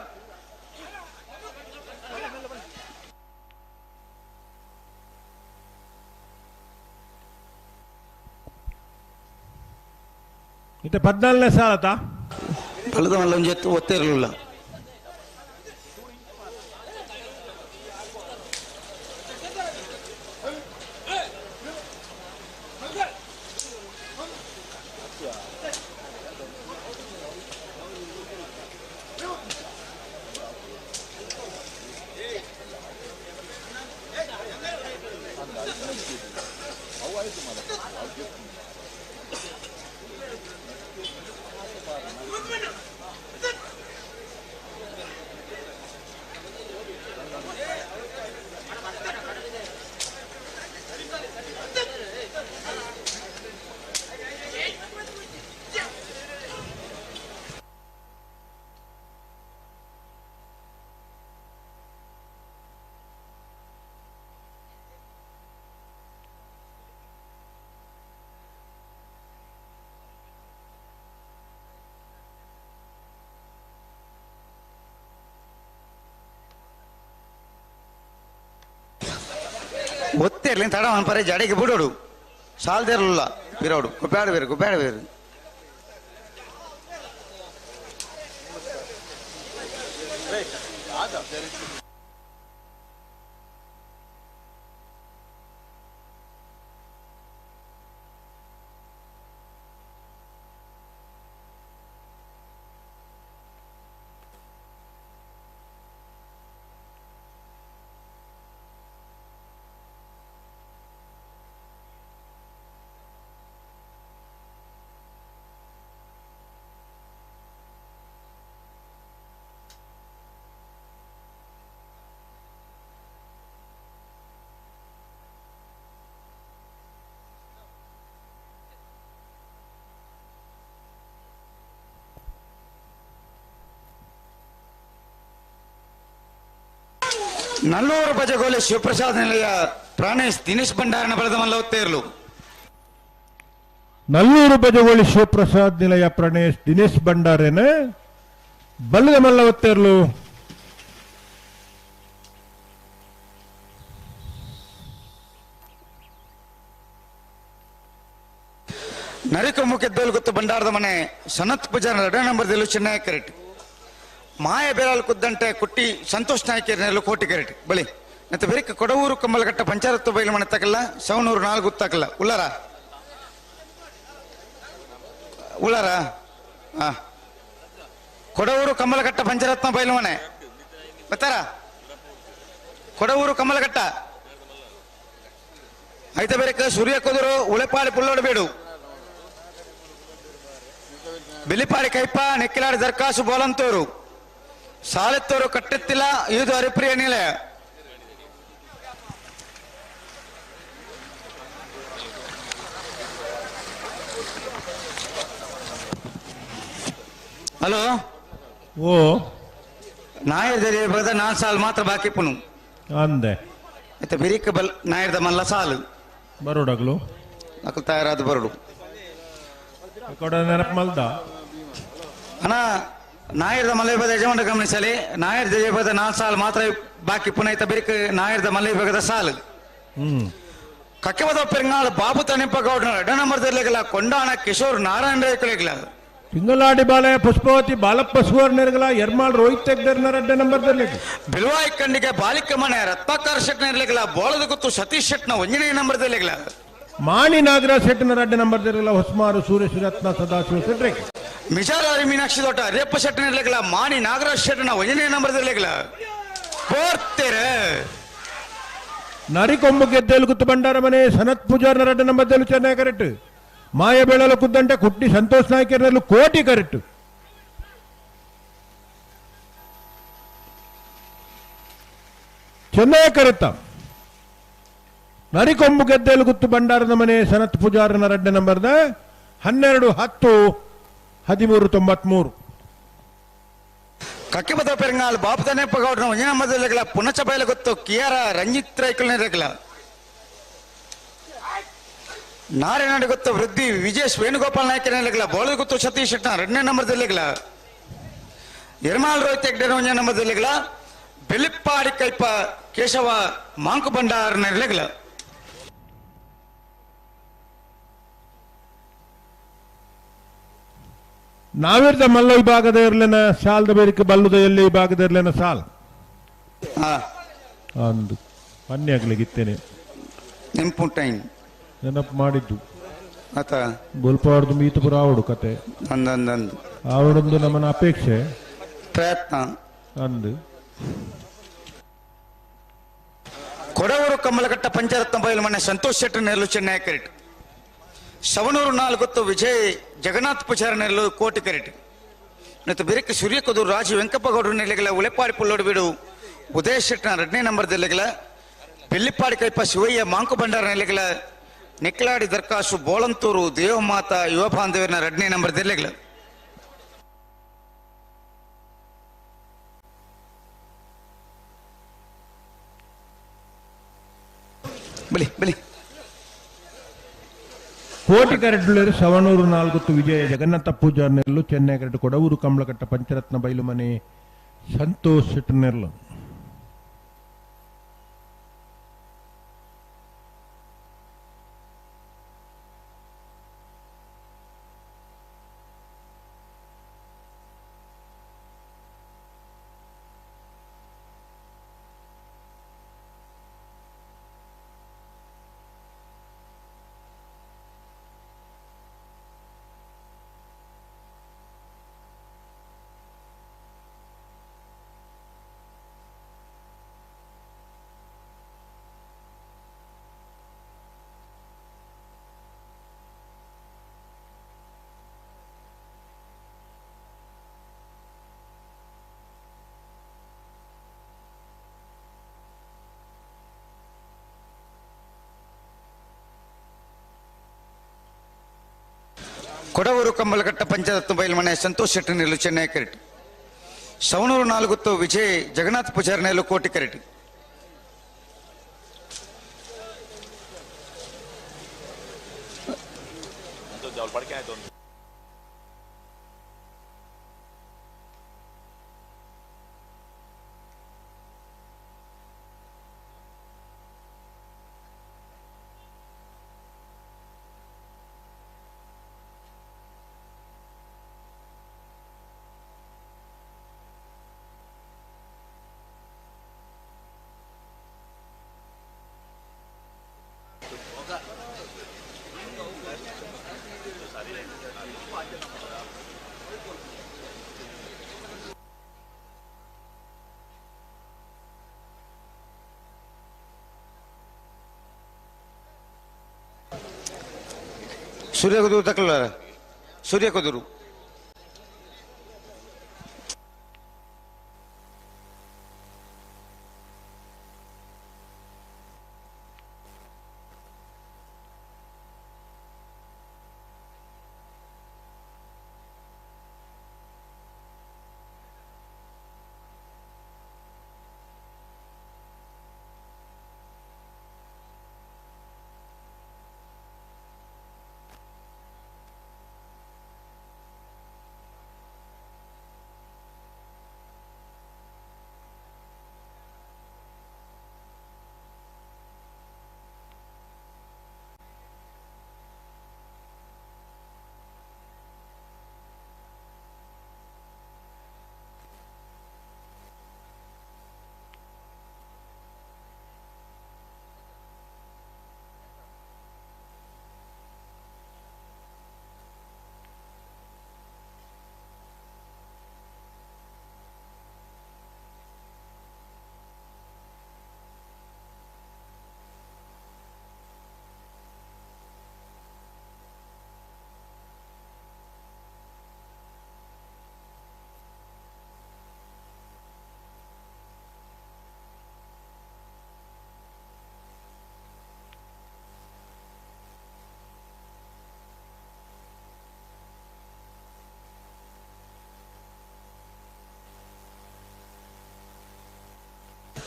ಇತ್ತೆ 14ನೇ ಸಾಲತ ಬಲದ ಮಲ್ಲ ಒಂಜಿ ಒತ್ತಿರಲಿಲ್ಲ. ಒತ್ತಿರ್ಲಿ ತಡ ಪರೆ ಜಡೆಗೆ ಬಿಡೋಡು ಸಾಲ್ದಿರಲಿಲ್ಲ ಬಿರೋಡು ಕುಬ್ಯಾಡ ಬೇರು ಕುಬ್ಯಾಡ ಬೇರು. ನಲ್ಲೂರು ಬಜಗೋಲೆ ಶಿವಪ್ರಸಾದ್ ನಿಲಯ ಪ್ರಾಣೇಶ್ ದಿನೇಶ್ ಭಂಡಾರನ ಬಲದ ಮಲ್ಲ ಒತ್ತೇರ್ಲು. ನಲ್ಲೂರು ಬಜಗೋಳಿ ಶಿವಪ್ರಸಾದ್ ನಿಲಯ ಪ್ರಣೇಶ್ ದಿನೇಶ್ ಭಂಡಾರೇನ ಬಲ್ಲದ ಮಲ್ಲ ಒತ್ತೇರ್ಲು. ನರಿಕೊಮ್ಮು ಕೆದ್ದೋಲು ಗೊತ್ತು ಭಂಡಾರದ ಮನೆ ಸನತ್ ಪೂಜಾರ ಎರಡನೇ ನಂಬರ್ ದೆಲ್ಲು ಚೆನ್ನೈ ಕರೆಕ್ಟ್. ಮಾಯ ಬೇರಾಲ್ ಕುದ್ದಂಟೆ ಕುಟ್ಟಿ ಸಂತೋಷ್ ನಾಯ್ಕರ್ನೆಲ್ಲ ಕೋಟಿ ಕರೆಟ್ ಬಳಿ ಮತ್ತೆ ಬೇರೆ ಕೊಡವೂರು ಕಂಬಲಘಟ್ಟ ಪಂಚಾರತ್ತು ಬೈಲು ಮನೆ ತಕಲ್ಲ ಸವನೂರು 4 ಗೊತ್ತಾಕಲ್ಲ ಉಳ್ಳಾರ ಉಳ್ಳಾರ ಹಾ ಕೊಡವೂರು ಕಮಲಘಟ್ಟ ಪಂಚರತ್ನ ಬೈಲು ಮನೆ ಬರ್ತಾರ ಕೊಡವೂರು ಕಮಲಘಟ್ಟ ಐತ ಬೇರೆ ಸೂರ್ಯ ಕುದುರು ಉಳೆಪಾಡಿ ಪುಳ್ಳೋಡು ಬೇಡು ಬಿಲಿಪಾಡಿ ಕೈಪ ನೆಕ್ಕಿಲಾಡಿ ದರ್ಕಾಸು ಬೋಲಂತೋರು ಸಾಲೆತ್ತೋರು ಕಟ್ಟೆತ್ತಿಲ್ಲ ಇದು ಹರಿಪ್ರಿಯ ನಿಲಯ. ಹಲೋ ಓ ನಾಯರ್ದ ಬಗದ 4 ಸಾಲು ಮಾತ್ರ ಬಾಕಿ ಪುನು ಅಂದೆ ಮತ್ತೆ ಬಿರಿಕ ಬಲ್ ನಾಯರ್ದ ಮಲ್ಲ ಸಾಲು ಬರೋಡಗ್ಲು ಅಕಲ್ ತಯಾರಾದ ಬರೋಡು ಕೊಡ ನೆನಪು ಮಲ್ದ ಅಣ್ಣ ನಾಯರ್ದ ಮಲ್ಲ ವಿಭಾಗದ ಯಜಮಾನ ಗಮನಿಸಲಿ ನಾಯರ್ದ ವಿಭಾಗದ 4 ಸಾಲು ಮಾತ್ರ ಬಾಕಿ ಪುನಃ ಐತ ಬಿರಿಕ ನಾಯರ್ದ ಮಲ್ಲ ವಿಭಾಗದ ಸಾಲು. ಕಕ್ಕೆಬದ ಪೆರಂಗಾಳ ಬಾಬು ತನಿಪ್ಪ ಗೌಡನ 2 ನಂಬರ್ದಲ್ಲಿಗಲ ಕೊಂಡಾಣ ಕಿಶೋರ್ ನಾರಾಯಣ ರೈಕಲಿಗಲ ತಿಂಗಳಾಡಿ ಬಾಲಯ ಪುಷ್ಪಾವತಿ ಬಾಲಪ್ಪ ಸುವರ್ಣರ್ಗಲ ಎರ್ಮಾಳ್ ರೋಹಿತ್ ತೆಗ್ದರ್ನ 2 ನಂಬರ್ದಲ್ಲಿ ಬಿಲ್ವಾಯಿ ಕಂಡಿಗೆ ಬಾಲಿಕ ಮನೆ ರತ್ನಾಕರ್ ಶೆಟ್ನರ್ಲಿಗಲ ಬೋಳದ ಗುತ್ತು ಸತೀಶ್ ಶೆಟ್ನ 1ನೇ ನಂಬರ್ದಲ್ಲಿಗಲ ಮಾಣಿ ನಾಗರಾಜ್ ಶೆಟ್ನ 2 ನಂಬರ್ದಲ್ಲಿಗಲ ಹೊಸ್ಮಾರು ಸೂರ್ಯ ರತ್ನ ಸದಾಶಿವ ಶೆಟ್ರಿ ಮಿಜಾರಾರಿ ಮೀನಾಕ್ಷಿ ದೊಡ್ಡ ರೇಪ ಶೆಟ್ನರ್ಲಿಗಲ ಮಾಣಿ ನಾಗರಾಜ್ ಶೆಟ್ನ 1ನೇ ನಂಬರ್ದಲ್ಲಿಗಲ ಬೋರ್ತೆರೆ ನರಿಕೊಂಬು ಗೆದ್ದೆಲು ಗುತ್ತು ಭಂಡಾರ ಮನೆ ಸನತ್ ಪೂಜಾರ್ನ 2 ನಂಬರ್ದಲ್ಲೂ ಚೆನ್ನಾಗಿ ಕರೆಕ್ಟ್ ಮಾಯ ಬೆಳಲು ಕುದ್ದಂಟೆ ಕುಟ್ಟಿ ಸಂತೋಷ್ ನಾಯ್ಕರ್ನಲ್ಲೂ ಕೋಟಿ ಕರೆಕ್ಟ್. ಚೆನ್ನಾಗಿ ಕರೆತ್ತ ನರಿಕೊಂಬು ಗೆದ್ದೆಲು ಗುತ್ತು ಭಂಡಾರದ ಮನೆ ಸನತ್ ಪೂಜಾರನ 2 ನಂಬರ್ದ 12 10 13 93. ಕಕ್ಕಿಬದ ಪೆರಂಗಾಲ್ ಬಾಬು ತನೆಪ್ಪ ಗೌಡನ 1ನೇ ನಂಬರ್ದಲ್ಲಿಗಲ ಪುನಚ ಬಯಲು ಗೊತ್ತು ಕಿಯಾರ ರಂಜಿತ್ ರೈಕಲ್ನಿರಗಲ ನಾರಾಯಣ ಗೊತ್ತು ವೃದ್ಧಿ ವಿಜೇಶ್ ವೇಣುಗೋಪಾಲ್ ನಾಯ್ಕನಿರಗಲ ಬೋಳದ ಗೊತ್ತು ಸತೀಶ್ ಶೆಟ್ನ 2ನೇ ನಂಬರ್ದಲ್ಲಿಗಲ ಎರ್ಮಾಲ್ ರೋಹಿತ್ ಹೆಗ್ಡೆ 1ನೇ ನಂಬರ್ದಲ್ಲಿಗಲ ಬೆಲಿಪ್ಪಾಡಿ ಕೈಪ ಕೇಶವ ಮಾಂಕು ಭಂಡಾರನಿರಗಲ. ನಾವಿರ್ದ ಮಲ್ಲ ವಿಭಾಗದ ಇರ್ಲೆನ ಸಾಲ್ದ ಬೇರಿಕೆ ಬಲ್ಲುದ ಎಲ್ಲಿ ವಿಭಾಗದ ಇರ್ಲೆನ ಸಾಲ್ ಅಂದು ಪನ್ಯಾಗ್ಲಿಗಿತ್ತೇನೆ ನೆನಪುಂಟೈನ್ ನೆನಪು ಮಾಡಿದ್ದು ಆತ ಗೋಲ್ಪಾಡ್ದು ಮೀತಪುರ ಆವಡು ಕತೆ ಅಂದಂದಂದು ಆವಡೊಂದು ನಮ್ಮನ ಅಪೇಕ್ಷೆ ಪ್ರಯತ್ನ ಅಂದು. ಕೊಡವೂರು ಕಮಲಘಟ್ಟ ಪಂಚರತ್ನ ಬಯಲು ಮನೆ ಸಂತೋಷ್ ಶೆಟ್ಟಿ ನೆರಳು ಚೆನ್ನೈ ಕರೆಟ್. ಸವಣೂರು ನಾಲ್ಗೊತ್ತು ವಿಜಯ್ ಜಗನ್ನಾಥ್ ಪೂಜಾರಿ ನೆರಳು ಕೋಟಿ ಕರೆಟ್. ಮತ್ತು ಬಿರಕ್ಕೆ ಸೂರ್ಯಕದೂರು ರಾಜು ವೆಂಕಪ್ಪಗೌಡರು ನೆಲೆಗಳ ಉಳೆಪಾಡಿ ಪುಲ್ಲೋಡು ಬೀಡು ಉದಯ ಶೆಟ್ಟಿನ ಎರಡನೇ ನಂಬರ್ ದೆಲೆಗಳ ಬೆಳ್ಳಿಪ್ಪಾಡಿ ಕೈಪ ಶಿವಯ್ಯ ಮಾಂಕು ಭಂಡಾರ ನೆಲೆಗಳ ನೆಕ್ಲಾಡಿ ದರ್ಕಾಸು ಬೋಳಂತೂರು ದೇವಮಾತಾ ಯುವ ಬಾಂಧವ್ಯನ ಎರಡನೇ ನಂಬರ್ ದೆಲೆಗಳ. ಬಲಿ ಬಲಿ ಕೋಟಿ ಕರೆಡ್ಲರು ಸವಣೂರು ನಾಲ್ಗುತ್ತು ವಿಜಯ ಜಗನ್ನಾಥ ಪೂಜಾರ್ ನೆರಳು ಚೆನ್ನೈ ಕರೆಡ್ ಕೊಡವೂರು ಕಮಲಕಟ್ಟ ಪಂಚರತ್ನ ಬೈಲುಮನೆ ಸಂತೋಷ್ ಶೆಟ್ಟಿ ನೆರಳು. ಕೊಡವೂರು ಕಂಬಲಘಟ್ಟ ಪಂಚರತ್ನ ಬೈಲ್ಮನೆ ಸಂತೋಷ್ ಶೆಟ್ಟಿ ನೆರಳು ಚೆನ್ನೈ ಕರೆಟ್. ಸವಣೂರು ನಾಲ್ಗುತ್ತು ವಿಜಯ್ ಜಗನ್ನಾಥ ಪೂಜಾರಿ ನೆರಳು ಕೋಟಿ ಕರೆಟ್. ಸೂರ್ಯಕುದುರು ತಕಲ ಸೂರ್ಯಕುದುರು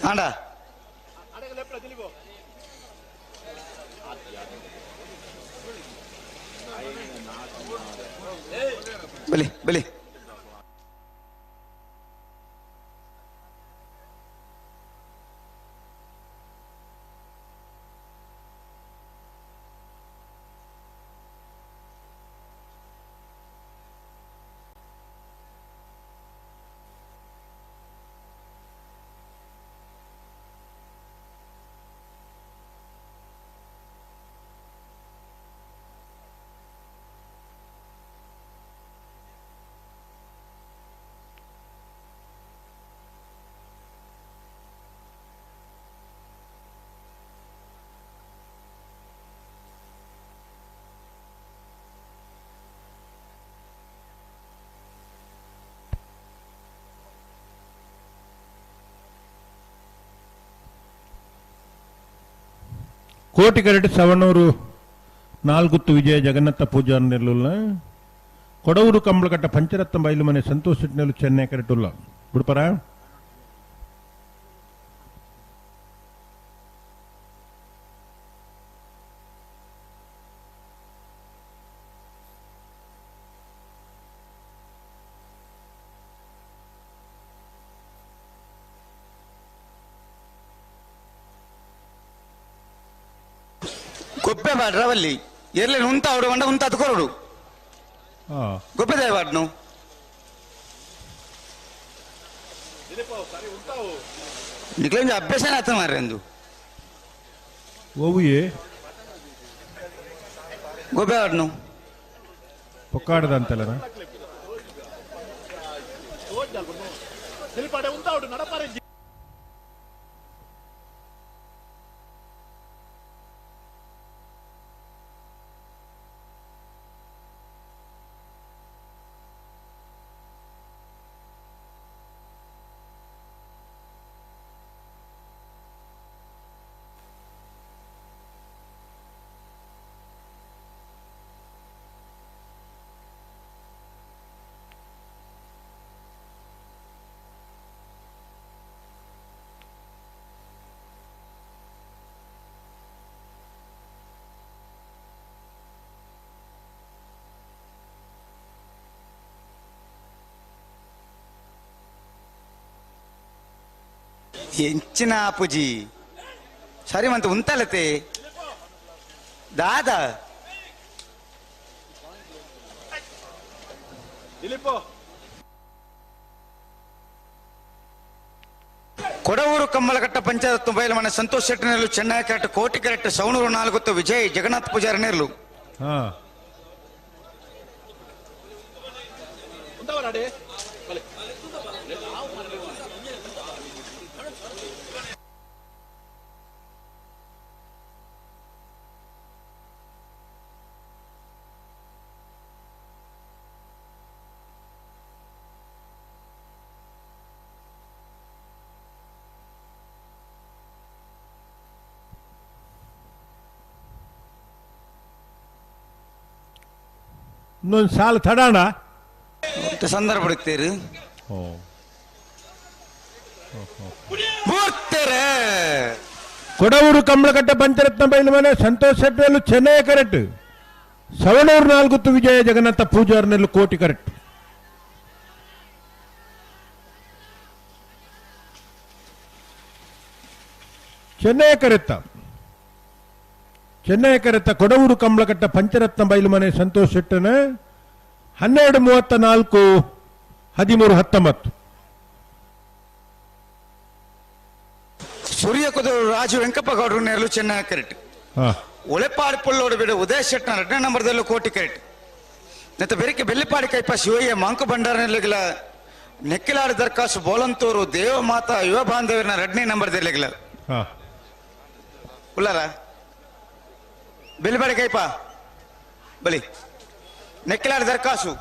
ಆಂಡ ಬಲಿ ಬಲಿ Kotikarate Savanur ನಾಲ್ಗುತ್ತು ವಿಜಯ ಜಗನ್ನಾಥ ಪೂಜಾರ್ ನೆಲ್ಲುಲ್ಲ ಕೊಡವೂರು ಕಂಬಳಕಟ್ಟ ಪಂಚರತ್ನ ಬೈಲು ಮನೆ ಸಂತೋಷ್ ಶೆಟ್ಟಿನಲ್ಲೂ ಚೆನ್ನೈ ಕರೆಟುಲ್ಲ ಬಿಡ್ಪರ. ಗೊಬ್ಬೆ ಬಾಡ್ರವಲ್ಲಿ ಎರ್ಲೆ ಉಂತ ಅವಡು వంಡ ಉಂತ ಕೊರಡು ಗೊಬ್ಬೆ ದೇವಾಡ್ನು ನಿಕ್ಲೇಂಜ ಅಭ್ಯಾಸ ಆತ ಮಾರ್ರೆಂದು ಓವುಯೇ ಗೊಬ್ಬೆ ಆಡ್ನು ಪೊಕ್ಕಾಡದಂತಲ್ಲ ಎಂಚಿನ ಅಪ್ಪುಜಿ ಸರಿ ಮಂತ ಉಂತಲತೆ ದಾದಾ ಕೊಡವೂರು ಕಮ್ಮಲಘಟ್ಟ ಪಂಚಾಯತ್ ಬಯಲಮನೆ ಸಂತೋಷ್ ಶೆಟ್ಟಿನಲ್ಲೂ ಚೆನ್ನೈ ಕರೆಕ್ಟ್ ಕೋಟಿ ಕರೆಕ್ಟ್ ಸವಣೂರು ನಾಲ್ಕು ವಿಜಯ್ ಜಗನ್ನಾಥ್ ಪೂಜಾರಿ ನೇರ್ಲು. ಇನ್ನೊಂದು ಸಾಲು ತಡಾಣ ಸಂದರ್ಭ ಹುಡುಕ್ತೀರಿ ಕೊಡವೂರು ಕಂಬಳಕಟ್ಟ ಪಂಚರತ್ನ ಬೈಲು ಮನೆ ಸಂತೋಷ್ ಶೆಟ್ಟಿಯಲ್ಲೂ ಚೆನ್ನೈ ಕರೆಕ್ಟ್ ಸವಣೂರು ನಾಲ್ಗುತ್ತು ವಿಜಯ ಜಗನ್ನಾಥ ಪೂಜಾರ್ನಲ್ಲೂ ಕೋಟಿ ಕರೆಕ್ಟ್. ಚೆನ್ನೈ ಕರೆತ್ತ ಚೆನ್ನೈ ಕರೆತ್ತ ಕೊಡವೂರು ಕಂಬಳಕಟ್ಟ ಪಂಚರತ್ನ ಬೈಲು ಮನೆ ಸಂತೋಷ್ ಶೆಟ್ಟನ 12:34 13:19. ಸೂರ್ಯ ಕುದುರು ರಾಜು ವೆಂಕಪ್ಪ ಗೌಡರು ನೇರಲು ಚೆನ್ನೈ ಕರೆಕ್ಟ್. ಒಳೆಪಾಡಿ ಪುಳ್ಳೋಡು ಬಿಡು ಉದಯ ಶೆಟ್ಟನ 2ನೇ ನಂಬರ್ದಲ್ಲೂ ಕೋಟಿ ಕರೆಕ್ಟ್. ನೆತ್ತ ಬೆರಿಕೆ ಬೆಳ್ಳಿಪಾಡಿ ಕೈಪ ಶಿವಯ್ಯ ಮಾಂಕು ಭಂಡಾರ ನೆಲ್ಲಗಿಲ ನೆಕ್ಕಿಲಾಡಿ ದರ್ಖಾಸು ಬೋಲಂತೂರು ದೇವಮಾತಾ ಯುವ ಬಾಂಧವ್ಯನ 2ನೇ ನಂಬರ್ದಲ್ಲಿಗಿಲ ಉಲ್ಲಾರ ಬೆಳ್ಳಿಪಾಡಿ ಕೈಪ ಬಲಿ ನೆಕ್ಕಿಲಾಡಿ ದರ್ಖಾಸು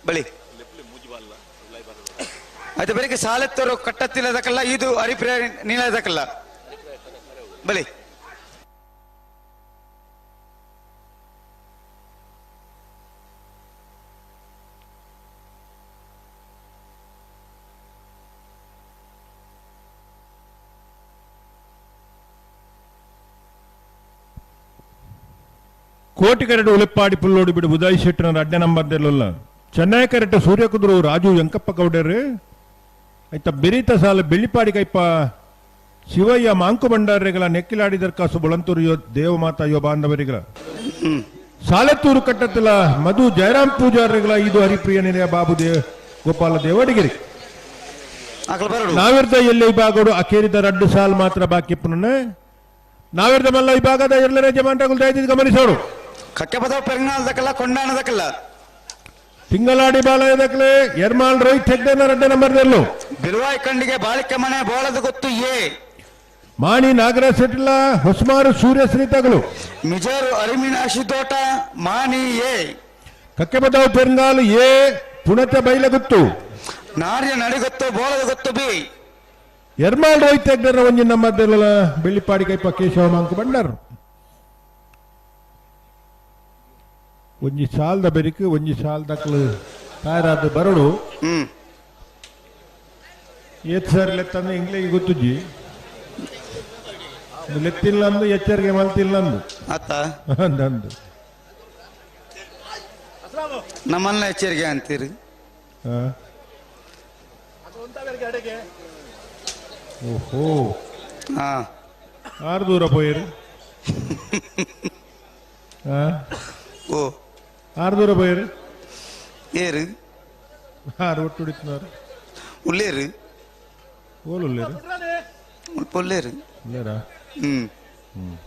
ಬಲಿ ಅದು ಬೆಳಿಗ್ಗೆ ಸಾಲೆತ್ತರು ಕಟ್ಟತ್ತಿಲ್ಲದಕ್ಕಲ್ಲ ಇದು ಹರಿಪ್ರಿಯ ನೀಲದಕ್ಕಲ್ಲ ಬಲಿ. ಕೋಟಿ ಕರೆಡು ಉಲೆಪ್ಪಾಡಿ ಪುಲ್ಲೋಡು ಬಿಡು ಉದಯ್ ಶೆಟ್ಟನ 2ನೇ ನಂಬರ್ದಲ್ಲ ಚೆನ್ನೈ ಕರೆಕ್ಟ್ ಸೂರ್ಯ ಕುದುರು ರಾಜು ವೆಂಕಪ್ಪ ಗೌಡರು ಆಯ್ತಾ ಬೆರೀತ ಸಾಲ ಬೆಳ್ಳಿಪಾಡಿ ಕೈಪ ಶಿವಯ್ಯ ಮಾಂಕು ಭಂಡಾರಿಗಳ ನೆಕ್ಕಿಲಾಡಿ ದರ್ಕಾಸು ಬೊಳಂತೂರು ಯೋ ದೇವಮಾತಾ ಯೋ ಬಾಂಧವರಿಗಳ ಸಾಲೆತ್ತೂರು ಕಟ್ಟತ್ತಲ ಮಧು ಜಯರಾಮ್ ಪೂಜಾರಿಗಳ ಇದು ಹರಿಪ್ರಿಯ ನಿಲಯ ಬಾಬು ದೇವ ಗೋಪಾಲ ದೇವಡಿಗಿರಿ. ನಾವಿರ್ದ ಎಲ್ಲಿ ವಿಭಾಗಡು ಅಕೇರಿದ 2 ಸಾಲ್ ಮಾತ್ರ ಬಾಕಿ ಪುನಃ ನಾವಿರ್ದ ಮಲ್ಲ ವಿಭಾಗದ ಎಲ್ಲರ ಜಮಾಂಟಗಳು ದಯವಿಟ್ಟು ಗಮನಿಸೋರು. ಕಕ್ಕೆಪದ ಪೆರಂಗಾಲದಕ್ಕಲ್ಲ ಕೊಂಡಾಣದಕ್ಕಲ್ಲ ತಿಂಗಳಾಡಿ ಬಾಲಯದಕ್ಕಲೆ ಎರ್ಮಾಲ್ ರೋಹಿತ್ ಹೆಗ್ಡೆನ 2ನೇ ನಂಬರ್ದಲ್ಲೂ ಬಿರುವಾಯಿ ಕಂಡಿಗೆ ಬಾಳಿಕೆ ಮನೆ ಬೋಳದ ಗೊತ್ತು ಎ ಮಾಣಿ ನಾಗರಾಜ್ ಶೆಟ್ಟಿಲ ಹೊಸ್ಮಾರು ಸೂರ್ಯ ಶ್ರೀತಗಳು ಮಿಜಾರು ಅರಿಮಿನಾಶಿ ತೋಟ ಮಾಣಿ ಎ ಕಕ್ಕೆಬದಾವ್ ಪೆರಂಗಾಲ್ ಎ ಪುಣಚ ಬೈಲಗುತ್ತು ನಾರ್ಯ ನಡಿಗೊತ್ತು ಬೋಳದ ಗೊತ್ತು ಬಿ. ಎರ್ಮಾಲ್ ರೋಹಿತ್ ಹೆಗ್ಡೆರ ಒಂಜಿ ನಂಬರ್ ದೆರ್ಲ ಬೆಳ್ಳಿಪಾಡಿ ಕೈಪ ಕೇಶವ ಮಾಂಕ ಬಂಡಾರ್. ಒಂಜಿ ಸಾಲ್ದ ಬೆರಿಕ್ ಒಂಜಿ ಸಾಲ್ದಕ್ಲು ತಯಾರಾದ ಬರಡು. ಏತ್ ಸರ್ ಲೆತ್ತಂದು ಇಂಗ್ಲಿಗೆ ಗೊತ್ತುಜಿ, ಲೆತ್ತಿಲ್ಲ ಅಂದು ಎಚ್ಚರಿಕೆ ಮಲ್ತಿಲ್ಲ ಅಂದು ಅತ್ತ ಅಂದಂದು ನಮ್ಮನ್ನ ಎಚ್ಚರಿಕೆ ಅಂತೀರಿ. ಓಹೋ, ಆರು ದೂರ ಪೋಯಿರು. ಓ ಆರು ದೂರ ಪೋಯಿರು. ಏರು ಆರು ಒಟ್ಟು ಹೊಡಿತಿನವರು ಉಳ್ಳೇರು ಓಲ್ ಉಳ್ಳೇರು ಮುಲ್ಪ ಉಳ್ಳೇರು ಉಳ್ಳೇರಾ? ಹ್ಮ್ ಹ್ಮ್.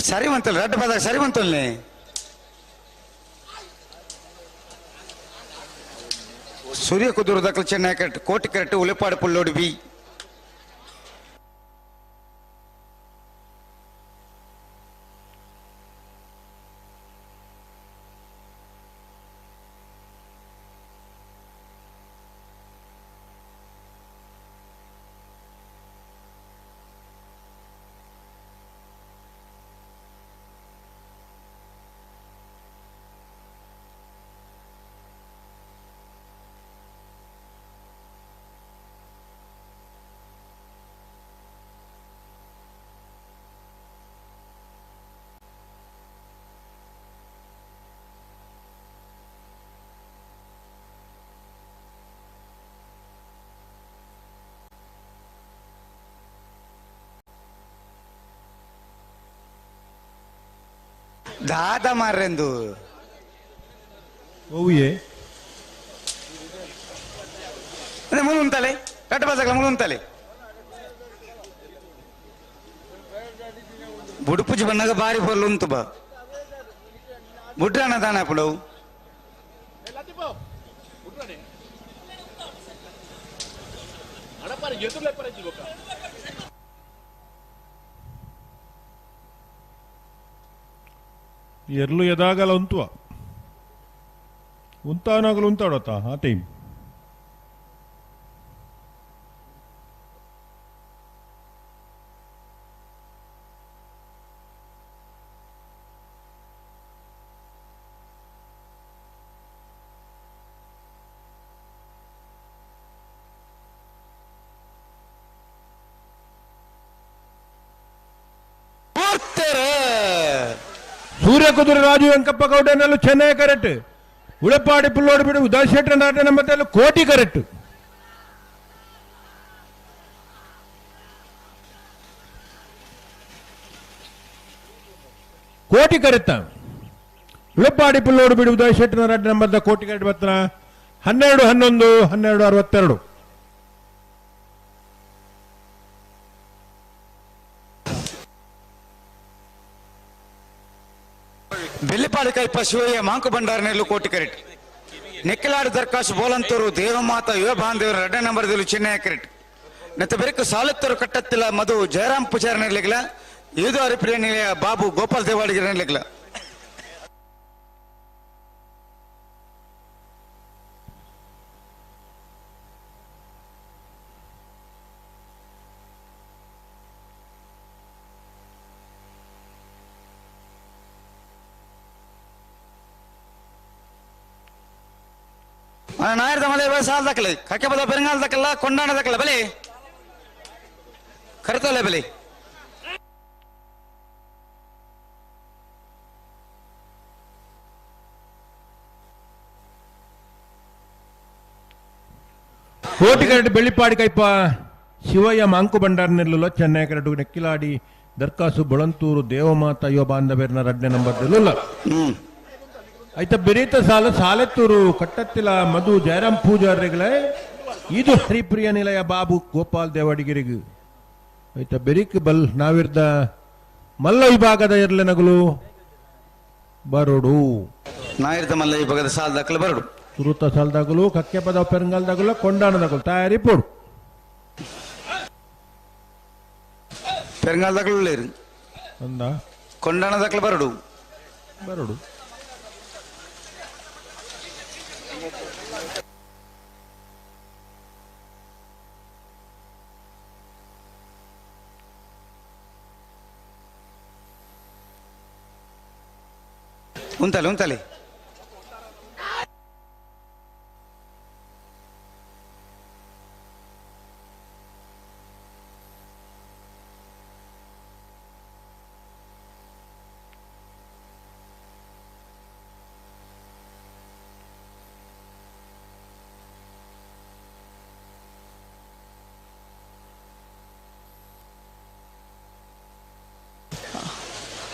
ಸರಿ ಬಂತಲ್ಲ ರಡ್ಡು ಪದ ಸರಿ ಬಂತಲ್ಲ. ಸೂರ್ಯ ಕುದುರು ದಕ್ಕಲು Chennai correct Koti correct ಉಳಿಪಾಡು ಪುಳ್ಳೋಡು B. ದಾದ ಮಾರ್ರೆಂದು ಓವಿಯೇ ಅದೇ ಮುಳು ಉಂಟಲೆ ಕಟ್ಟ ಬಸಕ್ಲ ಮುಳು ಉಂಟಲೆ ಬುಡುಪುಜಿ ಬಣ್ಣಗ ಬಾರಿ ಪೊರ್ಲು ಉಂತು ಬಾ ಬುಡ್ರಾನ ದಾನ ಪುಡವು ಎರ್ಲು ಎದಾಗಲ ಉಂತುವ ಉಂತಾನಾಗಲು ಉಂತಾಡತ್ತ ಆ ಟೈಮ್. ಸೂರ್ಯ ಕುದುರೆ ರಾಜು ವೆಂಕಪ್ಪ ಗೌಡನಲ್ಲೂ ಚೆನ್ನೈ ಕರೆಕ್ಟ್, ಉಳಪಾಡಿ ಪುಲ್ಲೋಡು ಬಿಡು ಉದಯ್ ಶೆಟ್ಟರ್ ನಾಟನ ಮತ್ತೆ ಕೋಟಿ ಕರೆಕ್ಟ್. ಕೋಟಿ ಕರೆಕ್ಟ್ ಉಳಪಾಡಿ ಪುಲ್ಲೋಡು ಬಿಡು ಉದಯ್ ಶೆಟ್ಟರ್ ನಾಟನ ನಂಬರ್ ಕೋಟಿ ಕರೆಕ್ಟ್ ಬತ್ತನ 12 11 12 62. ಬೆಳ್ಳಿಪಾಡಿ ಕೈಪ ಶಿವಯ್ಯ ಮಾಂಕು ಭಂಡಾರನೆಲ್ಲು ಕೋಟಿ ಕರೆಕ್ಟ್, ನೆಕ್ಕಿಲಾಡು ದರ್ಕಾಶು ಬೋಲಂತೂರು ದೇವಮಾತ ಯುವ ಬಾಂಧವರು ಎರಡನೇ ನಂಬರ್ದಲ್ಲಿ ಚೆನ್ನೈ ಕರೆಕ್ಟ್, ನೆತ್ತ ಬೆರಕು ಸಾಲತ್ತರು ಕಟ್ಟತ್ತಿಲ್ಲ ಮಧು ಜಯರಾಮ್ ಪೂಜಾರನೆರ್ಲಿಗ್ಲ ಏದು ಅರಿಪ್ರಿಯ ನಿಲಯ ಬಾಬು ಗೋಪಾಲ್ ದೇವಾಡಿಗರನೆರ್ಲಿಗ್ಲ. ನಾಯರ್ದ ಮಲೆ ಸಾಲ್ ದಕ್ಕಲೆ ಕಕ್ಕೆ ಬದ ಬೆರಂಗಾಲ್ ದಕ್ಕಲ್ಲ ಕೊಂಡಾಣ ದಕ್ಕಲ್ಲ ಬಲೆ ಕರೆತಲೆ ಬಲೆ ಕೋಟಿಗರಡು ಬೆಳ್ಳಿಪಾಡಿ ಕೈಪ ಶಿವಯ್ಯ ಮಾಂಕು ಭಂಡಾರ ನೆಲ್ಲುಲ ಚೆನ್ನೈ ಕರಡು ನೆಕ್ಕಿಲಾಡಿ ದರ್ಕಾಸು ಬೊಳಂತೂರು ದೇವಮಾತ ಯುವ ಬಾಂಧವ್ಯರ್ನ ರಡ್ನೆ ನಂಬರ್ ನೆಲ್ಲುಲ್ಲ ಐತ ಬೆರೀತ ಸಾಲ ಸಾಲೆತ್ತೂರು ಕಟ್ಟತ್ತಿಲ ಮಧು ಜಯರಾಮ್ ಪೂಜಾರಿಗಳೇ ಇದು ಹರಿಪ್ರಿಯ ನಿಲಯ ಬಾಬು ಗೋಪಾಲ್ ದೇವಾಡಿಗಿರಿಗು ಐತ ಬೆರಿಕ್ ಬಲ್ ನಾವಿರ್ದ ಮಲ್ಲ ವಿಭಾಗದ ಇರ್ಲೆನಗಲು ಬರೋಡು ನಾಯಿರ್ದ ಮಲ್ಲ ವಿಭಾಗದ ಸಾಲದಾಕಲು ಬರೋಡು ಸುರುತ ಸಾಲದಾಗಲು ಕಕ್ಕೆ ಪದ ಪೆರಂಗಾಲ್ದಾಗಲು ಕೊಂಡಾಣದಾಗಲು ತಯಾರಿ ಪೋಡು ಪೆರಂಗಾಲ್ದಾಗಲು ಲೇರು ಅಂದ ಕೊಂಡಾಣದಾಕಲು ಬರೋಡು ಬರೋಡು ಉಂತಲೆ ಉಂತಲೆ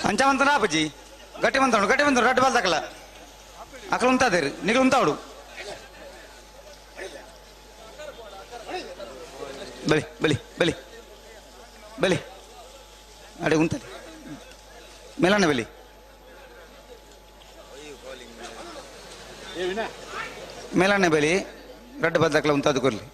ಅಂಚವಂತನ ಅಪ್ಪಾಜಿ ಗಟ್ಟಿ ಬಂದವನು ಗಟ್ಟಿ ಬಂದವನು ರಡ್ಡು ಬಾಲ್ದಾಕಲ್ಲ ಅಕಲ ಉಂತಾದೇರಿ ನಿಗಲು ಉಂತಾವಡು ಬಲಿ ಬಲಿ ಬಲಿ ಬಲಿ ಅಡೆ ಉಂತಲಿ ಮೇಲಣ್ಣ ಬಲಿ ಮೇಲಣ್ಣ ಬಲಿ ರಡ್ಡು ಬಾಲ್ದಾಕಲ ಉಂತಾದು ಕೊರ್ಲಿ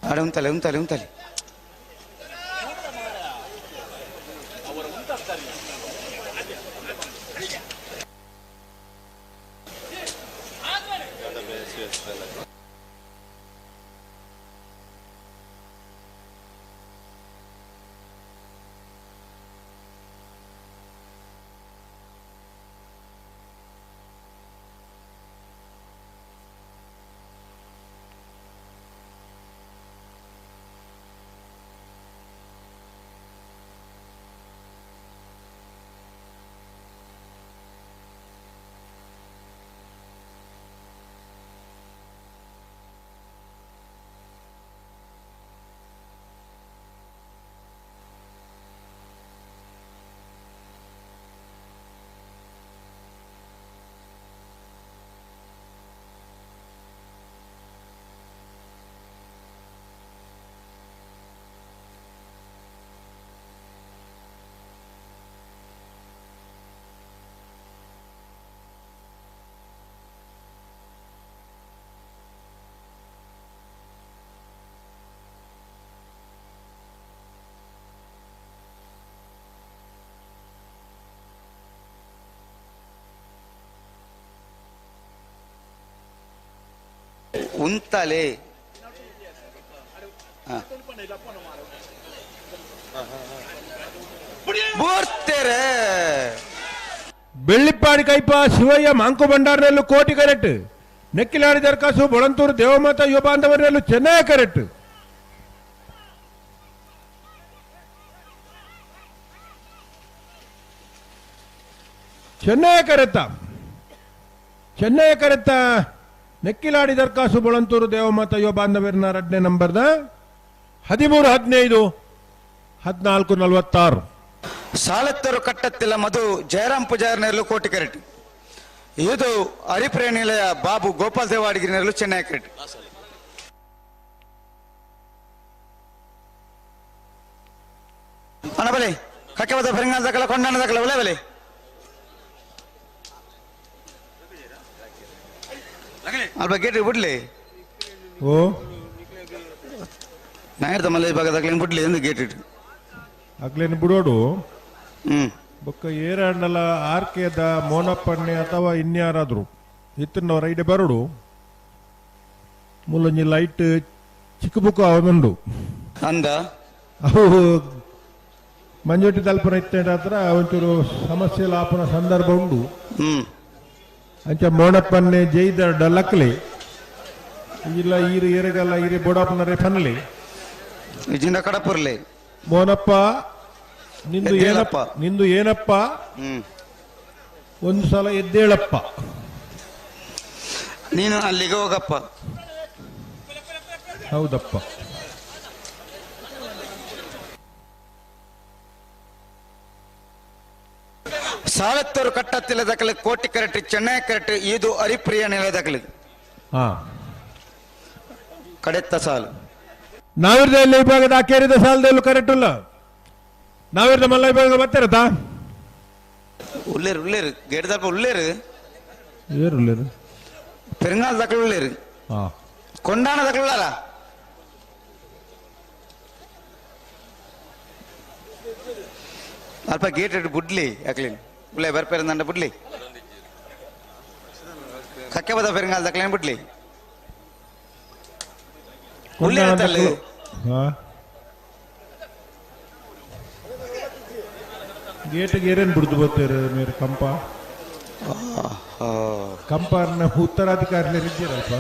ಅಡೆ ಉಂತಲೆ ಉಂತಲೆ ಉಂತಲೆ ಉಂತಲೆ ಬೋರ್ತೆರೆ ಬೆಳ್ಳಿಪ್ಪಾಡಿ ಕೈಪ ಶಿವಯ್ಯ ಮಾಂಕು ಭಂಡಾರನಲ್ಲೂ ಕೋಟಿ ಕರೆಕ್ಟ್ ನೆಕ್ಕಿಲಾಡಿ ದರ್ಕಾಸು ಬೊಳಂತೂರು ದೇವಮಾತ ಯುವ ಬಾಂಧವರಲ್ಲೂ ಚೆನ್ನೈ ಕರೆಕ್ಟ್. Chennai ಕರೆತ ಚೆನ್ನೈ ಕರೆತ ನೆಕ್ಕಿಲಾಡಿ ದರ್ಕಾಸು ಬೊಳಂತೂರು ದೇವಮಾತ ಯುವ ಬಾಂಧವ್ಯರ್ನ 2ನೇ ನಂಬರ್ದ 13-15 14-46. ಸಾಲತ್ತರು ಕಟ್ಟತ್ತಿಲ್ಲ ಮಧು ಜಯರಾಮ್ ಪೂಜಾರಿ ಕೋಟಿ ಕರೆಟ್. ಇದು ಹರಿಪ್ರಿಯ ನಿಲಯ ಬಾಬು ಗೋಪಾಲ್ ದೇವಾಡಿಗಿರಿ ನೆರಳು ಚೆನ್ನೈ ಕರೆಟ್. ಅಣ್ಣ ಬಲೆ ಕಕ್ಕೆ ಬರಿಂಗಾಲ ದಾಖಲ ಕೊಂಡಾಣ ದಾಖಲ ಒಳ್ಳೆ ಬಲೆ ಅಲ್ಪ ಗೇಟ್ ಬಿಡ್ಲಿ. ಓ ನಾಯರ್ದ ಮಲೆ ಭಾಗದಾಗ್ಲೇನು ಬಿಡ್ಲಿ ಎಂದು ಗೇಟ್ ಇಟ್ಟು ಅಗ್ಲೇನು ಬಿಡೋಡು. ಬೊಕ್ಕ ಏರಾಂಡಲ ಆರ್ಕೆದ ಮೋನಪ್ಪಣ್ಣೆ ಅಥವಾ ಇನ್ಯಾರಾದ್ರು ಇತ್ತಿನವರ ಐಡೆ ಬರೋಡು. ಮೂಲೊಂಜಿ ಲೈಟ್ ಚಿಕ್ಕ ಬುಕ್ಕ ಅವನುಂಡು ಅಂದ ಅವು ಮಂಜೋಟಿ ತಲ್ಪನ ಇತ್ತೇಟ ಹತ್ರ ಒಂಚೂರು ಸಮಸ್ಯೆ ಲಾಪನ ಸಂದರ್ಭ ಉಂಡು. ಅಂಚ ಮೋನಪ್ಪನ್ನೆ ಜೈದ ಡಲಕ್ಲಿ ಇಲ್ಲ ಈರು ಏರಗಲ್ಲ ಈರೆ ಬೋಡಪ್ಪನರೇ ಫನ್ಲಿ ಇಜಿಂದ ಕಡಪುರ್ಲಿ ಮೋನಪ್ಪ ನಿಂದು ಏನಪ್ಪ ನಿಂದು ಏನಪ್ಪ ಒಂದು ಸಲ ಎದ್ದೇಳಪ್ಪ ನೀನು ಅಲ್ಲಿಗೆ ಹೋಗಪ್ಪ. ಹೌದಪ್ಪ. ಸಾಲತ್ತರು ಕಟ್ಟತ್ತಿಲ್ಲ ದಾಖಲೆ ಕೋಟಿ ಕರೆಕ್ಟ್ ಚೆನ್ನೈ ಕರೆಕ್ಟ್ ಇದು ಹರಿಪ್ರಿಯ ನೆಲೆ ದಾಖಲೆ ಕಡೆತ್ತ ಸಾಲು. ನಾವಿರ್ದ ವಿಭಾಗದ ಅಕೇರಿದ ಸಾಲದಲ್ಲೂ ಕರೆಕ್ಟ್ ಇಲ್ಲ. ನಾವಿರ್ದ ಮಲ್ಲ ವಿಭಾಗ ಬರ್ತಾರತಾ ಉಳ್ಳೇರು ಉಳ್ಳೇರು ಗೇಟ್ ದಲ್ಪ ಉಳ್ಳೇರು ಏರು ಉಳ್ಳೇರು ಪೆರಂಗಾಲ್ ದಾಖಲೆ ಉಳ್ಳೇರು ಕೊಂಡಾಣ ದಾಖಲೆ ಉಳ್ಳಾರ ಅಲ್ಪ ಗೇಟ್ ಇಟ್ಟು ಬುಡ್ಲಿ ಯಾಕ್ಲೇನು ಉಳ್ಳೆ ಬರ್ಪೇರಂದಂಡ ಬುಡ್ಲಿ ಕಕ್ಕೆ ಬದ ಪೆರಂಗಾಲ್ ದಾಖಲೆ ಬುಡ್ಲಿ ಉಳ್ಳೇರತ್ತಲ್ಲಿ ಗೇಟ್ ಗೇರೇನು ಬಿಡ್ದು ಬರ್ತಾರೆ ಮೇರೆ ಕಂಪ ಕಂಪಾರ್ನ ಉತ್ತರಾಧಿಕಾರಿ ಇದ್ದೀರಲ್ಪ.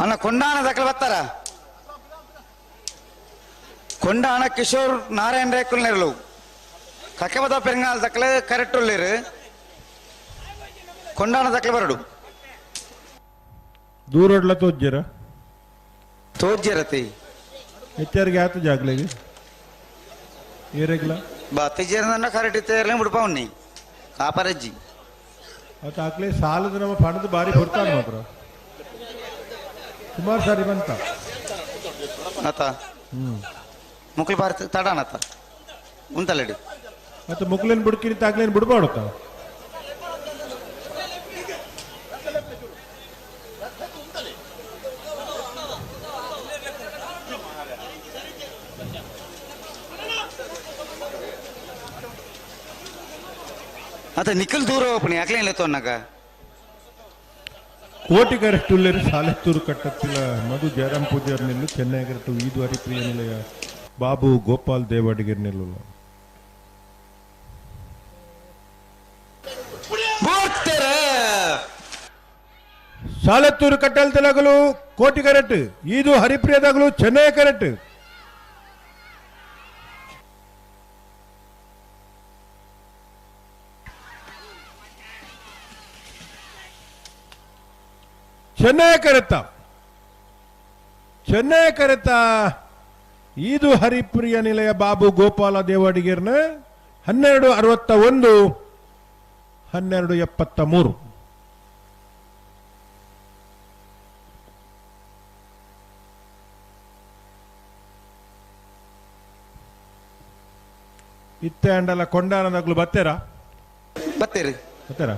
ಅಣ್ಣ ಕೊಂಡಾಣ ದಾಖಲೆ ಬರ್ತಾರ ಕೊಂಡಾಣ ಕಿಶೋರ್ ನಾರಾಯಣ ರೇಕುಲ್ ನೆರಳು ಕಕ್ಕೆಬದ ಪೆರಂಗಾಲ್ ದಾಖಲೆ ಕರೆಕ್ಟ್ ಉಳ್ಳೇರು ಕೊಂಡಾಣ ದಾಖಲೆ ಬರಡು ದೂರಡ್ಲ ತೋಜ್ಜರ ತೋಜ್ಜರತಿ ಹೆಚ್ಚರಿಗೆ ಆತು ಜಾಗ್ಲೆಗೆ ಏರೆಗ್ಲ ಬತ್ತಿಜೇರ ಕರೆಕ್ಟ್ ಇತ್ತೇರ್ಲೆ ಬಿಡ್ಪಾವ್ನಿ ಕಾಪರಜ್ಜಿ ಅದು ಆಗ್ಲೇ ಸಾಲದ ನಮ್ಮ ಪಣದ ಬಾರಿ ಕೊಡ್ತಾನೆ ಮಾತ್ರ ಸುಮಾರು ಸಾರಿ ಬಂತ ಆತ ಮುಕ್ಳು ಭಾರತ ತಡಾನತ್ತ ಉಂತಲ್ಲಡಿ ಮತ್ತೆ ಮುಕ್ಲೇನ್ ಬಿಡ್ಕಿನಿ ತಾಗ್ಲೇನ್ ಬಿಡ್ಬಾಡುತ್ತ ಅತ ನಿಖಲ್ ದೂರ ಹೋಗ್ಪಣಿ ಯಾಕ್ಲೇನ್ ಇಲ್ಲ ತೋನ್ನಾಗ ಕೋಟಿ ಕರೆಕ್ಟುಲ್ಲೇರು ಸಾಲೆತ್ತೂರು ಕಟ್ಟತ್ತಿಲ್ಲ ಮಧು ಜಯರಾಮ್ ಪೂಜಾರ್ ನಿಲ್ಲು ಚೆನ್ನೈ ಕರೆಕ್ಟು ಈದು ಹರಿಪ್ರಿಯ ನಿಲಯ ಬಾಬು ಗೋಪಾಲ್ ದೇವಾಡಿಗರ್ ನಿಲ್ಲು. ಸಾಲೆತ್ತೂರು ಕಟ್ಟಲ್ತಲಗಲು ಕೋಟಿ ಕರೆಕ್ಟ್ ಈದು ಹರಿಪ್ರಿಯದಾಗಲು ಚೆನ್ನೈ ಕರೆಕ್ಟ್. ಚೆನ್ನೈ ಕರೆತ ಚೆನ್ನೈ ಕರೆತ ಈದು ಹರಿಪ್ರಿಯ ನಿಲಯ ಬಾಬು ಗೋಪಾಲ ದೇವಾಡಿಗರ್ನ 12:61 12:73. ಇತ್ತೆ ಅಂಡಲ ಕೊಂಡಾನದಾಗ್ಲು ಬತ್ತೇರಾ ಬತ್ತೇರಿ ಬತ್ತೇರಾ.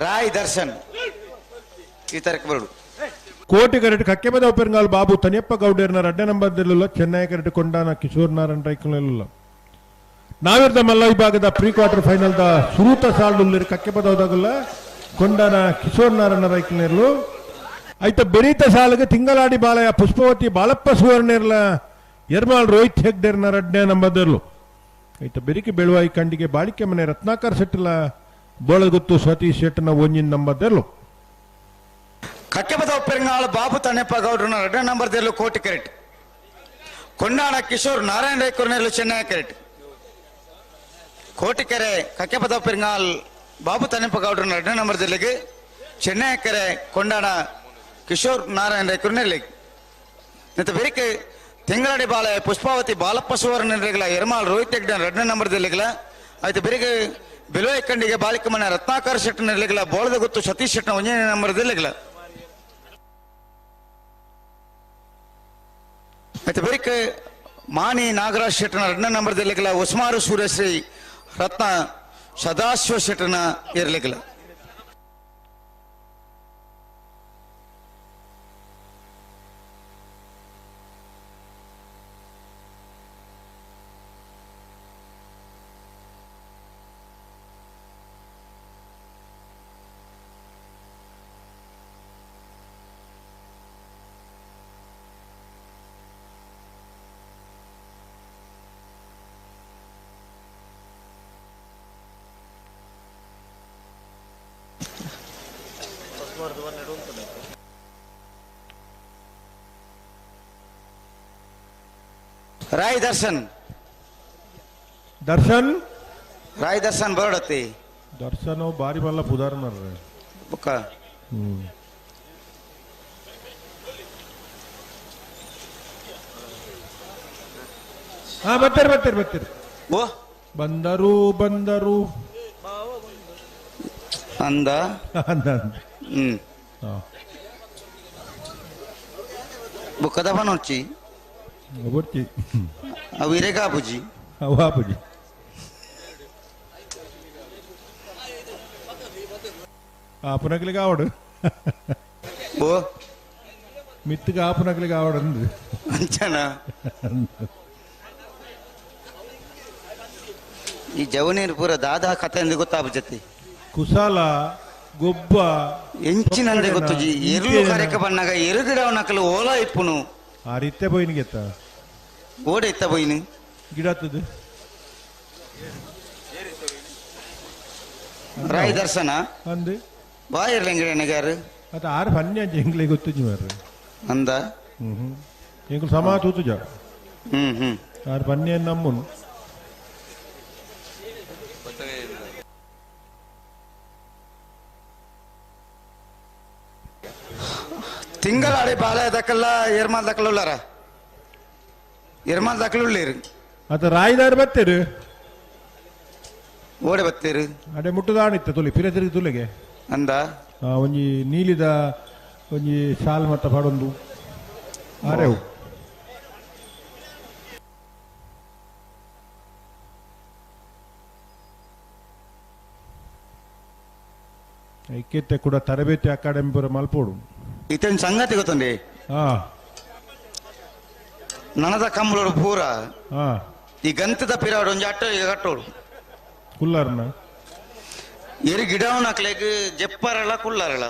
ರಾಯ್ ದರ್ಶನ್ ಈ ತರಕ ಬರಡು ಕೋಟಿ ಕರೆಟ್ ಕಕ್ಕೆಬದ ಉಪೆರಂಗಾಲ್ ಬಾಬು ತನಿಯಪ್ಪ ಗೌಡರ್ನ 2ನೇ ನಂಬರ್ ದಲ್ಲಿಲ್ಲ ಚೆನ್ನೈ ಕರೆಟ್ ಕೊಂಡಾನ ಕಿಶೋರ್ ನಾರಾಯಣ ರೈಕುಲಲ್ಲ. ನಾವಿರ್ದ ಮಲ್ಲ ವಿಭಾಗದ pre quarter final the ಸುರೂತ ಸಾಲ್ಡುಲ್ಲಿರು ಕಕ್ಕೆಬದವದಾಗಲ್ಲ Kondana Kishore Narayana ರೈಕುಲರ್ಲು ಐತ ಬೆರೀತ ಸಾಲಗ ತಿಂಗಳಾಡಿ ಬಾಲಯ ಪುಷ್ಪವತಿ ಬಾಲಪ್ಪ ಸುವರ್ಣರ್ಲ ಎರ್ಮಾಳ್ ರೋಹಿತ್ ಹೆಗ್ಡೆರ್ನ ರಡ್ನೇ ನಂಬರ್ದರ್ಲು. ಐತ ಬೆರಿಕೆ ಬೆಳುವಾಯಿ ಕಂಡಿಗೆ ಬಾಳಿಕೆ ಮನೆ ರತ್ನಾಕರ್ ಶೆಟ್ಟಲ ಬೋಳಗುತ್ತು ಸತೀಶ್ ಶೆಟ್ಟನ ಒಂಜಿನ ನಂಬರ್ದರ್ಲು. ಕಕ್ಕೆಪದ ಪೆರಂಗಾಳ ಬಾಬು ತಣ್ಣಪ್ಪ ಗೌಡ್ರನ ಎರಡನೇ ನಂಬರ್ ದೇರ್ಲು ಕೋಟಿ ಕರೆಟ್. ಕೊಂಡಾಣ ಕಿಶೋರ್ ನಾರಾಯಣ ರೈಕೂರ್ನೆರ್ಲು ಚೆನ್ನೈ ಕರೆಟ್. ಕೋಟಿಕೆರೆ ಕಕ್ಕೆಪದ ಪೆರಂಗಾಲ್ ಬಾಬು ತಣ್ಣಪ್ಪ ಗೌಡ್ರನ ಎರಡನೇ ನಂಬರ್ ದೇರ್ಲಿಗೆ ಚೆನ್ನೈ ಕೆರೆ ಕೊಂಡಾಣ ಕಿಶೋರ್ ನಾರಾಯಣ ರೈಕೂರ್ನೆರ್ಲಿಗೆ. ಮತ್ತು ಬೆರಿಕೆ ತಿಂಗಳಡಿ ಬಾಳೆ ಪುಷ್ಪಾವತಿ ಬಾಲಪ್ಪ ಸುವರ್ಣ ಎರ್ಮಾಳ್ ರೋಹಿತ್ ಹೆಗ್ಡೆ ಎರಡನೇ ನಂಬರ್ ದೇರ್ಲಿಗಲ. ಆಯ್ತು ಬೆರಿಕೆ ಬೆಲುವಾಯಿ ಕಂಡಿಗೆ ಬಾಳಿಕೆ ಮನೆ ರತ್ನಾಕರ್ ಶೆಟ್ಟನ ಇರ್ಲಿಗಲ ಬೋಳದ ಗುತ್ತು ಸತೀಶ್ ಶೆಟ್ಟನ ಒಂದನೇ ನಂಬರ್ ದೇರ್ಲಿಗಲ. ಮತ್ತೆ ಬೆರಿಕೆ ಮಾಣಿ ನಾಗರಾಜ್ ಶೆಟ್ಟನ ಎರಡನೇ ನಂಬರ್ ದೇರ್ಲಿಗಲ ಉಸ್ಮಾರು ಸೂರ್ಯಶ್ರೀ ರತ್ನ ಸದಾಶಿವ ಶೆಟ್ಟನ ಇರ್ಲಿಗಲ. ರಾಯ್ ದರ್ಶನ್ ದರ್ಶನ್ ರಾಯ್ ದರ್ಶನ್ ಬರೋಡತಿ ದರ್ಶನ್ ಬಾರಿ ಬಲ್ಲ ಪುದಾರ್ ಮಾರ್ರೆ ಬುಕ್ಕ. ಹಾ ಬರ್ತೀರಿ ಬರ್ತೀರಿ ಬರ್ತೀರಿ. ಓ ಬಂದರು ಬಂದರು ಅಂದ ಅಂದ. ಬುಕ್ಕದ ಬನೋಚಿ ಬೊರ್ಚಿ ಅವು ಇರೇಗ ಆಪುಜಿ ಅವು ಆಪುಜಿ. ಆಪುನಕ್ಲಿಗೆ ಆವಡು ಓ ಮಿತ್ತಿಗೆ ಆಪುನಕ್ಲಿಗೆ ಆವಡು ಅಂದು ಅಂಚನ. ಈ ಜವನೀರು ಪೂರ ದಾದಾ ಕಥೆ ಅಂದು ಗೊತ್ತಾಪುಜತಿ. ಕುಸಾಲ ಗೊಬ್ಬ ಎಂಚಿನಂದೆ ಗೊತ್ತುಜಿ. ಎರುಳು ಕರೆಕ ಬಣ್ಣಾಗ ಎರುಗಿಡವನಕಲು ಓಲಾ ಇಪ್ಪುನು ಆ ರೀತೆ ಬೋಯಿನಿಗೆತ್ತ ಓಡೆ ಇತ್ತ ಬೋಯಿನಿ ಗಿಡತ್ತದು ರಾಯ್ ದರ್ಶನ ಅಂದು ಬಾಯಿರ್ಲೆಂಗಿಡನೆಗಾರು ಅತ್ತ ಆರು ಪನ್ಯ ಎಂಗ್ಲೆ ಗೊತ್ತುಜಿ ಮಾರ್ರೆ ಅಂದ. ಎಂಕುಲು ಸಮಾ ತೂತುಜ. ಹ್ಮ್ ಹ್ಮ್ ಆರು ಪನ್ಯ ನಮ್ಮನು ತಿಂಗಳಾಡಿ ಬಾಳೆ ದಕ್ಕಲ್ಲ ಎರ್ಮಾಲ್ ದಕ್ಕಲ ಉಳ್ಳಾರ ಎರ್ಮಾಲ್ ದಕ್ಕಲ ಉಳ್ಳೀರು. ಅತ್ತ ರಾಯ್ದಾರ್ ಬತ್ತೀರು ಓಡೆ ಬತ್ತೀರು ಅಡೆ ಮುಟ್ಟುದಾಣಿತ್ತ ತುಲಿ ಪಿರೆ ತಿರುಗಿ ತುಲಿಗೆ ಅಂದ. ಒಂಜಿ ನೀಲಿದ ಒಂಜಿ ಶಾಲ್ ಮತ್ತ ಪಾಡೊಂದು ಆರೆವು. ಐಕ್ಯತೆ ಕೂಡ ತರಬೇತಿ ಅಕಾಡೆಮಿ ಪೂರ ಮಲ್ಪೋಡು. ಇತನ್ ಸಂಗತಿ ಗೊತ್ತುಂಡಿ ನನದ ಕಂಬಳೋಡು ಪೂರ ಈ ಗಂತದ ಪಿರಾಡು ಒಂಜಿ ಅಟ್ಟ ಈಗ ಕಟ್ಟೋಡು ಕುಲ್ಲಾರನ ಎರು ಗಿಡವನ ಅಕ್ಲೆಗ್ ಜೆಪ್ಪರಳ ಕುಲ್ಲಾರಳ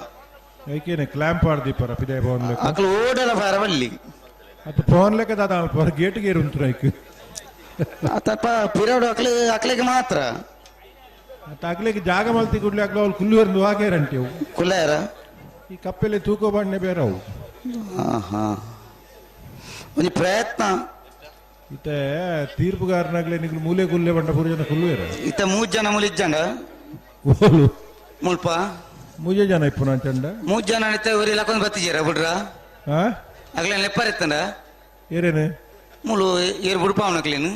ಐಕೇನೆ ಕ್ಲಾಂಪ್ ಆಡ್ದೀಪರ ಪಿದೆ ಭವನ್ ಲೆಕ್ಕ ಅಕ್ಲು ಓಡಲ ಫಾರವಲ್ಲಿ ಅತ್ತ ಫೋನ್ ಲೆಕ್ಕ ದಾದ ಅಲ್ಪ ಗೇಟ್ ಗೇರ್ ಉಂಟು ಐಕ್ ಅತ್ತಪ್ಪ ಪಿರಾಡು ಅಕ್ಲೆ ಅಕ್ಲೆಗ್ ಮಾತ್ರ ಅತ್ತ ಅಕ್ಲೆಗ್ ಜಾಗ ಮಲ್ತಿ ಕೂಡ್ಲೆ ಅಕ್ಲ ಅವ್ಲು ಕುಲ್ಲುವರ್ದು ಹಾಗೇರಂಟೇವು ಕುಲ್ಲಾರ ಈ ಕಪ್ಪೆಲೆ ತೂಕೋ ಬಣ್ಣೆ ಬೇರೆ ಅವು. ಒಂಜಿ ಪ್ರಯತ್ನ ಇತ್ತೆ ತೀರ್ಪುಗಾರನಾಗ್ಲೆ ನಿಗ್ಲು ಮೂಲೆ ಗುಲ್ಲೆ ಬಂಡ ಪೂರ ಜನ ಕುಲ್ಲುವೇರ ಇತ್ತ ಮೂಜ್ ಜನ ಮುಲಿಜ್ಜಂಡ ಓಲು ಮುಲ್ಪ ಮೂಜೆ ಜನ ಇಪ್ಪು ನಾನ್ ಚಂಡ ಮೂಜ್ ಜನ ಇತ್ತೆ ಊರಿ ಲಕೊಂದು ಬತ್ತಿಜೇರ ಬುಡ್ರ ಅಗ್ಲೇನ್ ಲೆಪ್ಪರ್ ಇತ್ತಂಡ ಏರೇನು ಮುಳು ಏರ್ ಬುಡ್ಪಾವನಕ್ಲೇನು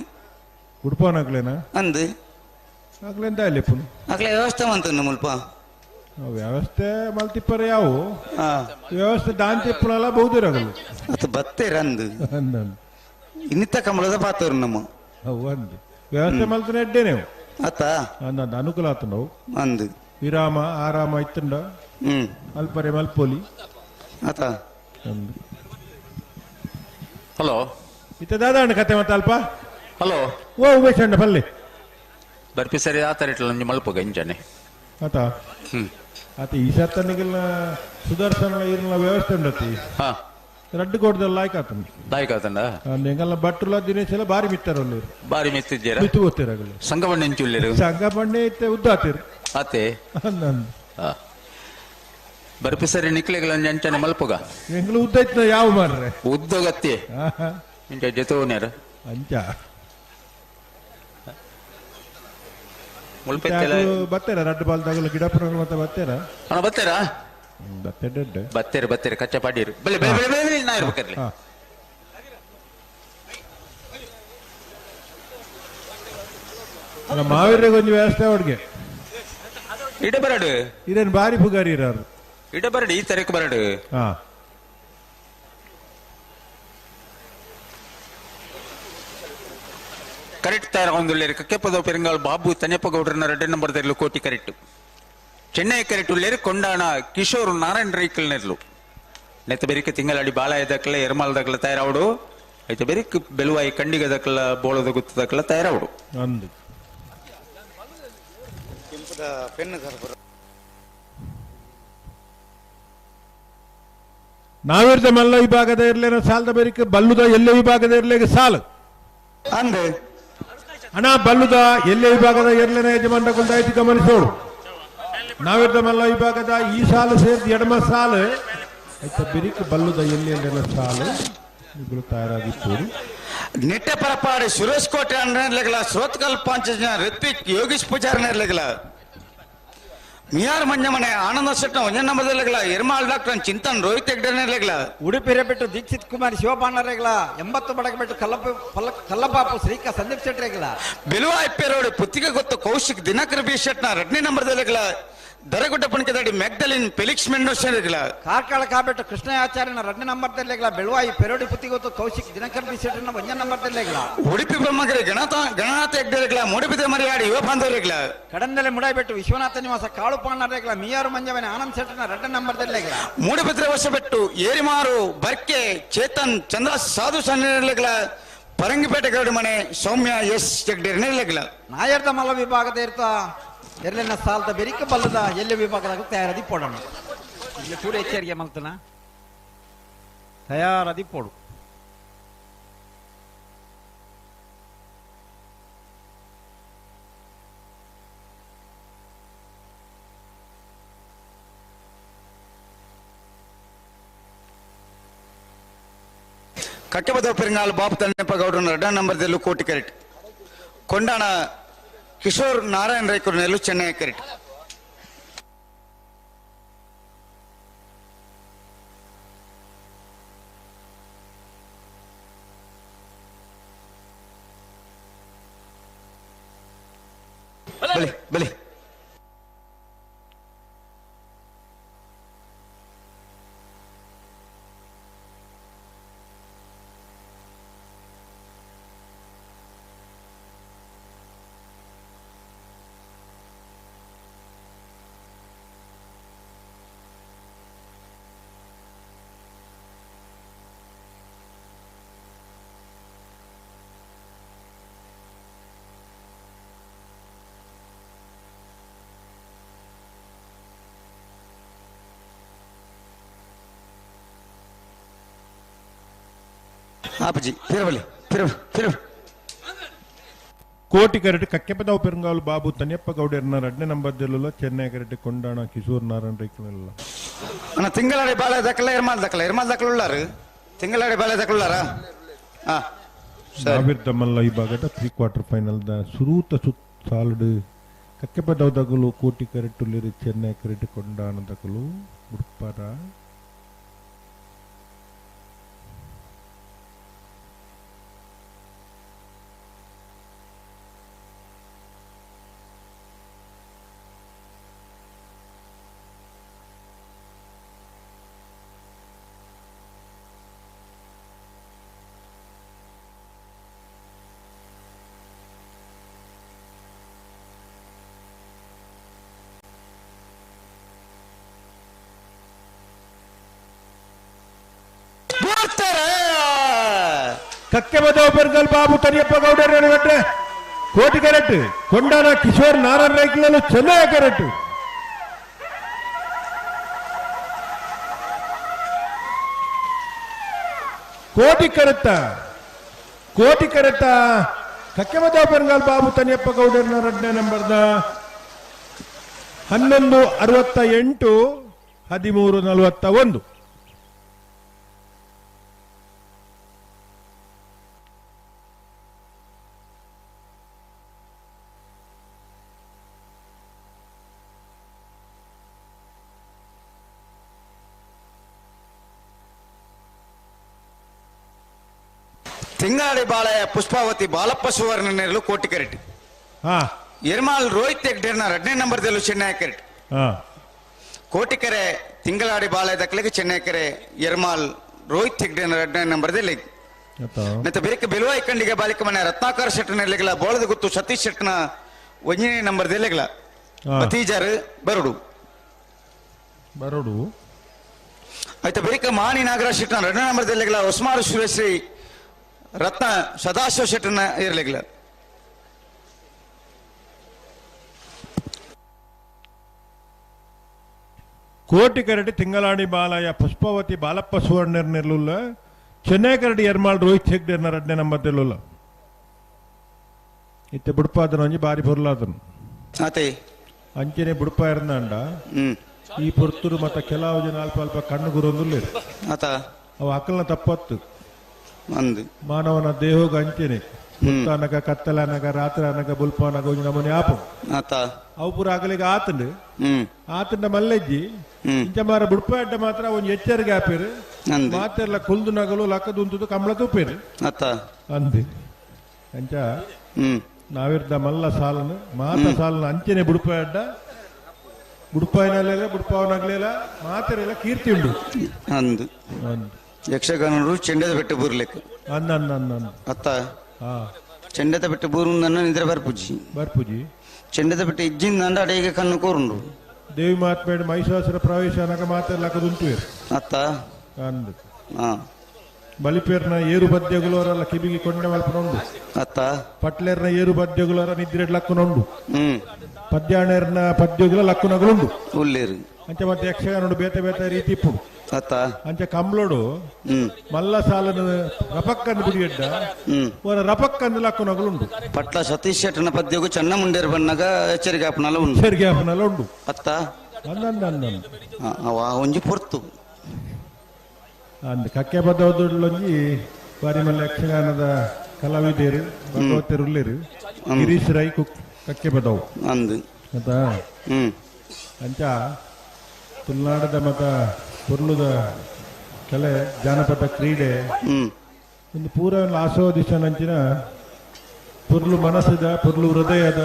ಬುಡ್ಪಾವನಕ್ಲೇನ ಅಂದು ಅಗ್ಲೆಂತ ಲೆಪ್ಪುನು ಅಗ್ಲೆ ವ್ಯವಸ್ಥೆ ಮಂತುಂಡು ಮುಲ್ಪ ವ್ಯವಸ್ಥೆ ಮಲ್ತಿಪ್ಪರ ಯಾವು ವ್ಯವಸ್ಥೆ ದಾಂತಿಪ್ಪುನಲ್ಲ ಬಹುದಿರಗಲು ಅದು ಬತ್ತೇರ ಅಂದು ಇನ್ನಿತ್ತ ಕಂಬಳದ ಪಾತರು ನಮ್ಮ ಅಂದು ವ್ಯವಸ್ಥೆ ಮಲ್ತನ ಎಡ್ಡೇನೆ ಅತ್ತ ಅಂದ ಅನುಕೂಲ ಆತು ನಾವು ಅಂದು ವಿರಾಮ ಆರಾಮ ಇತ್ತಂಡ ಅಲ್ಪರೆ ಮಲ್ಪೋಲಿ ಆತ ಅಂದು. ಹಲೋ ಇತ್ತ ದಾದ ಕತೆ ಮತ್ತೆ ಅಲ್ಪ. ಹಲೋ ಓ ಉಮೇಶ್ ಅಣ್ಣ ಪಲ್ಲೆ ಬರ್ಪಿ ಸರಿ ಆತರ ಇಟ್ಲ ನಂಜಿ ಮಲ್ಪುಗ ಇಂಜನೆ ಆತ. ಹ್ಮ್. ಆತ ಈ ಸತ್ತನಿಗೆಲ್ಲ ಸುದರ್ಶನ ಇರ್ನ ವ್ಯವಸ್ಥೆ ಉಂಡತಿ. ರಡ್ಡು ಕೋಟದಲ್ಲಿ ಲಾಯ್ಕ್ ಆತಂದು. ಲಾಯ್ಕ್ ಆತಂಡ? ಎಂಗಲ್ಲ ಭಟ್ರುಲ ದಿನೇಶ್ ಎಲ್ಲ ಬಾರಿ ಮಿತ್ತರಲ್ಲಿ. ಬಾರಿ ಮಿತ್ತಿದ್ದೀರ? ಮಿತ್ತು ಗೊತ್ತಿರಗಲ್ಲ. ಸಂಘಬಣ್ಣ ಎಂಚುಲ್ಲೇರು? ಸಂಘಬಣ್ಣ ಇತ್ತೆ ಉದ್ದಾತಿರು. ಆತೆ? ಬರ್ಪಿ ಸರಿ ನಿಕ್ಲೆಗಳ ಅಂಚನೆ ಮಲ್ಪುಗ. ಎಂಗ್ಲು ಉದ್ದ ಇತ್ತು ಯಾವ ಮಾರ್ರೆ? ಉದ್ದಗತ್ತಿ. ಇಂಚ ಜೊತೆ ಅಂಚ. ಬತ್ತೇರ ರಡ್ಡು ಬಾಲ್ ತಗಲು ಗಿಡಪುರ ಮತ್ತೆ ಬತ್ತೇರ? ಅಣ್ಣ ಬತ್ತೇರಾ? ಬತ್ತೇರು ಬತ್ತೇರು ಕಚ್ಚ ಪಾಡೀರು. ಬಲೆ ಬಲೆ ಬಲೆ ಬಲೆ ನಾ ಇರ್ಬೇಕಾರ್ಲಿ. ಮಾವಿರ್ರೆ ಕೊಂಚ ವ್ಯವಸ್ಥೆ ಅವಡಿಗೆ. ಇಡ ಬರಡು. ಇದೇನು ಬಾರಿ ಪುಗಾರಿ ಇರಾರು. ಇಡ ಬರಡು ಈ ತರಕ್ಕೆ ಬರಡು. ಕರೆಕ್ಟ್ ತಯಾರಾಗೊಂದುಲ್ಲೇರು ಕಕ್ಕೆಪದ ಪೆರಂಗಾಲ್ ಬಾಬು ತನ್ಯಪ್ಪ ಗೌಡ್ರನ್ನ ರೆಡ್ಡಿ ನಂಬರ್ ತೆರಲು ಕೋಟಿ ಕರೆಕ್ಟ್. ಚೆನ್ನೈ ಕರೆಕ್ಟ್ ಉಳ್ಳೇರು ಕೊಂಡಾಣ ಕಿಶೋರ್ ನಾರಾಯಣ ರೈಕಲ್ ನೆರ್ಲು. ನೆತ್ತ ಬೆರಿಕೆ ತಿಂಗಳಾಡಿ ಬಾಲಾಯ ದಕ್ಕಲ ಎರ್ಮಾಲ್ ದಕ್ಕಲ ತಯಾರಾವಡು. ಐತ ಬೆರಿಕ್ ಬೆಲುವಾಯಿ ಕಂಡಿಗ ದಕ್ಕಲ ಬೋಳದ ಗುತ್ತ ದಕ್ಕಲ ತಯಾರಾವಡು. ನಾವಿರ್ದ ಮಲ್ಲ ವಿಭಾಗದ ಇರ್ಲೇನ ಸಾಲದ ಬೆರಿಕೆ ಬಲ್ಲುದ ಎಲ್ಲೆ ವಿಭಾಗದ ಇರ್ಲೇಗೆ ಸಾಲು ಅಂದೆ ಅಣ್ಣ ಬಲ್ಲುದ ಎಲ್ಲೆ ವಿಭಾಗದ ಎರ್ಲೇನ ಯಜಮಾನ ಕೊಂದಾಯ್ತು ಗಮನಿಸೋಡು. ನಾವಿರ್ದ ಮಲ್ಲ ವಿಭಾಗದ ಈ ಸಾಲು ಸೇರಿದ ಎಡಮ ಸಾಲು ಆಯ್ತ ಬೆರಿಕೆ ಬಲ್ಲುದ ಎಲ್ಲಿ ಎಲ್ಲೆನ ಸಾಲು ಇಬ್ಬರು ತಯಾರಾಗಿತ್ತು. ನಿಟ್ಟೆ ಪರಪಾಡಿ ಸುರೇಶ್ ಕೋಟೆ ನಿರ್ಲಗಲ ಶ್ರೋತ್ಕಲ್ ಪಾಂಚಜನ ಋತ್ವಿಕ್ ಯೋಗೀಶ್ ಪೂಜಾರಿ ನಿರ್ಲಗಲ ಮಿಯಾರ್ ಮಂಜಮನೆ ಆನಂದ ಶೆಟ್ಟ ಒಂಜನ ನಂಬರ್ದಲ್ಲಿಗಳ ಎರ್ಮಾಲ್ ಡಾಕ್ಟರ್ ಚಿಂತನ್ ರೋಹಿತ್ ಹೆಗ್ಡೆ ನಿರ್ಲಗಲ ಉಡುಪಿ ಬಿಟ್ಟು ದೀಕ್ಷಿತ್ ಕುಮಾರ್ ಶಿವಪಾಂಡರೇಗಳ 80 ಬಡಕ ಬಿಟ್ಟು ಕಲ್ಲಪಾಪು ಶ್ರೀಕಾ ಸಂದೀಪ್ ಶೆಟ್ಟರೇಗಳ ಬಿಲುವ ರೋಡ್ ಪುತ್ತಿಗೆ ಗೊತ್ತು ಕೌಶಿಕ್ ದಿನಕರ್ ಬಿ ಶೆಟ್ನ ಎರಡನೇ ನಂಬರ್ದಲ್ಲಿಗಳ ದರಗುಡ್ಡ ಪುಣಕದಡಿ ಮೆಗ್ದಲಿನ್ ಫೆಲಿಕ್ಸ್ ಮೆಂಡೋಸೇಗಳ ಕಾರ್ಕಳ ಕಾಬೆಟ್ಟು ಕೃಷ್ಣಯಾಚಾರ್ಯನ ಎರಡನೇ ನಂಬರ್ದಲ್ಲಿಗಳ ಬೆಳುವಾಯಿ ಪೆರೋಡಿ ಪುತ್ತಿಗೊತ್ತು ಕೌಶಿಕ್ ದಿನಕರ್ ಬಿ ಶೆಟ್ಟರ್ನ ಒಂಜನ ನಂಬರ್ದಲ್ಲಿಗಳ ಉಡುಪಿ ಬ್ರಹ್ಮಗಿರಿ ಗಣನಾಥ ಹೆಗ್ಡೆಗಳ ಮೂಡಿಬಿದೆ ಮರಿಯಾಡಿ ಯುವ ಬಾಂಧವರಿಗಳ ಕಡಂದಲೆ ಮುಡಾಯ್ಬೆಟ್ಟು ವಿಶ್ವನಾಥ ನಿವಾಸ ಕಾಳುಪಾಂಡರೇಗಳ ಮಿಯಾರು ಮಂಜವನೆ ಆನಂದ್ ಶೆಟ್ಟರ್ನ ಎರಡನೇ ನಂಬರ್ದಲ್ಲಿಗಳ ಮೂಡಿಬಿದ್ರೆ ಹೊಸಬೆಟ್ಟು ಏರಿಮಾರು ಬರ್ಕೆ ಚೇತನ್ ಚಂದ್ರ ಸಾಧು ಸನ್ನಿಗಳ ಪರಂಗಿಪೇಟೆ ಗೌಡಿ ಮನೆ ಸೌಮ್ಯ ಎಸ್ ಹೆಗ್ಡೆ ನಾಯರ್ದ ಮಲ್ಲ ವಿಭಾಗದ ಇರ್ತಾ ಎರಡನೇ ಸಾಲದ ಬೆರಿಕೆ ಬಲ್ಲದ ಎಲ್ಲೆ ವಿಭಾಗದಾಗ ತಯಾರದಿ ಪೋಡೋಣ. ಇಲ್ಲಿ ಚೂರು ಎಚ್ಚರಿಕೆ ಮಲ್ತನ ತಯಾರದಿ ಪೋಡು. ಕಟ್ಟೆಬದ ಪೆರಂಗಾಲ್ ಬಾಬು ತಣ್ಣಪ್ಪ ಗೌಡನ ಎರಡನೇ ನಂಬರ್ದಲ್ಲೂ ಕೋಟಿ ಕರೆಕ್ಟ್ ಕೊಂಡಾಣ ಕಿಶೋರ್ ನಾರಾಯಣ ರೈಕೂರ್ನಲ್ಲೂ ಚೆನ್ನೈ ಕರೆಕ್ಟ್. ಬಲಿ ಬಲಿ ಆಪಜಿ ತಿರುಬಲಿ ತಿರು ತಿರು ಕೋಟಿ ಕರೆಟ್ ಕಕ್ಕೆಪದಾವ್ ಪೆರಂಗಾಲು ಬಾಬು ತನ್ಯಪ್ಪ ಗೌಡರ್ನ ಎರಡನೇ ನಂಬರ್ ದೆಲ್ಲುಲ ಚೆನ್ನೈ ಕರೆಟ್ ಕೊಂಡಾಣ ಕಿಶೋರ್ ನಾರಾಯಣ ರೈಕುಲೆಲ್ಲ. ಅಣ್ಣ ತಿಂಗಳಾಡಿ ಬಾಳೆ ದಕ್ಕಲ ಎರ್ಮಾಲ್ ದಕ್ಕಲ ಎರ್ಮಾಲ್ ದಕ್ಕಲ ಉಳ್ಳಾರು ತಿಂಗಳಾಡಿ ಬಾಳೆ ದಕ್ಕಲ ಉಳ್ಳಾರ. ಸಾವಿರದ ಮಲ್ಲ ವಿಭಾಗದ pre quarter final the ಸುರೂತ ಸುತ್ ಸಾಲುಡು ಕಕ್ಕೆಪದಾವ್ ದಗಲು ಕೋಟಿ ಕರೆಟ್ ಉಳ್ಳಿರು ಚೆನ್ನೈ ಕರೆಟ್ ಕೊಂಡಾಣ ದಗಲು ಉಡ್ಪರ. ಕಕ್ಕೆಬದ ಪೆರ್ಗಲ್ ಬಾಬು ತನಿಯಪ್ಪ ಗೌಡರ ಕೋಟಿ ಕರೆಕ್ಟ್ ಕೊಂಡಾನ ಕಿಶೋರ್ ನಾರಾಯಣ ರೈಕ್ಲಲು ಚೆನ್ನೈ ಕರೆಕ್ಟ್. ಕೋಟಿ ಕರೆತ ಕೋಟಿ ಕರೆತ ಕಕ್ಕೆಮದ ಪೆರಂಗಾಲ್ ಬಾಬು ತನಿಯಪ್ಪ ಗೌಡರ್ನ ರಡ್ನೇ ನಂಬರ್ದ 11:68 13:41. ತಿಂಗಾಡಿ ಬಾಳೆಯ ಪುಷ್ಪಾವತಿ ಬಾಲಪ್ಪ ಸುವರ್ಣ ನೆರಳು ಕೋಟಿ ಕರೆಟ್. ಎರ್ಮಾಲ್ ರೋಹಿತ್ ಹೆಗ್ಡೇರ್ನ ಎರಡನೇ ನಂಬರ್ ದಲ್ಲೂ ಚೆನ್ನೈ ಕರೆಟ್. ಕೋಟಿಕೆರೆ ತಿಂಗಳಾಡಿ ಬಾಳೆ ದಕ್ಕಲಿಗೆ ಚೆನ್ನೈಕೆರೆ ಎರ್ಮಾಲ್ ರೋಹಿತ್ ಹೆಗ್ಡೇರ್ನ ಎರಡನೇ ನಂಬರ್ ದಲ್ಲಿ. ಮತ್ತೆ ಬೇರೆ ಬೆಲುವಾಯಿ ಕಂಡಿಗೆ ಬಾಲಿಕ ಮನೆ ರತ್ನಾಕರ್ ಶೆಟ್ಟನ ಎಲೆಗಳ ಬೋಳದ ಗುತ್ತು ಸತೀಶ್ ಶೆಟ್ಟನ ಒಂದನೇ ನಂಬರ್ ದೆಲೆಗಳ ಬತೀಜಾರ್ ಬರಡು ಬರಡು. ಆಯ್ತಾ ಬಳಿಕ ಮಾಣಿ ನಾಗರಾಜ್ ಶೆಟ್ಟನ ಎರಡನೇ ನಂಬರ್ ದೆಲೆಗಳ ಉಸ್ಮಾರು ಸುರೇಶ್ರೀ ರತ್ನ ಸದಾಶಿವ ಶೆಟ್ಟನ ಇರಲಿಲ್ಲ. ಕೋಟಿ ಕರಡಿ ತಿಂಗಳಾಣಿ ಬಾಲಯ ಪುಷ್ಪಾವತಿ ಬಾಲಪ್ಪ ಸುವರ್ಣರ್ ನೆರಳುಲ್ಲ ಚೆನ್ನೈ ಕರಡಿ ಎರ್ಮಾಳ್ ರೋಹಿತ್ ಹೆಗ್ಡೇರ್ನ ಎರಡನೇ ನಂಬರ್ ತೆಲ್ಲುಲ್ಲ. ಇತ್ತೆ ಬುಡ್ಪಾದನ ಒಂಜಿ ಬಾರಿ ಪೊರ್ಲಾದನು ಅಂಚನೆ ಬುಡ್ಪ ಇರ್ನಾಂಡ ಈ ಪೊರ್ತುರು ಮತ್ತ ಕೆಲವು ಜನ ಅಲ್ಪ ಅಲ್ಪ ಕಣ್ಣು ಗುರೊಂದುಲ್ಲ ಅವು ಅಕಲ್ನ ತಪ್ಪತ್ತು ಮಾನವನ ದೇಹೋಗ ಅಂಚನೆ ಅನಗ ಕತ್ತಲ ಅನಗ ರಾತ್ರಿ ಅನಗ ಬುಲ್ಪ ಅನಗ ಒಂಜಿ ನಮೂನೆ ಆಪು ಅವು ಪೂರ ಅಗಲಿಗೆ ಆತಂಡು ಆತಂಡ ಮಲ್ಲೆಜ್ಜಿ ಇಂಚ ಮಾರ ಬುಡ್ಪ ಅಡ್ಡ ಮಾತ್ರ ಒಂಜಿ ಎಚ್ಚರಿಕೆ ಆಪೇರು ಮಾತೆಲ್ಲ ಕುಲ್ದು ನಗಲು ಲಕ್ಕದುಂತುದು ಕಮಲ ತೂಪೇರು ಅಂದು ಅಂಚ ನಾವಿರ್ದ ಮಲ್ಲ ಸಾಲನು ಮಾತ ಸಾಲನ ಅಂಚನೆ ಬುಡ್ಪ ಅಡ್ಡ ಬುಡ್ಪಾಯಿನಲ್ಲೆಲ್ಲ ಬುಡ್ಪಾವನಾಗ್ಲಿಲ್ಲ ಮಾತೆಲ್ಲ ಕೀರ್ತಿ ಉಂಡು ಅಂದು ಯಕ್ಷಗಾನರು ಚೆಂಡದ ಬೆಟ್ಟ ಬೂರ್ಲಿಕ್ಕೆ ಅತ್ತ ಚೆಂಡದ ಬೆಟ್ಟ ಬೂರುಂದನ್ನ ನಿದ್ರೆ ಬರ್ಪುಜಿ ಬರ್ಪುಜಿ ಚೆಂಡದ ಬೆಟ್ಟ ಇಜ್ಜಿಂದ ಅಡಿಗೆ ಕಣ್ಣು ಕೋರುಂಡು ದೇವಿ ಮಾತ್ಮೇಡ ಮಹಿಷಾಸುರ ಪ್ರವೇಶ ಅನಕ ಮಾತೆಲ್ಲ ಉಂಟು ಅತ್ತ ಅಂದು ಬಲಿಪೇರ್ನ ಏರು ಪದ್ಯಗಳವರೆಲ್ಲ ಕಿಬಿಗೆ ಕೊಂಡೆ ಮಲ್ಪನುಂಡು ಅತ್ತ ಪಟ್ಲೇರ್ನ ಏರು ಪದ್ಯಗಳವರ ನಿದ್ರೆ ಲಕ್ಕುನುಂಡು ಪದ್ಯಾಣೇರ್ನ ಪದ್ಯಗಳ ಲಕ್ಕುನಗಳುಂಡು ಉಲ್ಲೇರು ಅಂಚ ಮತ್ತೆ ಯಕ್ಷಗಾನೋಡು ಬೇತೆ ಬೇತೆ ರೀತಿ ಇಪ್ಪು ಅತ್ತ ಅಂಚ ಕಂಬ್ಳೋಡು ಮಲ್ಲ ಸಾಲನ ರಪಕ್ಕಂದು ಬಿಡಿಯಡ್ಡ ರಪಕ್ಕಂದು ಲಕ್ಕುನಗಳುಂಡು ಪಟ್ಲ ಸತೀಶ್ ಶೆಟ್ಟನ ಪದ್ಯಗೂ ಚೆನ್ನ ಮುಂಡೇರು ಬಣ್ಣಗ ಎಚ್ಚರಿಕೆ ಆಪನಲ ಉಂಡು ಎಚ್ಚರಿಕೆ ಆಪನಲ ಉಂಡು ಅತ್ತ ಅಂದ ಒಂಜಿ ಪೊರ್ತು ಅಂದ್ ಕಕ್ಕೆ ಬದ್ದೊಂಜಿ ಬಾರಿ ಮಲ್ಲ ಯಕ್ಷಗಾನದ ಕಲಾವಿದರು ಭಗವತರು ಉಲ್ಲೇರು ಗಿರೀಶ್ ರೈ ಕಕ್ಕೆ ಬದವು ಅಂದು ಆತಾ ಅಂಚ ತುಳುನಾಡದ ಮತ ಪೊರ್ಲುದ ಕಲೆ ಜಾನಪದ ಕ್ರೀಡೆ ಒಂದು ಪೂರ ಆಸ್ವಾದಿಸನಂಚಿನ ಪೊರ್ಲು ಮನಸ್ಸದ ಪೊರ್ಲು ಹೃದಯದ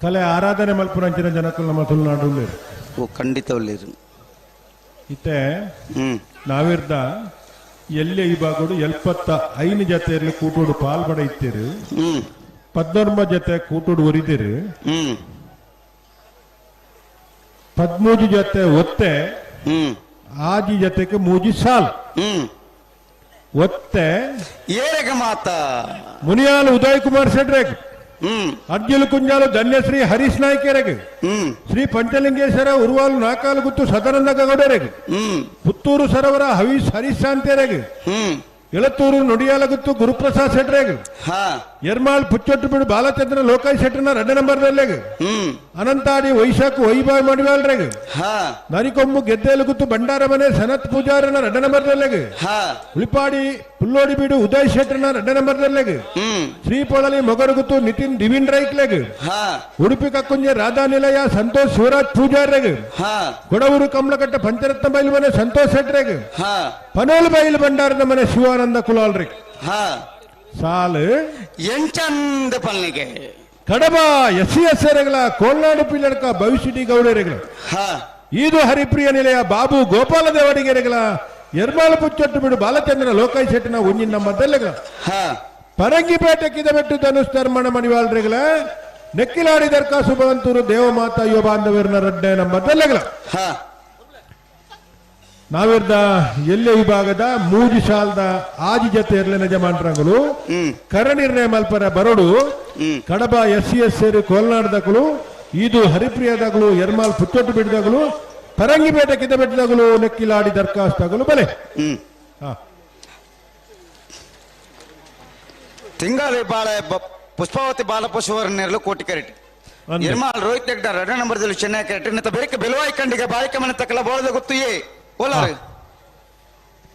ಕಲೆ ಆರಾಧನೆ ಮಲ್ಪುನಂಚಿನ ಜನಕ್ಕೂ ನಮ್ಮ ತುಳುನಾಡು ಉಲ್ಲೇರು. ಓ ಖಂಡಿತ ಉಲ್ಲೇರು. ಇತ್ತೆ ನಾವಿರ್ದ ಎಲ್ಲೆ ವಿಭಾಗಡು 75 ಜತೆಯಲ್ಲಿ ಕೂಟೋಡು ಪಾಲ್ಪಡ ಇತ್ತೀರು 19 ಜೊತೆ ಕೂಟೋಡು ಒರಿದಿರು 13 ಜೊತೆ ಒತ್ತೆ ಆಜಿ ಜೊತೆಗೆ ಮೂಜಿ ಸಾಲ್ ಒತ್ತೆ ಏರಗ ಮಾತ ಮುನಿಯಾಲು ಉದಯ್ ಕುಮಾರ್ ಶೆಟ್ರೆಗ್ ಅರ್ಜುಲ್ ಕುಂಜಾಲು ಧನ್ಯಶ್ರೀ ಹರೀಶ್ ನಾಯ್ಕೆರೆಗ್ ಶ್ರೀ ಪಂಚಲಿಂಗೇಶ್ವರ ಉರುವಾಲು ನಾಕಾಲು ಗುತ್ತು ಸದಾನಂದ ಗೌಡರೆಗ್ ಪುತ್ತೂರು ಸರೋವರ ಹವೀಶ್ ಹರೀಶ್ ಶಾಂತಿಯರೆಗ್ ಎಳತೂರು ನುಡಿಯಾಲಗುತ್ತು ಗುರುಪ್ರಸಾದ್ ಶೆಟ್ರೆಗ್ ಎರ್ಮಾಳ್ ಪುಚ್ಚೊಟ್ಟು ಬಿಡು ಬಾಲಚಂದ್ರ ಲೋಕಾಯ್ ಶೆಟ್ಟರ್ನ ಎರಡನೇ ನಂಬರ್ದಲ್ಲೆಗ್ ಅನಂತಾಡಿ ವೈಶಾಖ್ ವೈಭಾಯ್ ಮಡಿವಾಳ್ರೆಗ್ ನರಿಕೊಂಬು ಗೆದ್ದೇಲುಗುತ್ತು ಭಂಡಾರ ಮನೆ ಸನತ್ ಪೂಜಾರನ ಎರಡನೇ ನಂಬರ್ದಲ್ಲೆಗ್ ಉಳಿಪಾಡಿ ಪುಲ್ಲೋಡಿ ಬೀಡು ಉದಯ್ ಶೆಟ್ಟರ್ನ ಎರಡನೇ ನಂಬರ್ದಲ್ಲೆಗ್ ಶ್ರೀಪೊಳಲಿ ಮೊಗರುಗುತ್ತು ನಿತಿನ್ ದಿವಿನ್ ರೈಕ್ಲೆಗ್ ಉಡುಪಿ ಕಕ್ಕುಂಜೆ ರಾಧಾ ನಿಲಯ ಸಂತೋಷ್ ಶಿವರಾಜ್ ಪೂಜಾರ್ರೆಗ್ ಕೊಡವೂರು ಕಮಲಕಟ್ಟ ಪಂಚರತ್ನ ಬೈಲು ಮನೆ ಸಂತೋಷ್ ಶೆಟ್ರೆಗ್ ಪನೋಲು ಬೈಲು ಭಂಡಾರದ ಮನೆ ಶಿವಾನಂದ ಕುಲಾಲ್ರಿ ಸಾಲು ಎಂಚಂದ ಪಲ್ನಿಗೆ ಕಡಬ S C S ಎರೆಗಳ ಕೋಲ್ನಾಡು ಪಿಲ್ಲಡ್ಕ ಭವಿಷ್ಯಟಿ ಗೌಡರೆಗಳ ಈದು ಹರಿಪ್ರಿಯ ನಿಲಯ ಬಾಬು ಗೋಪಾಲ ದೇವಡಿಗೆರೆಗಳ ಎರ್ಮಾಳು ಪುಚ್ಚೊಟ್ಟು ಬಿಡು ಬಾಲಚಂದ್ರ ಲೋಕಾಯ್ ಶೆಟ್ಟಿನ ಒಂಜಿನ ನಮ್ಮ ದಲ್ಲೆಗಳ ಪರಂಗಿಪೇಟೆ ಕಿದಬೆಟ್ಟು ಧನುಷ್ ಧರ್ಮಣ ಮಣಿವಾಳ್ರೆಗಳ ನೆಕ್ಕಿಲಾಡಿ ದರ್ಕಾ ಸುಭವಂತೂರು ದೇವಮಾತಾ ಯುವ ಬಾಂಧವರನ್ನ ರಡ್ಡೆ ನಮ್ಮ ದಲ್ಲೆಗಳ ನಾವಿರ್ದ ಎಲ್ಲೆ ವಿಭಾಗದ ಮೂಜಿ ಸಾಲದ ಆಜಿ ಜತೆ ಇರ್ಲಿನ ಜಮಾನ್ರಂಗಳು ಕರ ನಿರ್ಣಯ ಮಲ್ಪರ ಬರೋಡು ಕಡಬ S C S ಸೇರಿ ಕೋಲ್ನಾಡದಗಳು ಇದು ಹರಿಪ್ರಿಯದಗಳು ಎರ್ಮಾಲ್ ಪುತ್ತೊಟ್ಟು ಬಿಡಿದಗಳು ಪರಂಗಿಪೇಟೆ ಕಿದಬೆಟ್ಟದಗಳು ನೆಕ್ಕಿಲಾಡಿ ದರ್ಖಾಸ್ತಗಳು ಬಲೆ. ತಿಂಗಾಳಿ ಬಾಳೆ ಪುಷ್ಪಾವತಿ ಬಾಲಪಶುವರ ನೆರಳು ಕೋಟಿ ಕರೆಟ್ ಎರ್ಮಾಲ್ ರೋಹಿತ್ ಹೆಗ್ಡ ಎರಡನೇ ನಂಬರ್ದಲ್ಲಿ ಚೆನ್ನೈ ಕರೆಟ್ ಇನ್ನತ ಬೇರೆ ಬೆಲುವಾಯಿ ಕಂಡಿಗೆ ಬಾಳಿಕೆ ಮನೆ ತಕ್ಕಲ ಬೋಳದ ಗೊತ್ತು ಏ ಓಲಾರು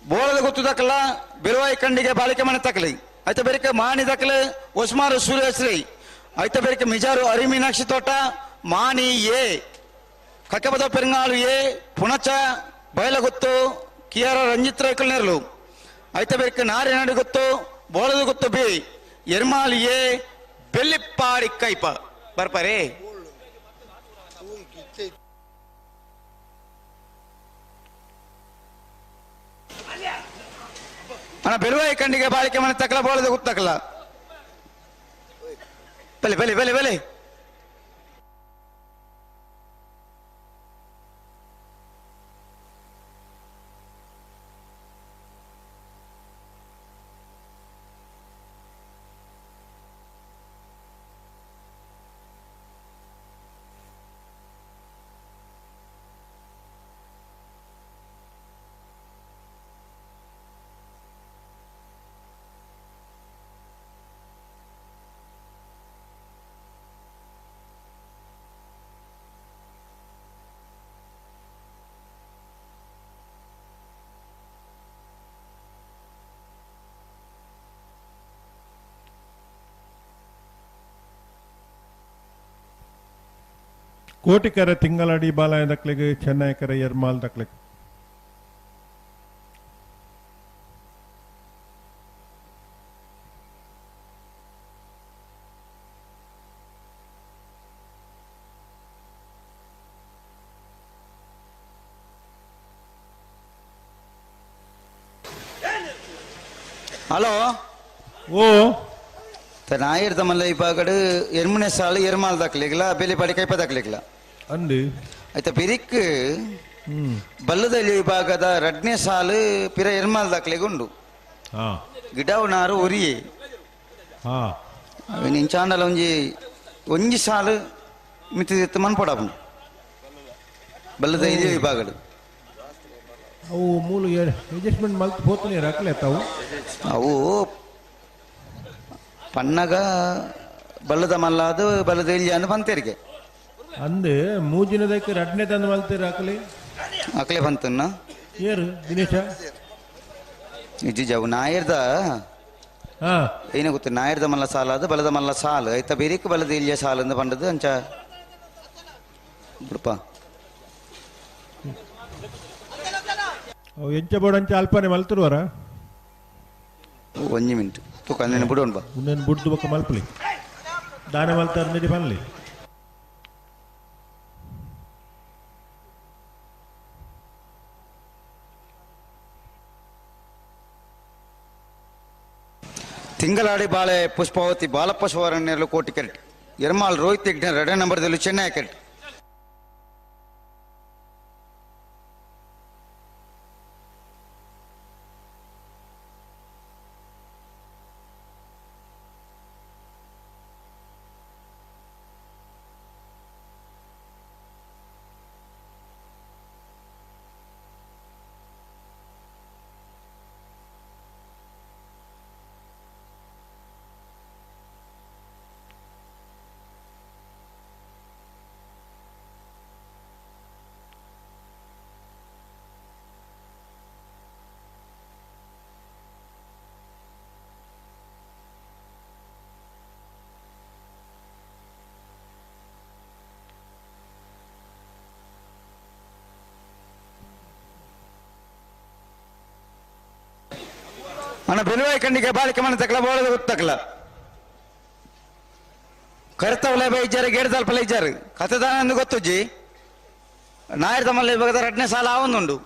ಬೋಳದ ಗೊತ್ತು ತಕ್ಕಲ ಬೆಲುವಾಯಿ ಕಂಡಿಗೆ ಬಾಳಿಕೆ ಮನೆ ತಕ್ಕಲಿ ಆಯ್ತ ಬೇರೆ ಮಾಣಿ ದಕ್ಕಲೆ ಒಸ್ಮಾರು ಸೂರ್ಯಶ್ರೀ ಆಯ್ತ ಬೇರೆ ಮಿಜಾರು ಅರಿ ಮೀನಾಕ್ಷಿ ತೋಟ ಮಾಣಿ ಎ ಕಕ್ಕಬದ ಪೆರಂಗಾಳು ಎ ಪುಣಚ ಬಯಲಗುತ್ತು ಕಿಯಾರ ರಂಜಿತ್ ರೈಕಲ್ ನೆರಳು ಆಯ್ತ ಬೇರೆ ನಾರಿನಾಡಿ ಗೊತ್ತು ಬೋಳದ ಗೊತ್ತು ಬಿ ಎರ್ಮಾಲ್ ಎ ಬೆಳ್ಳಿಪ್ಪಾಡಿ ಕೈಪ ಬರ್ಪಾರೆ ಅಣ್ಣ ಬೆಲುವಾಯಿ ಕಂಡಿಗೆ ಬಾಳಿಕೆ ಮನೆ ತಕ್ಕಲ ಬೋಳದ ಗೊತ್ತಕ್ಕಲ ಬಲೆ ಬಲೆ ಬಲೆ ಬಲೆ ಕೋಟಿಕರ ತಿಂಗಳಡಿ ಬಾಲಾಯ ದಕ್ಲೆಗೆ ಚೆನ್ನೈಕರ ಎರ್ಮಾಲ್ ದಕ್ಲೆಗೆ ಹಲೋ ಓ ನಾಯಿರ್ದ ಮಲ್ಲ ಇಪಾಗಡು ಎರ್ಮನೆ ಸಾಲು ಎರ್ಮಾಲ್ ದಾಖಲೆಗಿಲ್ಲ ಬೆಲೆಪಾಡಿ ಕೈಪ ದಾಖಲೆಗಿಲ್ಲ ಅಂದು ಆಯ್ತಾ ಬಿರಿಕ್ ಬಲ್ಲದಲ್ಲಿ ವಿಭಾಗದ ರಡ್ನೇ ಸಾಲು ಪಿರ ಎರ್ಮಾಲ್ ದಾಖಲೆಗೆ ಉಂಡು ಗಿಡವು ನಾರು ಉರಿಯೆ ನಿಂಚಾಂಡಲ ಒಂಜಿ ಒಂಜಿ ಸಾಲು ಮಿತಿ ಮನ್ಪಡಪುಂಡು ಬಲ್ಲದ ಇಲ್ಲಿ ವಿಭಾಗಡು ಅವು ಮೂಲ ಅಡ್ಜಸ್ಟ್ಮೆಂಟ್ ಮಲ್ತ್ ಪೋತನೆ ರಕ್ಲೆ ತಾವು ಅವು ಪನ್ನಗ ಬಲ್ಲದ ಮಲ್ಲಾದು ಬಲ್ಲದ ಇಲ್ಲಿ ಅಂದ್ ಪಂತೇರಿಗೆ ಅಂದು ಮೂಜಿನದಕ್ಕೆ ರಡ್ನೆ ತಂದು ಮಲ್ತೀರ ಅಕಲಿ ಅಕಲೆ ಬಂತನ್ನ ಏರು ದಿನೇಶ ಇಜ್ಜಿ ಅವು ನಾಯರ್ದ ಏನ ಗೊತ್ತು ನಾಯರ್ದ ಮಲ್ಲ ಸಾಲ ಅದು ಬಲದ ಮಲ್ಲ ಸಾಲು ಐತ ಬೇರಿಕ್ ಬಲದ ಇಲ್ಲಿಯ ಸಾಲು ಅಂದ ಪಂಡದು ಅಂಚ ಬಿಡಪ್ಪ ಅವು ಎಂಚ ಬೋಡ ಅಂಚ ಅಲ್ಪನೆ ಮಲ್ತಿರುವರ ಒಂಜಿ ಮಿನಿಟ್ ತುಕ ಅಂದೇನು ಬಿಡೋಣ ಬಾ ಉಂದೇನು ಬುಡ್ದು ಬೊಕ್ಕ ಮಲ್ಪಲಿ ದಾನ ಮಲ್ತಾರ ನಿಧಿ ಬನ್ಲಿ ತಿಂಗಳಾಡಿ ಬಾಳೆ ಪುಷ್ಪಾವತಿ ಬಾಲಪ್ಪ ಶಿವರಣ್ಯರು ಕೋಟಿ ಕೆರೆಟ್ ಎರ್ಮಾಲ್ ರೋಹಿತ್ ಹೆಗ್ಡೆ ಎರಡನೇ ನಂಬರ್ದಲ್ಲಿ ಚೆನ್ನೈ ಕೆರೆಟ್ ಅಣ್ಣ ಬೆಲುವಾಯಿ ಕಂಡಿಗೆ ಬಾಳಿಕೆ ಮನೆ ತಕ್ಕಲ ಬೋಳದ ಗೊತ್ತಕ್ಕಲ ಕರ್ತವಲೆ ಬೈಜಾರು ಗೇಡ್ದಲ್ಪಲೆ ಇಜ್ಜಾರು ಕಥೆದಾನ ಎಂದು ಗೊತ್ತುಜ್ಜಿ ನಾಯರ್ ತಮ್ಮಲ್ಲಿ ಇವಾಗ ಎರಡನೇ ಸಾಲ ಆವೊಂದುಂಡು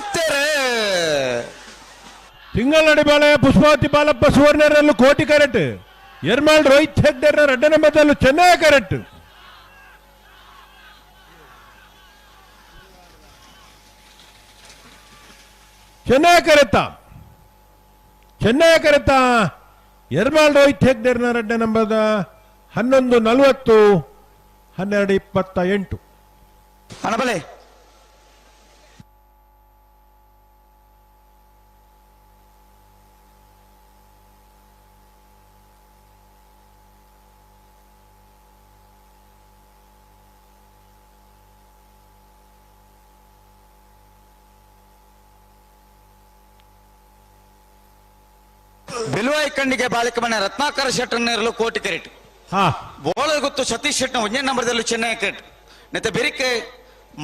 ಕೊರ್ತೆರೆ. ತಿಂಗಳನಡಿ ಬಾಳೆ ಪುಷ್ಪಾವತಿ ಬಾಲಪ್ಪ ಸುವರ್ಣರಲ್ಲೂ ಕೋಟಿ ಕರೆಟ್ ಎರ್ಮಾಳ್ ರೋಹಿತ್ ಹೆಗ್ಡೆರ ರಡ್ಡ ನಂಬರ್ದಲ್ಲೂ ಚೆನ್ನೈ ಕರೆಟ್. ಚೆನ್ನೈ ಕರೆತ ಚೆನ್ನೈ ಕರೆತ ಎರ್ಮಾಳ್ ರೋಹಿತ್ ಹೆಗ್ಡೆರ್ನ ರಡ್ಡ ನಂಬರ್ದ 11:40 12:28. ಅಣಬಲೆ ಬಿಲುವಾಯಿ ಕಣ್ಣಿಗೆ ಬಾಲಿಕ ಮನೆ ರತ್ನಾಕರ ಶೆಟ್ಟರ್ನೇರಲು ಕೋಟಿ ಕರೆಟ್. ಬೋಳಗುತ್ತು ಸತೀಶ್ ಶೆಟ್ನ ಒಂದೇ ನಂಬರ್ದಲ್ಲೂ ಚೆನ್ನೈ ಕರೆಟ್. ನೆತ್ತ ಬೆರಿಕೆ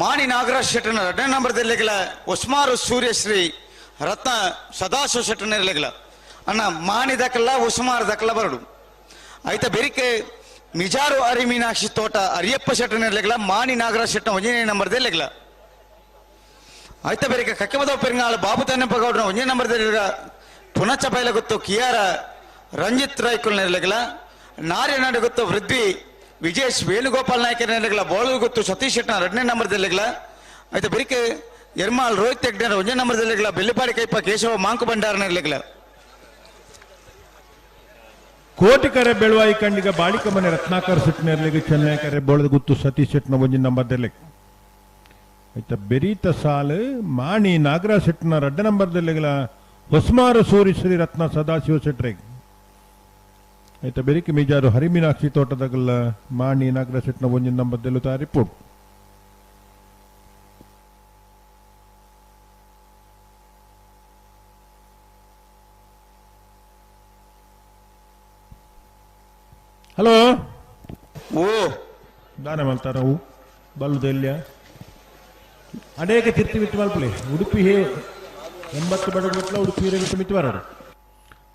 ಮಾಣಿ ನಾಗರಾಜ್ ಶೆಟ್ಟರ್ನ ಎರಡನೇ ನಂಬರ್ದಲ್ಲಿಗಲ ಉಸ್ಮಾರು ಸೂರ್ಯಶ್ರೀ ರತ್ನ ಸದಾಶಿವ ಶೆಟ್ಟರ್ನೇರಲಿಗಲ ಅಣ್ಣ ಮಾಣಿ ದಕ್ಕಲ್ಲ ಉಸ್ಮಾರು ದಕ್ಕಲ್ಲ ಬರಡು. ಐತ ಬೆರಿಕೆ ಮಿಜಾರು ಅರಿ ಮೀನಾಕ್ಷಿ ತೋಟ ಅರಿಯಪ್ಪ ಶೆಟ್ಟರ್ನೇರಲಿಗಲ ಮಾಣಿ ನಾಗರಾಜ್ ಶೆಟ್ಟನ ಒಂದೇ ನಂಬರ್ದಲ್ಲಿಗಲ. ಐತ ಬೆರಿಕೆ ಕಕ್ಕೆಮದ ಪೆರಿಂಗಾಳ ಬಾಬು ತನ್ನಪ್ಪ ಗೌಡ್ರನ ಒಂದೇ ನಂಬರ್ದಲ್ಲಿ ಪುನಚ ಬೈಲಗುತ್ತು ಕಿಯಾರ ರಂಜಿತ್ ರಾಯ್ಕುಲ್ ನೆರಲಿಗಲ. ನಾರ್ಯನಾಡು ಗೊತ್ತು ವೃದ್ಧಿ ವಿಜೇಶ್ ವೇಣುಗೋಪಾಲ್ ನಾಯಕರ ನೆರಲಿಗಲ. ಬೋಳು ಗೊತ್ತು ಸತೀಶ್ ಶೆಟ್ಟನ ಎರಡನೇ ನಂಬರ್ದಲ್ಲಿಗಲ. ಆಯ್ತು ಬೆರಿಕೆ ಎರ್ಮಾಲ್ ರೋಹಿತ್ ಹೆಗ್ಡೆರ ಒಂದೇ ನಂಬರ್ದಲ್ಲಿಗಲ. ಬೆಳ್ಳಿಪಾಡಿ ಕೈಪ ಕೇಶವ ಮಾಂಕು ಭಂಡಾರ ನೆರಲಿಗಲ. ಕೋಟಿ ಕರೆ ಬೆಳುವಾಯಿ ಕಣ್ಣಿಗೆ ಬಾಳಿಕ ಮನೆ ರತ್ನಾಕರ್ ಶೆಟ್ ನೆರಲಿಗೆ ಚೆನ್ನೈ ಕರೆ ಬೋಳದ ಗುತ್ತು ಸತೀಶ್ ಶೆಟ್ನ ಒಂಜಿನ ನಂಬರ್ದಲ್ಲಿ. ಆಯ್ತಾ ಬೆರೀತ ಸಾಲು ಮಾಣಿ ನಾಗರಾಜ್ ಶೆಟ್ನ ಎರಡನೇ ನಂಬರ್ದಲ್ಲಿಗಲ ಹೊಸ್ಮಾರು ಸೂರಿ ಶ್ರೀ ರತ್ನ ಸದಾಶಿವ ಶೆಟ್ರಿಗೆ. ಆಯ್ತಾ ಬೆರಿಕೆ ಮೀಜಾರು ಹರಿಮೀನಾಕ್ಷಿ ತೋಟದಾಗಲ್ಲ ಮಾಣಿ ನಾಗರಾಜ್ ಶೆಟ್ನ ಒಂಜಿನ ನಂಬರ್ದಲ್ಲೂ ರಿಪೋರ್ಟ್. ಹಲೋ ಓ ದಾನ ಮಾಡ್ತಾರ ಅವು ಬಲ್ಲುದೆಲ್ಲ ಅನೇಕ ತಿರ್ತಿ ಮಿತ್ತು ಮಲ್ಪಲೆ ಉಡುಪಿ ಹೇ 80 ಬಡಗುಟ್ಲ ಉಡುಪಿ ಹಿರೇಗುಟ್ಟು ಮಿತ್ತು ಬರೋಡು.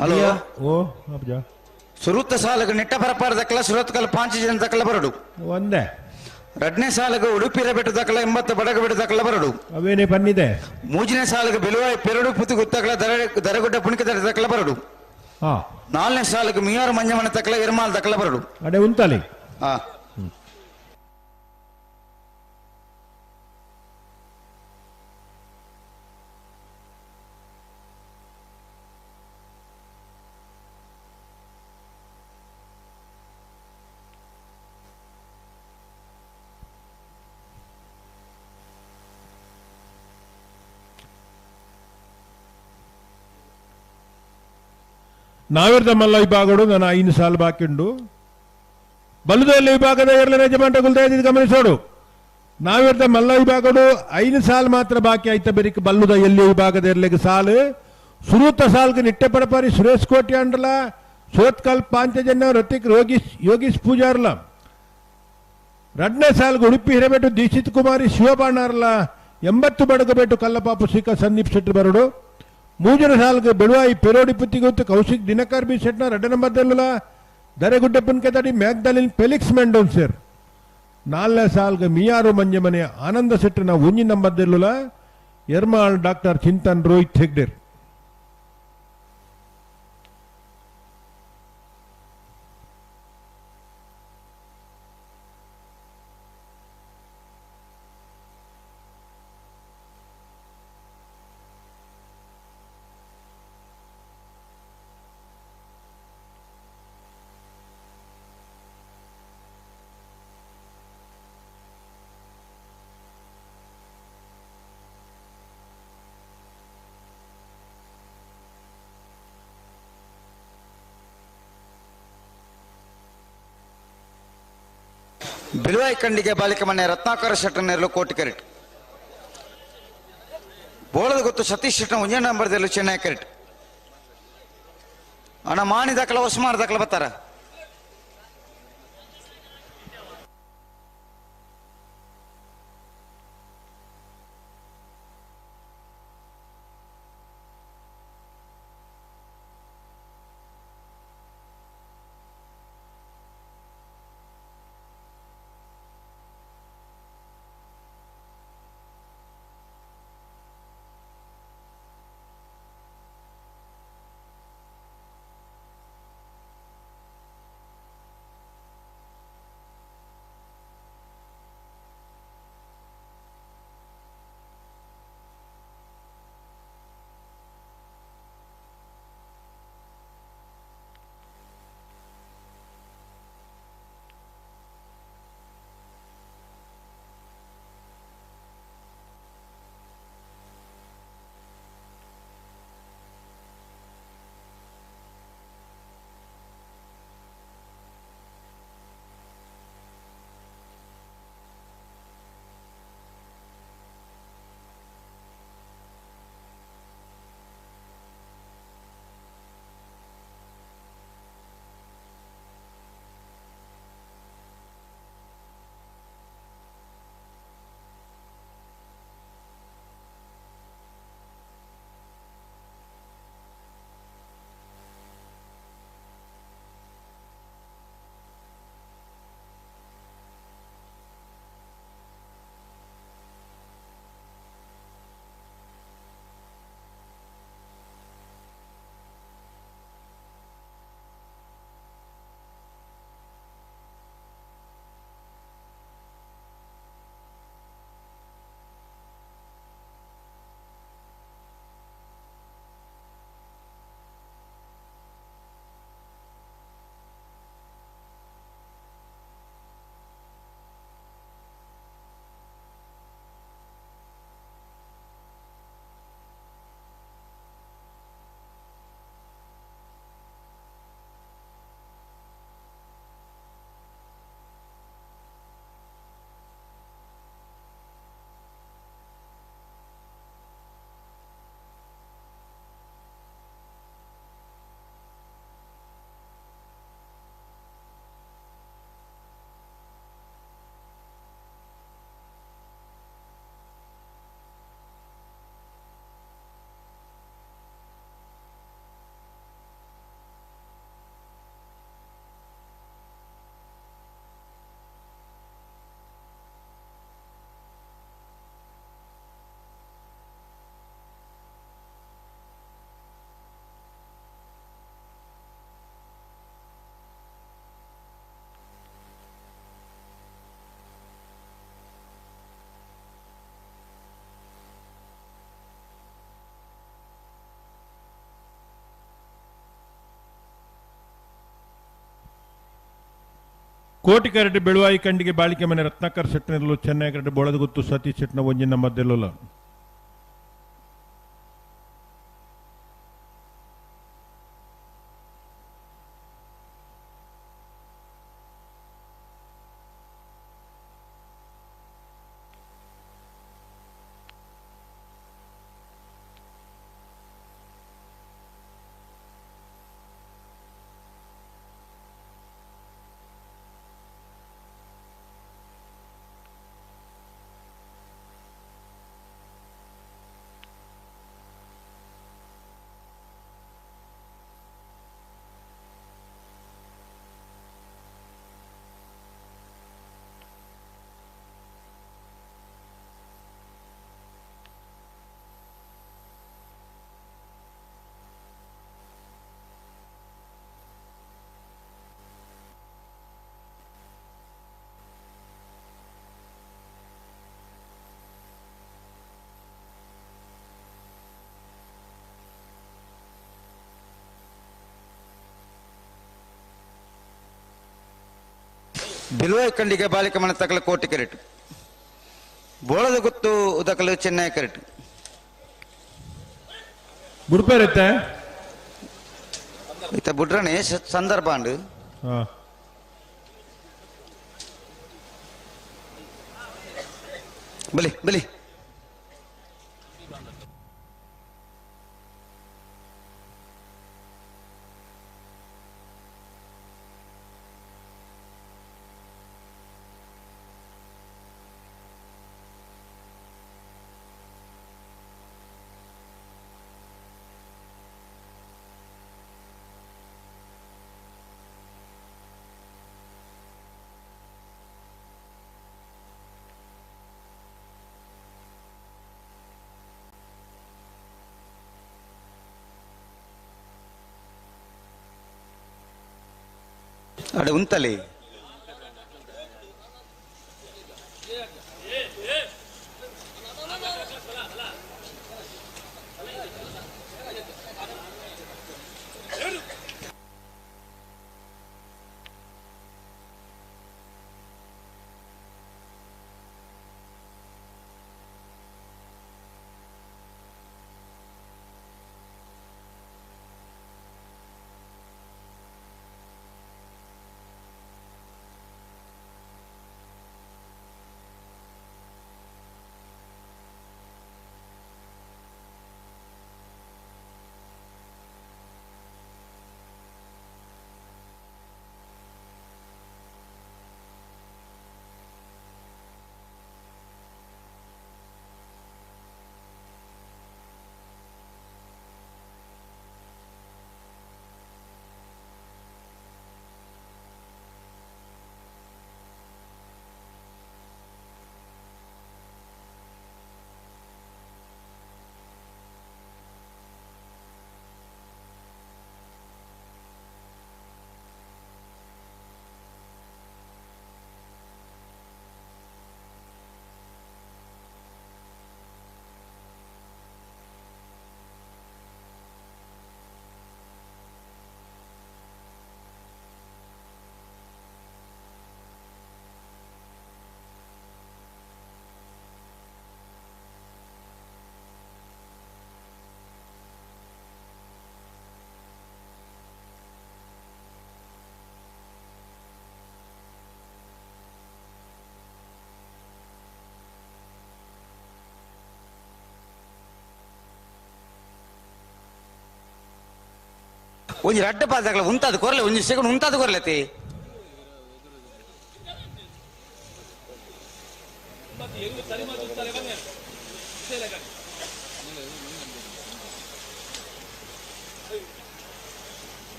ಹಲೋ ಓ ಅಬ್ಜ ಸುರುತ್ತ ಸಾಲಗ ನೆಟ್ಟ ಪರಪಾರ ದಕ್ಕಲ ಸುರತ್ಕಲ್ 5 ಜನ ದಕ್ಕಲ ಬರಡು. ಒಂದೇ ಎರಡನೇ ಸಾಲಗ ಉಡುಪಿ ಬೆಟ್ಟ ದಕ್ಕಲ 80 ಬಡಗ ಬೆಟ್ಟ ದಕ್ಕಲ ಬರಡು. ಅವೇನೇ ಬನ್ನಿದೆ. ಮೂರನೇ ಸಾಲಗ ಬೆಲುವಾಯಿ ಪೆರಡು ಪುತ್ತು ಗುತ್ತಕಲ ದರಗುಡ್ಡ ಪುಣಿಕ ದಕ್ಕಲ ಬರಡು. ನಾಲ್ಕನೇ ಸಾಲಗ ಮಿಯಾರು ಮಂಜಮನ ತಕ್ಕಲ ಎರ್ಮಾಲ್ ದಕ್ಕಲ ಬರಡು. ಅಡೆ ಉಂತಾಲಿ. ನಾವಿರ್ದ ಮಲ್ಲ ವಿಭಾಗಡು ನಾನು 5 ಸಾಲ ಬಾಕಿ ಉಂಡು. ಬಲ್ಲುದಲ್ಲಿ ವಿಭಾಗದ ಎರಡನೇ ಯಜಮಾನ ಗುಲ್ದಾಯ ಗಮನಿಸೋಡು. ನಾವಿರ್ದ ಮಲ್ಲ ವಿಭಾಗಡು 5 ಸಾಲ ಮಾತ್ರ ಬಾಕಿ ಆಯ್ತ ಬೆರಿಕ್ ಬಲ್ಲುದ ಎಲ್ಲಿ ವಿಭಾಗದ ಎರಲೆಗೆ ಸಾಲು ಸುರೂತ ಸಾಲ್ಗೆ ನಿಟ್ಟೆ ಪಡಪಾರಿ ಸುರೇಶ್ ಕೋಟಿ ಅಂಡ್ರಲ ಸೋತ್ಕಲ್ ಪಾಂಚಜನ್ಯ ರತಿಕ್ ಯೋಗೀಶ್ ಪೂಜಾರ್ಲ. ಎರಡನೇ ಸಾಲ್ಗೆ ಉಡುಪಿ ಹಿರೇಬೇಟು ದೀಕ್ಷಿತ್ ಕುಮಾರಿ ಶಿವಬಾಣಾರ್ಲ 80 ಬಡಗಬೇಟು ಕಲ್ಲಪಾಪು ಸಿಕ್ಕ ಸಂದೀಪ್ ಶೆಟ್ಟಿ ಬರಡು. ಮೂಜನ ಸಾಲ್ಗೆ ಬೆಳುವಾಯಿ ಪೆರೋಡಿ ಪುತ್ತಿಗೊತ್ತು ಕೌಶಿಕ್ ದಿನಕರ್ ಬಿ ಶೆಟ್ನ ಎರಡನೇ ನಂಬರ್ದಲ್ಲ ದರೆಗುಡ್ಡೆ ಪುನ್ಕೆತಡಿ ಮ್ಯಾಗ್ದಲಿನ್ ಫೆಲಿಕ್ಸ್ ಮೆಂಡೋನ್ಸೆರ್. ನಾಲ್ನೇ ಸಾಲ್ಗೆ ಮಿಯಾರು ಮಂಜಮನೆ ಆನಂದ ಶೆಟ್ಟನ ಒಂಜಿ ನಂಬರ್ದಲ್ಲ ಎರ್ಮಾಳ್ ಡಾಕ್ಟರ್ ಚಿಂತನ್ ರೋಹಿತ್ ಹೆಗ್ಡೆರ್. ಬಿಳುವಾಯಿ ಕಂಡಿಗೆ ಬಾಲಿಕ ಮನೆ ರತ್ನಾಕರ ಶೆಟ್ಟರ್ನೇರಲು ಕೋಟಿ ಕರೆಟ್. ಬೋಳದ ಗೊತ್ತು ಸತೀಶ್ ಶೆಟ್ಟನ ಒಂದೇ ನಂಬರ್ದಲ್ಲೂ ಚೆನ್ನೈ ಕರೆಟ್. ಅಣ್ಣ ಮಾಣಿ ದಾಖಲ ಹೊಸಮಾರ್ ದಾಖಲ ಬರ್ತಾರ. ಕೋಟಿಕರಡು ಬೆಳುವಾಯಿ ಕಂಡಿಗೆ ಬಾಳಿಕೆ ಮನೆ ರತ್ನಾಕರ್ ಶೆಟ್ಟನಿರಲು ಚೆನ್ನೈ ಕರಡು ಬೋಳದಗುತ್ತು ಸತೀಶ್ ಶೆಟ್ಟನ ಒಂಜಿನ ನಂಬರ್ದಿರಲಿಲ್ಲ. ಬಿಲ್ವಾಯಿ ಕಂಡಿಗೆ ಬಾಲಿಕ ಮನೆ ತಕಲ ಕೋಟಿ ಕರೆಟ್ ಬೋಳದ ಗುತ್ತು ಉದಕಲು ಚೆನ್ನೈ ಕರೆಟ್ ಬುಡ್ಪೇರತ್ತೆ ಇತ್ತ ಬುಡ್ರನೆ ಸಂದರ್ಭ ಅಂಡು ಬಲಿ ಬಲಿ ಅಡೆ ಉಂತಲಿ ಒಂಜಿ ರಡ್ಡ ಪಾದಗಳ ಉಂತಾದ ಕೊರಲೆ ಒಂಜಿ ಸೆಕೆಂಡ್ ಉಂತಾದ ಕೊರಲೆತಿ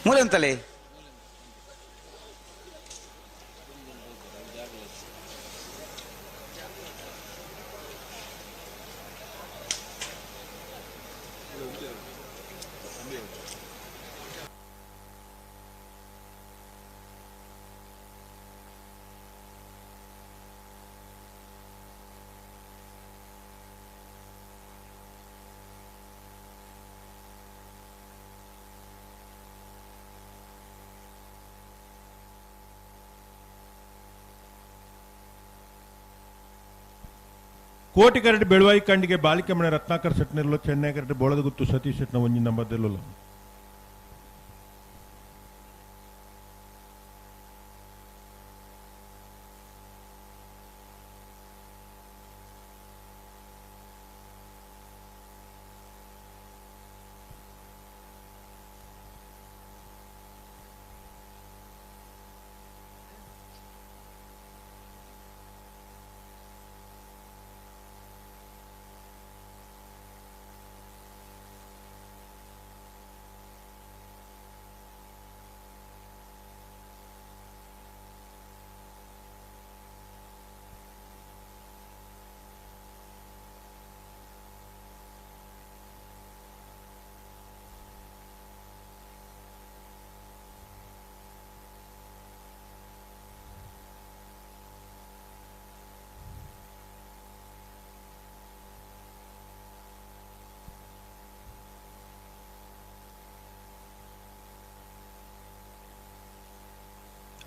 ಮೂಲೆ ಅಂತಲೇ ಕೋಟಿ ಕರೆಟ್ ಬೆಳುವಾಯಿ ಕಂಡಿಗೆ ಬಾಲಿಕೆಮನೆ ರತ್ನಾಕರ್ ಶೆಟ್ನರ್ಲು ಚೆನ್ನೈ ಕರೆಟ್ ಬೋಳದಗುತ್ತು ಸತೀಶ್ ಶೆಟ್ನ ಒಂಜಿ ನಂಬರ್ ದೆಲ್ಲುಲ್ಲ.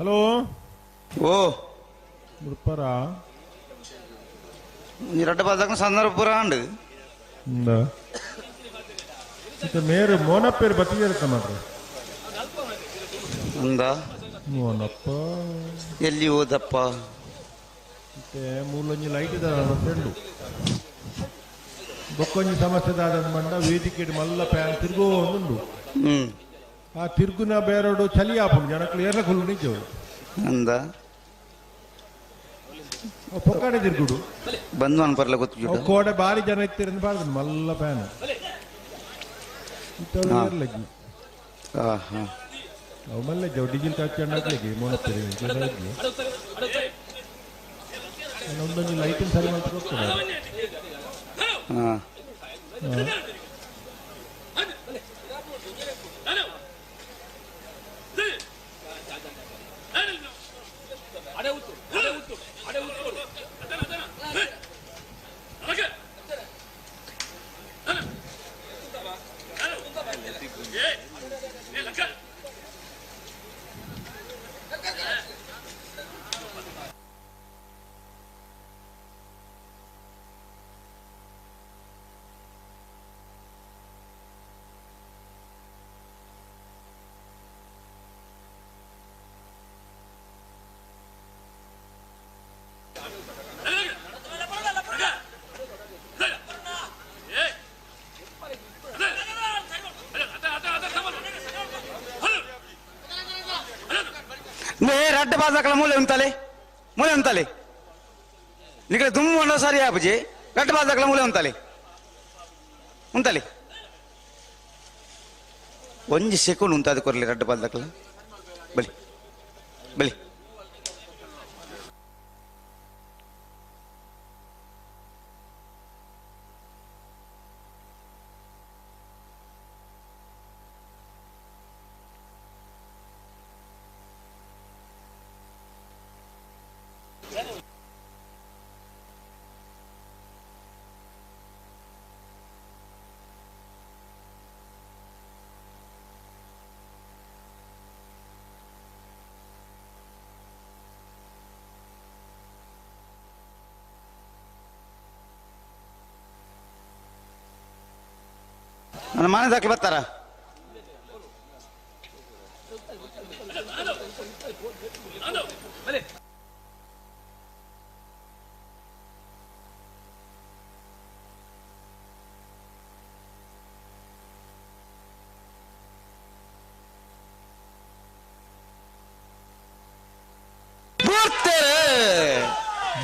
ಹಲೋ ಓ ಮುಡ್ಪರ ರಡ್ಡ ಬಾದಾಕ ಸಂದರ್ಭ ಪೂರ ಅಂಡು ಮೇರು ಮೋನಪ್ಪೇರು ಬತ್ತಿಗೆ ಮಾತ್ರ ಅಂದ ಮೋನಪ್ಪ ಎಲ್ಲಿ ಹೋದಪ್ಪ? ಮತ್ತೆ ಮೂಲೊಂಜಿ ಲೈಟ್ ಇದ ನನ್ನ ಫ್ರೆಂಡು ಬೊಕ್ಕೊಂಜಿ ಸಮಸ್ಯೆ ದಾದ ಮಂಡ ವೇದಿಕೆ ಮಲ್ಲ ಪ್ಯಾನ್ ತಿರುಗೋ ಒಂದುಂಡು. ಆ ತಿರುಗುನ ಬೇರೋಡು ಚಲಿ ಆಪುಂಡು ಜನಕ್ಲು ಏರ್ಲ ಕುಲ್ಲು ನಿಜವು ಅಂದ ಪೊಕ್ಕಾಡೆ ತಿರುಗುಡು ಬಂದು ಅನ್ಪರ್ಲ ಗೊತ್ತು ಕೋಡೆ ಬಾರಿ ಜನ ಇತ್ತಿರಂದು ಬಾರ್ದು ಮಲ್ಲ ಪ್ಯಾನ್ ಏರ್ಲಗಿ ಅವು ಮಲ್ಲ ಜವ್ ಡೀಸೆಲ್ ಖರ್ಚು ಹಾಕ್ಲಿಕ್ಕೆ ಮೋನಪ್ಪೇರು ಒಂದೊಂದು ಲೈಟಿನ ಸರಿ ಮಾಡ್ತಾ ಹೋಗ್ತದೆ. ರಡ್ಡ ಬಾದಾಕಲ ಮೂಲೆ ಉಂತಾಲೆ ಮೂಲೆ ಉಂತಾಲೆ ನಿಕಲೆ ದುಮ್ಮು ಸರಿ ಆಪುಜಿ ರಡ್ಡ ಬಾದಾಕಲ ಮೂಲೆ ಉಂತಾಲೆ ಉಂತಾಲೆ ಒಂಜಿ ಸೆಕೆಂಡ್ ಉಂತಾದ ಕೊರ್ಲಿ ರಡ್ಡ ಬಾದಾಕಲ ಬಲಿ ಬಲಿ ನನ್ನ ಮನೆ ದಾಖಲೆ ಬರ್ತಾರ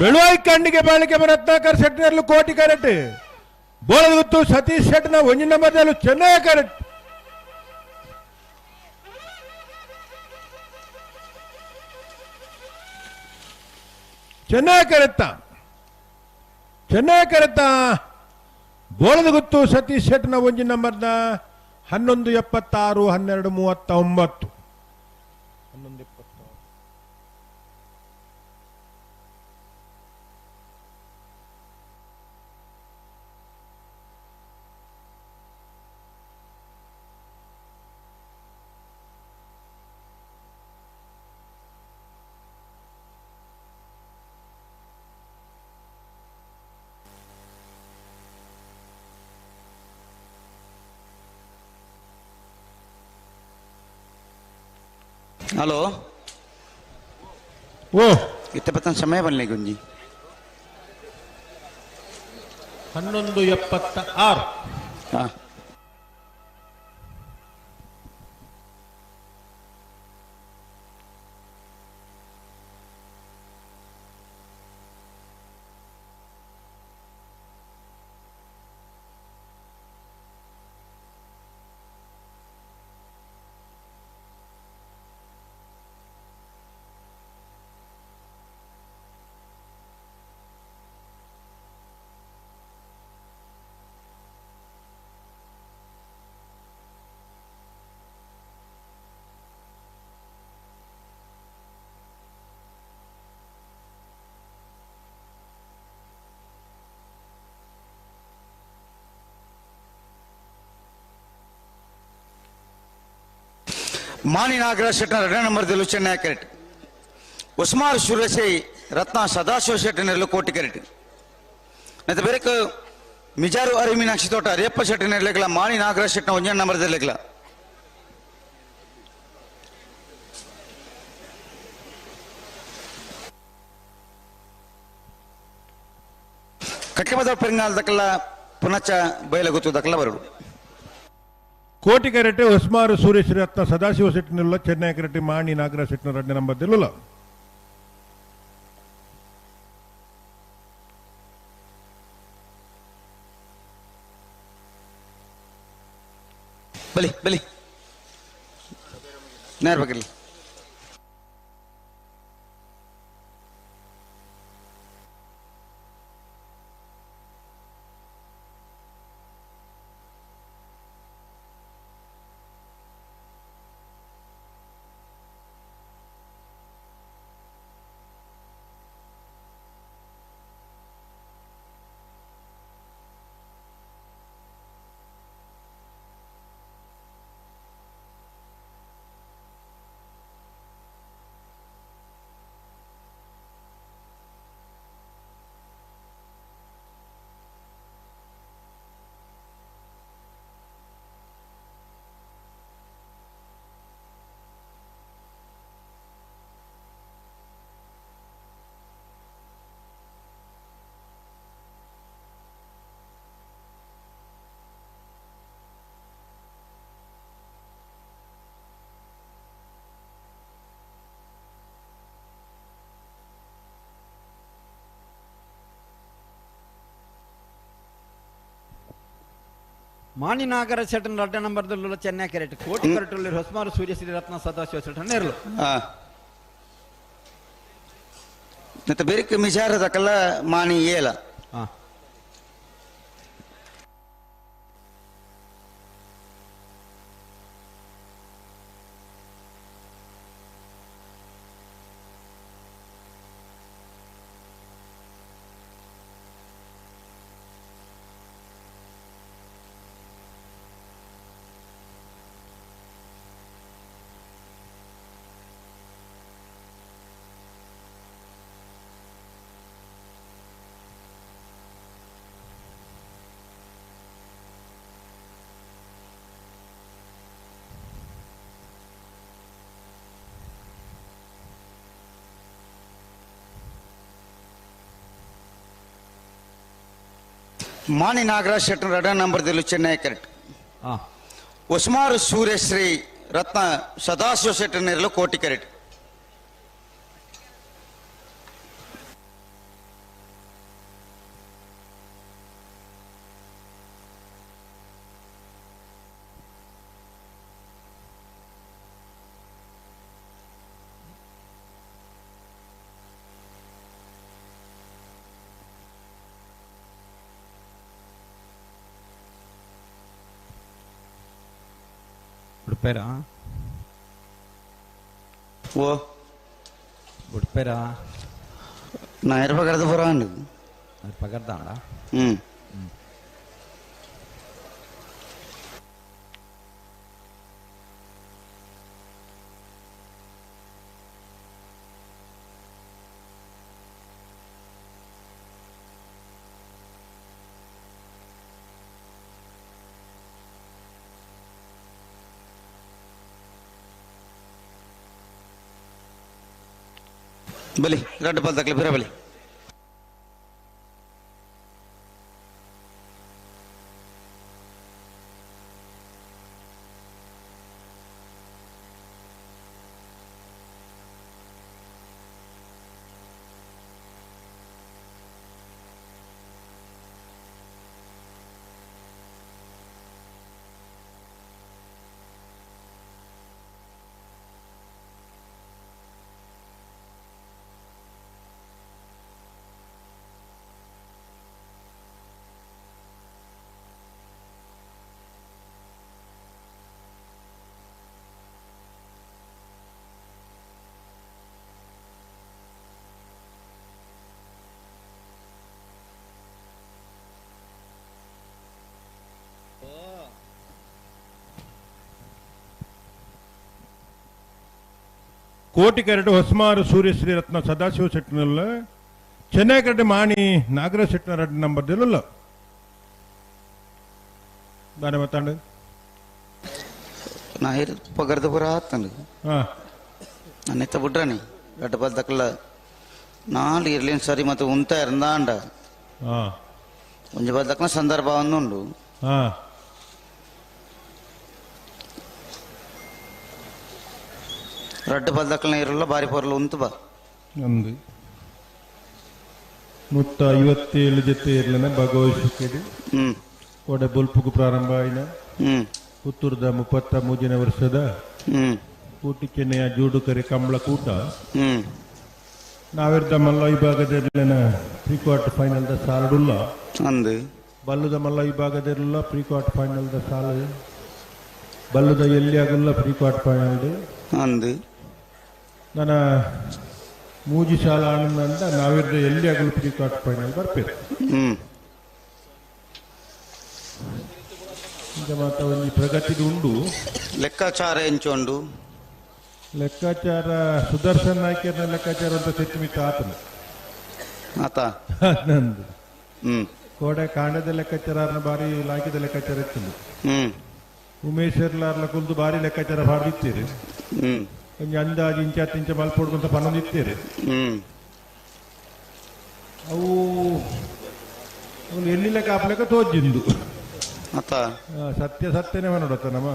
ಬೆಳುವಾಯಿ ಕಣ್ಣಿಗೆ ಬಾಳಿಕೆ ರತ್ನಾಕರ್ ಶೆಟ್ಟರ್ಲು ಕೋಟಿ ಕರೆಕ್ಟ್ ಬೋಳಗುತ್ತು ಸತೀಶ್ ಶೆಟ್ನ ಒಂಜಿ ನಂಬರ್ದಲ್ಲೂ ಚೆನ್ನೈ ಕರೆಕ್ಟ್. ಚೆನ್ನೈ ಕರೆತ್ತ ಚೆನ್ನೈ ಕರೆತ್ತ ಬೋಳದಗುತ್ತು ಸತೀಶ್ ಶೆಟ್ನ ಒಂಜಿ ನಂಬರ್ನ 11:76 12:39 11:76. ಹಲೋ ಓ ಇತ್ತೆ ಪತ್ತನ ಸಮಯ ಬನ್ನಿ ಗುಂಜಿ 11:76. ಹಾ ಮಾನಿ ನಾಗರಾಜ್ ಶೆಟ್ಟರ್ ಎರಡನೇ ನಂಬರ್ ದಿಲು ಚೆನ್ನೈ ಕೆರೆಟ್ ಉಸ್ಮಾರ್ ಸುರೇಶಿ ರತ್ನ ಸದಾಶಿವ ಶೆಟ್ಟರ್ನೆರಲು ಕೋಟಿ ಕೆರೆಟ್ ಮತ್ತು ಬೇರೆ ಮಿಜಾರು ಅರಿ ಮೀನಾಕ್ಷಿ ತೋಟ ರೇಪ್ಪ ಶೆಟ್ಟರ್ನೆರಲೆಗ್ಲ ಮಾನಿ ನಾಗರಾಜ್ ಶೆಟ್ಟನ ಒಂದನೇ ನಂಬರ್ ದಿಲೆಗ್ಲ ಕಟ್ಟೆಬದ ಪೆರಿಂಗಾಲ್ ದಕ್ಕಲ ಪುನಚ ಬಯಲಗುತ್ತು ದಕ್ಕಲ ಬರುಡು ಕೋಟಿ ಕರೆಟೆ ಉಸ್ಮಾರು ಸೂರ್ಯಶ್ರೀ ರತ್ನ ಸದಾಶಿವ ಶೆಟ್ಟಿನಲ್ಲ ಚೆನ್ನೈ ಕರೆಟೆ ಮಾಣಿ ನಾಗರಾಜ್ ಶೆಟ್ಟಿನ ಎರಡನೇ ನಂಬರ್ ದಿಲ್ಲುಲ್ಲ ಬಲಿ ಬಲಿ ನೇರ ಬೇಕಿಲ್ಲ ಮಾಣಿನಾಗರ ಶೆಟ್ಟನ್ ರಡ್ಡ ನಂಬರ್ ಚೆನ್ನೈ ಕೆರೆಟ್ ಕೋಟಿ ಕರೆಟಲ್ಲಿ ಹೊಸ್ಮಾರು ಸೂರ್ಯಶ್ರೀ ರತ್ನ ಸದಾಶಿವ ಶೆಟ್ಟನ್ ನೆರಳು ಮತ್ತೆ ಬೇರೆ ಮಿಜಾರದಕ್ಕೆಲ್ಲ ಮಾಣಿ ಏಲ ಮಾಣಿ ನಾಗರಾಜ್ ಶೆಟ್ಟರ್ ಎರಡನೇ ನಂಬರ್ ದಿಲು ಚೆನ್ನೈ ಕರೆಕ್ಟ್ ಉಸ್ಮಾರು ಸೂರ್ಯಶ್ರೀ ರತ್ನ ಸದಾಶಿವ ಶೆಟ್ಟರ್ನೆರಲು ಕೋಟಿ ಕರೆಕ್ಟ್ ಉಡುಪೇರಾ ಓ ಉಡುಪೇರಾ ನಾ ಇರ್ಬೇಕಾದ್ರೆ ಬರೋ ಪಗರ್ದಾಂಡ ಹ್ಮ್ ಬಲಿ ರಡ್ಡು ಬಾಲ್ ತಕ್ಲೆ ಬಿರ ಬಲಿ ಕೋಟಿಕರಡು ಹೊಸಮಾರು ಸೂರ್ಯಶ್ರೀ ರತ್ನ ಸದಾಶಿವ ಶೆಟ್ಟಿನಲ್ಲ ಚೆನ್ನೈ ಕರಡು ಮಾಣಿ ನಾಗರಾಜ್ ಶೆಟ್ಟಿನ ರಡ್ಡು ನಂಬರ್ ದಿಲ್ಲ ದಾನೆ ಮತ್ತಾಂಡು ನಾ ಪಗರ್ದ ಪೂರ ಆತಂಡು ನನ್ನೆತ್ತ ಬಿಡ್ರಾನಿ ರಡ್ಡು ಬಾಲ್ ತಕ್ಕಲ್ಲ ನಾಲ್ ಇರ್ಲಿನ ಸರಿ ಮತ್ತು ಉಂತ ಇರಂದಾಂಡ ಒಂಜಿ ಬಾಲ್ ತಕ್ಕನ ಸಂದರ್ಭ ಒಂದುಂಡು ರಡ್ಡು ಬಾಲ್ ದಕ್ಕಲ ಇರಲ್ಲ ಬಾರಿ ಪೊರ್ಲು ಉಂತು ಬಾ ಅಂದು 157 ಜೊತೆ ಇರ್ಲನ ಭಗವತ್ಗೆ ಕೋಡೆ ಬೊಲ್ಪುಗು ಪ್ರಾರಂಭ ಆಯಿನ ಪುತ್ತೂರದ 33ನೇ ವರ್ಷದ ಕೂಟಿ ಚೆನ್ನೈಯ ಜೂಡುಕರೆ ಕಂಬಳ ಕೂಟ ನಾವಿರ್ದ ಮಲ್ಲ ವಿಭಾಗದಿರ್ಲಿನ ಪ್ರೀ ಕ್ವಾರ್ಟರ್ ಫೈನಲ್ the ಸಾಲುಲ್ಲ ಅಂದು ಬಲ್ಲುದ ಮಲ್ಲ ವಿಭಾಗದಿರಲ್ಲ ಪ್ರೀ ಕ್ವಾರ್ಟರ್ ಫೈನಲ್ the ಸಾಲು ಬಲ್ಲುದ ಎಲ್ಲಿ ಆಗುಲ್ಲ ಪ್ರೀ ಕ್ವಾರ್ಟರ್ ಫೈನಲ್ ಅಂದು ನನ್ನ ಮೂಜಿ ಶಾಲ ಆನಂದ ನಾವಿರ್ದ ಎಲ್ಲಿ ಆಗಲು ಪ್ರೀ ಕ್ವಾರ್ಟರ್ ಫೈನಲ್ ಬರ್ಪೇರು ಈಗ ಮಾತ ಒಂಜಿ ಪ್ರಗತಿ ಉಂಡು ಲೆಕ್ಕಾಚಾರ ಎಂಚುಂಡು ಲೆಕ್ಕಾಚಾರ ಸುದರ್ಶನ್ ನಾಯ್ಕರ್ನ ಲೆಕ್ಕಾಚಾರ ಅಂತ ಸೆಟ್ಟು ಆತನ ಆತ ನಂದು ಕೋಡೆ ಕಾಂಡದ ಲೆಕ್ಕಾಚಾರ ಬಾರಿ ಲಾಕಿದ ಲೆಕ್ಕಾಚಾರ ಇತ್ತು ಉಮೇಶ್ ಎರ್ಲಾರ್ಲ ಕುಲ್ದು ಬಾರಿ ಲೆಕ್ಕಾಚಾರ ಬಾರ್ದಿತ್ತೀರಿ ಒಂಜಿ ಅಂದಾಜು ಇಂಚ ತಿಂಚ ಮಲ್ಪೊಡ್ಕೊಂತ ಪನ್ನೊಂದಿತ್ತೀರಿ ಅವು ಎಲ್ಲಿ ಲೆಕ್ಕ ಆಪ್ಲೆಕ್ಕ ತೋಜಿಂದು ಅತ್ತ ಸತ್ಯ ಸತ್ಯನೇ ನೋಡತ್ತ ನಮ್ಮ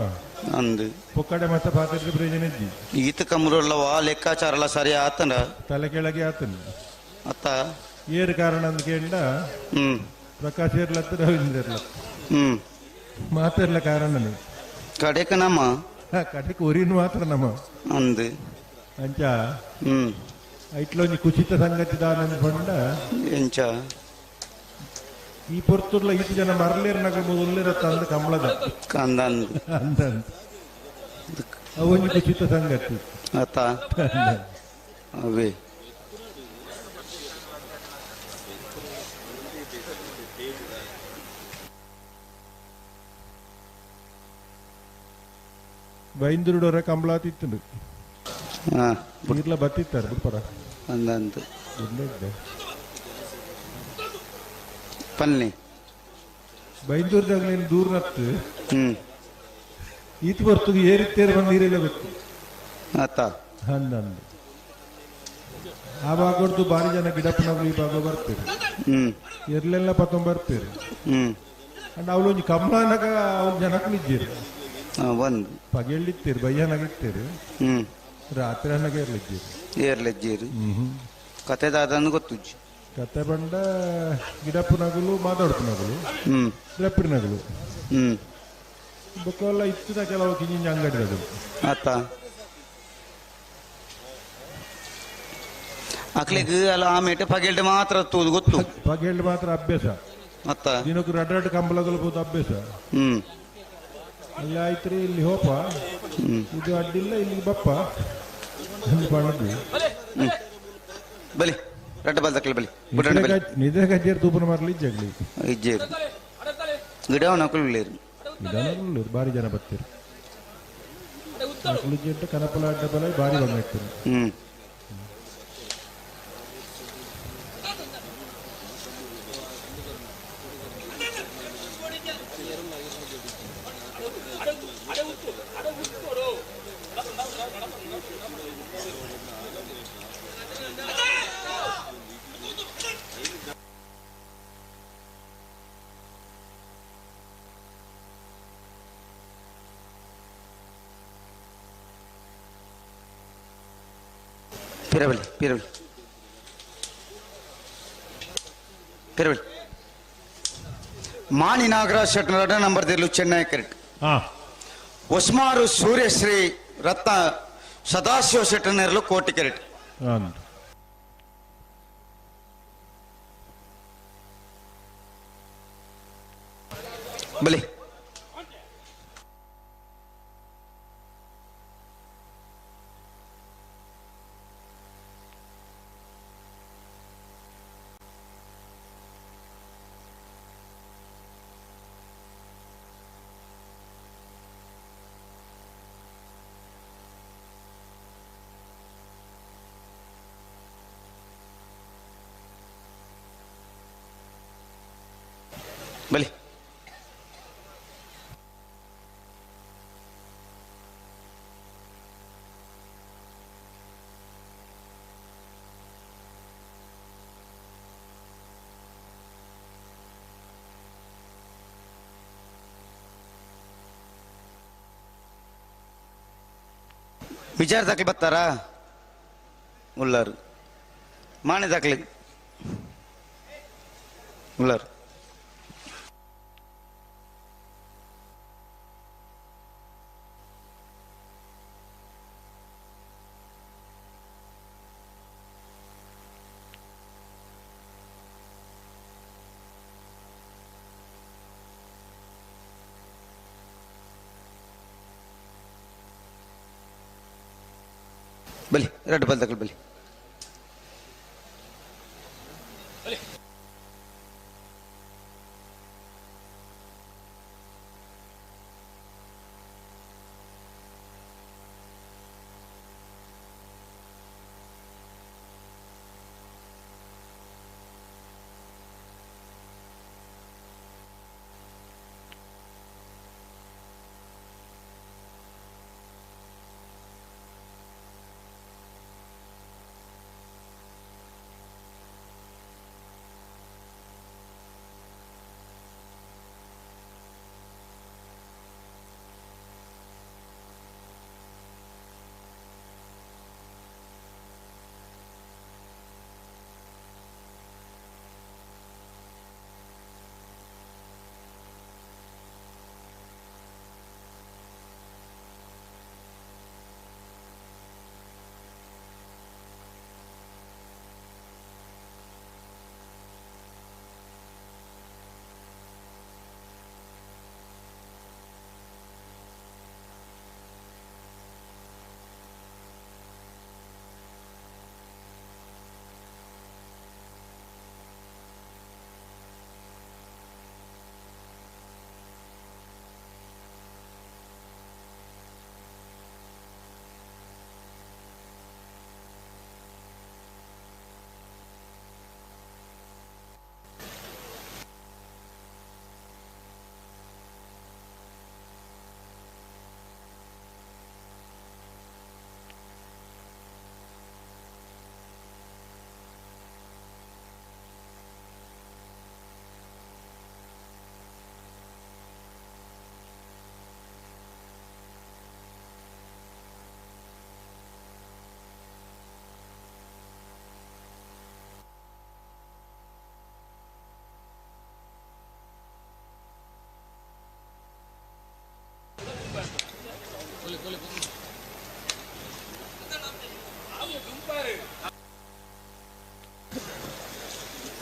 ಅಂದು ಪೊಕ್ಕಡೆ ಮತ್ತೆ ಪಾತ್ರೆ ಪ್ರಯೋಜನ ಇದ್ದಿ ಈತ ಕಮ್ರುಲ್ಲವ ಲೆಕ್ಕಾಚಾರ ಎಲ್ಲ ಸರಿ ಆತನ ತಲೆ ಕೆಳಗೆ ಆತನ ಅತ್ತ ಏರು ಕಾರಣ ಅಂತ ಕೇಂಡ ಪ್ರಕಾಶ್ ಇರ್ಲತ್ತ ರವೀಂದ್ರ ಇರ್ಲತ್ತ ಮಾತಿರ್ಲ ಕಾರಣ ಕಡೆಕ ನಮ್ಮ ಕಡೆಗೆ ಒರಿನ ಮಾತ್ರ ನಮ್ಮ ಅಂದು ಅಂಚ ಐಟ್ಲೊಂಜಿ ಕುಚಿತ ಸಂಗತಿ ದಾನ ಪಂಡ ಎಂಚ ಈ ಪೊರ್ತುರ್ಲ ಈತ ಜನ ಮರಲೇರ್ ನಗರ ಮೊದಲೇರ ತಂದ ಕಮಲದ ಕಂದ ಅಂದ ಅವೊಂಜಿ ಕುಚಿತ ಸಂಗತಿ ಅತ್ತ ಅವೇ ಬೈಂದೂರುಡವರ ಕಂಬಳ ತಿತ್ತುಂಡು ನೀರ್ಲ ಬತ್ತಿತ್ತಾರೆ ಬಿಡ್ಪರ ಅಂದಂತು ಪನ್ನಿ ಬೈಂದೂರ್ದಾಗಲೇನು ದೂರ ನತ್ತು ಈತ ಬರ್ತದೆ ಏರಿತ್ತೇರು ಬಂದು ನೀರೆಲ್ಲ ಗೊತ್ತು ಅತ್ತ ಅಂದಂದು ಆ ಭಾಗದ್ದು ಭಾರಿ ಜನ ಗಿಡಪ್ಪನವರು ಈ ಭಾಗ ಬರ್ತೀರಿ ಎರ್ಲೆಲ್ಲ ಪತ್ತೊಂಬ ಬರ್ತೀರಿ ಅಂಡ್ ಅವಳೊಂಜಿ ಕಮಲನಾಗ ಅವ್ರ ಜನಕ್ಕೆ ನಿಜ್ಜಿರಿ ಒಂದು ಪಗೆಳ್ಳಿತ್ತೀರಿ ಬಯ್ಯನಾಗ ಇತ್ತೀರಿ ರಾತ್ರಿ ಹಣ್ಣಗೆ ಏರ್ಲಿದ್ದೀರಿ ಏರ್ಲೆಜ್ಜೀರಿ ಕತೆ ದಾದನ್ನು ಗೊತ್ತುಜ್ಜಿ ಕತೆ ಬಂಡ ಗಿಡಪ್ಪನಗಲು ಮಾತಾಡ್ಪನಗಲು ರೆಪ್ರಿನಗಲು ಬೊಕ್ಕೆಲ್ಲ ಇತ್ತಿನ ಕೆಲವು ಕಿಂಜಿಂಜ ಅಂಗಡಿ ಅದು ಅತ್ತ ಅಕ್ಲಿಗ್ ಅಲ್ಲ ಆಮೇಟೆ ಪಗೆಲ್ಡೆ ಮಾತ್ರ ತೂದು ಗೊತ್ತು ಪಗೆಲ್ಡೆ ಮಾತ್ರ ಅಭ್ಯಾಸ ಅತ್ತ ದಿನಕ್ಕೆ ರಡ್ ರಡ್ ಕಂಬಳಗಳು ಬೋದು ಅಭ್ಯಾಸ ಅಲ್ಲಿ ಆಯ್ತ್ರಿ ಇಲ್ಲಿ ಹೋಪ ಇದು ಅಡ್ಡಿಲ್ಲ ಇಲ್ಲಿ ಬಪ್ಪ ಬಣ್ಣದ್ದು ಬಲಿ ರಡ್ಡ ಬಲ್ ತಕ್ಕಲಿ ಬಲಿ ನಿದ್ರೆ ಗಜ್ಜೇರು ತೂಪನ ಮಾರ್ಲಿ ಇಜ್ಜಗ್ಲಿ ಇಜ್ಜೇರು ಗಿಡವನ ಕುಳ್ಳೇರು ಗಿಡವನ ಭಾರಿ ಜನ ಬರ್ತೀರಿ ಕುಳಿಜೆಟ್ಟು ಕನಪಲ ಅಡ್ಡ ಬಲ ಭಾರಿ ಬಂಗಾಯ್ತು ಪಿರಬಲಿ ಪಿರಬಲಿ ಪಿರಬಲಿ ಮಾಣಿ ನಾಗರಾಜ್ ಶೆಟ್ನರ ನಂಬರ್ ದಿರ್ಲು ಚೆನ್ನೈ ಕರೆಕ್ಟ್. ಹೊಸ್ಮಾರು ಸೂರ್ಯಶ್ರೀ ರತ್ನ ಸದಾಶಿವ ಶೆಟ್ಟನರ್ಲು ಕೋಟಿ ಕೆರೆಟ್. ಬಲಿ ಬಲಿ ವಿಚಾರ ದಾಖಲೆ ಬರ್ತಾರಾ ಉಳ್ಳಾರು ಮಾಣಿ ದಾಖಲೆ ಉಳ್ಳಾರು. ಬಲಿ ಎರಡು ಬಲ್ ತಗೊಳ್ಳಿ ಬಲಿ.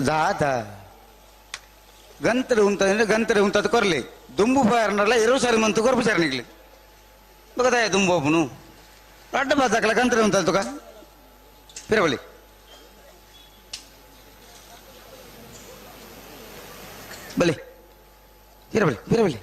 ದಾದ ಗಂತರ ಉಂತಂದ್ರೆ ಗಂತರ ಉಂತದ ಕೊರ್ಲಿ ದುಂಬು ಬಾರ್ನಲ್ಲ ಇರೋ ಸಾರಿ ಮಂತು ಕೊರ್ಪು ಸಾರಿ ನಿಗ್ಲಿ ಬಗದಾಯ ದುಂಬು ಒಬ್ಬನು ಅಡ್ಡ ಬಾದಾಕಲ ಗಂತರ ಉಂತದ ಪಿರವಳಿ ಬಲಿ ಪಿರವಳಿ ಪಿರವಳಿ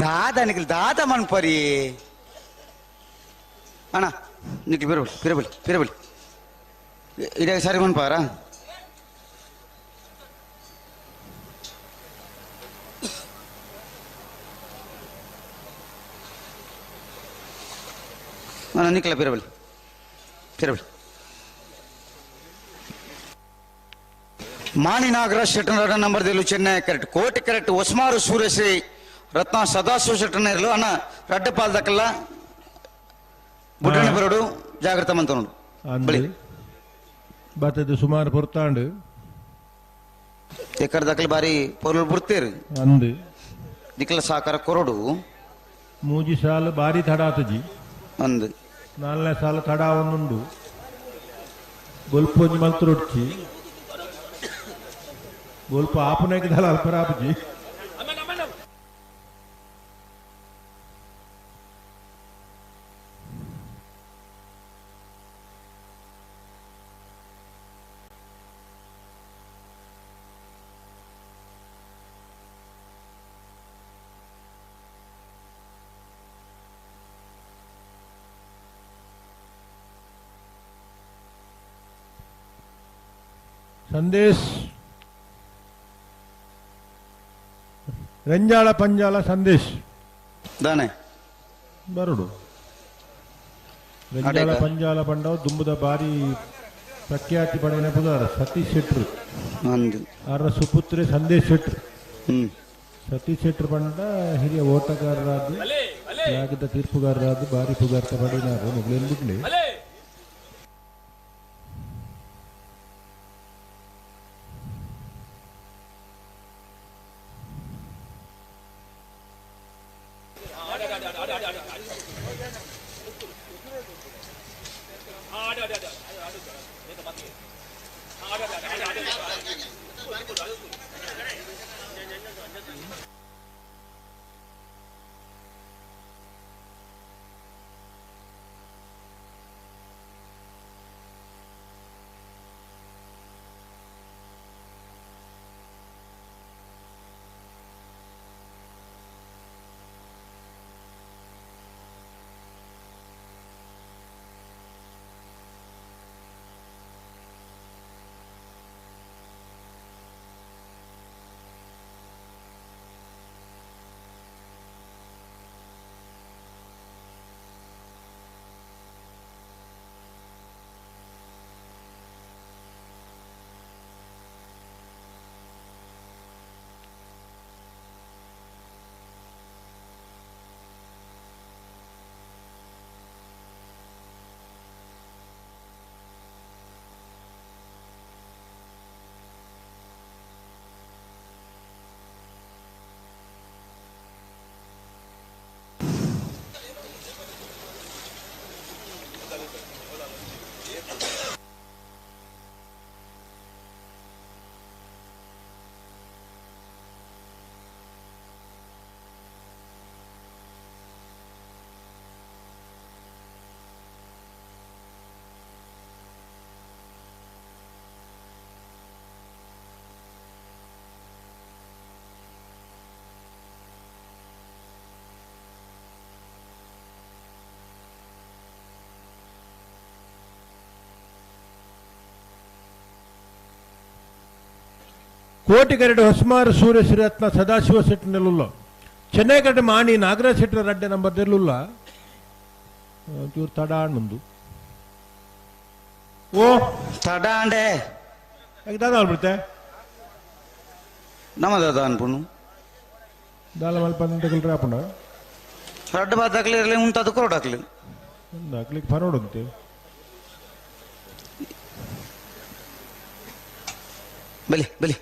ದಾದ ನಿಖಿಲ್ ದಾದ ಮನ್ಪರಿ ಅಣ್ಣ ನಿಖಿಲ್ ಪಿರಬಲಿ ಪಿರಬಲಿ ಪಿರಬಲಿ ಇದೇ ಸರಿ ಮನ್ಪಾರ ಅಣ್ಣ ನಿಖಿಲ ಪಿರಬಲಿ ಪಿರಬಲಿ ಮಾಣಿ Nagaraj ಶೆಟ್ಟನರ number ದಿಲು Chennai correct Koti correct Hosmaru ಸೂರ್ಯಶ್ರೀ ರತ್ನ ಸದಾಶಿವ ಶೆಟ್ಟನ ಇರಲು ಅಣ್ಣ ರಡ್ಡಪಾಲ್ ದಕ್ಕಲ್ಲ ಬುಡ್ಡಣ್ಣ ಬರೋಡು ಜಾಗ್ರತ ಮಂತನುಡು ಅಂದು ಬತ್ತದ ಸುಮಾರು ಪೊರ್ತಾಂಡು ಎಕ್ಕಡ ದಕ್ಕಲ ಬಾರಿ ಪೊರ್ಲು ಬುಡ್ತೇರು ಅಂದು ನಿಖಲ ಸಾಕಾರ ಕೊರಡು ಮೂಜಿ ಸಾಲು ಬಾರಿ ತಡಾತಜಿ ಅಂದು ನಾಲ್ನೇ ಸಾಲು ತಡ ಒಂದುಂಡು ಗೊಲ್ಪೊಂಜಿ ಮಲ್ತರೊಡ್ಚಿ ಗೊಲ್ಪ ಆಪನೇಕ ದಲ ಅಲ್ಪರಾಪಜಿ ಸಂದೇಶ್ ರಂಜಾಳ ಪಂಜಾಳ ಸಂದೇಶ್ ದಾನೆ ಬರುಡು ರಂಜಾಳ ಪಂಜಾಳ ಪಂಡವ ದುಂಬುದ ಬಾರಿ ಪ್ರಖ್ಯಾತಿ ಪಡೆಯನ ಪುದಾರ ಸತೀಶ್ ಶೆಟ್ರು ಅವರ ಸುಪುತ್ರೆ ಸಂದೇಶ್ ಶೆಟ್ರು. ಸತೀಶ್ ಶೆಟ್ರು ಪಂಡ ಹಿರಿಯ ಓಟಗಾರರಾದ ತ್ಯಾಗದ ತೀರ್ಪುಗಾರರಾದ ಬಾರಿ ಪುಗಾರ್ತ ಪಡೆಯಿನಾರು ಮೊಗಲೇನು ಬಿಡ್ಲಿ. ಕೋಟಿಗರಡು ಹೊಸ್ಮಾರು ಸೂರ್ಯಶ್ರೀರತ್ನ ಸದಾಶಿವ ಶೆಟ್ಟಿನಲ್ಲುಲ್ಲ ಚೆನ್ನೈಗಡ್ಡೆ ಮಾಣಿ ನಾಗರಾಜ್ ಶೆಟ್ಟರ ರಡ್ಡೆ ನಂಬರ್ ದೆಲ್ಲುಲ್ಲ ಚೂರು ತಡ ಅಣ್ಣಂದು ಓ ತಡ ಅಂಡೆ ಯಾಕೆ ದಾದ ಬಿಡುತ್ತೆ ನಮ್ಮ ದಾದ ಅನ್ಪುನು ದಾಲ ಮಲ್ಪ ಆಪುಂಡ ರಡ್ಡು ಬಾತ್ ಹಾಕ್ಲಿ ಇರಲಿ ಉಂಟು ಕೊರಡು ಹಾಕ್ಲಿ ಒಂದು ಹಾಕ್ಲಿಕ್ಕೆ ಫರೋಡುಂತೆ ಬಲಿ ಬಲಿ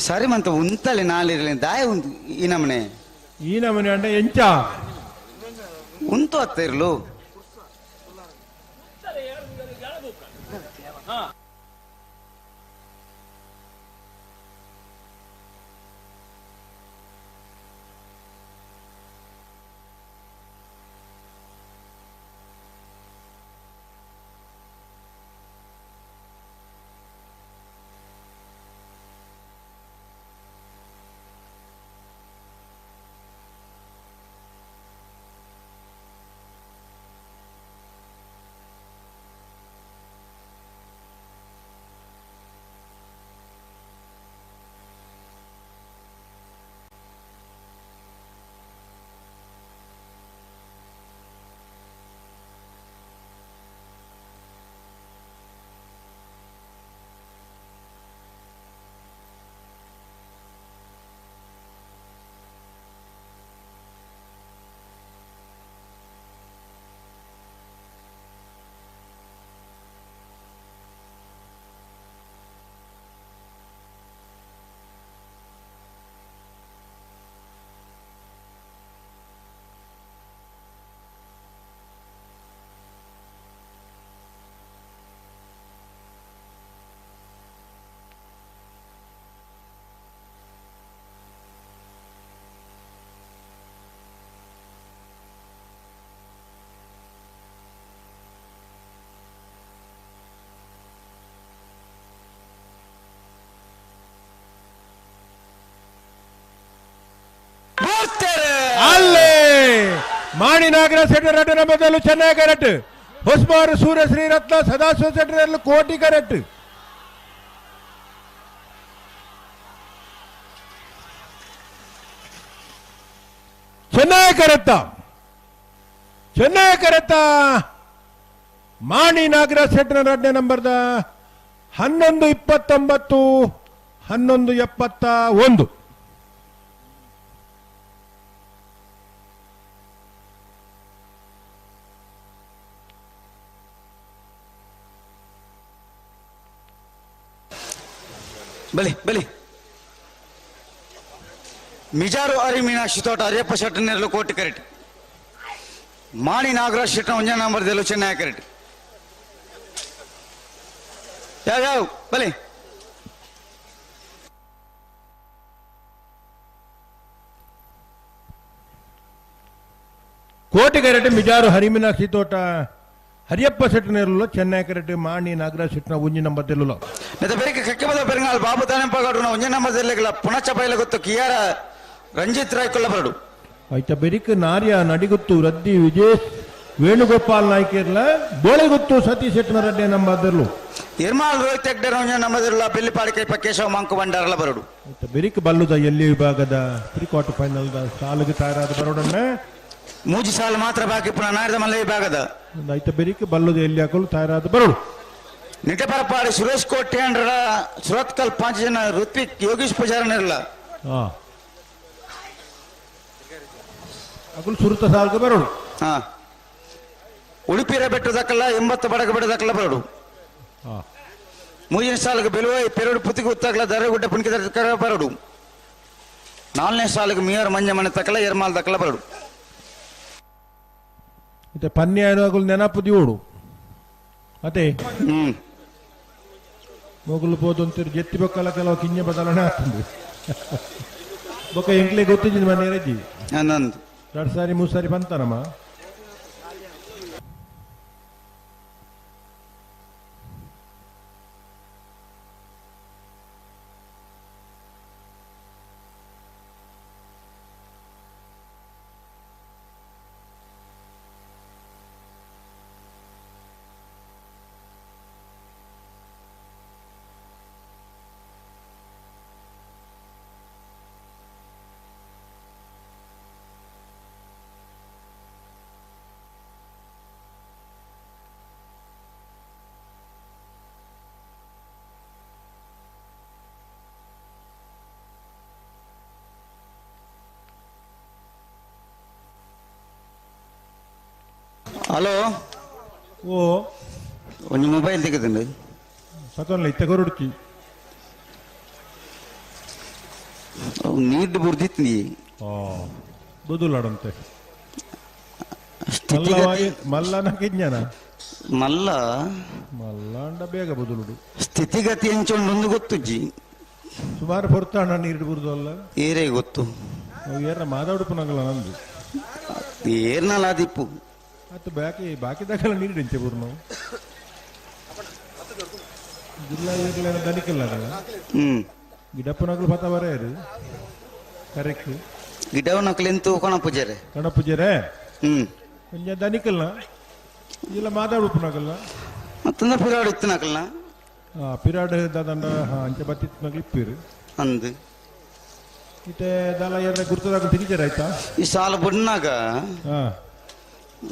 ಸರಿ ಮಂತ ಉಂತಲೆ ನಾಲಿರಲಿ ದಾಯ ಉಂತು ಈ ನಮನೆ ಈ ನಮನೆ ಅಂಡ ಎಂಚ ಉಂತು ಅತ್ತ ಇರ್ಲು ಅಲ್ಲೇ ಮಾಣಿ ನಾಗರ ಸೆಟ್ಟರ್ ರಡ್ಡನ ಬದಲು ಚೆನ್ನಾಗಿ ಕರೆಕ್ಟ್ ಹೊಸಬಾರು ಸೂರ್ಯ ಶ್ರೀರತ್ನ ಸದಾಶಿವ ಸೆಟ್ಟರ್ ಕೋಟಿ ಕರೆಕ್ಟ್ ಚೆನ್ನಾಗಿ ಕರೆತ್ತ ಚೆನ್ನಾಗಿ ಕರೆತ್ತ ಮಾಣಿ ನಾಗರ ಸೆಟ್ಟರ್ ರಡ್ಡನೆ ನಂಬರ್ದ 11:29 11:71. ಬಲಿ ಬಲಿ ಮಿಜಾರು ಅರಿ ಮೀನಾಕ್ಷಿ ತೋಟ ಅರಿಯಪ್ಪ ಶೆಟ್ಟನೆರಲು ಕೋಟಿ ಕರೆಟ್ ಮಾಣಿ ನಾಗರಾಜ್ ಶೆಟ್ಟನ ಒಂಜ ನಂಬರ್ ದೆಲು ಚೆನ್ನೈ ಕರೆಟ್ ಯಾವ ಯಾವ ಬಲಿ ಕೋಟಿ ಕರೆಟ್ ಮಿಜಾರು ಹರಿಮೀನಾಕ್ಷಿ ತೋಟ ಹರಿಯಪ್ಪ ಶೆಟ್ಟನೆರಲು ಚೆನ್ನೈ ಕರೆಟ್ ಮಾಣಿ ನಾಗರಾಜ್ ಶೆಟ್ಟನ ಒಂಜಿ ನಂಬರ್ ದೆಲು ನೆತ ಬೆರಿಕೆ ಕಕ್ಕೆಬದ ಬೆರಂಗಾಲ್ ಬಾಬು ತಾನೆಂಪಗೌಡನ ಒಂಜ ನಂಬರ್ ದೆಲ್ಲೆಗಳ ಪುಣಚ ಬೈಲ ಗೊತ್ತು ಕಿಯಾರ ರಂಜಿತ್ ರಾಯ್ ಕೊಲ್ಲಬರಡು ಆಯ್ತ ಬೆರಿಕ್ ನಾರ್ಯ ನಡಿಗುತ್ತು ರದ್ದಿ ವಿಜೇಶ್ ವೇಣುಗೋಪಾಲ್ ನಾಯ್ಕೇರ್ಲ ಬೋಳೆಗುತ್ತು ಸತೀಶ್ ಶೆಟ್ಟನ ರಡ್ಡೆ ನಂಬರ್ ನಿರ್ಮಾಲ್ ರೋಹಿತ್ ಹೆಗ್ಡೆ ಒಂಜ ನಂಬರ್ ದೆಲ್ಲ ಬೆಲ್ಲಿಪಾಡಿ ಕೈಪ ಕೇಶವ ಮಾಂಕು ಭಂಡಾರಲ ಬರಡು ಆಯ್ತ ಬೆರಿಕ್ ಬಲ್ಲುದ ಎಲ್ಲಿ ವಿಭಾಗದ ಪ್ರೀ ಕ್ವಾರ್ಟರ್ ಫೈನಲ್ the ಸಾಲಿಗೆ ತಯಾರಾದ ಬರೋಡನ್ನ ಮೂಜಿ ಸಾಲು ಮಾತ್ರ ಬಾಕಿ ಪುನಃ ನಾರ್ದ ಮಲ್ಲ ವಿಭಾಗದ ಆಯ್ತ ಬೆರಿಕ್ ಬಲ್ಲುದ ಎಲ್ಲಿ ಹಾಕಲು ತಯಾರಾದ ಬರೋಡು ನಿಟಪರಪಾಡಿ ಸುರೇಶ್ ಕೋಟೆ ಅಂಡ್ರ ಸುರತ್ಕಲ್ 5 ಜನ ಋತ್ವಿಕ್ ಯೋಗೀಶ್ ಪೂಜಾರನಿರಲ್ಲ ಅಕುಲು ಸುರುತ ಸಾಲ್ಗೆ ಬರೋಡು ಹಾ ಉಡುಪಿರ ಬೆಟ್ಟದಕ್ಕಲ್ಲ 80 ಬಡಗ ಬೆಟ್ಟದಕ್ಕಲ್ಲ ಬರೋಡು ಮೂಜಿನ ಸಾಲಿಗೆ ಬೆಲುವ ಪೆರಡು ಪುತ್ತಿಗೆ ಉತ್ತಾಗಲ ದರಗುಡ್ಡ ಪುಣಿಕೆ ಬರೋಡು 4ನೇ ಸಾಲಿಗೆ ಮಿಯರ್ ಮಂಜ ಮನೆ ತಕ್ಕಲ ಎರ್ಮಾಲ್ ದಕ್ಕಲ ಬರೋಡು ಮತ್ತೆ ಪನ್ಯ ಅಕುಲು ನೆನಪು ದಿವೋಡು ಅದೇ ಮೊಗಲು ಪೋದೊಂತಿರು ಜೆತ್ತಿ ಬೊಕ್ಕಲ ಕೆಲವು ಕಿಂಜ ಬದಲಾವಣೆ ಆಗ್ತದೆ ಬೊಕ್ಕ ಎಂಕ್ಲೆ ಗೊತ್ತಿದ್ದೀನಿ ಮನೆ ರಜಿ ನಂದು 2 ಸಾರಿ 3 ಸಾರಿ ಬಂತಾನಮ್ಮ ಹಲೋ ಓ ಒಂದು ಮೊಬೈಲ್ ತೆಗೆದುಂಡು ಸತೋನ್ಲ ಇತ್ತೆ ಕೊರೊಡ್ಚಿ ನೀರ್ದು ಬುರ್ದಿತ್ನಿ ಬದುಲಾಡಂತೆ ಮಲ್ಲನ ಕಿಜ್ಞಾನ ಮಲ್ಲ ಮಲ್ಲಾಂಡ ಬೇಗ ಬದುಲುಡು ಸ್ಥಿತಿಗತಿ ಎಂಚೊಂಡೊಂದು ಗೊತ್ತುಜ್ಜಿ ಸುಮಾರು ಹೊರ್ತಾಣ ನೀರು ಬುರ್ದು ಅಲ್ಲ ಏರೇ ಗೊತ್ತು ಏರ ಮಾತಾಡುಪನಗಲ್ಲ ನಂದು ಏರ್ನಲ್ಲ ದಿಪ್ಪು ಮತ್ತು ಬಾಕಿ ಬಾಕಿದಾಗಲ್ಲ ನೀರು ಡೆಂಚೆ ಬುರ್ನು ಜಿಲ್ಲಾ ಏರ್ಲೇನ ದನಿಕಲ್ಲ ಗಿಡಪ್ಪನಗಲು ಬತ್ತ ಬರ ಕರೆಕ್ಟ್ ಗಿಡವನಕಲೆಂತು ಕಣಪುಜರೆ ಕಣಪುಜರೆ ಕೊಂಚ ದನಿಕಲ್ನ ಇಲ್ಲ ಮಾತಾಡುಪನಗಲ್ಲ ಮತ್ತಂದ ಪಿರಾಡ್ ಇತ್ತನಕಲ್ನ ಪಿರಾಡ್ ದಾದಂಡ ಅಂಚೆ ಬತ್ತಿತ್ತನಗಲು ಇಪ್ಪಿರು ಅಂದು ಇತ್ತೆ ದಾಲ ಏರ್ನ ಗುರ್ತದಾಗ ತಿಗಿಜರ ಆಯ್ತಾ ಈ ಸಾಲ ಬಣ್ಣಾಗ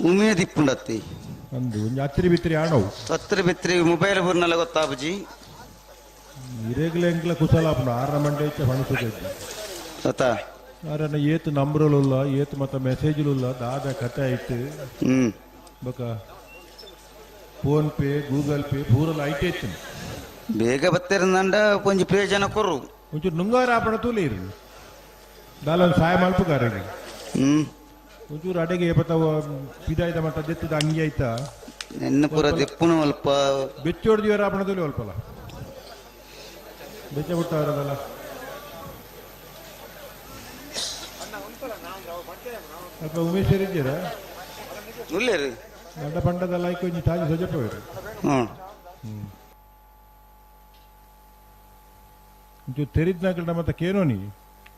ಉಮೇದ್ ಇಪ್ಪುಂಡತ್ತಿ ಅಂದು ಒಂಜಿ ಅತ್ತಿರಿ ಬಿತ್ತಿರಿ ಆಣವು ಅತ್ತಿರಿ ಬಿತ್ತಿರಿ ಮೊಬೈಲ್ ಬುರ್ನಲ್ಲ ಗೊತ್ತಾಬುಜಿ ಇರೇಗ್ಲ ಎಂಕ್ಲ ಕುಶಲ ಆಪುಂಡು ಆರ ಮಂಡೆ ಇಚ್ಚೆ ಪಣಸುಗಜ್ಜಿ ಸತ ಆರನ ಏತ್ ನಂಬ್ರಲುಲ್ಲ ಏತ್ ಮತ್ತ ಮೆಸೇಜ್ಲುಲ್ಲ ದಾದ ಕತೆ ಆಯ್ತು ಬೊಕ ಫೋನ್ ಪೇ ಗೂಗಲ್ ಪೇ ಪೂರಲ ಐಟೆ ಇತ್ತು ಬೇಗ ಬತ್ತಿರಂದಂಡ ಕೊಂಚ ಪ್ರಯೋಜನ ಕೊರು ಒಂಚೂರು ನುಂಗಾರ ಆಪಣ ತೂಲೆ ಇರು ದಾಲ ಒಂದು ಸಹಾಯ ಮಲ್ಪುಗಾರಿಗೆ ಒಂಚೂರು ಅಡೆಗೆ ಬತ್ತ ಪಿದಾಯ್ದ ಮಟ್ಟ ದೆತ್ತದ ಅಂಗಿ ಆಯ್ತಾ ನೆನ್ನ ಪೂರ ದೆಪ್ಪುನ ಅಲ್ಪ ಬೆಚ್ಚೋಡ್ದಿವರ ಆಪಣ ತೂಲೆ ಅಲ್ಪಲ್ಲ ಬೆಚ್ಚ ಬಿಟ್ಟವರದಲ್ಲ ಅಲ್ಪ ಉಮೇಶ್ ಇದ್ದೀರಾ ಉಲ್ಲೇರಿ ಗಂಡ ಪಂಡದಲ್ಲ ಐಕ್ ಒಂಜಿ ತಾಜಿ ಸೊಜಪವೇರು ಒಂಚೂರು ತೆರಿದ್ನಾಕಲ್ಡ ಮತ್ತೆ ಕೇನೋನಿ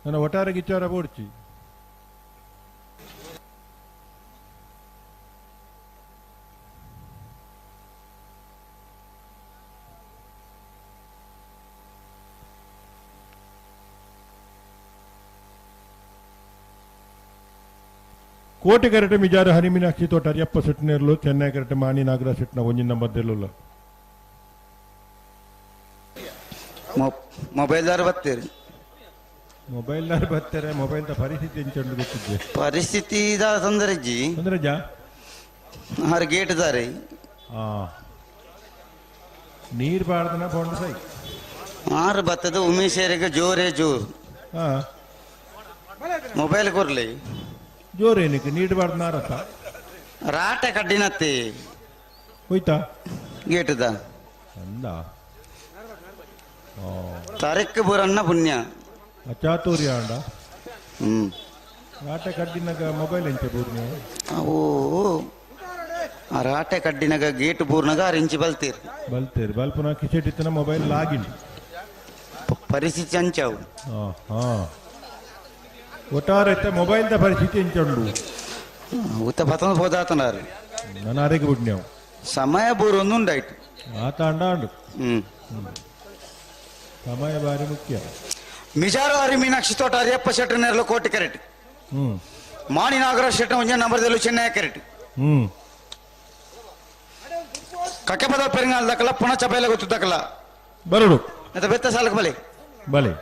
ನನ್ನ ಒಟ್ಟಾರೆ ಗಿಚ್ಚಾರ ಬೋಡ್ಚಿ ಕೋಟೆ ಕರೆಟೆ ಮಿಜಾರ ಹರಿಮೀನಾಕ್ಷಿ ತೋಟ ಅರಿಯಪ್ಪ ಸೆಟ್ನೇರ್ಲು ಚೆನ್ನೈ ಕರೆಟೆ ಮಾಣಿ ನಾಗರ ಸೆಟ್ನ ಒಂಜಿನ ನಂಬರ್ ದೆಲ್ಲುಲ್ಲ ಮೊಬೈಲ್ದಾರ ಬರ್ತೀರಿ ಮೊಬೈಲ್ದಾರ ಬರ್ತಾರೆ ಮೊಬೈಲ್ದ ಪರಿಸ್ಥಿತಿ ಎಂಚುಂಡು ಗೊತ್ತಿದ್ದೆ ಪರಿಸ್ಥಿತಿ ಇದ ತೊಂದರೆ ಜಿ ತೊಂದರೆ ಜಾ ಆರು ಗೇಟ್ ದಾರೆ ನೀರು ಬಾರ್ದನ ಬೋಂಡ ಸೈ ಆರು ಬತ್ತದ ಉಮೇಶರಿಗೆ ಜೋರೇ ಜೋರು ಮೊಬೈಲ್ ಕೊರ್ಲಿ ಜೋರೇನಕ್ಕೆ ನೀರು ಬಾರ್ದ ನಾರತ್ತ ರಾಟೆ ಕಡ್ಡಿನತ್ತಿ ಹೋಯ್ತಾ ಗೇಟದ ಅಂದ ತರಕ್ಕೆ ಬರನ್ನ ಪುಣ್ಯ ಅಚಾತುರ್ಯ ಅಂಡ ರಾಟೆ ಕಡ್ಡಿನಾಗ ಮೊಬೈಲ್ ಎಂಚೆ ಬೂರ್ನ ಅವು ಆ ರಾಟೆ ಕಡ್ಡಿನಾಗ ಗೇಟ್ ಬೂರ್ನಾಗ ಆರು ಇಂಚು ಬಲ್ತೀರಿ ಬಲ್ತೀರಿ ಬಲ್ಪುನ ಕಿಸೆಟ್ ಇತ್ತನ ಮೊಬೈಲ್ ಲಾಗಿನ್ ಪರಿಸ್ಥಿತಿ ಅಂಚಾವು ಒಟ್ಟಾರೆ ಮೊಬೈಲ್ದ ಪರಿಸ್ಥಿತಿ ಎಂಚುಂಡು ಉತ್ತ ಪತನ ಹೋದಾತನಾರು ನಾನು ಅರೆಗೆ ಬಿಡ್ನ್ಯಾವು ಸಮಯ ಬೂರೊಂದು ಉಂಡಾಯ್ತು ಆತ ಅಂಡ ಅಂಡು ಸಮಯ ಭಾರಿ ಮುಖ್ಯ ಮಿಜಾರು ಹರಿ ಮೀನಾಕ್ಷಿ ತೋಟ ಹರಿಯಪ್ಪ ಶೆಟ್ಟರ್ ನೇರಲು ಕೋಟಿ ಕರೆಟ್ ಮಾಣಿ ನಾಗರಾಜ್ ಶೆಟ್ಟರ್ ಒಂಜೆ ನಂಬರ್ದಲ್ಲೂ ಚೆನ್ನೈ ಕರೆಟ್ ಕಕ್ಕೆಪದ ಪೆರಂಗಾಲ್ ದಕ್ಕಲ ಪುನಃ ಚಪೈಲ ಗೊತ್ತು ದಕ್ಕಲ ಬರಡು ಮತ್ತೆ ಬೆತ್ತ ಸಾಲಕ್ಕೆ ಬಲೆ ಬಲೆ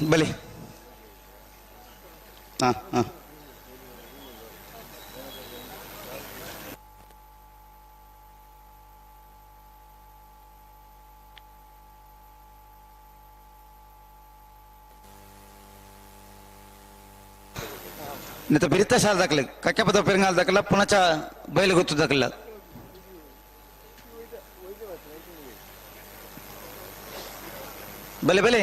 ಬಲಿ ಹಾಂ ಹಾಂ ನಿತ ಬಿರಿತ ಶಾಲ ದಾಖಲೆ ಕಕ್ಕೆಪದ ಪೆರಂಗಾಲ್ ದಾಖಲ ಪುನಚ ಬಯಲು ಗೊತ್ತು ದಾಖಲ ಬಲೆ ಬಲೆ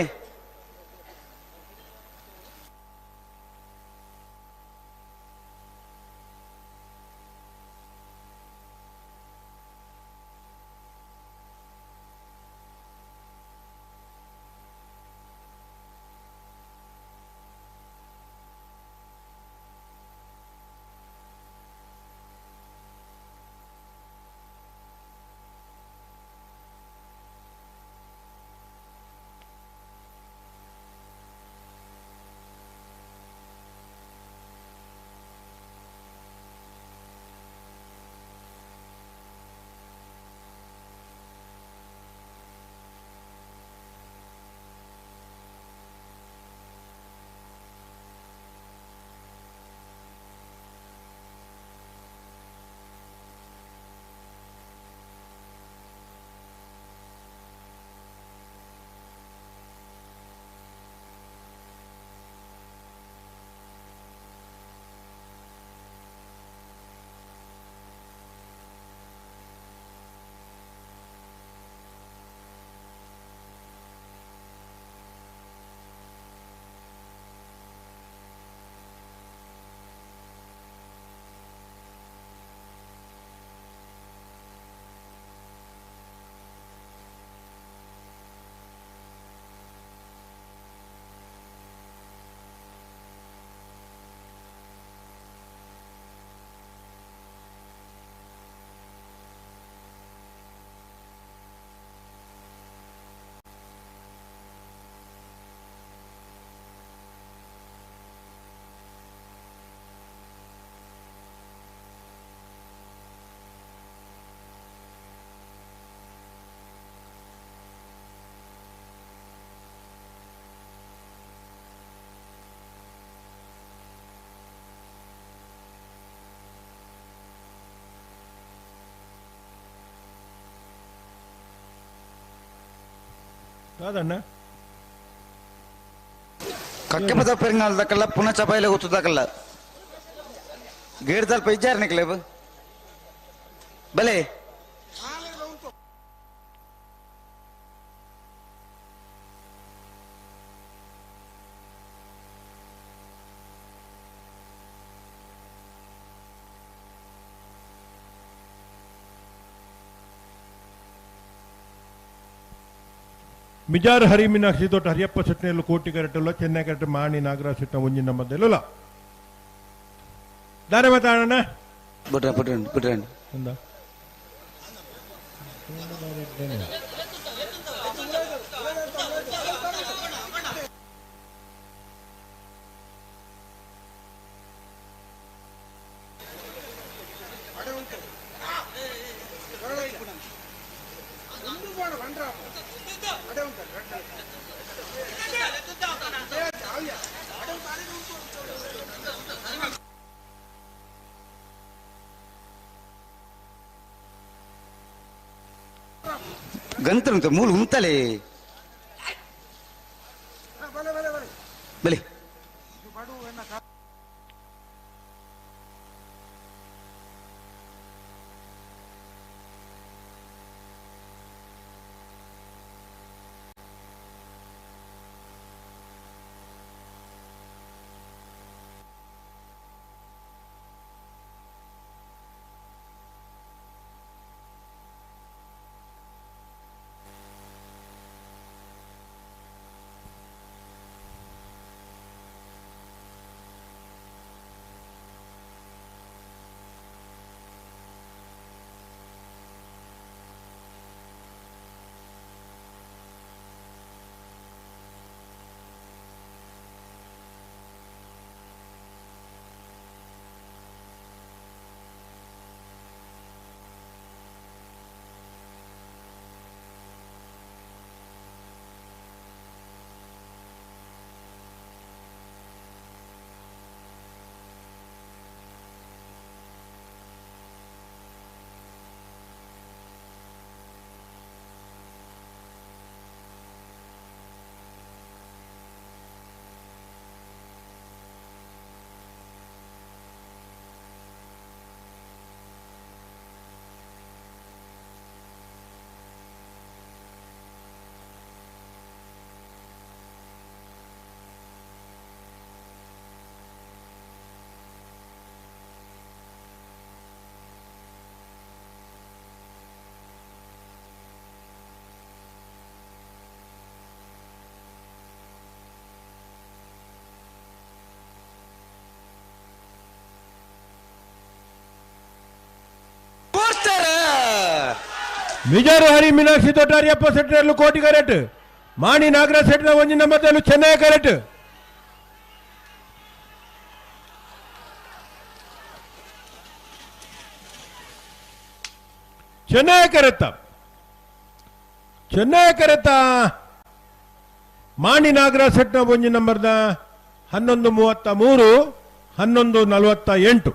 ಕಾದಣ್ಣ ಕಕ್ಕೆಪದ ಪೆರಿಂಗಾಲ್ದಕ್ಕಲ್ಲ ಪುನಃ ಚಪಾಯಿಲೆ ಗೊತ್ತದಕ್ಕಲ್ಲ ಗೇಡ್ ತಲ್ಪ ಇಜ್ಜಾರ್ ನಿಕ್ಲೇಬ್ ಬಲೆ ಮಿಜಾರ್ ಹರಿ ಮೀನಾಕ್ಷಿ ತೋಟ ಹರಿಯಪ್ಪ ಸೆಟ್ನೆಲ್ಲು ಕೋಟಿ ಕರೆಟಲ್ಲ ಚೆನ್ನೈ ಕರೆಟ್ ಮಾಣಿ ನಾಗರಾಜ್ ಸೆಟ್ನ ಒಂಜಿ ನಮ್ಮದೆಲ್ಲ ದಾರೆ ಮಾತಾಡೋಣ ಬಿಡ್ರ ಬಿಡ್ರಂಡ್ ಬಿಡ್ರಂಡ್ ಅಂದ ಗಂತರಂತ ಮೂಲ ಉಂತಲೇ ಬಲೆ ಮಿಜಾರು ಹರಿ ಮೀನಾಕ್ಷಿ ತೋಟ ಹರಿಯಪ್ಪ ಸೆಟ್ನಲ್ಲೂ ಕೋಟಿ ಕರೆಟ್ ಮಾಣಿ ನಾಗರಾಜ್ ಸೆಟ್ನ ಒಂಜಿ ನಂಬತ್ತಲ್ಲೂ ಚೆನ್ನೈ ಕರೆಟ್ ಚೆನ್ನೈ ಕರೆತ್ತ ಚೆನ್ನೈ ಕರೆತ್ತ ಮಾಣಿ ನಾಗರಾಜ್ ಸೆಟ್ನ ಒಂಜಿ ನಂಬರ್ದ 11:33 11:48.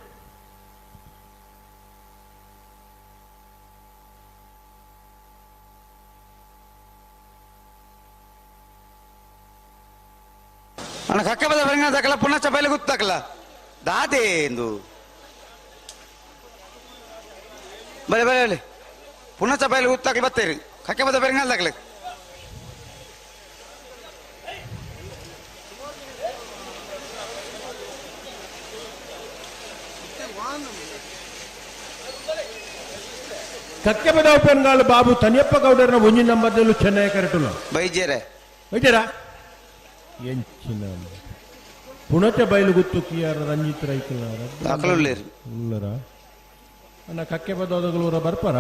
ಅಣ್ಣ ಕಕ್ಕೆ ಬದ ಬರಂಗ ದಾಖಲ ಪುನಃ ಚಪಾಯಿಲೆ ಗೊತ್ತಾಕಲ್ಲ ದಾದೆ ಎಂದು ಬಲೆ ಬಲೆ ಬಲೆ ಪುನಃ ಚಪಾಯಿಲೆ ಗೊತ್ತಾಕಲಿ ಬತ್ತೇರಿ ಕಕ್ಕೆ ಬದ ಬರಂಗ ದಾಖಲೆ ಕಕ್ಕೆ ಬದ ಉಪನ್ಗಾಲು ಬಾಬು ತನಿಯಪ್ಪ ಗೌಡರನ ಒಂಜಿ ನಂಬರ್ದಲ್ಲೂ ಚೆನ್ನೈ ಕರೆಟುಲ್ಲ ಬೈಜೇರೆ ಬೈಜೇರಾ ಎಂಚಿನ ಪುಣಚ ಬಯಲು ಗುತ್ತು ಕಿಯಾರ ರಂಜಿತ್ ರೈಕುಲಾರ ದಾಖಲು ಉಲ್ಲರ ಅಣ್ಣ ಕಕ್ಕೆ ಬದೋದಗಳೂರ ಬರ್ಪಾರ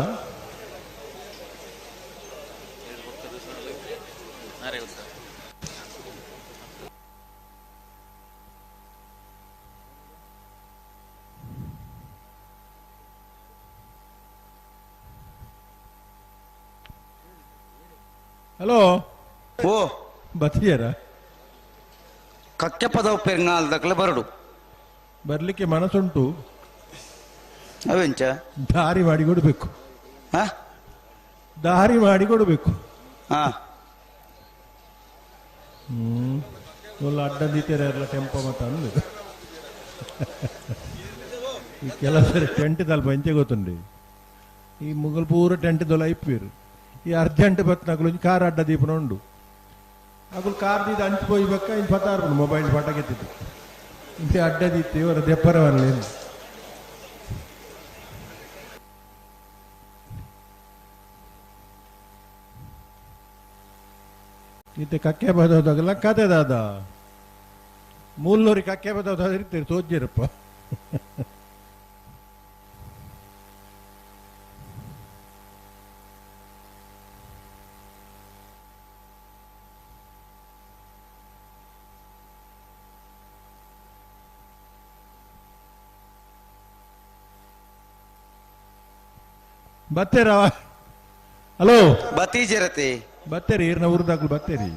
ಹಲೋ ಓ ಬತ್ತಿಯಾರ ಕಕ್ಕೆ ಪದವು ಪೆರ್ಗಾಲ್ ದಕ್ಕಲ ಬರಡು ಬರ್ಲಿಕ್ಕೆ ಮನಸ್ಸುಂಟು ಅವೆಂಚ ದಾರಿ ಮಾಡಿ ಕೊಡಬೇಕು ದಾರಿ ಮಾಡಿ ಕೊಡಬೇಕು ಹಾ ಒಲ್ಲ ಅಡ್ಡ ದೀತೆರ ಟೆಂಪೋ ಮತ್ತ ಅಂದು ಈ ಕೆಲವು ಸರಿ ಟೆಂಟ್ ದಲ್ಪ ಇಂಚೆ ಗೊತ್ತುಂಡಿ ಈ ಮುಗಲ್ ಪೂರ ಟೆಂಟ್ ದೊಲ ಐಪ್ಪಿರು ಈ ಅರ್ಜೆಂಟ್ ಬತ್ನಾಕುಲು ಒಂಜಿ ಕಾರ್ ಅಡ್ಡ ದೀಪನ ಉಂಡು ಅಕುಲು ಕಾರ್ ದೀದ ಅಂಚು ಪೋಯಿ ಬಕ್ಕ ಇಂಚ ಪತ್ತಾರು ಮೊಬೈಲ್ ಪಟಕೆತ್ತಿತ್ತು ಇಂಚೆ ಅಡ್ಡ ದೀತಿ ಇವರ ದೆಪ್ಪರ ಬರಲಿ ಇತ್ತೆ ಕಕ್ಕೆ ಬದೋದಾಗಲ್ಲ ಕತೆ ದಾದ ಮೂಲ್ಲೂರಿ ಕಕ್ಕೆ ಬದೋದಾದ್ರೆ ಇರ್ತೀರಿ ತೋಜ್ಜಿರಪ್ಪ ಬತ್ತೇರ ಹಲೋ ಬತ್ತೀಜಿರತಿ ಬತ್ತೇರಿ ಈರ್ನ ಊರ್ದಾಗ್ಲು ಬತ್ತೇರಿ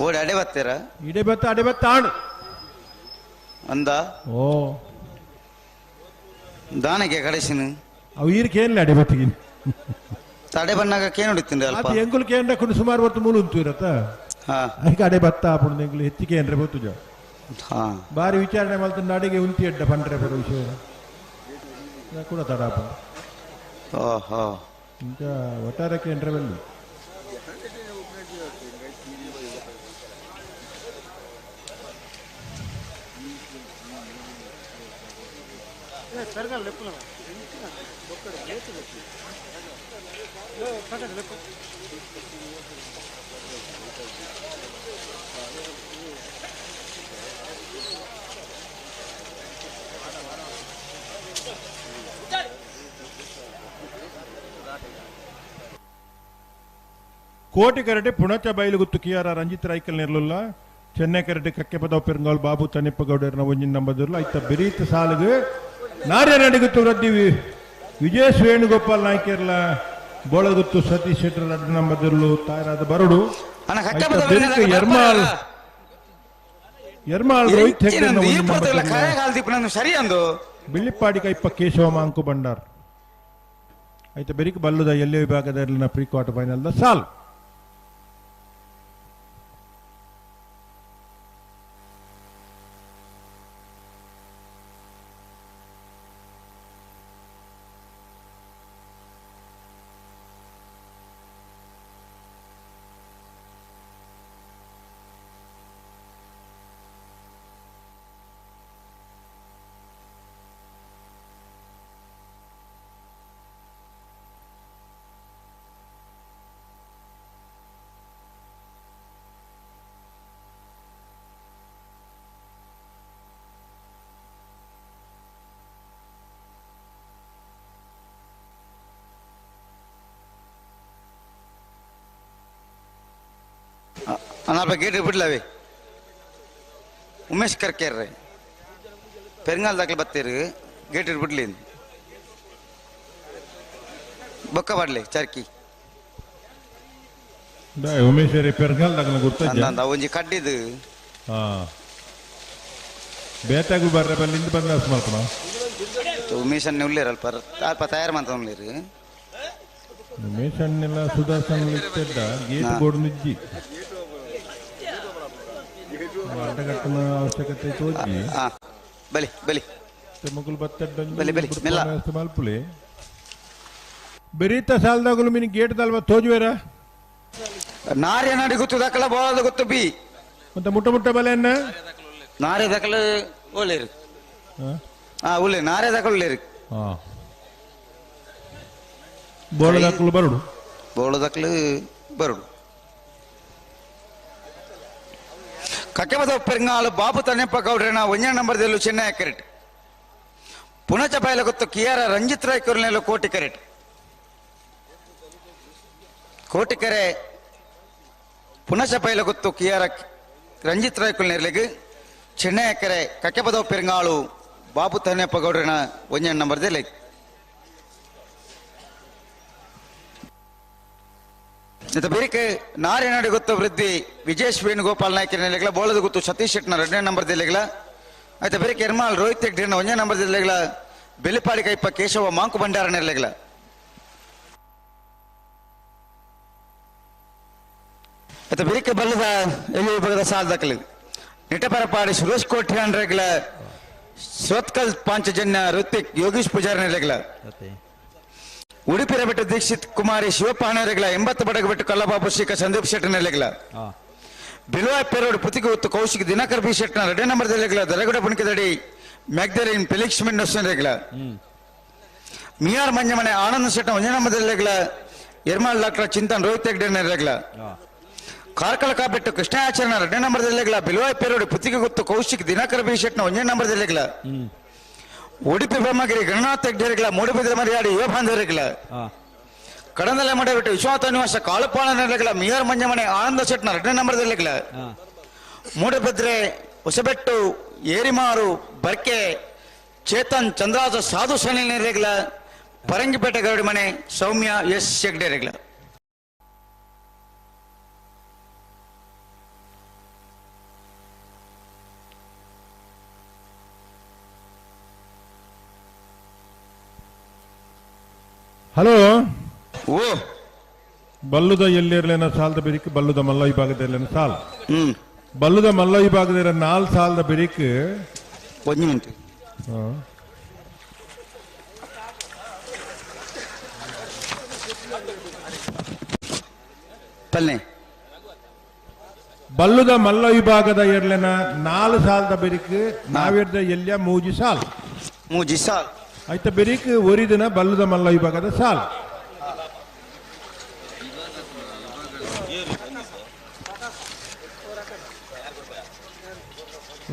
ಓಡಿ ಅಡೆ ಬತ್ತೀರ ಇಡೆ ಬತ್ತ ಅಡೆ ಬತ್ತ ಆಣು ಅಂದ ಓ ದಾನಕ್ಕೆ ಕಡೆಸಿನ ಅವು ಈರ್ ಕೇನ್ಲೆ ಅಡೆ ಬತ್ತಿಗೆ ತಡೆ ಬಣ್ಣಾಗ ಕೇನ್ ಹೊಡಿತೀನಿ ಅಲ್ಪ ಅದು ಎಂಗುಲ್ ಕೇಂದ್ರ ಕೊಂಡು ಸುಮಾರು ಹೊತ್ತು ಮೂಲು ಉಂಟು ಇರತ್ತ ಅದಕ್ಕೆ ಅಡೆ ಬತ್ತ ಆಪುಂಡು ಎಂಗುಲು ಹೆಚ್ಚಿಗೆ ಏನ್ರೆ ಗೊತ್ತು ಜೋ ಹಾ ಬಾರಿ ವಿಚಾರಣೆ ಮಲ್ತಂಡ ಅಡಿಗೆ ಉಂತಿ ಅಡ್ಡ ಪಂಡ್ರೆ ಬರೋ ವಿಷಯ ಕೂಡ ತಡಾಪ ಓಹೋ ಇಂಚ ಒಟ್ಟಾರೆ ಕೇಂದ್ರ ಬಲ್ಲಿ ಕೋಟಿ ಕರಟೆ ಪುಣಚ ಬೈಲುಗುತ್ತು ಕಿಯಾರ ರಂಜಿತ್ ರಾಯ್ಕಲ್ ನಿರ್ಲುಲ್ಲ ಚೆನ್ನೈ ಕರಟೆ ಕಕ್ಕೆಪದವ್ ಪೆರುಂಗಾಲ್ ಬಾಬು ತನಿಪ್ಪಗೌಡರ್ನ ಒಂಜಿನ ನಂಬದಿರ್ಲು ಐತ ಬಿರೀತ ಸಾಲುಗು ನಾರ್ಯ ನಡಿಗುತ್ತು ರದ್ದಿ ವಿಜಯ್ ವೇಣುಗೋಪಾಲ್ ನಾಯ್ಕರ್ಲ ಬೋಳಗುತ್ತು ಸತೀಶ್ ಶೆಟ್ಟರ್ ರಡ್ಡು ನಂಬದಿರ್ಲು ತಾಯರಾದ ಬರಡು ಎರ್ಮಾಲ್ ಎರ್ಮಾಲ್ ರೋಹಿತ್ ಹೆಗ್ಡೆನ ಒಂಜಿನ ನಂಬದಿರ್ಲು. ಸರಿ ಅಂದು ಬಿಳ್ಳಿಪ್ಪಾಡಿ ಕೈಪ್ಪ ಕೇಶವ ಮಾಂಕು ಬಂಡಾರ್ ಐತ ಬೆರಿಕ್ ಬಲ್ಲುದ ಎಲ್ಲೇ ವಿಭಾಗದಲ್ಲಿನ ಪ್ರೀ ಕ್ವಾರ್ಟರ್ ಫೈನಲ್ the ಸಾಲ್ ಅಲ್ಪ ಗೇಟ್ ಬಿಡ್ಲವೆ ಉಮೇಶ್ ಕರ್ಕೇರ್ರೆ ಪೆರಂಗಾಲ್ ದಾಖಲೆ ಬತ್ತೀರು ಗೇಟ್ ಬಿಡ್ಲಿ ಬೊಕ್ಕ ಬಾಡ್ಲಿ ಚರ್ಕಿ ಉಮೇಶ್ ಪೆರ್ಗಾಲ್ ದಾಖಲೆ ಗುರ್ತ ಅಂದ ಒಂಜಿ ಕಡ್ಡಿದು ಹಾ ಬೇತಾಗು ಬರ್ರೆ ಬಲ್ಲಿಂದ ಬಂದ ಮಲ್ಪಣ ಉಮೇಶ್ ಅನ್ನ ಉಳ್ಳೇರು ಅಲ್ಪ ಅಲ್ಪ ತಯಾರು ಮಂತ ಉಳ್ಳೇರು ಉಮೇಶ್ ಅಣ್ಣೆಲ್ಲ ಸುದರ್ಶನ್ ಇತ್ತಿದ್ದ ಗೇಟ್ ಬೋರ್ಡ್ ನಿಜ್ಜಿ ಅಡ್ಡಗಟ್ಟನ ಅವಶ್ಯಕತೆ ತೋಜಿ ಬಲಿ ಬಲಿ ಮಗುಲು ಬತ್ತೆಡ್ಡ ಬಲಿ ಬಲಿ ಮೆಲ್ಲ ಮಲ್ಪುಲಿ ಬೆರೀತ ಸಾಲದಾಗಲು ಮಿನಿ ಗೇಟ್ ದಲ್ವ ತೋಜುವೇರ ನಾರ್ಯ ನಾಡಿ ಗೊತ್ತು ದಾಖಲ ಬೋಳದ ಗೊತ್ತು ಬಿ ಮತ್ತೆ ಮುಟ್ಟ ಮುಟ್ಟ ಬಲೆಯನ್ನ ನಾರ್ಯ ದಾಖಲ ಒಳ್ಳೇರು ಹಾ ಉಳ್ಳೆ ನಾರ್ಯ ದಾಖಲ ಉಳ್ಳೇರು ಹಾ ಬೋಳ ದಾಖಲು ಬರುಡು ಬೋಳ ದಾಖಲು ಬರುಡು ಕಕ್ಕೆಬದ ಪೆರಂಗಾಳು ಬಾಬು ತನ್ನೆಪ್ಪ ಗೌಡ್ರನ ಒಂಜೇ ನಂಬರ್ ದೆಲ್ಲು ಚೆನ್ನೈ ಕರೆಟ್ ಪುಣಚ ಬಯಲ ಗೊತ್ತು ಕಿಯಾರ ರಂಜಿತ್ ರಾಯ್ ಕೊರ್ನೆಲು ಕೋಟಿ ಕರೆಟ್ ಕೋಟಿಕೆರೆ ಪುಣಚ ಬಯಲ ಗೊತ್ತು ಕಿಯಾರ ರಂಜಿತ್ ರಾಯ್ ಕುಲ್ನೆರ್ಲಿಗೆ ಚೆನ್ನೈ ಕೆರೆ ಕಕ್ಕೆಬದ ಪೆರಂಗಾಳು ಬಾಬು ತನ್ನೆಪ್ಪ ಗೌಡ್ರನ ಒಂಜೇ ನಂಬರ್ ದೆಲ್ಲೆ ಬೇರಿಕೆ ನಾರಿನಾಡಿ ಗೊತ್ತು ವೃದ್ಧಿ ವಿಜೇಶ್ ವೇಣುಗೋಪಾಲ್ ನಾಯ್ಕರ ನೆಲೆಗಳ ಬೋಳದ ಗೊತ್ತು ಸತೀಶ್ ಶೆಟ್ನ ಎರಡನೇ ನಂಬರ್ ದಿಲ್ಲೆಗಳ ಆಯ್ತಾ ಬೇರಿಕೆ ಎರ್ಮಾಲ್ ರೋಹಿತ್ ಹೆಗ್ಡೆನ ಒಂದನೇ ನಂಬರ್ ದಿಲ್ಲೆಗಳ ಬೆಲಿಪಾಡಿ ಕೈಪ ಕೇಶವ ಮಾಂಕು ಭಂಡಾರ ನೆಲೆಗಳ ಇತ್ತ ಬಿರಿಕೆ ಬಲ್ಲದ ಎಲ್ಲಿ ವಿಭಾಗದ ಸಾಲ್ ದಾಖಲೆ ನಿಟಪರಪಾಡಿ ಸುರೇಶ್ ಕೋಟ್ಯಾನ್ ರೆಗ್ಲ ಸ್ವತ್ಕಲ್ ಪಾಂಚಜನ್ಯ ಋತಿಕ್ ಯೋಗೀಶ್ ಪೂಜಾರಿ ರೆಗ್ಲ ಉಡುಪಿ ರಬೆಟ್ಟು ದೀಕ್ಷಿತ್ ಕುಮಾರಿ ಶಿವಪ್ಪ ರೆಗ್ಲ 80 ಬಡಗ ಬಿಟ್ಟು ಕಲ್ಲಬಾಬು ಶ್ರೀಕ ಸಂದೀಪ್ ಶೆಟ್ಟರ್ ರೆಗ್ಲ ಬಿಲುವಾ ಪೆರೋಡ್ ಪುತಿಗೆ ಹೊತ್ತು ಕೌಶಿಕ್ ದಿನಕರ್ ಬಿ ಶೆಟ್ಟನ 2 ನಂಬರ್ ರೆಗ್ಲ ದರಗುಡ ಪುಣಿಕದಡಿ ಮ್ಯಾಗ್ದರಿನ್ ಫೆಲಿಕ್ಸ್ ಮೆಂಡೋಸನ್ ರೆಗ್ಲ ಮಿಯಾರ್ ಮಂಜಮನೆ ಆನಂದ್ ಶೆಟ್ಟನ 1 ನಂಬರ್ ರೆಗ್ಲ ಎರ್ಮಾಲ್ ಡಾಕ್ಟರ್ ಚಿಂತನ್ ರೋಹಿತ್ ಹೆಗ್ಡೆ ರೆಗ್ಲ ಕಾರ್ಕಳ ಕಾಬೆಟ್ಟು ಕೃಷ್ಣಾಚರಣ 2 ನಂಬರ್ ರೆಗ್ಲ ಬಿಲುವಾಯ್ ಪೆರೋಡ್ ಪುತಿಗೆ ಗೊತ್ತು ಕೌಶಿಕ್ ದಿನಕರ್ ಬಿ ಶೆಟ್ಟನ 1 ನಂಬರ್ ರೆಗ್ಲ ಉಡುಪಿ ಬ್ರಹ್ಮಗಿರಿ ಗಣನಾಥ ಹೆಗ್ಡೆ ರೆಗ್ಲ ಮೂಡುಬಿದಿರೆ ಮರಿಯಾಡಿ ಯುವ ಬಾಂಧವರೆಗ್ಲ ಕಡಂದಲೆ ಮಡಬಿಟ್ಟು ವಿಶ್ವನಾಥ ನಿವಾಸ ಕಾಳುಪಾಳನ ರೆಗ್ಲ ಮಿಯಾರ್ ಮಂಜಮನೆ ಆನಂದ ಶೆಟ್ಟನ 2 ನಂಬರ್ ರೆಗ್ಲ ಮೂಡುಬಿದ್ರೆ ಹೊಸಬೆಟ್ಟು ಏರಿಮಾರು ಬರ್ಕೆ ಚೇತನ್ ಚಂದ್ರಾಜ ಸಾಧು ಸನಿಲ್ ರೆಗ್ಲ ಪರಂಗಿಪೇಟೆ ಗೌಡಿ ಮನೆ ಸೌಮ್ಯ ಎಸ್ ಹೆಗ್ಡೆ ರೆಗ್ಲ. ಹಲೋ ಓ ಬಲ್ಲುದ ಎಲ್ಲಿರ್ಲೇನ ಸಾಲದ ಬಿರಿಕ್ ಬಲ್ಲುದ ಮಲ್ಲ ವಿಭಾಗದ ಸಾಲ ಬಲ್ಲುದ ಮಲ್ಲ ವಿಭಾಗದ 4 ಸಾಲದ ಬಿರಿಕ್ ಒಂದು ಮಿನಿಟ್ ಪಲ್ಲೆ ಬಲ್ಲುದ ಮಲ್ಲ ವಿಭಾಗದ ಎರ್ಲೆನ 4 ಸಾಲದ ಬಿರಿಕ್ ನಾವಿರ್ದ ಎಲ್ಲಿಯ 3 ಸಾಲ 3 ಸಾಲ ಆಯ್ತ ಬೆರಿಕ್ ಒರಿದಿನ ಬಲ್ಲುದ ಮಲ್ಲ ವಿಭಾಗದ ಸಾಲ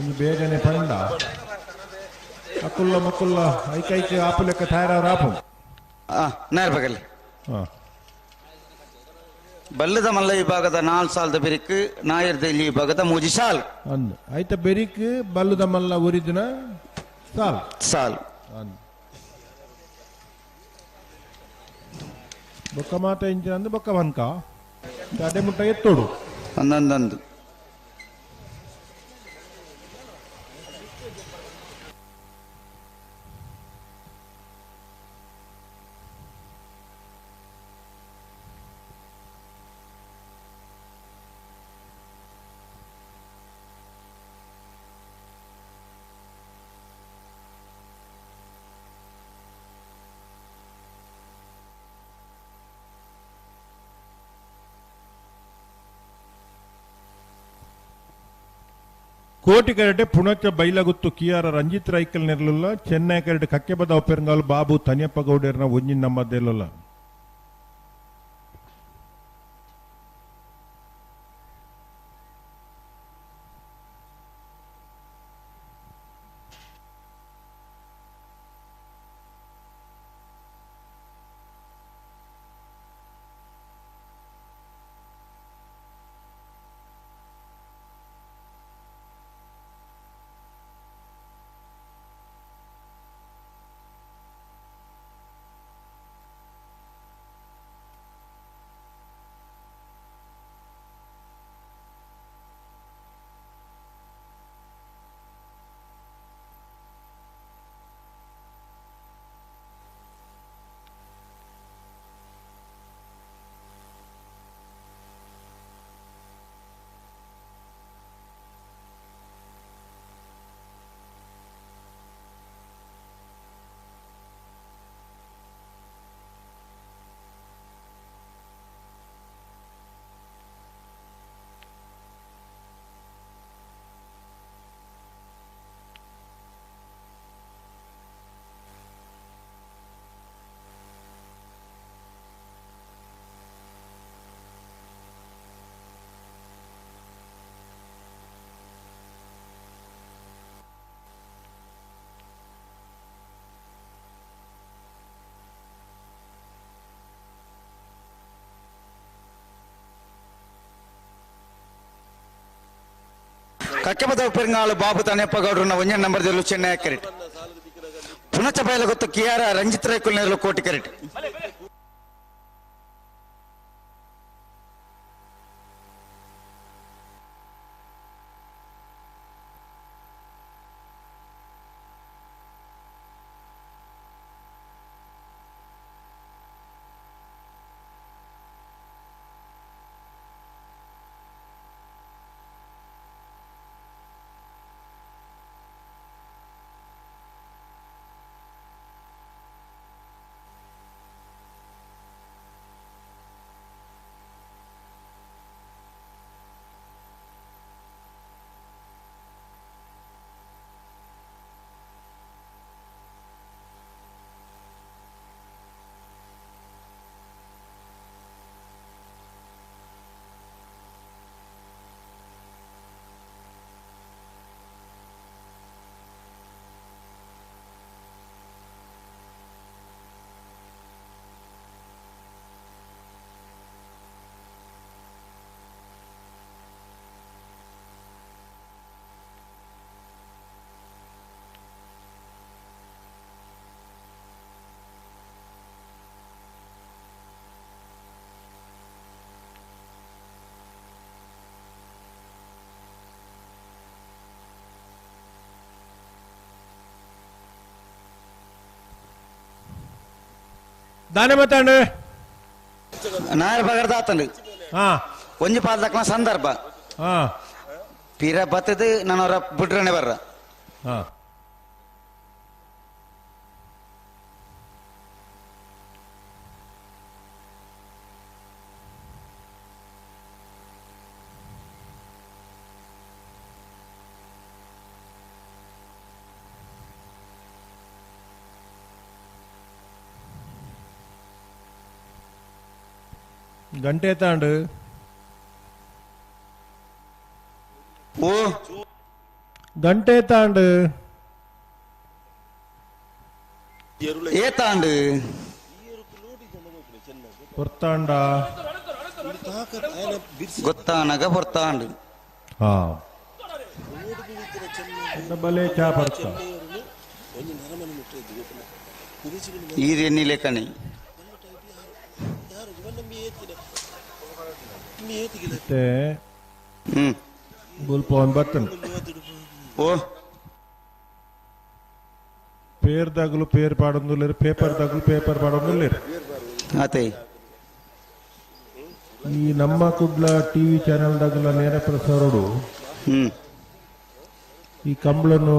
ಒಂದು ಬೇಗನೆ ಪಂಡ ಅಕುಲ್ಲ ಮಕ್ಕುಲ್ಲ ಐಕೈಕ ಆಪು ಲೆಕ್ಕ ತಾಯರವ್ರ ಆಪು ನೇರ ಬಲ್ಲದ ಮಲ್ಲ ವಿಭಾಗದ 4 ಸಾಲದ ಬೆರಿಕ್ ನಾಯರ್ದ ಇಲ್ಲಿ ವಿಭಾಗದ 3 ಸಾಲ ಅಂದು ಆಯ್ತ ಬೆರಿಕ್ ಬಲ್ಲುದ ಮಲ್ಲ ಒರಿದಿನ ಸಾಲ ಸಾಲ ಬೊಕ್ಕ ಮಾತ ಇಂಚಿನ ಅಂದು ಬೊಕ್ಕ ಬನ್ಕ ಅಡೆ ಮುಟ್ಟ ಎತ್ತೋಡು ಅಂದಂದು ಕೋಟಿ karate Punacha Bailaguttu Kiara Ranjith ರೈಕಲ್ ನೆರಲಿಲ್ಲ Chennai karate ಕಕ್ಕೆಬದ ಪೆರಂಗಾಲ್ Babu Taniyappa ಗೌಡರ್ನ ಒಂಜಿನ ನಮ್ಮದಿರಲಿಲ್ಲ. ಕಕ್ಕೆಬದ ಪೆರಂಗಾಳು Babu ತನೆಪ್ಪ ಗೌಡ್ರನ್ನ ಒಂಜನ number ದಲ್ಲೂ Chennai ಕರೆಟ್ ಪುನಚ ಬಯಲ ಗೊತ್ತು ಕಿಯಾರ ರಂಜಿತ್ ರೈಕುಲ್ ನೆರಳು ಕೋಟಿ ಕರೆಟ್. ದಾನೆ ಮಾತಾಂಡು ನಾಯರ್ ಬಗರ್ದ ಆತಂಡು ಒಂಜಿ ಪಾಲ್ದಕ್ನ ಸಂದರ್ಭ ಪಿರ ಬತ್ತದ ನಾನು ಬಿಡ್ರನೆ ಬರ್ರ ಗಂಟೆ ತಾಂಡು ಓ ಗಂಟೆ ತಾಂಡು ಏ ತಾಂಡು ಪೊರ್ತಾಂಡ ಗೊತ್ತಾನಗ ಪೊರ್ತಾಂಡು ಹಾ ಬಲೆ ಚಾ ಪರ್ತ ಈ ರೆನ್ನಿ ಮತ್ತೆ ಗುಲ್ಪವನ್ ಬರ್ತನೆ ಓ ಪೇರ್ ದಾಗಲು ಪೇರ್ ಪಾಡೊಂದುಲ್ಲೇರು ಪೇಪರ್ ದಾಗಲು ಪೇಪರ್ ಪಾಡೊಂದುಲ್ಲೇರು ಅತೆ ಈ ನಮ್ಮ ಕುಡ್ಲ ಟಿವಿ ಚಾನೆಲ್ ದಾಗಲ ನೇರ ಪ್ರಸಾರೋಡು ಈ ಕಂಬಳನ್ನು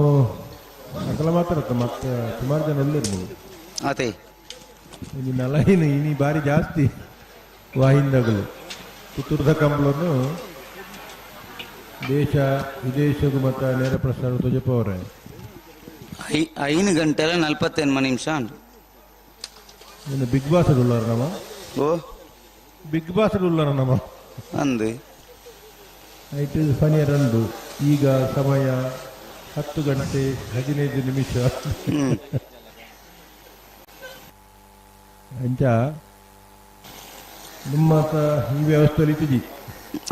ಅಕಲ ಮಾತ್ರ ಮತ್ತೆ ಸುಮಾರು ಜನ ಉಳ್ಳೇರು ನೀವು ಅತೆ ಈ ನಲೈನ್ ಇನಿ ಬಾರಿ ಜಾಸ್ತಿ ವಾಹಿಂದಗಳು ಪುತ್ತೂರ್ದ ಕಂಬಳನ್ನು ದೇಶ ವಿದೇಶಗೂ ಮತ್ತು ನೇರ ಪ್ರಸಾರ ತೊಜಪವರೆ 5 ಗಂಟೆ 48 ನಿಮಿಷ ಇನ್ನು ಬಿಗ್ ಬಾಸ್ ಉಳ್ಳಾರ ನಮ್ಮ ಓ ಬಿಗ್ ಬಾಸ್ ಉಳ್ಳಾರ ನಮ್ಮ ಅಂದು it is ಫನಿಯರಂದು ಈಗ ಸಮಯ 10 ಗಂಟೆ 15 ನಿಮಿಷ ಅಂಚ ನಿಮ್ಮ ಈ ವ್ಯವಸ್ಥೆ ಇತ್ತಿಜಿ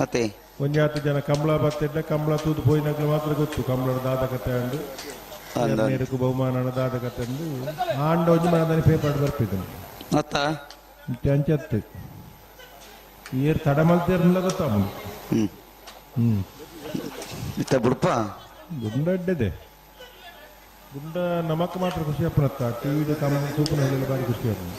ಅತ್ತೆ ಒಂಜಾತು ಜನ ಕಂಬಳ ಬತ್ತಿದ್ದ ಕಂಬಳ ತೂದು ಪೋಯಿನಾಗ್ಲೂ ಮಾತ್ರ ಗೊತ್ತು ಕಂಬಳದ ದಾದ ಕತೆ ಅಂದು ನೇರಕ್ಕೂ ಬಹುಮಾನ ದಾದ ಕತೆ ಅಂದು ಆಂಡ ಒಂಜಿ ಮನದಾನಿ ಪೇಪರ್ ಬರ್ಪಿದ್ದನು ಅತ್ತ ಮತ್ತೆ ಅಂಚತ್ತು ಏರ್ ತಡ ಮಲ್ತೇರ್ನಿಲ್ಲ ಗೊತ್ತಾಮ ಹ್ಮ್ ಇತ್ತ ಬುಡ್ಪ ಗುಂಡ ಅಡ್ಡದೆ ಗುಂಡ ನಮಕ್ ಮಾತ್ರ ಖುಷಿ ಅಪ್ಪನತ್ತ ಟಿವಿದ ಕಮ್ಮ ಸೂಪನ ಹೇಳಲು ಬಾರಿ ಖುಷಿ ಅಪ್ಪನ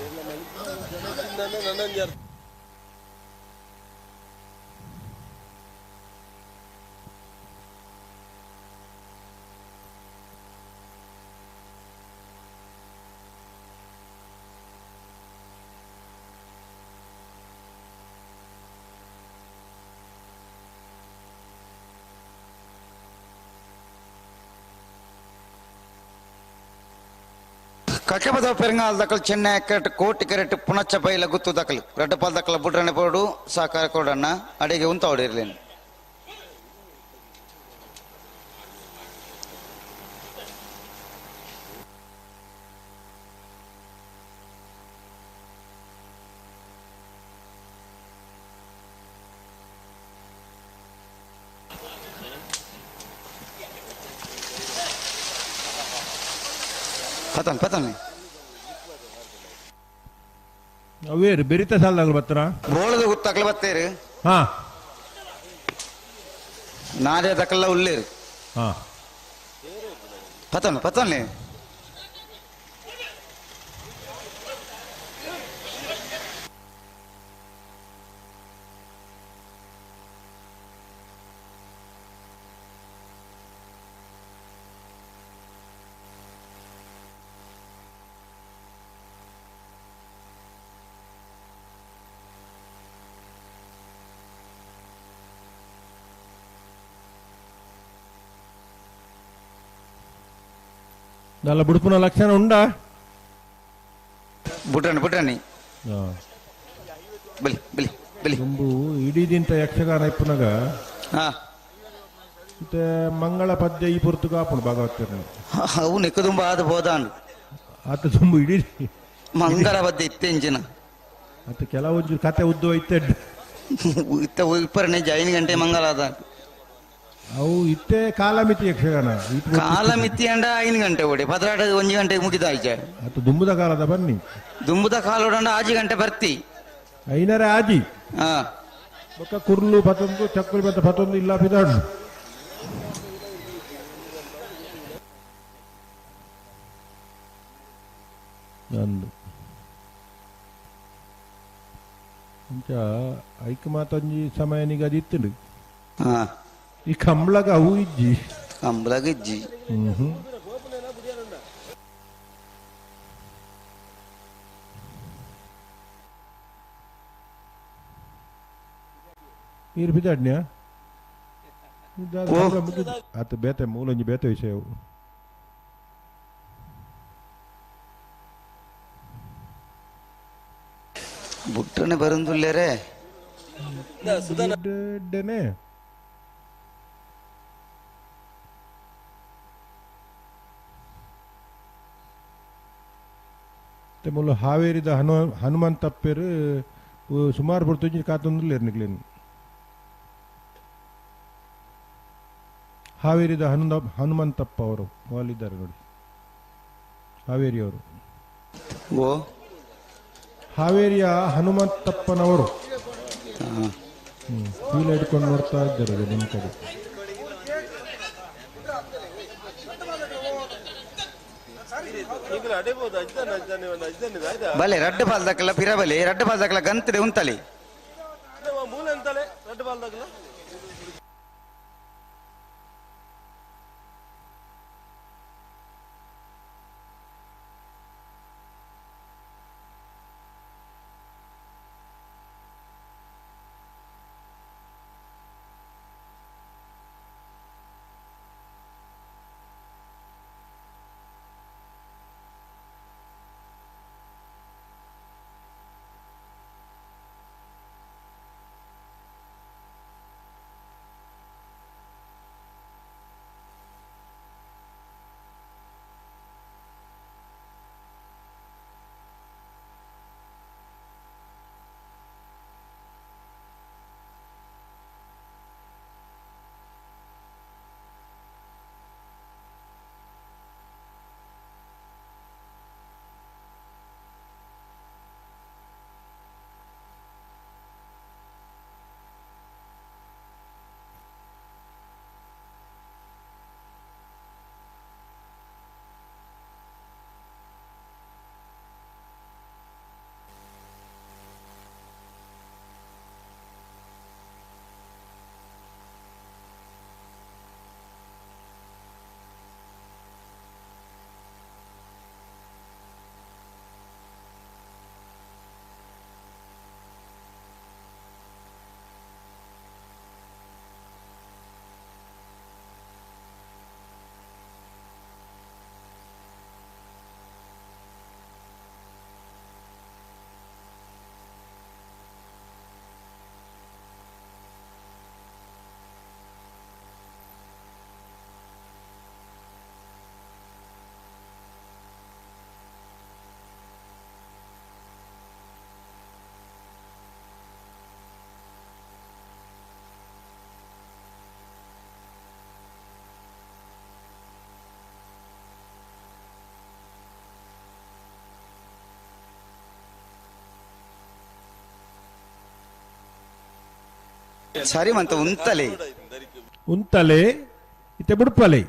ಕಟ್ಟೆಪದ ಪೆರಂಗಾಲ್ ದಕ್ಕಲು ಚೆನ್ನೈ ಕರೆಟ್ ಕೋಟಿ ಕರೆಟ್ ಪುಣಚ್ಚ ಬೈಲ ಗುತ್ತು ದಕ್ಕಲು ರಡ್ಡಪಾಲ್ ದಕ್ಕಲ ಬುಡ್ರನೆ ಪೋಡು ಸಹಕಾರ ಕೊಡಣ್ಣ ಅಡಿಗೆ ಉಂತ ಹೊಡಿರ್ಲೇನು ಪತನ್ ಪತನ್ ಅವೇರು ಬೆರಿತ ಸಾಲದಾಗಲು ಬತ್ತರ ಬೋಳದ ಗುತ್ತಕ್ಲ ಬತ್ತೇರು ಹಾ ನಾದೇ ದಕ್ಕಲ್ಲ ಉಳ್ಳೇರು ಹಾ ಪತನ್ ಪತನ್ ನಲ್ಲ ಬುಡುಪುನ ಲಕ್ಷಣ ಉಂಡಾ ಬುಡ್ರನಿ ಬುಡ್ರನಿ ಬಲಿ ಬಲಿ ಬಲಿ ದುಂಬು ಇಡೀ ಯಕ್ಷಗಾನ ಇಪ್ಪುನಗ ಮತ್ತೆ ಮಂಗಳ ಪದ್ಯ ಈ ಪೊರ್ತು ಕಾಪುಂಡು ಭಾಗವತರ್ನ ಅವು ನಿಕ್ಕದುಂಬ ಆದ ಬೋದಾಂಡು ಆತ ದುಂಬು ಇಡೀ ಮಂಗಳ ಪದ್ಯ ಇತ್ತೆಂಚಿನ ಮತ್ತೆ ಕೆಲವೊಂದು ಕತೆ ಉದ್ದು ಇತ್ತೆ ಇತ್ತ ಇಪ್ಪರನೆ ಜೈನ ಗಂಟೆ ಮಂಗಳ ಆದ ಅವು ಇತ್ತೆ ಕಾಲಮಿತಿ ಯಕ್ಷಗಾನ ಕಾಲಮಿತಿ ಅಂಡ 5 ಗಂಟೆ ಓಡಿ ಪದರಾಟ 1 ಗಂಟೆಗೆ ಮುಗಿದಾಯ್ಚೆ ಆತ ದುಂಬುದ ಕಾಲದ ಬನ್ನಿ ದುಂಬುದ ಕಾಲೋಡಂಡ ಆಜಿ ಗಂಟೆ ಬರ್ತಿ ಐನರೆ ಆಜಿ ಹಾ ಬೊಕ್ಕ ಕುರ್ಲು ಪತೊಂದು ಚಕ್ಕುಲು ಮತ್ತೆ ಪತೊಂದು ಇಲ್ಲ ಪಿದಾಡು ನಂದು ಅಂಚ ಐಕ್ ಮಾತೊಂಜಿ ಸಮಯ ನಿಗದಿ ಇತ್ತುಂಡು. ಈ ಕಂಬ್ಳಗ ಅವು ಇಜ್ಜಿ. ಕಂಬ್ಳಗ ಇಜ್ಜಿ. ಈರ್ ಬಿದಾಡ್ನ್ಯಾ ಆತ ಬೇತೆ ಮೂಲೊಂಜಿ ಬೇತೆ ವಿಷಯವು. ಬುಟ್ಟನೆ ಬರಂದುಲ್ಲೇರೆ ಡೆನೆ ಮೂಲ ಹಾವೇರಿದ ಹನುಮಂತಪ್ಪೇರು ಸುಮಾರು ಬರ್ತೊಂಜಿ ಕಾತೊಂದುಲ್ಲೇರು ನಿಕ್ಲೇನು. ಹಾವೇರಿದ ಹನುಮಂತಪ್ಪ ಅವರು ಅಲ್ಲಿದ್ದಾರೆ ನೋಡಿ, ಹಾವೇರಿಯವರು. ಓ ಹಾವೇರಿಯ ಹನುಮಂತಪ್ಪನವರು ಕೀಲ ಹಿಡ್ಕೊಂಡು ನೋಡ್ತಾ ಇದ್ದಾರೆ ನಿಮ್ಮ ಕಡೆ. ಬಲೆ ರಡ್ಡು ಬಾಲ್ದಕ್ಕಲ್ಲ ಪಿರಬಲೆ ರಡ್ಡು ಬಾಲ್ದಕ್ಕಲ್ಲ ಗಂತದೆ ಉಂತಲಿ. ಸರಿ ಮಂತ ಉಂತಲೆ ಉಂತಲೆ ಇತ್ತೆ ಬುಡ್ಪಲೆ.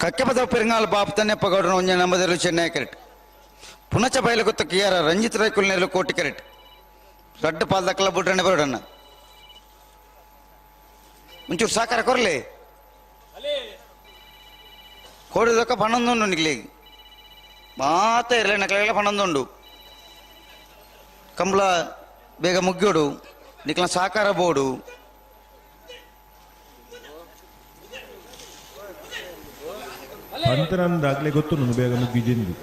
ಕಕ್ಕೆಪದ ಪೆರಂಗಾಲ್ ಬಾಪ್ತನ್ನೆ ಪಗೌಡನ ಒಂಜೆ ನಂಬದಲು ಚೆನ್ನೈ ಕರೆಕ್ಟ್. ಪುನಚ ಬಯಲುಗೊತ್ತ ಕಿಯಾರ ರಂಜಿತ್ ರೈಕುಲ್ ನೆರಳು ಕೋಟಿ ಕರೆಕ್ಟ್. ರಡ್ಡು ಪಾಲ್ದಕ್ಕಲ ಬುಡ್ರಣ್ಣೆ ಬರೋಡಣ್ಣ ಒಂಚೂರು ಸಾಕಾರ ಕೊರಲಿ ಕೋಡಿದಕ್ಕ ಪನ್ನೊಂದುಂಡು ನಿಕ್ಲಿ ಮಾತ ಇರಲಿ ನಕಲೆಲ್ಲ ಪನ್ನೊಂದುಂಡು. ಕಂಬಳ ಬೇಗ ಮುಗ್ಯೋಡು ನಿಕ್ಲ ಸಾಕಾರ ಬೋಡು. ಪಂತರಂದಾಗ್ಲೇ ಗೊತ್ತು ನಾನು ಬೇಗ ಮುಗ್ಗಿದ್ದೀನಿ.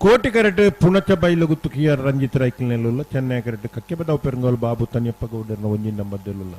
ಕೋಟಿ ಕರೆಟ್ ಪುಣಚ ಬೈಲು ಗುತ್ತು ಕಿಯರ್ ರಂಜಿತ್ ರೈಕಿಲ್ನೆಲ್ಲುಲ್ಲ ಚೆನ್ನೈ ಕರೆಟ್ ಕಕ್ಕೆಬದವ್ ಪೆರಂಗೋಲ್ ಬಾಬು ತನಿಯಪ್ಪ ಗೌಡರ್ನ ಒಂಜಿನ ನಂಬರ್ದೆಲ್ಲುಲ್ಲ.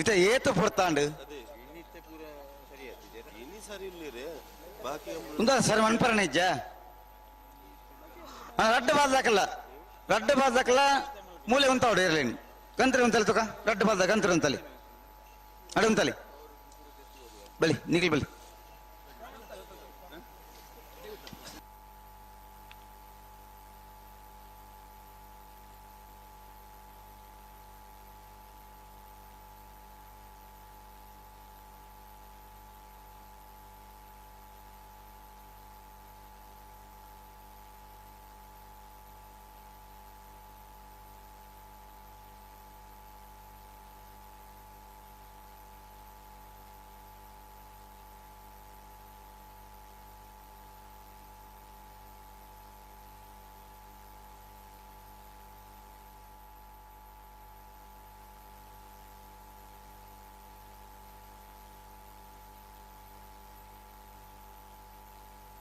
ಇತ ಏತು ಪೊರ್ತಾಂಡು ಉಂದ ಸರ್ ಮನ್ಪರಣ ಇಜ್ಜ ರಡ್ಡು ಬಾಲ್ದಾಕಲ್ಲ ರಡ್ಡು ಬಾಲ್ದಾಕಲ್ಲ ಮೂಲೆ ಉಂತಾವಡು ಇರಲೇನು ಗಂತ್ರಿ ಉಂತಲಿ ತುಕ ರಡ್ಡು ಬಾಲ್ದ ಗಂತ್ರಿ ಉಂತಲಿ ಅಡು ಉಂತಲಿ ಬಲಿ ನಿಖಿಲ್ ಬಲಿ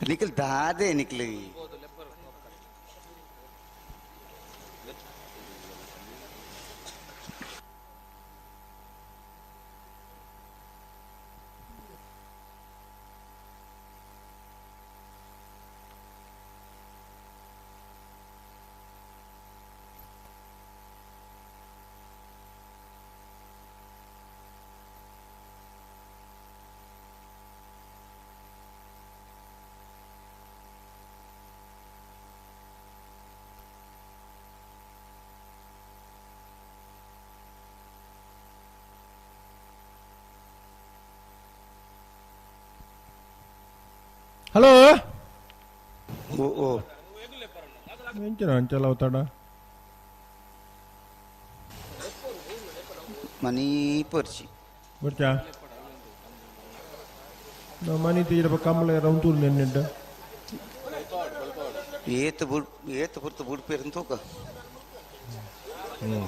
ನಿಖಿಲ್ ದಾದೆ ನಿಖಿಲ್ ಹಲೋ ಓ ಓ ಎಂಚಿನ ಅಂಚಲ ಅವತಾಡ ಮನಿ ಪೊರ್ಚಿ ಬೊರ್ಚಾ ನಾವು ಮನಿ ತೀರಪ್ಪ ಕಮ್ಮಲ ರೌಂತೂರು ನೆನ್ನೆಡ್ಡ ಏತು ಬುಡ್ ಏತು ಪುರ್ತು ಬುಡ್ಪೇರು ತೂಕ ಹ್ಞೂ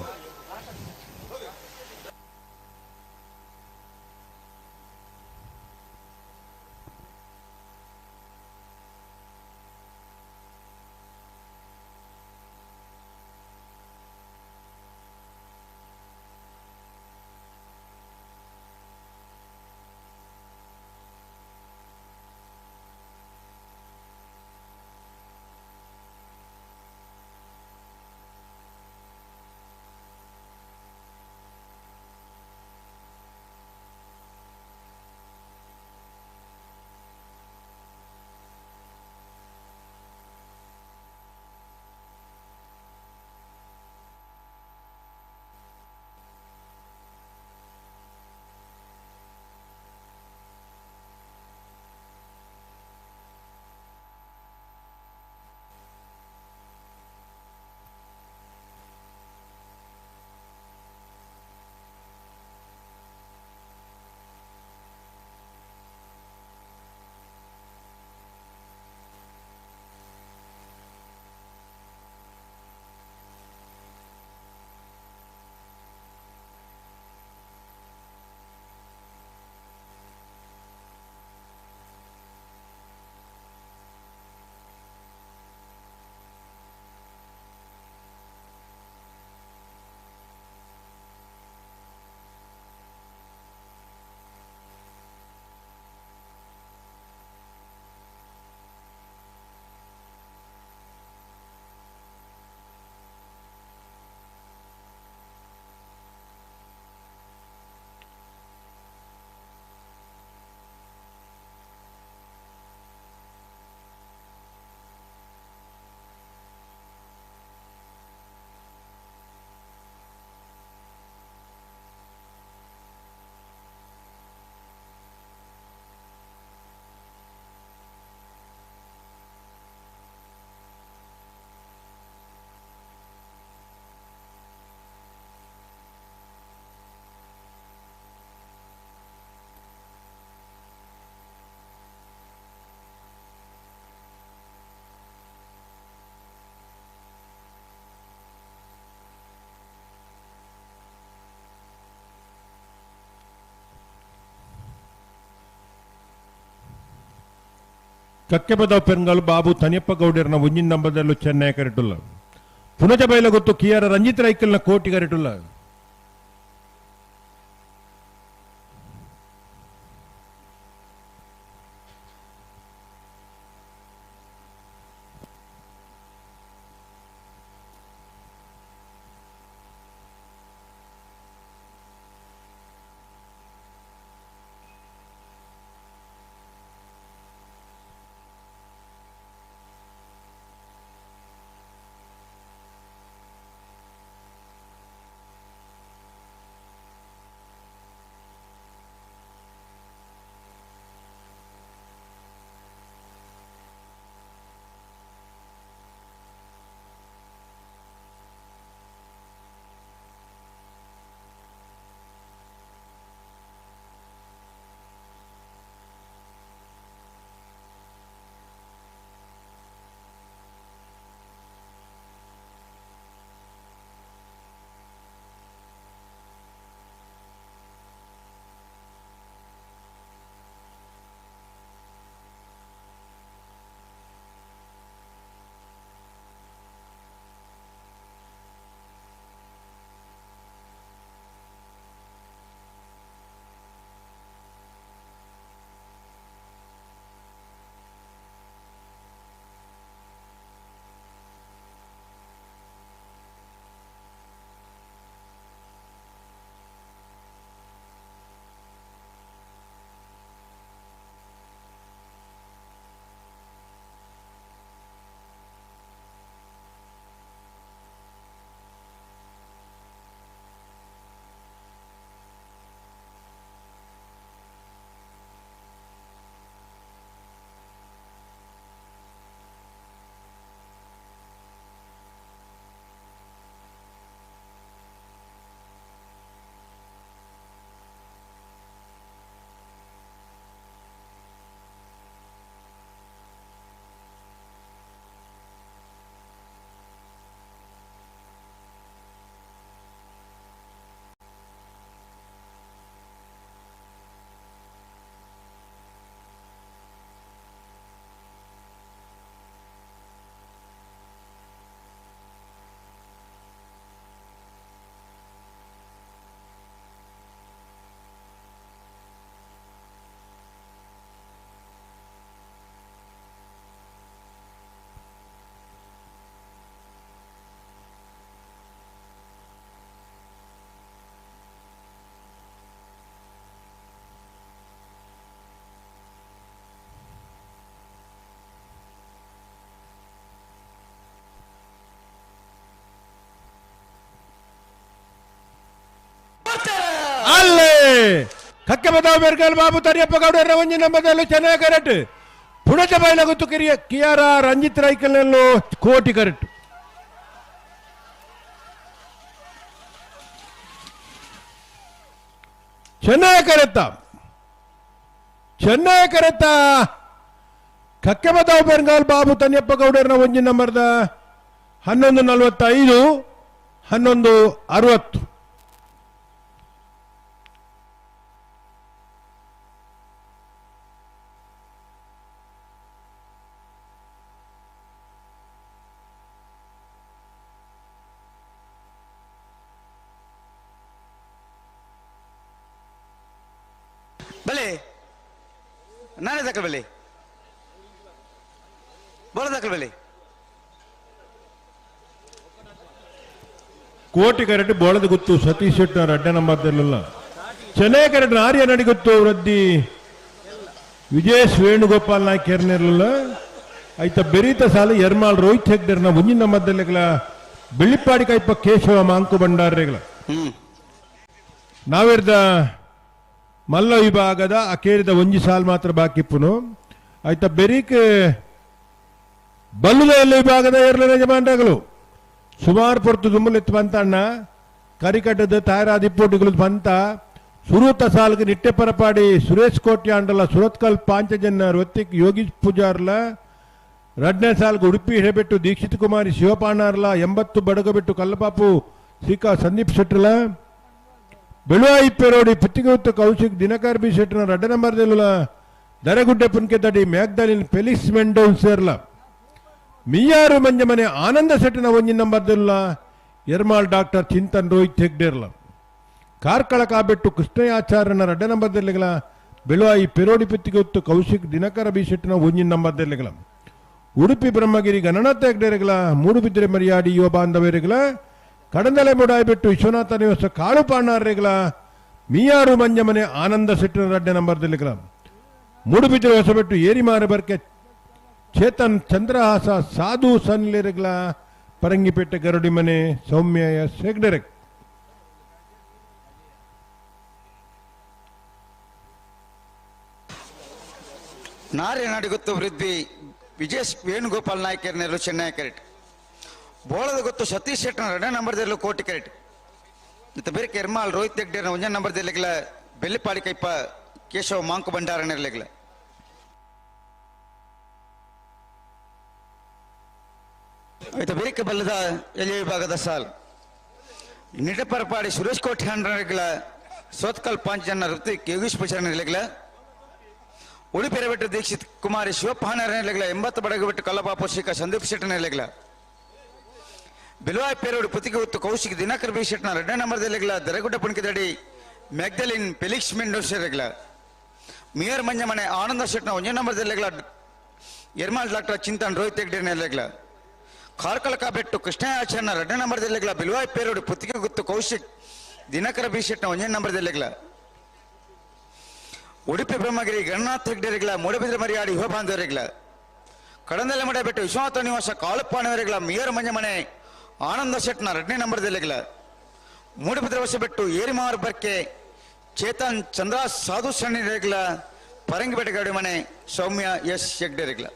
ಕಕ್ಕೆಬದ ಪೆರ್ಂಗಲ್ ಬಾಬು ತನಿಯಪ್ಪ ಗೌಡರ್ನ ಒಂಜಿನ ನಂಬದಲ್ಲೂ ಚೆನ್ನೈ ಕರೆಟುಲ್ಲ. ಪುನಜ ಬೈಲಗುತ್ತು ಕಿಯಾರ ರಂಜಿತ್ ರೈಕಲ್ನ ಕೋಟಿ ಕರೆಟುಲ್ಲ. ಅಲ್ಲೇ ಕಕ್ಕೆ ಬದಾವ್ ಬೆರ್ಗಲ್ ಬಾಬು ತರಿಯಪ್ಪ ಗೌಡರ ಒಂಜಿ ನಂಬದಲ್ಲೂ ಚೆನ್ನಾಗಿ ಕರೆಕ್ಟ್. ಪುಣಚ ಬೈಲಗುತ್ತು ಕಿರಿಯ ಕಿಯಾರ ರಂಜಿತ್ ರೈಕಲ್ನಲ್ಲೂ ಕೋಟಿ ಕರೆಕ್ಟ್. ಚೆನ್ನಾಗಿ ಕರೆತ್ತ ಚೆನ್ನಾಗಿ ಕರೆತ್ತ ಕಕ್ಕೆ ಬದಾವ್ ಬೆರ್ಗಲ್ ಬಾಬು ತನಿಯಪ್ಪ ಗೌಡರನ ಒಂಜಿ ನಂಬರ್ದ 11:45 11:60. ಬಲೆ ನಾನೇ ದಾಖಲೆ ಬಲೆ ಬೋಲ ದಾಖಲೆ ಬಲೆ ಕೋಟಿ ಕರೆಕ್ಟ್ ಬೋಳದ ಗೊತ್ತು ಸತೀಶ್ ಶೆಟ್ಟಿ ಅಡ್ಡ ನಂಬರ್ದಲ್ಲ. ಚೆನ್ನೈ ಕರೆಕ್ಟ್ ಆರ್ಯ ನಡಿಗೊತ್ತು ವೃದ್ಧಿ ವಿಜಯೇಶ್ ವೇಣುಗೋಪಾಲ್ ನಾಯ್ಕ ಏರ್ನಿರ್ಲಿಲ್ಲ. ಆಯ್ತ ಬೆರೀತ ಸಾಲ ಎರ್ಮಾಲ್ ರೋಹಿತ್ ಹೆಗ್ಡೆರ್ನ ಒಂಜಿನ ನಂಬರ್ದಲ್ಲೆಗಳ ಬೆಳ್ಳಿಪ್ಪಾಡಿ ಕೈಪ ಕೇಶವ ಮಾಂಕು ಭಂಡಾರ್ರೆಗಳ. ನಾವಿರ್ದ ಮಲ್ಲ ವಿಭಾಗದ ಅಕೇರಿದ ಒಂಜಿ ಸಾಲ್ ಮಾತ್ರ ಬಾಕಿಪ್ಪುನು. ಆಯ್ತ ಬೆರೀಕ್ ಬಲ್ಲುದ ಎಲ್ಲ ವಿಭಾಗದ ಏರ್ಲ ಯಜಮಾನ್ರಗಳು ಸುಮಾರು ಪೊರ್ತು ದುಮ್ಮಲೆತ್ತು ಬಂತಣ್ಣ ಕರಿಕಟ್ಟದ ತಾಯರಾದಿಪ್ಪೋಟಿಗಳು ಬಂತ ಸುರೂತ ಸಾಲ್ಗೆ ನಿಟ್ಟೆ ಪರಪಾಡಿ ಸುರೇಶ್ ಕೋಟ್ಯ ಅಂಡಲ ಸುರತ್ಕಲ್ ಪಾಂಚಜನ್ಯ ಋತಿಕ್ ಯೋಗೀಶ್ ಪೂಜಾರ್ಲ ರಡ್ನೇ ಸಾಲ್ಗೆ ಉಡುಪಿ ಹಿಡಬೆಟ್ಟು ದೀಕ್ಷಿತ್ ಕುಮಾರಿ ಶಿವಪಾಣಾರ್ಲ 80 ಬಡಗಬೆಟ್ಟು ಕಲ್ಲಪಾಪು ಶ್ರೀಕಾ ಸಂದೀಪ್ ಶೆಟ್ಟರ್ಲ ಬೆಳುವಾಯಿ ಪೆರೋಡಿ ಪುತ್ತಿಗೆ ಕೌಶಿಕ್ ದಿನಕರ್ ಬಿ ಶೆಟ್ಟರ್ನ ರಡ್ಡ ನಂಬರ್ದಲ್ಲ ದರಗುಡ್ಡೆ ಪುನ್ಕೆದಡಿ ಮ್ಯಾಗ್ದಲಿನ್ ಫೆಲಿಕ್ಸ್ ಮೆಂಡೋನ್ ಸೇರ್ಲ ಮಿಯಾರು ಮಂಜಮನೆ ಆನಂದ ಶೆಟ್ಟಿನ ಒಂಜಿ ನಂಬರ್ದಿಲ್ಲ ಎರ್ಮಾಲ್ ಡಾಕ್ಟರ್ ಚಿಂತನ್ ರೋಹಿತ್ ಹೆಗ್ಡೇರ್ಲ ಕಾರ್ಕಳ ಕಾಬೆಟ್ಟು ಕೃಷ್ಣಯಾಚಾರ್ಯನ ರಡ್ಡ ನಂಬರ್ದಲ್ಲಿಗಳ ಬೆಳುವಾಯಿ ಪೆರೋಡಿ ಪೆತ್ತಿಗೊತ್ತು ಕೌಶಿಕ್ ದಿನಕರ ಬಿ ಶೆಟ್ಟಿನ ಒಂಜಿ ನಂಬರ್ದಲ್ಲಿಗಳ ಉಡುಪಿ ಬ್ರಹ್ಮಗಿರಿ ಗಣನಾಥ ಹೆಗ್ಡೇರುಗಳ ಮೂಡುಬಿದ್ರೆ ಮರಿಯಾಡಿ ಯುವ ಬಾಂಧವರುಗಳ ಕಡಂದಲೆ ಮುಡಾಯ್ಬಿಟ್ಟು ವಿಶ್ವನಾಥ ನಿವಾಸ ಕಾಳು ಪಾಣಾರ್ರೆಗಳ ಮಿಯಾರು ಮಂಜಮನೆ ಆನಂದ ಶೆಟ್ಟಿನ ರಡ್ಡ ನಂಬರ್ದಲ್ಲಿಗಳ ಮೂಡುಬಿದ್ರೆ ಹೊಸಬೆಟ್ಟು ಏರಿಮಾರು ಬರ್ಕೆ ಚೇತನ್ ಚಂದ್ರಹಾಸ ಸಾಧು ಸನ್ಲೇರುಗಳ ಪರಂಗಿಪೇಟೆ ಗರುಡಿ ಮನೆ ಸೌಮ್ಯ ಎಸ್ ಹೆಗ್ಡೆರೆ. ನಾರ್ಯ ನಾಡಿಗೊತ್ತು ವೃದ್ಧಿ ವಿಜಯ್ ವೇಣುಗೋಪಾಲ್ ನಾಯ್ಕರ್ ನೆರಳು ಚೆನ್ನೈ ಕರೆಟ್ ಬೋಳದ ಗೊತ್ತು ಸತೀಶ್ ಶೆಟ್ಟನ ಎರಡನೇ ನಂಬರ್ದಲ್ಲೂ ಕೋಟಿ ಕರೆಟ್ ಮತ್ತು ಬೇರೆ ಕೆರ್ಮಾಲ್ ರೋಹಿತ್ ಹೆಗ್ಡೇರ್ನ ಒಂದನೇ ನಂಬರ್ದಲ್ಲಿಗಳ ಬೆಳ್ಳಿಪಾಡಿ ಕೈಪ ಕೇಶವ ಮಾಂಕು ಭಂಡಾರ ನೆರಳಿಗಳ ಆಯ್ತು ಬೇರೆ ಬಲ್ಲದ ಎಲ್ಲಿ ವಿಭಾಗದ ಸಾಲ್ ನಿಡಪರಪಾಡಿ ಸುರೇಶ್ ಕೋಟಿ ಹಂಡ್ರೆಡ್ಗಳ ಸೋತ್ಕಲ್ ಪಾಂಚ್ ಜನ ಋತಿಕ್ ಯೋಗೀಶ್ ಪೂಜಾರಿ ಉಡುಪಿರಬೆಟ್ಟು ದೀಕ್ಷಿತ್ ಕುಮಾರಿ ಶಿವಪ್ಪ ಹಣೆಗಳ 80 ಬಡಗು ಬಿಟ್ಟು ಕಲ್ಲಪಾಪ ಶಿಖ ಸಂದೀಪ್ ಶೆಟ್ಟನ ನೆಲೆಗಳ ಬಿಲ್ವಾಯ್ ಪೇರೋಡು ಪುತಿಗೆ ಹೊತ್ತು ಕೌಶಿಕ್ ದಿನಕರ್ ಬಿ ಶೆಟ್ಟನ ಎರಡನೇ ನಂಬರ್ದಲ್ಲಿಗಳ ದರಗುಡ್ಡ ಪುಣಿಕೆದಡಿ ಮ್ಯಾಗ್ದಲಿನ್ ಫೆಲಿಕ್ಸ್ ಮೆಂಡೋಸೆಗಳ ಮೇಯರ್ ಮಂಜಮನೆ ಆನಂದ ಶೆಟ್ಟನ ಒಂದೇ ನಂಬರ್ದಲ್ಲಿಗಳ ಎರ್ಮಾಲ್ ಡಾಕ್ಟರ್ ಚಿಂತನ್ ರೋಹಿತ್ ಹೆಗ್ಡೆ ನೆಲೆಗಳ ಕಾರ್ಕಳ ಕಾಬೆಟ್ಟು ಕೃಷ್ಣಯಾಚಾರ್ಯನ ಎರಡನೇ ನಂಬರ್ದಲ್ಲಿಗಳ ಬಿಲ್ವಾಯ್ ಪೇರೋಡು ಪುತ್ತಿಗೆ ಗುತ್ತು ಕೌಶಿಕ್ ದಿನಕರ ಬಿ ಶೆಟ್ಟನ ಒಂದೇ ನಂಬರ್ದಲ್ಲಿಗಳ ಉಡುಪಿ ಬ್ರಹ್ಮಗಿರಿ ಗಣನಾಥ ಹೆಗ್ಡೆರಿಗಳ ಮೂಡಬಿದ್ರೆ ಮರಿಯಾಡಿ ಯುವ ಬಾಂಧವರಿಗಳ ಕಡಂದಲೆ ಮಡೆ ವಿಶ್ವನಾಥ ನಿವಾಸ ಕಾಳುಪ್ಪಾನವರಿಗಳ ಮೇಯರ್ ಮಂಜಮನೆ ಆನಂದ ಶೆಟ್ನ ಎರಡನೇ ನಂಬರ್ದಲ್ಲಿಗಳ ಮೂಡಬಿದ್ರೆ ಹೊಸಬೆಟ್ಟು ಏರಿಮಾರು ಬರ್ಕೆ ಚೇತನ್ ಚಂದ್ರ ಸಾಧು ಸಣ್ಣಿಗಳ ಪರಂಗಿಪೇಟೆ ಗೌಡಿ ಮನೆ ಸೌಮ್ಯ ಎಸ್ ಹೆಗ್ಡೆರಿಗಳ.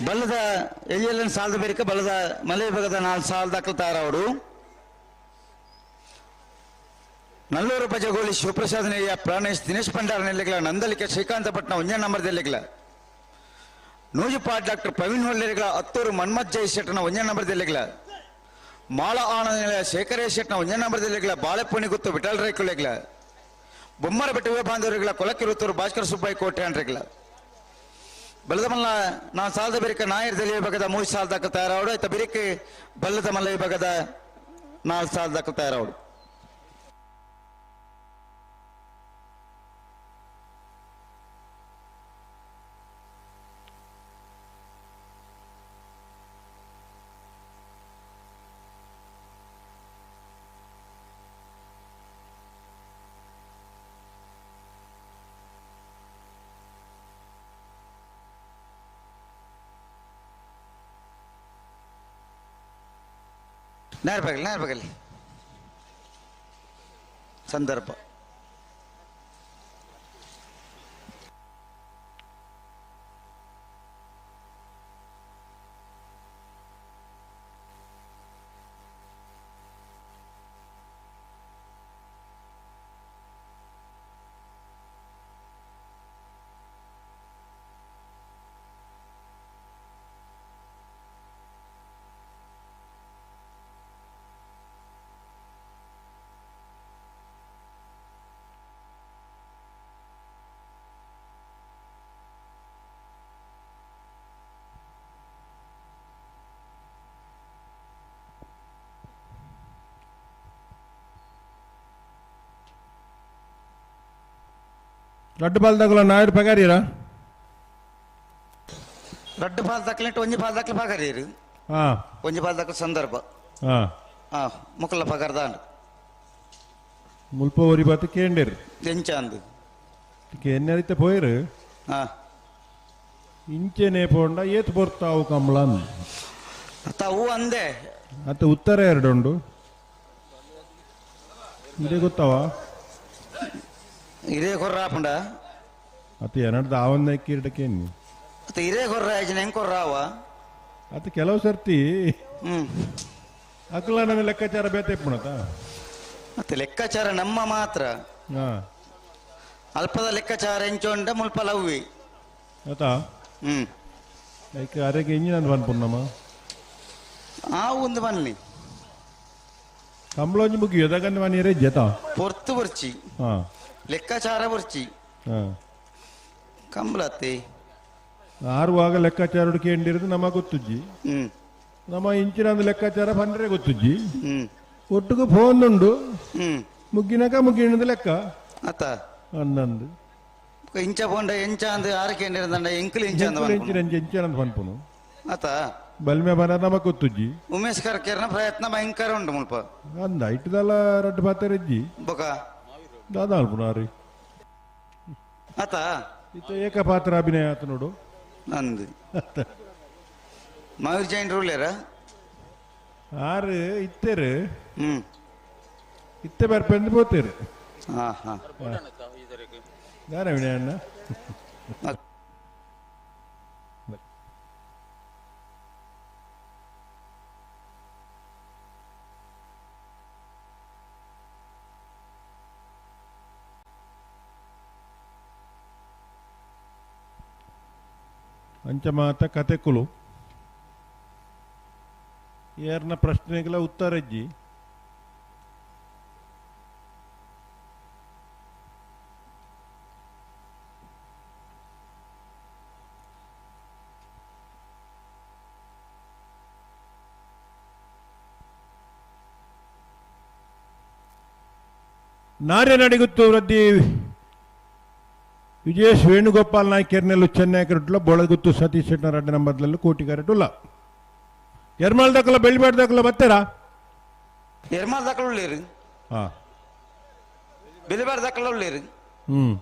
ಬಲ್ಲದ ಎಲ್ಲಿ ಸಾಲದ ಬೇರಿಕ ಬಲ್ಲದ ಮಲೆ ವಿಭಾಗದ 4 ಸಾಲ ದಾಖಲು ತಯಾರವರು ನಲ್ಲೂರು ಬಜಗೋಳಿ ಶಿವಪ್ರಸಾದ್ ನೆಯ್ಯ ಪ್ರಾಣೇಶ್ ದಿನೇಶ್ ಭಂಡಾರ ನೆಲೆಗಳ ನಂದಲಿಕೆ ಶ್ರೀಕಾಂತ ಪಟ್ನ ಒಂದೇ ನಂಬರ್ದಲ್ಲಿಗಳ ನೂಜುಪಾಟ್ ಡಾಕ್ಟರ್ ಪ್ರವೀಣ್ ಹೊಳ್ಳೆರಿಗಳ ಹತ್ತೂರು ಮನ್ಮಥ್ ಜೈ ಶೆಟ್ಟನ ಒಂದೇ ನಂಬರ್ದಲ್ಲಿಗಳ ಮಾಳ ಆನಂದ ನೆಲೆಯ ಶೇಖರೇ ಶೆಟ್ಟನ ಒಂದೇ ನಂಬರ್ದಲ್ಲಿಗಳ ಬಾಳೆಪುಣಿ ಗುತ್ತು ವಿಠಲ್ ರೈಕುಲೆಗಳ ಬೊಮ್ಮರ ಬೆಟ್ಟ ಬಾಂಧವರುಗಳ ಕೊಲಕಿರುತ್ತೂರು ಭಾಸ್ಕರ ಸುಬ್ಬಯ್ಯ ಕೋಟೆ ಅಂಡ್ರೆಗಳ ಬಲ್ಲದ ಮಲ್ಲ ನಾನು ಸಾಲದ ಬೆರಿಕ ನಾಯರ್ ದಲಿ ವಿಭಾಗದ 3 ಸಾಲ ದಾಖಲು ತಯಾರಾವಡು ಆಯ್ತಾ ಬೆರಿಕೆ ಬಲ್ಲದ ಮಲ್ಲ ವಿಭಾಗದ 4 ಸಾಲ ದಾಖಲು ತಯಾರಾವಡು. ನೇರಬಗಲಿ ಸಂದರ್ಭ ರಡ್ಡು ಬಾಲ್ ದಾಗಲ ನಾಯರ್ ಪಗಾರೀರಾ ರಡ್ಡು ಬಾಲ್ ದಾಖಲಿಟ್ಟು ಒಂಜಿ ಬಾಲ್ ದಾಖಲೆ ಪಗಾರೀರು ಒಂಜಿ ಬಾಲ್ ದಾಖಲೆ ಸಂದರ್ಭ ಮುಕ್ಕಲ ಪಗಾರ್ದಾಂಡ್ ಮುಲ್ಪ ಒರಿ ಬಾತು ಕೇಂಡೇರು ಎಂಚ ಅಂದು ಕೇನ್ನರಿತ ಪೋಯರು ಇಂಚೆನೆ ಪೋಂಡ ಏತ್ ಪೊರ್ತಾವು ಕಮಲ ತಾವು ಅಂದೆ ಅತ್ತ ಉತ್ತರ ಎರಡುಂಡು ಇದೇ ಗೊತ್ತಾವ ಇದೇ ಕೊರ್ರ ಆಪುಂಡ ಅತ್ತ ಏನಡ್ದ ಆವನ್ನ ಕೀರ್ಡಕೇನಿ ಅತ್ತ ಇದೇ ಕೊರ್ರ ಆಯ್ಜಿನ ಹೆಂಗ್ ಕೊರ್ರ ಅವ ಅತ್ತ ಕೆಲವು ಸರ್ತಿ ಅಕ್ಲ ನನ್ನ ಲೆಕ್ಕಾಚಾರ ಬೇತೆ ಪುಣತ ಮತ್ತೆ ಲೆಕ್ಕಾಚಾರ ನಮ್ಮ ಮಾತ್ರ ಅಲ್ಪದ ಲೆಕ್ಕಾಚಾರ ಎಂಚೊಂಡ ಮುಲ್ಪ ಲವ್ವಿ ಅತ್ತ ಲೈಕ್ ಅರೆಗೆ ಇಂಜಿನ ಅನ್ಪುಣ್ಣಮ್ಮ ಆ ಒಂದು ಬನ್ನಿ ಕಂಬಳೊಂಜಿ ಮುಗಿಯೋ ದಗಂದ ಮನಿಯರೇ ಜತ ಪೊರ್ತು ಬರ್ಚಿ ಹಾ ಲೆಕ್ಕಾಚಾರ ಬರ್ಚಿ ಹಾ ಕಂಬಳತ್ತೆ ಆರುವಾಗ ಲೆಕ್ಕಾಚಾರ ಹುಡುಕಿ ನಮ್ಮ ಗೊತ್ತುಜ್ಜಿ ನಮ್ಮ ಇಂಚಿನ ಒಂದು ಲೆಕ್ಕಾಚಾರ ಬಂದ್ರೆ ಗೊತ್ತುಜ್ಜಿ ಒಟ್ಟಿಗೆ ಫೋನ್ ಉಂಡು ಮುಗ್ಗಿನಕ ಮುಗ್ಗಿನದು ಲೆಕ್ಕ ಅತ್ತ ಅನ್ನಂದು ಇಂಚ ಪೋಂಡ ಎಂಚ ಅಂದ್ ಆರಕ್ಕೆ ಎಂಡಿರಂದಂಡ ಎಂಕುಲು ಇಂಚ ಅಂದ್ ಇಂಚಿನ ಇಂಚ ಅಂದ್ ಪನ್ಪುನು ಅತ್ತ ಬಲ್ಮೆ ಬನ ನಮ ಗೊತ್ತುಜ್ಜಿ ಉಮೇಶ್ ಕರ್ಕೇರ್ನ ಪ್ರಯತ್ನ ಭಯಂಕರ ಉಂಟು ಮುಲ್ಪ ಅಂದ ಇಟ್ಟದಲ್ಲ ರಡ್ಡು ಪಾತೆರಜ್ಜಿ ಬೊಕ ದಾದಾ ಅಲ್ಪುನಾರಿ ಅತ್ತ ಇತ್ತ ಏಕಪಾತ್ರ ಅಭಿನಯ ಆತ ನೋಡು ಅಂದ್ ಮಯೂರ್ ಜೈನ್ ರೂಲೇರ ಆರು ಇತ್ತೇರು ಇತ್ತೆ ಬರ್ಪೆಂದು ಪೋತೇರು ಹಾ ಹಾ ದಾನ ವಿನಯ ಅಣ್ಣ ಅಂಚಮಾತ ಕತೆಕುಲು ಏರ್ನ ಪ್ರಶ್ನೆಗಳ ಉತ್ತರಜ್ಜಿ ನಾರ್ಯನಡಿಗುತ್ತು ವೃದ್ಧಿ ವಿಜಯೇಶ್ ವೇಣುಗೋಪಾಲ್ ನಾಯ್ಕ ಎರ್ನೆಲ್ಲು ಚೆನ್ನೈ ಕರೆಟುಲ್ಲ ಬೋಳಗುತ್ತು ಸತೀಶ್ ಶೆಟ್ಟರ್ ರಡ್ಡ ನಂಬರ್ದಲ್ಲೂ ಕೋಟಿ ಕರೆಟುಲ್ಲ ಎರ್ಮಾಲ್ ದಾಖಲ ಬೆಳ್ಳಿಬಾಡ್ ದಾಖಲ ಬತ್ತೆರಾ ಎರ್ಮಾಲ್ ದಾಖಲ ಉಳ್ಳೇರು ಹಾ ಬೆಳಿಬಾಡ್ ದಾಖಲ ಉಳ್ಳೇರು ಹ್ಮ್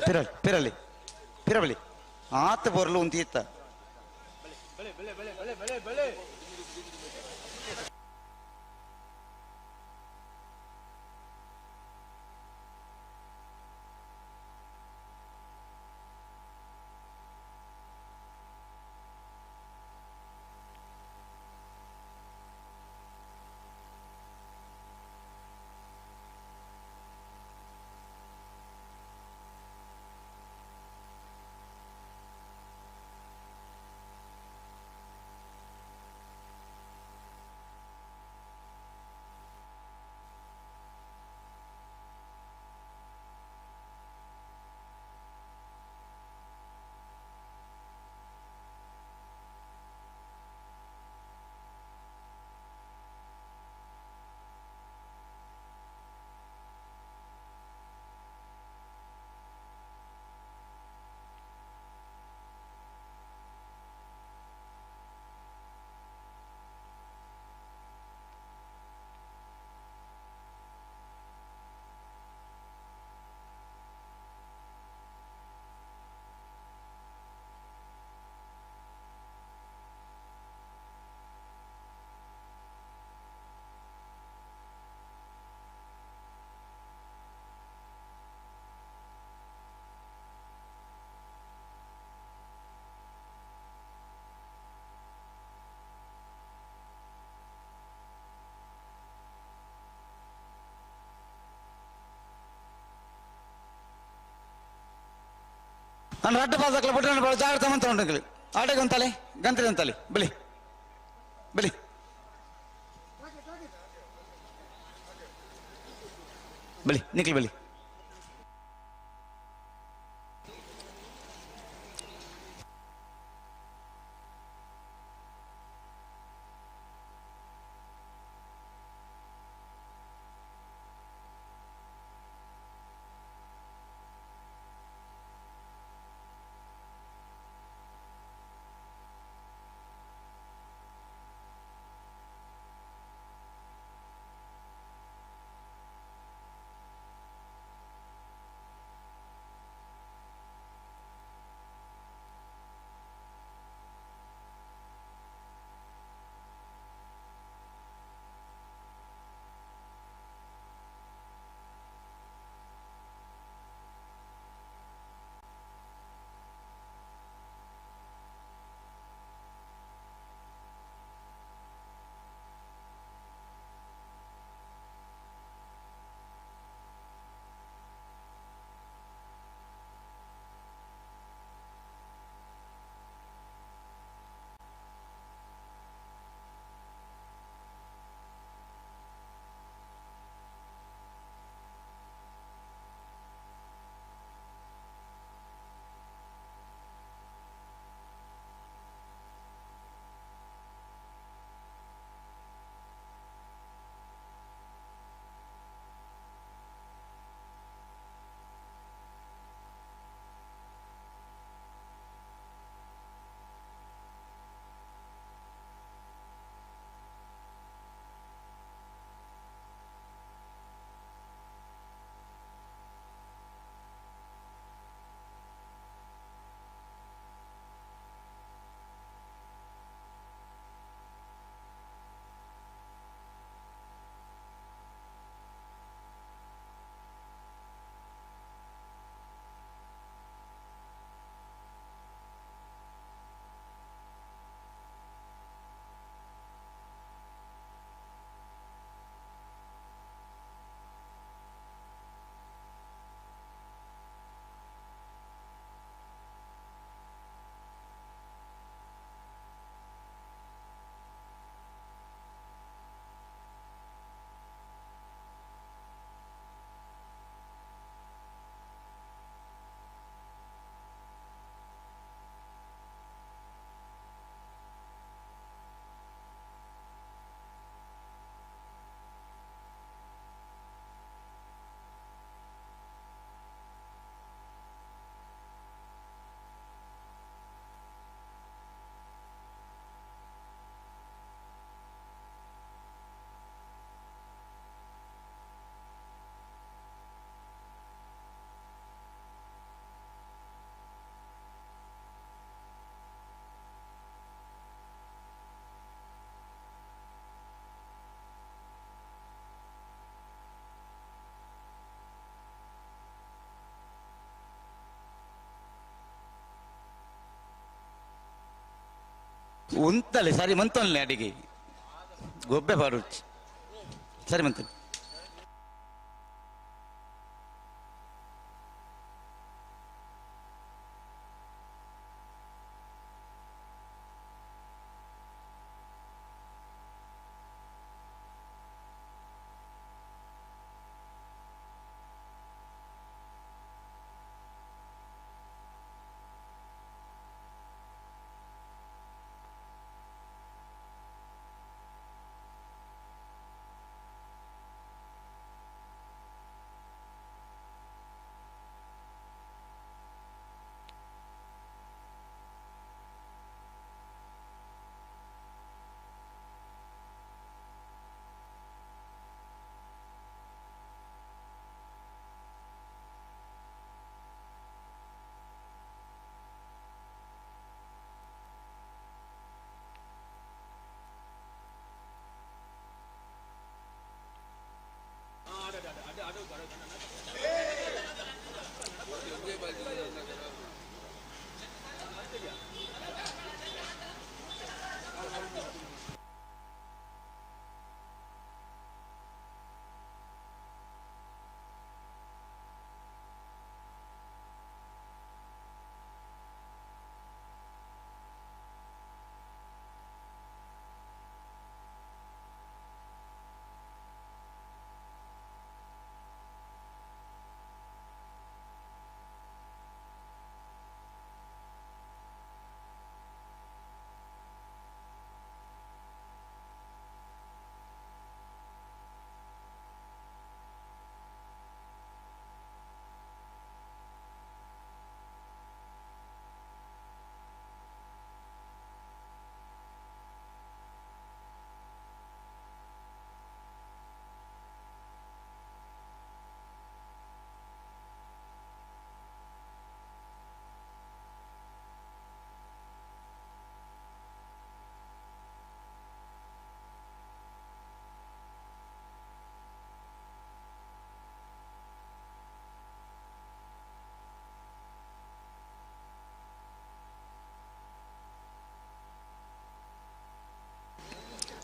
ಪಿರಲಿ ಪಿರಲಿ ಪಿರಬಲಿ ಆತ ಬರಲು ಉಂತೀತ ನಾನು ರಡ್ಡ ಪಾದಕ್ಲ ಪುಟ್ಟಣ ಭಾಳ ಜಾಗ್ರತೆ ಅಂತ ಉಂಟು ಆಟೆಗೆ ಅಂತಾಲೆ ಗಂತ್ರಿ ಅಂತಾಲೆ ಬಲಿ ಬಲಿ ಬಲಿ ನಿಕ್ಲಿ ಬಲಿ ಉಂತಲೆ ಸರಿ ಮಂತೊನ್ಲೆ ಅಡಿಗೆ ಗೊಬ್ಬೆ ಪಾಡುಚ್ಚಿ ಸರಿ ಮಂತಲೆ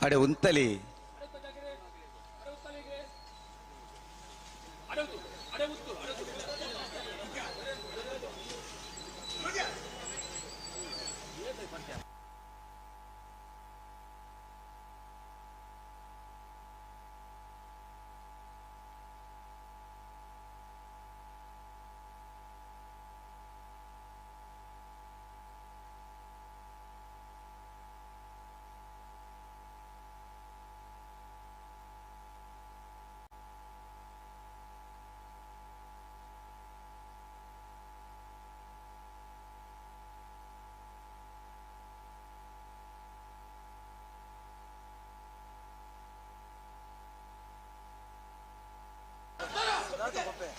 ಅಡೆ ಉಂತಲಿ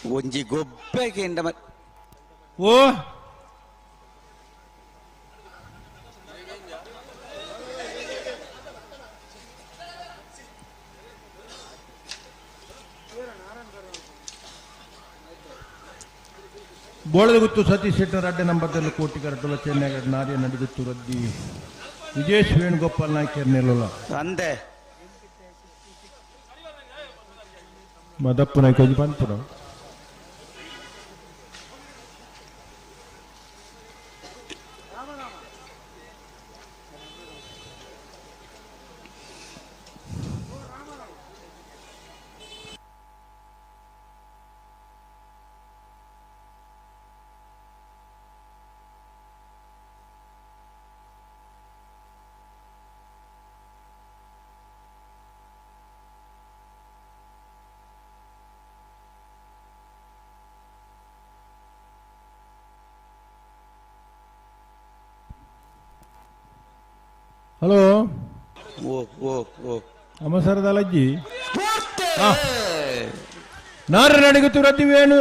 ಒಂಜಿ ಗೊಬ್ಬೆಗೆ ಓ ಬೋಳದಗುತ್ತು ಸತೀಶ್ ಶೆಟ್ಟರ್ ಅಡ್ಡೆ ನಂಬರ್ದಲ್ಲಿ ಕೋಟಿ ಕರಟುಲ ಚೆನ್ನೈ ನಾರ್ಯ ನಡಿಗುತ್ತು ರದ್ದಿ ವಿಜೇಶ್ ವೇಣುಗೋಪಾಲ್ ನಾಯ್ಕ ನೆಲುಲ ಅಂದೆ ಮದಪ್ಪು ನಾಯ್ಕ ಪನ್ಪುಡ ಹಲೋ ಓ ಓ ಓ ಅಮಸರದಲಜ್ಜಿ ನಾರ ನಡಿಗುತ್ತು ರದ್ದಿ ವೇಣು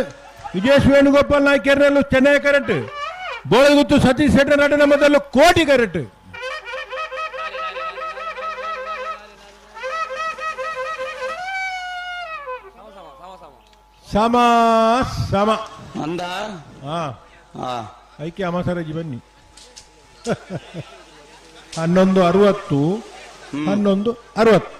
ವಿಜೇಶ್ ವೇಣುಗೋಪಾಲ್ ನಾಯ್ಕ ಎರ್ನಲ್ಲು ಚೆನ್ನೈ ಕರೆಕ್ಟ್ ಬೋಳಗುತ್ತು ಸತೀಶ್ ಶೆಟ್ಟರ್ ನಟ ನಮ್ಮದಲ್ಲೂ ಕೋಟಿ ಕರೆಕ್ಟ್ ಸಮ ಸಮ ಅಂದ ಹಾ ಐಕೆ ಅಮಸರಜ್ಜಿ ಬನ್ನಿ. 11:60 11:60.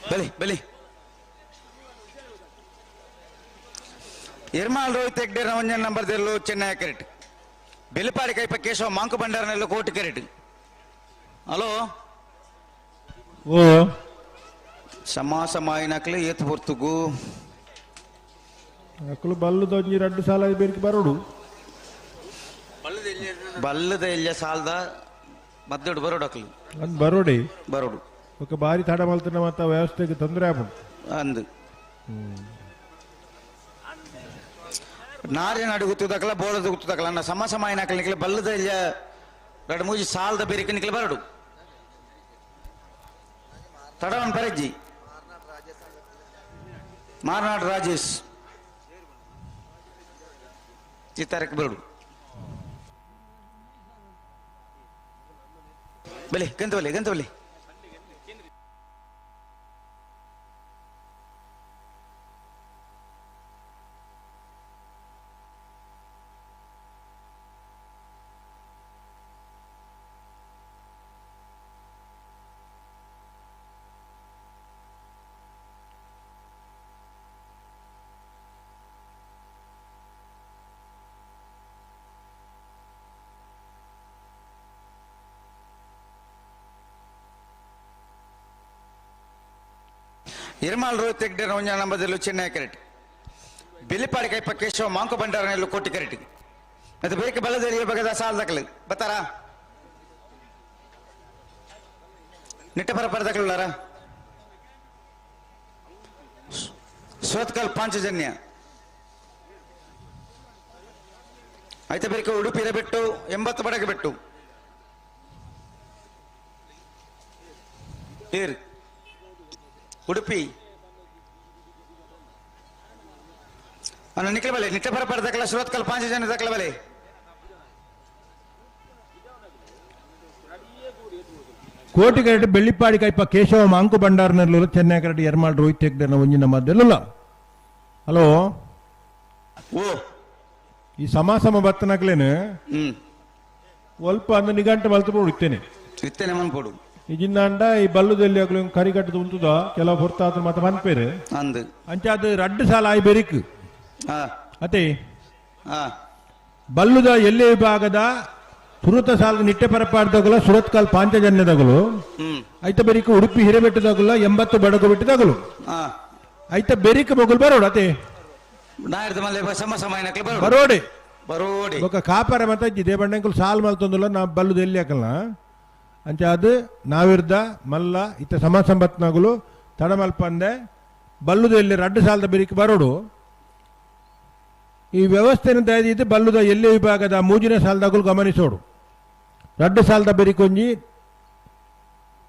ಬಲಿ ಬಲಿ ಎರ್ಮಾಲ್ ರೋಹಿತ್ ಹೆಗ್ಡೆ ಒಂಜನ್ ನಂಬರ್ ದೆಲ್ಲು ಚೆನ್ನೈ ಕೆರೆಟ್ ಬೆಲಿಪಾಡಿ ಕೈಪ ಕೇಶವ ಮಾಂಕು ಭಂಡಾರನೆಲ್ಲ ಕೋಟಿ ಕೆರೆಟ್. ಹಲೋ ಓ ಸಮಾಸ ಮಾಯಿನಕ್ಲೆ ಏತ್ ಪೊರ್ತುಗು ಅಕುಲು ಬಲ್ಲುದ ಒಂಜಿ ರಡ್ಡು ಸಾಲ ಬೇರ್ಕಿ ಬರೋಡು ಬಲ್ಲದ ಎಲ್ಯ ಸಾಲದ ಮದ್ದಡು ಬರೋಡು ಅಕ್ಲು ಅಂದ್ ಬರೋಡಿ ಬರೋಡು ఒక ಬಾರಿ ತಡ ಮಲ್ತನ ಮಾತ ವ್ಯವಸ್ಥೆಗೆ ತೊಂದರೆ ಆಪುಂಡು ಅಂದು ನಾರಿನ ಅಡುಗುತ್ತದಕ್ಕಲ ಬೋಳದ ಗುತ್ತದಕ್ಕಲ ಅನ್ನ ಸಮ ಸಮಾಯನಕಲ ನಿಕ್ಲೆ ಬಲ್ಲದ ಎಲ್ಯ ರಡು ಮೂಜಿ ಸಾಲದ ಬೇರಿಕೆ ನಿಕ್ಲೆ ಬರಡು ತಡವನ್ ಪರಜ್ಜಿ ಮಾರ್ನಾಡ್ ರಾಜೇಶ್ ಚಿತ್ತಾರಕ್ಕೆ ಬರಡು ಬಲಿ ಗಂತವಲ್ಲಿ ಗಂತವಲ್ಲಿ. ಇರ್ಮಾಲ್ ರೋಹಿತ್ ಹೆಗ್ಡೆ ಒಂಜ ನಂಬದಲ್ಲೂ ಚೆನ್ನೈ ಕೆರೆಟ್ ಬಿಲಿಪಾಡಿ ಕೈಪ ಕೇಶವ ಮಾಂಕು ಭಂಡಾರನೆಲ್ಲ ಕೋಟಿ ಕೆರೆಟ್ ಮತ್ತೆ ಬೇಕೆ ಬಲದಲ್ಲಿ ಬಗದ ಸಾಲದಕ್ಕಲು ಬತ್ತಾರಾ ನಿಟ್ಟಪರ ಪರದಕ್ಕಲಾರ ಸೋತ್ಕಲ್ ಪಾಂಚಜನ್ಯ ಆಯ್ತಾ ಬೇಕೆ ಉಡುಪಿ ಬಿಟ್ಟು 80 ಬಡಗೆ ಬಿಟ್ಟು ಏರ್ ಉಡುಪಿ ಅನ್ನ ನಿಕ್ಲ ಬಲೆ ನಿಟ್ಟಪರ ಪರದಕ್ಕಲ ಸುರತ್ಕಲ್ ಪಾಂಚಜನ್ಯ ದಕ್ಕಲ ಬಲೆ ಕೋಟಿ ಕರೆಟ್ ಬೆಳ್ಳಿಪಾಡಿ ಕೈಪ ಕೇಶವ ಮಾಂಕು ಭಂಡಾರನಲ್ಲೂ ಚೆನ್ನೈ ಕರೆಟ್ ಎರ್ಮಾಲ್ ರೋಹಿತ್ ಹೆಗ್ಡೆ ಒಂಜಿನ ಮಧ್ಯಲ್ಲ. ಹಲೋ ಓ ಈ ಸಮಾಸಮ ಬತ್ತನಕ್ಲೇನು ಒಲ್ಪ ಅಂದ ನಿಗಂಟೆ ಮಲ್ತು ಇತ್ತೇನೆ ಇತ್ತೇನೆ ಮನ್ಪೋಡು ಇಜಿಂದಾಂಡ ಈ ಬಲ್ಲುದಲ್ಲಿ ಅಗ್ಲು ಕರಿಕಟ್ಟದ ಉಂತುದ ಕೆಲವು ಹೊರ್ತಾತ್ರ ಮತ್ತೆ ಮನ್ಪೇರು ಅಂದು ಅಂಚೆ ಅದು ರಡ್ಡು ಸಾಲ ಆಯ್ ಬೆರಿಕ್ ಅತೆ ಬಲ್ಲುದ ಎಲ್ಲೇ ವಿಭಾಗದ ಸುರತ ಸಾಲ ನಿಟ್ಟೆ ಪರಪಾಡ್ದಗಲ ಸುರತ್ಕಲ್ ಪಾಂಚಜನ್ಯದಗಲು ಐತ ಬೆರಿಕ ಉಡುಪಿ ಹಿರೇಬೆಟ್ಟದಾಗಲ 80 ಬಡಗು ಬಿಟ್ಟದಾಗಲು ಐತ ಬೆರಿಕ ಮೊಗಲು ಬರೋಡು ಅತೆ ಬರೋಡೆ ಬರೋಡೆ ఒక ಕಾಪರ ಮತ್ತೆ ಇದೇ ಬಂಡೆಂಕುಲು ಸಾಲ್ ಮಲ್ತೊಂದುಲ್ಲ ನಾ ಬಲ್ಲುದ ಎಲ್ಲಿ ಹಾಕಲ್ಲ ಅಂಚೆ ಅದು ನಾವಿರ್ದ ಮಲ್ಲ ಇತ್ತ ಸಮ ಸಂಬತ್ನಾಗುಲು ತಡಮಲ್ಪಂದೆ ಬಲ್ಲುದ ಎಲ್ಲಿ ರಡ್ಡು ಸಾಲದ ಬೆರಿಕ ಬರೋಡು. ಈ ವ್ಯವಸ್ಥೆಯನ್ನು ದಯದಿದ್ದು ಬಲ್ಲುದ ಎಲ್ಲೇ ವಿಭಾಗದ ಮೂಜಿನ ಸಾಲದಾಗಲು ಗಮನಿಸೋಡು ರಡ್ಡು ಸಾಲದ ಬೆರಿಕೊಂಜಿ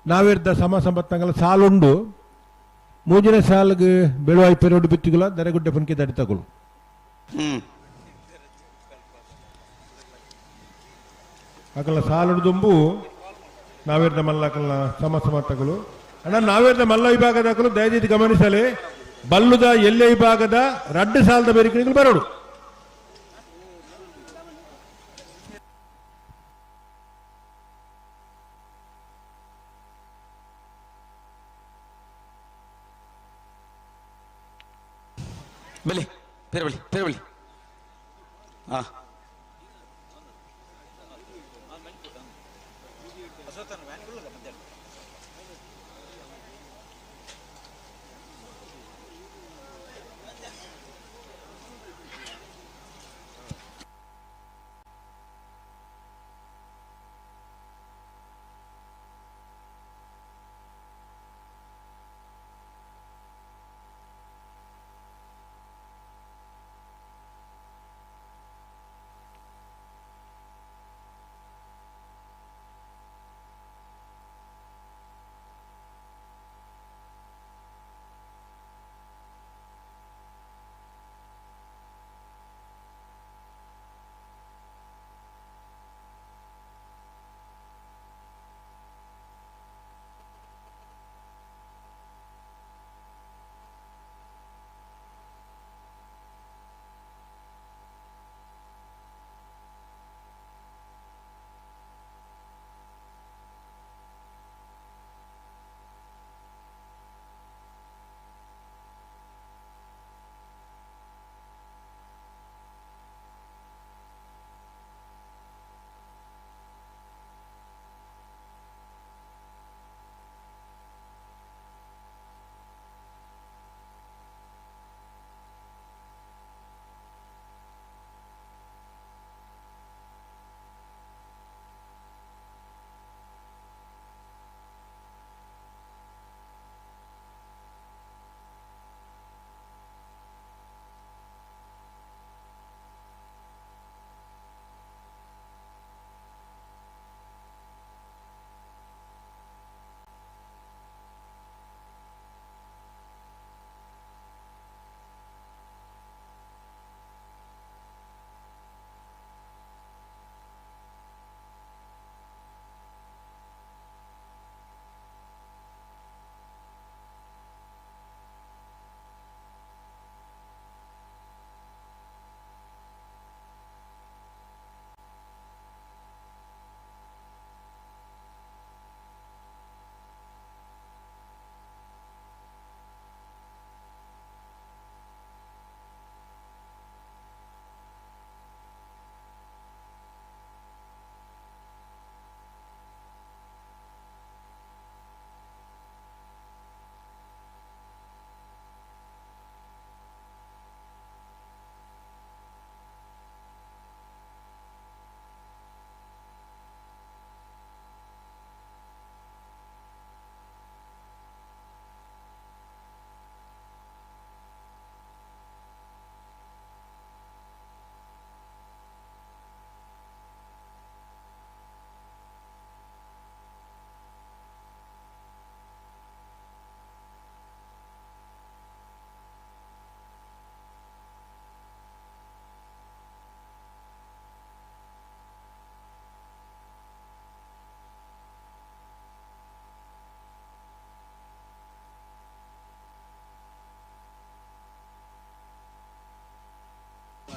ನಾವಿರ್ದ ಸಮ ಸಂಬತ್ತಂಗಲ ಸಾಲುಂಡು ಮೂಜಿನ ಸಾಲಿಗೆ ಬೆಳುವಾಯಿ ಪೆರೋಡು ಬಿತ್ತಿಗುಲ ದರೆಗುಡ್ಡೆ ಪುನ್ಕೆ ದಡಿತಗುಲು ಅಕಲ ಸಾಲುಡು ದುಂಬು ನಾವಿರ್ದ ಮಲ್ಲ ಅಕಲ ಸಮ ಸಮತ್ತಗಳು ಅಣ್ಣ ನಾವಿರ್ದ ಮಲ್ಲ ವಿಭಾಗದಾಗಲು ದಯದಿದ್ದು ಗಮನಿಸಲಿ ಬಲ್ಲುದ ಎಲ್ಲೇ ವಿಭಾಗದ ರಡ್ಡು ಸಾಲದ ಬೆರಿಕಿಗಳು ಬರೋಡು. ಬಲಿ ಪೇರು ಬಲಿ ಪೇರು ಬಲಿ ಹಾ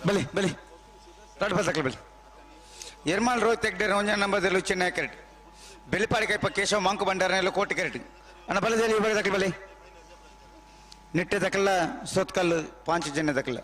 ಬಲಿ ಬಲಿ ರಡ್ ಬತ್ತಕ್ಲ ಬಲಿ ಎರ್ಮಾಲ್ ರೋಹಿತ್ ಹೆಗ್ಡೆ ಒಂಜನೇ ನಂಬರ್ದಲ್ಲಿ ಚೆನ್ನೈ ಕರೆಟ್ ಬೆಳಿಪಾಡಿ ಕೈಪ ಕೇಶವ ಮಾಂಕು ಭಂಡಾರನೆಲ್ಲ ಕೋಟಿ ಕರೆಟ್ ಅಣ್ಣ ಬಲದಲ್ಲಿ ಇವಾಗ ದಕ್ಕಲ ಬಲಿ ನಿಟ್ಟೆ ದಕ್ಕಲ ಸೋತ್ಕಲ್ಲು ಪಾಂಚ ಜನ ದಕ್ಕಲ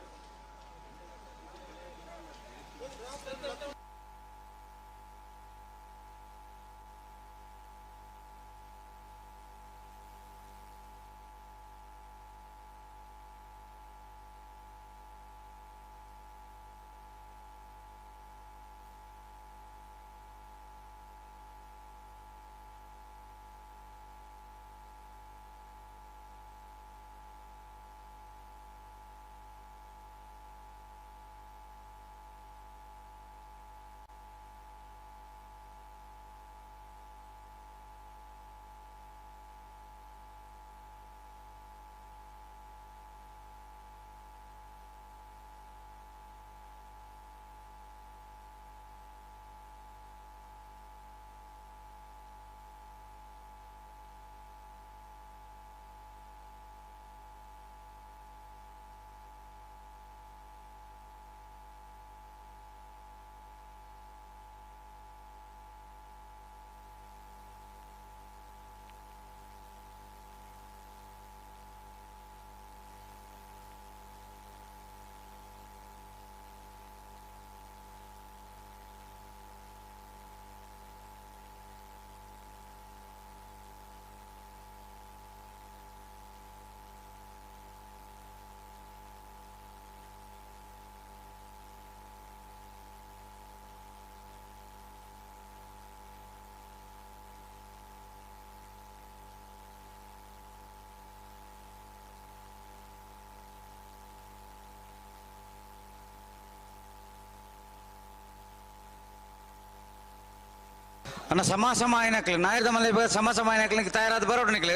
ಅಣ್ಣ ಸಮ ಸಮ ಆಯ್ನಕ್ಲು ನಾಯರ್ದ ಮಲೆ ಸಮ ಸಮ ಆಯ್ನಕ್ಲು ತಯಾರಾದ ಬರೋಡು ನಿಕ್ಲು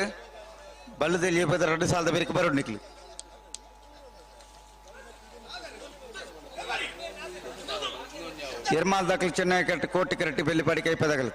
ಬಲ್ಲದಲ್ಲಿ ಎರಡು ಸಾಲದ ಬೇರೆ ಬರೋಡು ನಿಕ್ಲು ಎರ್ಮಾಲ್ ದಾಖಲು ಚೆನ್ನೈ ಕರೆಕ್ಟ್ ಕೋಟಿ ಕರೆಕ್ಟ್ ಬೆಳ್ಳಿಪಾಡಿ ಕೈಪದಗಲು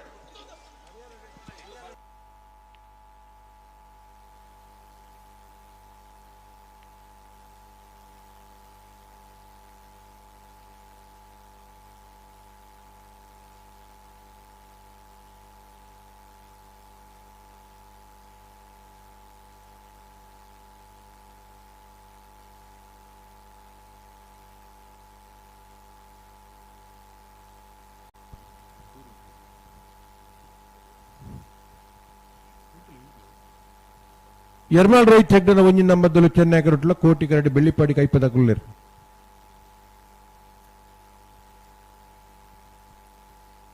ಎರ್ಮಾಲ್ ರೋಹಿತ್ ಹೆಗ್ಡನ ಒಂಜಿನ ನಂಬರ್ದಲ್ಲೂ ಚೆನ್ನೈ ಕರಟ್ಲ ಕೋಟಿ ಕರಡಿ ಬೆಳ್ಳಿಪಾಡಿ ಕೈಪದ ಕುಲ್ಲೇರು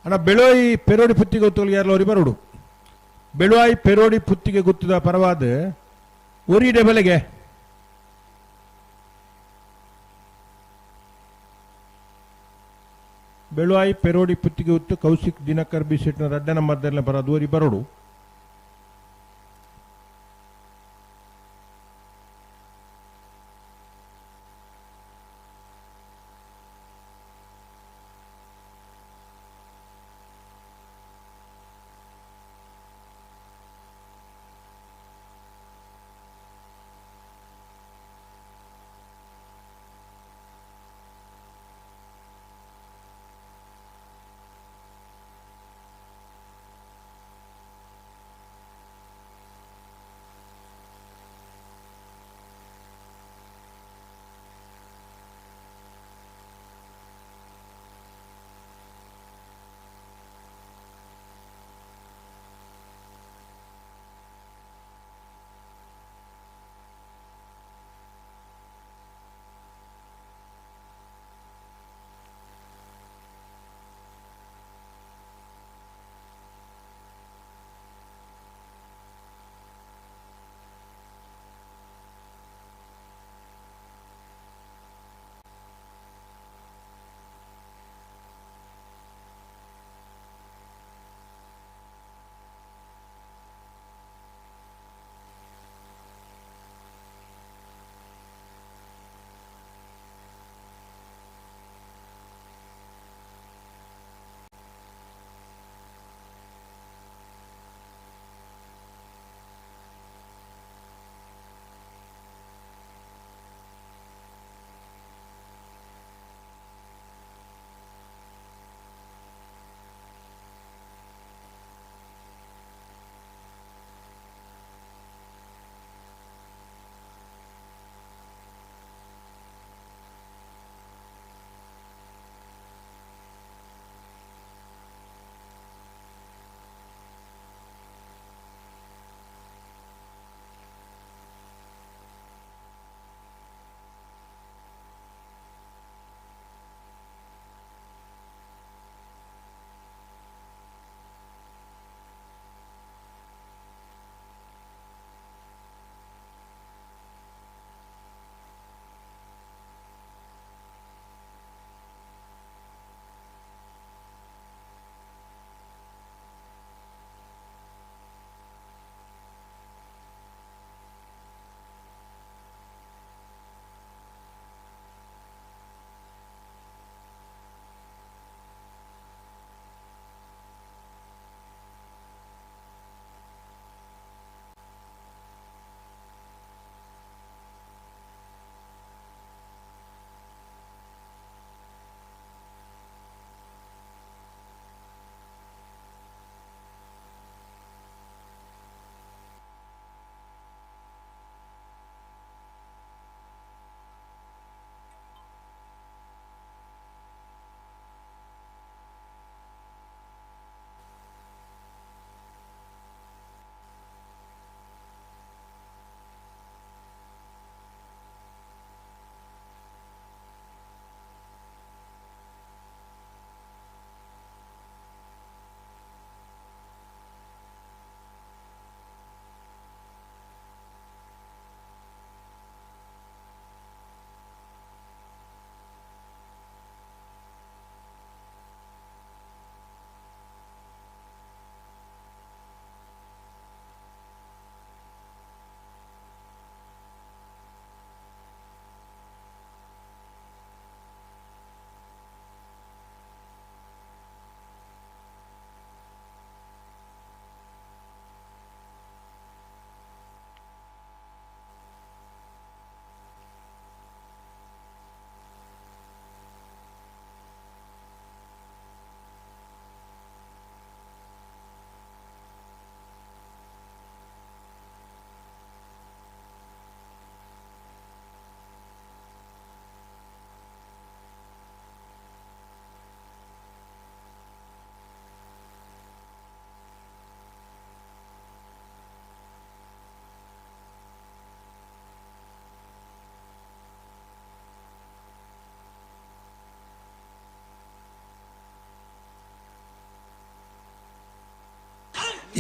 ಅಣ್ಣ ಬೆಳೋಯಿ ಪೆರೋಡಿ ಪುತ್ತಿಗೆ ಗೊತ್ತುಗಳು ಯಾರಲ್ಲ ಅವ್ರಿಗೆ ಬರೋಡು ಬೆಳುವಾಯಿ ಪೆರೋಡಿ ಪುತ್ತಿಗೆ ಗುತ್ತದ ಪರವಾದ ಒರಿಡೆ ಬೆಲೆಗೆ ಬೆಳುವಾಯಿ ಪೆರೋಡಿ ಪುತ್ತಿಗೆ ಉತ್ತು ಕೌಶಿಕ್ ದಿನಕರ್ ಬಿ ಶೆಟ್ನ ರಡ್ಡ ನಂಬರ್ದಲ್ಲೇ ಬರೋದು ಒರಿ ಬರೋಡು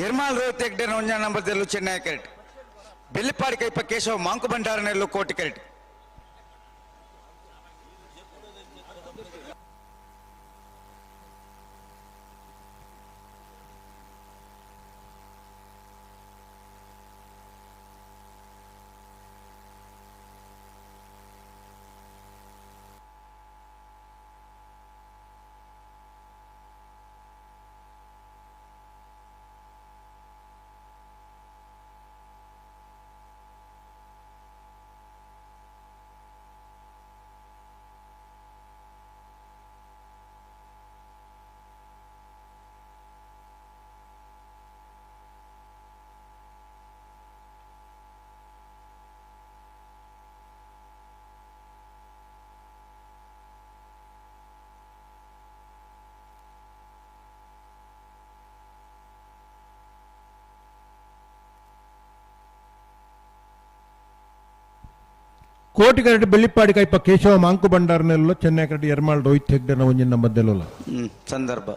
Ermal Rohit Hegde ಒಂಜನೇ ನಂಬರ್ ದೆರ್ಲು ಚೆನ್ನೈ ಕರೆಟ್. ಬೆಳ್ಳಿಪಾಡಿ ಕೈಪ ಕೇಶವ ಮಾಂಕು ಭಂಡಾರ ನೆರ್ಲು ಕೋಟಿ ಕರೆಟ್. ಕೋಟಿ ಕರಡಿ ಬೆಳ್ಳಿಪ್ಪಾಡಿ ಕೈಪ ಕೇಶವ ಮಾಂಕು ಭಂಡಾರನೆಲ್ಲ ಚೆನ್ನೈ ಕರಡಿ ಎರ್ಮಾಳ್ ರೋಹಿತ್ ಹೆಗ್ಡೆನ ಒಂಜಿನ ಮಧ್ಯೆಲ್ಲ ಸಂದರ್ಭ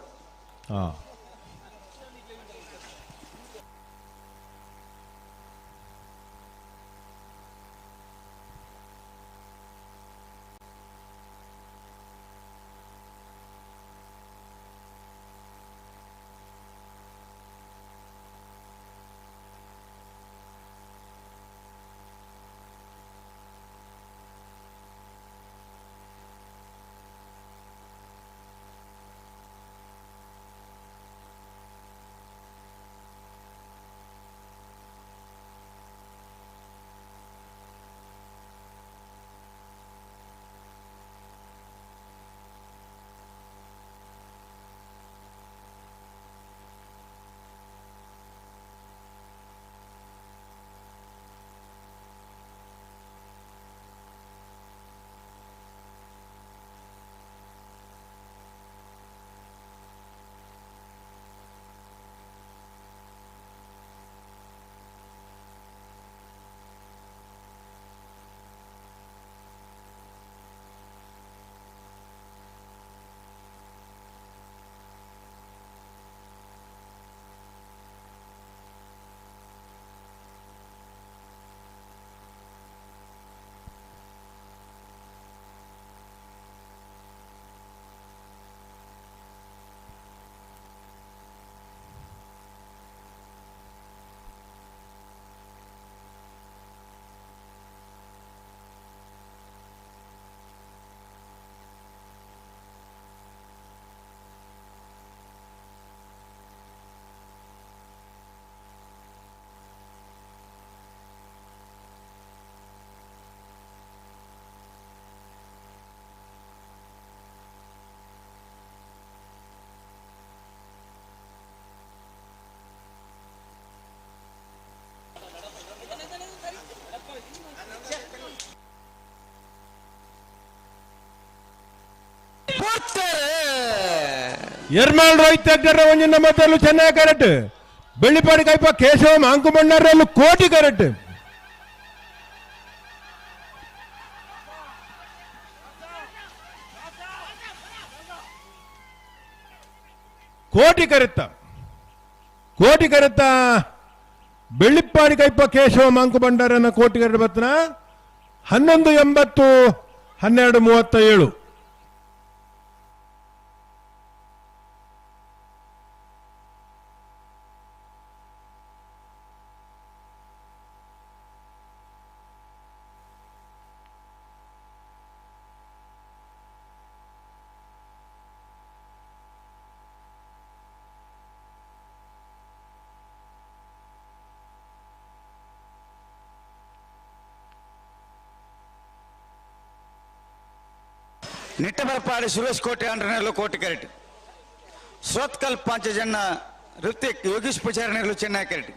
ಎರ್ಮಾಳ್ ರೋಹಿತ್ ಹೆಗ್ಡೆರ ಒಂಜಿನ ಮಧ್ಯೆಲ್ಲ ಚೆನ್ನೈ ಕರೆಕ್ಟ್. ಬೆಳ್ಳಿಪಾಡಿ ಕೈಪ ಕೇಶವ ಮಾಂಕು ಭಂಡಾರಲ್ಲೂ ಕೋಟಿ ಕರೆಕ್ಟ್. ಕೋಟಿ ಕರೆತ್ತ ಕೋಟಿ ಕರೆತ್ತ ಬೆಳ್ಳಿಪ್ಪಾಡಿ ಕೈಪ ಕೇಶವ ಮಾಂಕು ಭಂಡಾರನ ಕೋಟಿ ಕರೆಕ್ಟ್ ಬತ್ತನ 11.80 12.37. ನಿಟ್ಟಬರಪಾಡಿ ಸುರೇಶ್ ಕೋಟೆ ಅಂಡ್ರನೆಲ್ಲ ಕೋಟಿ ಕರೆಟ್. ಸುರತ್ಕಲ್ ಪಾಂಚಜನ್ನ ಋತಿಕ್ ಯೋಗೀಶ್ ಪೂಜಾರಿನೆಲ್ಲ ಚೆನ್ನೈ ಕರೆಟ್.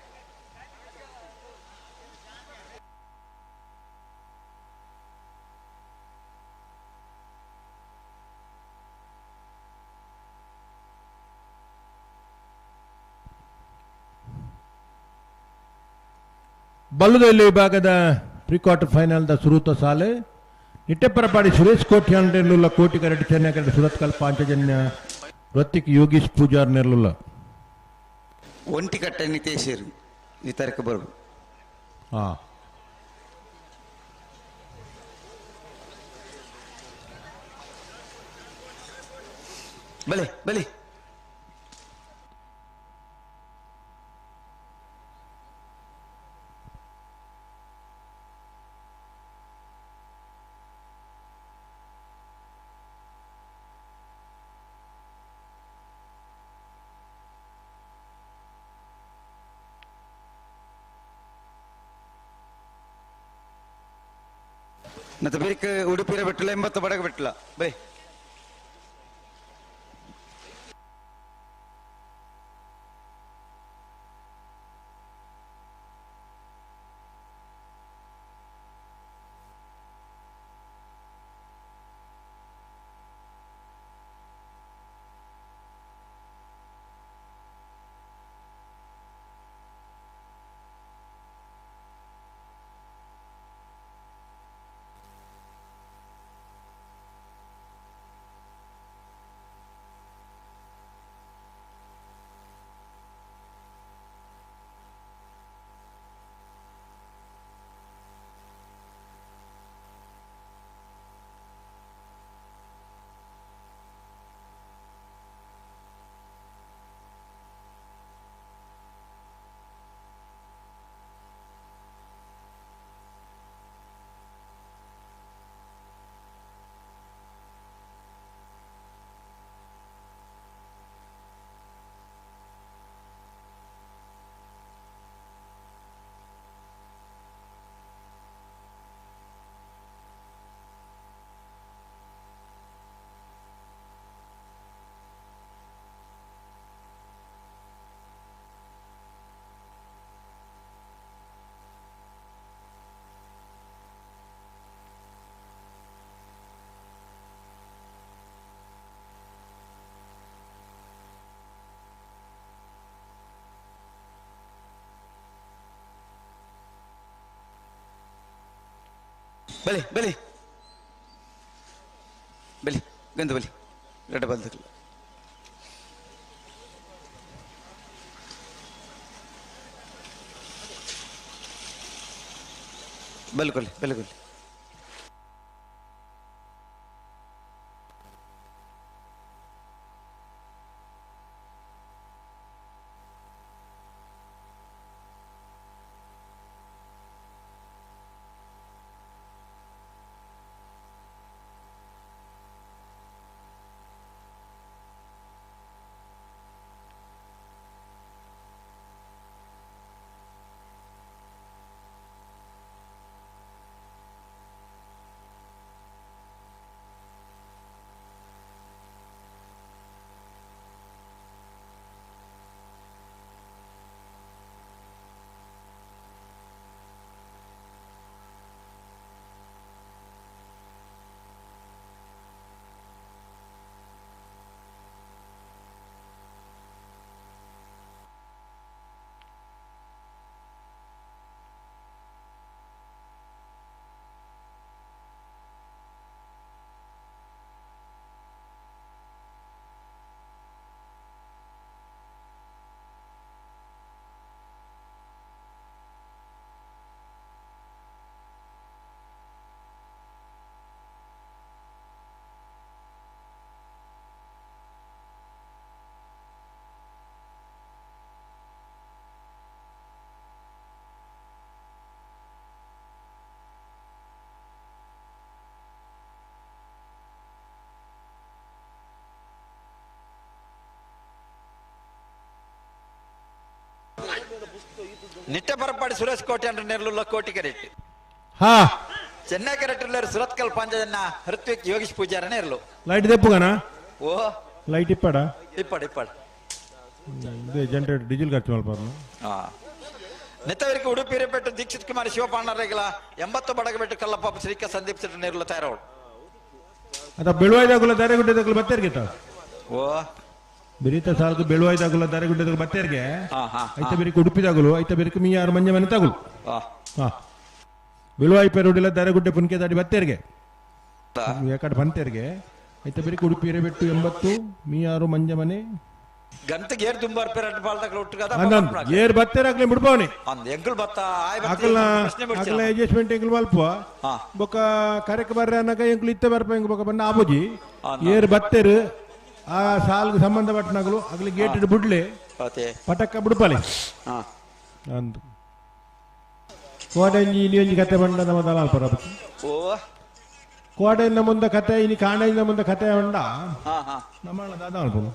ಬಲ್ಲುದೆಲ್ಲಿ ವಿಭಾಗದ ಪ್ರೀ ಕ್ವಾರ್ಟರ್ ಫೈನಲ್ದ ಸುರೂತ ಸಾಲೆ ನಿಟ್ಟೆಪ್ಪರಪಾಡಿ ಸುರೇಶ್ ಕೋಟಿ ನೆರ್ಲುಲ್ಲ ಕೋಟಿ ಕರಡಿ ಚೆನ್ನೈ ಕರಡಿ ಸುರತ್ಕಲ್ ಪಾಂಚಜನ್ಯ ಋತಿಕ್ ಯೋಗೀಶ್ ಪೂಜಾರ್ ನೆರ್ಲುಲ್ಲ. ಒಂಟಿಕಟ್ಟೆ ನಿತೇಶರು ಈ ತಾರೀಕು ಬರೋದು. ಹಾಂ ಬಲೆ ಬಲೆ ಮತ್ತೆ ಬೇರೆ ಉಡುಪಿರ ಬಿಟ್ಟಿಲ್ಲ 80 ಬಡಗ ಬಿಟ್ಟಿಲ್ಲ ಬೈ. ಬಲಿ ಬಲಿ ಬಲಿ ಗಂಧ ಬಲಿ ಗಡ್ಡ ಬಲ್ದಲ್ಲ. ಬಲ್ಕೊಲ್ಲಿ ಬಲ್ಕೊಲ್ಲಿ ನಿಟ್ಟೆ ಪರಪಾಡಿ ಸುರೇಶ್ ಕೋಟೆ ಅಂದ್ರೆ ನೆರಳುಲ್ಲ ಕೋಟಿ ಕರೆಕ್ಟ್. ಹಾ ಚೆನ್ನೈ ಕರೆಕ್ಟ್ ಸುರತ್ಕಲ್ ಪಂಜನ್ನ ಹೃತ್ವಿಕ್ ಯೋಗೇಶ್ ಪೂಜಾರನೇ ಇರಲು. ಲೈಟ್ ದೆಪ್ಪುಗನ ಓ ಲೈಟ್ ಇಪ್ಪಡ ಇಪ್ಪಡ ಇಪ್ಪಡ ಇದೆ ಜನರೇಟರ್ ಡೀಸೆಲ್ ಖರ್ಚು ಮಲ್ಪಾರನು. ಹಾ ನೆತ್ತವರಿಗೆ ಉಡುಪಿ ರೇಪೆಟ್ಟು ದೀಕ್ಷಿತ್ ಕುಮಾರ್ ಶಿವಪಾಂಡರೇಗಲ 80 ಬಡಗಬೆಟ್ಟು ಕಲ್ಲಪ್ಪ ಶ್ರೀಕ ಸಂದೀಪ್ ಶೆಟ್ಟಿ ನೇರ್ಲು ತಯಾರವಳು. ಅದ ಬೆಳುವಾಯ್ದಾಗುಲ ದಾರೆಗುಡ್ಡೆದಾಗಲ ಬತ್ತೇರ್ಗೆ ಓ ಬಿರಿತ ಸಾಲದು ಬೆಳುವಾಯ್ದಾಗುಲ ದಾರೆಗುಡ್ಡೆದಾಗ ಬತ್ತೇರ್ಗೆ ಐತ ಬಿರಿಕ ಉಡುಪಿದಾಗಲು ಐತ ಬಿರಿಕ ಮೀಯಾರು ಮಂಜೆ ಮನೆ ತಗುಲು. ಹಾ ಬೆಳುವಾಯಿ ಪೆರುಡಿಲ್ಲ ದಾರೆಗುಡ್ಡೆ ಪುನ್ಕೆ ದಾಡಿ ಬತ್ತೇರ್ಗೆ ಯಾಕಡೆ ಬಂತೇರ್ಗೆ ಐತ ಬಿರಿಕ ಉಡುಪಿ ಹಿರೇಬೆಟ್ಟು 80 ಮೀಯಾರು ಮಂಜೆ ಮನೆ. ಗಂತ ಗೇರ್ ದುಂಬಾರ್ ಪೇರ್ ಅಡ್ಡ ಬಾಲ್ದಾಗ ಒಟ್ಟು ಕದ ಅಂದಂದು ಏರ್ ಬತ್ತೇರಾಗ್ಲಿ ಬಿಡ್ಪಾವನಿ ಅಂದ್ ಎಂಕುಲ್ ಬತ್ತ ಆಯ್ ಬತ್ತ ಅಕಲ್ನ ಪ್ರಶ್ನೆ ಬಿಡ್ಸಿ ಅಕಲ್ನ ಅಡ್ಜಸ್ಟ್ಮೆಂಟ್ ಎಂಕುಲು ಮಲ್ಪ ಬೊಕ್ಕ ಕರೆಕ್ ಬರ್ರೆ ಅನ್ನಕ ಎಂಕುಲು ಇತ್ತೆ ಬರ್ಪ ಎಂಕ್ ಬೊಕ್ಕ ಬಣ್ಣ ಆಪುಜಿ ಏರ್ ಬತ್ತೇರು ಆ ಸಾಲ್ಗೆ ಸಂಬಂಧಪಟ್ಟನಾಗಲು ಅಗ್ಲಿ ಗೇಟ್ ಬುಡ್ಲೆ ಪಟಕ್ಕ ಬುಡ್ಪಾಲಿ ಅಂದು ಕೋಡೆ ಇನಿ ಒಂಜಿ ಕತೆ ಬಂಡ ನಮ್ಮ ದಲಾಲ್ ಪರ ಓ ಕೋಡೆಯಿಂದ ಮುಂದೆ ಕತೆ ಇನಿ ಕಾಣೆಯಿಂದ ಮುಂದೆ ಕತೆ ಉಂಡ ನಮ್ಮ ದಾದ ಅಲ್ಪನು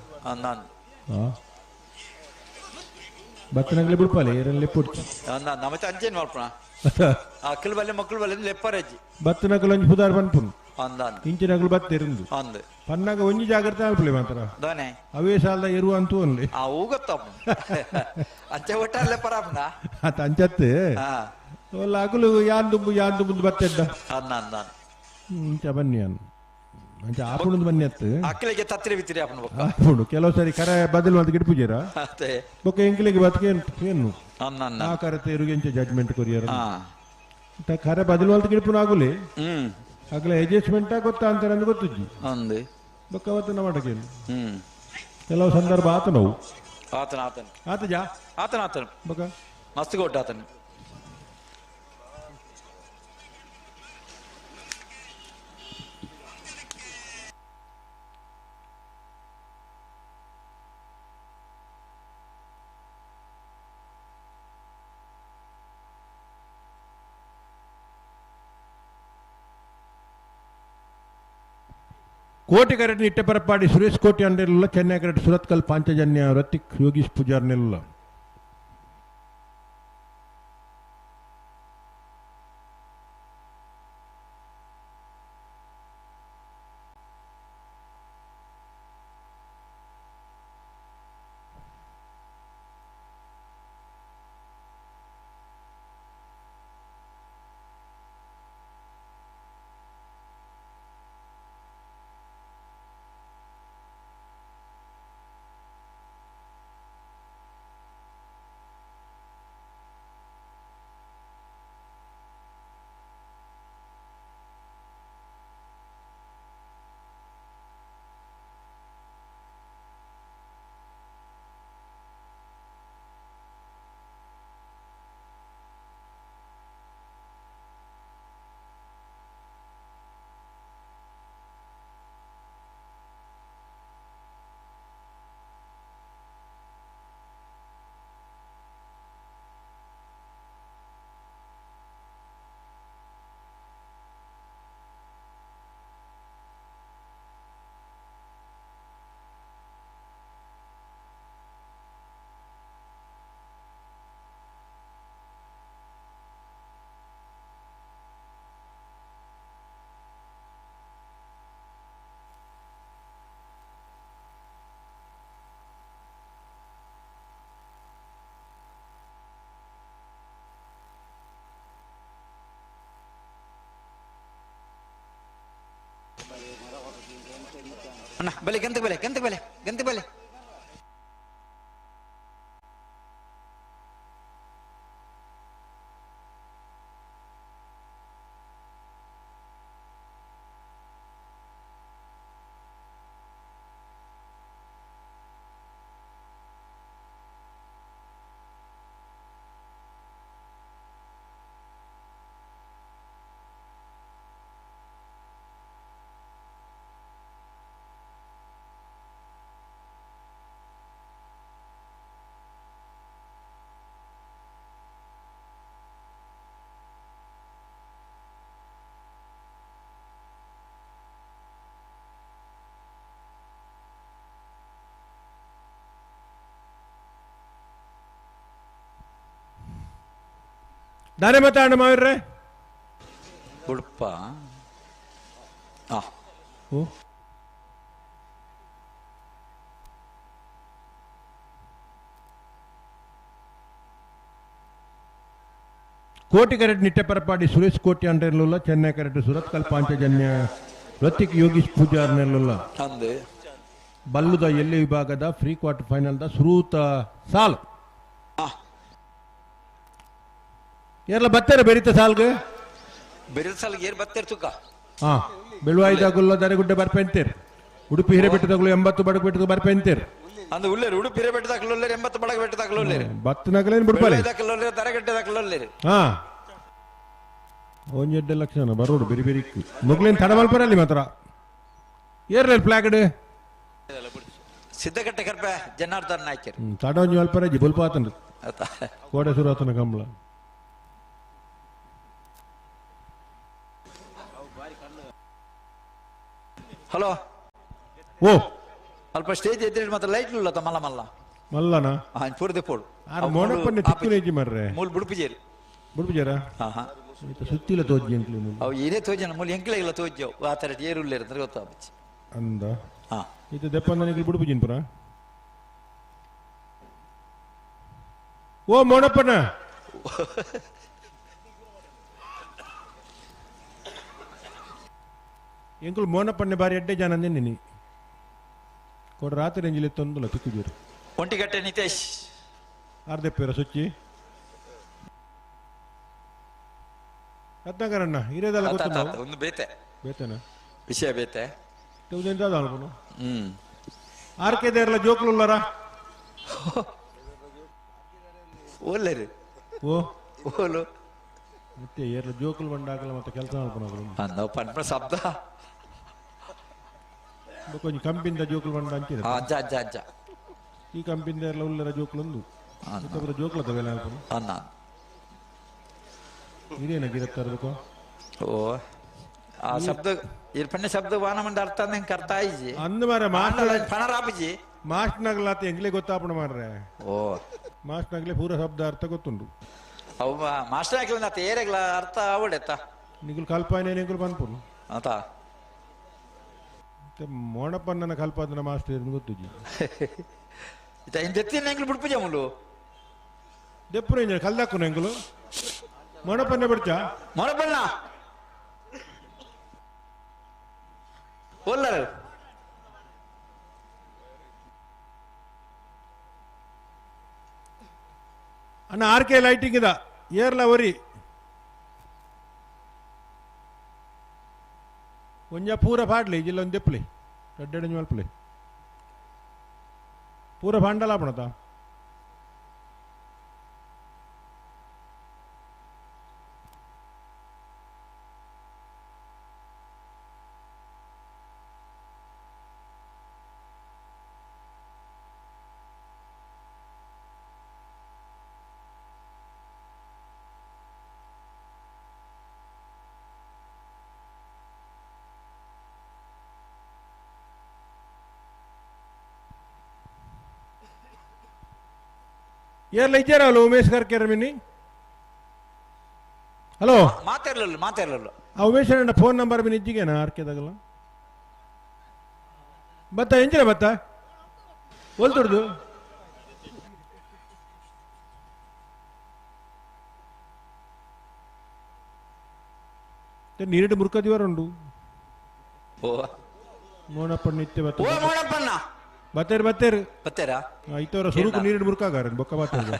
ಬತ್ತನಗ್ಲಿ ಬಿಡ್ಪಾಲಿ ಏರಲ್ಲಿ ಪುಡ್ಚು ನಮ್ಮತ್ತೆ ಅಂಚೇನ್ ಮಲ್ಪಣ ಅಕ್ಕಲ್ ಬಲ್ಲೆ ಮಕ್ಕಳು ಬಲ್ಲೆ ಲೆಪ್ಪರಜ್ಜಿ ಬತ್ತನಗಲು ಒಂಜಿ ಪುದಾರ್ ಪನ್ಪುನು ಅಂದಾನ್ ಇಂಚಿನಗಲು ಬತ್ತಿರಂದು ಅಂದ್ ಪನ್ನಾಗ ಒಂಜಿ ಜಾಗ್ರತೆ ಅಲ್ಪಲಿ ಮಾತ್ರ ದಾನೆ ಅವೇ ಸಾಲದ ಎರುವ ಅಂತೂ ಅನ್ಲಿ ಆ ಊಗತ್ತಪ್ಪ ಅಂಚೆ ಒಟ್ಟ ಲೆಪ್ಪರಾಪನ ಆತ ಅಂಚತ್ತೆ ಒಲ್ಲ ಅಗಲು ಯಾನ್ ದುಂಬು ಯಾನ್ ದುಂಬು ಬತ್ತೆದ್ದ ಅಂದ ಅಂದಾನ್ ಇಂಚ ಬನ್ನಿ ಅನ್ ಅಂಚ ಆಪುಣದು ಬನ್ನಿ ಅತ್ತು ಅಕ್ಕಲಿಗೆ ತತ್ತಿರಿ ಬಿತ್ತಿರಿ ಆಪುಣ ಬೊಕ್ಕ ಆಪುಂಡು ಕೆಲವು ಸಾರಿ ಕರೆ ಬದಲು ಅಂತ ಗಿಡ್ಪುಜೇರ ಅತ್ತೆ ಬೊಕ್ಕ ಎಂಕ್ಲಿಗೆ ಬದುಕೆ ಏನು ಅನ್ನ ಆ ಕರೆ ತೇರುಗೆ ಎಂಚ ಜಡ್ಜ್ಮೆಂಟ್ ಕೊರಿಯರ್ ಕರೆ ಬದಲು ಅಂತ ಗಿಡ್ಪುನ ಆಗುಲಿ ಅಗಲ ಅಡ್ಜಸ್ಟ್ಮೆಂಟ್ ಗೊತ್ತಾ ಅಂತಾರೆ ಅಂದ್ ಗೊತ್ತುಜ್ಜಿ ಅಂದು ಬೊಕ್ಕ ಅವತ್ತು ನಮ್ಮ ಕೆಲವು ಸಂದರ್ಭ ಆತ ನೋವು ಆತನ ಆತನ ಆತ ಜಾ ಆತನ ಆತನ ಬೊಕ್ಕ ಮಸ್ತ್ ಕೊಟ್ಟ ಆತನ ಕೋಟಿ ಕರೆಟ್ ನಿಟ್ಟೆಪರಪಾಡಿ ಸುರೇಶ್ ಕೋಟಿ ಅಂಡಿರಲಿಲ್ಲ ಚೆನ್ನೈ ಕರೆಟ್ ಸುರತ್ಕಲ್ ಪಾಂಚಜನ್ಯ ರತಿಕ್ ಯೋಗೀಶ್ ಪೂಜಾರ್ ನಿಲ್ಲ ಅಣ್ಣ ಬಲೆ ಗಂತ ಬಲೆ ಗಂತ ಬಲೆ ಗಂತ ಬಲೆ ದಾನೆ ಮತ್ತೆ ಅಣ್ಣ ಮಾವಿರ್ರೆ ಉಡುಪ ಕೋಟಿ ಕರೆಟ್ ನಿಟ್ಟೆಪರಪಾಡಿ ಸುರೇಶ್ ಕೋಟಿ ಅಂಡಿರಲಿಲ್ಲ ಚೆನ್ನೈ ಕರೆಟ್ ಸುರತ್ಕಲ್ ಪಾಂಚಜನ್ಯ ರತಿಕ್ ಯೋಗೀಶ್ ಪೂಜಾರ್ ನೆರಲಿಲ್ಲ ಅಂದು ಬಲ್ಲುದ ಎಲ್ಲಿ ವಿಭಾಗದ ಫ್ರೀ ಕ್ವಾರ್ಟರ್ ಫೈನಲ್ the ಸುರೂತ ಸಾಲು ಏರ್ಲ ಬತ್ತಾರೆ ಬೆರಿತ ಸಾಲ್ಗೆ ಬೆರಿತ ಸಾಲ್ಗೆ ಏರ್ ಬತ್ತೇರ್ ತುಕ್ಕ ಹಾ ಬೆಳುವಾಯಿದಾಗುಲ್ಲ ದರೆಗುಡ್ಡೆ ಬರ್ಪೆಂತೇರ್ ಉಡುಪಿ ಹಿರೇಬೆಟ್ಟದಾಗಲು 80 ಬಡಗುಬೆಟ್ಟದ ಬರ್ಪೆಂತೇರ್ ಅಂದು ಉಲ್ಲೇರು ಉಡುಪಿರೆ ಬೆಟ್ಟ ದಾಖಲು 80 ಬಡಗ ಬೆಟ್ಟ ದಾಖಲು ಉಲ್ಲೇರು ಬತ್ತನಗಲೇನು ಬಿಡ್ಪಾಲೆ ದಾಖಲು ತರಗಟ್ಟೆ ದಾಖಲು ಉಲ್ಲೇರು. ಹಾ ಒಂಜೆಡ್ಡೆ ಲಕ್ಷಣ ಬರೋಡು ಬೆರಿ ಬೆರಿ ಮುಗ್ಲೇನು ತಡಮಲ್ಪರಲ್ಲಿ ಮಾತ್ರ ಏರ್ಲೇನು ಪ್ಲಾಗಡ್ ಸಿದ್ಧಗಟ್ಟೆ ಕರ್ಪೆ ಜನಾರ್ದನ್ ನಾಯ್ಕರ್ ತಡೊಂಜಿ ಅಲ್ಪರಜಿ ಬೊಲ್ಪಾತನ ಕೋಡೆ ಸುರಾತನ ಕಂಬಳ. ಹಲೋ ಓ ಅಲ್ಪ ಸ್ಟೇಜ್ ಎದ್ರಿ ಮಾತ್ರ ಲೈಟ್ ಇಲ್ಲ ಮಲ್ಲ ಮಲ್ಲ ಮಲ್ಲನ ಪೂರ್ತಿ ಪೋಡು ಮೋಡಪ್ಪನ್ನೆ ತಿಕ್ಕುನೇಜಿ ಮರ್ರೆ ಮೂಲ ಬುಡುಪುಜೇರಿ ಬುಡುಪುಜೇರ. ಹಾ ಹಾ ಸುತ್ತಿಲ ತೋಜಿ ಎಂಕ್ಲೆ ಅವು ಏನೇ ತೋಜನ ಮೂಲ ಎಂಕ್ಲೆ ಇಲ್ಲ ತೋಜೋ ಆ ತರ ಏರುಲ್ಲೇರು ಅಂದ್ರೆ ಗೊತ್ತಾಪಚ್ಚಿ ಅಂದ. ಹಾ ಇದು ದೆಪ್ಪಂದನಿಗೆ ಬುಡುಪುಜಿನ್ ಪುರ. ಓ ಮೋಡಪ್ಪನ ಎಂಕುಲು ಮೋನಪ್ಪನ್ನೆ ಬಾರಿ ಎಡ್ಡೆ ಜನ ನಿನ್ನಿ ಕೊಡ ರಾತ್ರಿ ಎಂಜಿಲೆ ತೊಂದಲ ತಿಕ್ಕುಜೀರು ಒಂಟಿಗಟ್ಟೆ ನಿತೇಶ್ ಅರ್ಧೆಪ್ಪೇರ ಸುಚ್ಚಿ ರತ್ನಾಕರಣ್ಣ ಇರೇದಲ್ಲ ಗೊತ್ತು ಒಂದು ಬೇತೆ ಬೇತೆನಾ ವಿಷಯ ಬೇತೆ ಅನ್ಪುನು. ಆರ್ ಕೆ ದೇರ್ಲ ಜೋಕ್ಲುಲ್ಲಾರ ಓಲ್ಲೇರು ಓ ಓಲು ಮತ್ತೆ ಏರ್ಲ ಜೋಕುಲು ಬಂಡಾಕಲ ಮತ್ತೆ ಕೆಲಸ ಮಲ್ಪುನ ಪನ್ಪ ಶಬ್ದ ಕೊಂಚ ಕಂಪಿಂದ ಜೋಕುಲು ಬಂಡ ಅಂಚಿದ ಅಜ್ಜ ಅಜ್ಜ ಅಜ್ಜ ಈ ಕಂಪಿಂದ ಏರ್ಲ ಉಲ್ಲರ ಜೋಕುಲೊಂದು ಇತ್ತಪುರ ಜೋಕುಲ ತವೆಲ್ಲ ಅನ್ಪುನು ಅನ್ನ ಇದೇನ ಗಿರತ್ತಾರಬೇಕು. ಓ ಆ ಶಬ್ದ ಇರ್ಪಣ್ಣ ಶಬ್ದ ವಾನ ಮಂಡ ಅರ್ಥ ಅಂದ ಅರ್ಥ ಆಯ್ಜಿ ಅಂದ ಮಾರ ಮಾಸ್ಟರ್ ಫಣರಾಪಜಿ ಮಾಸ್ಟರ್ ನಗಲಾತ ಎಂಗ್ಲೇ ಗೊತ್ತಾಪಣ ಮಾರ್ರೆ. ಓ ಮಾಸ್ಟರ್ ನಗಲೇ ಪೂರ ಶಬ್ದ ಅರ್ಥ ಗೊತ್ತುಂಡು. ಅವು ಮಾಸ್ಟರ್ ಹಾಕ್ಲ ಏರೆಗ್ಲ ಅರ್ಥ ಅವಡೆತ್ತ ನಿಗುಲ್ ಕಲ್ಪಾಯನೆ ನಿಗುಲ್ ಪನ್ಪುನು ಆತ ಮೋಣಪ್ಪನ್ನ ಕಲ್ಪಾದನ ಮಾಸ್ಟರ್ ಗೊತ್ತುಜಿ ದೆತ್ತಿನ ಎಂಗ್ಲು ಬಿಡ್ಪುಜ ಮುಲು ದೆಪ್ಪುನ ಇಂಜ ಕಲ್ದಾಕುನ ಎಂಗ್ಲು ಮೋಣಪ್ಪನ್ನೇ ಬಿಡ್ಚಾ ಮೋಣಪ್ಪನ್ನ ಓಲ್ಲರು ಅಣ್ಣ ಆರ್ ಕೆ ಲೈಟಿಂಗ್ ಇದ ಏರ್ಲ ಒರಿ ಒಂಜ ಪೂರ ಪಾಡ್ಲಿ ಜಿಲ್ಲ ಒಂದು ದೆಪ್ಪಲಿ ರಡ್ಡೆಡಂಜಿ ಮಲ್ಪಲಿ ಪೂರ ಭಾಂಡಲ ಪಣತ ಏರ್ಲ ಇಜ್ಜಾರಲ್ಲ ಉಮೇಶ್ ಕರ್ಕೇರ ಮಿನಿ. ಹಲೋ ಮಾತಾಡಲಿಲ್ಲ ಮಾತಾಡಲಿಲ್ಲ ಆ ಉಮೇಶ್ ಅಣ್ಣ ಫೋನ್ ನಂಬರ್ ಮಿನಿ ಇಜ್ಜಿಗೇನಾ ಆರ್ಕೆದಾಗಲ್ಲ ಬತ್ತ ಎಂಜಿರ ಬತ್ತ ಒಲ್ತುಡ್ದು ನೀರಿಡು ಮುರ್ಕದಿವರುಂಡು. ಓ ಮೋನಪ್ಪಣ್ಣ ನಿತ್ಯ ಬತ್ತ ಓ ಮೋನಪ್ಪಣ್ಣ ಬತ್ತೇರು ಬತ್ತೇರು ಬತ್ತೇರಾ ಐತವರ ಸುರುಕು ನೀರಿಡು ಮುರ್ಕಾಗಾರ ಬೊಕ್ಕ ಬತ್ತೇರು.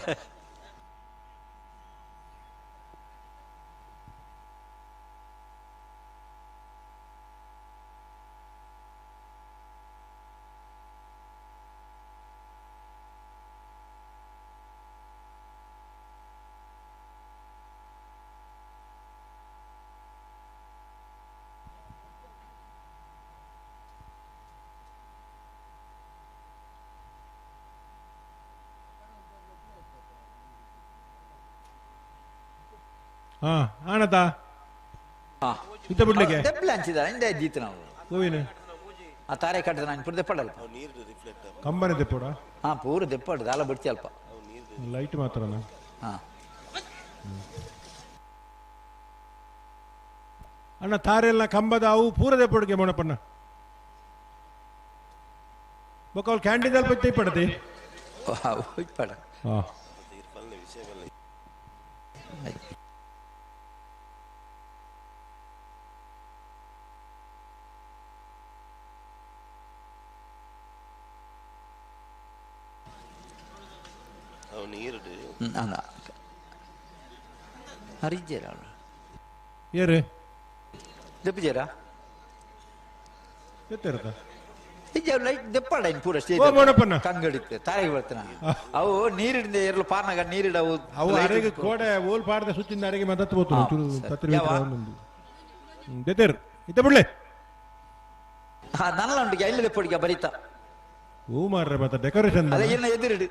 ಹಾ ಆಣತಾ ಇತ್ತ ಬಿಡ್ಲಿಕ್ಕೆ ದೆಪ್ಪಲೆ ಹಂಚಿದ ಹಿಂದೆ ಇದ್ದಿತ್ತು ನಾವು ಹೂವಿನ ಆ ತಾರೆ ಕಟ್ಟದ ನಾನು ಪೂರ ದೆಪ್ಪಡಲ್ಪ ಕಂಬನೆ ದೆಪ್ಪಡ. ಹಾ ಪೂರ ದೆಪ್ಪಡ ದಾಲ ಬಿಡ್ತಿ ಅಲ್ಪ ಲೈಟ್ ಮಾತ್ರನಾ. ಹಾ ಅಣ್ಣ ತಾರೆಲ್ಲ ಕಂಬದ ಅವು ಪೂರ ದೆಪ್ಪಡಿಗೆ ಮೋಣಪ್ಪಣ್ಣ ಬೊಕ್ಕ ಅವ್ಳು ಕ್ಯಾಂಟೀನ್ ಅಲ್ಪ ಇಪ್ಪಡತಿ. ಇಪ್ಪಡ ಹಾ ಅಲ್ಲ ಹರಿಜೇರ ಏರು ದೆಪ್ಪುಜೇರಾ ಎತ್ತಿರತ ಈಗ ಲೈಟ್ ದೆಪ್ಪಾಡ ಇನ್ ಪೂರ ಸ್ಟೇಜ್ ಓ, ಮೋನಪ್ಪಣ್ಣ. ಕಂಗಡಿತ್ತೆ ತಾರೆಗೆ ಬರ್ತಾನ ಅವು ನೀರಿಡಿಂದ ಎರಲು ಪಾರ್ನಾಗ ನೀರಿಡವು ಅವು ಅರೆಗೆ ಕೋಡೆ ಓಲ್ ಪಾಡ್ದ ಸುತ್ತಿಂದ ಅರೆಗೆ ಮದತ್ತು ಹೋತು ಚೂರು ತತ್ರಿ ಯಾವ? ದೆತೇರು ಇತ್ತ ಬಿಡ್ಲೆ ನನ್ನ ಉಂಟು ಇಲ್ಲಿ ದೆಪ್ಪಡಿಗೆ ಬರೀತಾ ಹೂ ಮಾರ್ರೆ ಮತ್ತೆ ಡೆಕೋರೇಷನ್ ಅದೇ ಇನ್ನ ಎದುರಿಡು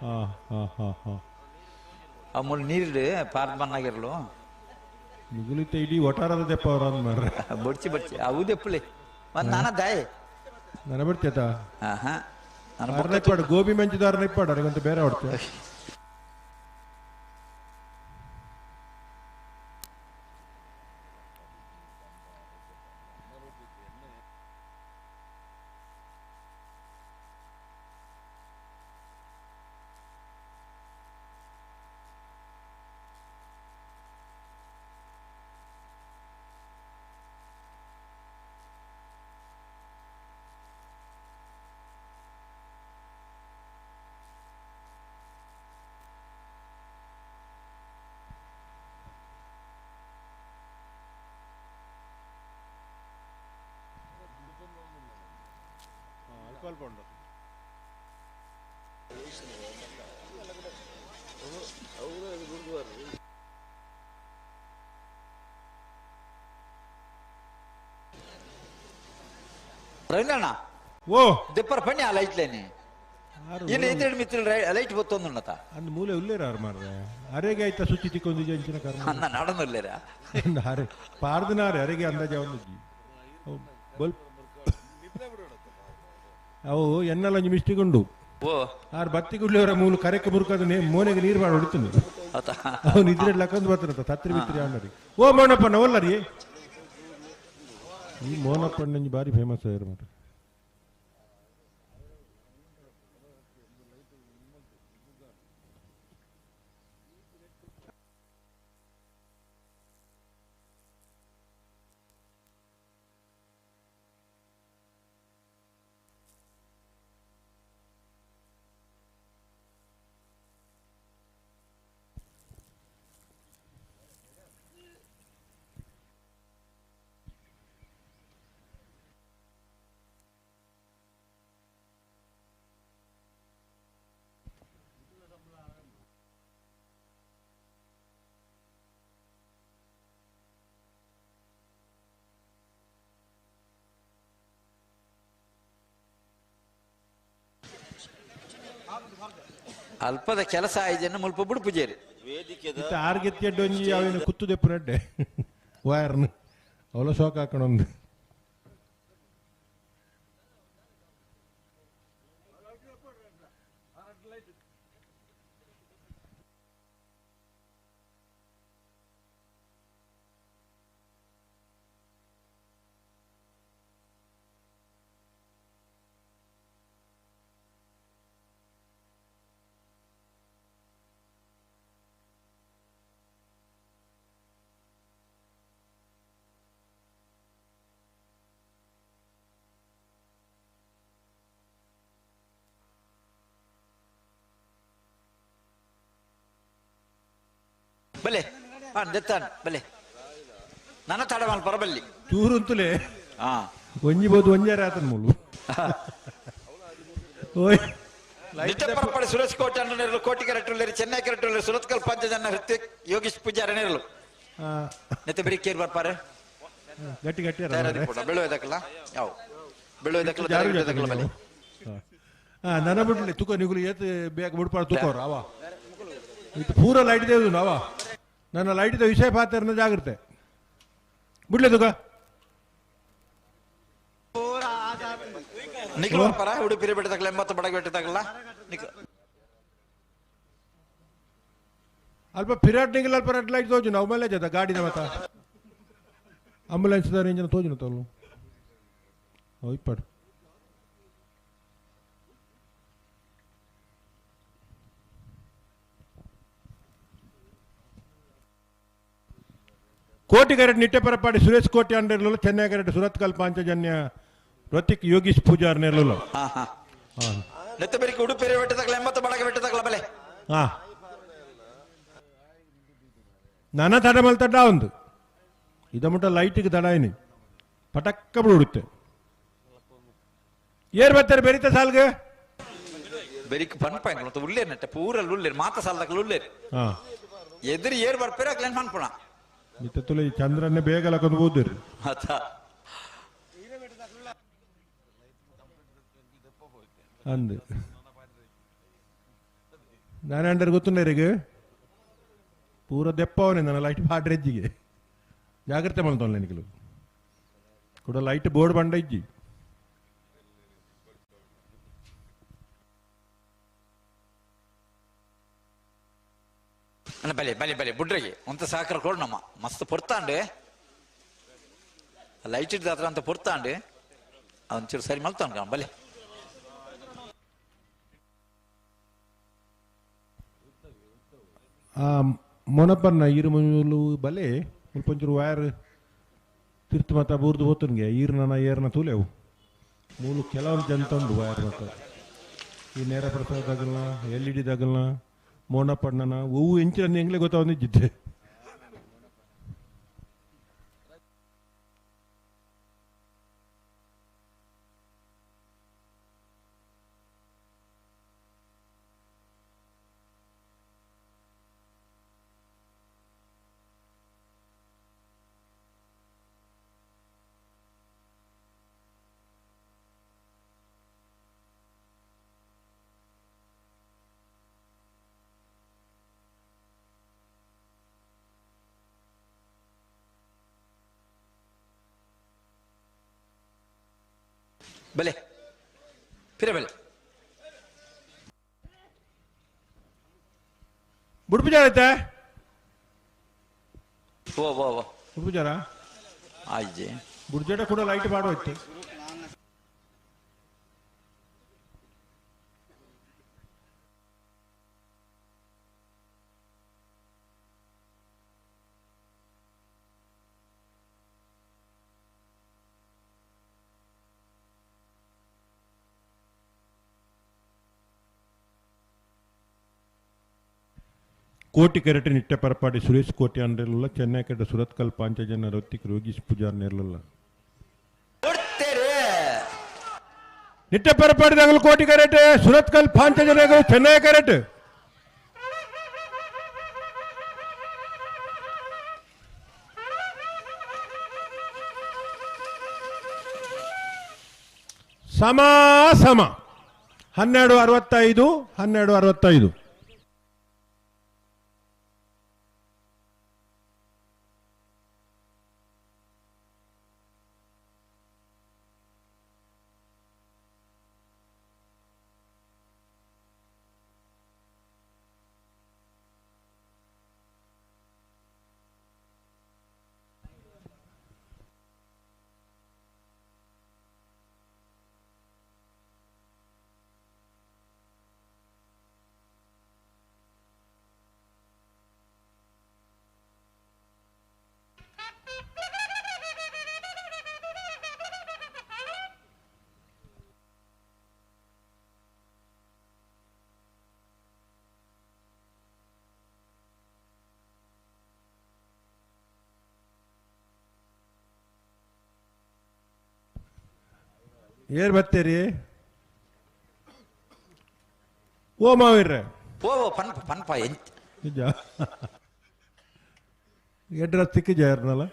ಹಾ ಹಾ ಹಾ ಹಾ ಆ ಮುಳ್ಳು ನೀರಿಡು ಪಾರ್ದ ಮಣ್ಣಾಗಿರ್ಲು ಮಿಗುಲಿತ ಇಡೀ ಒಟಾರದ ದೆಪ್ಪ ಅವ್ರ ಅಂದ್ ಮಾರ್ರೆ ಬಡ್ಚಿ ಬಡ್ಚಿ ಅವು ದೆಪ್ಪಲಿ ಮತ್ತೆ ನಾನ ದಾಯೆ ನನ್ನ ಬಿಡ್ತೇತ ಆಹಾ ನಾನು ಅರ್ನ ಇಪ್ಪಾಡು ಗೋಬಿ ಮಂಚುದಾರನ ಇಪ್ಪಾಡು ಅರೆಗಂತ ಬೇರೆ ಹೊಡ್ತೆ ರವೀಂದ್ರಣ್ಣ ಓ ದೆಪ್ಪರ ಪಣ್ಣಿ ಆ ಲೈಟ್ ಲೇನಿ ಇನ್ನು ಎದುರು ಮಿತ್ರ ಲೈಟ್ ಬತ್ತೊಂದುಂಡತ ಅಂದ್ ಮೂಲೆ ಉಲ್ಲೇರ ಆರು ಮಾರ್ರೆ ಅರೆಗೆ ಆಯ್ತಾ ಸುಚ್ಚಿ ತಿಕ್ಕೊಂದು ಜಂಚಿನ ಕರ್ಮ ಅನ್ನ ನಡನುಲ್ಲೇರ ಅರೆ ಪಾರ್ದನಾರೆ ಅರೆಗೆ ಅಂದಾಜ ಒಂದು ಬಲ್ ಅವು ಎನ್ನಲ ಒಂಜಿ ಮಿಸ್ಟೇಕ್ ಉಂಡು ಓ ಆರ್ ಬತ್ತಿ ಗುಡ್ಲಿಯವರ ಮೂಲು ಕರೆಕ್ಕೆ ಮುರುಕದ ಮೋನೆಗೆ ನೀರು ಮಾಡಿ ಹೊಡಿತೀನಿ ಆತ ಅವನು ಇದ್ರೆ ಲಕ್ಕಂದು ಬರ್ತಾನಂತ ತತ್ರಿ ಬಿತ್ರಿ ಅವನರಿ ಓ ಮೋನಪ್ಪಣ್ಣ ಒಲ್ಲರಿ ಈ ಮೋನಪ್ಪಣ್ಣ ಬಾರಿ ಫೇಮಸ್ ಆಗಿರೋ ಮಾತ್ರ ಅಲ್ಪದ ಕೆಲಸ ಆಯ್ಜನ್ನು ಮುಲ್ಪ ಬುಡು ಪೂಜಾರಿ ಇತ್ತ ಆರ್ಗೆತ್ತಿ ಒಂಜಿ ಅವೇನು ಕುತ್ತು ದೆಪ್ಪು ನಡ್ಡೆ ವೈರ್ನ್ ಅವಲ ಶೋಕ್ ಹಾಕೊಂಡೊಂದು ಬಲೆ ಹಾಂ ದೆತ್ತಾನ್ ಬಲೆ ನನ್ನ ತಡ ಮಲ್ಪ ಬಲ್ಲಿ ಚೂರುಂತಲೇ ಹಾ ಒಂಜಿ ಬೋದು ಒಂಜಾರೆ ಆತನ ಮೂಲು ಓಯ್ ನಿಟ್ಟಪರಪಡೆ ಸುರೇಶ್ ಕೋಟೆ ಅಣ್ಣನಿರಲು ಕೋಟಿ ಕರೆಟುಳ್ಳೇರಿ ಚೆನ್ನೈ ಕರೆಟುಳ್ಳೇರಿ ಸುರತ್ಕಲ್ ಪಂಚಜನ ಹೃತಿಕ್ ಯೋಗೀಶ್ ಪೂಜಾರಿ ನೆರಳು ನೆತ್ತೆ ಬಿರಿ ಕೇರ್ ಬರ್ಪಾರೆ ಗಟ್ಟಿ ಗಟ್ಟಿ ತಯಾರಾದಿ ಪೂಡ ಬೆಳುವೆದಕ್ಕಲ್ಲ ಯಾವ ಬೆಳುವೆದಕ್ಕಲ್ಲ ತಯಾರಿದಕ್ಕಲ್ಲ ಬಲೆ ನನ್ನ ಬಿಡ್ಲಿ ತುಕ ನಿಗುಲು ಏತ್ ಬೇಗ ಬಿಡ್ಪಾಡು ತುಕೋರು ಅವ ಇದು ಪೂರ ಲೈಟ್ ದೇವುದು ಅವ ನನ್ನ ಲೈಟ್ ವಿಷಯ ಪಾತ್ರ ಜಾಗ್ರತೆ ಬಿಡ್ಲಿ ತುಕ ನಿಖಿಲ್ ಬರ್ಪಾರ ಉಡುಪಿ ಬೆಟ್ಟದಕ್ಕಲ್ಲ ಎಂಬತ್ತು ಬಡಗ ಬೆಟ್ಟದಕ್ಕಲ್ಲ ನಿಖಿಲ್ ಅಲ್ಪ ಪಿರಾಟ್ ನಿಗಿಲ್ ಅಲ್ಪ ರೆಡ್ ಲೈಟ್ ತೋಜು ನಾವು ಮೇಲೆ ಜದ ಗಾಡಿನ ಮತ್ತ ಆಂಬುಲೆನ್ಸ್ ಇಂಜಿನ ತೋಜುನ ತೋಲು ಇಪ್ಪಡು ಕೋಟಿಗರೆಡ್ ನಿಟ್ಟೆಪರಪಾಡಿ ಸುರೇಶ್ ಕೋಟಿ ಅಂಡರ್ಲುಲ್ಲ ಚೆನ್ನೈ ಕರೆಟ್ ಸುರತ್ಕಲ್ ಪಾಂಚಜನ್ಯ ರತಿಕ್ ಯೋಗೀಶ್ ಪೂಜಾರ್ ನೆರಳು ಹಾ ಹಾ ನೆತ್ತೆ ಬೆರಿಕೆ ಉಡುಪಿ ಬೆಟ್ಟದಕ್ಕಲ್ಲ ಎಂಬತ್ತು ಬಡಗ ಬೆಟ್ಟದಕ್ಕಲ್ಲ ಬಲೆ ಹಾ ನಾನಾ ತಡ ಮಲ್ತಡ್ಡ ಒಂದು ಇದ ಮುಟ್ಟ ಲೈಟಿಗೆ ತಡ ಏನಿ ಪಟಕ್ಕ ಬಿಡುತ್ತೆ ಏರ್ ಬರ್ತಾರೆ ಬೆರಿತ ಸಾಲ್ಗೆ ಬೆರಿಕ್ ಪನ್ಪ ಉಲ್ಲೇರ್ ನೆಟ್ಟ ಪೂರಲ್ಲಿ ಉಲ್ಲೇರ್ ಮಾತ ಸಾಲ್ದಾಗಲು ಉಲ್ಲೇರ್ ಎದುರು ಏರ್ ಬರ್ಪೇರ ಅಕ್ಲೇನ್ ಪನ್ಪುಣ ಇತ್ತ ತುಲೆ ಚಂದ್ರನ್ನೇ ಬೇಗ ಲಕೊಂಡು ಹೋದಿರಿ ಅತ್ತ ಅಂದು ನಾನು ಅಂಡರ್ ಗೊತ್ತುಂಡರಿಗೆ ಪೂರ ದೆಪ್ಪವನೇ ನನ್ನ ಲೈಟ್ ಪಾಡ್ರೆಜ್ಜಿಗೆ ಜಾಗ್ರತೆ ಮಾಡ್ತಾವಲ್ಲ ನಿಖಲು ಕೂಡ ಲೈಟ್ ಬೋರ್ಡ್ ಬಂಡ ಇಜ್ಜಿ ಅಣ್ಣ ಬಲೆ ಬಲೆ ಬಲೆ ಬುಡ್ರಿಗೆ ಒಂತ ಸಾಕರ ಕೊಡು ನಮ್ಮ ಮಸ್ತ್ ಪೊರ್ತಾಂಡೆ ಲೈಟ್ ಇಡ್ದ ಹತ್ರ ಅಂತ ಪೊರ್ತಾಂಡೆ ಅವನ್ ಚೂರು ಸರಿ ಮಲ್ತಾನ ಬಲೆ ಆ ಮೊನಪನ್ನ ಈರು ಮಂಜೂಲು ಬಲೆ ಮುಲ್ಪಂಚೂರು ವೈರ್ ತಿರ್ತು ಮತ್ತ ಬೂರ್ದು ಹೋತನ್ಗೆ ಈರ್ನ ಏರ್ನ ತೂಲೆವು ಮೂಲು ಕೆಲವೊಂದು ಜನ ತಂದು ವೈರ್ ಮತ್ತ ಈ ನೇರ ಪ್ರಸಾದಗಲ್ನ ಎಲ್ ಇ ಡಿದಾಗಲ್ನ ಮೋನಪ್ಪಣ್ಣನ ಹೂವು ಎಂಚಿನ ಎಂಗ್ಲೆ ಗೊತ್ತಾವನಿದ್ದೆ ಬಲೆ ಪಿರ ಬಲೆ ಬುಡ್ಪುಜಾರ ಐತೆ ಓ ಓ ಓ ಬುಡ್ಪುಜಾರ ಆಯ್ಜಿ ಬುಡ್ಜಾಟ ಕೂಡ ಲೈಟ್ ಬಾಡೋಯ್ತು ಕೋಟಿ ಕೆರೆಟೆ ನಿಟ್ಟೆ ಪರಪಾಡಿ ಸುರೇಶ್ ಕೋಟಿ ಅಂದಿರಲಿಲ್ಲ ಚೆನ್ನೈ ಕೆಟ್ಟ ಸುರತ್ಕಲ್ ಪಾಂಚಜನ ರೊತ್ತಿಕ್ ರೋಗೀಶ್ ಪೂಜಾರ್ ಇರಲಿಲ್ಲ ನಿಟ್ಟೆ ಪರಪಾಡಿದಾಗಲೂ ಕೋಟಿ ಕರೆಟೆ ಸುರತ್ಕಲ್ ಪಾಂಚಜನ ಚೆನ್ನೈ ಕರೆಟೆ ಸಮ ಸಮ 12:65 12:65. ಏರ್ ಬರ್ತೀರಿ ಓ ಮಾವಿರ್ರೆ ಓ ಓ ಪನ್ಪ ಪನ್ಪ ಎಂಚ ನಿಜ ಎಡ್ರ ತಿಕ್ಕಿಜ ಯಾರನ್ನಲ್ಲ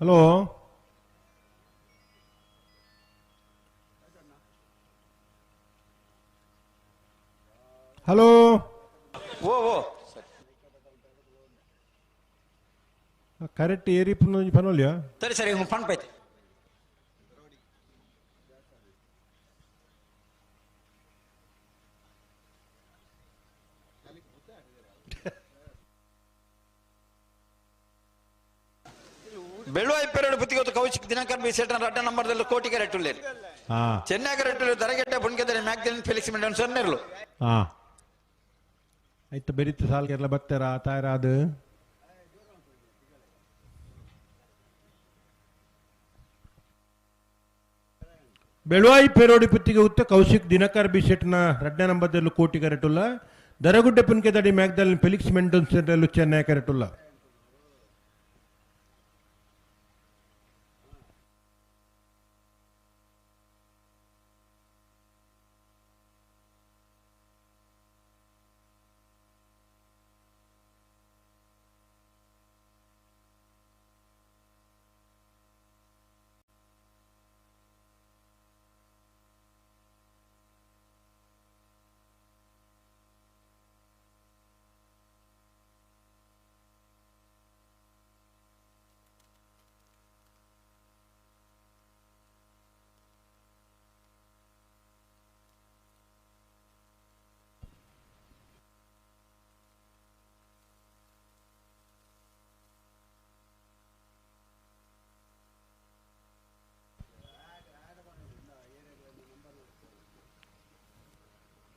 ಹಲೋ ಹಲೋ ಓ ಓ ಕರೆಕ್ಟ್ ಏರಿ ಪುನೊಂಜಿ ಪನೊಲ್ಯ ಸರಿ ಸರಿ ಪಣ್ ಪೈತೆ ಬೆಳುವಾಯಿ ಪೆರಡು ಬುತ್ತಿಗೊತ್ತು ಕೌಶಿಕ್ ದಿನಕರ್ ಬಿ ಸೆಟ್ನ ರಡ್ಡ ನಂಬರ್ದಲ್ಲಿ ಕೋಟಿ ಕರೆಟ್ಟುಲ್ಲೇರು ಹಾ ಚೆನ್ನೈ ಕರೆಟ್ಟುಲ್ಲೇರು ದರಗೆಟ್ಟೆ ಬುಣ್ಕೆದರೆ ಮ್ಯಾಕ್ದೆಲಿನ್ ಫೆಲಿಕ್ಸ್ ಮೆಂಡನ್ ಸೊನ್ನೆರ್ಲು ಹಾ ಆಯ್ತು ಬೆರಿತು ಸಾಲ್ಗೆಲ್ಲ ಬರ್ತಾರ ತಾಯರಾದು ಬೆಳುವಾಯಿ ಪೆರೋಡಿ ಪುತ್ತಿಗೆ ಉತ್ತ ಕೌಶಿಕ್ ದಿನಕರ್ ಬಿ ಶೆಟ್ನ ರಡ್ಡ ನಂಬರ್ದಲ್ಲೂ ಕೋಟಿ ಕರೆಟುಲ್ಲ ದರಗುಡ್ಡೆ ಪುನ್ಕೆದಡಿ ಮ್ಯಾಗ್ದಲ್ಲಿ ಫೆಲಿಕ್ಸ್ ಮೆಂಡೋನ್ಸಲ್ಲೂ ಚೆನ್ನೈ ಕರೆಟುಲ್ಲ.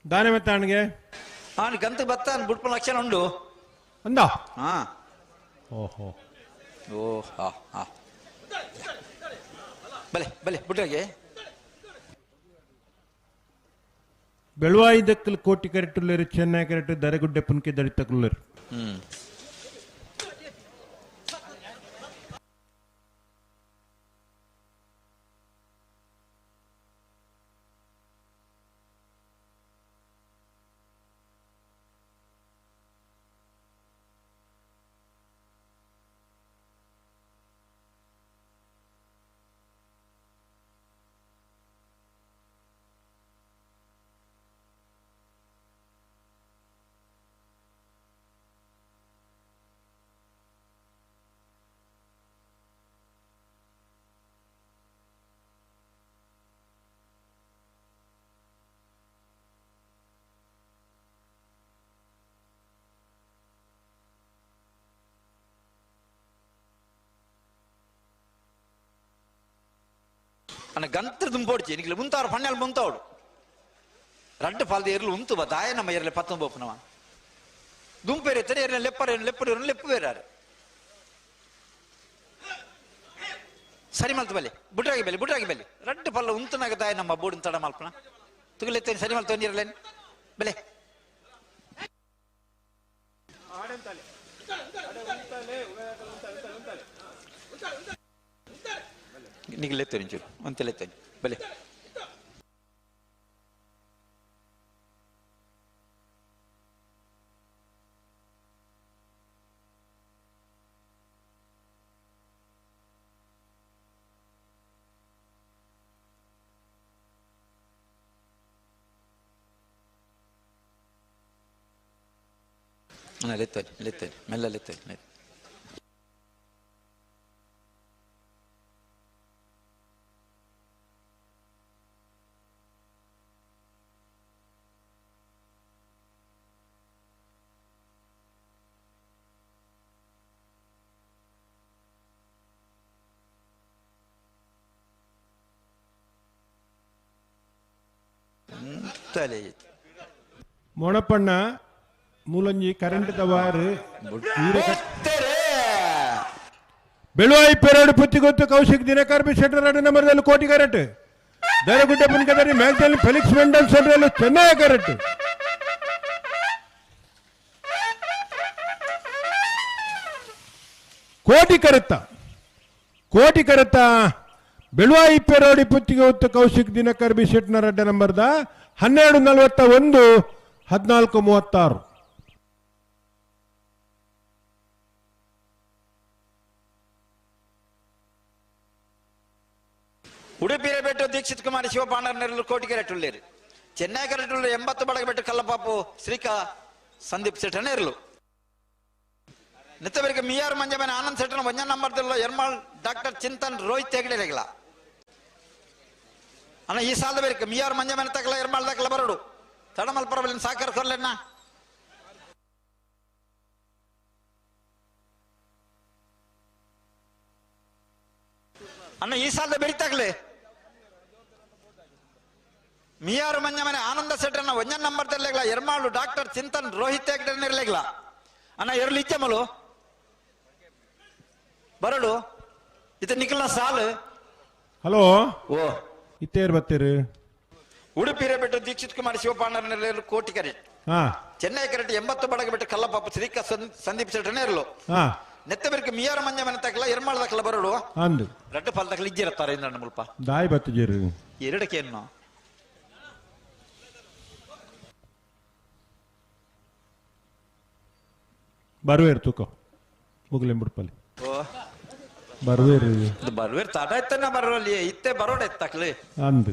ದಾನೆ ಮತ್ತೆ ಅಣ್ಗೆ ಅವನು ಗಂತ ಬತ್ತ ಬುಡ್ಪು ಲಕ್ಷಣ ಉಂಡು ಅಂದ ಹಾ ಓಹೋ ಓ ಹಾ ಹಾ ಬಲೆ ಬಲೆ ಬುಡ್ರಾಗೆ ಬೆಳುವಾಯಿ ದಕ್ಕಲ್ ಕೋಟಿ ಕರೆಟುಲ್ಲೇರು ಚೆನ್ನೈ ಕರೆಟು ದರಗುಡ್ಡೆ ಪುನ್ಕೆ ದಡಿತಕುಲ್ಲೇರು. ಹ್ಮ್ ಅನ್ನ ಗಂತ್ರ ದುಂಪೋಡ್ಚಿ ನಿಕ್ಲೆ ಮುಂತಾರು ಪಣ್ಣೆಲ್ ಮುಂತಾವಡು ರಡ್ಡು ಪಾಲ್ದ ಎರ್ಲು ಉಂತು ಬಾ ದಾಯ ನಮ್ಮ ಎರ್ಲೆ ಪತ್ತೊಂದು ಬೋಪನವ ದುಂಪೇರೆ ಎತ್ತರೆ ಎರ್ಲೆ ಲೆಪ್ಪರೆ ಲೆಪ್ಪರು ಲೆಪ್ಪು ಬೇರಾರು ಸರಿ ಮಲ್ತು ಬಲೆ ಬುಡ್ರಾಗಿ ಬೆಲೆ ಬುಡ್ರಾಗಿ ಬೆಲೆ ರಡ್ಡು ಪಲ್ಲ ಉಂತನಾಗ ದಾಯ ನಮ್ಮ ಬೋಡಿನ ತಡ ಮಲ್ಪನ ತುಗಲೆತ್ತೇನೆ ಸರಿ ಮಲ್ತು ಒಂದಿರಲೇನು ಬೆಲೆ ನಿಗೆ ಲೆತ್ತೇನೆ ಒಂಚೂರು ಒಂತೆ ಲೆತ್ತೇನೆ ಬಲೆ ಲೆತ್ತೇನೆ ಲೆತ್ತೇನೆ ಮೆಲ್ಲ ಲೆತ್ತೇನೆ ತಲೆ ಮೊಣಪಣ್ಣ ಮೂಲಂಜಿ ಕರೆಂಟ್ ವಾರು ಬೆಳುವಾಯಿ ಪೆರಡು ಪುತ್ತಿಗೊತ್ತು ಕೌಶಿಕ್ ದಿನಕರ್ ಬಿ ಶೆಟ್ಟರ್ ಎರಡು ನಂಬರ್ದಲ್ಲಿ ಕೋಟಿ ಕರೆಟ್ ದರಗುಡ್ಡೆ ಪುನ್ಕದರಿ ಮ್ಯಾಗ್ದಲ್ಲಿ ಫೆಲಿಕ್ಸ್ ಮೆಂಡಲ್ ಸೆಂಟ್ರಲ್ಲೂ ಚೆನ್ನೈ ಕರೆಟ್ ಕೋಟಿ ಕರೆತ್ತ ಕೋಟಿ ಕರೆತ್ತ ಬೆಳುವಾಯಿ ಪೆರೋಡಿ ಪುತ್ತಿಗೆ ಹೊತ್ತು ಕೌಶಿಕ್ ದಿನಕರ್ ಬಿ ಶೆಟ್ನರ್ ಅಡ್ಡ ನಂಬರ್ದ 12:41 14:36. ಉಡುಪಿಯ ಬೆಟ್ಟು ದೀಕ್ಷಿತ್ ಕುಮಾರ್ ಶಿವಪಾಂಡರ್ ನೆರಳು ಕೋಟಿಗೆರೆಟುಳ್ಳೇರು ಚೆನ್ನೈ ಕರೆಟುಳ್ಳು 80 ಬಡಗಬೆಟ್ಟು ಕಲ್ಲಪಾಪು ಶ್ರೀಕಾ ಸಂದೀಪ್ ಶೆಟ್ಟನ ಇರಲು ನಿತ್ತವರಿಗೆ ಮಿಯಾರ್ ಮಂಜಮನೆ ಆನಂದ್ ಶೆಟ್ಟನ ಒಂಜನ್ ನಂಬರ್ದಲ್ಲ ಎರ್ಮಾಳ್ ಡಾಕ್ಟರ್ ಚಿಂತನ್ ರೋಹಿತ್ ಹೆಗಡೆ ರೆಗಲ ಅಣ್ಣ ಈ ಸಾಲದ ಬೇರೆ ಮಿಯಾರ್ ಮಂಜಮನೆ ತಕಲ ಎರ್ಮಾಳ್ ದಾಖಲ ಬರಡು ತಡಮಲ್ ಪರಬಲಿನ ಸಾಕಾರ ಕೊರ್ಲೆಣ್ಣ ಅಣ್ಣ ಈ ಸಾಲದ ಬೆರಿತಾಗ್ಲೆ ಮಿಯಾರು ಮಂಜಮನೆ ಆನಂದ ಶೆಟ್ಟನ ಒಂಜನ್ ನಂಬರ್ ತರ್ಲೆಗ್ಲ ಎರ್ಮಾಳು ಡಾಕ್ಟರ್ ಚಿಂತನ್ ರೋಹಿತ್ ಹೆಗಡೆ ಇರ್ಲೆಗ್ಲ ಅಣ್ಣ ಎರಳು ಇಚ್ಚಮಲು ಬರಡು ಇತ ನಿಖಲ್ನ ಸಾಲು ಹಲೋ ಓ ಇತ್ತೇರು ಬತ್ತೀರು ಉಡುಪಿ ಬೆಟ್ಟು ದೀಕ್ಷಿತ್ ಕುಮಾರ್ ಶಿವಪಾಂಡರ್ ಕೋಟಿಕರೆ ಹಾ ಚೆನ್ನೈ ಕರೆಟ್ 80 ಬಡಗ ಬಿಟ್ಟು ಕಲ್ಲಪಾಪ ಶ್ರೀಕಾ ಸಂದೀಪ್ ಶೆಟ್ಟನೇ ಇರಲು ಹಾ ನೆತ್ತಬೆರ್ಕ ಮಿಯಾರ ಮಂಜಮನೆ ತಕಲ ಎರ್ಮಾಳ್ ದಾಖಲ ಬರಡು ಅಂದು ರಡ್ಡು ಪಾಲ್ ತಕಲ ಇಜ್ಜಿರತ್ತಾರೆ ಇಂದ್ರಣ್ಣ ಮುಲ್ಪ ದಾಯಿ ಬತ್ತಿಜೇರು ಎರಡಕ್ಕೆ ಏನು ಬರುವೇರು ತೂಕೋ ಮುಗುಲೆಂಬುಡ್ಪಲ್ಲಿ ಓ ಬರುವೇರು ಇದು ಬರುವೇರು ತಡ ಇತ್ತನ ಬರೋಲ್ಲಿ ಇತ್ತೆ ಬರೋಡ ಎತ್ತಕ್ಲಿ ಅಂದು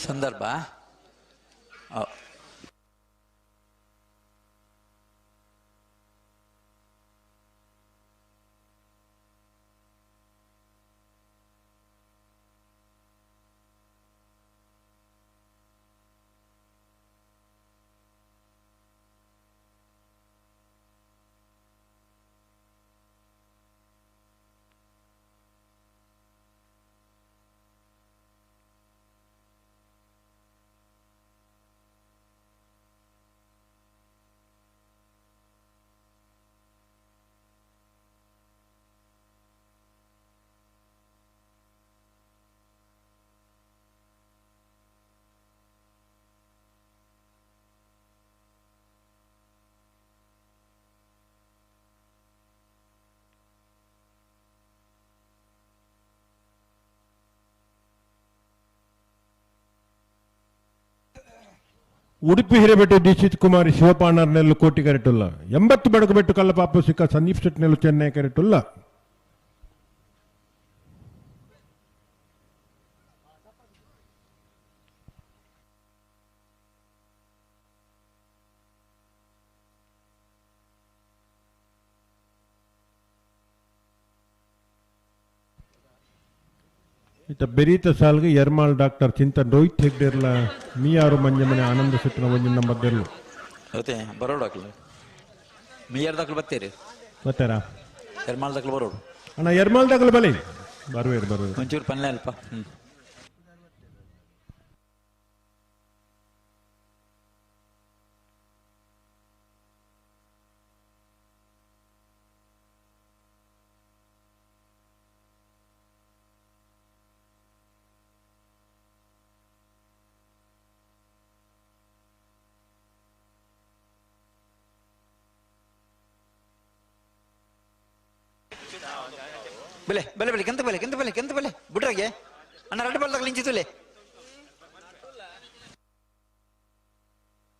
ಸಂದರ್ಭ ಉಡುಪಿ ಹಿರೇಬೆಟ್ಟು ದೀಕ್ಷಿತ್ ಕುಮಾರಿ ಶಿವಪಾಣರ್ ನೆಲ್ಲು ಕೋಟಿ ಕರೆಟುಲ್ಲ 80 ಬಡಗಬೆಟ್ಟು ಕಲ್ಲಪಾಪು ಸಿಕ್ಕ ಸಂದೀಪ್ ಶೆಟ್ ನೆಲ್ಲು ಚೆನ್ನೈ ಕರೆಟುಲ್ಲ ಇತ್ತ ಬೆರೀತ ಸಾಲ್ಗೆ ಎರ್ಮಾಳ್ ಡಾಕ್ಟರ್ ಚಿಂತನ್ ರೋಹಿತ್ ಹೆಗ್ಡೆರ್ಲ ಮಿಯಾರು ಮಂಜಮನೆ ಆನಂದ ಶೆಟ್ಟನ ಒಂಜಿನ ನಂಬರ್ ದೆರ್ಲು ಅದೇ ಬರೋಡು ಹಾಕ್ಲು ಮಿಯಾರ್ ದಾಖಲು ಬತ್ತೀರಿ ಬರ್ತಾರಾ ಎರ್ಮಾಳ್ ದಾಖಲು ಬರೋಡು ಅಣ್ಣ ಎರ್ಮಾಳ್ ದಾಖಲು ಬಲಿ ಬರುವೇರು ಬರುವೇರು ಒಂಚೂರು ಪನ್ಲೆ ಅಲ್ಪ ಹ್ಮ್ ಬೆಲೆ ಬೆಲೆ ಬೆಲೆ ಕೆಂತ ಬೆಲೆ ಕೆಂತ ಬೆಲೆ ಕೆಂತ ಬೆಲೆ ಬಿಡ್ರಾಗೆ ಅಣ್ಣ ರಡ್ಡು ಬಲ್ದಾಗ ಇಂಚಿತ್ತುಲೆ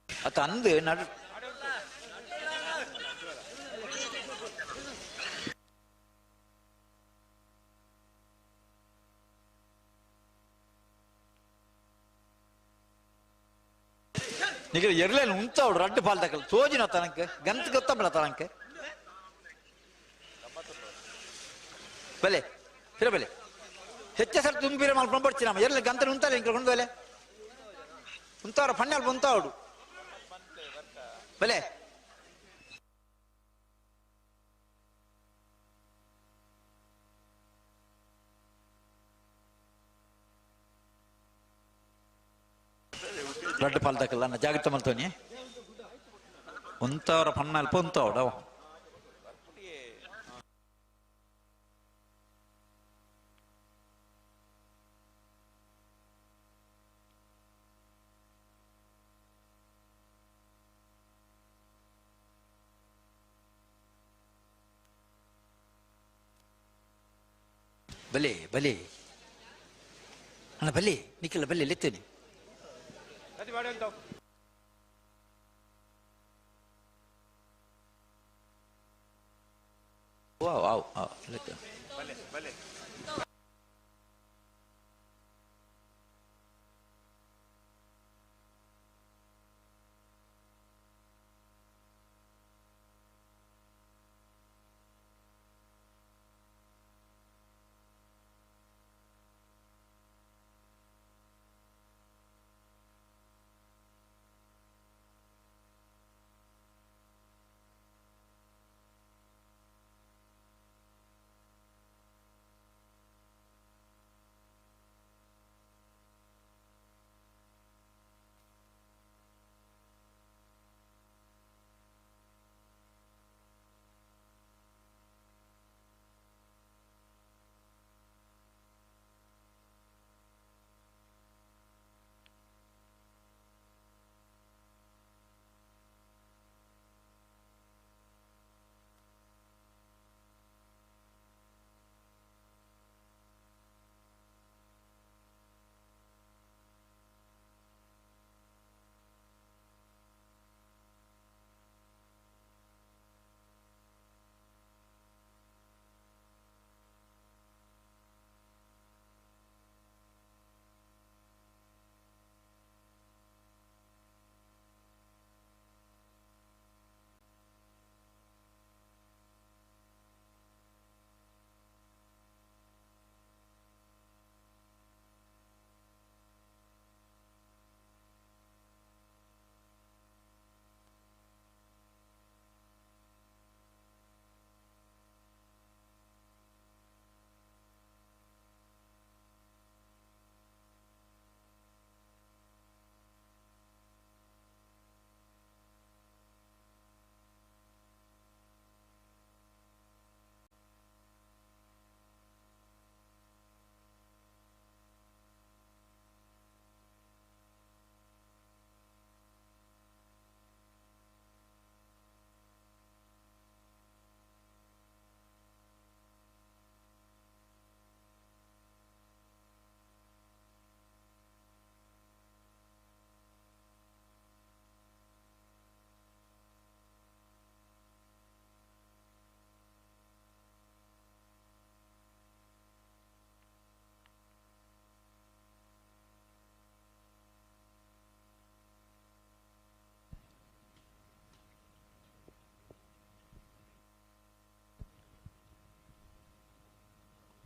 ಅತ್ತ ಅಂದು ನಡು ನಿಗ ಎರ್ಲೇನು ಉಂತಾವಡು ರಡ್ಡು ಪಾಲ್ ತಕಲ್ ಸೋಜಿನ ತನಕ ಗಂತ ಗೊತ್ತಂಬಲ ತನಕ ಬಲೆ ಫಿರ ಬಲೆ ಹೆಚ್ಚ ಸರ್ ತುಂಬಿರ ಮಲ್ಕೊಂಡು ಬರ್ತೀನಿ ನಮ್ಮ ಎರ್ಲೆ ಗಂತ ಉಂತಾಲೆ ಇಂಕ ಕೊಂಡು ಬಲೆ ಉಂತಾವ್ರ ಪಣ್ಣಲ್ ಉಂತಾವಡು ಬಲೆ ರಡ್ಡು ಪಾಲ್ ತಕಲ್ಲ ಅಣ್ಣ ಜಾಗ್ರತೆ ಮಲ್ತೋನಿ. ಉಂತವರ ಪಣ್ಣಲ್ಪ ಉಂತವಡ ಬಲೆ ಬಲೆ ಅಣ್ಣ ಬಲೆ ನಿಖಿಲ ಬಲೆ ಲೆತ್ತೇನೆ ವಾವ್ ವಾವ್ ವಾವ್ ಲೆತ್ತ ಬಲೆ ಬಲೆ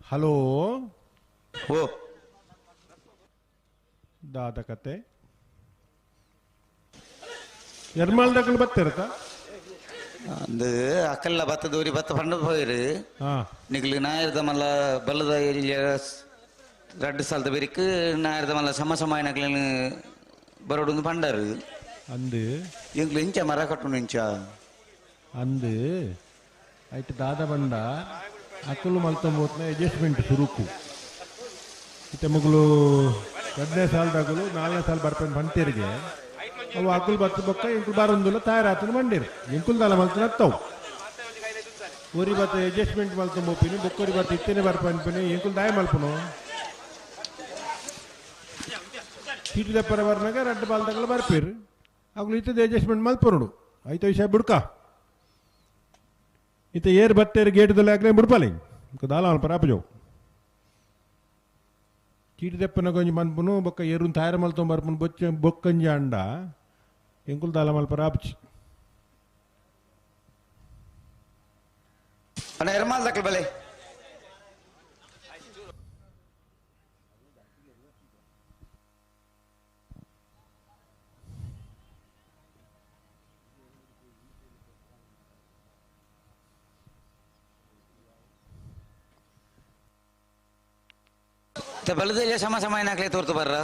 ಹಲೋ ಓ ದಾದ ಕತೆ ಎರ್ಮಾಲ್ದಕ್ಕಲು ಬತ್ತಿರತ್ತ ಅಂದು ಅಕ್ಕಲ್ಲ ಬತ್ತದ ಊರಿ ಬತ್ತ ಪಂಡ ಪೋಯಿರು ನಿಗ್ಲು ನಾಯರ್ದ ಮಲ್ಲ ಬಲ್ಲದ ರಡ್ಡು ಸಾಲದ ಬೆರಿಕ್ ನಾಯರ್ದ ಮಲ್ಲ ಸಮ ಸಮಾಯನಕ್ಲೇನು ಬರೋಡು ಪಂಡರು ಅಂದು ಎಂಗ್ಲು ಇಂಚ ಮರ ಕಟ್ಟುನು ಇಂಚ ಅಂದು ಆಯ್ತು ದಾದ ಬಂಡ ಅಕ್ಕಲು ಮಲ್ತೊಂಬೋತ್ನ ಅಡ್ಜಸ್ಟ್ಮೆಂಟ್ ಸುರುಕು ಇತ್ತೆ ಮುಗುಲು ಎರಡನೇ ಸಾಲದಾಗಲು ನಾಲ್ಕನೇ ಸಾಲ ಬರ್ಪೇನು ಬಂತೀರಿಗೆ ಅವು ಅಕ್ಕಲು ಬತ್ತು ಬೊಕ್ಕ ಇಂಕುಲು ಬಾರೊಂದುಲ್ಲ ತಯಾರಾತನ ಬಂಡಿರು ಇಂಕುಲು ದಾಲ ಮಲ್ತನ ಅತ್ತವು ಊರಿ ಬತ್ತ ಅಡ್ಜಸ್ಟ್ಮೆಂಟ್ ಮಲ್ತೊಂಬೋಪಿನಿ ಬೊಕ್ಕೋರಿ ಬತ್ತ ಇತ್ತೇನೆ ಬರ್ಪನ್ಪಿನಿ ಇಂಕುಲು ದಾಯ ಮಲ್ಪನು ಸೀಟು ದಪ್ಪರ ಬರ್ನಾಗ ರಡ್ಡು ಬಾಲ್ದಾಗಲು ಬರ್ಪೇರು ಅಗುಲು ಇತ್ತದ ಅಡ್ಜಸ್ಟ್ಮೆಂಟ್ ಮಲ್ಪರುಡು ಆಯ್ತು ವಿಷಯ ಬುಡ್ಕ ಇತ್ತ ಏರ್ ಬತ್ತೇರು ಗೇಟ್ದಲ್ಲಿ ಆಗಲೇ ಬುಡ್ಪಾಲಿ ದಾಲ ಮಲ್ಪರ ಆಪಜೋ ಚೀಟಿ ದೆಪ್ಪನ ಕೊಂಜಿ ಮನ್ಪುನು ಬೊಕ್ಕ ಏರುನ್ ತಯಾರು ಮಲ್ತೊಂಬ ಬರ್ಪುನು ಬೊಚ್ಚ ಬೊಕ್ಕಂಜಿ ಅಂಡ ಎಂಕುಲು ದಾಲ ಮಲ್ಪರ ಆಪಚಿ ಅಣ್ಣ ಎರ್ಮಾಲ್ ದಕ್ಕಲು ಬಲೆ ಬಲದಲ್ಲಿ ಸಮ ಸಮಯನಾಗ್ಲೇ ತೋರ್ತು ಬರ್ರ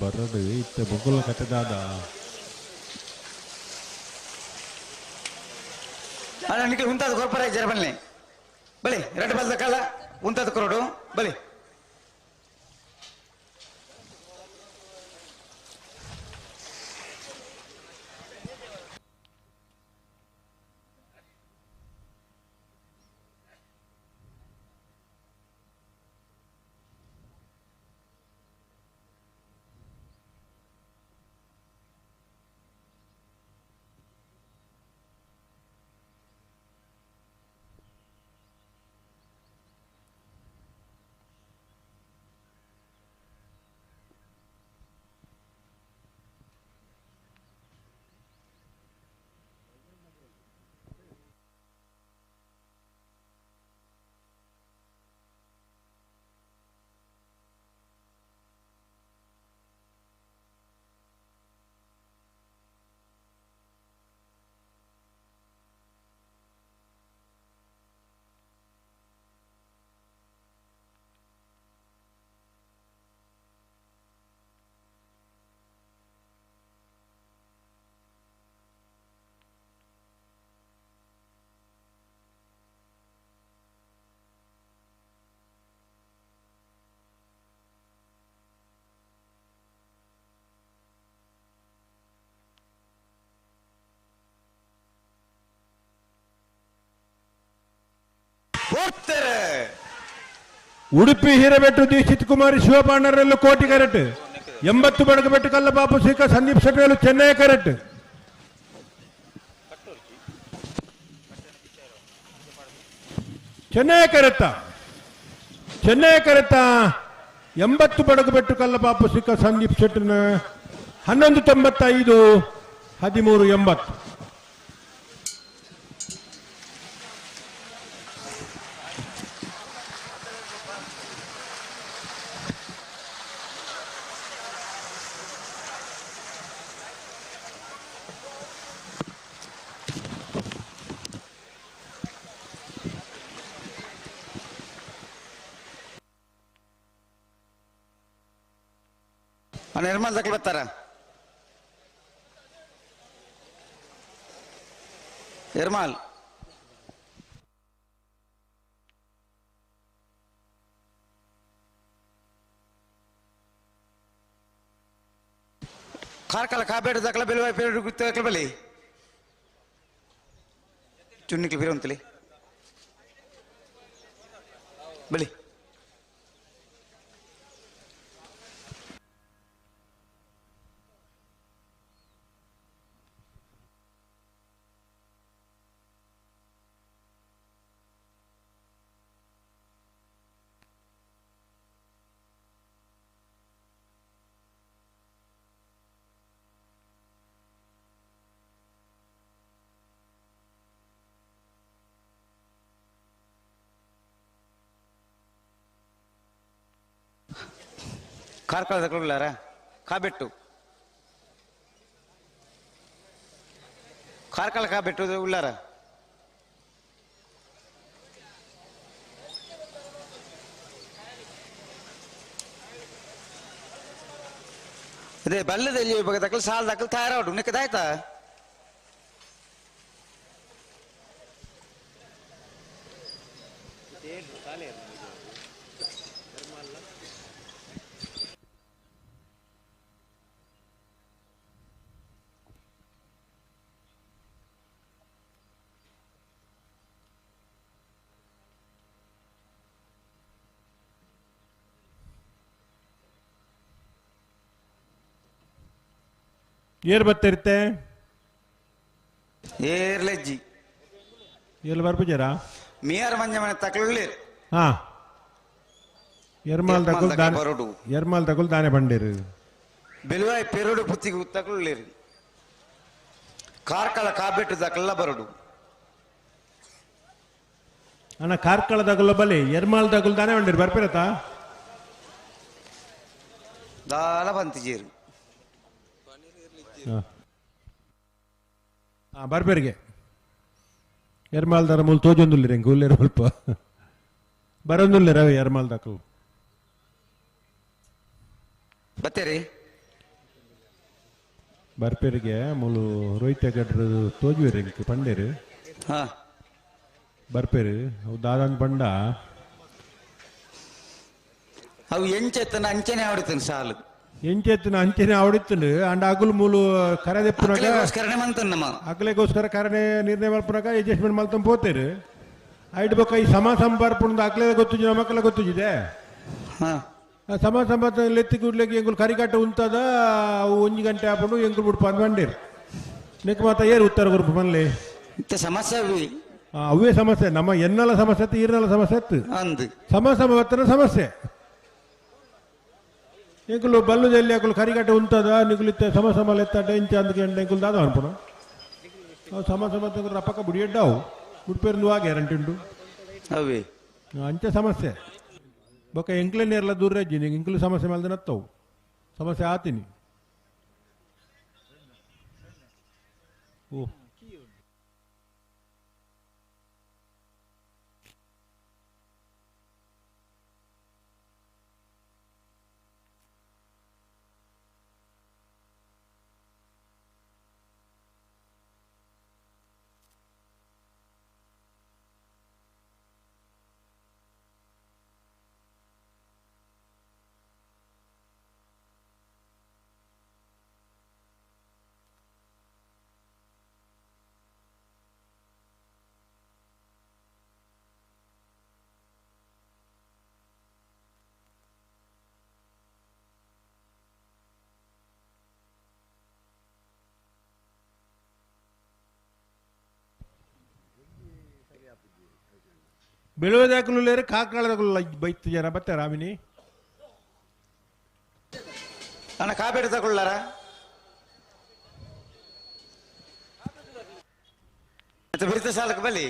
ಬರಡು ಇತ್ತೆ ಬೊಗ್ಗುಲ ಕತೆ ದಾದ ಅಣ್ಣ ನಿಖಿಲ್ ಉಂತಾದ ಕೊರ್ಪರ ಜರ ಬನ್ನಿ ಬಲಿ ಎರಡು ಬಲ್ದ ಕಾಲ ಉಂತಾದ ಕೊರಡು ಬಲಿ ಉಡುಪಿ ಹಿರೇಬೆಟ್ಟು ದೀಕ್ಷಿತ್ ಕುಮಾರಿ ಶಿವಪಾಂಡರಲ್ಲೂ ಕೋಟಿ ಕರೆಟ್ 80 ಬಡಗಬೆಟ್ಟು ಕಲ್ಲಪಾಪು ಸೀಕ ಸಂದೀಪ್ ಶೆಟ್ಟಿಯಲ್ಲೂ ಚೆನ್ನೈ ಕರೆಟ್ ಚೆನ್ನೈ ಕರೆತ್ತ ಚೆನ್ನೈ ಕರೆತ್ತ 80 ಬಡಗಬೆಟ್ಟು ಕಲ್ಲಪಾಪು ಸೀಕ ಸಂದೀಪ್ ಶೆಟ್ಟಿನ 11.95 13.80. ನಿರ್ಮಲ್ ದಕ್ಕಲು ಬರ್ತಾರ ನಿರ್ಮಲ್ ಕಾರ್ಕಳ ಕಾಬೇಡ ದಕ್ಕಲ ಬೆಲುವ ಪೇರು ದಕ್ಕಲ ಬಲಿ ಚುನ್ನಿಕ್ಲಿ ಬೀರಂತಲಿ ಬಲಿ ಕಾರ್ಕಳದ ಉಳ್ಳಾರ ಕಾಬೆಟ್ಟು ಕಾರ್ಕಳ ಕಾಬೆಟ್ಟು ಉಳ್ಳಾರ ಅದೇ ಬಲ್ಲದಲ್ಲಿ ದಕ್ಕಲು ಸಾಲ ದಕ್ಕಲು ತಯಾರಾಡು ನಿಕ್ಕದಾಯ್ತಾ ಏರ್ ಬತ್ತಿರುತ್ತೆ ಏರ್ಲೆಜ್ಜಿ ಎಲ್ಲಿ ಬರ್ಪುಜಾರ ಮಿಯಾರ್ ಮಂಜ ಮನೆ ತಕಲುಳ್ಳಿ ಹಾ ಎರ್ಮಾಲ್ ತಕುಲ್ ದಾನೆ ಎರ್ಮಾಲ್ ತಕುಲ್ ದಾನೆ ಬಂಡಿರು ಬೆಲುವಾಯಿ ಪೆರುಡು ಪುತ್ತಿಗೆ ತಕಲುಳ್ಳಿರು ಕಾರ್ಕಳ ಕಾಬೆಟ್ಟು ದಕಲ್ಲ ಬರುಡು ಅಣ್ಣ ಕಾರ್ಕಳ ದಗುಲ ಬಲಿ ಎರ್ಮಾಲ್ ದಗುಲ್ ದಾನೆ ಬಂಡಿರು ಬರ್ಪಿರತ್ತ ದಾಲ ಬಂತಿಜೀರು ಹಾ ಬರ್ಬೇರಿಗೆ ಎರ್ಮಾಲ್ದಾರ ಮೂಲ ತೋಜೊಂದುಲ್ಲಿರ ಎಂಕ್ ಉಲ್ಲೇರ ಸ್ವಲ್ಪ ಬರೊಂದುಲ್ಲೆ ರವಿ ಎರ್ಮಾಲ್ ದಕಲು ಬತ್ತೇರಿ ಬರ್ಪೇರಿಗೆ ಮೂಲು ರೋಹಿತ ಗಡ್ರ ತೋಜುವೆರ್ ಎಂಕ್ ಪಂಡೇರು ಹಾ ಬರ್ಪೇರು ಅವು ದಾದಾನ್ ಪಂಡ ಅವು ಎಂಚೆತ್ತನ ಅಂಚನೆ ಆವಡಿತನ ಸಾಲು ಎಂಚೆತ್ತನ ಅಂಚನೆ ಆವಡಿತ್ತನು ಅಂಡ ಅಗುಲು ಮೂಲು ಕರೆ ದೆಪ್ಪುನಗ ಅಗಲೆಗೋಸ್ಕರ ಕರನೆ ನಿರ್ಣಯ ಮಲ್ಪುನಗ ಅಡ್ಜಸ್ಟ್ಮೆಂಟ್ ಮಲ್ತಂ ಪೋತೇರು ಐಟ್ ಬೊಕ್ಕ ಈ ಸಮ ಸಂಪರ್ಪುಂದು ಅಕ್ಲೆ ಗೊತ್ತುಜಿ ನಮಕ್ಲ ಗೊತ್ತುಜಿದೆ ಸಮ ಸಂಪರ್ಕ ಲೆತ್ತಿ ಕೂಡ್ಲೆಗೆ ಎಂಗುಲು ಕರಿಕಟ್ಟ ಉಂತದ ಅವು ಒಂಜಿ ಗಂಟೆ ಆಪುಂಡು ಎಂಗುಲು ಬುಡ್ಪ ಅಂದ್ ಬಂಡೇರು ನಿಕ್ ಮಾತ ಏರು ಉತ್ತರ ಗುರುಪು ಮನ್ಲೆ ಸಮಸ್ಯೆ ಅವೇ ಸಮಸ್ಯೆ ನಮ್ಮ ಎನ್ನಲ ಸಮಸ್ಯೆ ಇತ್ತು ಈರ್ನಲ ಸಮಸ್ಯೆ ಇತ್ತು ಸಮ ಸಮವರ್ತನ ಸಮಸ್ಯೆ ಎಂಕುಲು ಬಲ್ಲು ಜಲ್ಲಿ ಅಕುಲು ಕರಿಕಟ್ಟೆ ಉಂತದ ನಿಗುಲಿತ್ತ ಸಮ ಸಮ ಲೆತ್ತಾಟ ಇಂಚ ಅಂದ್ಕೊಂಡು ಎಂಕುಲು ದಾದ ಅನ್ಪುನ ಸಮ ಸಮ ರಪ್ಪಕ್ಕ ಬುಡಿಯಡ್ಡಾವು ಬುಡ್ಪೇರು ಆ ಗ್ಯಾರಂಟಿ ಉಂಟು ಅವೇ ಅಂಚೆ ಸಮಸ್ಯೆ ಬೊಕ್ಕ ಎಂಕ್ಲೆ ನೇರ್ಲ ದೂರ ಅಜ್ಜಿ ಇಂಕ್ಲು ಸಮಸ್ಯೆ ಮಲ್ದ ನತ್ತವು ಸಮಸ್ಯೆ ಆತೀನಿ ಓ ಬೆಳುವುದಾಕಲು ಲೇರು ಕಾಕಳದಾಕಲು ಬೈತು ಜನ ಬತ್ತೆ ರಾಮಿನಿ ಅಣ್ಣ ಕಾಪೇಟ ತಗೊಳ್ಳಾರ ಬಿರಿತ ಸಾಲಕ್ಕೆ ಬಲಿ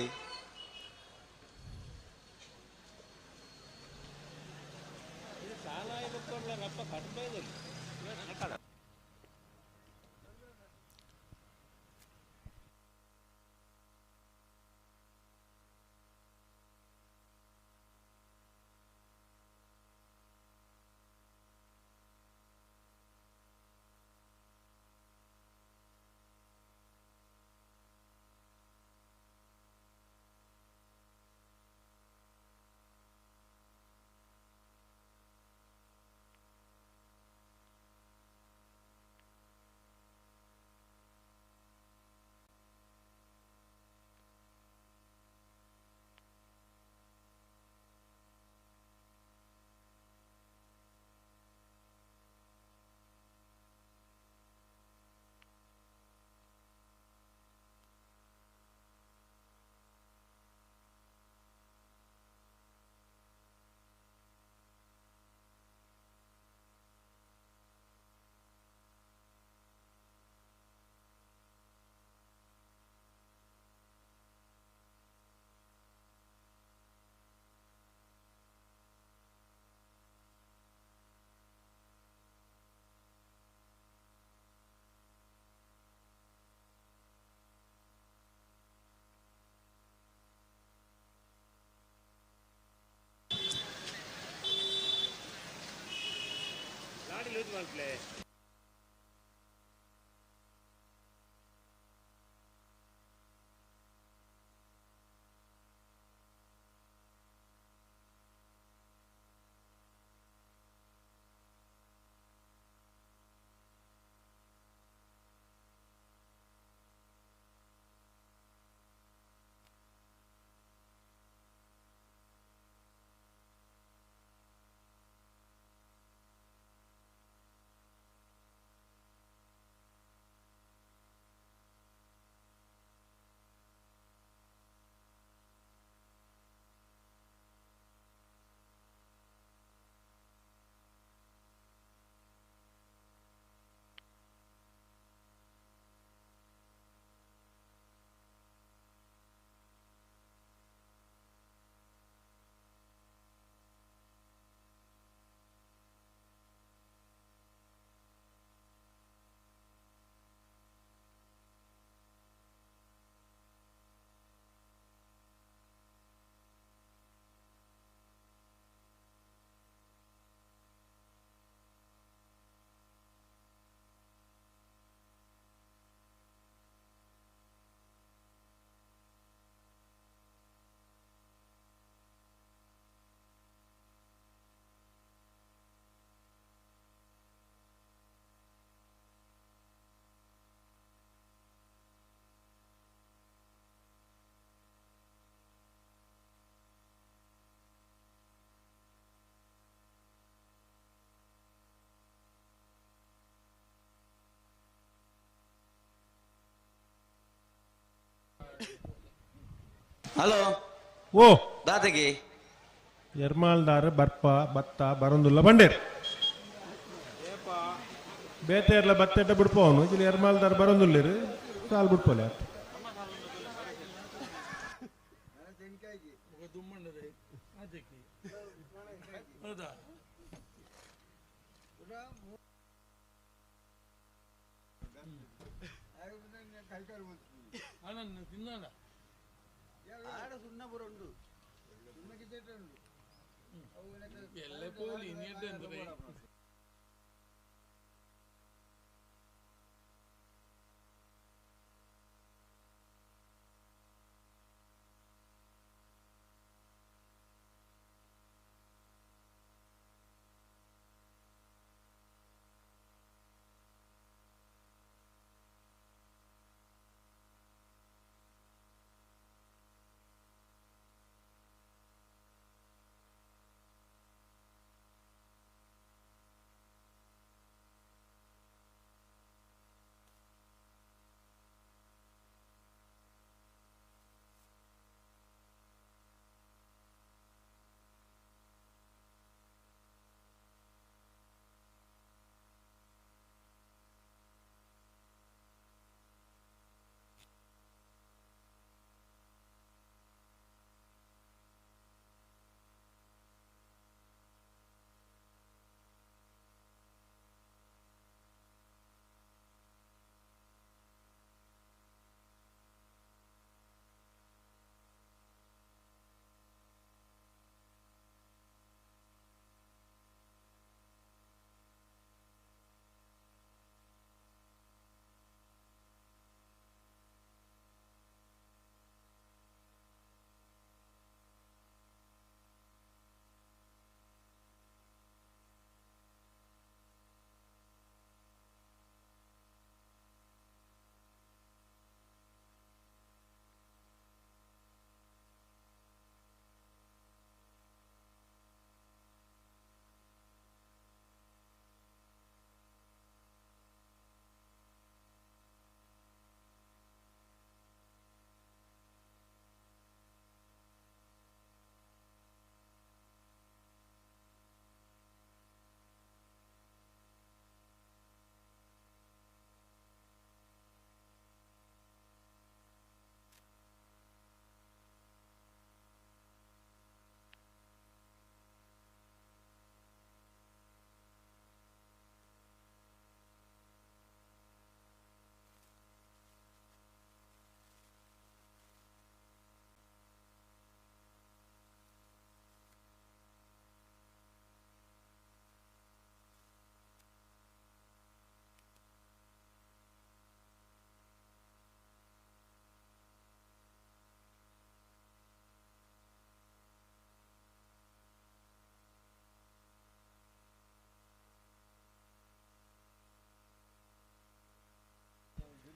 ಹಲೋ ಓ ದಾದಗಿ ಎರ್ಮಾಲ್ದಾರ ಬರ್ಪ ಬತ್ತ ಬರಂದುಲ್ಲ ಬಂಡೇರ್ ಬೇತೆರ್ಲ ಬತ್ತೆಟ್ಟ ಬಿಡ್ಪವನು ಇಲ್ಲಿ ಎರ್ಮಾಲ್ದಾರ ಬರಂದುಲ್ಲೇರು ಸಾಲ್ ಬಿಡ್ಪೋಲೆ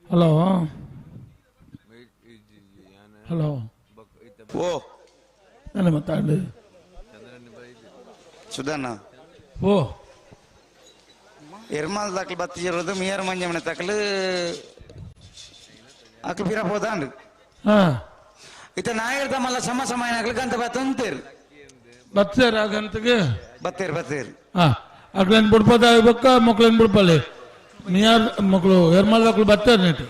ಹಲೋ ಹಲೋ ಓ ನಾನು ಮಾತಾಡಿ ಸುಧಾನ ಓ ಎರ್ಮಾಲ್ ದಾಖಲು ಬತ್ತಿರೋದು ಮಿಯರ್ ಮಂಜಮನೆ ತಕಲು ಅಕ್ಲು ಪಿರ ಪೋದಾಂಡು ಹಾ ಇತ್ತ ನಾಯರ್ ತಮ್ಮಲ್ಲ ಸಮ ಸಮಯನಾಗ್ಲು ಗಂತ ಬತ್ತಂತೇರು ಬತ್ತೇರ ಗಂತಗೆ ಬತ್ತೇರು ಬತ್ತೇರು ಹಾ ಅಕ್ಲೇನು ಬಿಡ್ಪದ ಆಗ್ಬೇಕ ಮಕ್ಳೇನು ಬಿಡ್ಪಲ್ಲಿ ನಿಯಾರ್ ಮಕ್ಕಳು ಎರ್ಮಾಲ್ ದಾಖಲು ಬತ್ತೇರು ನೀಟು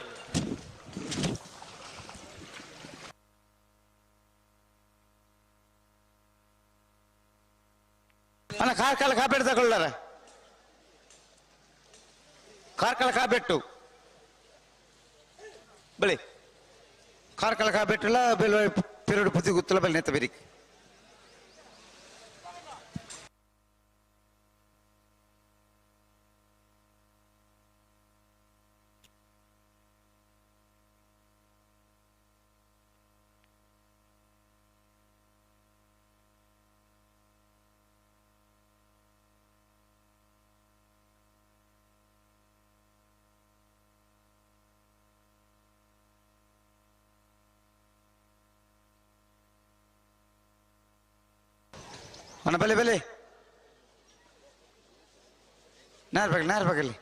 ಅಣ್ಣ ಕಾರ್ಕಳ ಕಾಪೆಟ್ಟು ತಗೊಳ್ಳಾರ ಕಾರ್ಕಳ ಕಾಪೆಟ್ಟು ಬಳಿ ಕಾರ್ಕಳ ಕಾಪೆಟ್ಟುಲ ಬೆಲ್ ಪಿರಡು ಪುತಿ ಗುತ್ತಲ ಬೆಲೆ ನೆತ್ತ ಬೆರಿಕ್ ಅಣ್ಣ ಬಲೆ ಬಲೆ ನಾರ್ ಬಗಲಿ ನಾರ್ ಬಗಲಿ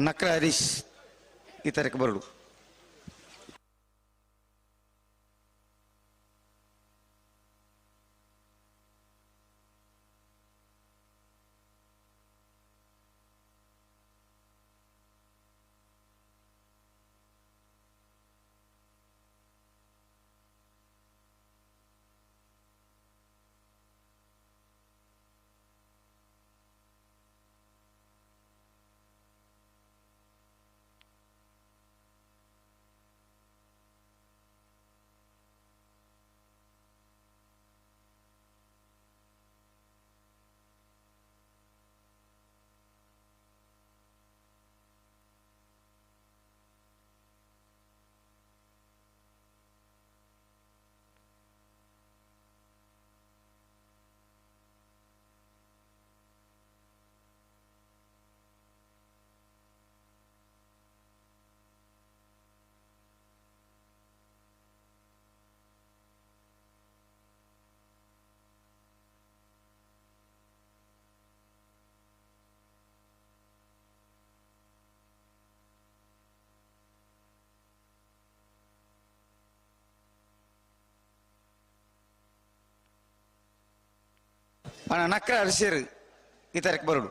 ನಕ್ರ ಹರೀಶ್ ಈ ತಾರೀಕು ಬರಡು. ಅಣ್ಣ ನಕ್ರ ಅರಸಿರು ಈ ತಾರೀಕು ಬರಡು.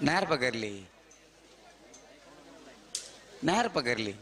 नार पकड़ली नार पकड़ली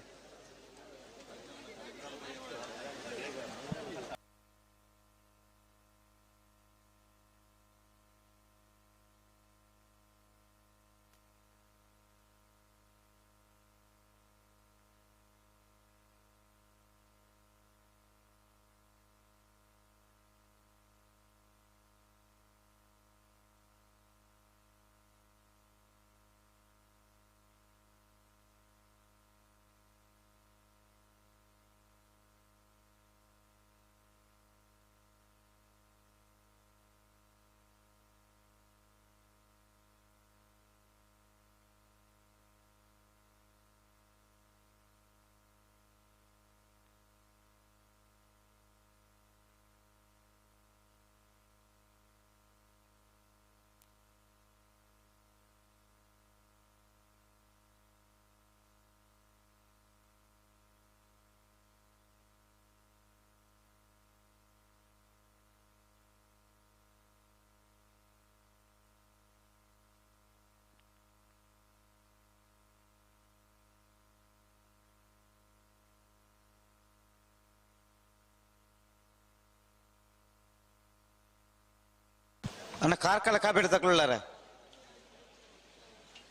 ಅಣ್ಣ ಕಾರ್ಕಳ ಕಾಬೇಡ ತಕೊಳ್ಳಾರ.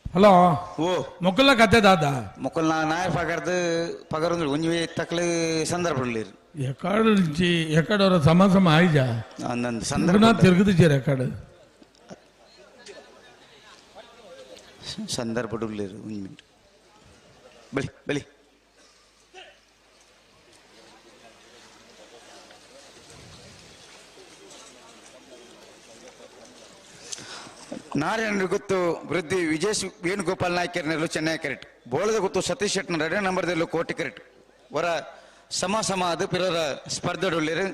ಹಲೋ ಓ ಮೊಕ್ಕಲ ಕತೆ ದಾದ ಮೊಕ್ಕಲ್ ನಾಯರ್ ಪಗರ್ದು ಪಗರೊಂದು ಒಂಜಿ ತಕ್ಲು ಸಂದರ್ಭ ಎಕ್ಕಡ నుంచి ಎಕ್ಕಡವರ ಸಮ ಸಮ ಆಯ್ಜ ಅಂದಂದು ಸಂದರ್ಭ ತಿರುಗುದಿಜಾರ ಎಕ್ಕಡ ಸಂದರ್ಭ ಒಂಜಿ ಮಿನಿಟ್ ಬಲಿ ಬಲಿ ನಾರಾಯಣ ಗೊತ್ತು ವೃದ್ಧಿ ವಿಜಯ್ ವೇಣುಗೋಪಾಲ್ ನಾಯ್ಕರ್ನೆಲ್ಲು ಚೆನ್ನೈ ಕರೆಕ್ಟ್ ಬೋಳದ ಗೊತ್ತು ಸತೀಶ್ ಶೆಟ್ನ ಎರಡನೇ ನಂಬರ್ದಲ್ಲೂ ಕೋಟಿ ಕರೆಕ್ಟ್ ವರ ಸಮ ಸಮ ಅದು ಪಿರರ ಸ್ಪರ್ಧೆಡುಳ್ಳಿರು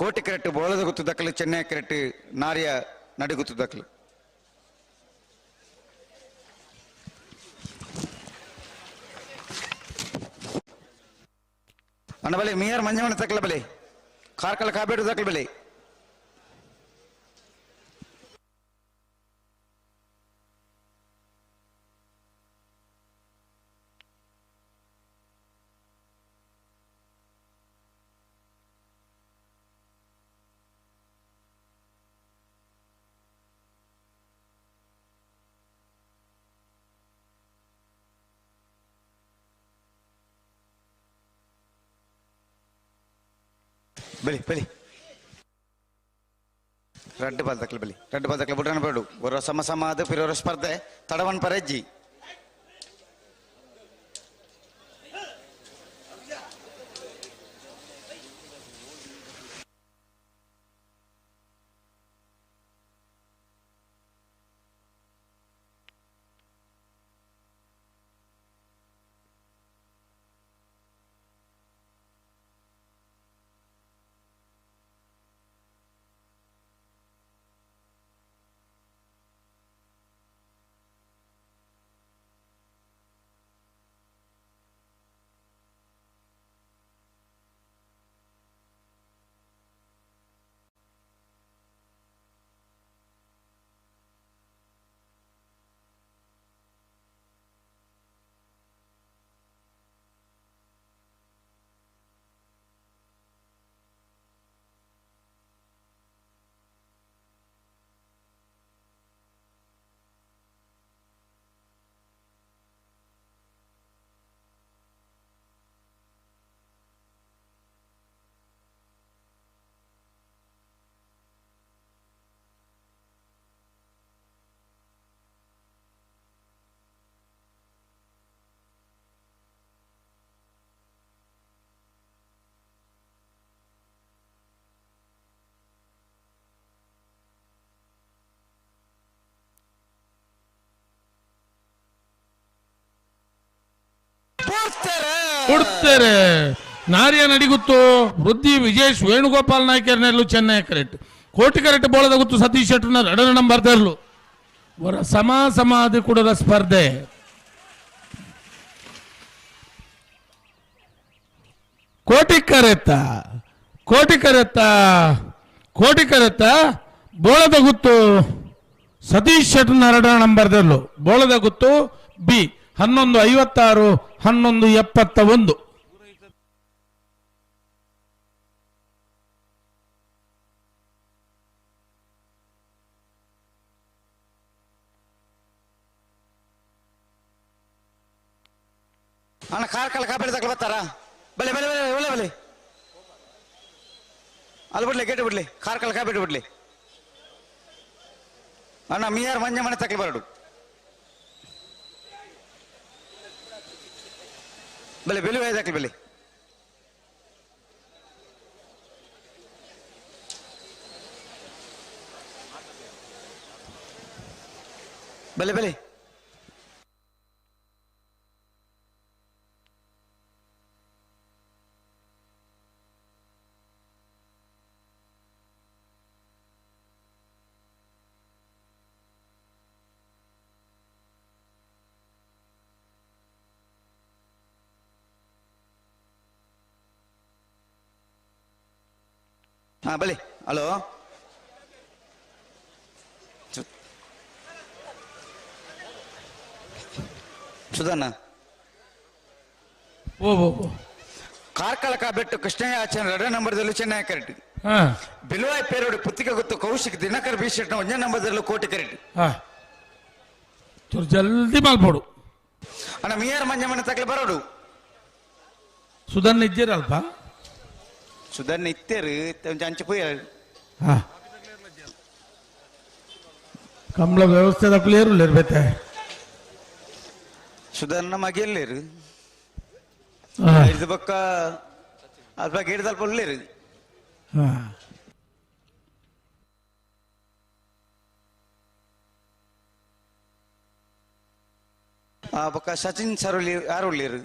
ಕೋಟಿ ಕರೆಕ್ಟ್ ಬೋಳದ ಗೊತ್ತು ದಕ್ಕಲು ಚೆನ್ನೈ ಕರೆಕ್ಟ್ ನಾರ್ಯ ನಡಿಗುತ್ತು ದಕ್ಕಲು. ಅಣ್ಣ ಬಲೆ ಮೀಯರ್ ಮಂಜಮಣ ತಕ್ಕಲ ಬಲೆ ಕಾರ್ಕಳ ಕಾಬೇಡು ದಕ್ಕಲ ಬಲೆ ಬಲಿ ಬಲಿ ರಡ್ಡು ಬಾಲ್ ತಕ್ಕಲು ಬಲಿ ರಡ್ಡು ಬಾಲ್ ತಕ್ಕಲು ಬುಡ್ರನ ಬೇಡು ಒರ ಸಮ ಸಮ ಅದು ಪಿರೋರ ಸ್ಪರ್ಧೆ ತಡವನ್ ಪರೆಜ್ಜಿ ಕೊಡ್ತಾರೆ. ನಾರಿಯ ನಡಿಗುತ್ತು ವೃದ್ಧಿ ವಿಜೇಶ್ ವೇಣುಗೋಪಾಲ್ ನಾಯ್ಕರ್ನೆಲ್ಲು ಚೆನ್ನೈ ಕರೆಕ್ಟ್ ಕೋಟಿ ಕರೆಕ್ಟ್ ಬೋಳದ ಗುತ್ತು ಸತೀಶ್ ಶೆಟ್ಟರ್ನ ಎರಡನೇ ನಂಬರ್ ತರಲು ವರ ಸಮ ಸಮಾಧಿ ಕೂಡದ ಸ್ಪರ್ಧೆ. ಕೋಟಿ ಕರೆತ್ತ ಕೋಟಿ ಕರೆತ್ತ ಕೋಟಿ ಕರೆತ್ತ ಬೋಳದ ಗುತ್ತು ಸತೀಶ್ ಶೆಟ್ಟರ್ನ ಎರಡನೇ ನಂಬರ್ ತರಲು ಬೋಳದ ಗುತ್ತು ಬಿ 11:56 11:71. ಅಣ್ಣ ಕಾರ್ಕಳ ಕಾಪೇಡಿ ತಗೊಳ್ಳಿ ಬರ್ತಾರಾ? ಬಲೆ ಬಲೆ ಬಲೆ ಒಳ್ಳೆ ಬಲೆ ಅಲ್ಲಿ ಬಿಡ್ಲಿ, ಗೇಟ್ ಬಿಡ್ಲಿ, ಕಾರ್ಕಳ ಕಾಪೇಡಿ ಬಿಡ್ಲಿ. ಅಣ್ಣ ಮಿಯಾರ್ ಮಂಜೆ ಮನೆ ತಗೊಳ್ಳಿ ಬರಡು. ಬಲೆ ಬೆಲೆ ಹಾಕಲಿ ಬೆಲೆ. ಬಲೆ ಬಲೆ ಹಾ ಬಲಿ. ಹಲೋ ಸುಧಣ್ಣ. ಓ ಕಾರ್ಕಳಕ ಬೆಟ್ಟು ಕೃಷ್ಣಯ್ಯ ಆಚರಣೆ ಎರಡನೇ ನಂಬರ್ದಲ್ಲೂ ಚೆನ್ನೈ ಕರೆಕ್ಟ್. ಬಿಲುವಾಯ್ ಪೇರೋಡು ಪುತ್ತಿಗೆ ಗೊತ್ತು ಕೌಶಿಕ್ ದಿನಕರ್ ಬಿ ಶೆಟ್ನ ಒಂದೇ ನಂಬರ್ದಲ್ಲೂ ಕೋಟಿ ಕರೆಕ್ಟ್. ಜಲ್ದಿ ಮಲ್ಪೋಡು ಅಣ್ಣ. ಮಿಯಾರ್ ಮಂಜೆ ಮನೆ ತಗಲಿ ಬರೋಡು. ಸುಧಣ್ಣ ಇದ್ದೀರಲ್ಪ? ಸುಧಣ್ಣ ಇತ್ತೇರು ಅಂಚೆ ಪೋಯ. ಕಂಬಳ ವ್ಯವಸ್ಥೆ ಕ್ಲಿಯರ್ ಇರ್ಬೇತೆ. ಸುಧಣ್ಣ ಮಗಿಯಲ್ಲೇರು ಇದು ಪಕ್ಕ ಅಲ್ಪ ಗೇಡ್ದಲ್ಪ ಉಳ್ಳೇರು. ಆ ಪಕ್ಕ ಸಚಿನ್ ಸರ್ ಯಾರು ಉಳ್ಳೇರು.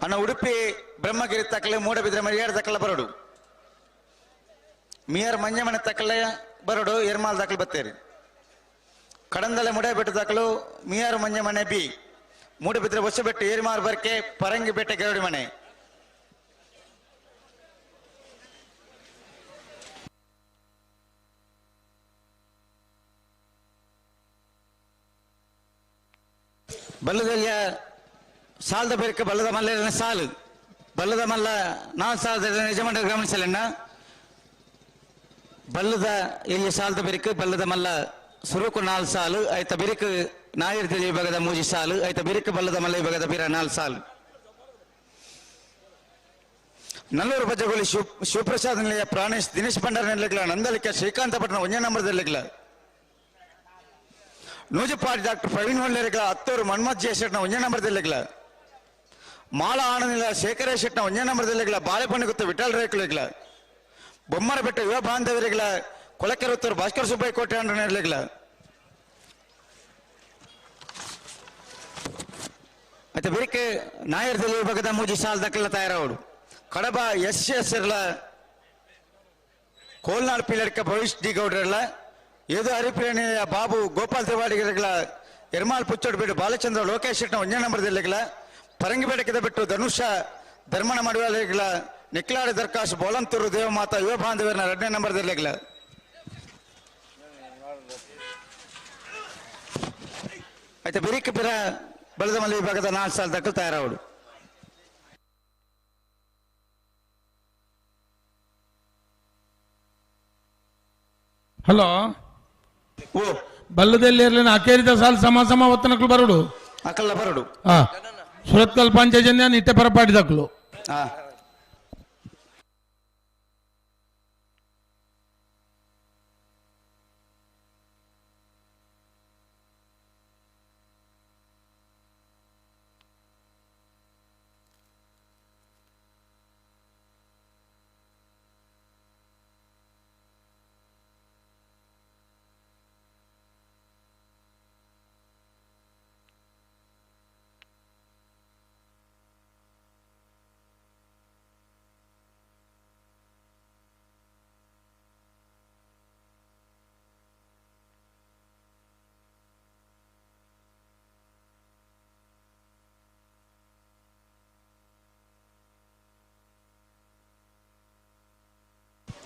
ಅಣ್ಣ ಉಡುಪಿ ಬ್ರಹ್ಮಗಿರಿ ತಕ್ಕಲೆ ಮೂಡಬಿದ್ರೆ ಮರಿಯಾರ ತಕ್ಕಲ ಬರೋಡು. ಮಿಯರ್ ಮಂಜಮನೆ ತಕ್ಕಲೆ ಬರೋಡು. ಎರ್ಮಾಲ್ ದಾಖಲೆ ಬತ್ತೇರಿ. ಕಡಂದಲೆ ಮುಡಬೆಟ್ಟು ದಾಖಲು ಮಿಯಾರು ಮಂಜಮನೆ ಬಿ. ಮೂಡಬಿದ್ರೆ ಹೊಸಬೆಟ್ಟು ಏರಿಮಾರ್ ಬರ್ಕೆ ಪರಂಗಿ ಬೆಟ್ಟ ಗರಡಿ ಮನೆ. ಬಲ್ಲದಲ್ಲಿಯ ಸಾಲದ ಬೇರೆ ಬಲ್ಲದ ಮಲ್ಲೇರಿನ ಸಾಲು ಬಲ್ಲದ ಮಲ್ಲ ನಾಲ್ ಸಾಲದ ಯಜಮಾನ ಗಮನಿಸಲಣ್ಣ ಬಲ್ಲದ ಎಲ್ಲಿ ಸಾಲದ ಬಿರುಕು ಬಲ್ಲದ ಮಲ್ಲ ಸುರುಕು ನಾಲ್ ಸಾಲು ಆಯ್ತ ಬಿರುಕು ನಾಯರ್ ವಿಭಾಗದ ಮೂಜಿ ಸಾಲು ಆಯ್ತ ಬಿರುಕು ಬಲ್ಲದ ಮಲ್ಲ ವಿಭಾಗದ ಬೀರ ನಾಲ್ ಸಾಲು. ನಲ್ಲೂರು ಬಜ್ಜಗೋಲಿ ಶಿವಪ್ರಸಾದ್ ನಿಲಯ ಪ್ರಾಣೇಶ್ ದಿನೇಶ್ ಭಂಡಾರ ನೆಲೆಗಳ ನಂದಲಿಕ ಶ್ರೀಕಾಂತ ಪಟ್ಟಣ ಒಂದೇ ನಂಬರ್ದಲ್ಲಿಗಳ ನೂಜಪಾಡಿ ಡಾಕ್ಟರ್ ಪ್ರವೀಣ್ ಹೊಳ್ಳೆರಗಳ ಹತ್ತೂರು ಮನ್ಮಥ್ ಜಯಶೆಟ್ನ ಒಂದೇ ನಂಬರ್ದಲ್ಲಿಗಳ ಮಾಳ ಆನಂದ ಶೇಖರ ಶೆಟ್ನ ಒಂದೇ ನಂಬರ್ದಲ್ಲಿಗಳ ಬಾಳೆಪಣ್ಣಗುತ್ತ ವಿಠಲ್ ರೇಖುಲೆಗಳ ಬೊಮ್ಮರಬೆಟ್ಟ ಯುವ ಬಾಂಧವರಿಗಳ ಕೊಳಕೆರುತ್ತೂರು ಭಾಸ್ಕರ ಸುಬ್ಬಯ್ಯ ಕೋಟೆ ನೆಲೆಗಳ ಮತ್ತೆ ಬೇಕೆ ನಾಯರ್ದಲ್ಲಿ ವಿಭಾಗದ ಮೂಜಿ ಸಾಲ್ ದಕ್ಕಲ ತಯಾರವಡು ಕಡಬ ಎಸ್ ಎಸ್ ಇರಲ ಕೋಲ್ನಾಡ್ ಪಿಲಡ್ಕ ಭವಿಷ್ ಡಿ ಗೌಡ್ರಲ್ಲ ಯದು ಹರಿಪ್ರೇಣಿಯ ಬಾಬು ಗೋಪಾಲ್ ತ್ರಿಪಾಠಿಗಳ ಎರ್ಮಾಲ್ ಪುಚ್ಚೋಡ್ ಬಿಡು ಬಾಲಚಂದ್ರ ಲೋಕೇಶ್ ಶೆಟ್ನ ಒಂದೇ ನಂಬರ್ದಲ್ಲಿಗಳ ಪರಂಗಿಬೇಟಕದ ಬಿಟ್ಟು ಧನುಷ ಧರ್ಮಣ ಮಾಡುವಲ್ಲಿಗಳ ನಿಕ್ಲಾಡಿ ದರ್ಕಾಶ್ ಬೋಲಂತೂರು ದೇವಮಾತಾ ಯುವ ಬಾಂಧವರನ್ನ ಎರಡನೇ ನಂಬರ್ದಲ್ಲಿಗಳ. ಆಯ್ತಾ ಬಿರಿಕ ಬಿರ ಬಲದಮಲ್ಲಿ ವಿಭಾಗದ ನಾಲ್ಕು ಸಾಲ ದಕ್ಕಲು ತಯಾರಾವಡು. ಹಲೋ ಓ ಬಲ್ಲದಲ್ಲಿ ಇರ್ಲಿನ ಅಕೇರಿದ ಸಾಲ ಸಮ ಸಮ ಒತ್ತನಕ್ಲು ಬರುಡು ಅಕಲ್ಲ ಬರುಡು. ಹಾ ಸುರತ್ಕಲ್ ಪಂಚಜನ್ಯ ನಿಟ್ಟೆ ಪರಪಾಡಿದಕ್ಲು. ಹಾ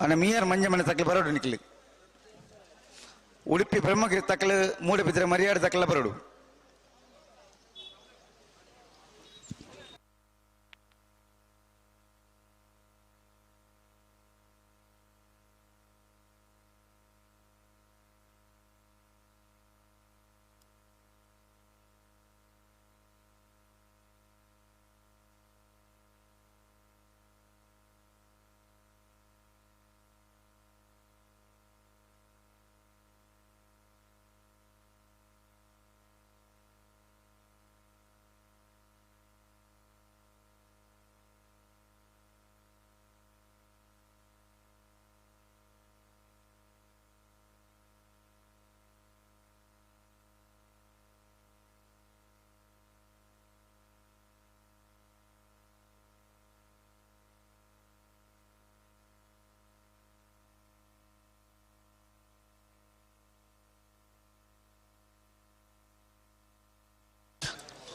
ಅಣ್ಣ ಮೀಯರ್ ಮಂಜೆ ಮನೆ ತಕ್ಕಲು ಬರೋಡು ನಿಕ್ಲಿ ಉಡುಪಿ ಬ್ರಹ್ಮಗಿರಿ ತಕ್ಕಲು ಮೂಡಬಿದ್ರೆ ಮರ್ಯಾದ ತಕ್ಕಲ ಬರೋಡು.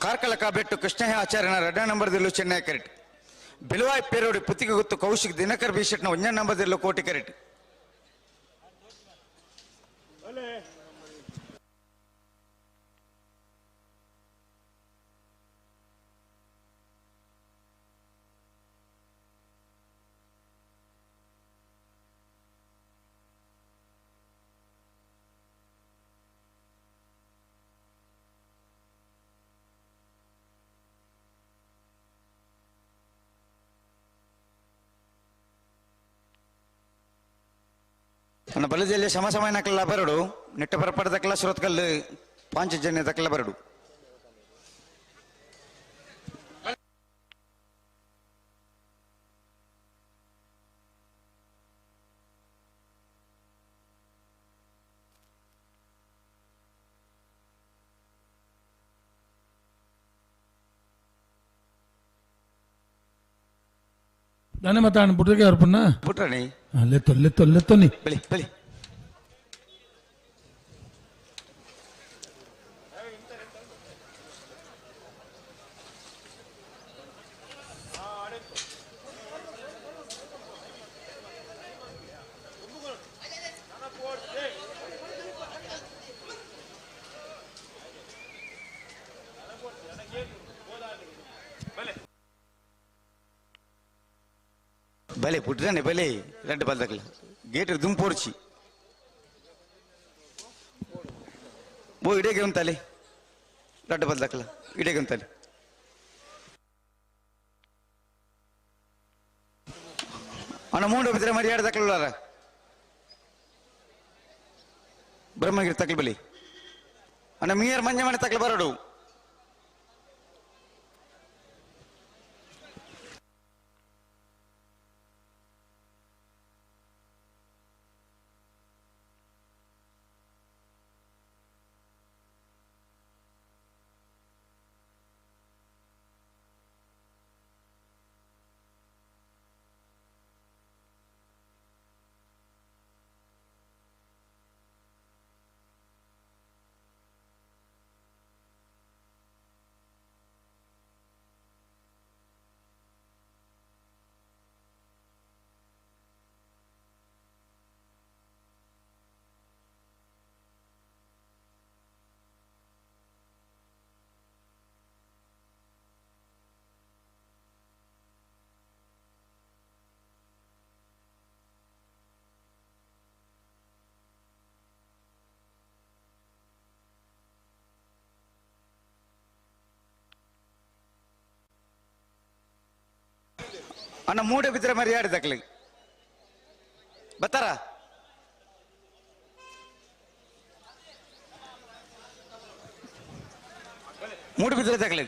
ಕಾರ್ಕಳ ಕಾಬೆಟ್ಟು ಕೃಷ್ಣಯ್ಯ ಆಚಾರ್ಯನ ಎರಡನೇ ನಂಬರ್ದಿಲ್ಲು ಚೆನ್ನೈ ಕರೆಟ್ ಬಿಳುವಾಯ್ ಪೇರೋಡಿ ಪುತ್ತಿಗೆ ಗೊತ್ತು ಕೌಶಿಕ್ ದಿನಕರ್ ಬಿಶೆಟ್ನ ಒಂದನೇ ನಂಬರ್ದಿಲ್ಲು ಕೋಟಿ ಕರೆಟ್. ನನ್ನ ಬಲದಲ್ಲಿ ಸಮ ಸಮಯ ನಕಲ ಬರಡು ನೆಟ್ಟ ಬರಪಡದಕ್ಕಲ್ಲ ಸುರತ್ಕಲ್ಲು ಪಾಂಚಜನ್ಯ ದಕ್ಕಲ ಬರಡು. ದಾನೆ ಮತ್ತೆ ಅಣ್ಣ ಬುಟ್ರಿಗೆ ಅವ್ರ ಬುಟ್ರಣಿ ಲೆತ್ತೊ ಲೆತ್ತೊ ಲೆತ್ತೊನಿ ಬಲಿ ಬಲಿ ಬಲೆ ಪುಟ್ಟಾನೆ ಬಲೆ ರಡ್ಡು ಬಲ್ದಕ್ಲ ಗೇಟ್ ದುಂಪೋರ್ಚಿ ಬೋ ಇಡೇಗೆ ಉಂತಲೆ ರಡ್ಡು ಬಲ್ದಕ್ಲ ಇಡೇಗೆ ಉಂತಲೆ ಅಣ್ಣ ಮೂಂಡು ಬಿದ್ರೆ ಮರಿ ಎರಡು ತಕ್ಲಾರ ಬ್ರಹ್ಮಗಿರಿ ತಕ್ಲು ಬಲಿ ಅಣ್ಣ ಮೀಯರ್ ಮಂಜೆ ಮನೆ ತಕ್ಲು ಬರಡು ಅಣ್ಣ ಮೂಡೆ ಬಿದ್ದರೆ ಮರಿ ಆಡಿದಕ್ಲಿ ಬತ್ತಾರ ಮೂಡು ಬಿದ್ದರೆ ತಕ್ಲಿ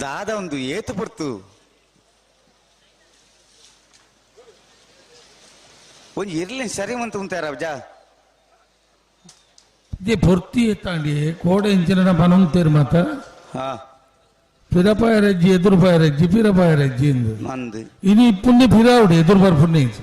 ದಾದ ಒಂದು ಏತು ಪೊರ್ತು ಒಂಜಿ ಇರ್ಲಿ ಸರಿ ಮಂತ ಉಂತಾರ ಅಬ್ಜ ಇದೇ ಪೊರ್ತಿ ಎತ್ತಾಂಡಿ ಕೋಡೆ ಇಂಚಿನ ಪನೊಂತೇರು ಮಾತ ಹಾ ಪಿರಪಾಯ ರಜ್ಜಿ ಎದುರುಪಾಯ ರಜ್ಜಿ ಪಿರಪಾಯ ರಜ್ಜಿ ಇಂದು ಮಂದು ಇನಿ ಪುಣ್ಯ ಪಿರಾವುಡು ಎದುರು ಬರ್ ಪುಣ್ಯ ಇಂಚಿ.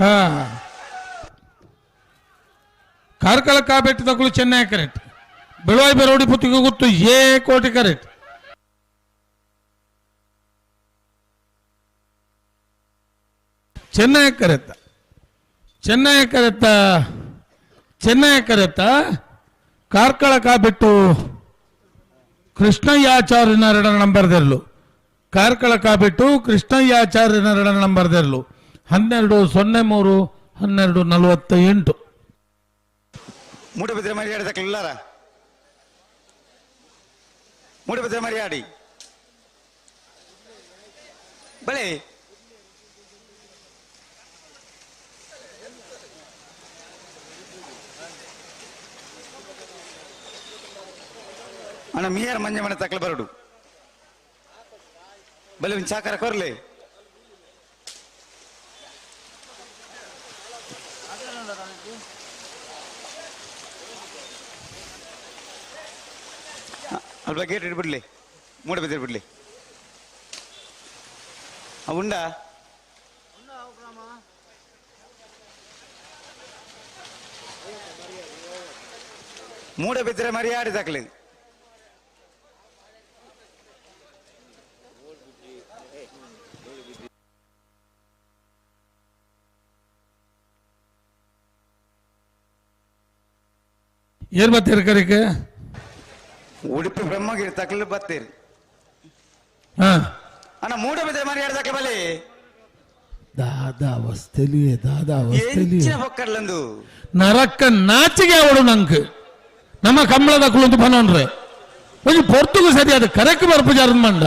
ಹಾ. ಕಾರ್ಕಳ ಕಾಬೆಟ್ಟು ತಗುಲು ಚೆನ್ನೈ ಕರೆಕ್ಟ್ ಬೆಳವಾಯಿ ಬೆರೋಡಿ ಪುತ್ತಿಗೆ ಗೊತ್ತು ಏ ಕೋಟಿ ಕರೆಕ್ಟ್ ಚೆನ್ನೈ ಕರೆತ್ತ ಚೆನ್ನೈ ಕರೆತ್ತ ಚೆನ್ನೈ ಕರೆತ್ತ ಕಾರ್ಕಳ ಕಾಬೆಟ್ಟು ಕೃಷ್ಣಯ್ಯಾಚಾರ್ಯನ ಎರಡನ ನಂಬರ್ದೆರಲು ಕಾರ್ಕಳ ಕಾಬೆಟ್ಟು ಕೃಷ್ಣಯ್ಯಾಚಾರ್ಯನ ಎರಡನ ನಂಬರ್ದೆರಲು 12 03 12 48. ಮೂಡಬಿದ್ರೆ ಮರ್ಯಾದೆ ತಕ್ಕಲಿಲ್ಲಾರ ಮೂಡಬಿದ್ರೆ ಮರ್ಯಾಡಿ ಬಳೆ ಅಣ್ಣ ಮಿಯರ್ ಮಂಜೆ ಮನೆ ತಕ್ಕಲು ಬರಡು ಬಲೆ ಒಂದು ಸಾಕಾರ ಕೊರ್ಲೆ ಅಲ್ಪ ಗೇಟ್ ಇಟ್ಬಿಡ್ಲಿ ಮೂಡಬಿದ್ರೆ ಬಿಡ್ಲಿ ಉಂಡಾ. ಮೂಡಬಿದ್ರೆ ಮರ್ಯಾಡಿ ತಕ್ಲಿ ಏನ್ ಬರ್ತೀರಿ ಕರಿಕೆ ಉಡುಪಿ ಬ್ರಹ್ಮಗಿರಿ ತಕ್ಲು ಬರ್ತೀರಿ ಅಣ್ಣ ಮೂಡಬಿದ್ರೆ ಮರ್ಯಾಡಿ ತಕ್ಲಿ ಬಲಿ ದಾದಾ ವಸ್ತಲಿಯೇ ದಾದಾ ವಸ್ತಲಿಯೇ ಬೊಕ್ಕಡ್ಲಂದು ನರಕ ನಾಚಿಗೆ ಅವಳು ನಂಗೆ ನಮ್ಮ ಕಂಬಳದ ಕುಳಿತು ಬನೋನ್ರೆ ಒಂಜಿ ಪೊರ್ತುಗು ಸರಿ ಅದು ಕರೆಕ್ಟ್ ಬರ್ಪುಜಾರ ಮಂಡ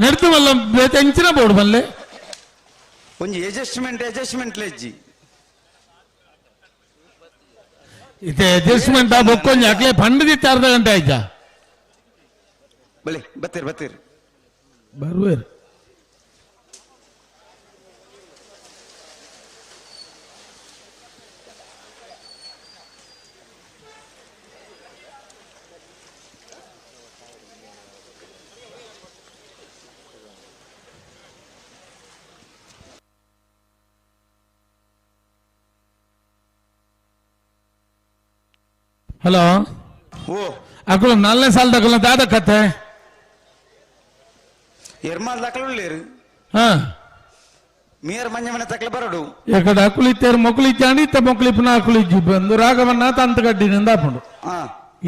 ನೆಡ್ತು ಮಲ್ಲ ಬೇತೆ ಎಂಚಿನ ಬೋರ್ಡ್ ಬಲ್ಲೆ ಒಂಜಿ ಅಡ್ಜಸ್ಟ್ಮೆಂಟ್ ಅಡ್ಜಸ್ಟ್ಮೆಂಟ್ ಲೆಜ್ಜಿ ಇತ್ತೆ ಅಡ್ಜಸ್ಟ್ಮೆಂಟ್ ಆ ಬೊಕ್ಕೊಂಜಿ ಅಕ್ಲೆ ಪಂಡದಿತ್ತೆ ಅರ್ಧ ಗಂಟೆ ಆಯ್ತಾ ಬಲಿ ಬತ್ತೀರಿ ಬತ್ತೀರಿ ಬರ್ವೇರು ಹಲೋ ಓ ಅಕುಲು ನಾಲ್ನೇ ಸಾಲ ತಗೊಳ್ಳ ದಾದ ಕತೆ ಎರ್ಮಾಲ್ ದಾಖಲು ಹಾ ಮೀರ್ ಮಂಜ ಮನೆ ತಕ್ಲೆ ಬರಡು ಎಕಡೆ ಅಕುಲು ಇತ್ತೇರು ಮೊಕುಲು ಇಚ್ಚಾಂಡಿ ಇತ್ತ ಮೊಕುಲು ಇಪ್ಪನ ಅಕುಲು ಇಜ್ಜಿ ಬಂದು ರಾಘವನ್ನ ತಂತ ಗಡ್ಡಿನಿಂದ ಹಾಪುಂಡು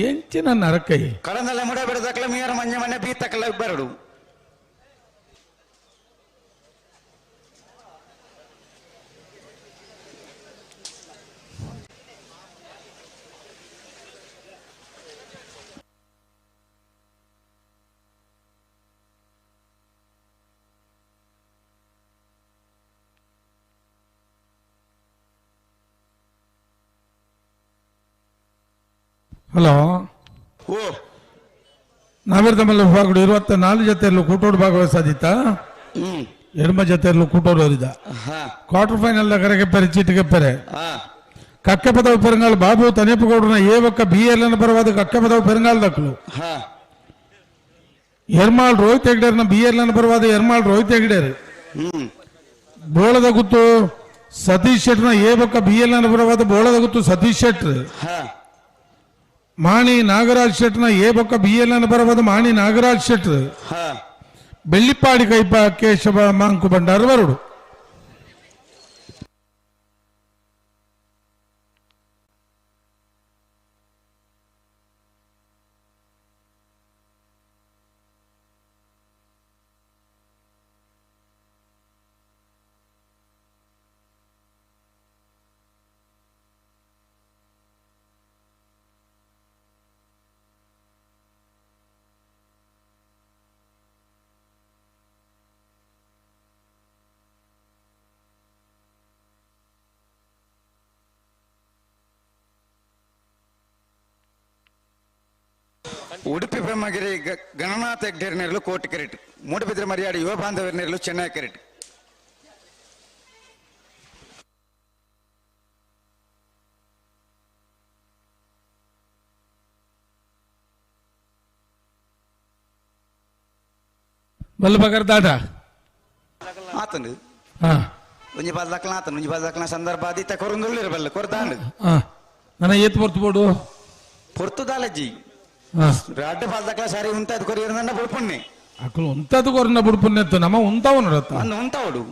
ಎಂಚಿನ ನರಕೈ ಕಡಂದಲ್ಲ ಮುಡ ಬೇಡ ತಕ್ಲೆ ಮೀರ್ ಮಂಜ ಮನೆ ಬೀ ತಕ್ಲೆ ಬರಡು ಹಲೋ ಓ ನಾವಿರ್ತಮಲ್ಲ ವಿಭಾಗಗಳು 24 ಜೊತೆಯಲ್ಲೂ ಕೂಟೋಡು ಭಾಗವಹಿಸಾದಿತ್ತ ಎಡಮ ಜೊತೆಯಲ್ಲೂ ಕೂಟೋಡು ಹೋರಿದ ಕ್ವಾರ್ಟರ್ ಫೈನಲ್ ಕರೆಗೆ ಚೀಟಿಗೆ ಪೆರೆ ಕಕ್ಕೆ ಪದವು ಪೆರಂಗಾಲ್ ಬಾಬು ತನೇಪಗೌಡನ ಎ ಒಕ್ಕ ಬಿ ಎಲ್ ಎನ್ ಪರವಾದ ಕಕ್ಕೆ ಪದವು ಪೆರಂಗಾಲ್ ದಕ್ಕಲು ಎರ್ಮಾಳ್ ರೋಹಿತ್ ಹೆಗ್ಡೇರ್ನ ಬಿ ಎಲ್ ಎನ್ ಪರವಾದ ಎರ್ಮಾಳ್ ರೋಹಿತ್ ಹೆಗ್ಡೇರ್ ಬೋಳದ ಗುತ್ತು ಸತೀಶ್ ಶೆಟ್ನ ಎ ಬೊಕ್ಕ ಬಿ ಎಲ್ ಎನ್ ಪರವಾದ ಬೋಳದ ಗುತ್ತು ಸತೀಶ್ ಶೆಟ್ರ್ ಮಾಣಿ ನಾಗರಾಜ್ ಶೆಟ್ನ ಎ ಬೊಕ್ಕ ಬಿ ಎಲ್ ಎನ್ ಪರವಾದ ಮಾಣಿ ನಾಗರಾಜ್ ಶೆಟ್ರ್ ಬೆಳ್ಳಿಪ್ಪಾಡಿ ಕೈಪ ಕೇಶವ ಮಾಂಕು ಭಂಡಾರ ಬರುಡು ಉಡುಪಿ ಬ್ರಹ್ಮಗಿರಿ ಗಣನಾಥ ಹೆಗ್ಡೇರ್ನೇರ್ಲು ಕೋಟಿ ಕೆರೆಟ್ ಮೂಡಬಿದ್ರೆ ಮರ್ಯಾಡಿ ಯುವ ಬಾಂಧವರ್ನೇರ್ಲು ಚೆನ್ನೈ ಕೆರೆಟ್ ಬಲ್ಲ ದಾಟ ಆತನು ಒಂಜಿ ಬಾಲ್ ದಾಖಲ ಆತನು ಒಂಜಿ ಬಾಲ್ ದಾಖಲ ಸಂದರ್ಭ ಆದಿತ್ತ ಕೊರಂದುಳ್ಳಿರ ಬಲ್ಲ ಕೊರದಾಂಡು ನನ್ನ ಏತ್ ಪೊರ್ತು ಬೋಡು ಪೊರ್ತು ದಾಲಜ್ಜಿ ರಡ್ಡ ಬಾಲ್ ದಾಖಲ ಸಾರಿ ಉಂತಾದ್ ಕೊರಿಯರ್ ಬುಡ್ಪುಣ್ಣೆ ಅಕುಲು ಉಂತಾದ್ ಕೊರನ್ನ ಬುಡ್ಪುಣ್ಣೆ ನಮ್ಮ ಉಂತಾವ ನೋಡತ್ತ ಅಂದ ಉಂತಾವಡು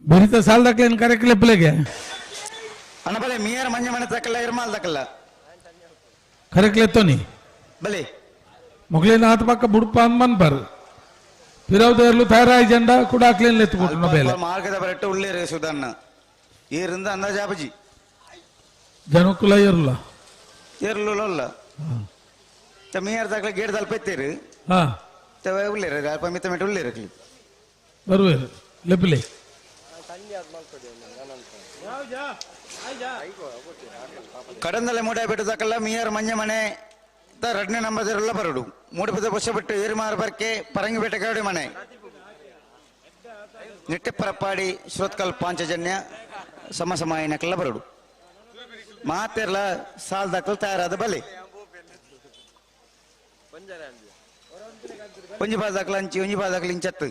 ಬರಿತ ಸಾಲ ದಾಖಲೆ ಕರೆಕ್ಲೆ ಪ್ಲೇಗೆ ಅಣ್ಣ ಬಲೆ ಮೀಯರ್ ಮಂಜ ಮನೆ ತಕ್ಕಲ್ಲ ಇರ್ಮಾಲ್ ದಾಖಲ ಕರೆಕ್ಲೆ ತೋನಿ ಬಲೆ ಮೊಗಲಿನ ಆತ ಪಕ್ಕ ಬುಡ್ಪ ಅಂದ್ ಬರ್ ಪಿರವದೇರ್ಲು ತಯಾರಾಯಿ ಜೆಂಡ ಕೂಡ ಹಾಕ್ಲೇನ್ ಎತ್ತು ಬೇಲೆ ಮಾರ್ಗದ ಬರಟ್ಟು ಉಳ್ಳೇರು ಸುಧನ್ನ ಏರಿಂದ ಅಂದಾಜಾಬಜಿ ಜನಕುಲ ಏರ್ಲ ಏರ್ಲುಲ್ಲ ಮೀಯರ್ ದಾಖಲೆ ಗೇಟ್ ತಲುಪೈತೇರು ಹಾ ಉಳ್ಳೇರು ಅಲ್ಪ ಮಿತ್ತ ಮೆಟ್ಟು ಉಳ್ಳೇರು ಬರುವೇರು ಲೆಪ್ಲೆ ಕಡಂದಲೆ ಮೂಡ ಬಿಟ್ಟದಕ್ಕಲ್ಲ ಮೀಯರ್ ಮಂಜ ಮನೆ ಎರಡನೇ ನಂಬರ್ ಬರಡು ಮೂಡಬಿದ್ದ ಬಸ್ಸ ಬಿಟ್ಟು ಏರುಮಾರು ಬರ್ಕೆ ಪರಂಗಿಪೇಟೆ ಗೌಡಿ ಮನೆ ನಿಟ್ಟೆಪ್ಪರಪ್ಪಾಡಿ ಶ್ರೋತ್ಕಲ್ ಪಾಂಚಜನ್ಯ ಸಮ ಸಮಾಯನಕ್ಕೆಲ್ಲ ಬರಡು ಮಾತೆರ್ಲ ಸಾಲ್ ದಾಖಲು ತಯಾರಾದ ಬಲೆ. ಒಂಜಿ ಪಾದಕ್ಲ ಅಂಚಿ ಒಂಜಿ ಪಾದಕ್ಲ ಇಂಚತ್ತು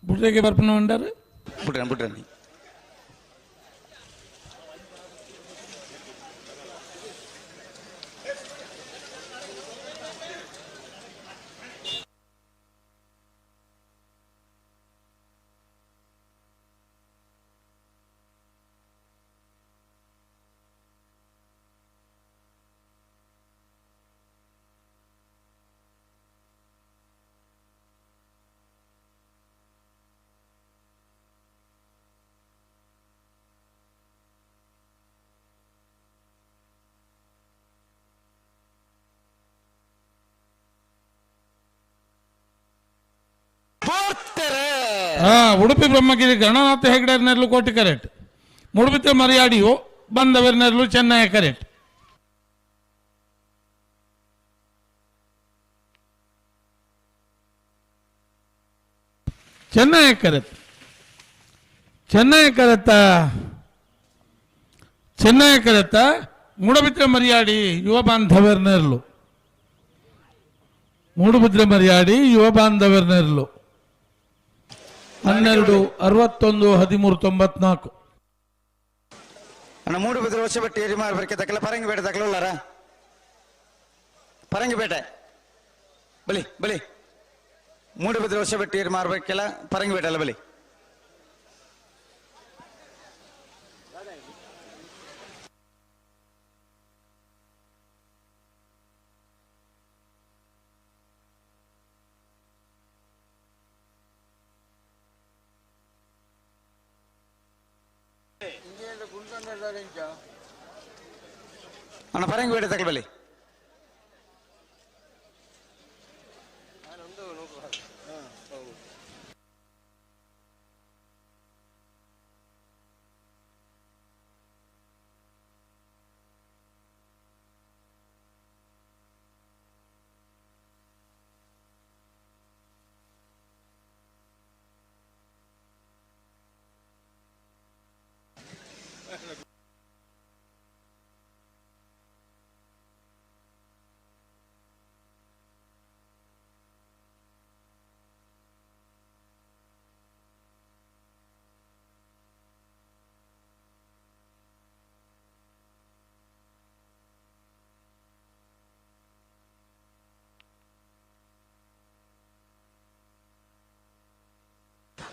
ಬುಡ್ರೆಗೆ ಬರ್ಪನ ಉಂಡಾರು ಬುಡ್ರನ್ ಬುಡ್ರನ್ ಉಡುಪಿ ಬ್ರಹ್ಮಗಿರಿ ಗಣನಾಥ ಹೆಗ್ಡೆ ನೆರಳು ಕೋಟಿ ಕರೆಕ್ಟ್, ಮೂಡುಬಿದ್ರೆ ಮರಿಯಾಡಿಯು ಬಂದವರ ನೆರಳು ಚೆನ್ನೈ ಕರೆಕ್ಟ್. ಚೆನ್ನೈ ಕರೆಕ್ಟ್, ಚೆನ್ನೈ ಕರೆತ್ತ, ಚೆನ್ನೈ ಕರೆತ್ತ ಮೂಡಬಿದ್ರೆ ಮರಿಯಾಡಿ ಯುವ ಬಾಂಧವರ ನೆರಳು, ಮೂಡುಬಿದ್ರೆ ಮರಿಯಾಡಿ ಯುವ ಬಾಂಧವರ ನೆರಳು. 12 61 13 94. ಅಣ್ಣ ಮೂಡುಬಿದ್ರೆ ವರ್ಷ ಬಿಟ್ಟು ಏರಿ ಮಾರ್ಬರ್ಕೆ ತಕ್ಕಲ ಪರಂಗಿಪೇಟೆ ತಕ್ಕಲುಳ್ಳಾರ ಪರಂಗಿಪೇಟೆ ಬಲಿ ಬಲಿ ಮೂಡುಬಿದ್ರೆ ವರ್ಷ ಬಿಟ್ಟು ಏರಿ ಮಾರ್ಬೇಕೆಲ್ಲ ಪರಂಗಿಪೇಟೆ ಅಲ್ಲ ಬಲಿ. ಅಣ್ಣ ಪರಂಗಿಪೇಟೆ ತಕ್ಕಲ ಬಲಿ.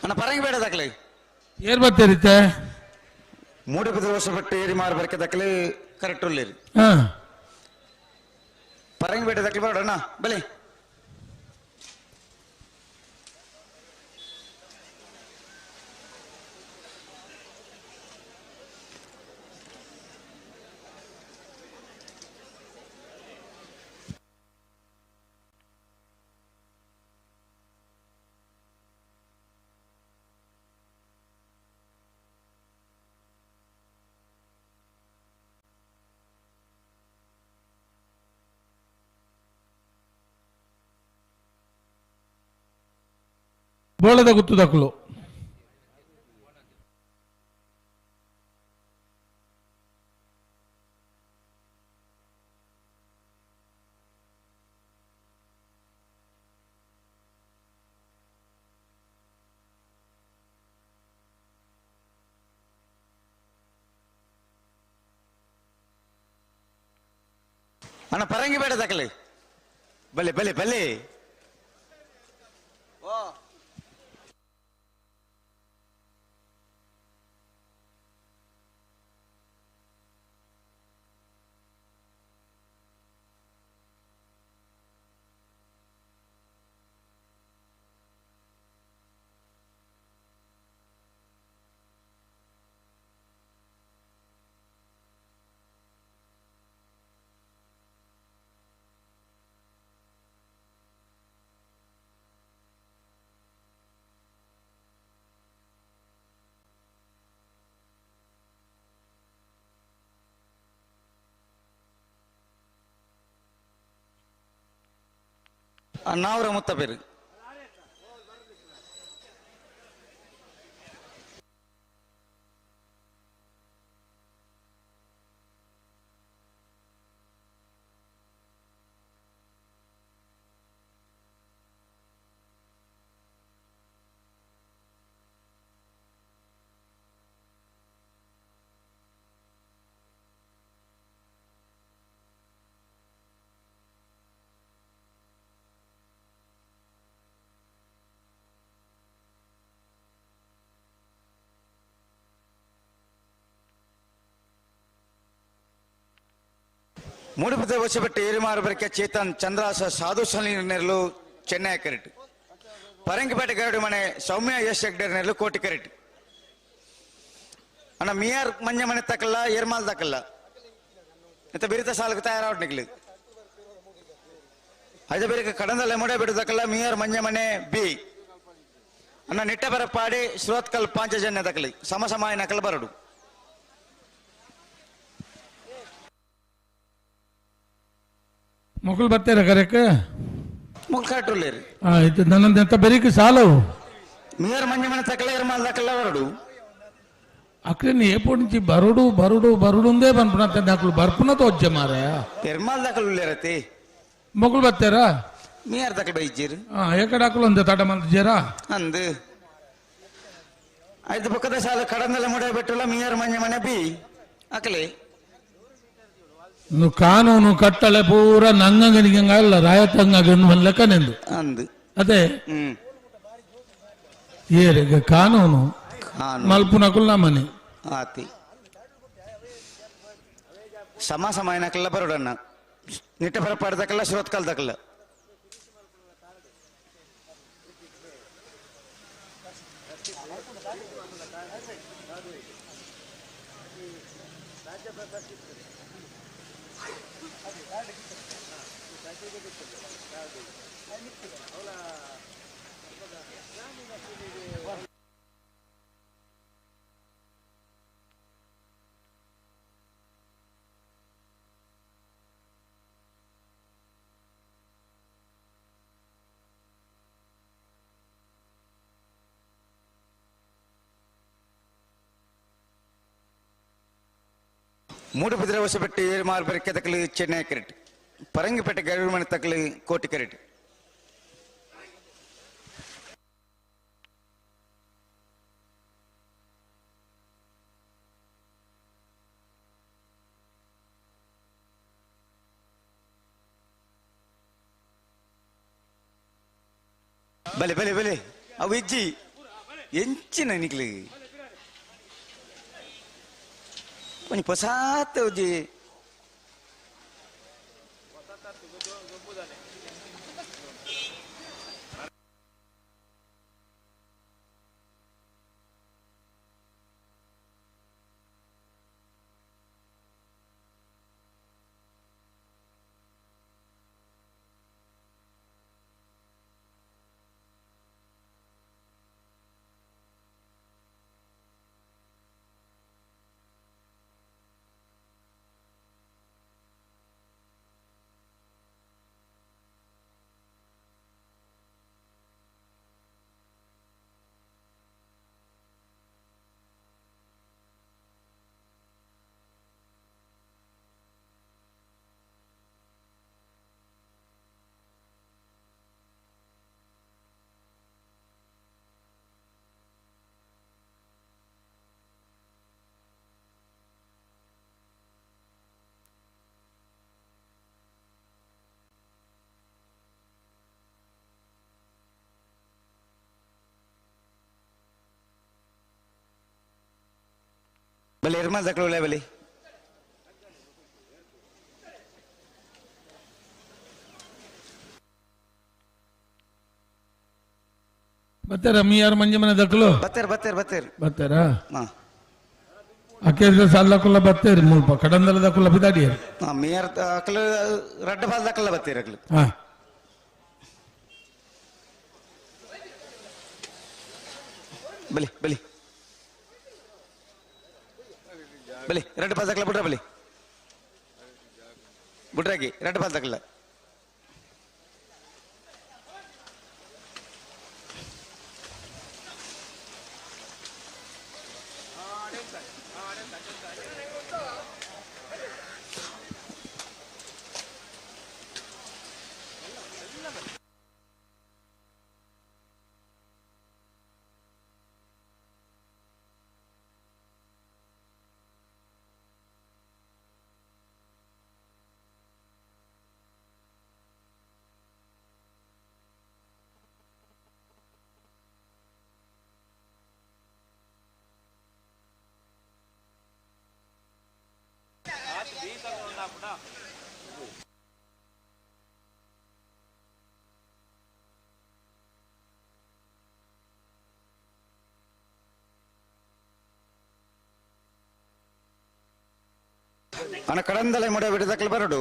ಅಣ್ಣ ಪರಂಗಿಪೇಟೆ ದಾಖಲೆ ಏರ್ ಬರ್ತೀರಿತ್ತೆ ಮೂಡುಬಿದ್ರೆ ವರ್ಷ ಬಿಟ್ಟು ಏರಿ ಮಾರ್ಬರ್ಕೆ ದಾಖಲೆ ಕರೆಕ್ಟ್ ಉಳ್ಳೇರಿ. ಪರಂಗಿಪೇಟೆ ದಾಖಲೆ ಬರೋಣ ಅಣ್ಣ ಬಲಿ. ಬೋಳದ ಗುತ್ತುದಕುಲು. ಅಣ್ಣ ಪರಂಗಿ ಬೇಡ ತಕಲಿ ಬಲೆ ಬಲೆ ಬಲೆ ನಾವ್ರ ಮುತ್ತ ಬೇರು ಮೂಡುಬಿದ್ರೆ ವಶಪಟ್ಟು ಏರಿಮಾರು ಬರಕೆ ಚೇತನ್ ಚಂದ್ರಾಸ ಸಾಧು ಸಲೀನರ್ಲು ಚೆನ್ನೈ ಕರೆಟ್ ಪರಂಗಿಪೇಟೆ ಗರಡು ಮನೆ ಸೌಮ್ಯ ಯಶ್ ಹೆಗ್ಡೇರ್ನೆರ್ಲು ಕೋಟಿ ಕರೆಟ್ ಅಣ್ಣ ಮಿಯಾರ್ ಮಂಜ ಮನೆ ತಕ್ಕಲ್ಲ ಏರ್ಮಾಲ್ ತಕ್ಕಲ್ಲ ಇಂತ ಬಿರಿತ ಸಾಲಕ್ಕೆ ತಯಾರಾವ್ ನಿಗ್ಲು ಐದ ಬೇರೆ ಕಡಂದಲ್ಲೇ ಮೊಡೆ ಬಿಡು ತಕ್ಕಲ್ಲ ಮಿಯಾರ್ ಮಂಜ ಮನೆ ಬಿ ಅಣ್ಣ ನಿಟ್ಟ ಬರಪಾಡಿ ಶ್ರೋತ್ಕಲ್ ಪಾಂಚಜನ್ಯ ತಕ್ಕಲಿ ಸಮ ಸಮಾಯ ನಕಲ್ ಬರಡು ಮೊಕಲ್ ಬರ್ತೀರ ಕರೆಕ್ ಮುಖಾಟುಲ್ಲೇರಿ ಆಯ್ತು ನನ್ನಂತ ಬೆರಿಕೆ ಸಾಲವು ಮಿಯರ್ ಮಂಜ ಮನೆ ತಕ್ಕಲ್ಲ ಏರ್ಮಾಲ್ ತಕ್ಕಲ್ಲ ಬರಡು ಅಕ್ರೆ ಏಪೋ నుంచి ಬರುಡು ಬರುಡು ಬರುಡುಂದೇ ಬನ್ಪುನ ಅಕ್ಲು ಬರ್ಪುನ ತೋಜ್ಜೆ ಮಾರ ಎರ್ಮಾಲ್ ದಾಖಲು ಉಲ್ಲೇರತಿ ಮೊಕಲ್ ಬರ್ತೀರಾ ಮಿಯರ್ ದಾಖಲು ಬೈಜೀರು ಎಕಡೆ ಅಕ್ಲು ಒಂದೇ ತಟ ಮಂಜೇರಾ ಅಂದು ಐದು ಬೊಕ್ಕದ ಸಾಲ ಕಡಂದಲ ಮುಡೆ ಬಿಟ್ಟುಲ್ಲ ಮಿಯರ್ ಮಂಜ ಮನೆ ಬಿ ಅಕ್ಲೆ ನು ಕಾನೂನು ಕಟ್ಟಳೆ ಪೂರ ನಂಗಂಗ ನಿಂಗಂಗ ಅಲ್ಲ ರಾಯತಂಗ ಲೆಕ್ಕ ನಿಂದು ಅಂದು ಅದೇ ಏರಿಗೆ ಕಾನೂನು ಮಲ್ಪುನಕುಲ್ ನಮ್ಮನೆ ಆತಿ ಸಮ ಸಮಯನಕಲ್ಲ ಬರೋಡಣ್ಣ ನಿಟ್ಟ ಬರಪಾಡ್ದಕ್ಕಲ್ಲ ಶ್ರೋತ್ಕಲ್ದಕ್ಕಲ್ಲ ಮೂಡುಬಿದಿರೆ ಹೊಸಪೆಟ್ಟು ಏರ್ಮಾರ್ ಬರಕೆ ತಕ್ಕಲಿ ಚೆನ್ನೈ ಕರೆಟ್ ಪರಂಗಿಪೇಟೆ ಗರುಡ ತಕ್ಕಲಿ ಕೋಟಿ ಕರೆಟ್ ಬಲೆ ಬಲೆ ಬಲೆ ಅವು ಇಜ್ಜಿ ಎಂಚಿನ ನಿಕ್ಲಿ ಒಂಜಿ ಪೊಸಾತ ಒಂಜಿ ಬಲೆ ಎರ್ಮಾಲ್ ದಕ್ಲು ಬಲೆ ಬತ್ತಾರ ಮೀಯಾರು ಮಂಜೆ ಮನೆ ದಕ್ಕಲು ಬತ್ತೇರ್ ಬತ್ತೇರ್ ಬತ್ತೇರ್ ಬತ್ತಾರಾ ಅಕೇದ ಸಾಲ ಬತ್ತೇರಿ ಮುಲ್ಪ ಕಡಂದಲ ದಕ್ಕುಲ ಬಿದಾಡಿಯರು ಮೀಯಾರ್ ಅಕ್ಲು ರಡ್ಡ ಬಾಲ್ ದಕ್ಕಲ ಬತ್ತೇರಿ ಅಕ್ಲು ಹಾ ಬಲಿ ಬಲಿ ಬಲಿ ರಡ್ಡ ಬಾಲ್ ದಕ್ಕಲ ಬಿಡ್ರ ಬಲಿ ಬಿಡ್ರಾಗಿ ರಡ್ಡ ಬಾಲ್ ದಕ್ಕಲ ಅಣ್ಣ ಕಡಂದಲೆ ಮುಡ ಬಿಡದಕ್ಕಲು ಬರಡು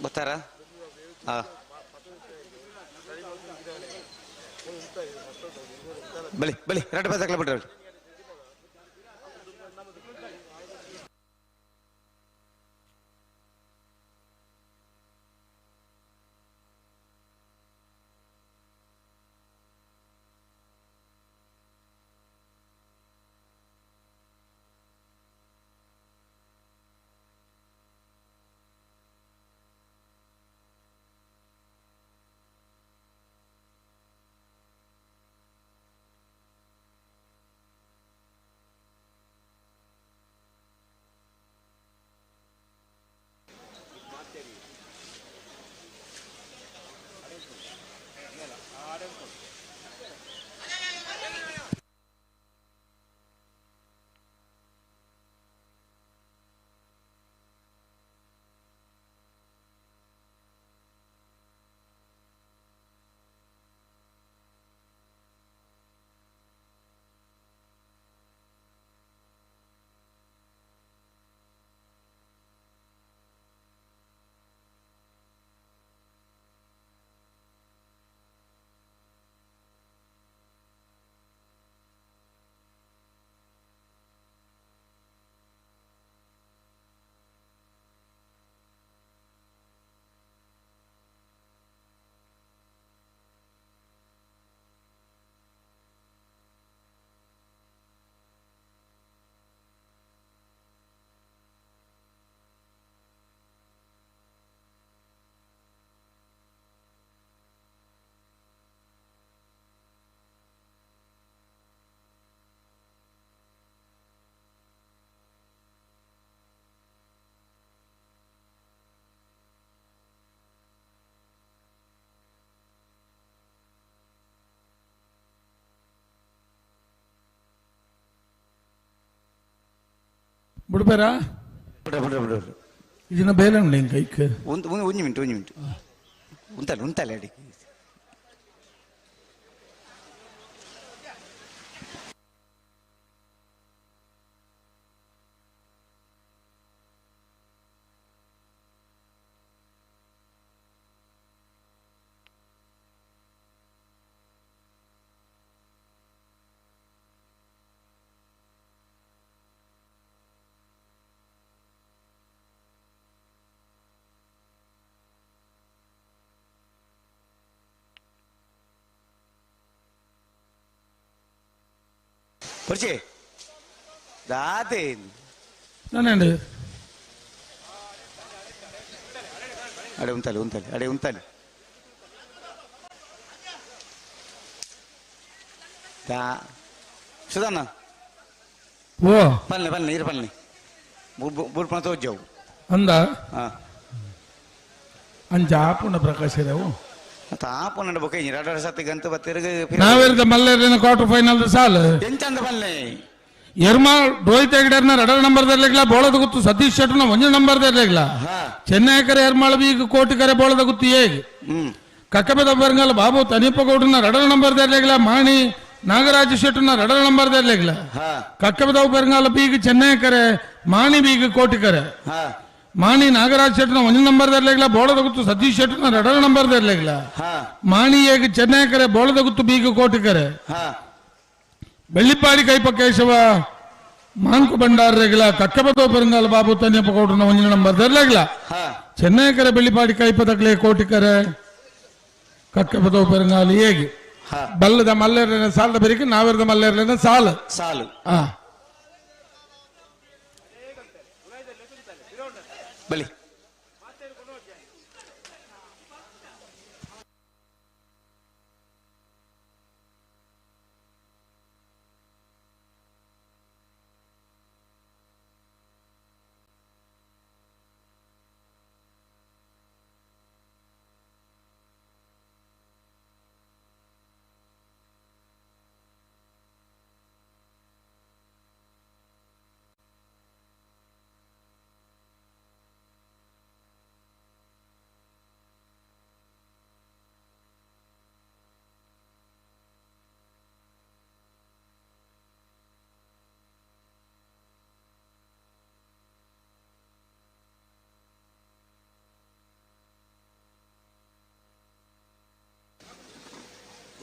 ಬರ್ತಾರ ಹಾ ಬಲಿ ಬಲಿ ಎರಡು ಬದಕ್ಲ ಬಿಡ್ರಿ. ಬಿಡ್ಬೇರಾ ಬಿಡ ಬಿಡ ಬಿಡ. ಇದನ್ನ ಬೇಲೆ ಉಂಡು ಇಂಕ ಇಕ್ ಒಂದು ಒಂದು ಒಂದು ಮಿನಿಟ್ ಒಂದು ಮಿನಿಟ್ ಉಂತಲ್ಲ ಉಂತಲ್ಲ ಅಡಿ. ಪರಿಚಯ ದಾತೆ ನಾನೇನು ಅಡೆ ಉಂತಲೆ ಉಂತಲೆ ಅಡೆ ಉಂತಲೆ ದಾ ಸುಧಾನ ಓ ಪಲ್ಲೆ ಪಲ್ಲೆ ಇರು ಪಲ್ಲೆ ಬುರ್ಪಣ ತೋಜವು ಅಂದ ಹಾ ಅಂಚ ಆಪುಂಡ ಪ್ರಕಾಶ್ ರಾವು. ತಾಪನ ಬೊಕ ರಡ ಸತಿ ಗಂತ ಬತ್ತಿರ್ಗ ನಾವೇರ್ದ ಮಲ್ಲೇರಿನ ಕ್ವಾರ್ಟರ್ ಫೈನಲ್ ಸಾಲ್ ಎಂಚಂದ ಬಲ್ಲೆ ಎರ್ಮಾಳ್ ರೋಹಿತ್ ಹೆಗ್ಡೇರ್ನ ರಡರ ನಂಬರ್ ದರ್ಲೆಗ್ಲ ಬೋಳದ ಗುತ್ತು ಸತೀಶ್ ಶೆಟ್ಟರ್ನ ಒಂಜ ನಂಬರ್ ದರ್ಲೆಗ್ಲ ಚೆನ್ನೈ ಕರೆ ಎರ್ಮಾಳ್ ಬೀಗ ಕೋಟಿ ಕರೆ ಬೋಳದ ಗುತ್ತು ಹೇಗೆ ಕಕ್ಕಬೆದ ಬರ್ಗಲ್ ಬಾಬು ತನಿಪಗೌಡನ ರಡರ ನಂಬರ್ ದರ್ಲೆಗ್ಲ ಮಾಣಿ ನಾಗರಾಜ ಶೆಟ್ಟರ್ನ ರಡರ ನಂಬರ್ ದರ್ಲೆಗ್ಲ ಕಕ್ಕಬೆದ ಬರ್ಗಲ್ ಬೀಗ ಚೆನ್ನೈ ಕರೆ ಮಾಣಿ ಬೀಗ ಕೋಟಿ ಕರೆ ಮಾಣಿ ನಾಗರಾಜ್ ಶೆಟ್ಟರ್ನ ಒಂಜ ನಂಬರ್ ದರ್ಲೆಗ್ಲ ಬೋಳದ ಗುತ್ತು ಸತೀಶ್ ಶೆಟ್ಟರ್ನ ರಡರ ನಂಬರ್ ದರ್ಲೆಗ್ಲ ಮಾಣಿ ಹೇಗೆ ಚೆನ್ನೈ ಕರೆ ಬೋಳದ ಗುತ್ತು ಬೀಗ ಕೋಟಿ ಕರೆ ಬೆಳ್ಳಿಪ್ಪಾಡಿ ಕೈಪ ಕೇಶವ ಮಾಂಕು ಭಂಡಾರರೆಗ್ಲ ಕಕ್ಕಬತೋ ಪೆರಂಗಾಲ ಬಾಬು ತನ್ಯಪ್ಪ ಗೌಡ್ರನ ಒಂಜಿನ ನಂಬರ್ ದರ್ಲೆಗ್ಲ ಚೆನ್ನೈ ಕರೆ ಬೆಳ್ಳಿಪಾಡಿ ಕೈಪ ತಕ್ಲೆ ಕೋಟಿ ಕರೆ ಕಕ್ಕಬತೋ ಪೆರಂಗಾಲ ಹೇಗೆ ಬಲ್ಲದ ಮಲ್ಲೇರ್ಲೇನ ಸಾಲದ ಬೆರಿಕೆ ನಾವೇರ್ದ ಮಲ್ಲೇರ್ಲೇನ ಸಾಲು ಸಾಲು ಬಲಿ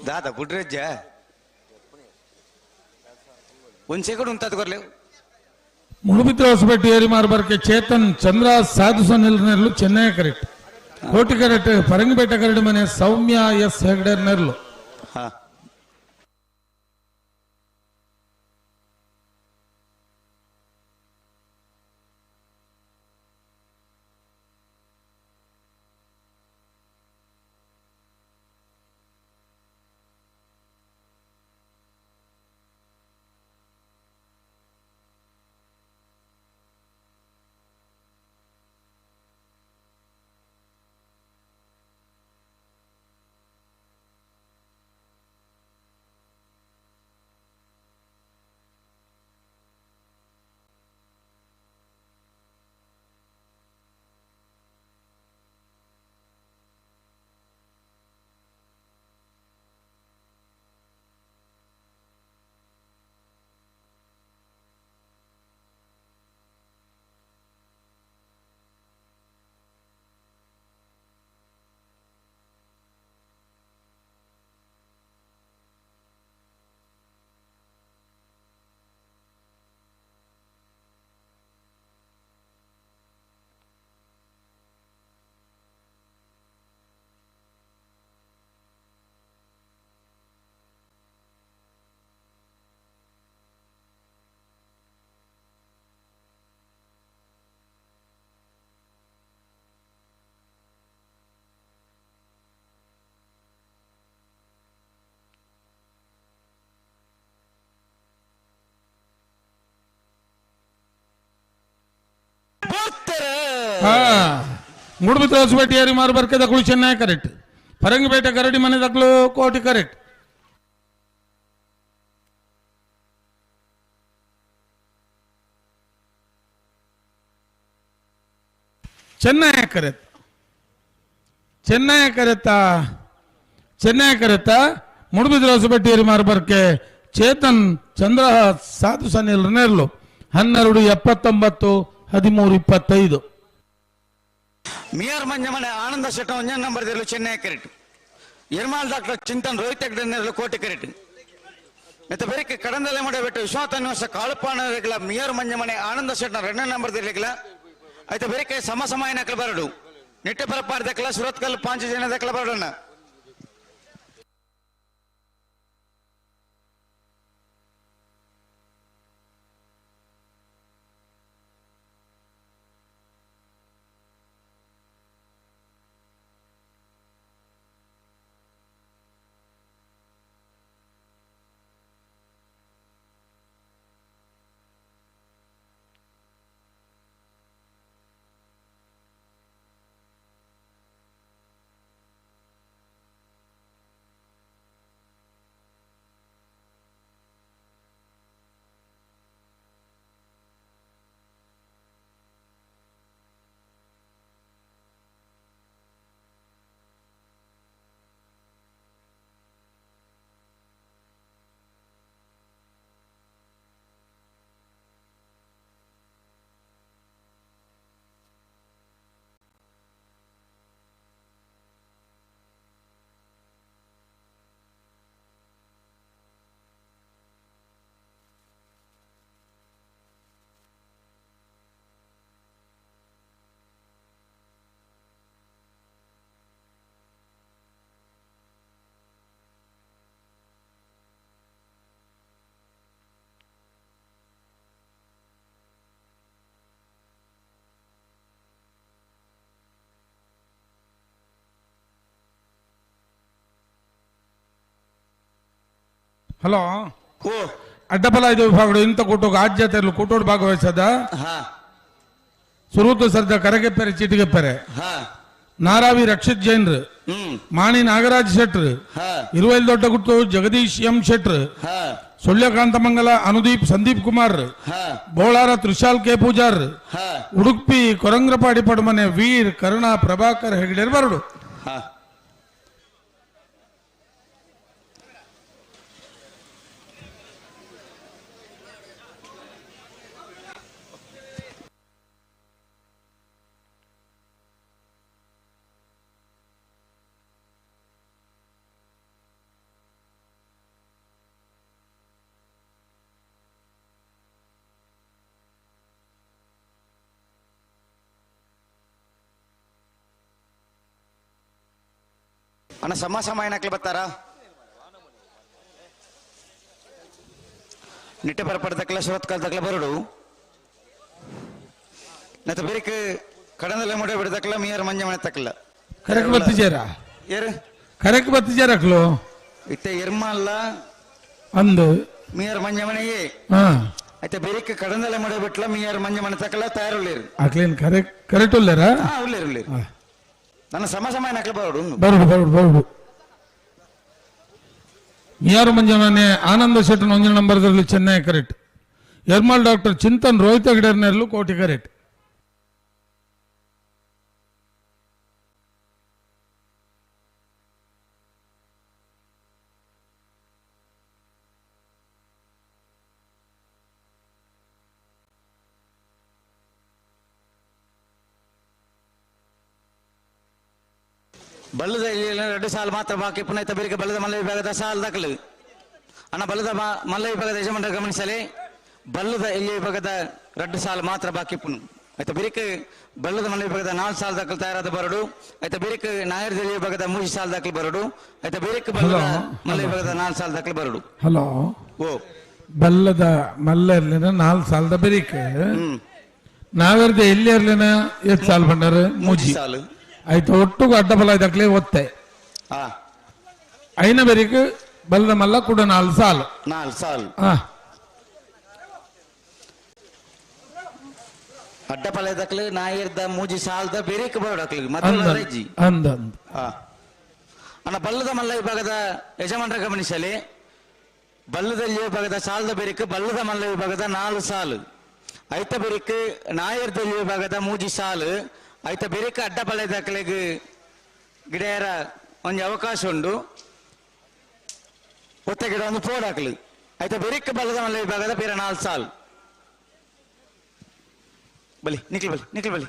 ದಾದಾ ಗುಡ್ರಜ್ಜ ಒಂದ್ second ಉಂತಾದ್ ಕೊರ್ಲೆ ಮುಡುಬಿತ್ರ Hosapete Erimar Barke Chetan Chandra Sadhu Sanil Chennai correct Koti correct Parangipete ಕರಡು ಮನೆ ಸೌಮ್ಯ ಎಸ್ ಹೆಗ್ಡೆ ನೆರ್ಲು. ಮೂಡುಬಿದ್ರೆ ಹೊಸಪೇಟೆ ಏರಿ ಮಾರು ಬರ್ಕೆ ದಕ್ಕಳು ಚೆನ್ನೈ ಕರೆಕ್ಟ್, ಫರಂಗಿಪೇಟೆ ಕರಡಿ ಮನೆ ದಕ್ಕಳು ಕೋಟಿ ಕರೆಕ್ಟ್. ಚೆನ್ನೈ ಕರೆಕ್ಟ್, ಚೆನ್ನೈ ಕರೆತ್ತ, ಚೆನ್ನೈ ಕರೆತ್ತ. ಮೂಡುಬಿದ್ರೆ ಹೊಸಪೇಟೆ ಏರಿ ಮಾರು ಬರ್ಕೆ ಚೇತನ್ ಚಂದ್ರ ಸಾಧು ಸನಿಲ್ ನೇರ್ಲು 12 79 13 25. ಮಿಯರ್ ಮಂಜಮನೆ ಆನಂದ ಶೆಟ್ಟ ಒಂಜನ್ ನಂಬರ್ ದಿರಲು ಚೆನ್ನೈ ಕರೆಕ್ಟ್, ಎರ್ಮಾಲ್ ಡಾಕ್ಟರ್ ಚಿಂತನ್ ರೋಹಿತ್ ಹೆಗ್ಡೆ ನೆರಳು ಕೋಟಿ ಕರೆಕ್ಟ್. ಮತ್ತೆ ಬೇರೆ ಕಡಂದಲೆ ಮಾಡಬಿಟ್ಟು ವಿಶ್ವನಾಥ ನಿವಾಸ ಕಾಳುಪಾಣ ಮಿಯರ್ ಮಂಜಮನೆ ಆನಂದ ಶೆಟ್ಟ ಎರಡನೇ ನಂಬರ್ ದಿರಲಿಲ್ಲ. ಆಯ್ತು ಬೇರೆ ಸಮ ಸಮಯ ನಕಲು ಬರಡು ನಿಟ್ಟೆ ಪರಪಾರ ದಕ್ಕಲ ಸುರತ್ಕಲ್ ಪಾಂಚ ಜನ ದಕ್ಕಲ ಬರಡೋಣ. ಹಲೋ ಅಡ್ಡಬಲ ಇದು ವಿಭಾಗಗಳು ಇಂಥ ಕೂಟಕ್ಕೆ ಆದ್ಯತೆಯಲ್ಲಿ ಕೂಟೋಡು ಭಾಗವಹಿಸದ ಸುರೂತು ಸರ್ದ ಕರಗೆಪ್ಪೆರೆ ಚೀಟಿಗೆಪ್ಪೆರೆ ನಾರಾವಿ ರಕ್ಷಿತ್ ಜೈನ್ರು ಮಾಣಿ ನಾಗರಾಜ್ ಶೆಟ್ರು ಇರುವೈಲ್ ದೊಡ್ಡ ಗುಟ್ಟು ಜಗದೀಶ್ ಎಂ ಶೆಟ್ರು ಸುಳ್ಯಕಾಂತಮಂಗಲ ಅನುದೀಪ್ ಸಂದೀಪ್ ಕುಮಾರ್ ಬೋಳಾರ ತ್ರಿಶಾಲ್ ಕೆ ಪೂಜಾರ್ ಉಡುಪಿ ಕೊರಂಗ್ರಪಾಡಿ ಪಡುಮನೆ ವೀರ್ ಕರುಣಾ ಪ್ರಭಾಕರ್ ಹೆಗಡೆ ಬರಡು. ಅಣ್ಣ ಸಮ ಸಮ ಬರ್ತಾರ ನಿಟ್ಟೆ ಪರಪಡದಕ್ಕಲ ಸುರತ್ಕಲ್ದಕ್ಕಲ ಬರಡು ನತ್ತ ಬೇರೆ ಕಡಂದಲೆ ಮುಡೆ ಬಿಡದಕ್ಕಲ ಮೀಯರ್ ಮಂಜ ಮನೆ ತಕ್ಕಲ ಕರೆಕ್ ಬತ್ತಿಜೇರ ಏರು ಕರೆಕ್ ಬತ್ತಿಜೇರ ಅಕ್ಲು ಇತ್ತೆ ಎರ್ಮಲ್ಲ ಅಂದು ಮೀಯರ್ ಮಂಜ ಮನೆಯೇ ಐತೆ ಬೇರೆ ಕಡಂದಲೆ ಮುಡೆ ಬಿಟ್ಲ ಮೀಯರ್ ಮಂಜ ಮನೆ ತಕ್ಕಲ ತಯಾರುಳ್ಳೇರು ಅಕ್ಲೇನ್ ಕರೆಕ್ಟ್ ಕರೆಕ್ಟ್ ಉಳ್ಳೇರಾ ಉಳ್ಳೇರು ಉಳ್ಳೇರು ನನ್ನ ಸಮ ಸಮ ನಕಲು ಬರಡು ಬರಡು ಬರಡು ಬರಡು. ಮಿಯಾರು ಮಂಜಾನೆ ಆನಂದ ಶೆಟ್ಟನ ಒಂಜಿ ನಂಬರ್ದಲ್ಲಿ ಚೆನ್ನೈ ಕರೆಕ್ಟ್. ಎರ್ಮಾಲ್ ಡಾಕ್ಟರ್ ಚಿಂತನ್ ರೋಹಿತ ಗಿಡರ್ನೆಲ್ಲೂ ಕೋಟಿ ಕರೆಕ್ಟ್. ಬಲ್ಲದ ಎರಡು ಸಾಲು ಮಾತ್ರ ಬಾಕಿ ಪುನಃ ಬೇರೆ ಬಲ್ಲದ ಮಲ್ಲ ವಿಭಾಗದ ಸಾಲು ದಾಖಲು ಅಣ್ಣ ಬಲ್ಲದ ಮಲ್ಲ ವಿಭಾಗದ ಯಜಮಾನರ ಗಮನಿಸಲಿ ಬಲ್ಲದ ಎಲ್ಲಿ ವಿಭಾಗದ ಎರಡು ಸಾಲು ಮಾತ್ರ ಬಾಕಿ ಪುನು ಆಯ್ತಾ ಬೇರೆ ಬಲ್ಲದ ಮಲ್ಲ ವಿಭಾಗದ 4 ಸಾಲು ದಾಖಲು ತಯಾರಾದ ಬರಡು ಆಯ್ತಾ ಬೇರೆ ನಾಯರ್ದಲ್ಲಿ ವಿಭಾಗದ 3 ಸಾಲು ದಾಖಲು ಬರಡು ಆಯ್ತಾ ಬೇರೆ ಬಲ್ಲದ ಮಲ್ಲ ವಿಭಾಗದ 4 ಸಾಲು ದಾಖಲು ಬರಡು. ಹಲೋ ಓ ಬಲ್ಲದ ಮಲ್ಲ ಇರ್ಲಿನ 4 ಸಾಲದ ಬೇರಿಕೆ ನಾವೆರ್ದ ಎಲ್ಲಿ ಇರ್ಲಿನ ಎಷ್ಟು ಸಾಲು ಬಂಡಾರ 3 ಸಾಲು ಆಯ್ತು ಒಟ್ಟುಗು ಅಡ್ಡ ಬಲ ಇದಕ್ಲೆ ಒತ್ತೆ ಐನ ಬೇರಿಕ್ ಬಲ್ಲದ ಮಲ್ಲ ಕೂಡ 4 ಸಾಲು 4 ಸಾಲು ಅಡ್ಡ ಬಲ ಇದಕ್ಲೆ ನಾಯಿರ್ದ 3 ಸಾಲದ ಬೇರಿಕ್ ಬರೋಡಕ್ಲಿ ಮತ್ತೆ ಅಂದ ಅಣ್ಣ ಬಲ್ಲದ ಮಲ್ಲ ವಿಭಾಗದ ಯಜಮಾನರ ಗಮನಿಸಲಿ ಬಲ್ಲದ ವಿಭಾಗದ ಸಾಲದ ಬೇರಿಕ್ ಬಲ್ಲದ ಮಲ್ಲ ವಿಭಾಗದ 4 ಸಾಲು ಐತ ಬೇರಿಕ್ ನಾಯರ್ದ ವಿಭಾಗದ 3 ಸಾಲು ಐತ ಬೇರೆ ಅಡ್ಡ ಬಲ ದಾಖಲೆಗೆ ಗಿಡಯರ ಒಂದು ಅವಕಾಶ ಉಂಡು ಒತ್ತ ಗಿಡ ಒಂದು ಪೋಡ್ ಹಾಕಲಿ ಐತ ಬೇರೆ ಬಲದ ಮಲ್ಲ ವಿಭಾಗದ ಬೇರೆ 4 ಸಾಲು ಬಲಿ ನಿಖಿಲ್ ಬಲಿ ನಿಖಿಲ್ ಬಲಿ.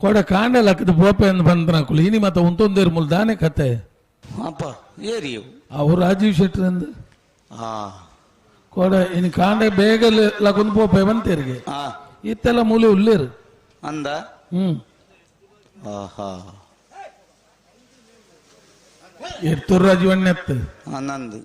ಕೊಡ ಕಾಂಡೆ ಲಕ್ಕದ ಬೋಪೆ ಅಂತ ಬಂದ್ರಾಕುಲು ಇನಿ ಮತ್ತೆ ಉಂತೊಂದೇರು ಮುಲ್ ದಾನೆ ಕತೆ ಅಪ್ಪ ಏರಿಯು ಅವ್ರು ರಾಜೀವ್ ಶೆಟ್ಟರ್ ಅಂದ ಕೊಡ ಇನಿ ಕಾಂಡೆ ಬೇಗ ಲಕ್ಕೊಂದು ಪೋಪೆ ಬಂತೇರಿಗೆ ಇತ್ತೆಲ್ಲ ಮೂಲೆ ಉಳ್ಳೇರು ಅಂದ ಎತ್ತೂರು ರಾಜೀವಣ್ಣ ಎತ್ತು ನಂದು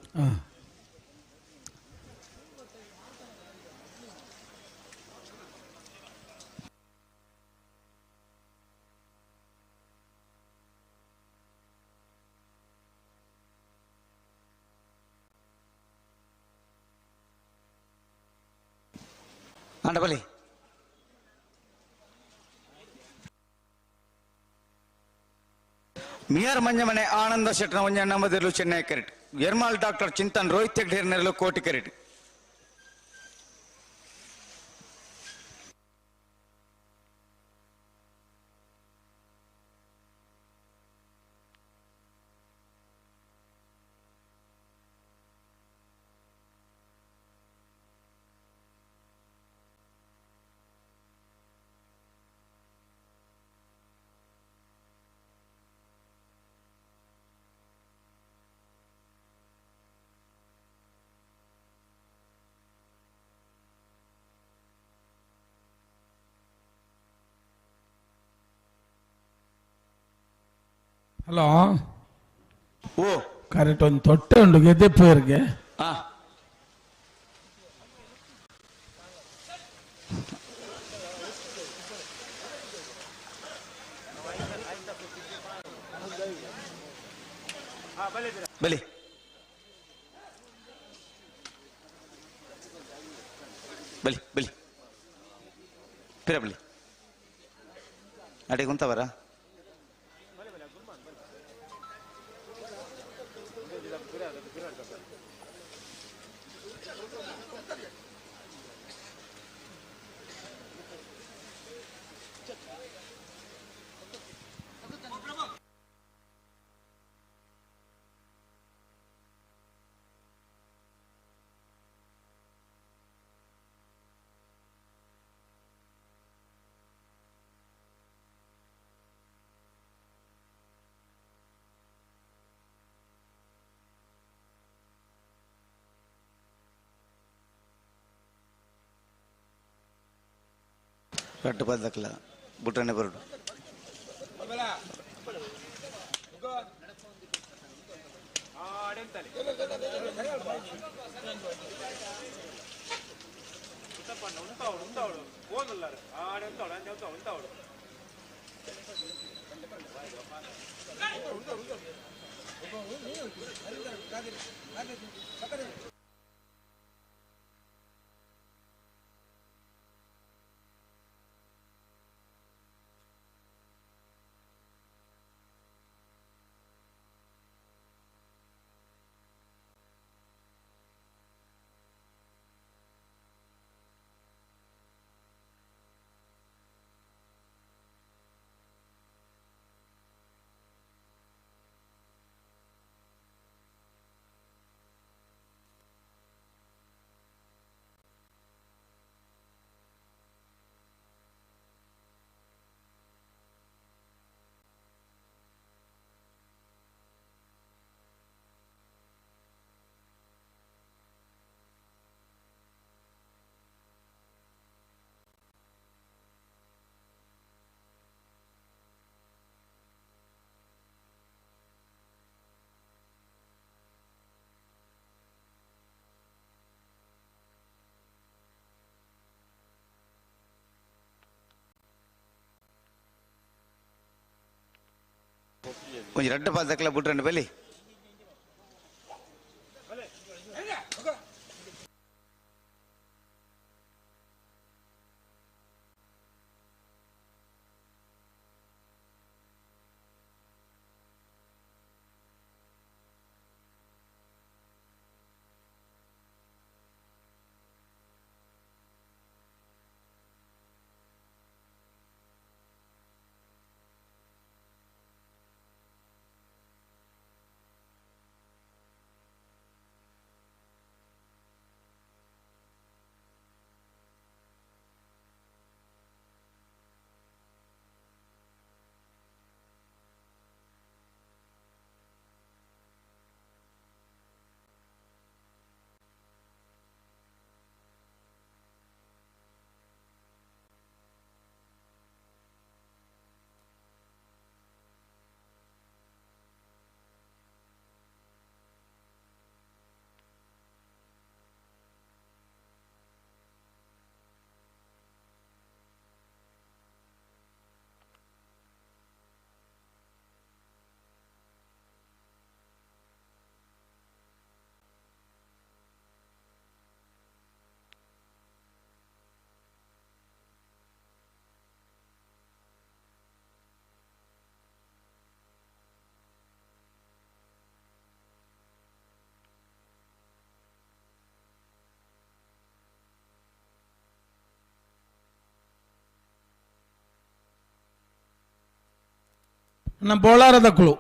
ಅಂಡ ಬಲಿ ಮಿಯರ್ ಮಂಜಮನೆ ಆನಂದ ಶೆಟ್ಟನ ಒಂಜ ನಮ್ಮದಿರಲು ಚೆನ್ನೈ ಕರೆಟ್ ಎರ್ಮಾಲ್ ಡಾಕ್ಟರ್ ಚಿಂತನ್ ರೋಹಿತ್ ಹೆಗ್ಡೆ ಕೋಟಿ ಕರೆಟ್. ಹಲೋ ಓ ಕರೆಕ್ಟ್ ಒಂದು ತೊಟ್ಟೆ ಉಂಡು ಗೆದ್ದೆಪ್ಪರಿಗೆ. ಬಲಿ ಬಲಿ ಬಲಿ ಪಿರ ಬಲಿ ಅಡೆ ಕುಂತವರ ರಡ್ಡು ಬದಕ್ಲ ಬುಟ್ಟನೆ ಬರಡು ಒಂಜಿ ರಡ್ಡು ಪಾದಕ್ಲ ಬುಟ್ರಂಡು ಬಲಿ ನಮ್ಮ ಬೋಳಾರ ದಕ್ಕಲು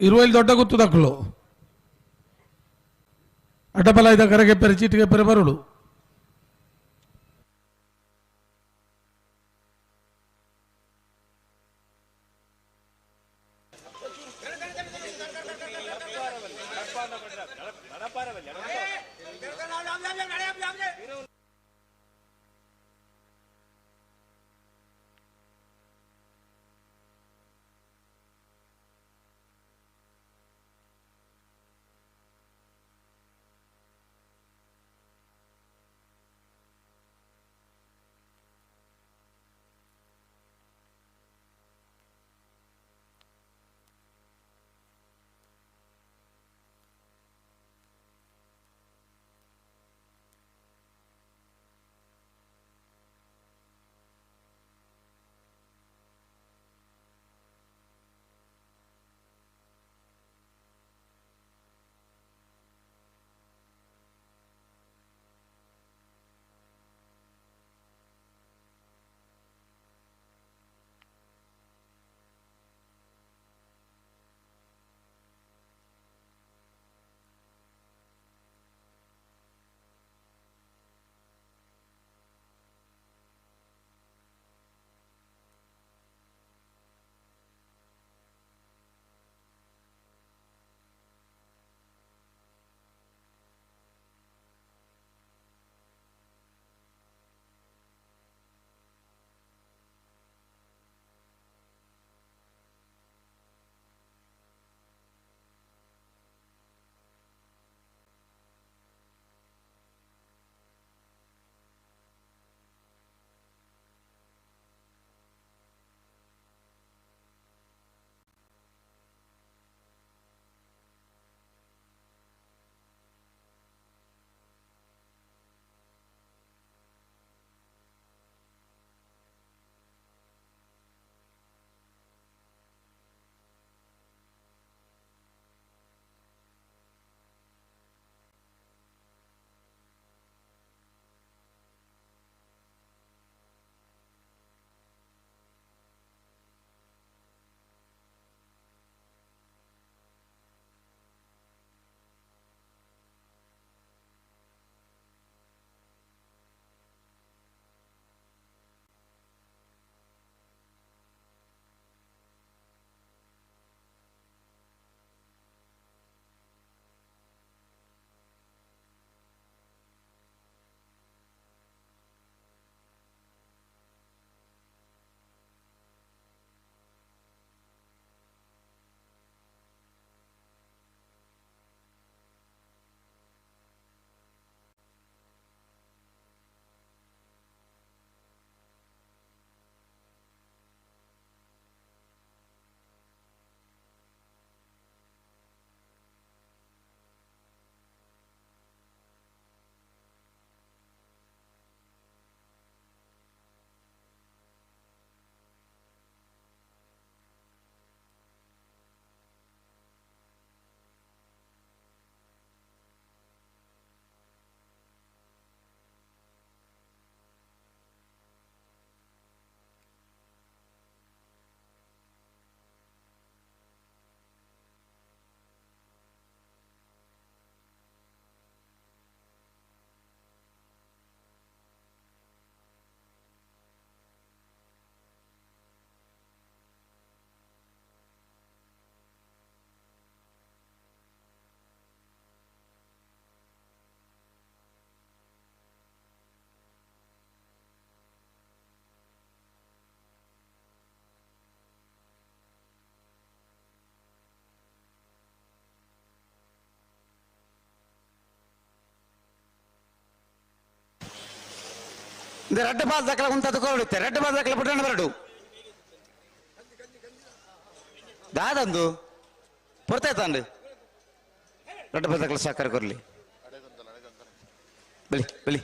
ಇರುವಲ್ಲಿ ದೊಡ್ಡ ಗುತ್ತು ದಕ್ಕಲು ಅಡ್ಡಬಲ ಇದ್ದ ಕರೆಗೆ ಪೆರೆ ಚೀಟಿಗೆ ಪೆರೆ ಬರುಳು. ರಡ್ಡ ಬಾಲ್ ದಾಖಲೆ ಉಂತದ ಕೊರಡುತ್ತೆ ರಡ್ಡ ಬಾಲ್ ದಾಖಲೆ ಪುಟ್ಟಣ ಬರಡು ದಾದಂದು ಪೊರ್ತಾಯ್ತಾಂಡು ರಡ್ಡ ಬಾಲ್ ದಾಖಲೆ ಸಹಕಾರ ಕೊರ್ಲಿ ಬಲಿ ಬಲಿ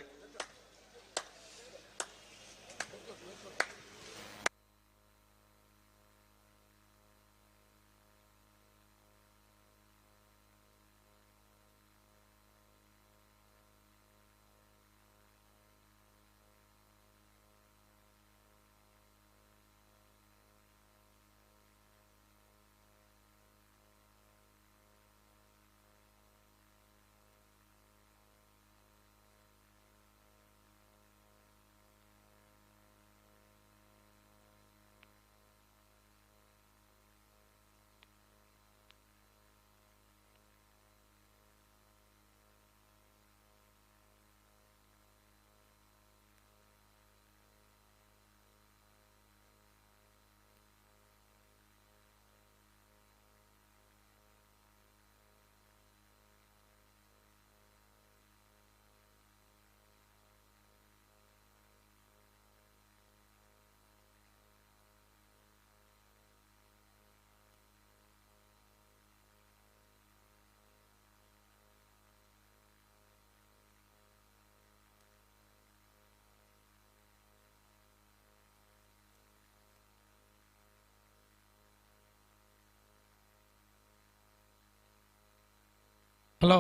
ಹಲೋ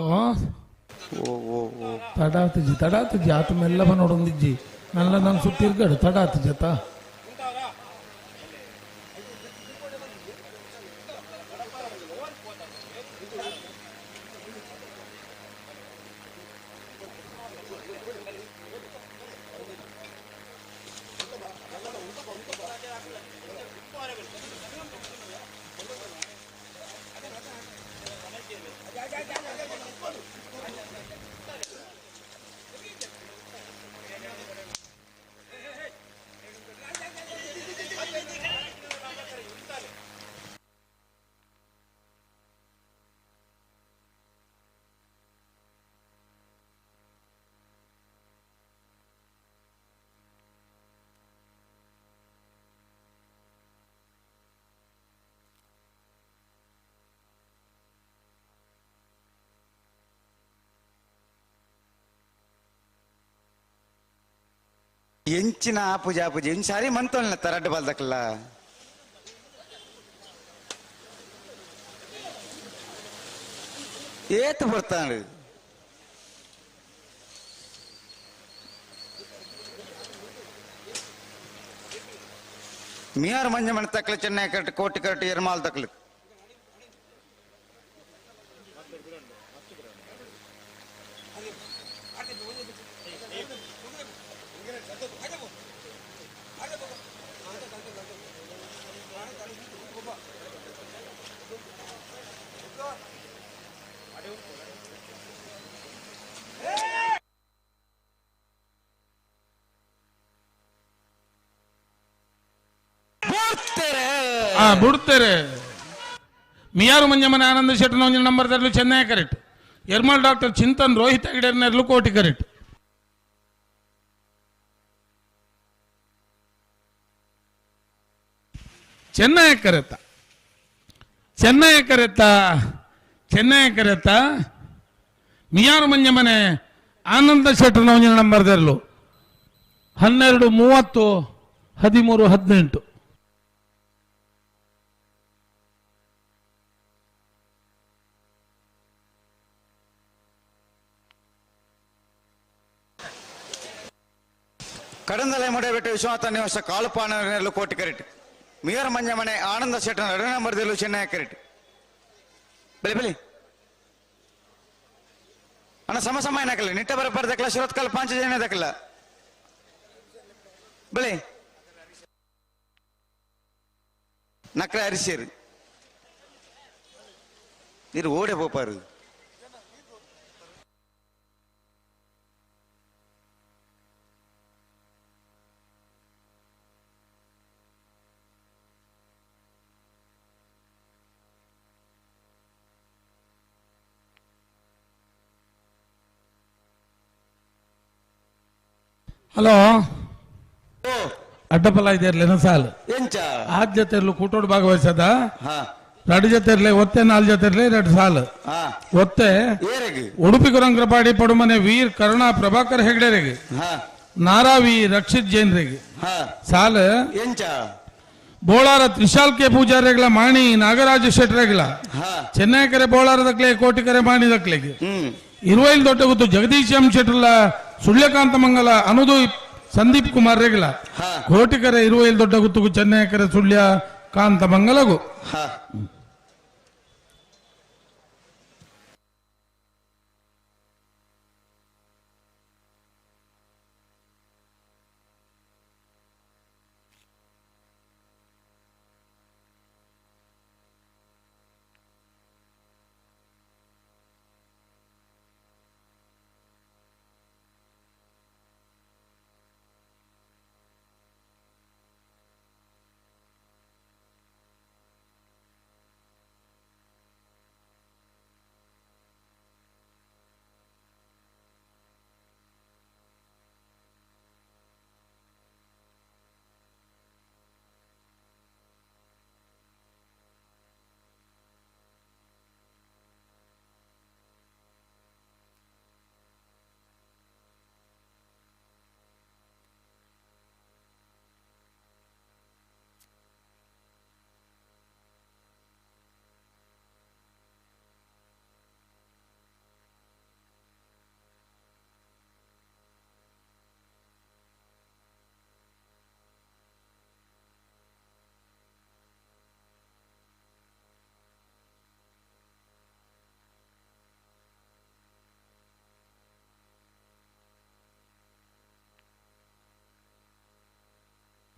ತಡಾತಜಿ ತಡಾತಜಿ ಆತ ಮೆಲ್ಲ ನೋಡೊಂದಿಜ್ಜಿ ನನ್ನ ನಾನು ಸುತ್ತಿರ್ಗಡು ತಡಾತಜಿ ಆತ ಎಂಚಿನ ಆಪುಜಿ ಆಪುಜಿ ಇನ್ ಸಾರಿ ಮಂತೋಲ್ನ ತರಡ್ಡು ಬಾಲ್ದಕ್ಲ ಏತು ಬರ್ತಾನೆ ಮಿಯಾರ್ ಮಂಜ ಮಣ ತಕ್ಲ ಚೆನ್ನೈ ಕರೆಕ್ಟ್ ಕೋಟಿ ಕರೆಕ್ಟ್ ಎರ್ಮಾಲ್ ತಕ್ಲು ಬಿಡ್ತಾರೆ ಮಿಯಾರು ಮಂಜಮ್ಮನ ಆನಂದ ಶೆಟ್ಟನ ನಂಬರ್ ತರಲು ಚೆನ್ನೈ ಕರೆಕ್ಟ್ ಎರ್ಮಾಲ್ ಡಾಕ್ಟರ್ ಚಿಂತನ್ ರೋಹಿತ್ ಹೆಗಡೆರ್ನೆರ್ಲು ಕೋಟಿ ಕರೆಕ್ಟ್ ಚೆನ್ನೈ ಕರೆತ್ತ ಚೆನ್ನೈ ಕರೆತ್ತ ಚೆನ್ನೈ ಕರೆತ್ತ ಮಿಯಾರು ಮಂಜಮ್ಮನೆ ಆನಂದ ಶೆಟ್ಟನ ನಂಬರ್ ತರಲು 12 30 13 18. ಕಡಂದಲೆ ಮುಡಬಿಟ್ಟು ವಿಶ್ವನಾಥ ನಿವಾಸ ಕಾಳುಪಾನಲು ಕೋಟಿ ಕರೆಟ್ ಮಿಯರ್ ಮಂಜಮನೆ ಆನಂದ ಶೆಟ್ಟನ ಎರಡು ನಂಬರ್ ದಿಲ್ಲು ಚೆನ್ನೈ ಕರೆಟ್ ಬಲಿ ಬಲಿ ಅಣ್ಣ ಸಮ ಸಮ ಏನಾಕಲ್ಲ ನಿಟ್ಟ ಬರಬಾರ್ದಕ್ಕಲ್ಲ ಶಿರತ್ಕಲ್ ಪಾಂಚ ಜನ ದಕ್ಕಲ್ಲ ಬಲಿ ನಕ್ರೆ ಅರಿಸಿರಿ ನೀರು ಓಡೆ ಪೋಪಾರು. ಹಲೋ ಅಡ್ಡಪಲ ಇದೇರ್ಲೇನ ಸಾಲು ಎಂಚ ಆದ್ ಜೊತೆರ್ಲು ಕೂಟೋಡು ಭಾಗವಹಿಸದ ರಡು ಜೊತೆರ್ಲೆ ಒತ್ತೆ ನಾಲ್ ಜೊತೆರ್ಲೆ ಎರಡು ಸಾಲು ಒತ್ತೆ ಉಡುಪಿ ಕುರಂಗ್ರಪಾಡಿ ಪಡುಮನೆ ವೀರ್ ಕರುಣಾ ಪ್ರಭಾಕರ್ ಹೆಗ್ಡೆರಿಗೆ ನಾರಾವಿ ರಕ್ಷಿತ್ ಜೈನ್ರಿಗೆ ಸಾಲು ಎಂಚ ಬೋಳಾರ ತ್ರಿಶಾಲ್ ಕೆ ಪೂಜಾರಿಗಳ ಮಾಣಿ ನಾಗರಾಜ ಶೆಟ್ಟರೆಗಳ ಚೆನ್ನೈಕರೆ ಬೋಳಾರ ದಕ್ಲೆ ಕೋಟಿಕರೆ ಮಾಣಿ ದಕ್ಲೆಗೆ ಇರುವೈಲ್ ದೊಡ್ಡ ಗೊತ್ತು ಜಗದೀಶ್ ಎಂ ಶೆಟ್ಟರ್ಲ ಸುಳ್ಯಕಾಂತ ಮಂಗಲ ಅನುದು ಸಂದೀಪ್ ಕುಮಾರ್ ರೆಗ್ಲ ಕೋಟಿಕರೆ ಇರುವೈಲ್ ದೊಡ್ಡ ಗುತ್ತುಗು ಚೆನ್ನೈಕರೆ ಸುಳ್ಯ ಕಾಂತ ಮಂಗಲಗು.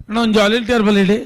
ಅಣ್ಣ ಒಂದು ಜಾಲಿ ಟೇಬಲ್ ಇಡಿ.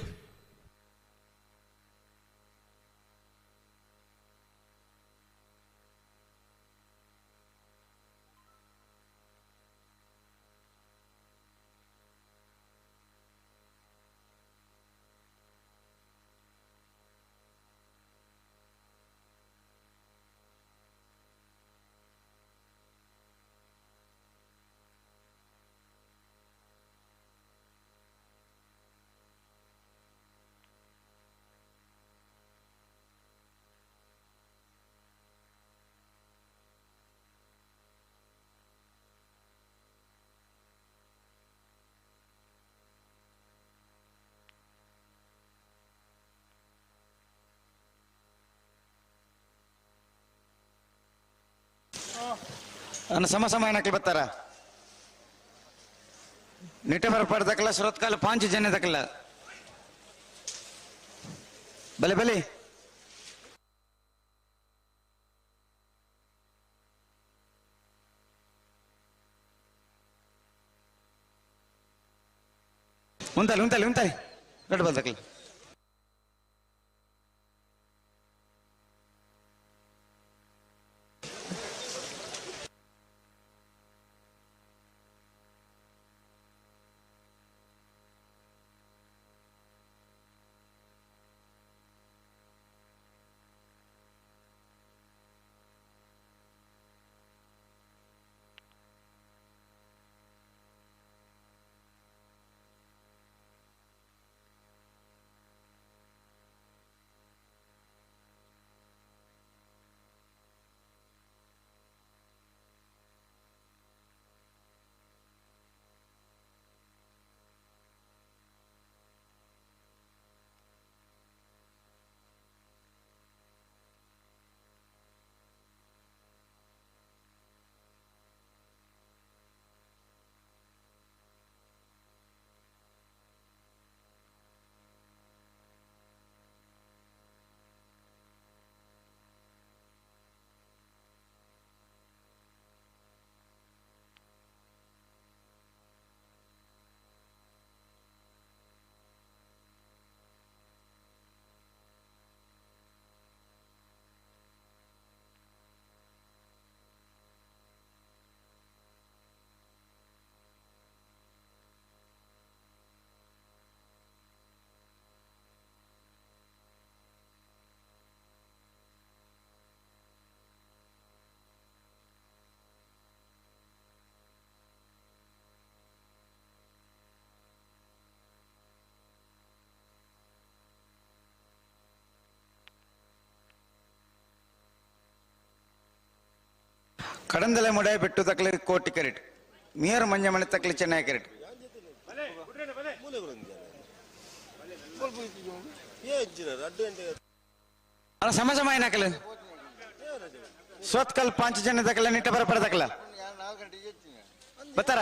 ಅನ್ನ ಸಮ ಸಮಯನಕ್ಕೆ ಬರ್ತಾರ ನಿಟ್ಟೆ ಬರಪಾಡ್ದಕ್ಕಲ್ಲ ಸುರತ್ಕಾಲ ಪಾಂಚ ಜನ ದಕ್ಕಲ್ಲ ಬಲೆ ಬಲೆ ಉಂತಾಲಿ ಉಂತಾಲಿ ಉಂತಾಲಿ ರೆಡ್ ಬಲ್ದಕ್ಕಲ್ಲ. ಕಡಂದಲೆ ಮುಡಾಯ ಬೆಟ್ಟು ತಕ್ಲೆ ಕೋಟಿ ಕರೆಟ್ ಮೀರ ಮಂಜ ಮನೆ ತಕ್ಲೆ ಚೆನ್ನೈ ಕರೆಟ್ ಅಲ್ಲ ಸಮ ಸಮ ಏನಕಲ ಸ್ವತ್ಕಲ್ ಪಾಂಚ ಜನ ತಕಲ ನಿಟ್ಟ ಬರಪಡ ತಕಲ ಬತ್ತಾರ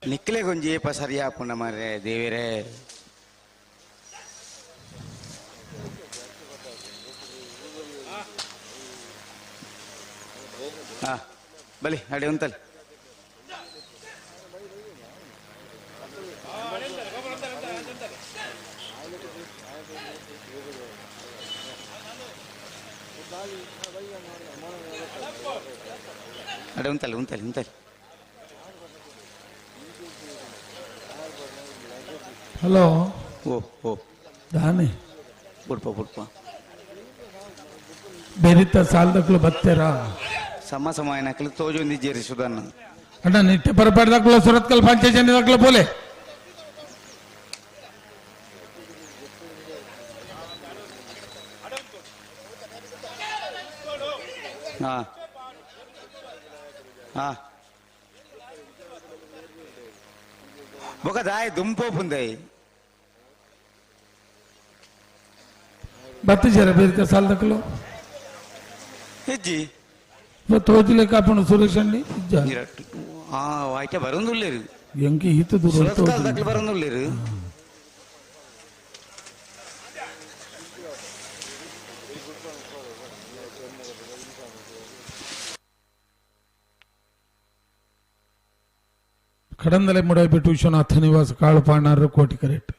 ನಿಕ್ಲೆ ಗೊಂಜಿ ಏಪ ಸರಿಯಾಪುಂಡ ಮಾರ್ರೆ ದೇವಿರೇ. ಹಾ ಬಲಿ ಅಡಿ ಉಂತಲ್ಲಿ. ಅಡೆ ಉಂತಲ್ಲಿ ಉಂತಲ್ಲಿ ಉಂತಲ್ಲಿ. ಹಲೋ ಓ ಓ ದಾನೆ ಬುಡ್ಪ ಬುಡ್ಪ ಬೆರಿತ ಸಾಲದಕ್ಲು ಬತ್ತೆರಾ ಸಮ ಸಮ ಏನಕ್ಕಲು ತೋಜೊಂದಿ ಜೇರಿ ಸುಧಾನ ಅಣ್ಣ ನಿಟ್ಟೆ ಪರಪಾಡ್ದಾಕ್ಲು ಸುರತ್ಕಲ್ ಪಂಚಾಯತ್ ದಾಖಲು ಬೋಲೆ ಹಾ ಹಾ ಬೊಕ ದಾಯ ದುಂಪೋಪುಂದೈ ಬತ್ತಿಜರ ಬೇರಿತ ಸಾಲದಕ್ಲು ಹೆಜ್ಜಿ ತೋಜಿಲೆ ಕಾಪಣ ಸುರೇಶ್ ಅಣ್ಣಿ ಇಜ್ಜ ಆ ವಾಯ್ಕೆ ಬರೋಂದುಲ್ಲೇರು ಎಂಕಿ ಈತ ದೂರ ಸುರತ್ಕಲ್ ದಾಖಲು ಬರೋಂದುಲ್ಲೇರು. ಕಡಂದಲೆ ಮುಡಾಯ್ಬಿಟ್ಟು ವಿಶ್ವನಾಥ ನಿವಾಸ ಕಾಳು ಪಾಣಾರು ಕೋಟಿ ಕರೆಕ್ಟ್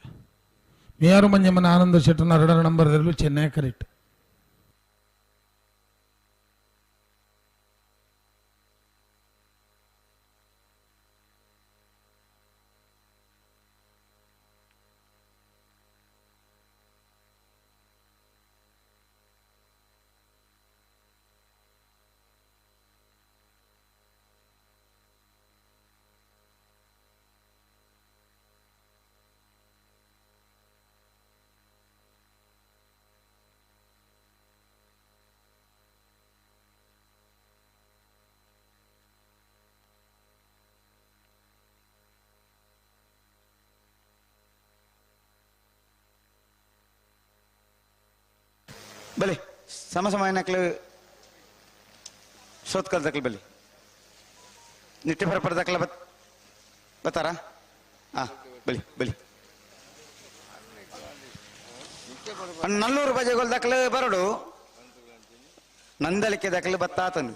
ಮೇಯಾರು ಮಂಜಮ್ಮನ ಆನಂದ ಶೆಟ್ಟನ ಎರಡರ ನಂಬರ್ದಲ್ಲೂ ಚೆನ್ನೈ ಕರೆಕ್ಟ್. ಬಲೆ ಸಮ ಸಮಯನಕ್ಲು ಸೋತ್ಕಲ್ ದಕ್ಲು ಬಲಿ ನಿಟ್ಟೆ ಪರಪರ ದಕ್ಲ ಬತ್ತಾರ ಹಾ ಬಲಿ ಬಲಿ ನಲ್ಲೂರು ಬಜೆಗೋಲ್ ದಕ್ಲು ಬರಡು ನಂದಲಿಕೆ ದಕ್ಲು ಬತ್ತಾತನು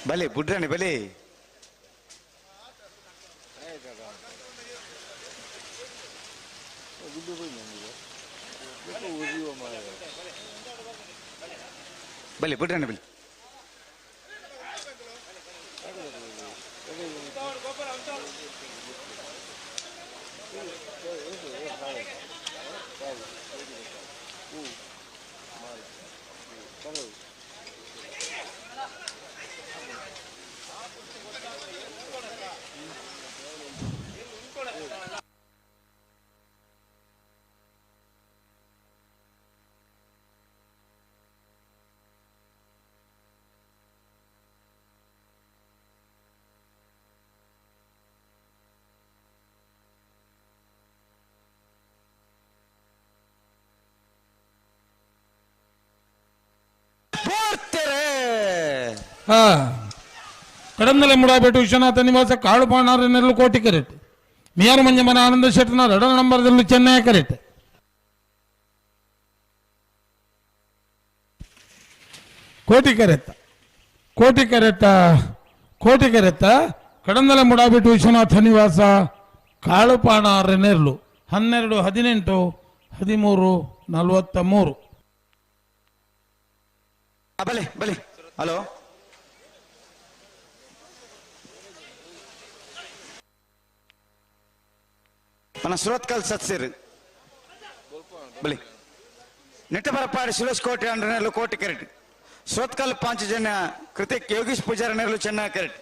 ಬಲೆ ಬುಡ್ರಾಣಿ ಬಲೆ ಬಲೆ ಬುಡ್ರಾಣಿ ಬಲೆ ಕಡಂದಲೆ ಮುಡಾಪೇಟು ವಿಶ್ವನಾಥ ನಿವಾಸ ಕಾಳು ಪಾಣಾರನೆಲ್ಲ ಕೋಟಿ ಕರೆಟ್ ಮಿಯಾರು ಮಂಜಮನ ಆನಂದ ಶೆಟ್ಟನ ಎರಡನೇ ನಂಬರ್ದಲ್ಲಿ ಚೆನ್ನೈ ಕರೆಟ್ ಕೋಟಿ ಕರೆತ್ತ ಕೋಟಿ ಕರೆತ್ತ ಕೋಟಿ ಕರೆತ್ತ ಕಡಂದಲೆ ಮುಡಾಬಿಟ್ಟು ವಿಶ್ವನಾಥ ನಿವಾಸ ಕಾಳುಪಾಣಾರನೆರ್ಲು 12 18 13 43. ಬಲೆ ಬಲೆ ಹಲೋ మన ಸುರತ್ಕಲ್ ಸತ್ಸಿರ್ ಬಲಿ ನಿಟ್ಟಬರಪಾಡಿ ಸುರೇಶ್ ಕೋಟೆ ಅಂಡ್ರನೆಲ್ಲ ಕೋಟಿ ಕೆರೆಟ್ ಸುರತ್ಕಲ್ ಪಾಂಚಜನ್ಯ ಕೃತಿಕ್ ಯೋಗೀಶ್ ಪೂಜಾರನೆಲ್ಲ ಚೆನ್ನ ಕೆರೆಟ್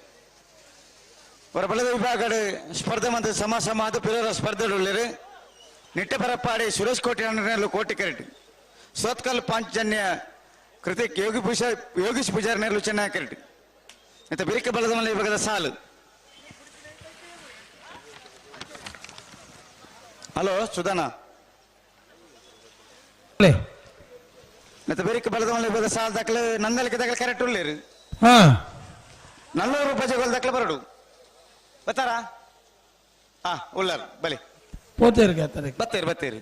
ಅವರ ಬಲದ ವಿಭಾಗ ಸ್ಪರ್ಧೆ ಮತ್ತು ಸಮ ಸಮಾದ ಪಿರರ ಸ್ಪರ್ಧೆಡುಳ್ಳರು ನಿಟ್ಟಬರಪಾಡಿ ಸುರೇಶ್ ಕೋಟೆ ಅಂಡ್ರನೆಲ್ಲ ಕೋಟಿ ಕೆರೆಟ್ ಸುರತ್ಕಲ್ ಪಾಂಚಜನ್ಯ ಕೃತಿಕ್ ಯೋಗೀಶ್ ಪೂಜಾರನೆಲ್ಲ ಚೆನ್ನ ಕೆರೆಟ್ ಮತ್ತು ಬಿರಿಕೆ ಬಲದ ಮೇಲೆ ವಿಭಾಗದ ಸಾಲು. ಹಲೋ ಸುಧಾನ ಮತ್ತೆ ಬೇರೆ ಬಲದ ಮೇಲೆ ಸಾಲ ದಾಖಲೆ ನಂದಲಿಕೆ ದಾಖಲೆ ಕರೆಕ್ಟ್ ಉಳ್ಳೇರು 400 ರೂಪಾಯಿ ದಾಖಲೆ ಬರಡು ಬತ್ತಾರಾ ಹಾ ಉಳ್ಳಾರ ಬಲಿ ಬತ್ತೀರಿ ಬತ್ತೀರಿ.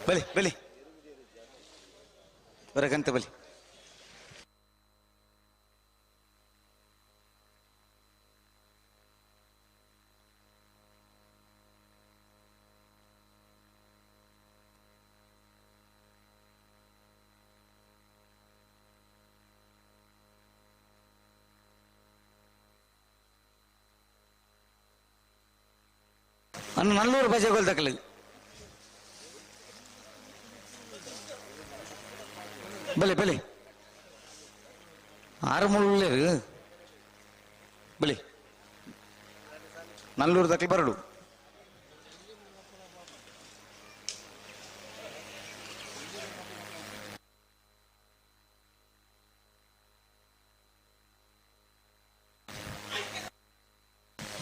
ಬಲಿ ಬಲಿ ಹೊರಗಂತ ಬಲಿ ಅನ್ನ ನಲ್ಲೂರು ಬಜೆಗೋಲ್ ತಕಲಿ ಬಲೆ ಬಲೆ ಆರು ಮುಳ್ಳೇರು ಬಲೆ ನಲ್ಲೂರು ತಕಲಿ ಬರಡು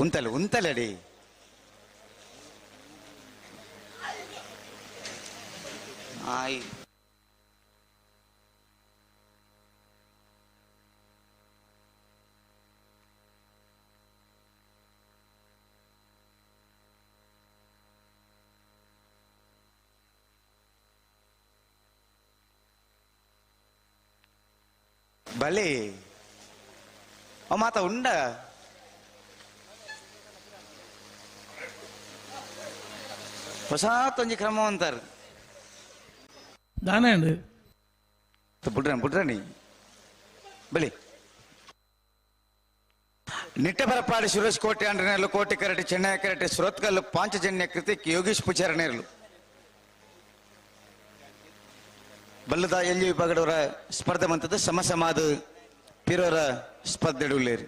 ಉಂತಲೆ ಉಂತಲೆ ಅಡಿ ಆಯ್ ಬಲೆ ಮಾತ ಉಂಡ ಹೊಸ ತೊಂಜಿ ಕ್ರಮ ಅಂತಾರೆ ದಾನೆ ಬುಡ್ರಾಣಿ ಬುಡ್ರಾಣಿ ಬಲಿ ನಿಟ್ಟಬರಪಾಡಿ ಸುರೇಶ್ ಕೋಟೆ ಅಂಡ್ರನೇರ್ಲು ಕೋಟೆ ಕರಟೆ ಚೆನ್ನೈ ಕರಟೆ ಸುರತ್ಕಲ್ಲು ಪಾಂಚಜನ್ಯ ಕೃತಿಕ್ ಯೋಗೀಶ್ ಪೂಜಾರನೇರ್ಲು ಬಲ್ಲದ ಎಲ್ಲಿ ವಿಭಾಗದವರ ಸ್ಪರ್ಧೆ ಮಂತದ ಸಮಸಮಾದ ಪಿರೋರ ಸ್ಪರ್ಧೆ ಉಳ್ಳೇರಿ.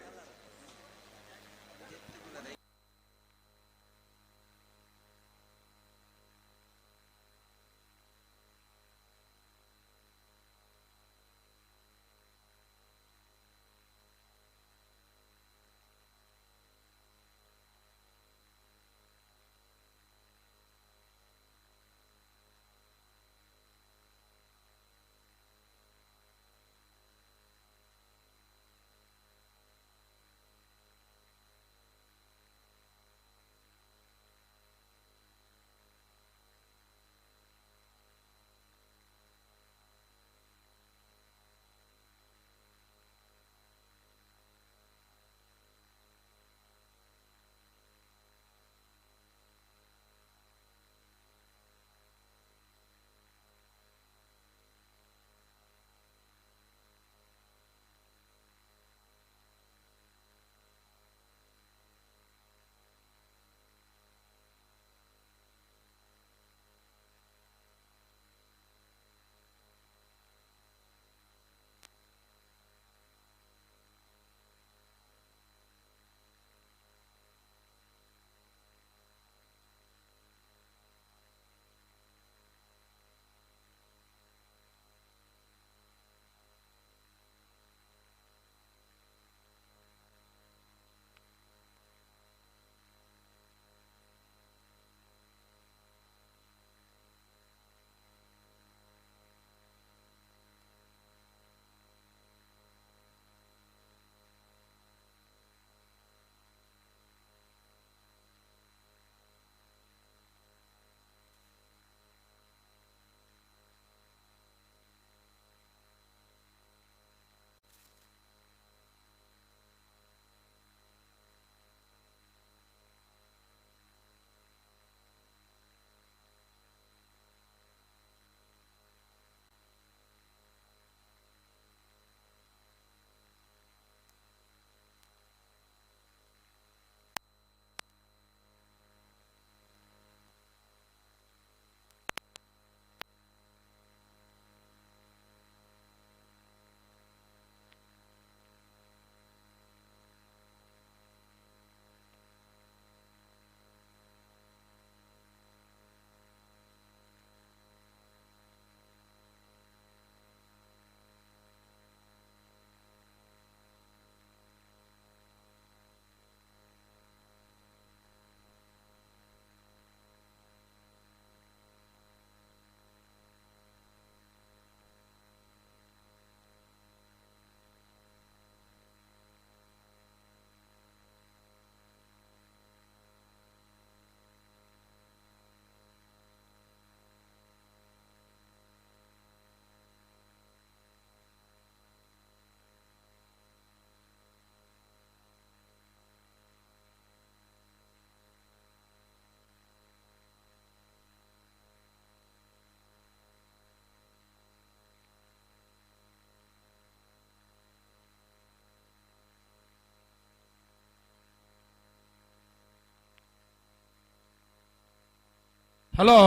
ಹಲೋ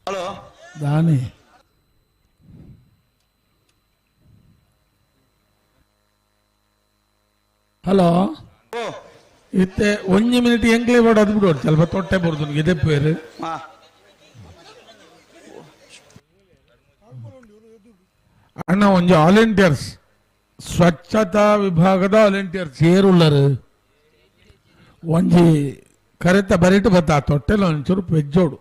ಹಲೋ ದಾನಿ ಹಲೋ ಇತ್ತೆ ಒಂಜಿ ಮಿನಿಟ್ ಎಂಕ್ಲೆ ಬೋಡ ಅದು ಬಿಡೋಡು ಸ್ವಲ್ಪ ತೊಟ್ಟೆ ಬರುದು ಇದೆ ಪೇರು. ಅಣ್ಣ ಒಂಜಿ ವಾಲಂಟಿಯರ್ಸ್ ಸ್ವಚ್ಛತಾ ವಿಭಾಗದ ವಾಲಂಟಿಯರ್ಸ್ ಏರುಳ್ಳರು ಒಂಜಿ ಕರೆತ ಬರಿಟು ಬತ್ತ ತೊಟ್ಟೆಲ ಒಂಚೂರು ಪೆಜ್ಜೋಡು.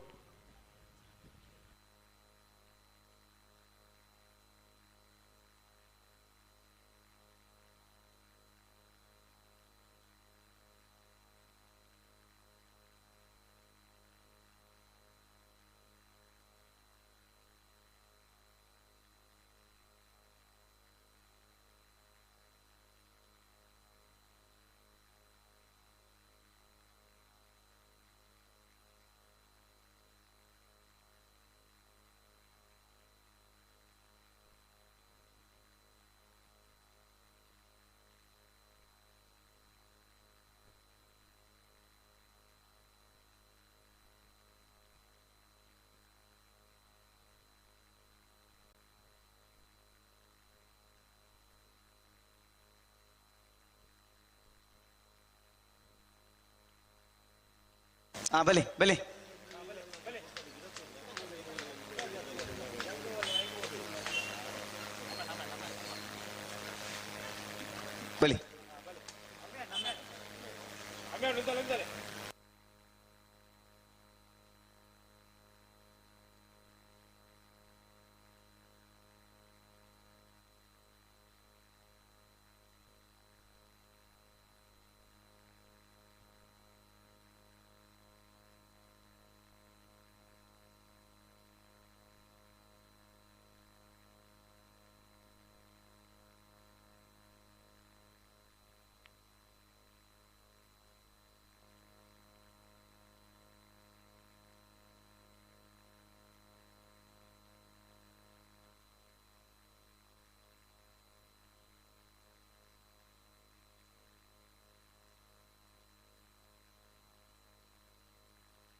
ಹಾ ಬಲಿ ಬಲಿ ಬಲಿ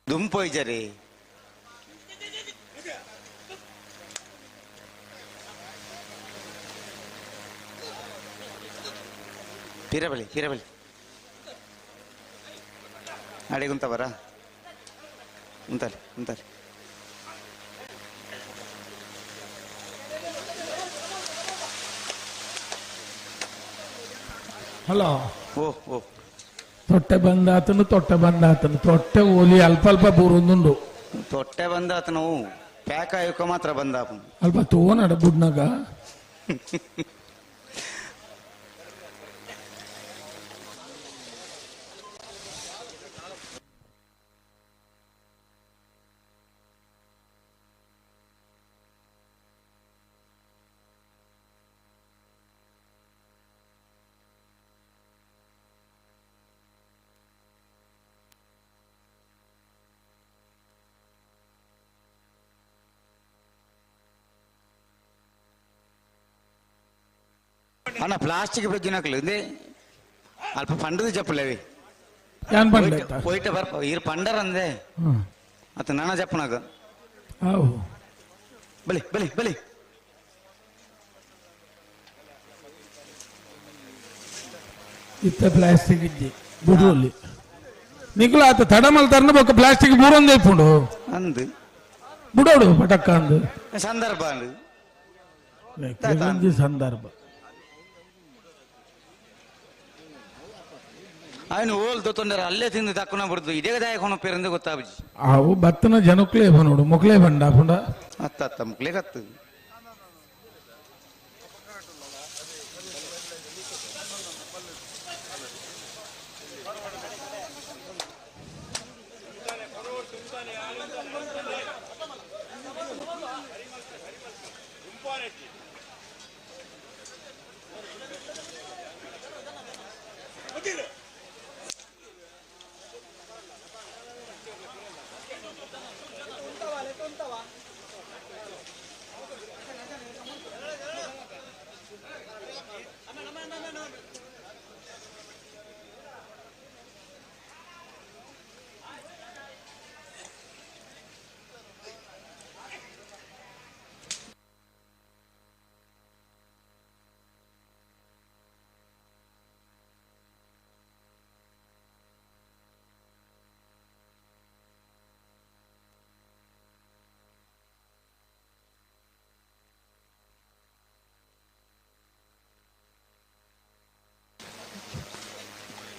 ದುಂಪೊಯ್ಜರಿ ಪಿರಬಲಿ ಪಿರಬಲಿ ಅಡೆಗುಂತ ಬರ ಉಂತಲಿ ಉಂತಲಿ. ಹಲೋ ಓ ಓ ತೊಟ್ಟೆ ಬಂದಾತನು ತೊಟ್ಟೆ ಬಂದಾತನು ತೊಟ್ಟೆ ಓಲಿ ಅಲ್ಪ ಅಲ್ಪ ಬೂರೊಂದುಂಡು ತೊಟ್ಟೆ ಬಂದಾತನು ಪ್ಯಾಕ್ ಆಯೋಕ ಮಾತ್ರ ಬಂದಾಪು ಅಲ್ಪ ತೋನಡ ಬುಡ್ನಾಗ. ಅಣ್ಣ ಪ್ಲಾಸ್ಟಿಕ್ ಬೆಜ್ಜಿನಕ್ಲು ಇಂದೇ ಅಲ್ಪ ಪಂಡದ ಚಪ್ಪಲೇವಿ ಯಾನ್ ಪಂಡ ಪೋಯ್ಟ ಬರ್ಪ ಇರ್ ಪಂಡರ್ ಅಂದೆ ಅತ್ತ ನಾನ ಜಪ್ಪನಾಗ ಬಲಿ ಬಲಿ ಬಲಿ ಇತ್ತ ಪ್ಲಾಸ್ಟಿಕ್ ಇಜ್ಜಿ ಬುಡುವಲ್ಲಿ ನಿಕುಲ ಆತ ತಡಮಲ್ ತರನ ಬೊಕ್ಕ ಪ್ಲಾಸ್ಟಿಕ್ ಬೂರೊಂದೇ ಇಪ್ಪುಂಡು ಅಂದು ಬುಡೋಡು ಪಟಕ್ಕ ಅಂದು ಸಂದರ್ಭ ಅಂದು ಒಂಜಿ ಸಂದರ್ಭ ఆయన ಓಲ್ ತೊಂದರೆ ಅಲ್ಲೇ ತಿಂದು ತಕ್ಕನ ಬರುದು ಇದೇ ದಾಯಕೊನ ಪೇರಂದು ಗೊತ್ತಾಬಜಿ ಅವು ಬತ್ತನ ಜನಕ್ಲೇ ಬನೋಡು ಮೊಕ್ಲೇ ಬಂಡ ಪುಂಡ ಅತ್ತ ಅತ್ತ ಮುಕ್ಲೇ ಕತ್ತು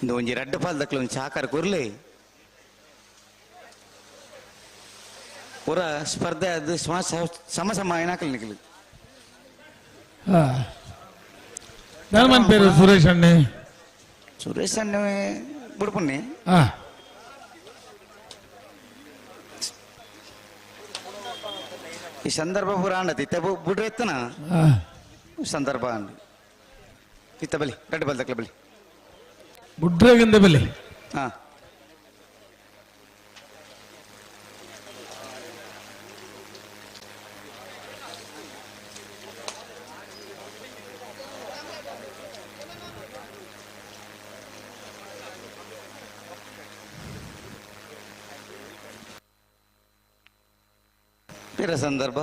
ಇಂದು ಒಂಜಿ ರಡ್ಡ್ ಪಾಲ್ದಕ್ಲು ಒಂಜಿ ಸಹಕಾರ ಕೊರ್ಲೆ ಪೂರ ಸ್ಪರ್ಧೆ ಅದು ಸಮ ಸಮ ಸಮ ಏನಾಕಲ್ ನಿಕ್ಲು ನನ್ನ పేరు ಸುರೇಶ್ ಅಣ್ಣೆ. ಸುರೇಶ್ ಅಣ್ಣೆ ಬುಡ್ಪುನ್ನೆ. ಈ ಸಂದರ್ಭ ಪೂರ ಅಂಡತಿ ಇತ್ತ ಬುಡ್ರೆ ಎತ್ತನ ಸಂದರ್ಭ ಅಂಡ ಇತ್ತ ಬಲಿ ರಡ್ಡು ಬಲ್ದಕ್ಲ ಬಲಿ ಬುಡ್ರೆಗಿಂದ ಬಲಿ. ಹಾ ಬೇರೆ ಸಂದರ್ಭ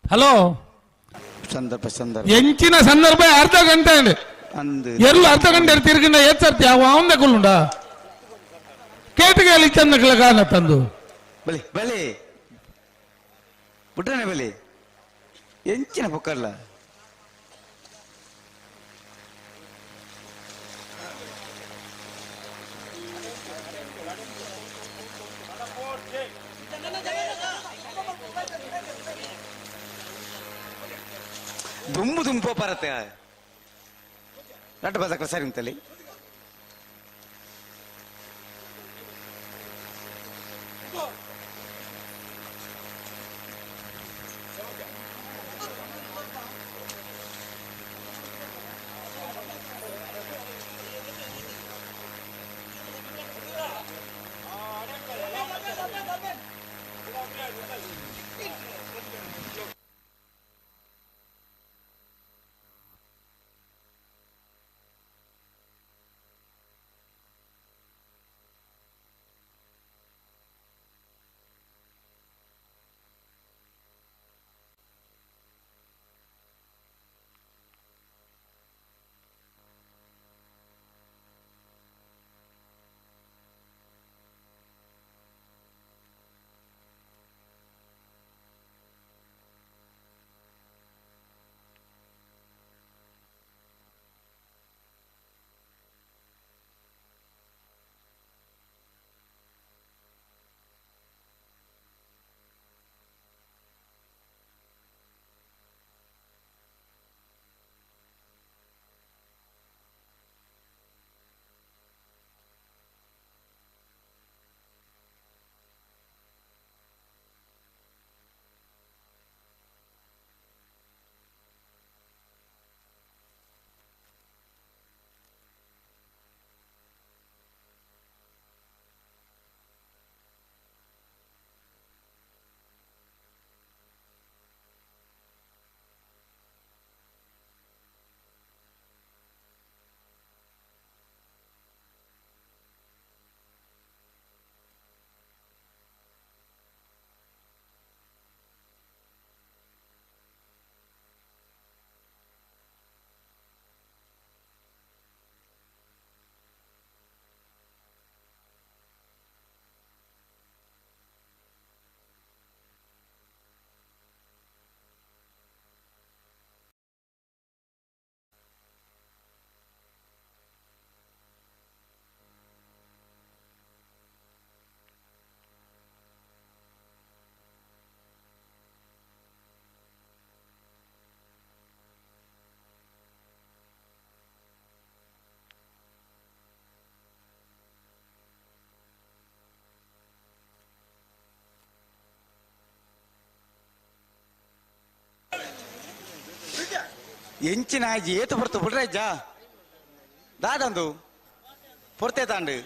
ಹಲೋ ಸಂದರ್ಭ ಸಂದರ್ಭ ಎಂಚಿನ ಸಂದರ್ಭ ಅರ್ಧ ಗಂಟೆ ಅಂದು ಎರ್ಲು ಅರ್ಧ ಗಂಟೆ ತಿರುಗಿನ ಏತ್ಸರ್ತಿ ಅವ ಅವಂದ ಕುಲ್ಲುಂಡ ಕೇಟುಗೆ ಚಂದಕ್ಲ ಕಾಣ ತಂದು ಬಲಿ ಬಲಿ ಬುಡ್ರನೆ ಬಲಿ ಎಂಚಿನ ಪುಕ್ಕಲ್ಲ ದುಂಬು ದುಂಬು ಪರತೆ ರಡ್ಡು ಬದಕ ಸರಿ ಅಂತಲ್ಲಿ ಎಂಚಿನ ಏತು ಪೊರ್ತು ಬಿಡ್ರೆ ಜಾ ದಾದಂದು ಪೊರ್ತೆ ತಾಂಡು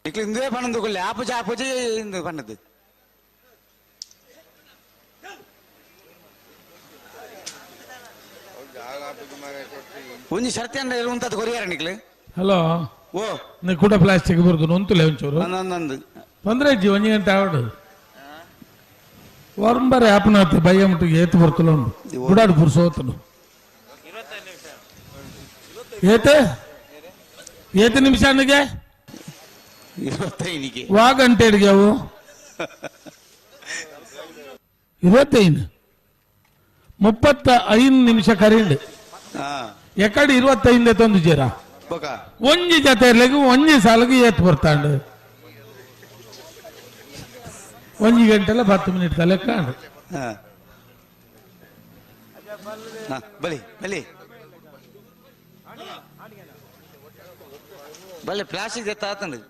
ಇಂದೇ ಪಣ್ಣದು ಕೊಲ್ಲಿ ಆಪುಜಿ ಆಪುಜಿ ಇಂದು ಪಣ್ಣದು ಒಂಜಿ ಸರ್ತಿ ಅಂದ್ರೆ ಉಂತದ್ದು ಕೊರಿಯಾರ ನಿಕ್ಲೆ. ಹಲೋ ಓ ನೀ ಕೂಡ ಪ್ಲಾಸ್ಟಿಕ್ ಬರುದು ನೊಂತುಲೆ ಒಂಚೂರು ನಂದು ತೊಂದರೆ ಇಜ್ಜಿ ಒಂಜಿ ಗಂಟೆ ಆವಡು ವಾರಂಬಾರೆ ಆಪನಾತಿ ಬಯ್ಯ ಮುಟ್ಟಿಗೆ ಏತು ಬರ್ತಲ ಉಂಡು ಗುಡಾಡು ಪುರ್ಸೋತನು ಏತೆ ಏತು ನಿಮಿಷ ಅನ್ನಗೆ 25 ವಾ ಗಂಟೆ ಅಡಿಗೆವು 25 35 ನಿಮಿಷ ಕರೀಂಡು ಎಕಡೆ 25 ತಂದು ಜೇರ ಒಂಜಿ ಜೊತೆ ಇರ್ಲಿಕ್ಕೆ ಒಂಜಿ ಸಾಲಿಗೆ ಏತ್ ಬರ್ತಾಂಡು ಒಂಜಿ ಗಂಟೆಲ್ಲ 10 ಮಿನಿಟ್ ತಲೆ ಕಾಂಡು. ಬಲಿ ಬಲಿ ಬಲೆ ಪ್ಲಾಸ್ಟಿಕ್ ಎತ್ತಾತಂಡು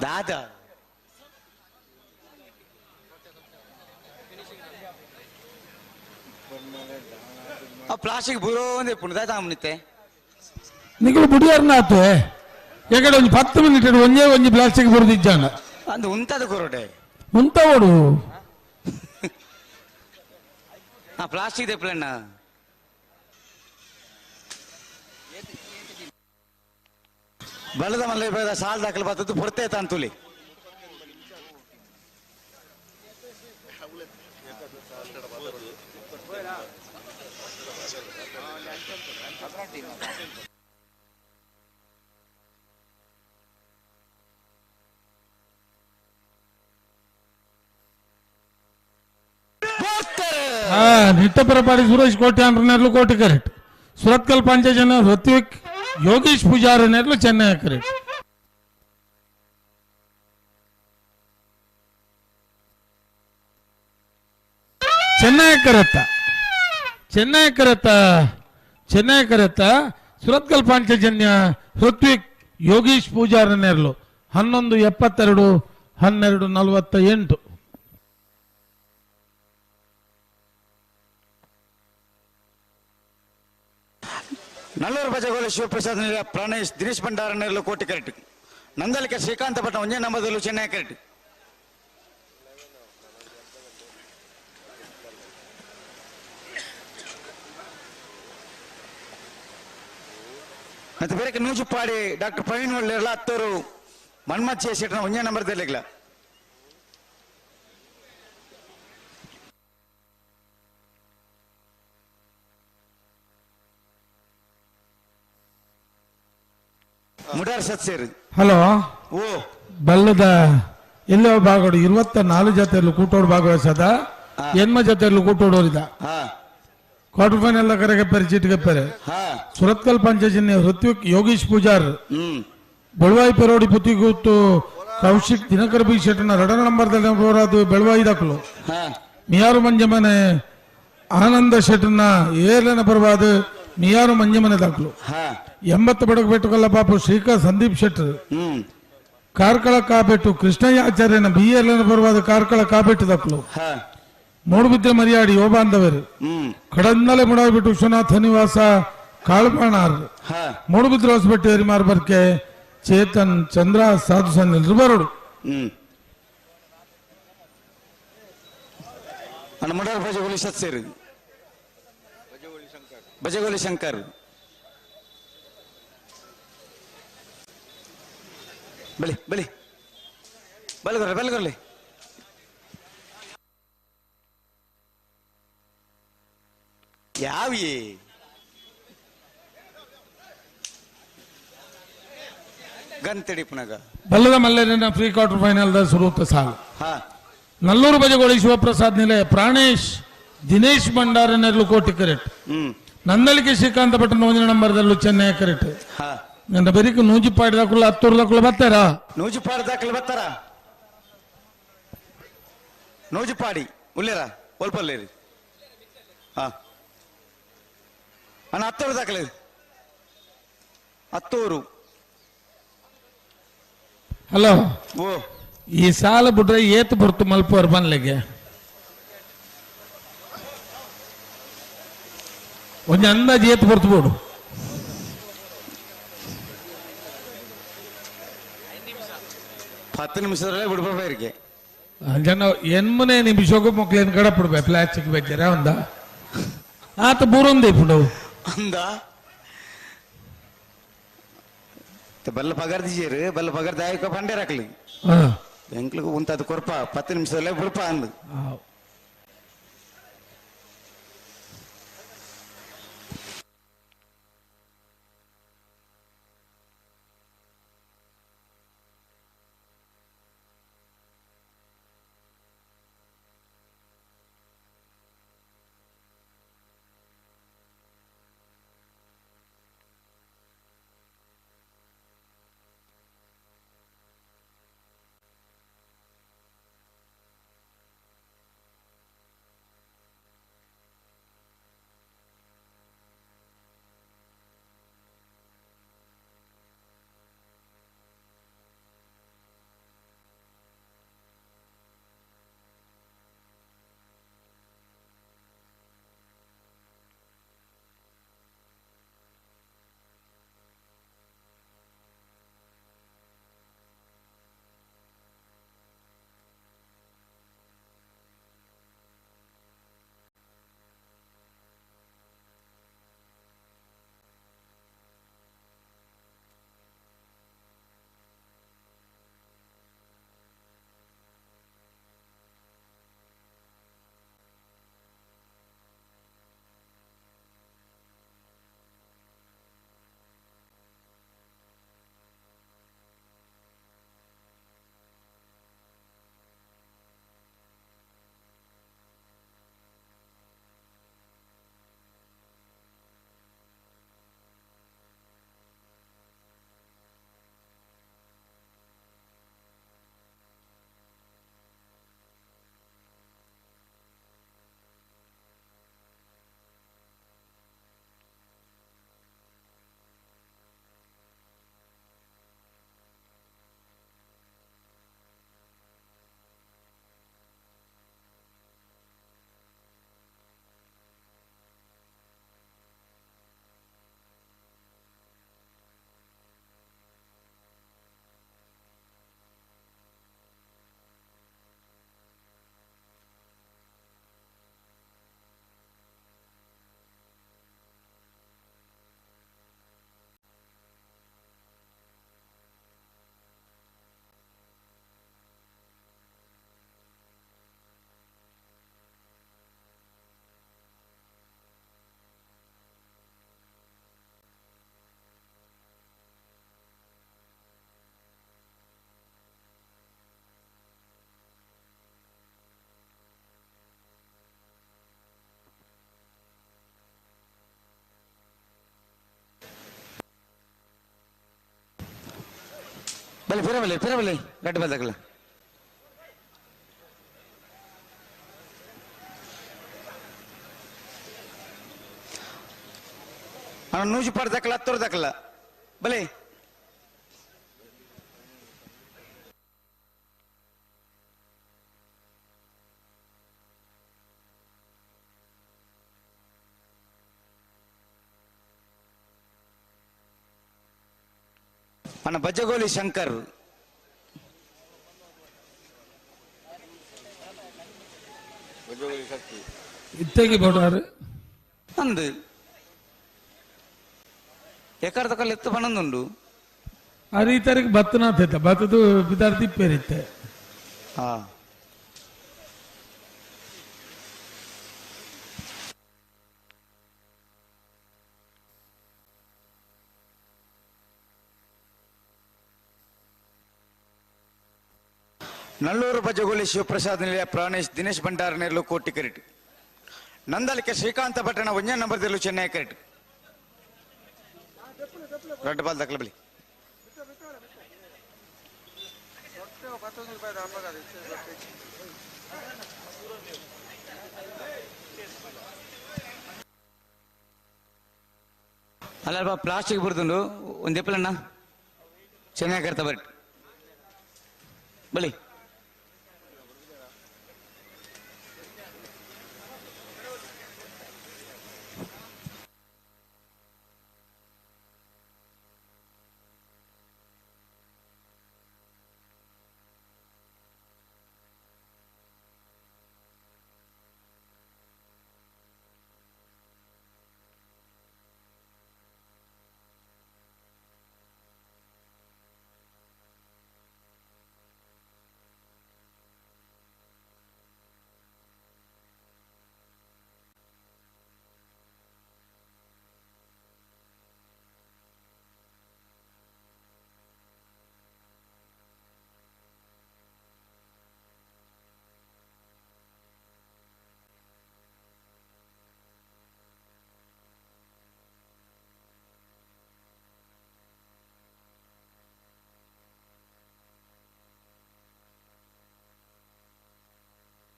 ದಾದಾ ಆ ಪ್ಲಾಸ್ಟಿಕ್ ಬುರೋ ಒಂದೇ ಪುಣ್ಯ ದಾದ ನಿಗಳು ಬುಡಿಯಾರನಾತು ಎಕಡೆ ಒಂದು 10 ಮಿನಿಟ್ ಒಂದೇ ಒಂಜಿ ಪ್ಲಾಸ್ಟಿಕ್ ಬರುದಿಜ್ಜಾನ ಅಂದು ಉಂತದ ಕೊರಡೆ ಉಂತ ಓಡು ಆ ಪ್ಲಾಸ್ಟಿಕ್ ದೆಪ್ಲಣ್ಣ ಬಲದ ಮಲ್ಲ ಸಾಲ ದಾಖಲೆ ಬರ್ತದ್ದು ಪೊರ್ತೆ ತಂತುಲಿ ನಿಟ್ಟಪರಪಾಡಿ ಸುರೇಶ್ ಕೋಟೆ ಅಂಡ್ರನೆರ್ಲು ಕೋಟಿ ಕರೆಕ್ಟ್ ಸುರತ್ಕಲ್ ಪಂಚಜನ ಋತ್ವಿಕ್ ಯೋಗೀಶ್ ಪೂಜಾರನೆರ್ಲು ಚೆನ್ನೈ ಕರೆಕ್ಟ್. ಚೆನ್ನೈ ಕರೆತ್ತ ಚೆನ್ನೈ ಕರೆತ್ತ ಚೆನ್ನೈ ಕರೆತ್ತ ಸುರತ್ಕಲ್ ಪಾಂಚಜನ್ಯ ಋತ್ವಿಕ್ ಯೋಗೀಶ್ ಪೂಜಾರನೆರ್ಲು 11:72 12:48. ನಲ್ಲೂರು ಬಜಗೋಲ ಶಿವಪ್ರಸಾದ್ ನಿಲ ಪ್ರಣೇಶ್ ದಿನೇಶ್ ಭಂಡಾರ ನೆರಳು ಕೋಟಿ ಕರೆಕ್ಟ್ ನಂದಲಿಕ ಶ್ರೀಕಾಂತ ಪಟ್ಟ ಒಂಜೇ ನಂಬದಲ್ಲೂ ಚೆನ್ನೈ ಕರೆಕ್ಟ್. ಮತ್ತೆ ಬೇರೆ ನೂಜುಪಾಡಿ ಡಾಕ್ಟರ್ ಪ್ರವೀಣ್ ಒಳ್ಳೆರ್ಲ ಹತ್ತೂರು ಮನ್ಮತ್ ಶೆಟ್ಟನ ಒಂಜೇ ನಂಬರ್ ತೆಲಿಗ್ಲ. ಮುಡಾರ್ ಸತ್ಸೇರು. ಹಲೋ. ಓ ಬಲ್ಲದ ಎಲ್ಲೋ ಭಾಗಡು 24 ಜೊತೆಯಲ್ಲೂ ಕೂಟೋಡು ಭಾಗವಹಿಸದ ಎನ್ಮ ಜೊತೆಯಲ್ಲೂ ಕೂಟೋಡೋರಿದ ಕ್ವಾರ್ಟರ್ ಫೈನಲ್ ಕರೆಗೆಪ್ಪರೆ ಚೀಟ್ಗೆಪ್ಪರೆ ಸುರತ್ಕಲ್ ಪಂಚಾಯತ್ ಹೃತ್ವಿಕ್ ಯೋಗೀಶ್ ಪೂಜಾರ್ ಬೆಳವಾಯಿ ಪೆರೋಡಿ ಪುತ್ತಿಗೂತ್ತು ಕೌಶಿಕ್ ದಿನಕರ್ ಬಿ ಶೆಟ್ಟನ ಎರಡನೇ ನಂಬರ್ದಲ್ಲಿ ಅದು ಬೆಳವಾಯಿ ದಾಖಲು ಮಿಯಾರು ಮಂಜಮನೆ ಆನಂದ ಶೆಟ್ಟನ ಏಳನೇ ಪರವಾದ ಮಿಯಾರು ಮಂಜಮನೆ ದಾಖಲು 80 ಬಡಗು ಬೆಟ್ಟುಕಲ್ಲ ಪಾಪು ಶ್ರೀಕಾ ಸಂದೀಪ್ ಶೆಟ್ಟರ್ ಕಾರ್ಕಳ ಕಾಬೆಟ್ಟು ಕೃಷ್ಣಯ್ಯ ಆಚಾರ್ಯನ ಬಿ ಎಲ್ ಪರವಾದ ಕಾರ್ಕಳ ಕಾಬೆಟ್ಟು ದಾಖಲು ಮೂಡುಬಿದ್ರೆ ಮರಿಯಾಡಿ ಯೋಬಾಂಧವರು ಕಡಂದಲೆ ಮುಡಾಬಿಟ್ಟು ವಿಶ್ವನಾಥ ನಿವಾಸ ಕಾಳುಪಾಣಾರ್ ಮೂಡುಬಿದ್ರೆ ಹೊಸಬೆಟ್ಟು ಎರಿಮಾರ್ ಬರ್ಕೆ ಚೇತನ್ ಚಂದ್ರ ಸಾಧು ಸನ್ನಿಲ್ ಬರೋಡು. ಬಜಗೋಲಿ ಸತ್ಸೇರು ಬಜಗೋಲಿ ಶಂಕರ್ ಬಲಿ ಬಲಿ ಬಲಗೊರ್ಲೆ ಬಲಗೊರ್ಲೆ ಯಾವಿ ಗಂತಡಿ ಪುನಗ ಬಲ್ಲದ ಮಲ್ಲೇರಿನ ಪ್ರೀ ಕ್ವಾರ್ಟರ್ ಫೈನಲ್ the ಸುರೂತ ಸಾಲು ನಲ್ಲೂರು ಬಜಗೋಳಿ ಶಿವಪ್ರಸಾದ್ ನಿಲಯ ಪ್ರಾಣೇಶ್ ದಿನೇಶ್ ಭಂಡಾರ ನೆರಳು ಕೋಟಿ ಕರೆಕ್ಟ್ ನಂದಳಿಕೆ ಶ್ರೀಕಾಂತ ಭಟ್ಟನ ಒಂದಿನ ನಂಬರ್ದಲ್ಲೂ ಚೆನ್ನೈ ಕರೆಕ್ಟ್ ನನ್ನ ಬೆರಿಕು ನೂಜಿಪಾಡಿ ದಾಕುಲ ಹತ್ತೂರು ದಾಕುಲ ಬರ್ತಾರಾ ನೂಜಿಪಾಡಿ ದಾಖಲೆ ಬರ್ತಾರ ನೂಜಿಪಾಡಿ ಉಳ್ಳೇರ ಒಲ್ಪಲ್ಲೇರಿ ಹಾ ಅಣ್ಣ ಹತ್ತೂರು ದಾಖಲೆ ಹತ್ತೂರು. ಹಲೋ. ಓ ಈ ಸಾಲ ಬಿಟ್ರೆ ಏತ್ ಬರ್ತು ಮಲ್ಪುವರ್ ಬನ್ಲೆಗೆ ಒಂಜಿ ಅಂದಾಜು ಏತ್ ಬರ್ತು ಬೋಡು. 10 ನಿಮಿಷದಲ್ಲೇ ಬಿಡ್ಬೇಕೆ ಜನ ಎನ್ಮನೆ ನಿಮಿಷಕ್ಕೂ ಮಕ್ಳೇನು ಕಡ ಬಿಡ್ಬೇಕು ಪ್ಲಾಸ್ಟಿಕ್ ಬೇಕಾರ ಒಂದ ಆತ ಬೂರೊಂದೇ ಪುಂಡವು ಅಂದ ಬಲ್ಲ ಪಗಾರ್ದಿಜೇರು ಬಲ್ಲ ಪಗಾರ್ದ ಆಯ್ಕ ಬಂಡೇರ್ ಹಾಕ್ಲಿ ಎಂಕ್ಲಿಗೆ ಉಂತಾದ ಕೊರ್ಪ 10 ನಿಮಿಷದಲ್ಲೇ ಬಿಡ್ಪ ಅಂದು. ಬಲೆ ಫಿರ ಬಲೆ ಫಿರ ಬಲೆ ಗಡ್ಡ ಬಲ್ದಕಲ ಅಣ್ಣ ನೂಜು ಪಾಡ್ದಕ್ಕಲ್ಲ ಹತ್ತೋರ್ದಕ್ಕಲ್ಲ ಬಲೆ ಅಣ್ಣ ಬಜ್ಜಗೋಲಿ ಶಂಕರ್ ಇತ್ತೆಗೆ ಬೋಡಾರು ಅಂದು ಎಕ್ಕರ್ದಕಲ್ಲ ಎತ್ತು ಬಣ್ಣಂದುಂಡು ಆ ರೀತರಿಗೆ ಬತ್ತನಾಥೈತ ಬತ್ತದು ಬಿದಾರ್ ತಿಪ್ಪೇರಿತ್ತೆ. ಹಾ ನಲ್ಲೂರು ಬಜಗೋಲಿ ಶಿವಪ್ರಸಾದ್ ನಿಲಯ ಪ್ರಾಣೇಶ್ ದಿನೇಶ್ ಭಂಡಾರ ನೇರ್ಲು ಕೋಟಿ ಕರಿಟ್ ನಂದಲಿಕೆ ಶ್ರೀಕಾಂತ ಪಟ್ಟಣ ಒಂಜೇ number Dillu Chennai ಕರಿಟ್ red ball ದಕ್ಕಲ ಬಲಿ ಅಲ್ಲ ಪ್ಲಾಸ್ಟಿಕ್ ಬರ್ತುಂಡು ಒಂದು ಎಪ್ಪಲಣ್ಣ ಚೆನ್ನೈ ಕರ್ತ ಬಟ್ ಬಲಿ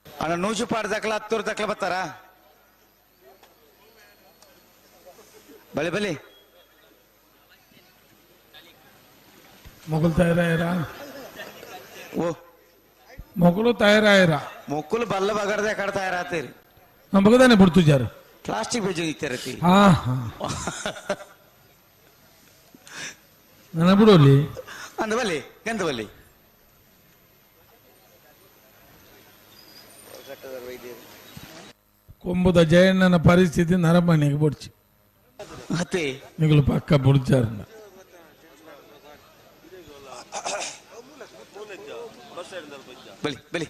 ಅಣ್ಣ ನೂಜು ಪಾಡ್ ದಕ್ಕಲ ಹತ್ತೂರು ದಕ್ಕಲ ಬರ್ತಾರ ಬಲೆ ಬಲೆ ಮೊಗಲ್ ತಯಾರಾಯರ ಓ ಮೊಗಲು ತಯಾರಾಯರ ಮೊಕ್ಕಲು ಬಲ್ಲ ಬಗರ್ದೆ ಕಡೆ ತಯಾರಾತೀರಿ ನಮಗದಾನೆ ಬಿಡ್ತುಜಾರು ಪ್ಲಾಸ್ಟಿಕ್ ಬೇಜ ಇತ್ತಿರತಿ. ಹಾ ಹಾ ನನ್ನ ಬಿಡೋಲಿ ಅಂದ ಬಲ್ಲಿ ಗಂಧ ಬಲ್ಲಿ ಕೊಂಬುದ ಜಯಣ್ಣನ ಪರಿಸ್ಥಿತಿ ನರಮನೆಗೆ ಬೊಡ್ಚಿ ಅತ್ತೆ ನಿಗಲು ಪಕ್ಕ ಬುಡ್ಚಾರನ ಬಲಿ ಬಲಿ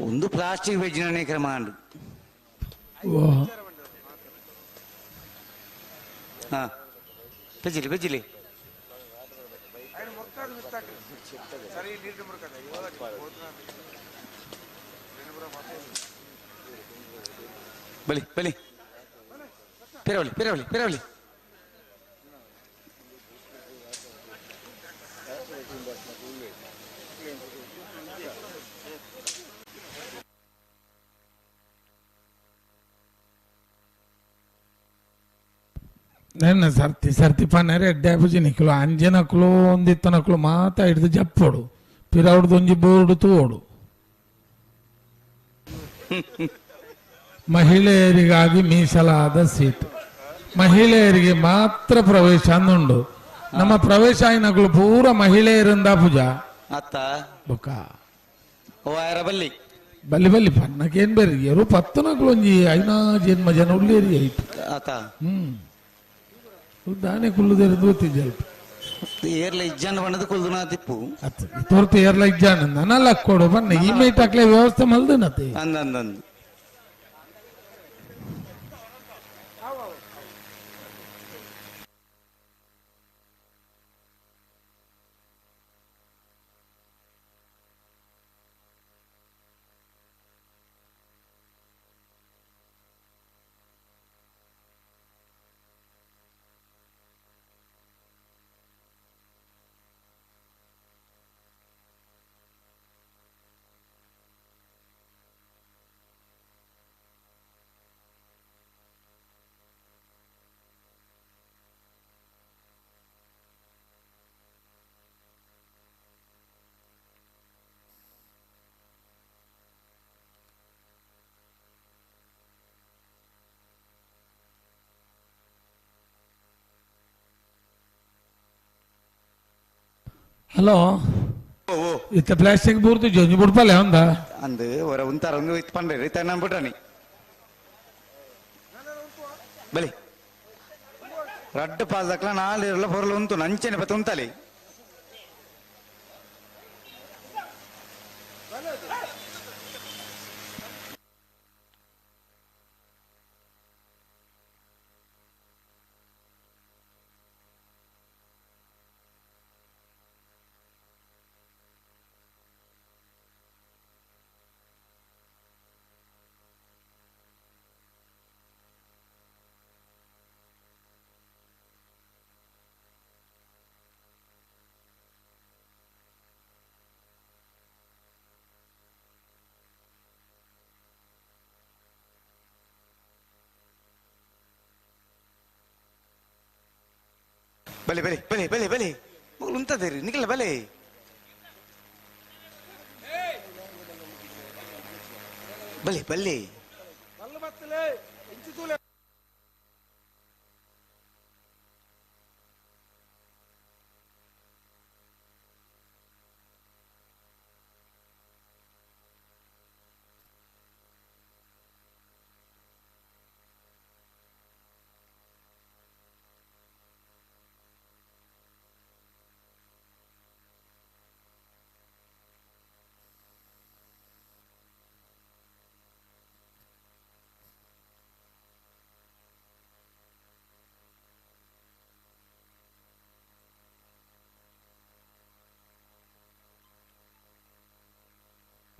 ಒಂದು ಪ್ಲಾಸ್ಟಿಕ್ ವೆಜ್ನೇ ಕ್ರಮ ಅಂಡು ಹಾ ಬೆಜಿಲಿ ಬೆಜಿಲಿ ಬಲಿ ಬಲಿ ಪೆರವಲಿ ಪೆರವಲಿ ಪೆರವಲಿ ನನ್ನ ಸರ್ತಿ ಸರ್ತಿ ಪನ್ನರೆ ಎಡ್ಡೆ ಪೂಜೆ ನಿಕ್ಕಲು ಅಂಜನಕ್ಲು ಒಂದಿತ್ತನಕ್ಲು ಮಾತಾ ಹಿಡ್ದು ಜಪ್ಪೋಡು ಪಿರೌಡ್ದು ಒಂಜಿ ಬೋರ್ಡು ತೋಡು. ಮಹಿಳೆಯರಿಗಾಗಿ ಮೀಸಲಾದ ಸೀಟ್, ಮಹಿಳೆಯರಿಗೆ ಮಾತ್ರ ಪ್ರವೇಶ ಅಂದುಂಡು. ನಮ್ಮ ಪ್ರವೇಶ ಆಯ್ನಕ್ಲು ಪೂರ ಮಹಿಳೆಯರಿಂದ ಪೂಜಾ ಅತ್ತ ಬೊಕ್ಕ ಓ ಆಯರ ಬಲ್ಲಿ ಬಲ್ಲಿ ಬಲ್ಲಿ ಪನ್ನಕೇನ್ ಬೇರೆ ಎರು ಪತ್ತನಕ್ಲು ಒಂಜಿ ಐನಾ ಜನ್ಮ ಜನ ಉಳ್ಳೇರಿ ಆಯ್ತು. ಆತ ದಾನೆ ಕುಲ್ಲುದೇರು ದೂತಿ ಜಲ್ಪ ಏರ್ಲ ಇಜ್ಜಾನ್ ಬಣ್ಣದ ಕುಲ್ದುನ ತಿಪ್ಪು ತೋರ್ತು ಏರ್ಲ ಇಜ್ಜಾನ್ ನನಲ್ಲ ಕೊಡು ಬಣ್ಣ ಈ ಮೈಟ್ ಹಾಕ್ಲೆ ವ್ಯವಸ್ಥೆ ಮಲ್ದನತೆ ಅಂದ ಅಂದ ಅಂದ ಹಲೋ ಇತ್ತ ಪ್ಲಾಸ್ಟಿಕ್ ಬೂರ್ದು ಜೊಂಜಿ ಬುಡ್ಪಲೆ ಅಂದ ಅಂದು ಹೊರ ಉಂತಾರ ಒಂದು ಇತ್ತು ಪಂಡ್ರಿ ಇತ್ತ ನಾನು ಬಿಟ್ರಾನಿ ಬಲಿ ರಡ್ಡು ಪಾಲ್ದಕ್ಲ ನಾಲ್ ಇರಲ್ಲ ಪೊರ್ಲು ಉಂತು ನಂಚೆನೆ ಪತ್ತ ಉಂತಲಿ ಬಲೆ ಬಲೆ ಬಲೆ ಬಲೆ ಬಲೆ ಮಗಳು ಉಂತದೇರಿ ನಿಖಿಲ ಬಲೆ ಬಲೆ ಬಲ್ಲೆ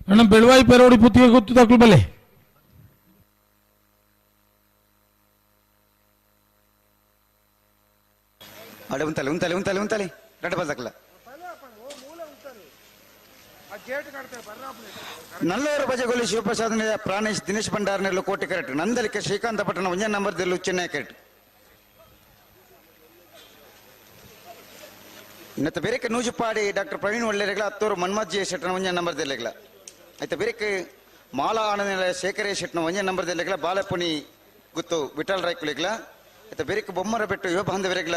ಅಣ್ಣ ಬೆಳವಾಯಿ ಪೆರೋಡಿ ಪುತ್ತಿಗೆ ಗೊತ್ತು ತಕ್ಲು ಬಲೆ ಅಡೆ ಉಂತಲೆ ಉಂತಲೆ ಉಂತಲೆ ಉಂತಲೆ ರಡ್ಡು ಪಾಲ್ದಕ್ಲ ನಲ್ಲೂರು ಬಜಗೊಲಿ ಶಿವಪ್ರಸಾದ್ ಪ್ರಾಣೇಶ್ ದಿನೇಶ್ ಭಂಡಾರ್ನೆಲ್ಲು ಕೋಟೆ ಕರೆಕ್ಟ್ ನಂದಲಿಕೆ ಶ್ರೀಕಾಂತ ಪಟ್ಟಣ ಒಂಜೇ ನಂಬರ್ ದೆಲ್ಲು ಚೆನ್ನೈ ಕರೆಕ್ಟ್ ಇನ್ನತ್ತ ಬೇರೆಕ್ಕೆ ನೂಜುಪಾಡಿ ಡಾಕ್ಟರ್ ಪ್ರವೀಣ್ ಒಳ್ಳೆರೆಗಳ ಹತ್ತೂರು ಮನ್ಮಥ್ ಜಿ ಶೆಟ್ಟನ ಒಂಜೇ ನಂಬರ್ ದೆಲ್ಲೆಗಳ ಆಯ್ತಾ ಬೇರೆಕ್ಕೆ ಮಾಲಾ ಆನಂದ ಶೇಖರೇ ಶೆಟ್ಟನ ಒಂಜೇ ನಂಬರ್ ದೆಲ್ಲೆಗಳ ಬಾಲಪುನಿ ಗುತ್ತು ವಿಠಲ್ ರಾಯ್ಕುಲಿಗಳ ಆಯ್ತಾ ಬೇರೆಕ್ಕೆ ಬೊಮ್ಮರ ಬೆಟ್ಟು ಯುವ ಬಾಂಧವರೆಗಳ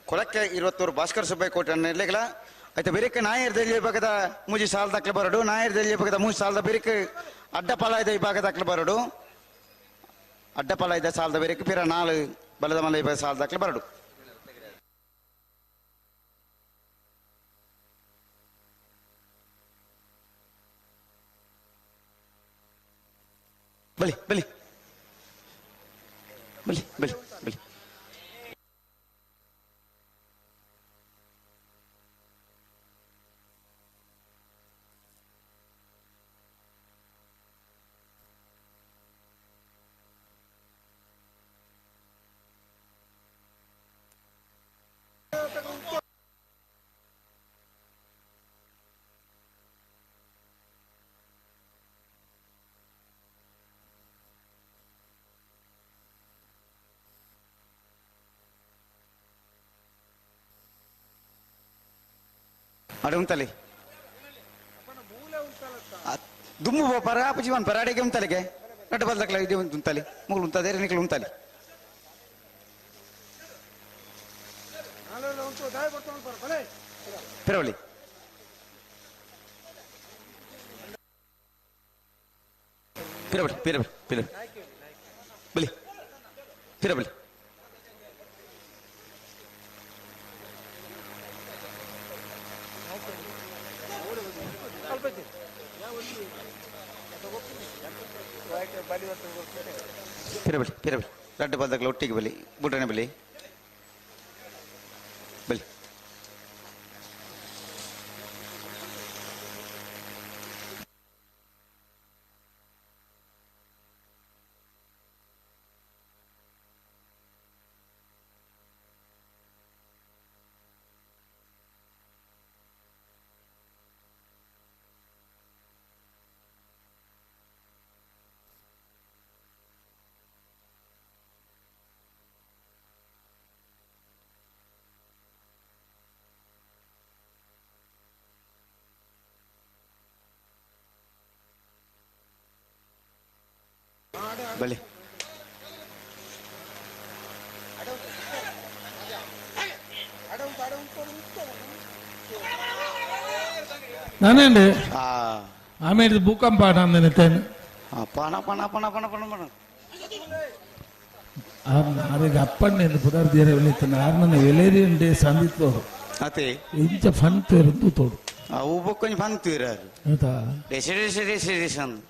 ಕೊಳಕ್ಕೆ ಇರುವತ್ತೂರು ಭಾಸ್ಕರ್ ಸುಬ್ಬಯ್ಯ ಕೋಟೆ ನೆಲೆಗಳ ಆಯ್ತಾ ಬೇರೆಕ್ಕೆ ನಾಯರ್ ದೆಲ್ಲಿ ವಿಭಾಗದ ಮೂಜಿ ಸಾಲ ದಾಖಲೆ ಬರಡು ನಾಯರ್ ದೆಲ್ಲಿ ವಿಭಾಗದ ಮೂಜಿ ಸಾಲದ ಬೇರೆಕ್ಕೆ ಅಡ್ಡಪಾಲಾಯದ ವಿಭಾಗ ದಾಖಲೆ ಬರಡು ಅಡ್ಡಪಾಲಾಯದ ಸಾಲದ ಬೇರೆಕ್ಕೆ ಪಿರ ನಾಲು ಬಲದ ಮಲ ವಿಭಾಗ ಸಾಲ ದಾಖಲೆ ಬರಡು ಬಲಿ ಬಲಿ ಬಲಿ ಬಲಿ ಬಲಿ ಅಡೆ ಉಂತಲೆ ದುಮ್ಮು ಪರ ಜೀವನ್ ಪರಾಡೆಗೆ ಉಂತಲೆಗೆ ನಟ್ಟು ಬಲ್ದಕ್ಲ ಇದೆ ಉಂತಲೆ ಮುಗುಳು ಉಂತದೆ ನಿಕ್ಲು ಉಂತಲೆ ಪಿರವಳಿ ಪಿರವಳಿ ಪಿರವಳಿ ಪಿರವಳಿ ಬಲಿ ಪಿರವಳಿ ಪಿರಬಲಿ ಪಿರಬಲಿ ರಡ್ಡು ಬಲ್ದಕ್ಲ ಒಟ್ಟಿಗೆ ಬಲಿ ಬುಡ್ರನೆ ಬಲಿ ಬಲಿ ಬಲಿ ನಾನೇಂడి ಆ ಆಮೇಲೆ ಭೂಕಂಪ ಅಂದನೆ ಪಣ ಪಣ ಪಣ ಪಣ ಪಣ ಪಣ ಆರಿಗೆ ಅಪ್ಪಣ್ಣೆ ಪುದರ್ ದೇರೆ ವಿಳಿತಾನೆ ಆರ್ನನ್ನ ವೆಲೇರಿಯನ್ ಡೇ ಸಂದಿತ್ತೋರು ಅತೆ ಇಂಚ ಫನ್ ತೇರು ತೋಡು ಅವು ಬೊಕ್ಕೊಂಜಿ ಫನ್ ತೀರಾರು ಆಯ್ತಾ ಡೆಸಿ ಡೆಸಿ ಡೆಸಿ ಡೆಸಿ ಅಂದು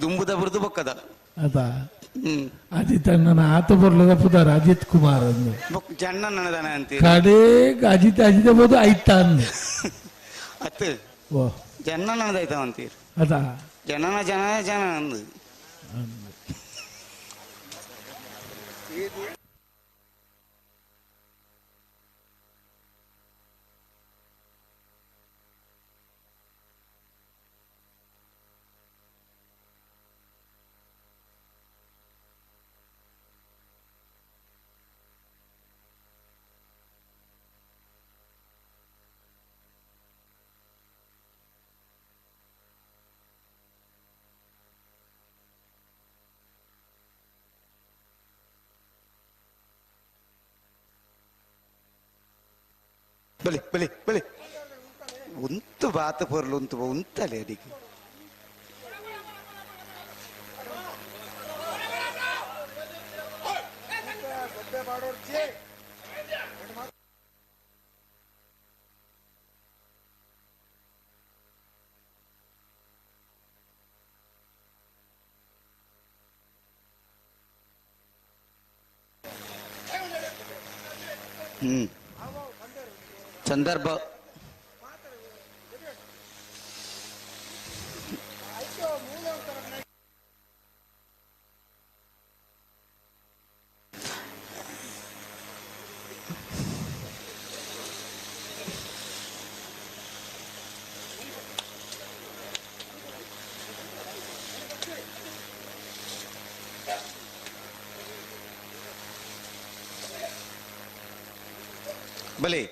ದುಂಬುದ ಬುರ್ದು ಬೊಕ್ಕದ ಆಯ್ತಾ ಅಜಿತ್ ಅಣ್ಣನ ಆತ ಬರ್ಲದ ಪುದರ್ ಅಜಿತ್ ಕುಮಾರ್ ಅಂದು ಬೊಕ್ ಜಣ್ಣ ನನದಾನ ಅಂತೀರಿ ಕಡೆಗೆ ಅಜಿತ್ ಅಜಿತ ಬೋದು ಐತ ಅಂದು ಅತ್ತು ಓ ಜನ ನನದಾಯ್ತ ಅಂತೀರಿ ಅದಾ ಜನನ ಜನ ಜನ ಅಂದು ಬಲಿ ಬಲಿ ಬಲಿ ಉಂತು ಬಾತ ಪೊರ್ಲು ಉಂತು ಉಂತಲೆ ಅಡಿಗೆ ಹ್ಮ್ ಸಂದರ್ಭ ಬಲಿ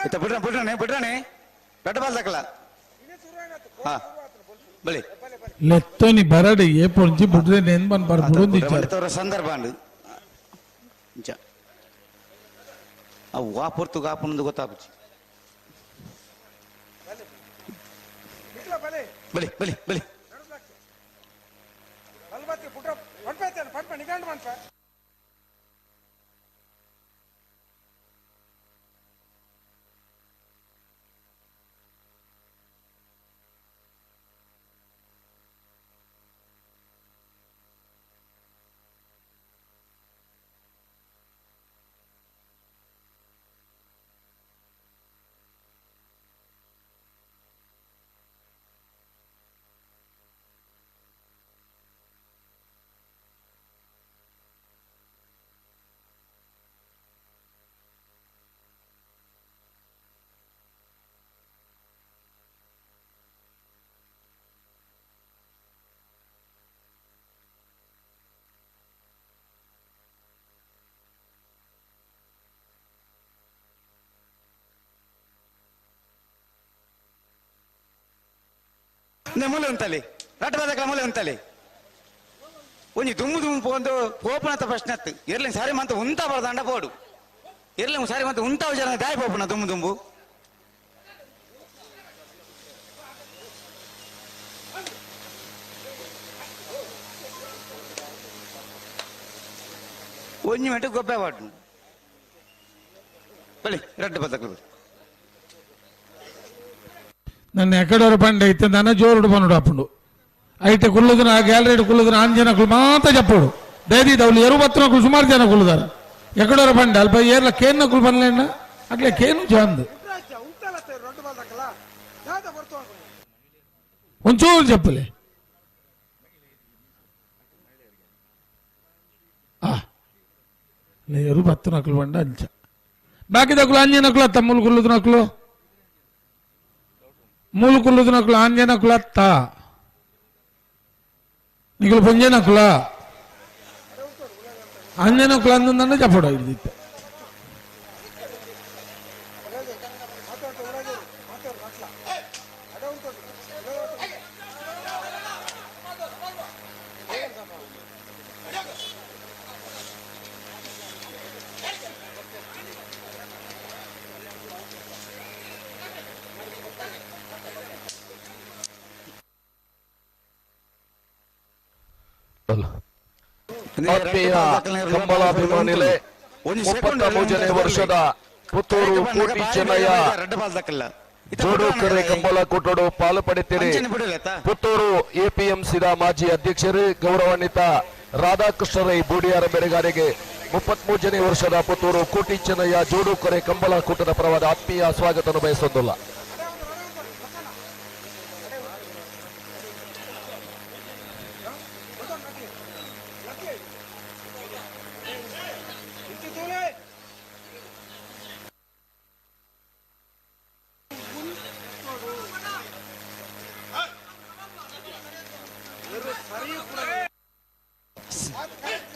ಇತ್ತ ಬಿಡ್ರ ಬಿಡ್ರನೆ ಬಿಡ್ರನೆ ದೊಡ್ಡ ಬಾಲ್ ತಕಲ ಹಾ ಬಲಿ ಲೆತ್ತೋನಿ ಬರಡಿ ಏ ಪೊಂಜಿ ಬಿಡ್ರೆ ನೆನ್ ಬನ್ ಬರ್ ಬುಡುಂದಿ ತೋರ ಸಂದರ್ಭ ಅಂಡು ಇಂಚ ಅವು ವಾ ಪೊರ್ತು ಗಾಪುನಂದು ಗೊತ್ತಾಪುಜಿ ಬಲಿ ಬಲಿ ಬಲಿ ಮೂಲೆ ಉಂತಲ್ಲಿ ರಟ್ಟ ಬಾದಕಲ ಮೂಲೆ ಉಂತಲ್ಲಿ ಒಂಜಿ ದುಮ್ಮು ದುಮ್ಮು ಪೋಂದು ಪೋಪುನತ ಪ್ರಶ್ನೆ ಅತ್ತು ಇರ್ಲಿ ಸಾರಿ ಮಂತ ಉಂತ ಬರ್ದಂಡ ಪೋಡು ಇರ್ಲಿ ಸಾರಿ ಮಂತ ಉಂತ ಜನ ದಾಯಿ ಪೋಪುನ ದುಮ್ಮು ದುಂಬು ಒಂಜಿ ಮೆಟ್ಟು ಗೊಬ್ಬೆ ಪಾಡು ಬಳಿ ರಡ್ಡ ಬದಕಲು ನನ್ನ ಎಕಡೋರ పండు అయితే నన్న జోరుడు పనుడు అప్పుడు అయితే కుళ్ళుదున గ్యాలరీ కుళ్ళుదున ఆంజనకులు మాత చెప్పడు దయది దౌలు ఎరువు బత్తునకులు సుమారు జన కుళ్ళుదారు ఎక్కడోర పండు అల్ప ఏర్ల కేన్నకులు పనులేనా అట్లే కేను చాందు ఉంచు చెప్పలే ఎరువు బత్తునకులు పండు అంచ బాకీ దక్కులు ఆంజనకులు తమ్ములు కుళ్ళుదునకులు ಮೂಲು ಕುಲ್ಲುದನಕುಲ ಆಂಜನಕುಲ ತಾ నీకు పొంజనకుల ఆంజనకుల అందంటే చెప్పడు ఇది ಆತ್ಮೀಯ ಕಂಬಳಾಭಿಮಾನಿಲೆ 33ನೇ ವರ್ಷದ ಪುತ್ತೂರು ಕೋಟಿ ಚೆನ್ನಯ್ಯ ಜೋಡುಕೆರೆ ಕಂಬಳ ಕೂಟೋಡು ಪಾಲು ಪಡೆಯುತ್ತೀರಿ. ಪುತ್ತೂರು ಎಪಿಎಂಸಿದ ಮಾಜಿ ಅಧ್ಯಕ್ಷರು ಗೌರವಾನ್ವಿತ ರಾಧಾಕೃಷ್ಣ ರೈ ಬೂಡಿಯಾರ ಬೆಳೆಗಾರಿಗೆ 33ನೇ ವರ್ಷದ ಪುತ್ತೂರು ಕೋಟಿ ಚೆನ್ನಯ್ಯ ಜೋಡುಕೆರೆ ಕಂಬಳ ಕೂಟದ ಪರವಾದ ಆತ್ಮೀಯ ಸ್ವಾಗತವನ್ನು ಬಯಸೋದಿಲ್ಲ.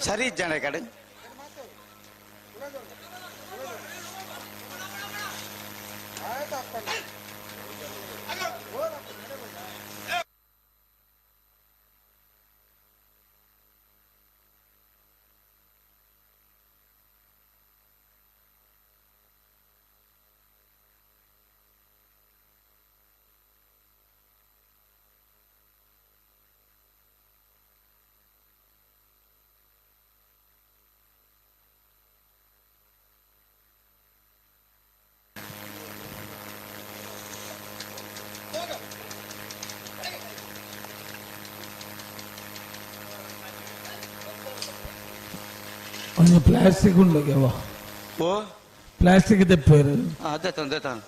ಸರಿ ಜನ ಕಡೆ ಒಂಜಿ ಪ್ಲಾಸ್ಟಿಕ್ ಉಂಡು ಓ ಪ್ಲಾಸ್ಟಿಕ್ ದೆಪ್ಪೇರು ಅದೇ ತಂದೆ ತಾನು.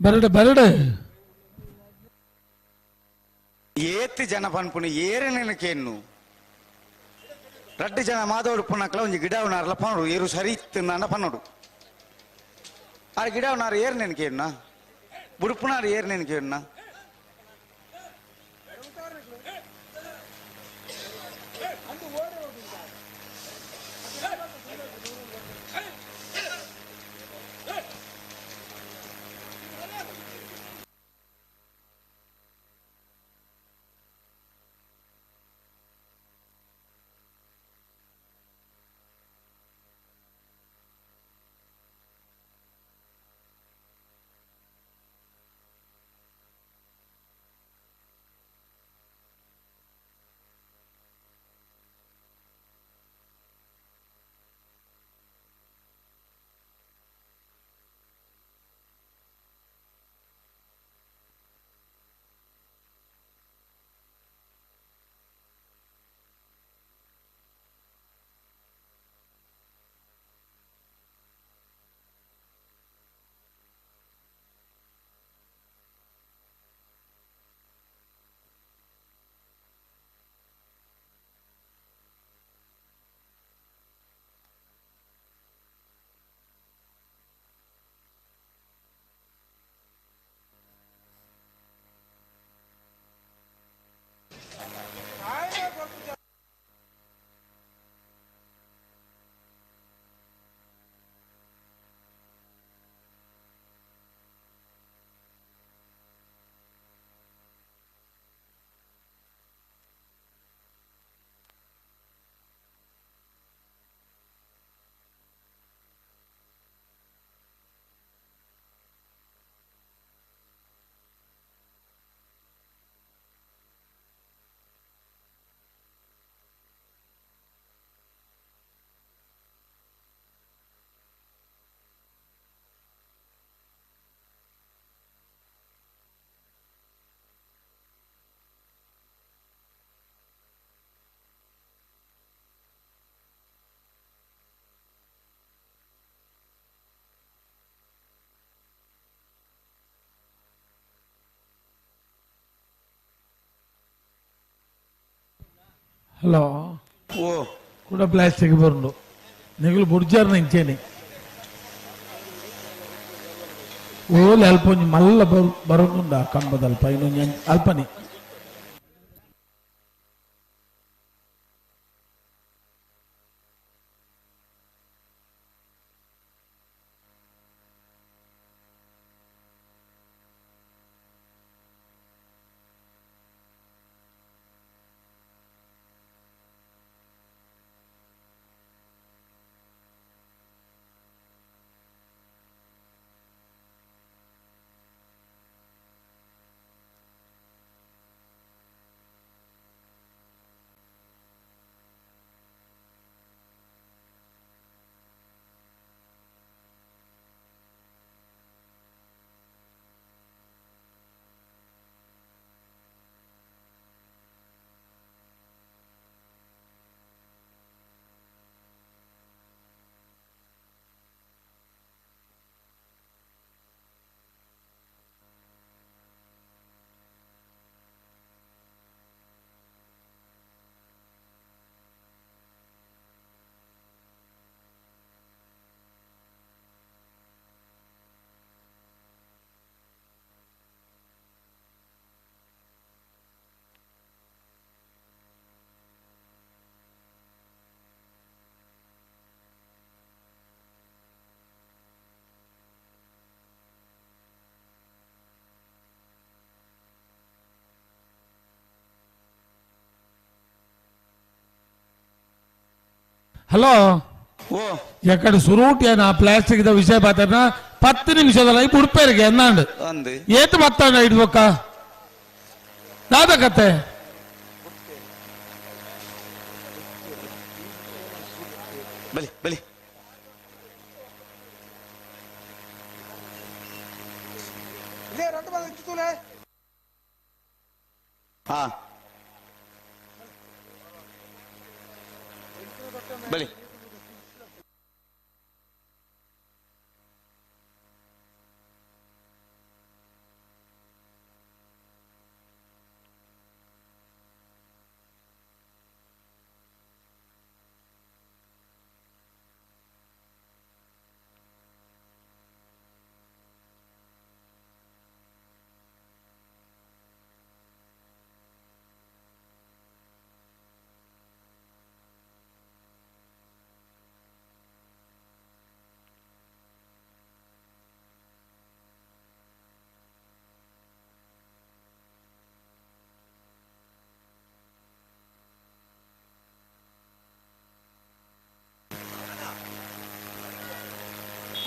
ಬರಡು ಬರಡು ಏತ್ ಜನ ಪನ್ಪುನು ಏರನೇನಕೇನು ರಡ್ಡು ಜನ ಮಾದೋಡು ಪುನಕ್ಲ ಒಂಜಿ ಗಿಡ ಉನಾರ್ಲ ಪನೋಡು ಏರು ಸರಿ ತಿಂದಾಂಡ ಪನ್ನೋಡು ಆರ್ ಗಿಡ ಉನಾರು ಏರ್ನೇನಕೇನ್ನ ಬುಡುಪುನಾರು ಏರ್ನೇನಕೇನ್ನ ಹಲೋ ಓ ಕೂಡ ಪ್ಲಾಸ್ಟಿಕ್ ಬರುಂಡು ನಿಗಲು ಬುಡ್ಜಾರ್ ನಂಚೇನೆ ಓಲೆ ಅಲ್ಪ ಒಂಜಿ ಮಲ್ಲ ಬರುಂಡ ಕಂಬದಲ್ಪ ಇನ್ನೊಂಜಿ ಅಲ್ಪನೆ ಹಲೋ ಎಕ್ಕಡೆ ಸುರೂಟಿ ಆ ಪ್ಲಾಸ್ಟಿಕ್ the ವಿಷಯ ಪಾತ್ರನ 10 ನಿಮಿಷದ ಉಡುಪೇರಿಗೆ ಎನ್ನಾಂಡು ಏತು ಬತ್ತಾಂಡ ಇಡ್ಬೊಕ್ಕ ದಾದ ಕತೆ ಬಲಿ ಬಲಿ ಹಾ ಬಲಿ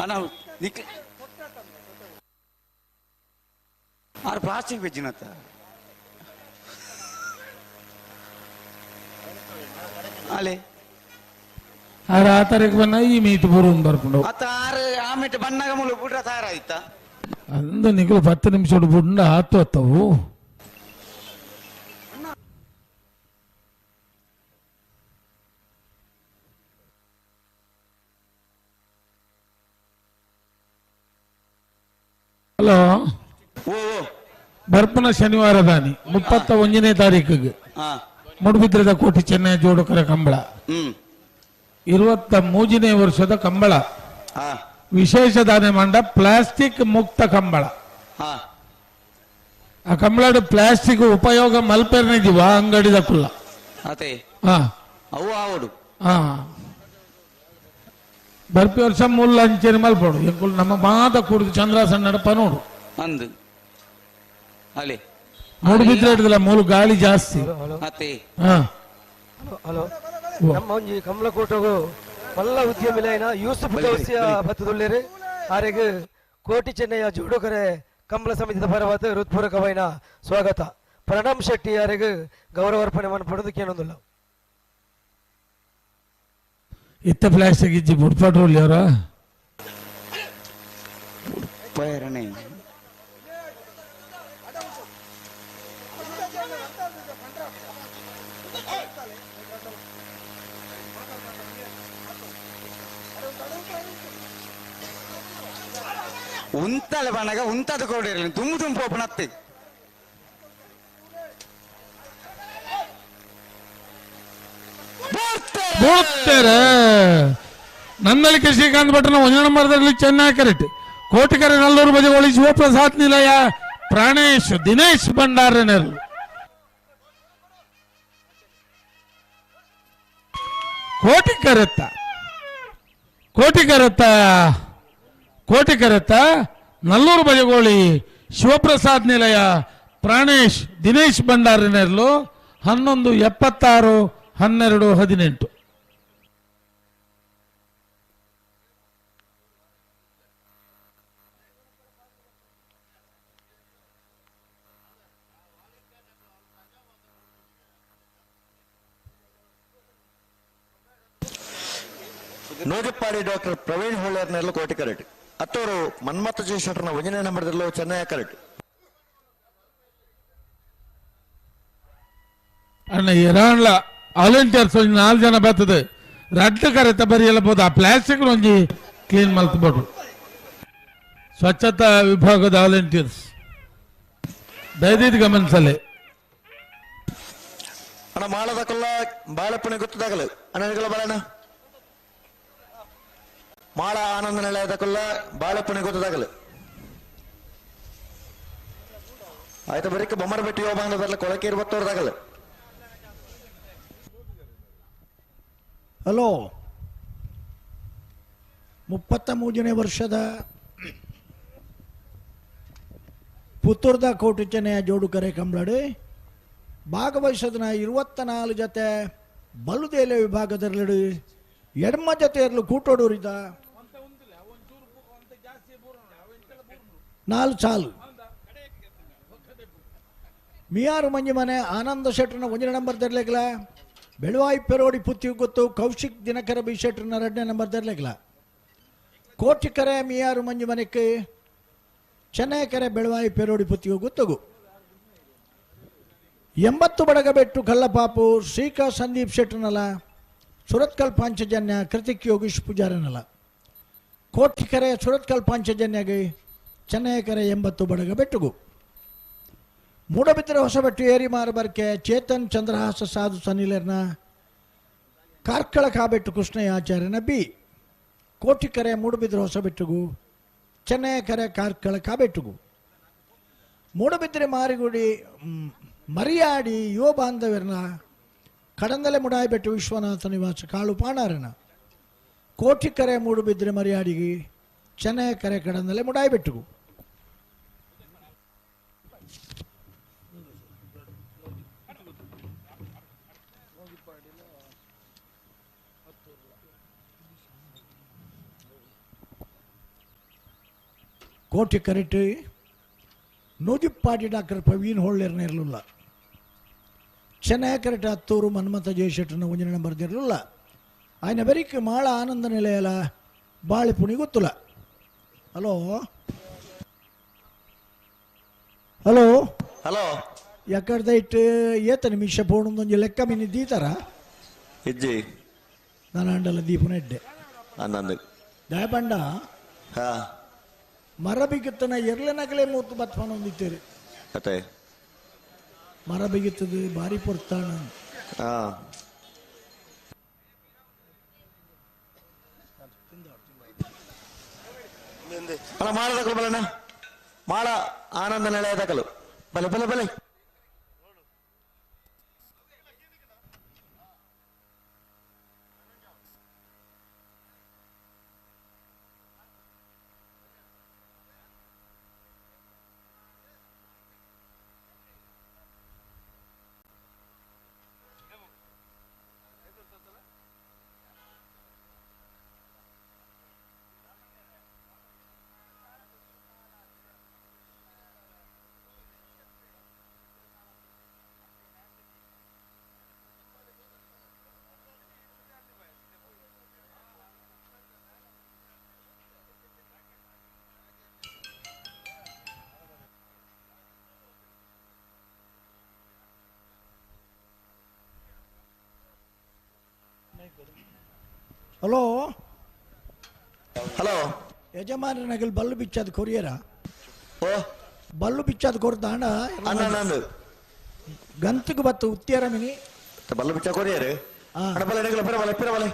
ಅಣ್ಣ ನಿಕ್ ಆರು ಪ್ಲಾಸ್ಟಿಕ್ ಬೆಜ್ಜಿನತ್ತ ಅಲೆ ಆರು ಆ ತಾರೀಕು ಬನ್ನ ಈ ಮೀಟ್ ಬರುನ್ ಬರ್ಕೊಂಡು ಅತ್ತ ಆರು ಆ ಮೀಟ್ ಬಣ್ಣಗ ಮುಳು ಬುಡ್ರ ತಯಾರಾಯ್ತ ಅಂದ ನಿಗಲು 10 ನಿಮಿಷ ಬುಡ್ಡ ಆತು ಅತ್ತವು ಹಲೋ ಬರ್ಪನ ಶನಿವಾರ ದಾನಿ 31ನೇ ತಾರೀಕಿಗೆ ಮುಡುಬಿದ್ರದ ಕೋಟಿ ಚೆನ್ನೈ ಜೋಡುಕರ ಕಂಬಳ 23ನೇ ವರ್ಷದ ಕಂಬಳ ವಿಶೇಷ ದಾನೆ ಮಂಡ ಪ್ಲಾಸ್ಟಿಕ್ ಮುಕ್ತ ಕಂಬಳ. ಆ ಕಂಬಳ ಪ್ಲಾಸ್ಟಿಕ್ ಉಪಯೋಗ ಮಲ್ಪೆರ್ನೆ ಜೀವ ಅಂಗಡಿದ ಕುಲ್ಲ ಬರ್ಪಿ ವರ್ಷ ಮುಲ್ಲ ಅಂಚೆನೆ ಮಲ್ಪೋಡು ಎಂಕುಲು ನಮ್ಮ ಮಾತ ಕೂಡುದು ಚಂದ್ರಾಸನ ನಡಪ ನೋಡು ಅಂದು ಅಲ್ಲಿ ಮೂಡುಬಿದ್ರೆ ಹಿಡಿದಿಲ್ಲ ಮೂಲು ಗಾಳಿ ಜಾಸ್ತಿ. ಹಲೋ ನಮ್ಮ ಒಂಜಿ ಕಮಲಕೋಟಗು ಮಲ್ಲ ಉದ್ಯಮಿಲೈನ ಯೂಸುಫ್ ಗೌಸಿಯ ಬತ್ತದುಳ್ಳೇರು ಆರೆಗ್ ಕೋಟಿ ಚೆನ್ನಯ್ಯ ಜೋಡುಕರೆ ಕಂಬಳ ಸಮಿತಿದ ಪರವಾದ ಹೃತ್ಪೂರ್ವಕವೈನ ಸ್ವಾಗತ. ಪ್ರಣಮ್ ಶೆಟ್ಟಿ ಯಾರಿಗೂ ಗೌರವಾರ್ಪಣೆ ಮನ್ಪಡುದು ಕೇನೊಂದುಲ್ಲ. ಇತ್ತ ಪ್ಲಾಸ್ಟಿಕ್ ಇಜ್ಜಿ ಬುಡ್ಪಾಟ್ರೋಲಿ ಅವರ ಪೈರಣೆ ಉಂತಾಲೆ ಬಣ್ಣಗ ಉಂತಾದ ಕೊಡಿರಲಿ ತುಂಬು ತುಂಬು ಓಪನ್ ಅತ್ತೆ. ಬೂಡ್ತೇರೆ. ನಂದಳಿಕೆ ಶ್ರೀಕಾಂತ್ ಭಟ್ರನ ಒಂಜನ ನಂಬರ್ದಲ್ಲಿ ಚೆನ್ನೈ ಕರೆಕ್ಟ್. ಕೋಟಿಕರೆ ನಲ್ಲೂರು ಬಜಗೋಳಿ ಶಿವಪ್ರಸಾದ್ ನಿಲಯ ಪ್ರಾಣೇಶ್ ದಿನೇಶ್ ಭಂಡಾರನೆರ್ಲು. ಕೋಟಿ ಕರೆತ್ತ ಕೋಟಿ ಕರೆತ್ತ ಕೋಟಿ ಕರೆತ್ತ ನಲ್ಲೂರು ಬಜಗೋಳಿ ಶಿವಪ್ರಸಾದ್ ನಿಲಯ ಪ್ರಾಣೇಶ್ ದಿನೇಶ್ ಭಂಡಾರನೆರ್ಲು 11:76 12:18. ನೂಜಪ್ಪಾಡಿ ಡಾಕ್ಟರ್ ಪ್ರವೀಣ್ ಹೊಳ್ಳೇರ್ನೆಲ್ಲ ಕೋಟಿ ಕರೆಟ್. ಅತ್ತೋರು ಮನ್ಮಥ ಜಯಶೆಟ್ಟರ್ನ ಒಂಜನೇ ನಂಬರ್ದಲ್ಲೂ ಚೆನ್ನೈ ಕರೆಟ್. ಅಣ್ಣ ಇರಾನ್ಲ ವಾಲಂಟಿಯರ್ಸ್ ಒಂಜಿ 4 ಜನ ಬರ್ತದೆ ರಡ್ಡು ಕರೆತ ಬರಿಯಲ್ಲ ಬೋದು. ಆ ಪ್ಲಾಸ್ಟಿಕ್ ಒಂಜಿ ಕ್ಲೀನ್ ಮಲ್ತ್ಬೋದು. ಸ್ವಚ್ಛತಾ ವಿಭಾಗದ ವಾಲಂಟಿಯರ್ಸ್ ದಯದೀದ್ ಗಮನಿಸಲೆ. ಅಣ್ಣ ಮಾಳದಕಲ್ಲ ಬಾಳೆಪ್ಪಣೆ ಗೊತ್ತದಾಗಲ್ಲ ಅಣ್ಣ ಬಾಳಣ್ಣ ಮಾಳ ಆನಂದ ನಿಲಯದಕಲ್ಲ ಬಾಳೆಪ್ಪಣೆ ಗೊತ್ತದಾಗಲ್ಲ. ಆಯ್ತು ಬರೀಕ ಬೊಮ್ಮರ ಬೆಟ್ಟಿ ಯೋಬಾಂಗದಲ್ಲ ಕೊಳಕೆ ಇರ್ಬತ್ತೋರ್ದಾಗಲ್ಲ. ಹಲೋ, 33ನೇ ವರ್ಷದ ಪುತ್ತೂರ್ದ ಕೋಟಿ ಚೆನ್ನಯ ಜೋಡುಕರೆ ಕಂಬಳಡಿ ಭಾಗವಹಿಸದನ 24 ಜೊತೆ ಬಲುದೇಲೆ ವಿಭಾಗದಲ್ಲಿಡು ಎಡಮ ಜೊತೆಯಲ್ಲೂ ಕೂಟೋಡೂರಿದ 4 ಸಾಲು ಮಿಯಾರು ಮಂಜಿ ಮನೆ ಆನಂದ ಶೆಟ್ಟರ್ನ 1 ನಂಬರ್ ತರಲೇಕಲ. ಬೆಳುವಾಯಿ ಪೆರೋಡಿ ಪುತ್ತಿ ಗೊತ್ತು ಕೌಶಿಕ್ ದಿನಕರ ಬಿ ಶೆಟ್ಟರ್ನ 2ನೇ ನಂಬರ್ ತರಲೇಕಲ. ಕೋಟಿಕರೆ ಮಿಯಾರು ಮಂಜು ಮನೆಗೆ ಚೆನ್ನೈಕರೆ ಬೆಳುವಾಯಿ ಪೆರೋಡಿ ಪುತ್ತಿಗೂ ಗೊತ್ತಗು. 80 ಬಡಗಬೆಟ್ಟು ಕಲ್ಲಪಾಪು ಶ್ರೀಕಾ ಸಂದೀಪ್ ಶೆಟ್ಟರ್ನಲ ಸುರತ್ಕಲ್ ಪಾಂಚಜನ್ಯ ಕೃತಿಕ್ ಯೋಗೀಶ್ ಪೂಜಾರನಲ. ಕೋಟಿಕರೆ ಸುರತ್ಕಲ್ ಪಾಂಚಜನ್ಯಗೆ ಚೆನ್ನೈಕರೆ 80 ಬಡಗಬೆಟ್ಟುಗು. ಮೂಡಬಿದ್ರೆ ಹೊಸಬೆಟ್ಟು ಏರಿಮಾರು ಬರ್ಕೆ ಚೇತನ್ ಚಂದ್ರಹಾಸ ಸಾಧು ಸನಿಲರ್ನ ಕಾರ್ಕಳ ಕಾಬೆಟ್ಟು ಕೃಷ್ಣಯ್ಯ ಆಚಾರ್ಯನ ಬಿ. ಕೋಟಿಕರೆ ಮೂಡಬಿದ್ರೆ ಹೊಸಬೆಟ್ಟುಗು ಚೆನ್ನೈಕರೆ ಕಾರ್ಕಳ ಕಾಬೆಟ್ಟುಗು. ಮೂಡಬಿದ್ರೆ ಮಾರಿಗುಡಿ ಮರಿಯಾಡಿ ಯುವ ಬಾಂಧವ್ಯರನ್ನ ಕಡಂದಲೆ ಮುಡಾಯಿಬೆಟ್ಟು ವಿಶ್ವನಾಥ ನಿವಾಸ ಕಾಳು ಪಾಣಾರನ. ಕೋಟಿಕರೆ ಮೂಡುಬಿದ್ರೆ ಮರಿಯಾಡಿಗೆ ಚೆನ್ನೈಕರೆ ಕಡಂದಲೆ ಮುಡಾಯಿಬೆಟ್ಟುಗು. ಕೋಟಿ ಕರೆಟ್ ನೂಜಿಪ್ಪಾಡಿ ಡಾಕ್ಟರ್ ಪ್ರವೀಣ್ ಹೊಳ್ಳೇರ್ನ ಇರಲಿಲ್ಲ. ಚೆನ್ನೈ ಕರೆಟ್ ಹತ್ತೂರು ಮನ್ಮಥ ಜಯಶೆಟ್ಟರ್ನ ಒಂಜನ ನಂಬರ್ ಇರಲಿಲ್ಲ. ఆయన ಬರೀಕ್ ಮಾಳ ಆನಂದ ನಿಲಯಲ ಬಾಳೆಪುಣಿ ಗೊತ್ತಿಲ್ಲ. ಹಲೋ ಹಲೋ ಹಲೋ ಯಾಕಡ್ದ ಇಟ್ಟು ಏತ ನಿಮಿಷ ಪೋಣೊಂದೊಂಜಿ ಲೆಕ್ಕ ಮಿನಿ ದೀತಾರ ಇಜ್ಜಿ ನಾನು ಅಂಡಲ ದೀಪನ ಇಡ್ಡೆ ಅಂದಂದು ದಯಪಂಡ ಹಾ ಮರ ಬಿಗುತ್ತನ ಎರ್ಲೆನಗಲೇ ಮೂತು ಬತ್ಪನ ಒಂದಿತ್ತೇರಿ ಅತ್ತೆ ಮರ ಬಿಗುತ್ತದು ಭಾರಿ ಪೊರ್ತಾಣ ಹಾ ಅಲ್ಲ ಮಾಳದಕಲು ಬಲಣ್ಣ ಮಾಳ ಆನಂದ ನಿಲಯದಕಲು ಬಲೆ ಬಲೆ ಬಲೆ ಹಲೋ ಹಲೋ ಯಜಮಾನನಗಲ್ ಬಲ್ಲು ಬಿಚ್ಚಾದ ಕೊರಿಯರ ಓ ಬಲ್ಲು ಬಿಚ್ಚಾದ ಕೊರ್ದಾಣ ಅಣ್ಣ ನಂದು ಗಂತಕ್ಕೆ ಬತ್ತು ಉತ್ತಿಯರ ಮಿನಿ ಬಲ್ಲು ಬಿಚ್ಚ ಕೊರಿಯರ್ ಅಣ್ಣ ಬಲೆ ನೆಗಲ ಪಿರ ಬಲೆ ಪಿರ ಬಲೆ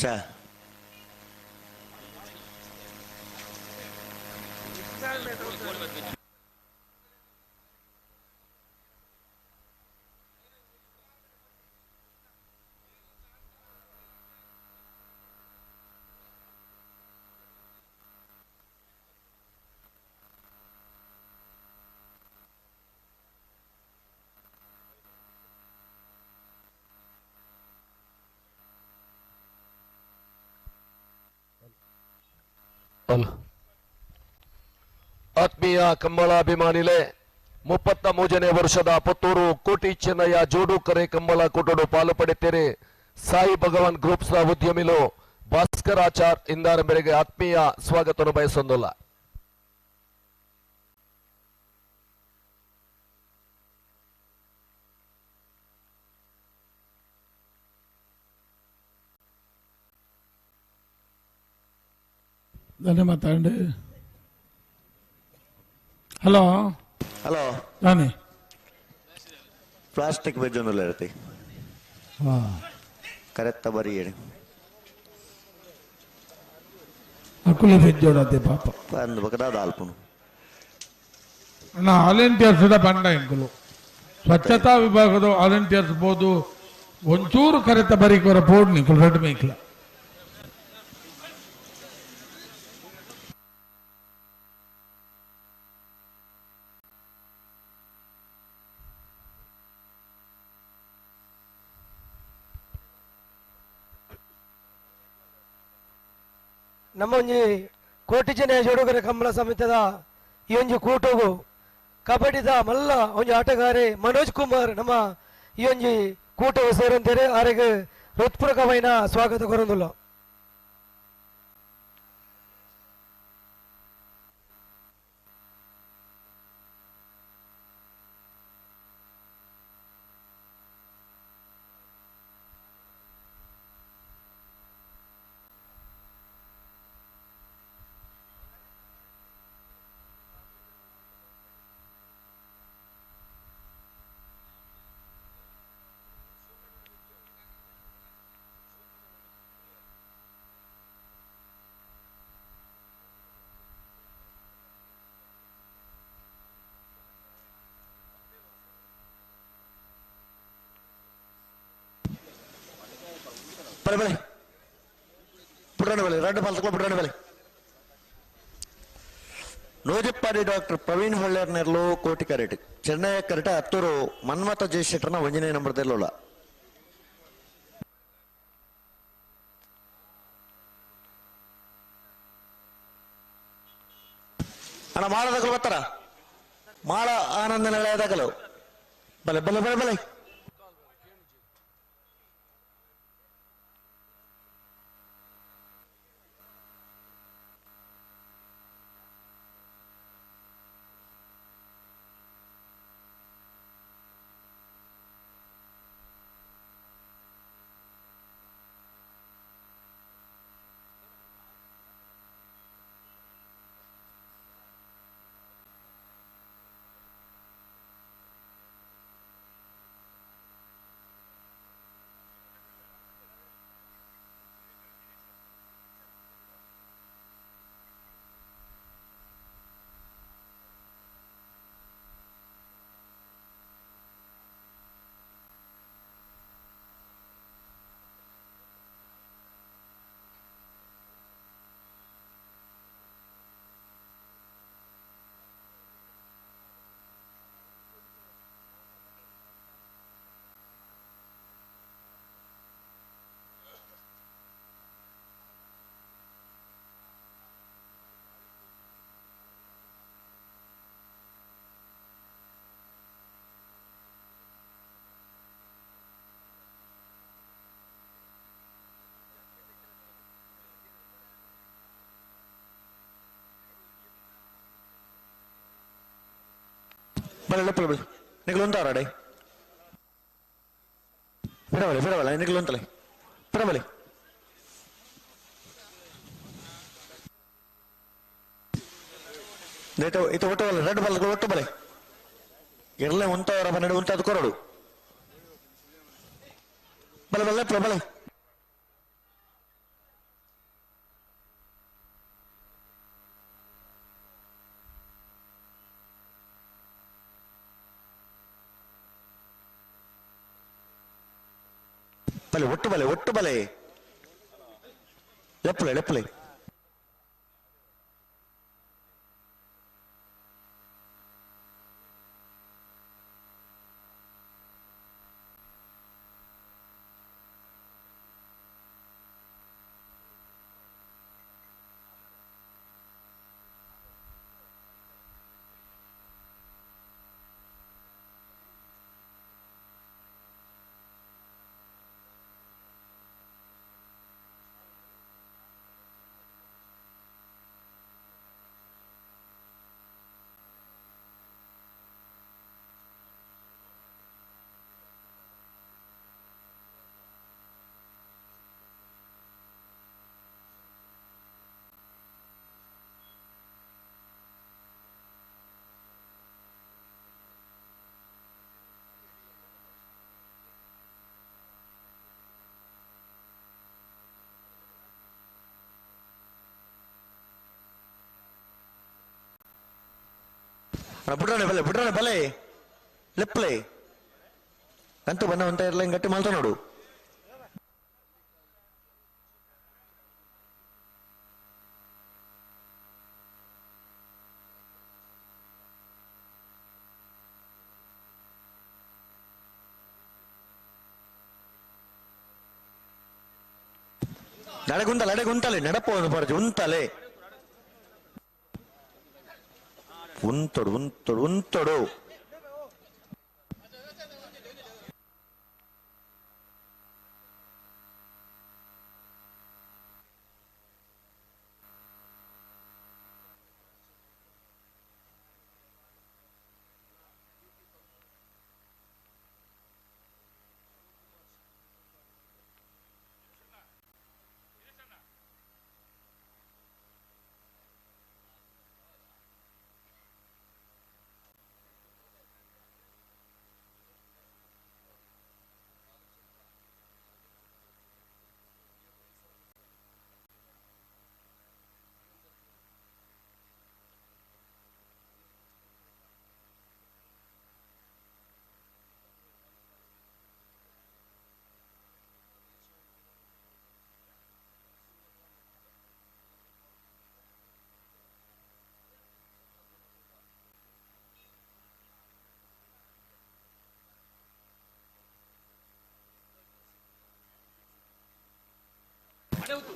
ಶಾ ಆತ್ಮೀಯ ಕಂಬಳಾಭಿಮಾನಿಲೆ 33ನೇ ವರ್ಷದ ಪುತ್ತೂರು ಕೋಟಿ ಚೆನ್ನಯ್ಯ ಜೋಡು ಕರೆ ಕಂಬಳ ಕೂಟಡು ಪಾಲು ಪಡೆಯುತ್ತೀರಿ. ಸಾಯಿ ಭಗವಾನ್ ಗ್ರೂಪ್ಸ್ ನ ಉದ್ಯಮಿಲು ಭಾಸ್ಕರಾಚಾರ್ ಇಂದಾರ ಮೇರೆಗೆ ಆತ್ಮೀಯ ಸ್ವಾಗತವನ್ನು ಬಯಸೊಂದಿಲ್ಲ. ಧನ್ಯವಾದ. ಹಲೋ ಹಲೋ ನಾನೇ ಪ್ಲಾಸ್ಟಿಕ್ ವೆಜ್ ಒಂದಲ್ಲ ಇರುತ್ತೆ ಕರೆಕ್ಟ್ ಬರಿ ಹೇಳಿ ಅಕುಲಿ ಬೆಜ್ಜೋಡತೆ ಪಾಪ ಅಂದ್ ಬಕದಾದ ಆಲ್ಪುನು ಅಣ್ಣ ವಾಲಂಟಿಯರ್ಸ್ ಬಂಡ ಇಂಕುಲು ಸ್ವಚ್ಛತಾ ವಿಭಾಗದ ವಾಲಂಟಿಯರ್ಸ್ ಬೋದು ಒಂಚೂರು ಕರೆತ ಬರೀಕೋರ ಬೋರ್ಡ್ ನಿಂಕುಲು ರೆಡ್ ಮೇಕ್ಲ ನಮ್ಮ ಒಂಜಿ ಕೋಟಿ ಜನ ಜೋಡುಗರ ಕಂಬಳ ಸಮಿತದ ಈ ಒಂಜಿ ಕೂಟಗು ಕಬಡ್ಡಿದ ಮಲ್ಲ ಒಂಜಿ ಆಟಗಾರೆ ಮನೋಜ್ ಕುಮಾರ್ ನಮ್ಮ ಈ ಒಂಜಿ ಕೂಟವು ಸೇರಂತೇರೆ ಆರೆಗೆ ಹೃತ್ಪೂರ್ವಕವೈನ ಸ್ವಾಗತ ಕೊರೊಂದುಲ್ಲ. ಬಲೆ ಬಲೆ ಪುಟ್ರಾಣಿ ಬಲೆ ರೆಡ್ ಬಾಲ್ ತಗೊಳ್ಳಿ ಪುಟ್ರಾಣಿ ಬಲೆ ನೂಜಿಪ್ಪಾಡಿ ಡಾಕ್ಟರ್ ಪ್ರವೀಣ್ ಹೊಳ್ಳೇರ್ ನೆರ್ಲು ಕೋಟಿ ಕರೆಟ್ ಚೆನ್ನೈ ಕರೆಟ ಹತ್ತೂರು ಮನ್ಮಥ ಜಯಶೆಟ್ಟರ್ನ ಒಂಜನೇ ನಂಬರ್ ತೆಲ್ಲೋಳ ಅಣ್ಣ ಮಾಳದಾಗಲು ಬರ್ತಾರ ಮಾಳ ಆನಂದ ನೆಲೆಯದಾಗಲು ಬಲೆ ಬಲೆ ಬಲೆ ಬಲೆ ಬಲೆ ಲೆಪ್ಪಲೆ ಬಲೆ ನಿಕಲು ಉಂತಾವರಾಡೆ ಪಿರಬಲೆ ಪಿರಬಲೆ ನಿಕಲು ಉಂತಲೆ ಪಿರಬಲೆ ಇತ ಒಟ್ಟು ಬಲೆ ರೆಡ್ ಬಲ್ ಒಟ್ಟು ಬಲೆ ಇರಲೇ ಉಂತವರ ಬನ್ನಡು ಉಂತಾದ ಕೊರಡು ಬಲೆ ಬಲೆ ಪ್ರಬಲೆ ಬಲೆ ಒಟ್ಟು ಬಲೆ ಒಟ್ಟು ಬಲೆ ಲೆಪ್ಪಲೆ ಲೆಪ್ಪಲೆ ಬುಡ್ರಾಣೆ ಬಲೆ ಬುಡ್ರಾಣೆ ಬಲೆ ಲೆಪ್ಪಲೆ ಅಂತೂ ಬನ್ನ ಅಂತ ಇರಲ್ಲ ಹಿಂಗ್ ಗಟ್ಟಿ ಮಾಡ್ತಾ ನೋಡು ನಡೆಗುಂತಲೆ ಅಡೆಗುಂತಲೆ ನಡಪ ಒಂದು ಪರ್ಜಿ ಉಂತಲೆ ಉಂತೊಡು ಉಂತೊಡು ಉಂತೊಡು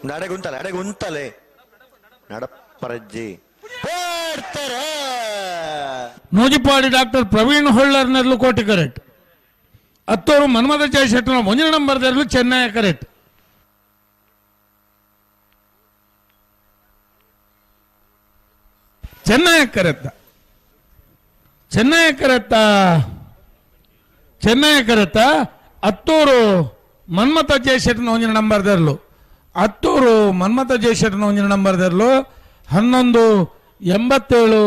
ನಡೆಗುಂತಲೆ ಅಡೆಗುಂತಲೆ ನಡಪರಜ್ಜಿ ನೂಜಿಪಾಡಿ ಡಾಕ್ಟರ್ ಪ್ರವೀಣ್ ಹೊಳ್ಳರ್ನೆರ್ಲು ಕೋಟಿ ಕರೆಕ್ಟ್. ಅತ್ತೋರು ಮನ್ಮಥ ಜಯಶೆಟ್ಟನ ಮುಂದಿನ ನಂಬರ್ದಲ್ಲೂ ಚೆನ್ನೈ ಕರೆಕ್ಟ್. ಚೆನ್ನೈ ಕರೆತ್ತ ಚೆನ್ನೈ ಕರೆತ್ತ ಚೆನ್ನೈ ಕರೆತ್ತ ಅತ್ತೂರು ಮನ್ಮಥ ಜಯಶೆಟ್ಟನ ಒಂದಿನ ನಂಬರ್ದಲ್ಲೂ ಅತ್ತೂರು ಮನ್ಮಥ ಜಯಶೆಟ್ಟನ ಒಂದಿನ ನಂಬರ್ದಲ್ಲೂ 11 87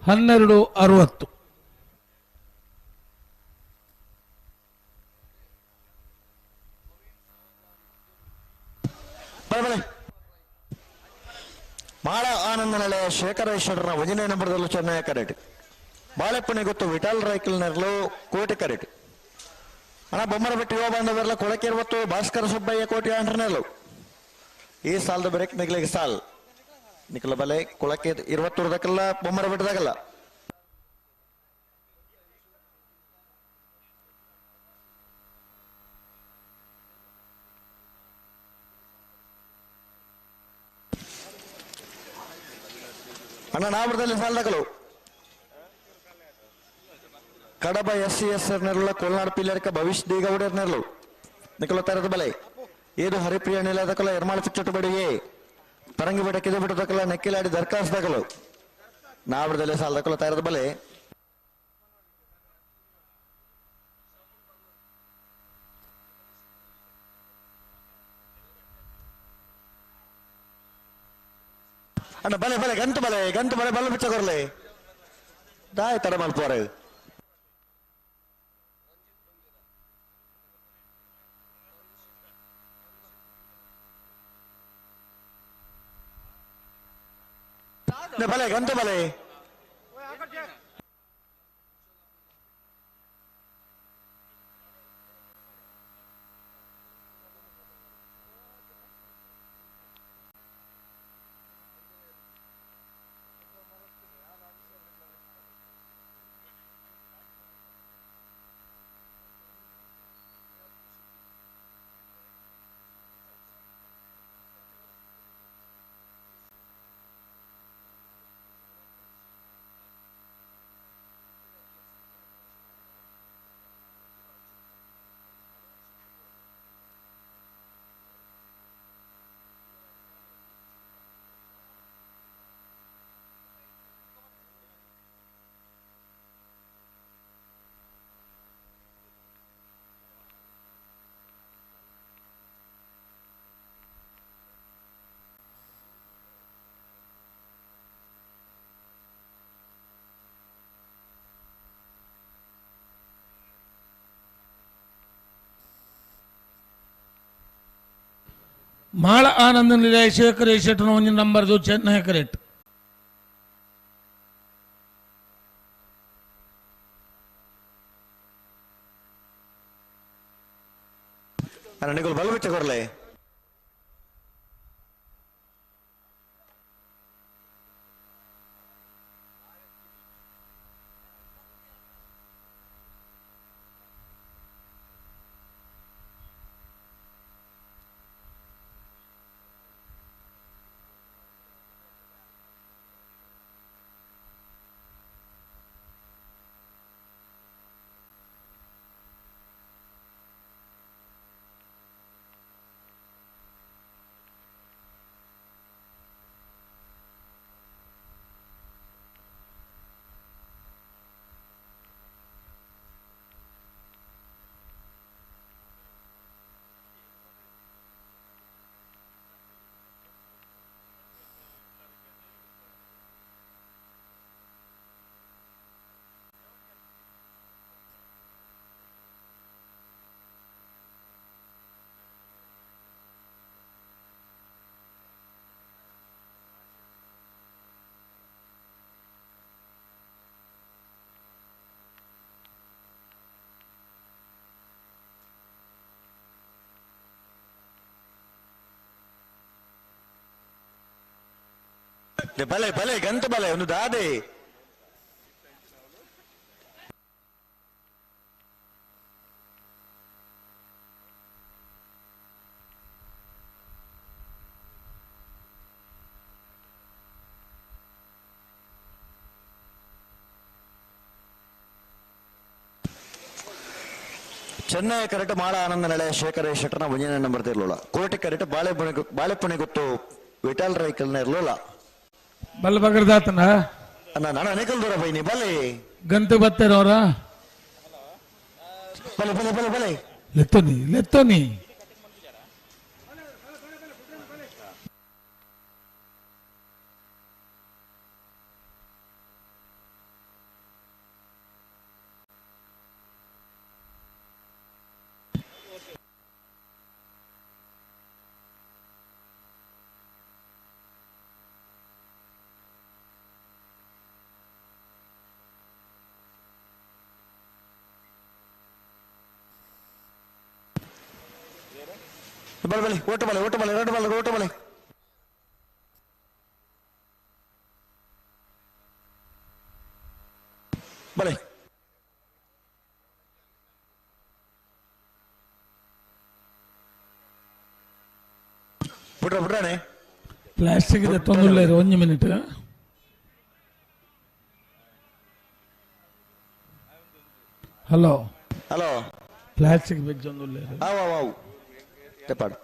12 60. ಮಾಳ ಆನಂದನಳೆ ಶೇಖರೇಶ್ವರನ ಒಂದನೇ ನಂಬರ್ದಲ್ಲೂ ಚೆನ್ನೈ ಕರೆಕ್ಟ್. ಬಾಳೆಪ್ಪನೆ ಗೊತ್ತು ವಿಠಲ್ ರೈಕಲ್ನರ್ಲು ಕೋಟಿ ಕರೆಕ್ಟ್. ಅಣ್ಣ ಬೊಮ್ಮರಬೆಟ್ಟಿ ಯುವ ಬಾಂಧವರ್ಲ ಕೊಳಕೇರ್ವತ್ತು ಭಾಸ್ಕರ ಸುಬ್ಬಯ್ಯ ಕೋಟಿ ಆಂಡ್ರನೆಲ್ಲು ಈ ಸಾಲದ ಬ್ರೇಕ್ ನಿಗ್ಲಿಗೆ ಸಾಲ್ ನಿಖಲ ಬಲೆ ಕೊಳಕೆ ಇರುವತ್ತೂರದಕ್ಕೆಲ್ಲ ಬೊಮ್ಮರಬೆಟ್ಟದಾಗಲ್ಲ. ಅಣ್ಣ ನಾವರದಲ್ಲಿ ಸಾಲದಕಲು ಕಡಬ ಎಸ್ ಸಿ ಎಸ್ ನೆರಳು ಕೊಲ್ನಾಡು ಪಿಲ್ಲರ್ಕ ಭವಿಷ್ಯ ದೀಗೌಡರ್ ನೆರಳು ನಿಖಲ ತರದ ಬಲೆ ಏದು ಹರಿಪ್ರಿಯ ನಿಲದಕಲ ಎರ್ಮಾಳ ಚುಟ್ಟು ಬಡಿಗೆ ಪರಂಗಿ ಬೆಟ್ಟ ಕಿದು ಬಿಟ್ಟದಕಲ ನೆಕ್ಕಿಲಾಡಿ ದರ್ಖಾಸ್ದಕಲು ನಾವರದಲ್ಲಿ ಸಾಲದಕಲು ತರದ ಬಲೆ. ಅಣ್ಣ ಬಲೆ ಬಲೆ ಗಂಟು ಬಲೆ ಗಂಟು ಬಲೆ ಬಲ್ಲ ಬಿಚ್ಚ ಕೊರ್ಲೆ ದಾಯ ತಡ ಮಲ್ಪೋರೆ ಬಲೆ ಗಂಟು ಬಲೆ ಮಾಳ ಆನಂದ ನಿಲಯ ಶೇಖರ್ ಶೆಟ್ಟನ ಒಂದು ನಂಬರ್ದು ಚೆನ್ನೈ ಕರೆಕ್ಟ್. ನಿಗುಲ್ ಬಲ್ ಬಿಚ್ಚ ಕೊರ್ಲೆ ಬಲೆ ಬಲೆ ಗಂಟು ಬಲೆ ಒಂದು ದಾದೆ ಚೆನ್ನೈ ಕರೆಕ್ಟ್ ಮಾಳ ಆನಂದ ನಳೆ ಶೇಖರ ಶೆಟ್ಟರ್ನ ಒಂಜನೇ ನಂಬರ್ ಇರಲಿಲ್ಲ. ಕೋಟೆ ಕರೆಕ್ಟ್ ಬಾಳೆಪುಣೆ ಗೊತ್ತು ವಿಠಲ್ ರೈಕಲ್ನ ಇರಲಿಲ್ಲ. ಬಲ್ಲ ಬಗರ್ದಾತನ ನಾನು ಅನೇಕಲ್ ದೂರ ಬೈನಿ ಬಲೆ ಗಂತು ಬತ್ತೇರವರ ಬಲೆ ಬಲೆ ಬಲೆ ಬಲೆ ಲೆತ್ತೋನಿ ಲೆತ್ತೋನಿ ಬಲೆ ಬಲೆ ಓಟು ಬಲೆ ಓಟು ಬಲೆ ಎರಡು ಬಲೆ ಓಟು ಬಲೆ ಬಲೆ ಬಿಡ್ರ ಬಿಡ್ರಾಣೆ ಪ್ಲಾಸ್ಟಿಕ್ ಇದೆ ತೊಂದರೆ ಇಲ್ಲ. ಒಂದು ಮಿನಿಟ್ ಹಲೋ ಹಲೋ ಪ್ಲಾಸ್ಟಿಕ್ ಬೆಜ್ಜೊಂದುಲ್ಲ. ಆವ್ ಆವ್ ಆವ್ ತೆಪ್ಪಾಡು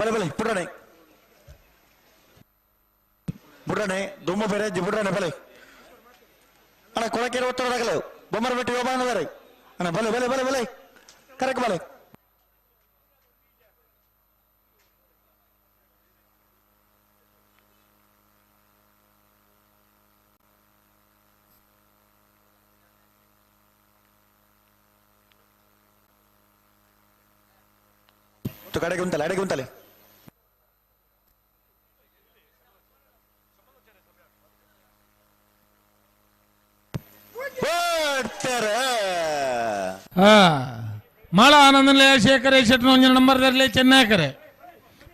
ಬಲೆ ಬಲೆ ಪುಡಣೆ ಬುಡಣೆ ದುಮ್ಮ ಬೇರೆ ಬುಡಣೆ ಬಲೆ ಅಣ್ಣ ಕೊಳಕೇರಿ ಒತ್ತಡದಾಗಲೇ ಬೊಮ್ಮರ ಬಿಟ್ಟು ಯೋಬಾನದಾರೆ ಅಣ್ಣ ಬಲೆ ಬಲೆ ಬಲೆ ಬಲೆ ಕರೆಕ್ಟ್ ಬಲೆ ಕಡೆಗೆ ಉಂಟಲ್ಲ ಅಡೆಗೆ ಉಂಟಲೆ ಮಾಳ ಆನಂದನಿಲಯ ಶೇಖರ ಶೆಟ್ಟನ ಒಂಜಿನ ನಂಬರ್ದಲ್ಲಿ ಚೆನ್ನೈಕರೆ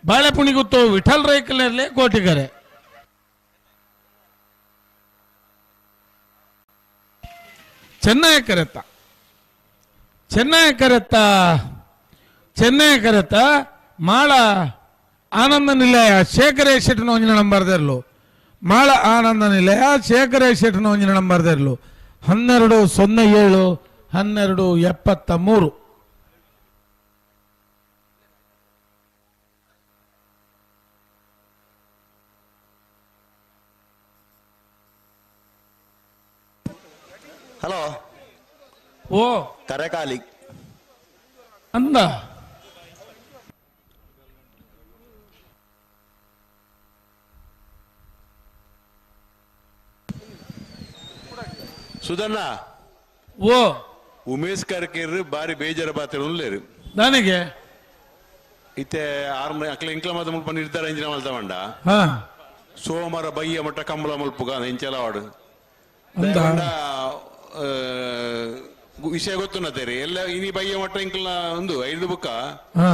ಬಾಳೆಪುಣಿಗುತ್ತು ವಿಠಲ್ ರೈಕಲರ್ಲೆ ಕೋಟಿಗರೆ ಚೆನ್ನೈ ಕರೆತ್ತ ಚೆನ್ನೈ ಕರೆತ್ತ ಚೆನ್ನೈ ಕರೆತ್ತ ಮಾಳ ಆನಂದ ನಿಲಯ ಶೇಖರ ಶೆಟ್ಟನ ಒಂಜಿನ ನಂಬರ್ದರ್ಲು ಮಾಳ ಆನಂದ ನಿಲಯ ಶೇಖರ ಶೆಟ್ಟನ ಒಂಜಿನ ನಂಬರ್ದರ್ಲು 12:07 12:73. ಹಲೋ ಓ ಕರೆಕಾಲಿ ಅಂದ ಸುಧಣ್ಣ ಓ ಉಮೇಶ್ ಕರ್ಕೇರ್ ಬಾರಿ ಬೇಜಾರ ಪಾತ್ರ ಉಲ್ಲೇರು ನನಗೆ ಇತ್ತೆ ಆರ್ ಅಕ್ಲ ಇಂಕ್ಲ ಮಾತ ಮುಲ್ಪ ನಿರ್ಧಾರ ಇಂಜಿನ ಮಲ್ತ ಮಂಡ ಹಾ ಸೋಮವಾರ ಬಯ್ಯ ಮಟ್ಟ ಕಂಬಳ ಮುಲ್ಪುಗ ಇಂಚಲವಾಡು ಅಂದ ವಿಷಯ ಗೊತ್ತುನ್ನತೇರಿ ಎಲ್ಲ ಇನಿ ಬಯ್ಯ ಮಟ್ಟ ಇಂಕ್ಲ ಒಂದು ಐದು ಬುಕ್ಕ ಹಾ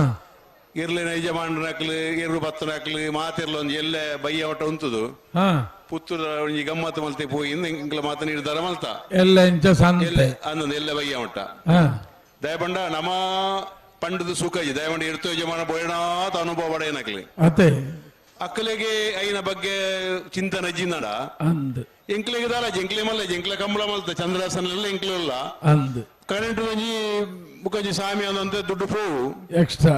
ಇರ್ಲೆ ನೈಜ ಮಾಂಡ್ರಕ್ಲು ಎರು ಬತ್ತನಕ್ಲು ಮಾತಿರ್ಲ ಒಂಜಿ ಎಲ್ಲೆ ಬಯ್ಯ ಮಟ್ಟ ಉಂತುದು ಹಾ ಪುತ್ತೂರ ಒಂಜಿ ಗಮ್ಮತ್ತು ಮಲ್ತೆ ಪೋಯಿ ಇಂಕ್ಲ ಮಾತ ನಿರ್ಧಾರ ಮಲ್ತ ಎಲ್ಲ ಇಂಚ ಸಂತೆ ಅಂದೊಂದು ಎಲ್ಲ ಬಯ್ಯ ಮಟ್ಟ ಹಾ ದಯಪಂಡ ನಮ ಪಂಡದ ಸುಖ ದಯಪಂಡ ಇರ್ತೋ ಯಜಮಾನ ಬೋಯಣಾತ ಅನುಭವ ಪಡೆಯನಕ್ಲಿ ಅತೆ ಅಕ್ಕಲೆಗೆ ಐನ ಬಗ್ಗೆ ಚಿಂತನೆ ಜಿನ್ನಡ ಅಂದ್ ಎಂಕ್ಲೆಗೆ ದಾಲ ಜಂಕ್ಲೆ ಮಲ್ಲ ಜಂಕ್ಲೆ ಕಂಬಳ ಮಲ್ತ ಚಂದ್ರಾಸನೆಲ್ಲ ಎಂಕ್ಲೆ ಇಲ್ಲ ಅಂದ್ ಕರೆಂಟ್ ಒಂಜಿ ಮುಖಂಜಿ ಸ್ವಾಮಿ ಅಂದಂತೆ ದುಡ್ಡು ಪೋವು ಎಕ್ಸ್ಟ್ರಾ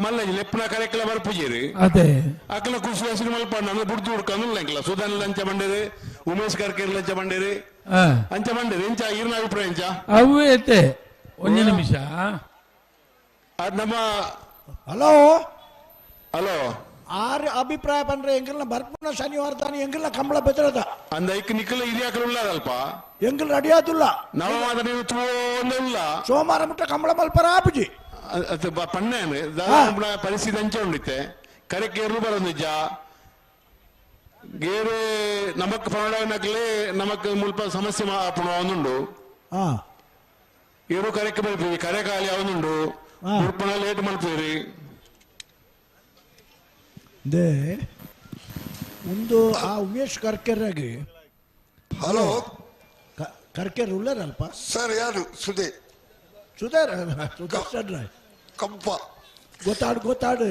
ಮಲ್ಲ ಲೆಪ್ಪನ ಕರೆಕ್ಲ ಬರ್ಪುಜೇರಿ ಅದೇ ಅಕ್ಕಲ ಖುಷಿ ಹಸಿರು ಮಲ್ಪ ನನ್ನ ಬುಡ್ದು ಹುಡ್ಕಂದು ಎಂಕ್ಲ ಸುಧಾನ್ ಲಂಚ ಬಂಡೇರಿ ಉಮೇಶ್ ಕರ್ಕೇರ್ ಲಂಚ ಬಂಡೇರಿ ಅಂಚ ಬಂಡೇರಿ ಎಂಚ ಈರ್ನ ಅಭಿಪ್ರಾಯ ಎಂಚ ಅವೇ ಐತೆ ಒಂದು ನಿಮಿಷ ಅದು ನಮ್ಮ ಹಲೋ ಹಲೋ ಆರ್ ಅಭಿಪ್ರಾಯ ಬಂದ್ರೆ ಎಂಗಲ್ನ ಬರ್ಪುನ ಶನಿವಾರ ತಾನೆ ಎಂಗಲ್ನ ಕಂಬಳ ಬೆದರದ ಅಂದ ಐಕ್ ನಿಕ್ಕಲ ಹಿರಿಯಾಕಲು ಉಳ್ಳಾರಲ್ಪ ಎಂಗಲ್ ರೆಡಿ ಆದುಲ್ಲ ನಮ್ಮ ಮಾತ್ರ ನೀವು ತೂಂದುಲ್ಲ ಸೋಮವಾರ ಮುಟ್ಟ ಕಂಬಳ ಮಲ್ಪರ ಆಪುಜಿ ಅದು ಪಣ್ಣೇನು ಪರಿಸ್ಥಿತಿ ಅಂಚೆ ಉಂಡಿತ್ತೆ ಕರೆಕ್ ಏರ್ಲು ಬರೋದು ನಿಜ ಗೇರು ನಮಕ್ ಪಣಡಾಗ್ಲೇ ನಮಕ್ ಮುಲ್ಪ ಸಮಸ್ಯೆ ಆಪುಣ ಒಂದುಂಡು ಏರು ಕರೆಕ್ ಬರ್ತೀವಿ ಕರೆ ಖಾಲಿ ಅವನುಂಡು ಮುಲ್ಪನ ಲೇಟ್ ಮಲ್ಪೇರಿ they ಒಂದು ಆ ಉಮೇಶ್ ಕರ್ಕೆರಾಗಿ ಹಲೋ ಕರ್ಕೆರ್ ಉಳ್ಳಾರಲ್ಪ ಸರ್ ಯಾರು ಸುಧೇ ಸುಧಾರ್ ಸುದರ್ಶನ್ ರಾಯ್ ಕಂಪ ಗೊತ್ತಾಡು ಗೊತ್ತಾಡು